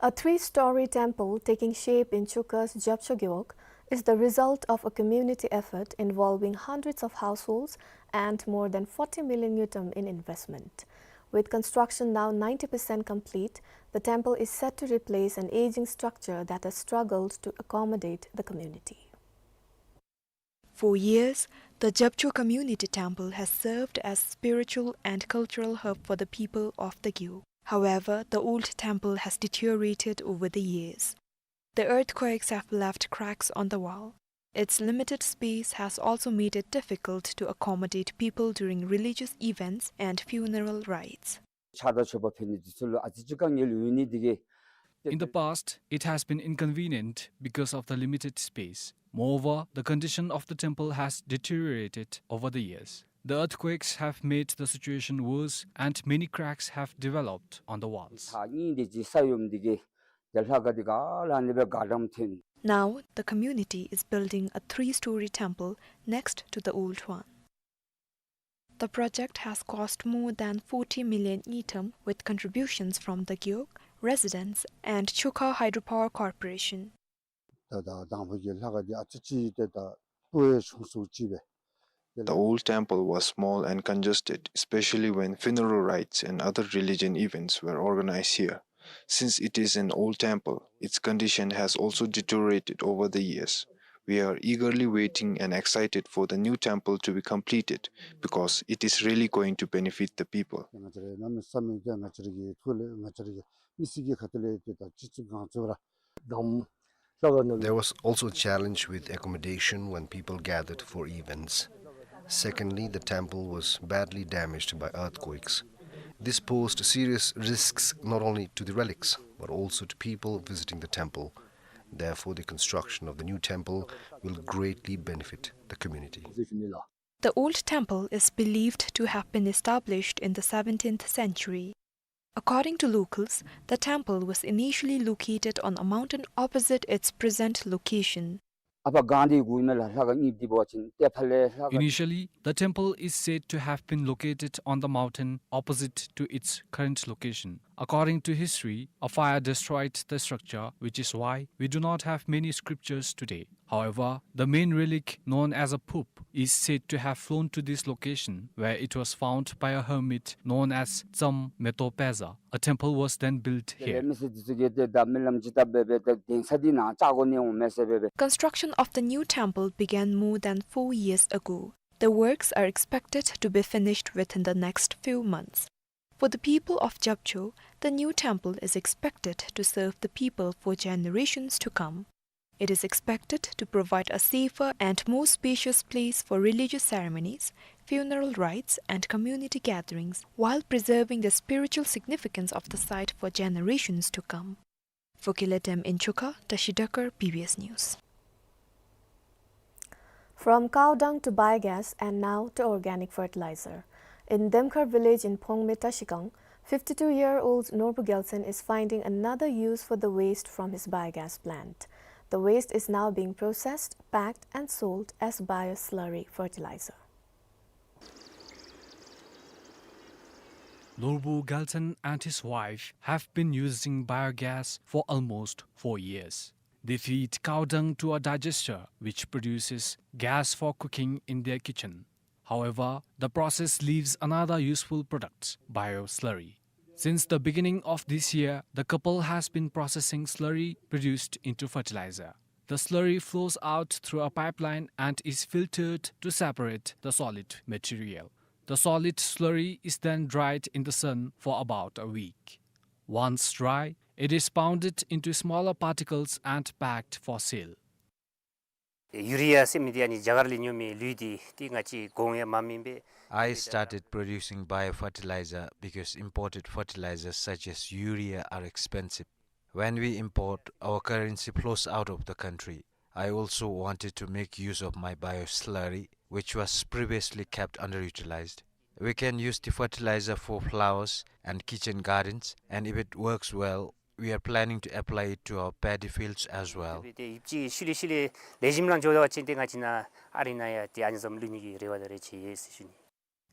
A three-story temple taking shape in Chukat's Japcho Gewog is the result of a community effort involving hundreds of households and more than forty million ngultrum in investment. With construction now ninety percent complete, the temple is set to replace an aging structure that has struggled to accommodate the community. For years, the Japcho Community Temple has served as spiritual and cultural hub for the people of the Gewog. However, the old temple has deteriorated over the years. The earthquakes have left cracks on the wall. Its limited space has also made it difficult to accommodate people during religious events and funeral rites. ཆརཔ་དང་ཆརཔ་འབབ་ནི་འདི་ཚུ་ལུ་ཨ་ཙི་ཅིག་དཀའ་ངལ་ཡོད་ནི་འདི་གིས། In the past, it has been inconvenient because of the limited space. Moreover, the condition of the temple has deteriorated over the years. The earthquakes have made the situation worse, and many cracks have developed on the walls. ད་ནི་འདི་ཅིག་ས་ཡོམ་འདི་གིས་ཏེ་ལྷ་ཁང་འདི་ག་ལས་ཨ་ནི་སྦེ་དགའ་དྲགས་ཐོན། Now, the community is building a three-story temple next to the old one. The project has cost more than forty million ngultrum, with contributions from the Gewog, residents, and Chokha Hydropower Corporation. ད་ད་དང་པོ་གི་ལྷ་ཁང་འདི་ཨ་ཙི་ཅིག་ཏེ་ད་སྤུ་ཡང་ཆུང་སུ་ཅིག་སྦེ། The old temple was small and congested, especially when funeral rites and other religion events were organized here. Since it is an old temple, its condition has also deteriorated over the years. We are eagerly waiting and excited for the new temple to be completed because it is really going to benefit the people. ང་བཅས་ར་གནམ་མེད་ས་མེད་ཀྱི་ང་བཅས་ར་གི་ཐུགས་ལས་ང་བཅས་ར་གི་མི་སེར་གྱི་ཁ་ཐུག་ལས་ཏེ་ད་སྤྱི་གཙུག་ཁང་གཙོ་བོ་ར། There was also a challenge with accommodation when people gathered for events. Secondly, the temple was badly damaged by earthquakes. This posed serious risks not only to the relics, but also to people visiting the temple. Therefore, the construction of the new temple will greatly benefit the community. The old temple is believed to have been established in the seventeenth century. According to locals, the temple was initially located on a mountain opposite its present location. ཨ་ཕ་གང་འདི་གུ་མེ་ལ་ལྷ་ཁང་གཉིས་འདི་འབད་བ་ཅིན་ཏེ་ཕར་ལས་ལྷ་ཁང་། Initially, the temple is said to have been located on the mountain opposite to its current location. According to history, a fire destroyed the structure, which is why we do not have many scriptures today. However, the main relic, known as a poop, is said to have flown to this location, where it was found by a hermit known as Tsam Meto Peza. A temple was then built here. དེ་ལས་མི་སེར་འདི་ཚུ་གིས་ཏེ་ད་མི་ལམ་ཅིག་བཏབ་སྦེ་སྦེ་ཏེ་གདན་ས་འདི་ནང་བཅའ་དགོ་ནི་འོང་མས་ཟེར་སྦེ་སྦེ། Construction of the new temple began more than four years ago. The works are expected to be finished within the next few months. For the people of Japcho, the new temple is expected to serve the people for generations to come. It is expected to provide a safer and more spacious place for religious ceremonies, funeral rites, and community gatherings, while preserving the spiritual significance of the site for generations to come. For Kiletem in Chukha, Tashi Dakar, B B S News. From cow dung to biogas and now to organic fertilizer. In Demkhar village in Phongme Trashigang, fifty-two-year-old Norbu Gyaltsen is finding another use for the waste from his biogas plant. The waste is now being processed, packed and sold as bio-slurry fertilizer. Norbu Gyaltsen and his wife have been using biogas for almost four years. They feed cow dung to a digester, which produces gas for cooking in their kitchen. However, the process leaves another useful product, bio-slurry. Since the beginning of this year, the couple has been processing slurry produced into fertilizer. The slurry flows out through a pipeline and is filtered to separate the solid material. The solid slurry is then dried in the sun for about a week. Once dry, it is pounded into smaller particles and packed for sale. ཡུ་རི་ཡ་ཟེར་མི་འདི་ཨ་ནི་རྒྱ་གར་ལས་ཉོ་མི་ལུད་འདི་ཏེ་ང་བཅས་གོང་ཡང་མ་མིན་པས། I started producing biofertilizer because imported fertilizers such as urea are expensive. When we import, our currency flows out of the country. I also wanted to make use of my bio-slurry, which was previously kept underutilized. We can use the fertilizer for flowers and kitchen gardens, and if it works well, we are planning to apply it to our paddy fields as well. ཏེ་ཡུདཔ་ཅིག་ཤུལ་ལས་ཤུལ་ལས་ལེགས་ཤོམ་ལང་འགྱོ་བ་ཅིན་ཏེ་ང་བཅས་ནཱ་ཨ་རི་ནང་ཡང་ཏེ་ཨ་ནི་བཟུམ་ལུད་ནི་གི་རེ་བ་དང་རེ་ཆེ་ཡོད་ཟེར་ཞུ་ནི།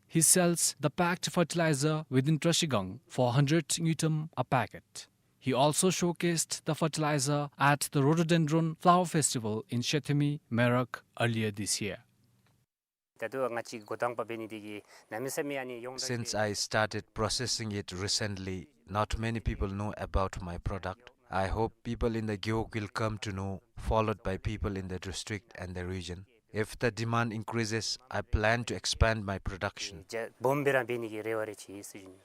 He sells the packed fertilizer within Trashigang for hundred ngultrum a packet. He also showcased the fertilizer at the Rhododendron Flower Festival in Shethemi, Merak earlier this year. ད་ལྟོ་ང་བཅས་འགོ་དང་པ་འབད་ནི་དེ་གིས་གནམ་མེད་ས་མེད་ཨ་ནི་ཡོངས་གྲགས། Since I started processing it recently, not many people know about my product. I hope people in the Gewog will come to know, followed by people in the district and the region. If the demand increases, I plan to expand my production. རྒྱ་སྦོམ་སྦེ་ར་འབད་ནི་གི་རེ་བ་རེ་ཆེ་ཟེར་ཞུ་ནི།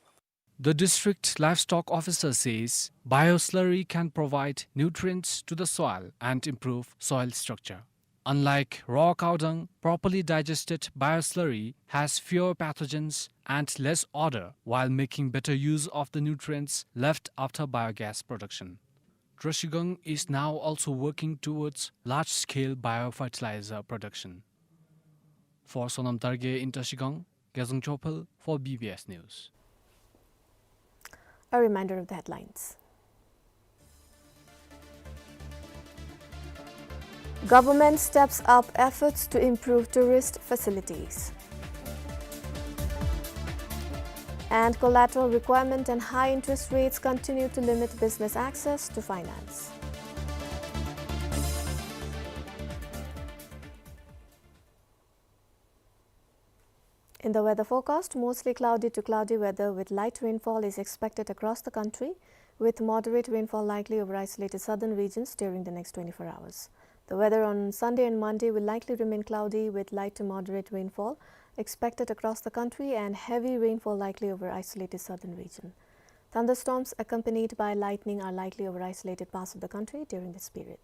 The district livestock officer says bioslurry can provide nutrients to the soil and improve soil structure. Unlike raw cow dung, properly digested bioslurry has fewer pathogens and less odor, while making better use of the nutrients left after biogas production. Trashigang is now also working towards large-scale biofertilizer production. For Sonam Targay in Trashigang, Gezang Chophel for B B S News. A reminder of the headlines. Government steps up efforts to improve tourist facilities. And collateral requirement and high interest rates continue to limit business access to finance. In the weather forecast, mostly cloudy to cloudy weather with light rainfall is expected across the country, with moderate rainfall likely over isolated southern regions during the next twenty-four hours. The weather on Sunday and Monday will likely remain cloudy with light to moderate rainfall expected across the country and heavy rainfall likely over isolated southern region. Thunderstorms accompanied by lightning are likely over isolated parts of the country during this period.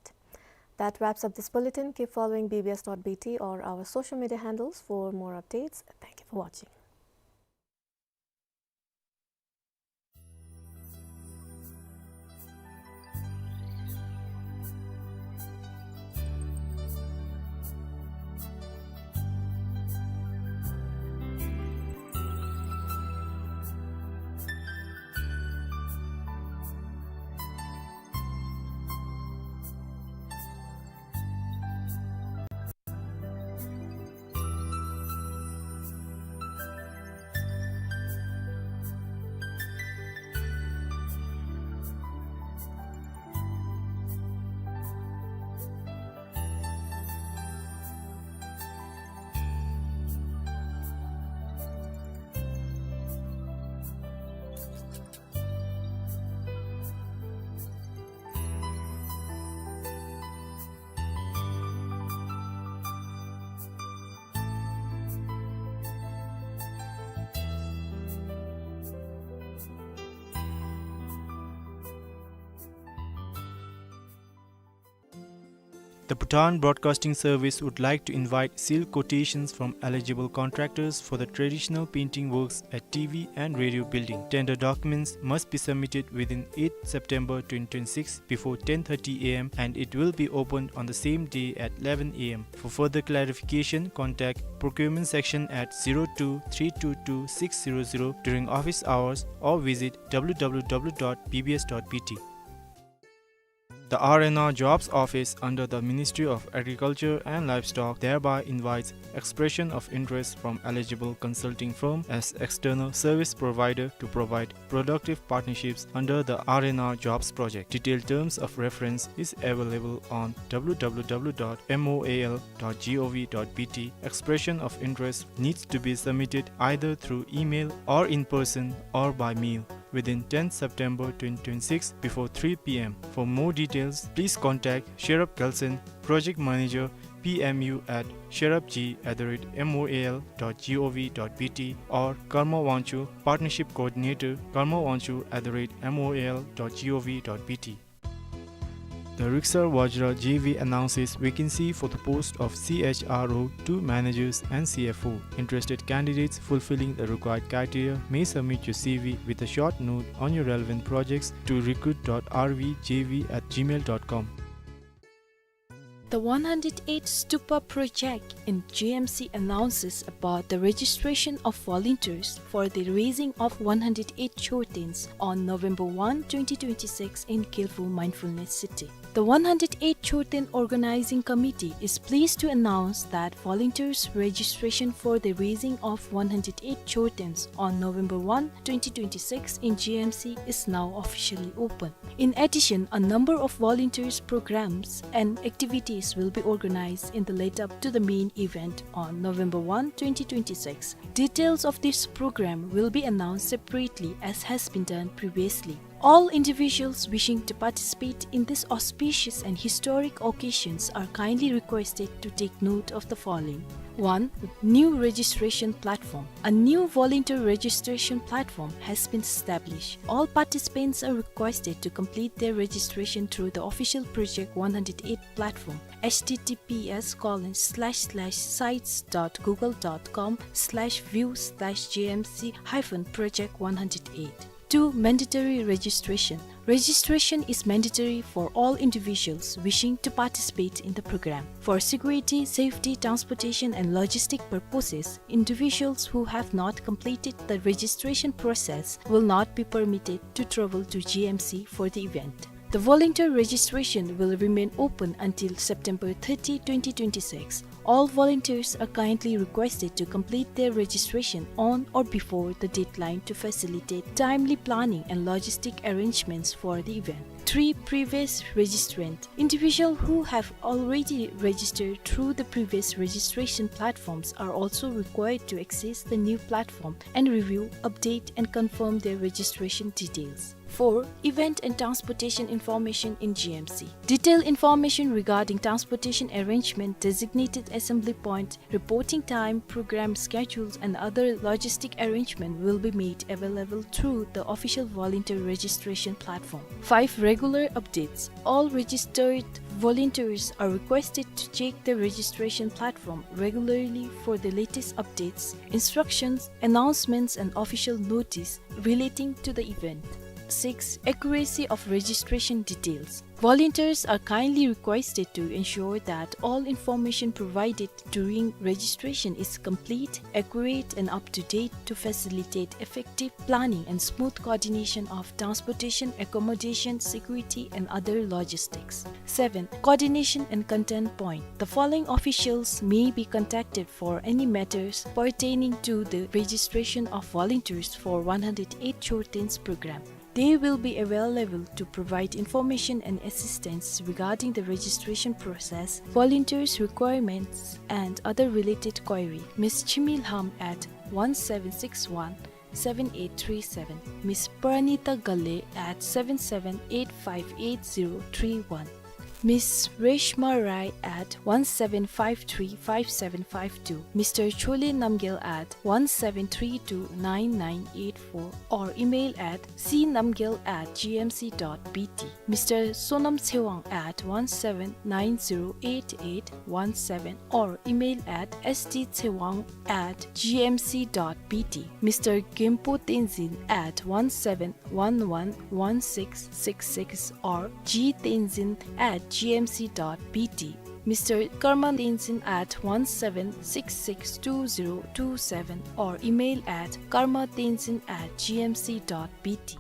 That wraps up this bulletin. Keep following B B S dot B T or our social media handles for more updates. Thank you for watching. The Bhutan Broadcasting Service would like to invite sealed quotations from eligible contractors for the traditional painting works at T V and radio building. Tender documents must be submitted within eighth September twenty twenty-six before ten thirty A M and it will be opened on the same day at eleven A M. For further clarification, contact procurement section at zero two three two two six zero zero during office hours or visit W W W dot B B S dot B T. The R and R Jobs Office under the Ministry of Agriculture and Livestock thereby invites expression of interest from eligible consulting firm as external service provider to provide productive partnerships under the R and R Jobs project. Detailed terms of reference is available on W W W dot M O A L dot G O V dot B T. Expression of interest needs to be submitted either through email or in person or by mail within tenth September twenty twenty-six before three P M. For more details, please contact Sherab Gelson, Project Manager, P M U at sherab g at the rate M O A L dot G O V dot B T or Karma Wangchuk, Partnership Coordinator, karma wangchuk at the rate M O A L dot G O V dot B T. The Riksar Vajra J V announces vacancy for the post of C H R O two managers and C F O. Interested candidates fulfilling the required criteria may submit your C V with a short note on your relevant projects to recruit dot R V J V at gmail dot com. The one hundred eight Stupa project in G M C announces about the registration of volunteers for the raising of one hundred eight chotens on November one, twenty twenty-six in Kyoto Mindfulness City. The one hundred eight Chorten Organizing Committee is pleased to announce that volunteers' registration for the raising of one hundred eight chortens on November one, twenty twenty-six in G M C is now officially open. In addition, a number of volunteers' programs and activities will be organized in the lead up to the main event on November one, twenty twenty-six. Details of this program will be announced separately as has been done previously. All individuals wishing to participate in these auspicious and historic occasions are kindly requested to take note of the following. One, new registration platform. A new volunteer registration platform has been established. All participants are requested to complete their registration through the official Project one hundred eight platform, H T T P S colon slash slash sites dot google dot com slash view slash G M C hyphen project one hundred eight. Two, mandatory registration. Registration is mandatory for all individuals wishing to participate in the program. For security, safety, transportation, and logistic purposes, individuals who have not completed the registration process will not be permitted to travel to G M C for the event. The volunteer registration will remain open until September thirty, twenty twenty-six. All volunteers are kindly requested to complete their registration on or before the deadline to facilitate timely planning and logistic arrangements for the event. Three, previous registrant. Individuals who have already registered through the previous registration platforms are also required to access the new platform and review, update, and confirm their registration details. Four, event and transportation information in G M C. Detailed information regarding transportation arrangement, designated assembly point, reporting time, program schedules, and other logistic arrangement will be made available through the official volunteer registration platform. Five, regular updates. All registered volunteers are requested to check the registration platform regularly for the latest updates, instructions, announcements, and official notice relating to the event. Six, accuracy of registration details. Volunteers are kindly requested to ensure that all information provided during registration is complete, accurate, and up to date to facilitate effective planning and smooth coordination of transportation, accommodation, security, and other logistics. Seven, coordination and contact point. The following officials may be contacted for any matters pertaining to the registration of volunteers for one hundred eight Chortens program. They will be available to provide information and assistance regarding the registration process, volunteers' requirements, and other related query. Miss Chimi Lham at one seven six one seven eight three seven, Miss Pranita Gale at seven seven eight five eight zero three one, Miss Reshma Rai at one seven five three five seven five two, Mister Chole Namgyel at one seven three two nine nine eight four, or email at c namgyel at g m c dot b t, Mister Sonam Tsewang at one seven nine zero eight eight one seven, or email at s t tsewang at g m c dot b t, Mister Genpo Tenzin at one seven one one one six six six, or g tenzin at g m c dot b t, Mister Karma Tenzin at one seven six six two zero two seven, or email at karma tenzin at g m c dot b t.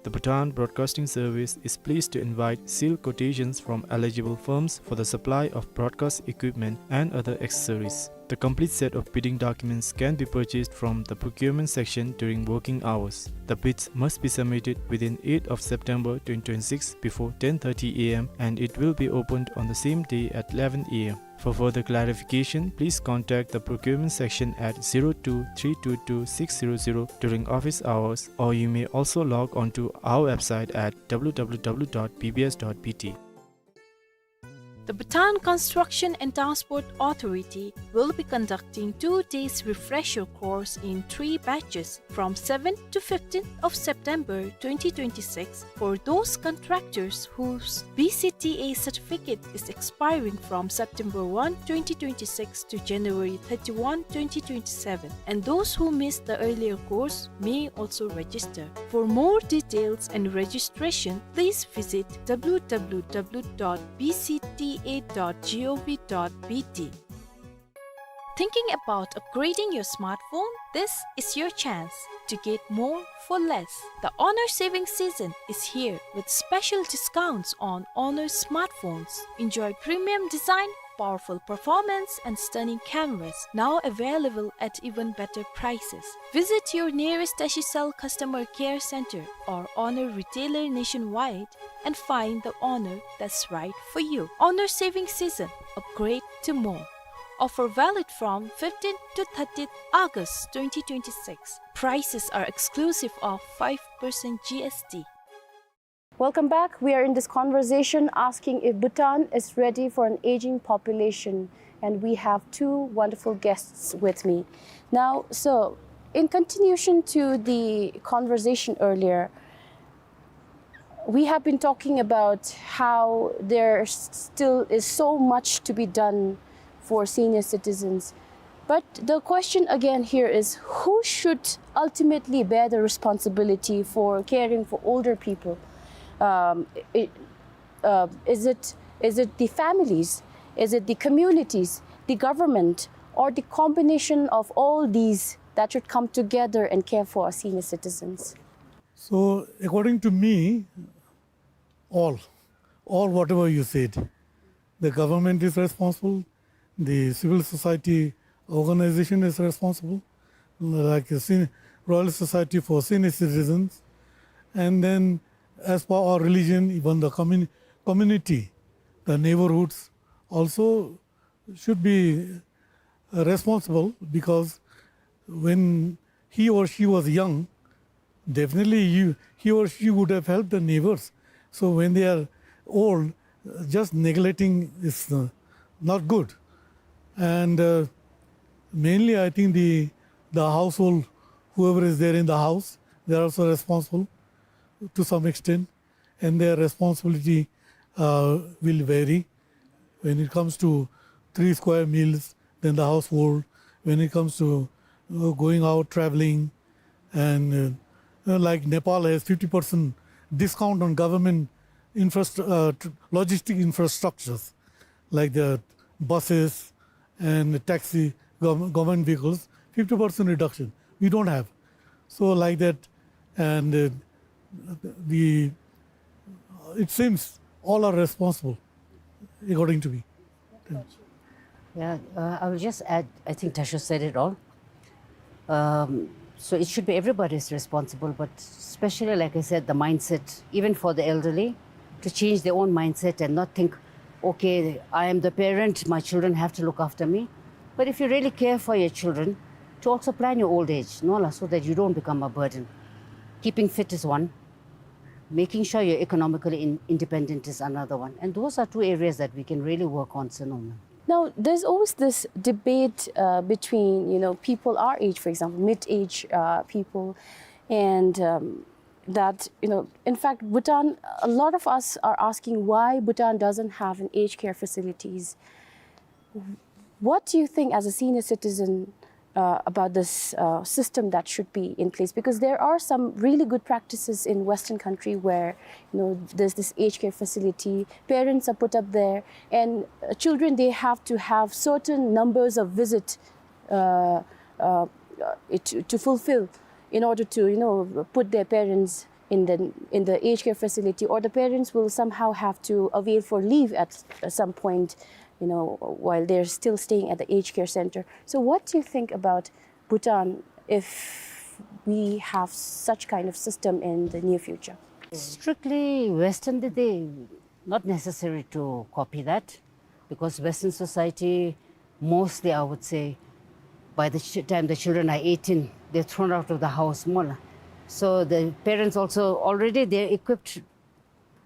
The Bhutan Broadcasting Service is pleased to invite sealed quotations from eligible firms for the supply of broadcast equipment and other accessories. The complete set of bidding documents can be purchased from the procurement section during working hours. The bids must be submitted within eighth of September twenty twenty-six before ten thirty a m and it will be opened on the same day at eleven a m. For further clarification, please contact the procurement section at zero two three two two six zero zero during office hours, or you may also log on to our website at w w w dot b b s dot b t. The Bhutan Construction and Transport Authority will be conducting two days refresher course in three batches from seventh to fifteenth of September twenty twenty-six for those contractors whose B C T A certificate is expiring from September one, twenty twenty-six to January thirty-one, twenty twenty-seven, and those who missed the earlier course may also register. For more details and registration, please visit w w w dot b c t a dot g o v dot b t. Thinking about upgrading your smartphone? This is your chance. to get more for less. The Honor saving season is here with special discounts on Honor smartphones. Enjoy premium design, powerful performance, and stunning cameras, now available at even better prices. Visit your nearest Tashicell customer care center or Honor retailer nationwide and find the Honor that's right for you. Honor saving season, upgrade to more. Offer valid from fifteenth to thirtieth August twenty twenty-six. Prices are exclusive of five percent G S T. Welcome back. We are in this conversation asking if Bhutan is ready for an aging population, and we have two wonderful guests with me. Now, so, in continuation to the conversation earlier, we have been talking about how there s-, still is so much to be done for senior citizens. But the question again here is, who should ultimately bear the responsibility for caring for older people? Um, it, uh, is it, is it the families? Is it the communities, the government, or the combination of all these that should come together and care for our senior citizens? So, according to me, all, all whatever you said, the government is responsible, the civil society organization is responsible, like the sen-, Royal Society for Senior Citizens, and then as per our religion, even the commun-, community, the neighborhoods also should be, uh, responsible, because when he or she was young, definitely you, he or she would have helped the neighbors. So when they are old, uh, just neglecting is, uh, not good. And, uh, mainly, I think the, the household, whoever is there in the house, they are also responsible to some extent, and their responsibility, uh, will vary. When it comes to three square meals, then the household. When it comes to, uh, going out traveling, and, uh, uh, like Nepal has fifty percent discount on government infrastru-, uh, tr-, logistic infrastructures, like the buses and the taxi, gov-, government vehicles, fifty percent reduction. We don't have. So like that, and, uh, the, it seems all are responsible, according to me. Yeah, uh, I will just add, I think Tasho said it all. Um, so it should be everybody's responsible, but especially, like I said, the mindset, even for the elderly, to change their own mindset and not think, "Okay, I am the parent, my children have to look after me." But if you really care for your children, to also plan your old age, no la, so that you don't become a burden. Keeping fit is one. Making sure you're economically in-, independent is another one. And those are two areas that we can really work on, Sinoma. Now, there's always this debate, uh, between, you know, people our age, for example, mid-age, uh, people, and, um, that, you know, in fact, Bhutan, a lot of us are asking why Bhutan doesn't have an aged care facilities. What do you think as a senior citizen, uh, about this, uh, system that should be in place? Because there are some really good practices in Western country where, you know, there's this aged care facility, parents are put up there, and, uh, children, they have to have certain numbers of visit, uh, uh, uh, to, to fulfill in order to, you know, put their parents in the, in the aged care facility, or the parents will somehow have to avail for leave at s-, some point, you know, while they're still staying at the aged care center. So what do you think about Bhutan if we have such kind of system in the near future? Strictly Western, they, they not necessary to copy that, because Western society, mostly, I would say, by the ch-, time the children are eighteen, they're thrown out of the house, mo la. So the parents also already, they're equipped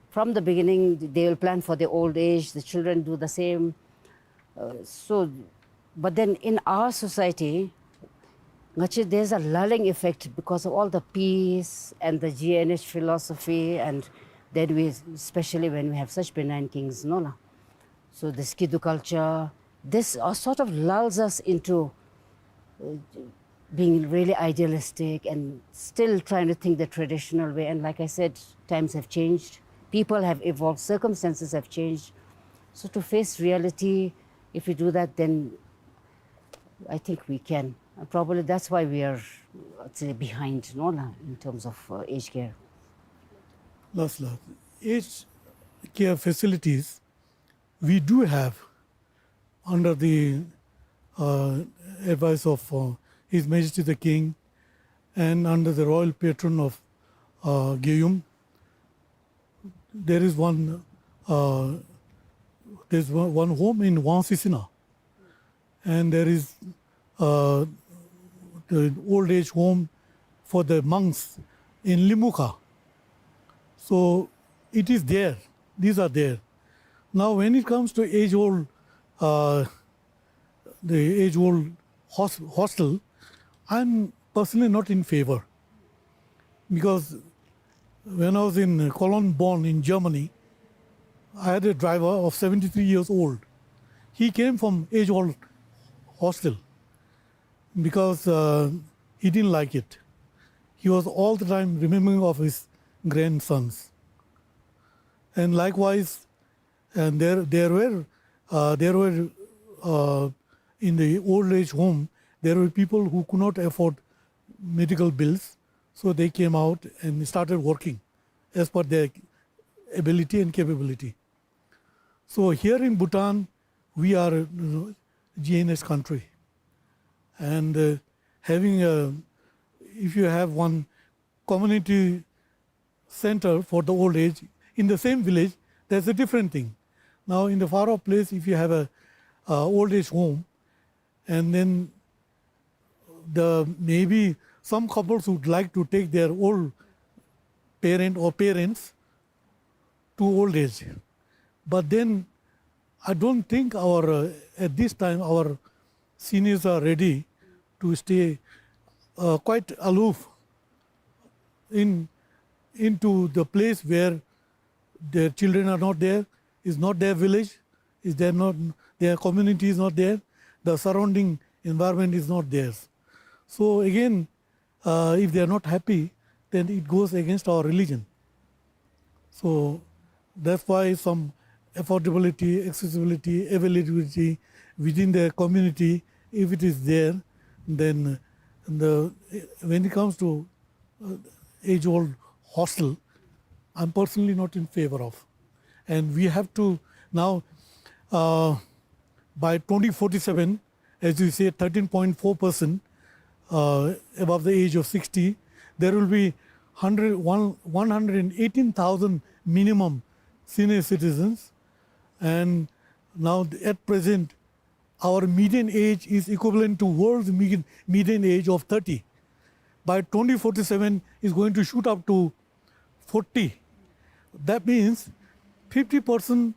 from the beginning, they will plan for their old age, the children do the same. Uh, so, but then in our society, actually, there's a lulling effect because of all the peace and the G N H philosophy, and then we, especially when we have such benign kings, no la. So the Skidoo culture, this, uh, sort of lulls us into, uh, being really idealistic and still trying to think the traditional way. And like I said, times have changed, people have evolved, circumstances have changed. So to face reality, if we do that, then I think we can. Probably that's why we are, uh, behind, no, la, in terms of, uh, aged care. Last, last. Aged care facilities, we do have under the, uh, advice of, uh, His Majesty the King and under the royal patron of, uh, Gyeyum, there is one, uh, there's one, one home in Wangsisina, and there is, uh, the old age home for the monks in Limukha. So it is there. These are there. Now, when it comes to age-old, uh, the age-old hos-, hostel, I'm personally not in favor. Because when I was in Cologne, Bonn in Germany, I had a driver of seventy-three years old. He came from age-old hostel because, uh, he didn't like it. He was all the time remembering of his grandsons. And likewise, and there, there were, uh, there were, uh, in the old age home, there were people who could not afford medical bills, so they came out and started working as per their ability and capability. So here in Bhutan, we are, you know, G N S country. And, uh, having a, if you have one community center for the old age in the same village, that's a different thing. Now, in the far off place, if you have a, uh, old age home, and then the, maybe some couples would like to take their old parent or parents to old age. But then I don't think our, uh, at this time, our seniors are ready to stay, uh, quite aloof in, into the place where their children are not there, is not their village, is there not, their community is not there, the surrounding environment is not theirs. So again, uh, if they are not happy, then it goes against our religion. So that's why some affordability, accessibility, availability within the community, if it is there, then the, when it comes to, uh, age-old hostel, I'm personally not in favor of. And we have to now, uh, by twenty forty-seven, as you say, thirteen point four percent, uh, above the age of sixty, there will be hundred, one, one hundred and eighteen thousand minimum senior citizens. And now, at present, our median age is equivalent to world's median, median age of thirty. By twenty forty-seven, is going to shoot up to forty. That means fifty percent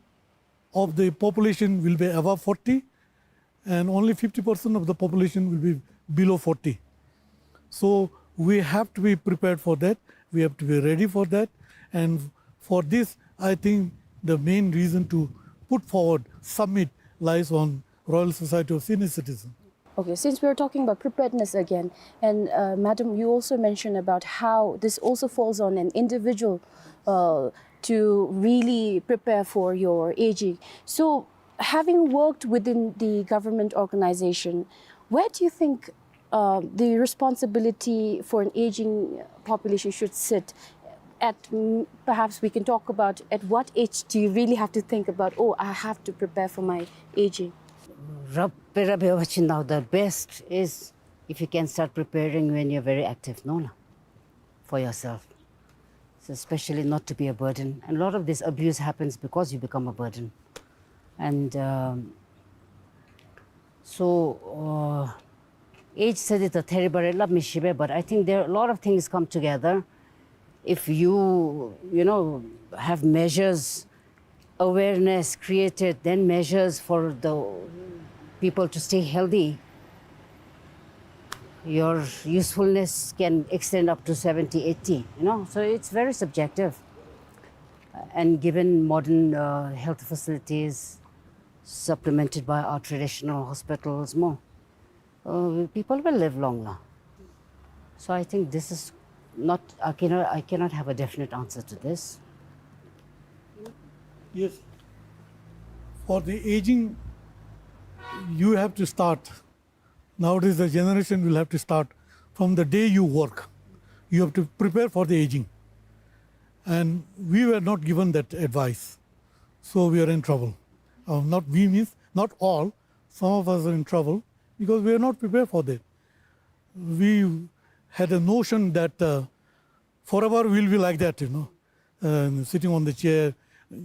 of the population will be above forty, and only fifty percent of the population will be below forty. So we have to be prepared for that. We have to be ready for that. And for this, I think the main reason to put forward, submit, lies on Royal Society of Senior Citizens. Okay, since we are talking about preparedness again, and, uh, Madam, you also mentioned about how this also falls on an individual, uh, to really prepare for your aging. So, having worked within the government organization, where do you think, uh, the responsibility for an aging population should sit? At, mm, perhaps we can talk about at what age do you really have to think about, "Oh, I have to prepare for my aging"? Rab-, pe-, rab-, pe-, watching now, the best is if you can start preparing when you're very active, no, la, for yourself. So especially not to be a burden. And a lot of this abuse happens because you become a burden. And, um, so, uh, age said it a terrible, love me, Shibe, but I think there a lot of things come together. If you, you know, have measures, awareness created, then measures for the people to stay healthy, your usefulness can extend up to seventy, eighty, you know. So it's very subjective. And given modern, uh, health facilities, supplemented by our traditional hospitals, more, uh, people will live longer. So I think this is not, I cannot, I cannot have a definite answer to this. Yes. For the aging, you have to start Nowadays, the generation will have to start from the day you work. You have to prepare for the aging. And we were not given that advice. So we are in trouble. Uh, not we means not all. Some of us are in trouble because we are not prepared for that. We had a notion that, uh, forever we'll be like that, you know, uh, sitting on the chair,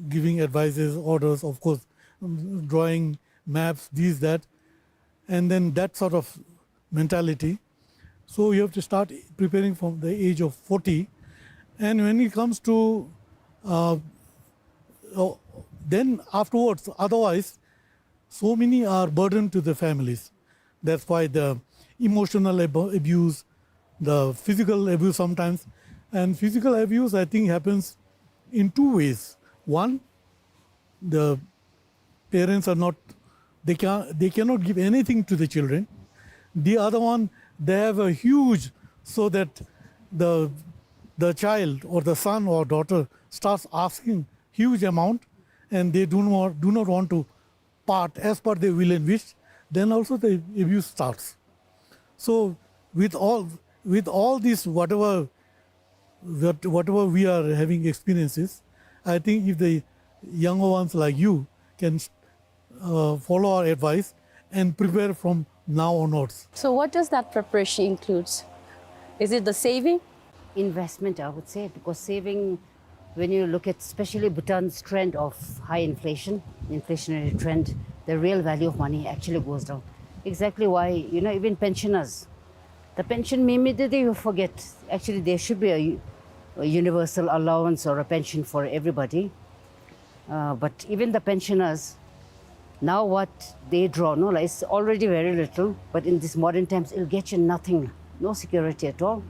giving advices, orders, of course, drawing maps, this, that, and then that sort of mentality. So you have to start preparing from the age of forty. And when it comes to, uh, uh, then afterwards, otherwise, so many are burden to the families. That's why the emotional ab-, abuse, the physical abuse sometimes. And physical abuse, I think, happens in two ways. One, the parents are not, they can, they cannot give anything to the children. The other one, they have a huge, so that the, the child or the son or daughter starts asking huge amount, and they do not, do not want to part as per their will and wish, then also the abuse starts. So with all, with all this, whatever, what, whatever we are having experiences, I think if the younger ones like you can, uh, follow our advice and prepare from now onwards. So what does that preparation includes? Is it the saving? Investment, I would say, because saving, when you look at especially Bhutan's trend of high inflation, inflationary trend, the real value of money actually goes down. Exactly why, you know, even pensioners, the pension meme, they, they forget. Actually, there should be a u-, a universal allowance or a pension for everybody. Uh, but even the pensioners, now what they draw, no, like, it's already very little, but in these modern times, it'll get you nothing, no security at all.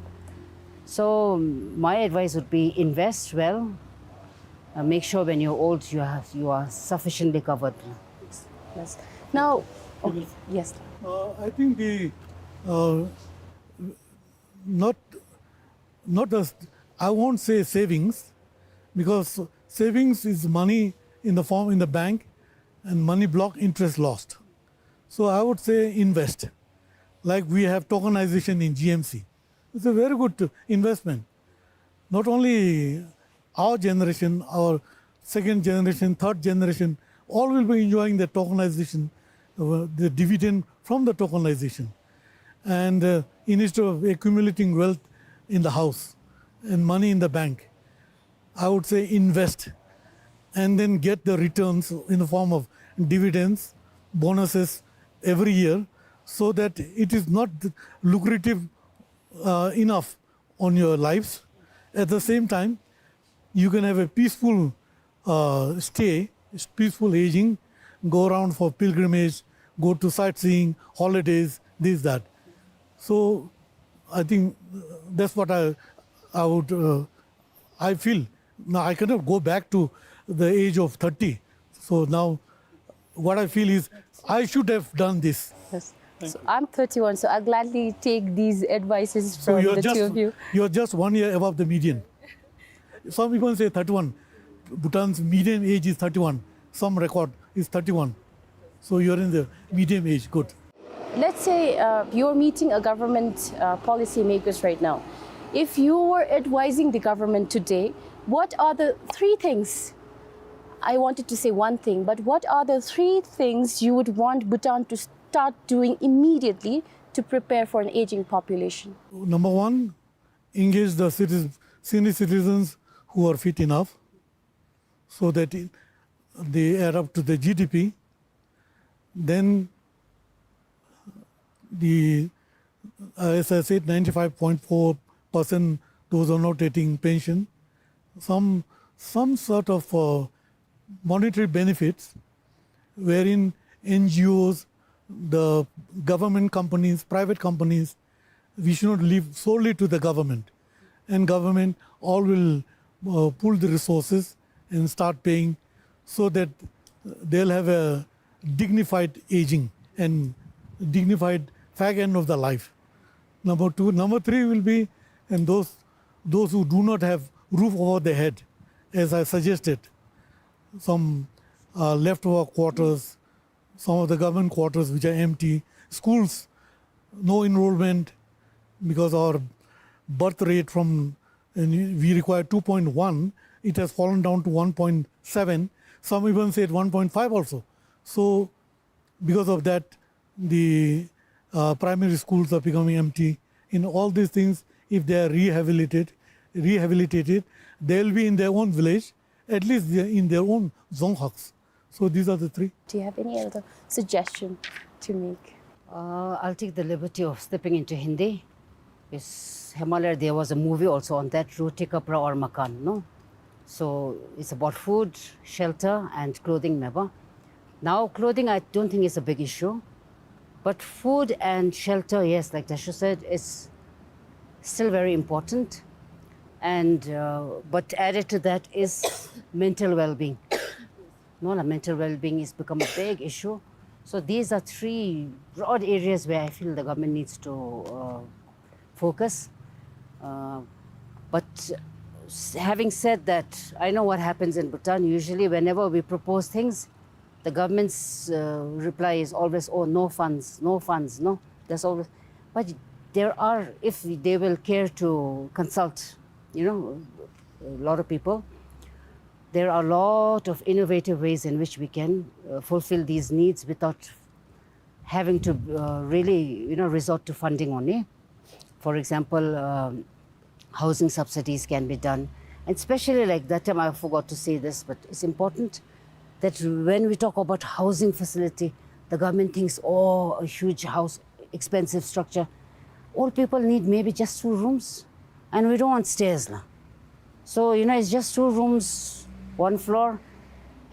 So, my advice would be invest well, uh, make sure when you're old, you have, you are sufficiently covered. Yes. Now, okay, yes. Uh, I think the, uh, not, not as, I won't say savings, because savings is money in the form, in the bank, and money block, interest lost. So I would say invest. Like we have tokenization in G M C. It's a very good investment. Not only our generation, our second generation, third generation, all will be enjoying the tokenization, uh, the dividend from the tokenization. And, uh, instead of accumulating wealth in the house and money in the bank, I would say invest and then get the returns in the form of dividends, bonuses every year, so that it is not lucrative, uh, enough on your lives. At the same time, you can have a peaceful, uh, stay, peaceful aging, go around for pilgrimage, go to sightseeing, holidays, this, that. So I think, uh, that's what I, I would, uh, I feel. Now I cannot go back to the age of thirty. So now what I feel is I should have done this. Yes. So I'm thirty-one, so I'll gladly take these advices from the two of you. So you're just, you're just one year above the median. Some people say thirty-one. Bhutan's median age is thirty-one. Some record is thirty-one. So you're in the medium age. Good. Let's say, uh, you're meeting a government, uh, policymakers right now. If you were advising the government today, what are the three things, I wanted to say one thing, but what are the three things you would want Bhutan to start doing immediately to prepare for an aging population? Number one, engage the citizens, senior citizens who are fit enough, so that it, they add up to the G D P. Then the, uh, as I said, ninety-five point four percent, those are not getting pension. Some, some sort of, uh, monetary benefits wherein N G Os, the government companies, private companies, we should not leave solely to the government. And government all will, uh, pool the resources and start paying so that they'll have a dignified aging and dignified fag end of the life. Number two. Number three will be, and those, those who do not have roof over their head, as I suggested, some, uh, leftover quarters, some of the government quarters which are empty, schools, no enrollment, because our birth rate from, and we require two point one, it has fallen down to one point seven. Some even said one point five also. So, because of that, the, uh, primary schools are becoming empty. In all these things, if they are rehabilitated, rehabilitated, they'll be in their own village, at least they are in their own dzongkhags. So these are the three. Do you have any other suggestion to make? Uh, I'll take the liberty of stepping into Hindi. It's Himalaya, there was a movie also on that, Roti Kapda Aur Makaan, no? So it's about food, shelter, and clothing, meba. Now, clothing, I don't think is a big issue. But food and shelter, yes, like Dasho said, is still very important. And, uh, but added to that is mental well-being. No, la, mental well-being has become a big issue. So these are three broad areas where I feel the government needs to, uh, focus. Uh, but s-, having said that, I know what happens in Bhutan. Usually, whenever we propose things, the government's, uh, reply is always, "Oh, no funds, no funds, no." That's always. But there are, if they will care to consult, you know, a lot of people, there are a lot of innovative ways in which we can, uh, fulfill these needs without having to, uh, really, you know, resort to funding only. For example, um, housing subsidies can be done. And especially, like, that time, I forgot to say this, but it's important that when we talk about housing facility, the government thinks, "Oh, a huge house, expensive structure." All people need maybe just two rooms, and we don't want stairs, la. So, you know, it's just two rooms, one floor.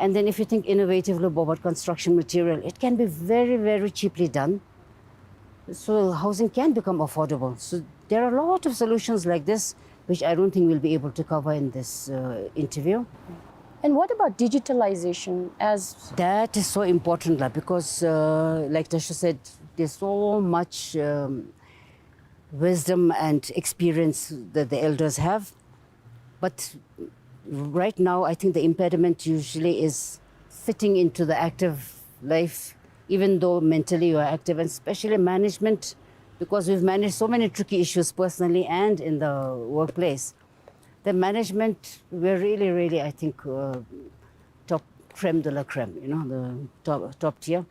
And then if you think innovatively about construction material, it can be very, very cheaply done. So housing can become affordable. So there are a lot of solutions like this, which I don't think we'll be able to cover in this, uh, interview. And what about digitalization? As that is so important, la, because, uh, like Dasho said, there's so much, um, wisdom and experience that the elders have. But right now, I think the impediment usually is fitting into the active life, even though mentally you are active, and especially management, because we've managed so many tricky issues personally and in the workplace. The management, we're really, really, I think, uh, top creme de la creme, you know, the top, top tier.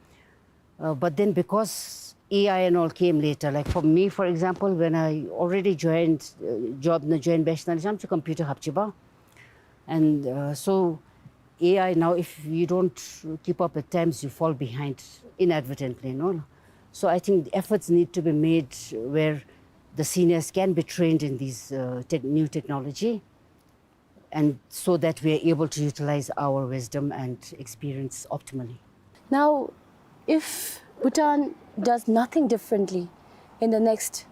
Uh, but then because A I and all came later, like for me, for example, when I already joined, uh, job, na join beshna nisham chu computer hapchiba. And, uh, so A I now, if you don't keep up with times, you fall behind inadvertently, no? So I think efforts need to be made where the seniors can be trained in these, uh, tech-, new technology, and so that we are able to utilize our wisdom and experience optimally. Now, if Bhutan does nothing differently in the next,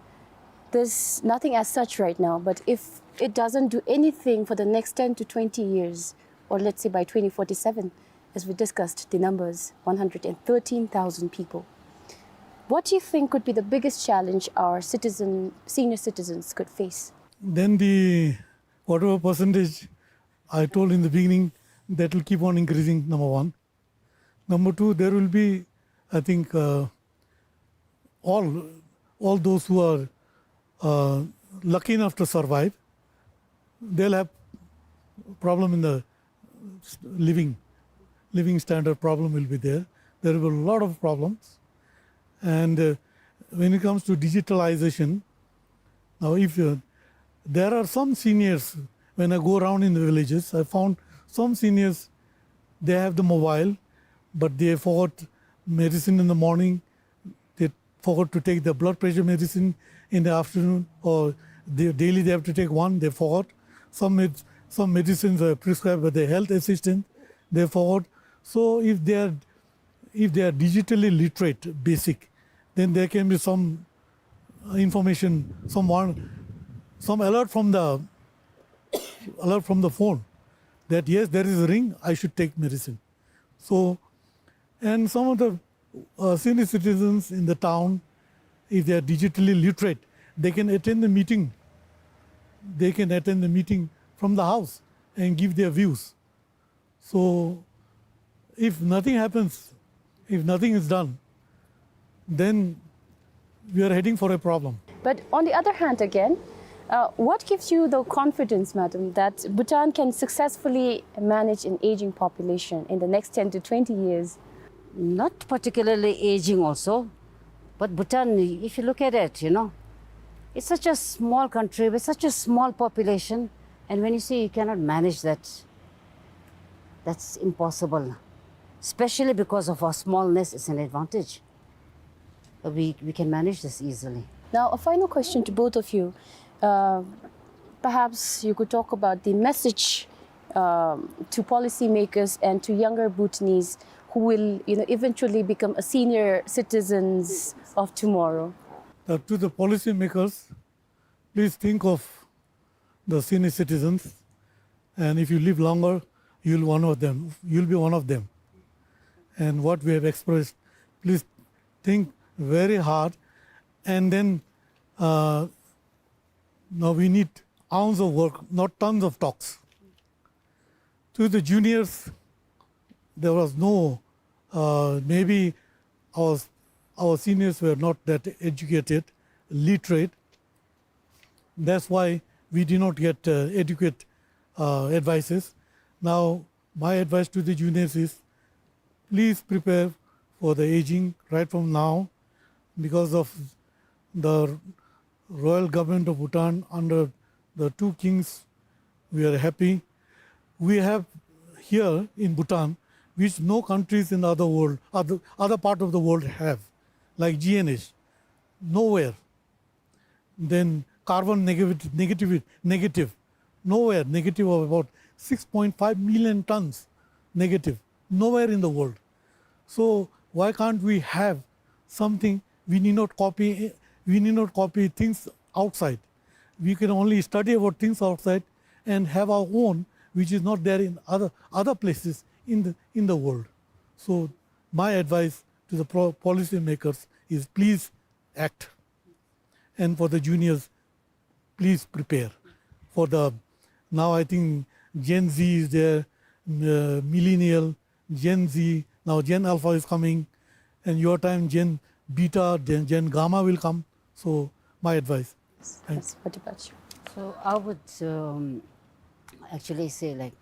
there's nothing as such right now, but if it doesn't do anything for the next ten to twenty years, or let's say by twenty forty-seven, as we discussed the numbers, one hundred and thirteen thousand people, what do you think could be the biggest challenge our citizen, senior citizens could face? Then the whatever percentage I told in the beginning, that will keep on increasing, number one. Number two, there will be, I think, uh, all, all those who are, uh, lucky enough to survive, they'll have problem in the living, living standard problem will be there. There will be a lot of problems. And, uh, when it comes to digitalization, now if, uh, there are some seniors, when I go around in the villages, I found some seniors, they have the mobile, but they forgot medicine in the morning, they forgot to take the blood pressure medicine in the afternoon, or they, daily they have to take one, they forgot. Some med-, some medicines are prescribed by the health assistant, they forgot. So if they are, if they are digitally literate, basic, then there can be some, uh, information, some warn-, some alert from the, alert from the phone that yes, there is a ring, I should take medicine. So, and some of the, uh, senior citizens in the town, if they are digitally literate, they can attend the meeting. They can attend the meeting from the house and give their views. So, if nothing happens, if nothing is done, then We are heading for a problem. But on the other hand again, uh, what gives you the confidence, madam, that Bhutan can successfully manage an aging population in the next ten to twenty years? Not particularly aging also, but Bhutan, if you look at it, you know, it's such a small country with such a small population, and when you say you cannot manage that, that's impossible. Especially because of our smallness, it's an advantage. Uh, we, we can manage this easily. Now, a final question to both of you. Uh, perhaps you could talk about the message, um, to policymakers and to younger Bhutanese who will, you know, eventually become a senior citizens of tomorrow. Uh, to the policymakers, please think of the senior citizens, and if you live longer, you'll one of them. You'll be one of them. And what we have expressed, please think very hard, and then, uh, now we need ounce of work, not tons of talks. To the juniors, there was no, uh, maybe our, our seniors were not that educated, literate. That's why we did not get, uh, adequate, uh, advices. Now, my advice to the juniors is, please prepare for the aging right from now, because of the royal government of Bhutan under the two kings, we are happy. We have here in Bhutan, which no countries in other world, other, other part of the world have, like G N H, nowhere. Then carbon negative, negative, negative, nowhere, negative of about six point five million tons negative, nowhere in the world. So why can't we have something? We need not copy, we need not copy things outside. We can only study about things outside and have our own, which is not there in other, other places in the, in the world. So my advice to the pro-, policymakers is, please act. And for the juniors, please prepare for the, now I think Gen Z is there, uh, millennial, Gen Z, now Gen Alpha is coming, and your time Gen Beta, Gen, Gen Gamma will come. So my advice. Thanks. Yes, what about you? So I would, um, actually say, like,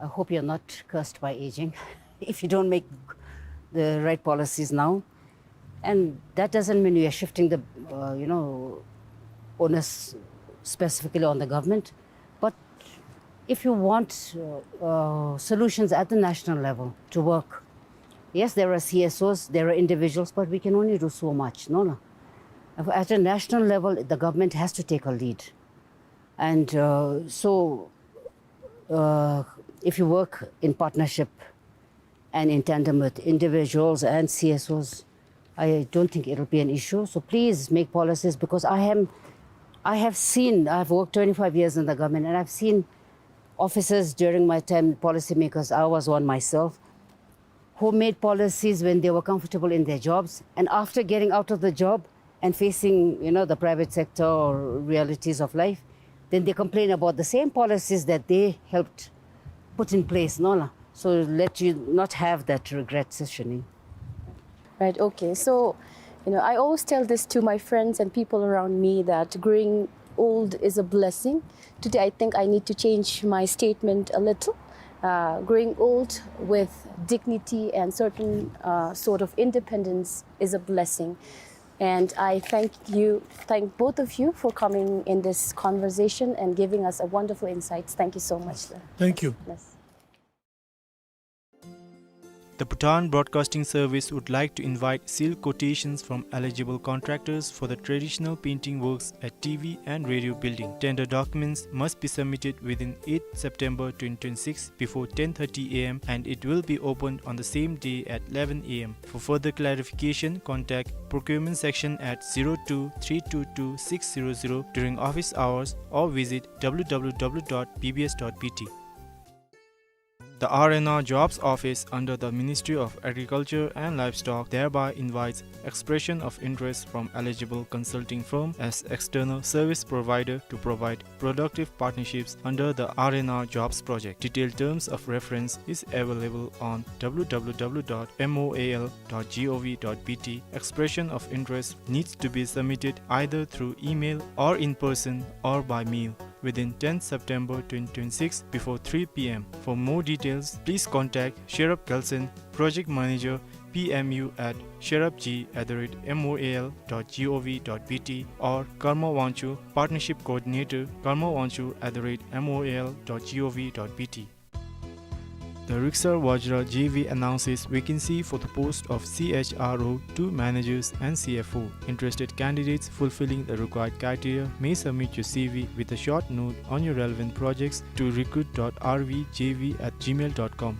I hope you're not cursed by aging if you don't make the right policies now. And that doesn't mean we are shifting the, uh, you know, onus specifically on the government. But if you want, uh, uh, solutions at the national level to work, yes, there are C S Os, there are individuals, but we can only do so much, no, no. At a national level, the government has to take a lead. And, uh, so, uh, if you work in partnership and in tandem with individuals and C S Os, I don't think it'll be an issue. So please make policies, because I am, I have seen, I've worked twenty-five years in the government, and I've seen officers during my time, policymakers, I was one myself, who made policies when they were comfortable in their jobs, and after getting out of the job and facing, you know, the private sector or realities of life, then they complain about the same policies that they helped put in place, no, no. So let you not have that regret, Sis Shini. Right, okay. So, you know, I always tell this to my friends and people around me, that growing old is a blessing. Today, I think I need to change my statement a little. Uh, growing old with dignity and certain, uh, sort of independence is a blessing. And I thank you, thank both of you for coming in this conversation and giving us a wonderful insights. Thank you so much, sir. Thank you. Yes. The Bhutan Broadcasting Service would like to invite sealed quotations from eligible contractors for the traditional painting works at T V and radio building. Tender documents must be submitted within eighth September twenty twenty-six before ten thirty A M, and it will be opened on the same day at eleven A M. For further clarification, contact procurement section at zero two three two two six zero zero during office hours or visit W W W dot B B S dot B T. The R and R Jobs Office under the Ministry of Agriculture and Livestock thereby invites expression of interest from eligible consulting firm as external service provider to provide productive partnerships under the R and R Jobs project. Detailed terms of reference is available on w w w dot m o a l dot g o v dot b t. Expression of interest needs to be submitted either through email or in person or by mail within tenth September twenty twenty-six before three p m. For more details, please contact Sherab Gelson, Project Manager, P M U at sherabg at the rate m o a l dot g o v dot b t, or Karma Wangchuk, Partnership Coordinator, karma wangchuk at the rate m o a l dot g o v dot b t. The Riksar Vajra J V announces vacancy for the post of C H R O two managers and C F O. Interested candidates fulfilling the required criteria may submit your C V with a short note on your relevant projects to recruit dot r v j v at gmail dot com.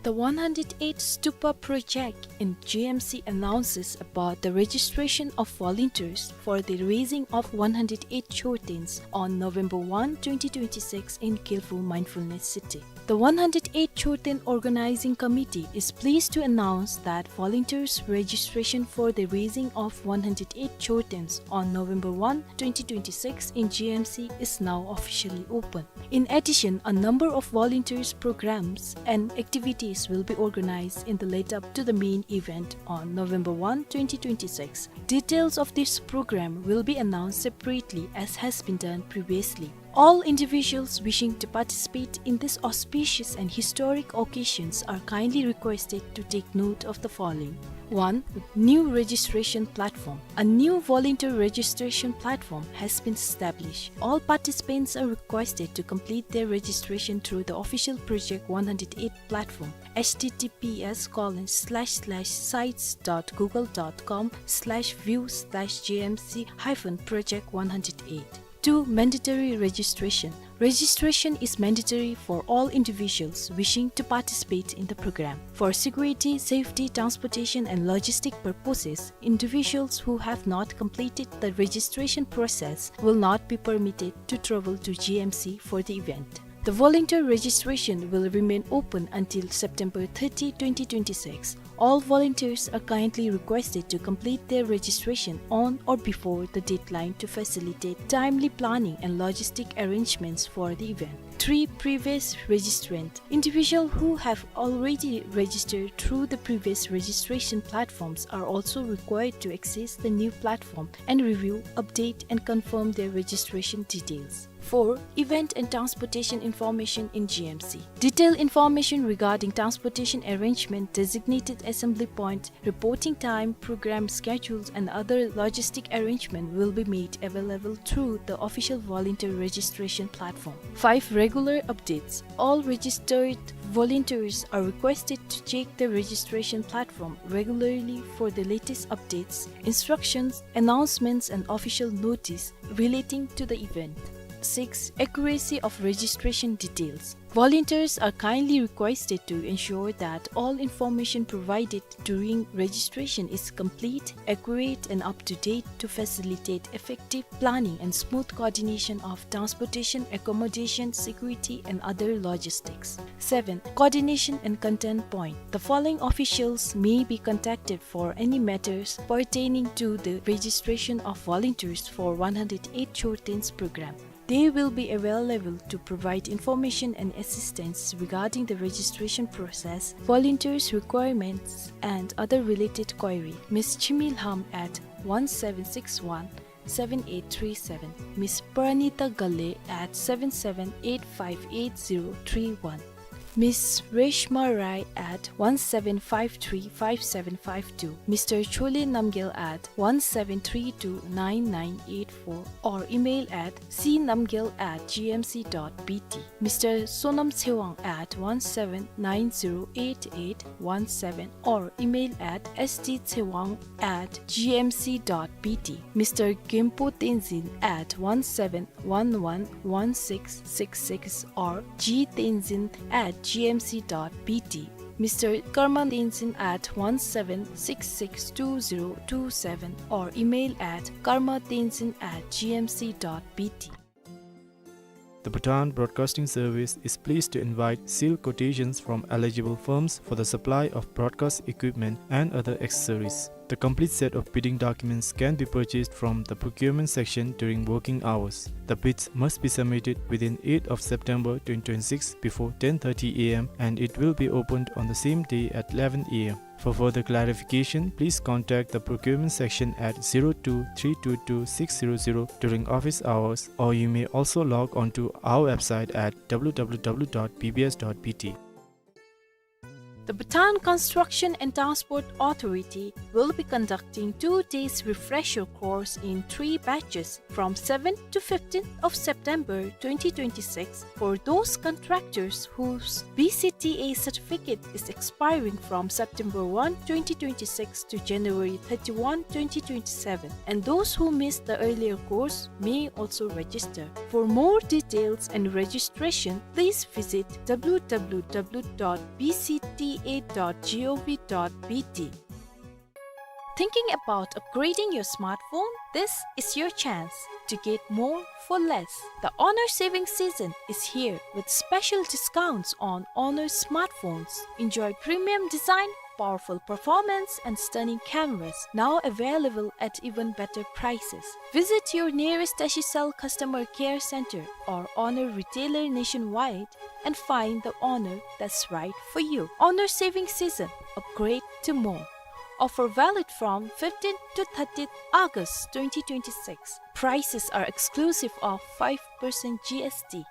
The one hundred eight Stupa project in G M C announces about the registration of volunteers for the raising of one hundred eight chotens on November one, twenty twenty-six in Kyofu Mindfulness City. The one hundred eight Choten Organizing Committee is pleased to announce that volunteers registration for the raising of one hundred eight chotens on November one, twenty twenty-six in G M C is now officially open. In addition, a number of volunteers programs and activities will be organized in the lead up to the main event on November one, twenty twenty-six. Details of this program will be announced separately as has been done previously. All individuals wishing to participate in this auspicious and historic occasions are kindly requested to take note of the following. One, new registration platform. A new volunteer registration platform has been established. All participants are requested to complete their registration through the official Project one hundred eight platform, h t t p s colon slash slash sites dot google dot com slash view slash j m c hyphen project one hundred eight. Two, mandatory registration. Registration is mandatory for all individuals wishing to participate in the program. For security, safety, transportation, and logistic purposes, individuals who have not completed the registration process will not be permitted to travel to G M C for the event. The volunteer registration will remain open until September thirty, twenty twenty-six. All volunteers are kindly requested to complete their registration on or before the deadline to facilitate timely planning and logistic arrangements for the event. Three, previous registrant. Individuals who have already registered through the previous registration platforms are also required to access the new platform and review, update, and confirm their registration details. Four, event and transportation information in G M C. Detailed information regarding transportation arrangement, designated assembly point, reporting time, program schedules, and other logistic arrangement will be made available through the official volunteer registration platform. Five, regular updates. All registered volunteers are requested to check the registration platform regularly for the latest updates, instructions, announcements, and official notice relating to the event. Six, accuracy of registration details. Volunteers are kindly requested to ensure that all information provided during registration is complete, accurate, and up to date to facilitate effective planning and smooth coordination of transportation, accommodation, security, and other logistics. Seven, coordination and contact point. The following officials may be contacted for any matters pertaining to the registration of volunteers for one hundred eight Chortens program. They will be available to provide information and assistance regarding the registration process, volunteers' requirements, and other related query. Miss Chimi Lham at one seven six one seven eight three seven, Miss Pranita Gale at seven seven eight five eight zero three one, Miss Reshma Rai at one seven five three five seven five two, Mister Chole Namgyal at one seven three two nine nine eight four, or email at c namgyal at g m c dot b t. Mister Sonam Tsewang at one seven nine zero eight eight one seven, or email at s t tsewang at g m c dot b t. Mister Genpo Tenzin at one seven one one one six six six or g tenzin at g m c dot b t. Mister Karma Tenzin at one seven six six two zero two seven or email at karma tenzin at g m c dot b t. The Bhutan Broadcasting Service is pleased to invite sealed quotations from eligible firms for the supply of broadcast equipment and other accessories. The complete set of bidding documents can be purchased from the procurement section during working hours. The bids must be submitted within eighth of September twenty twenty-six before ten thirty A M, and it will be opened on the same day at eleven A M. For further clarification, please contact the procurement section at zero two three two two six zero zero during office hours, or you may also log on to our website at W W W dot B B S dot B T. The Bhutan Construction and Transport Authority will be conducting two days refresher course in three batches from seventh to fifteenth of September twenty twenty-six for those contractors whose B C T A certificate is expiring from September one, twenty twenty-six to January thirty-one, twenty twenty-seven, and those who missed the earlier course may also register. For more details and registration, please visit W W W dot B C T A dot gov dot B T. Thinking about upgrading your smartphone? This is your chance to get more for less. The Honor saving season is here with special discounts on Honor smartphones. Enjoy premium design, powerful performance, and stunning cameras, now available at even better prices. Visit your nearest Tashicell customer care center or Honor retailer nationwide and find the Honor that's right for you. Honor saving season, upgrade to more. Offer valid from fifteenth to thirtieth August twenty twenty-six. Prices are exclusive of five percent G S T.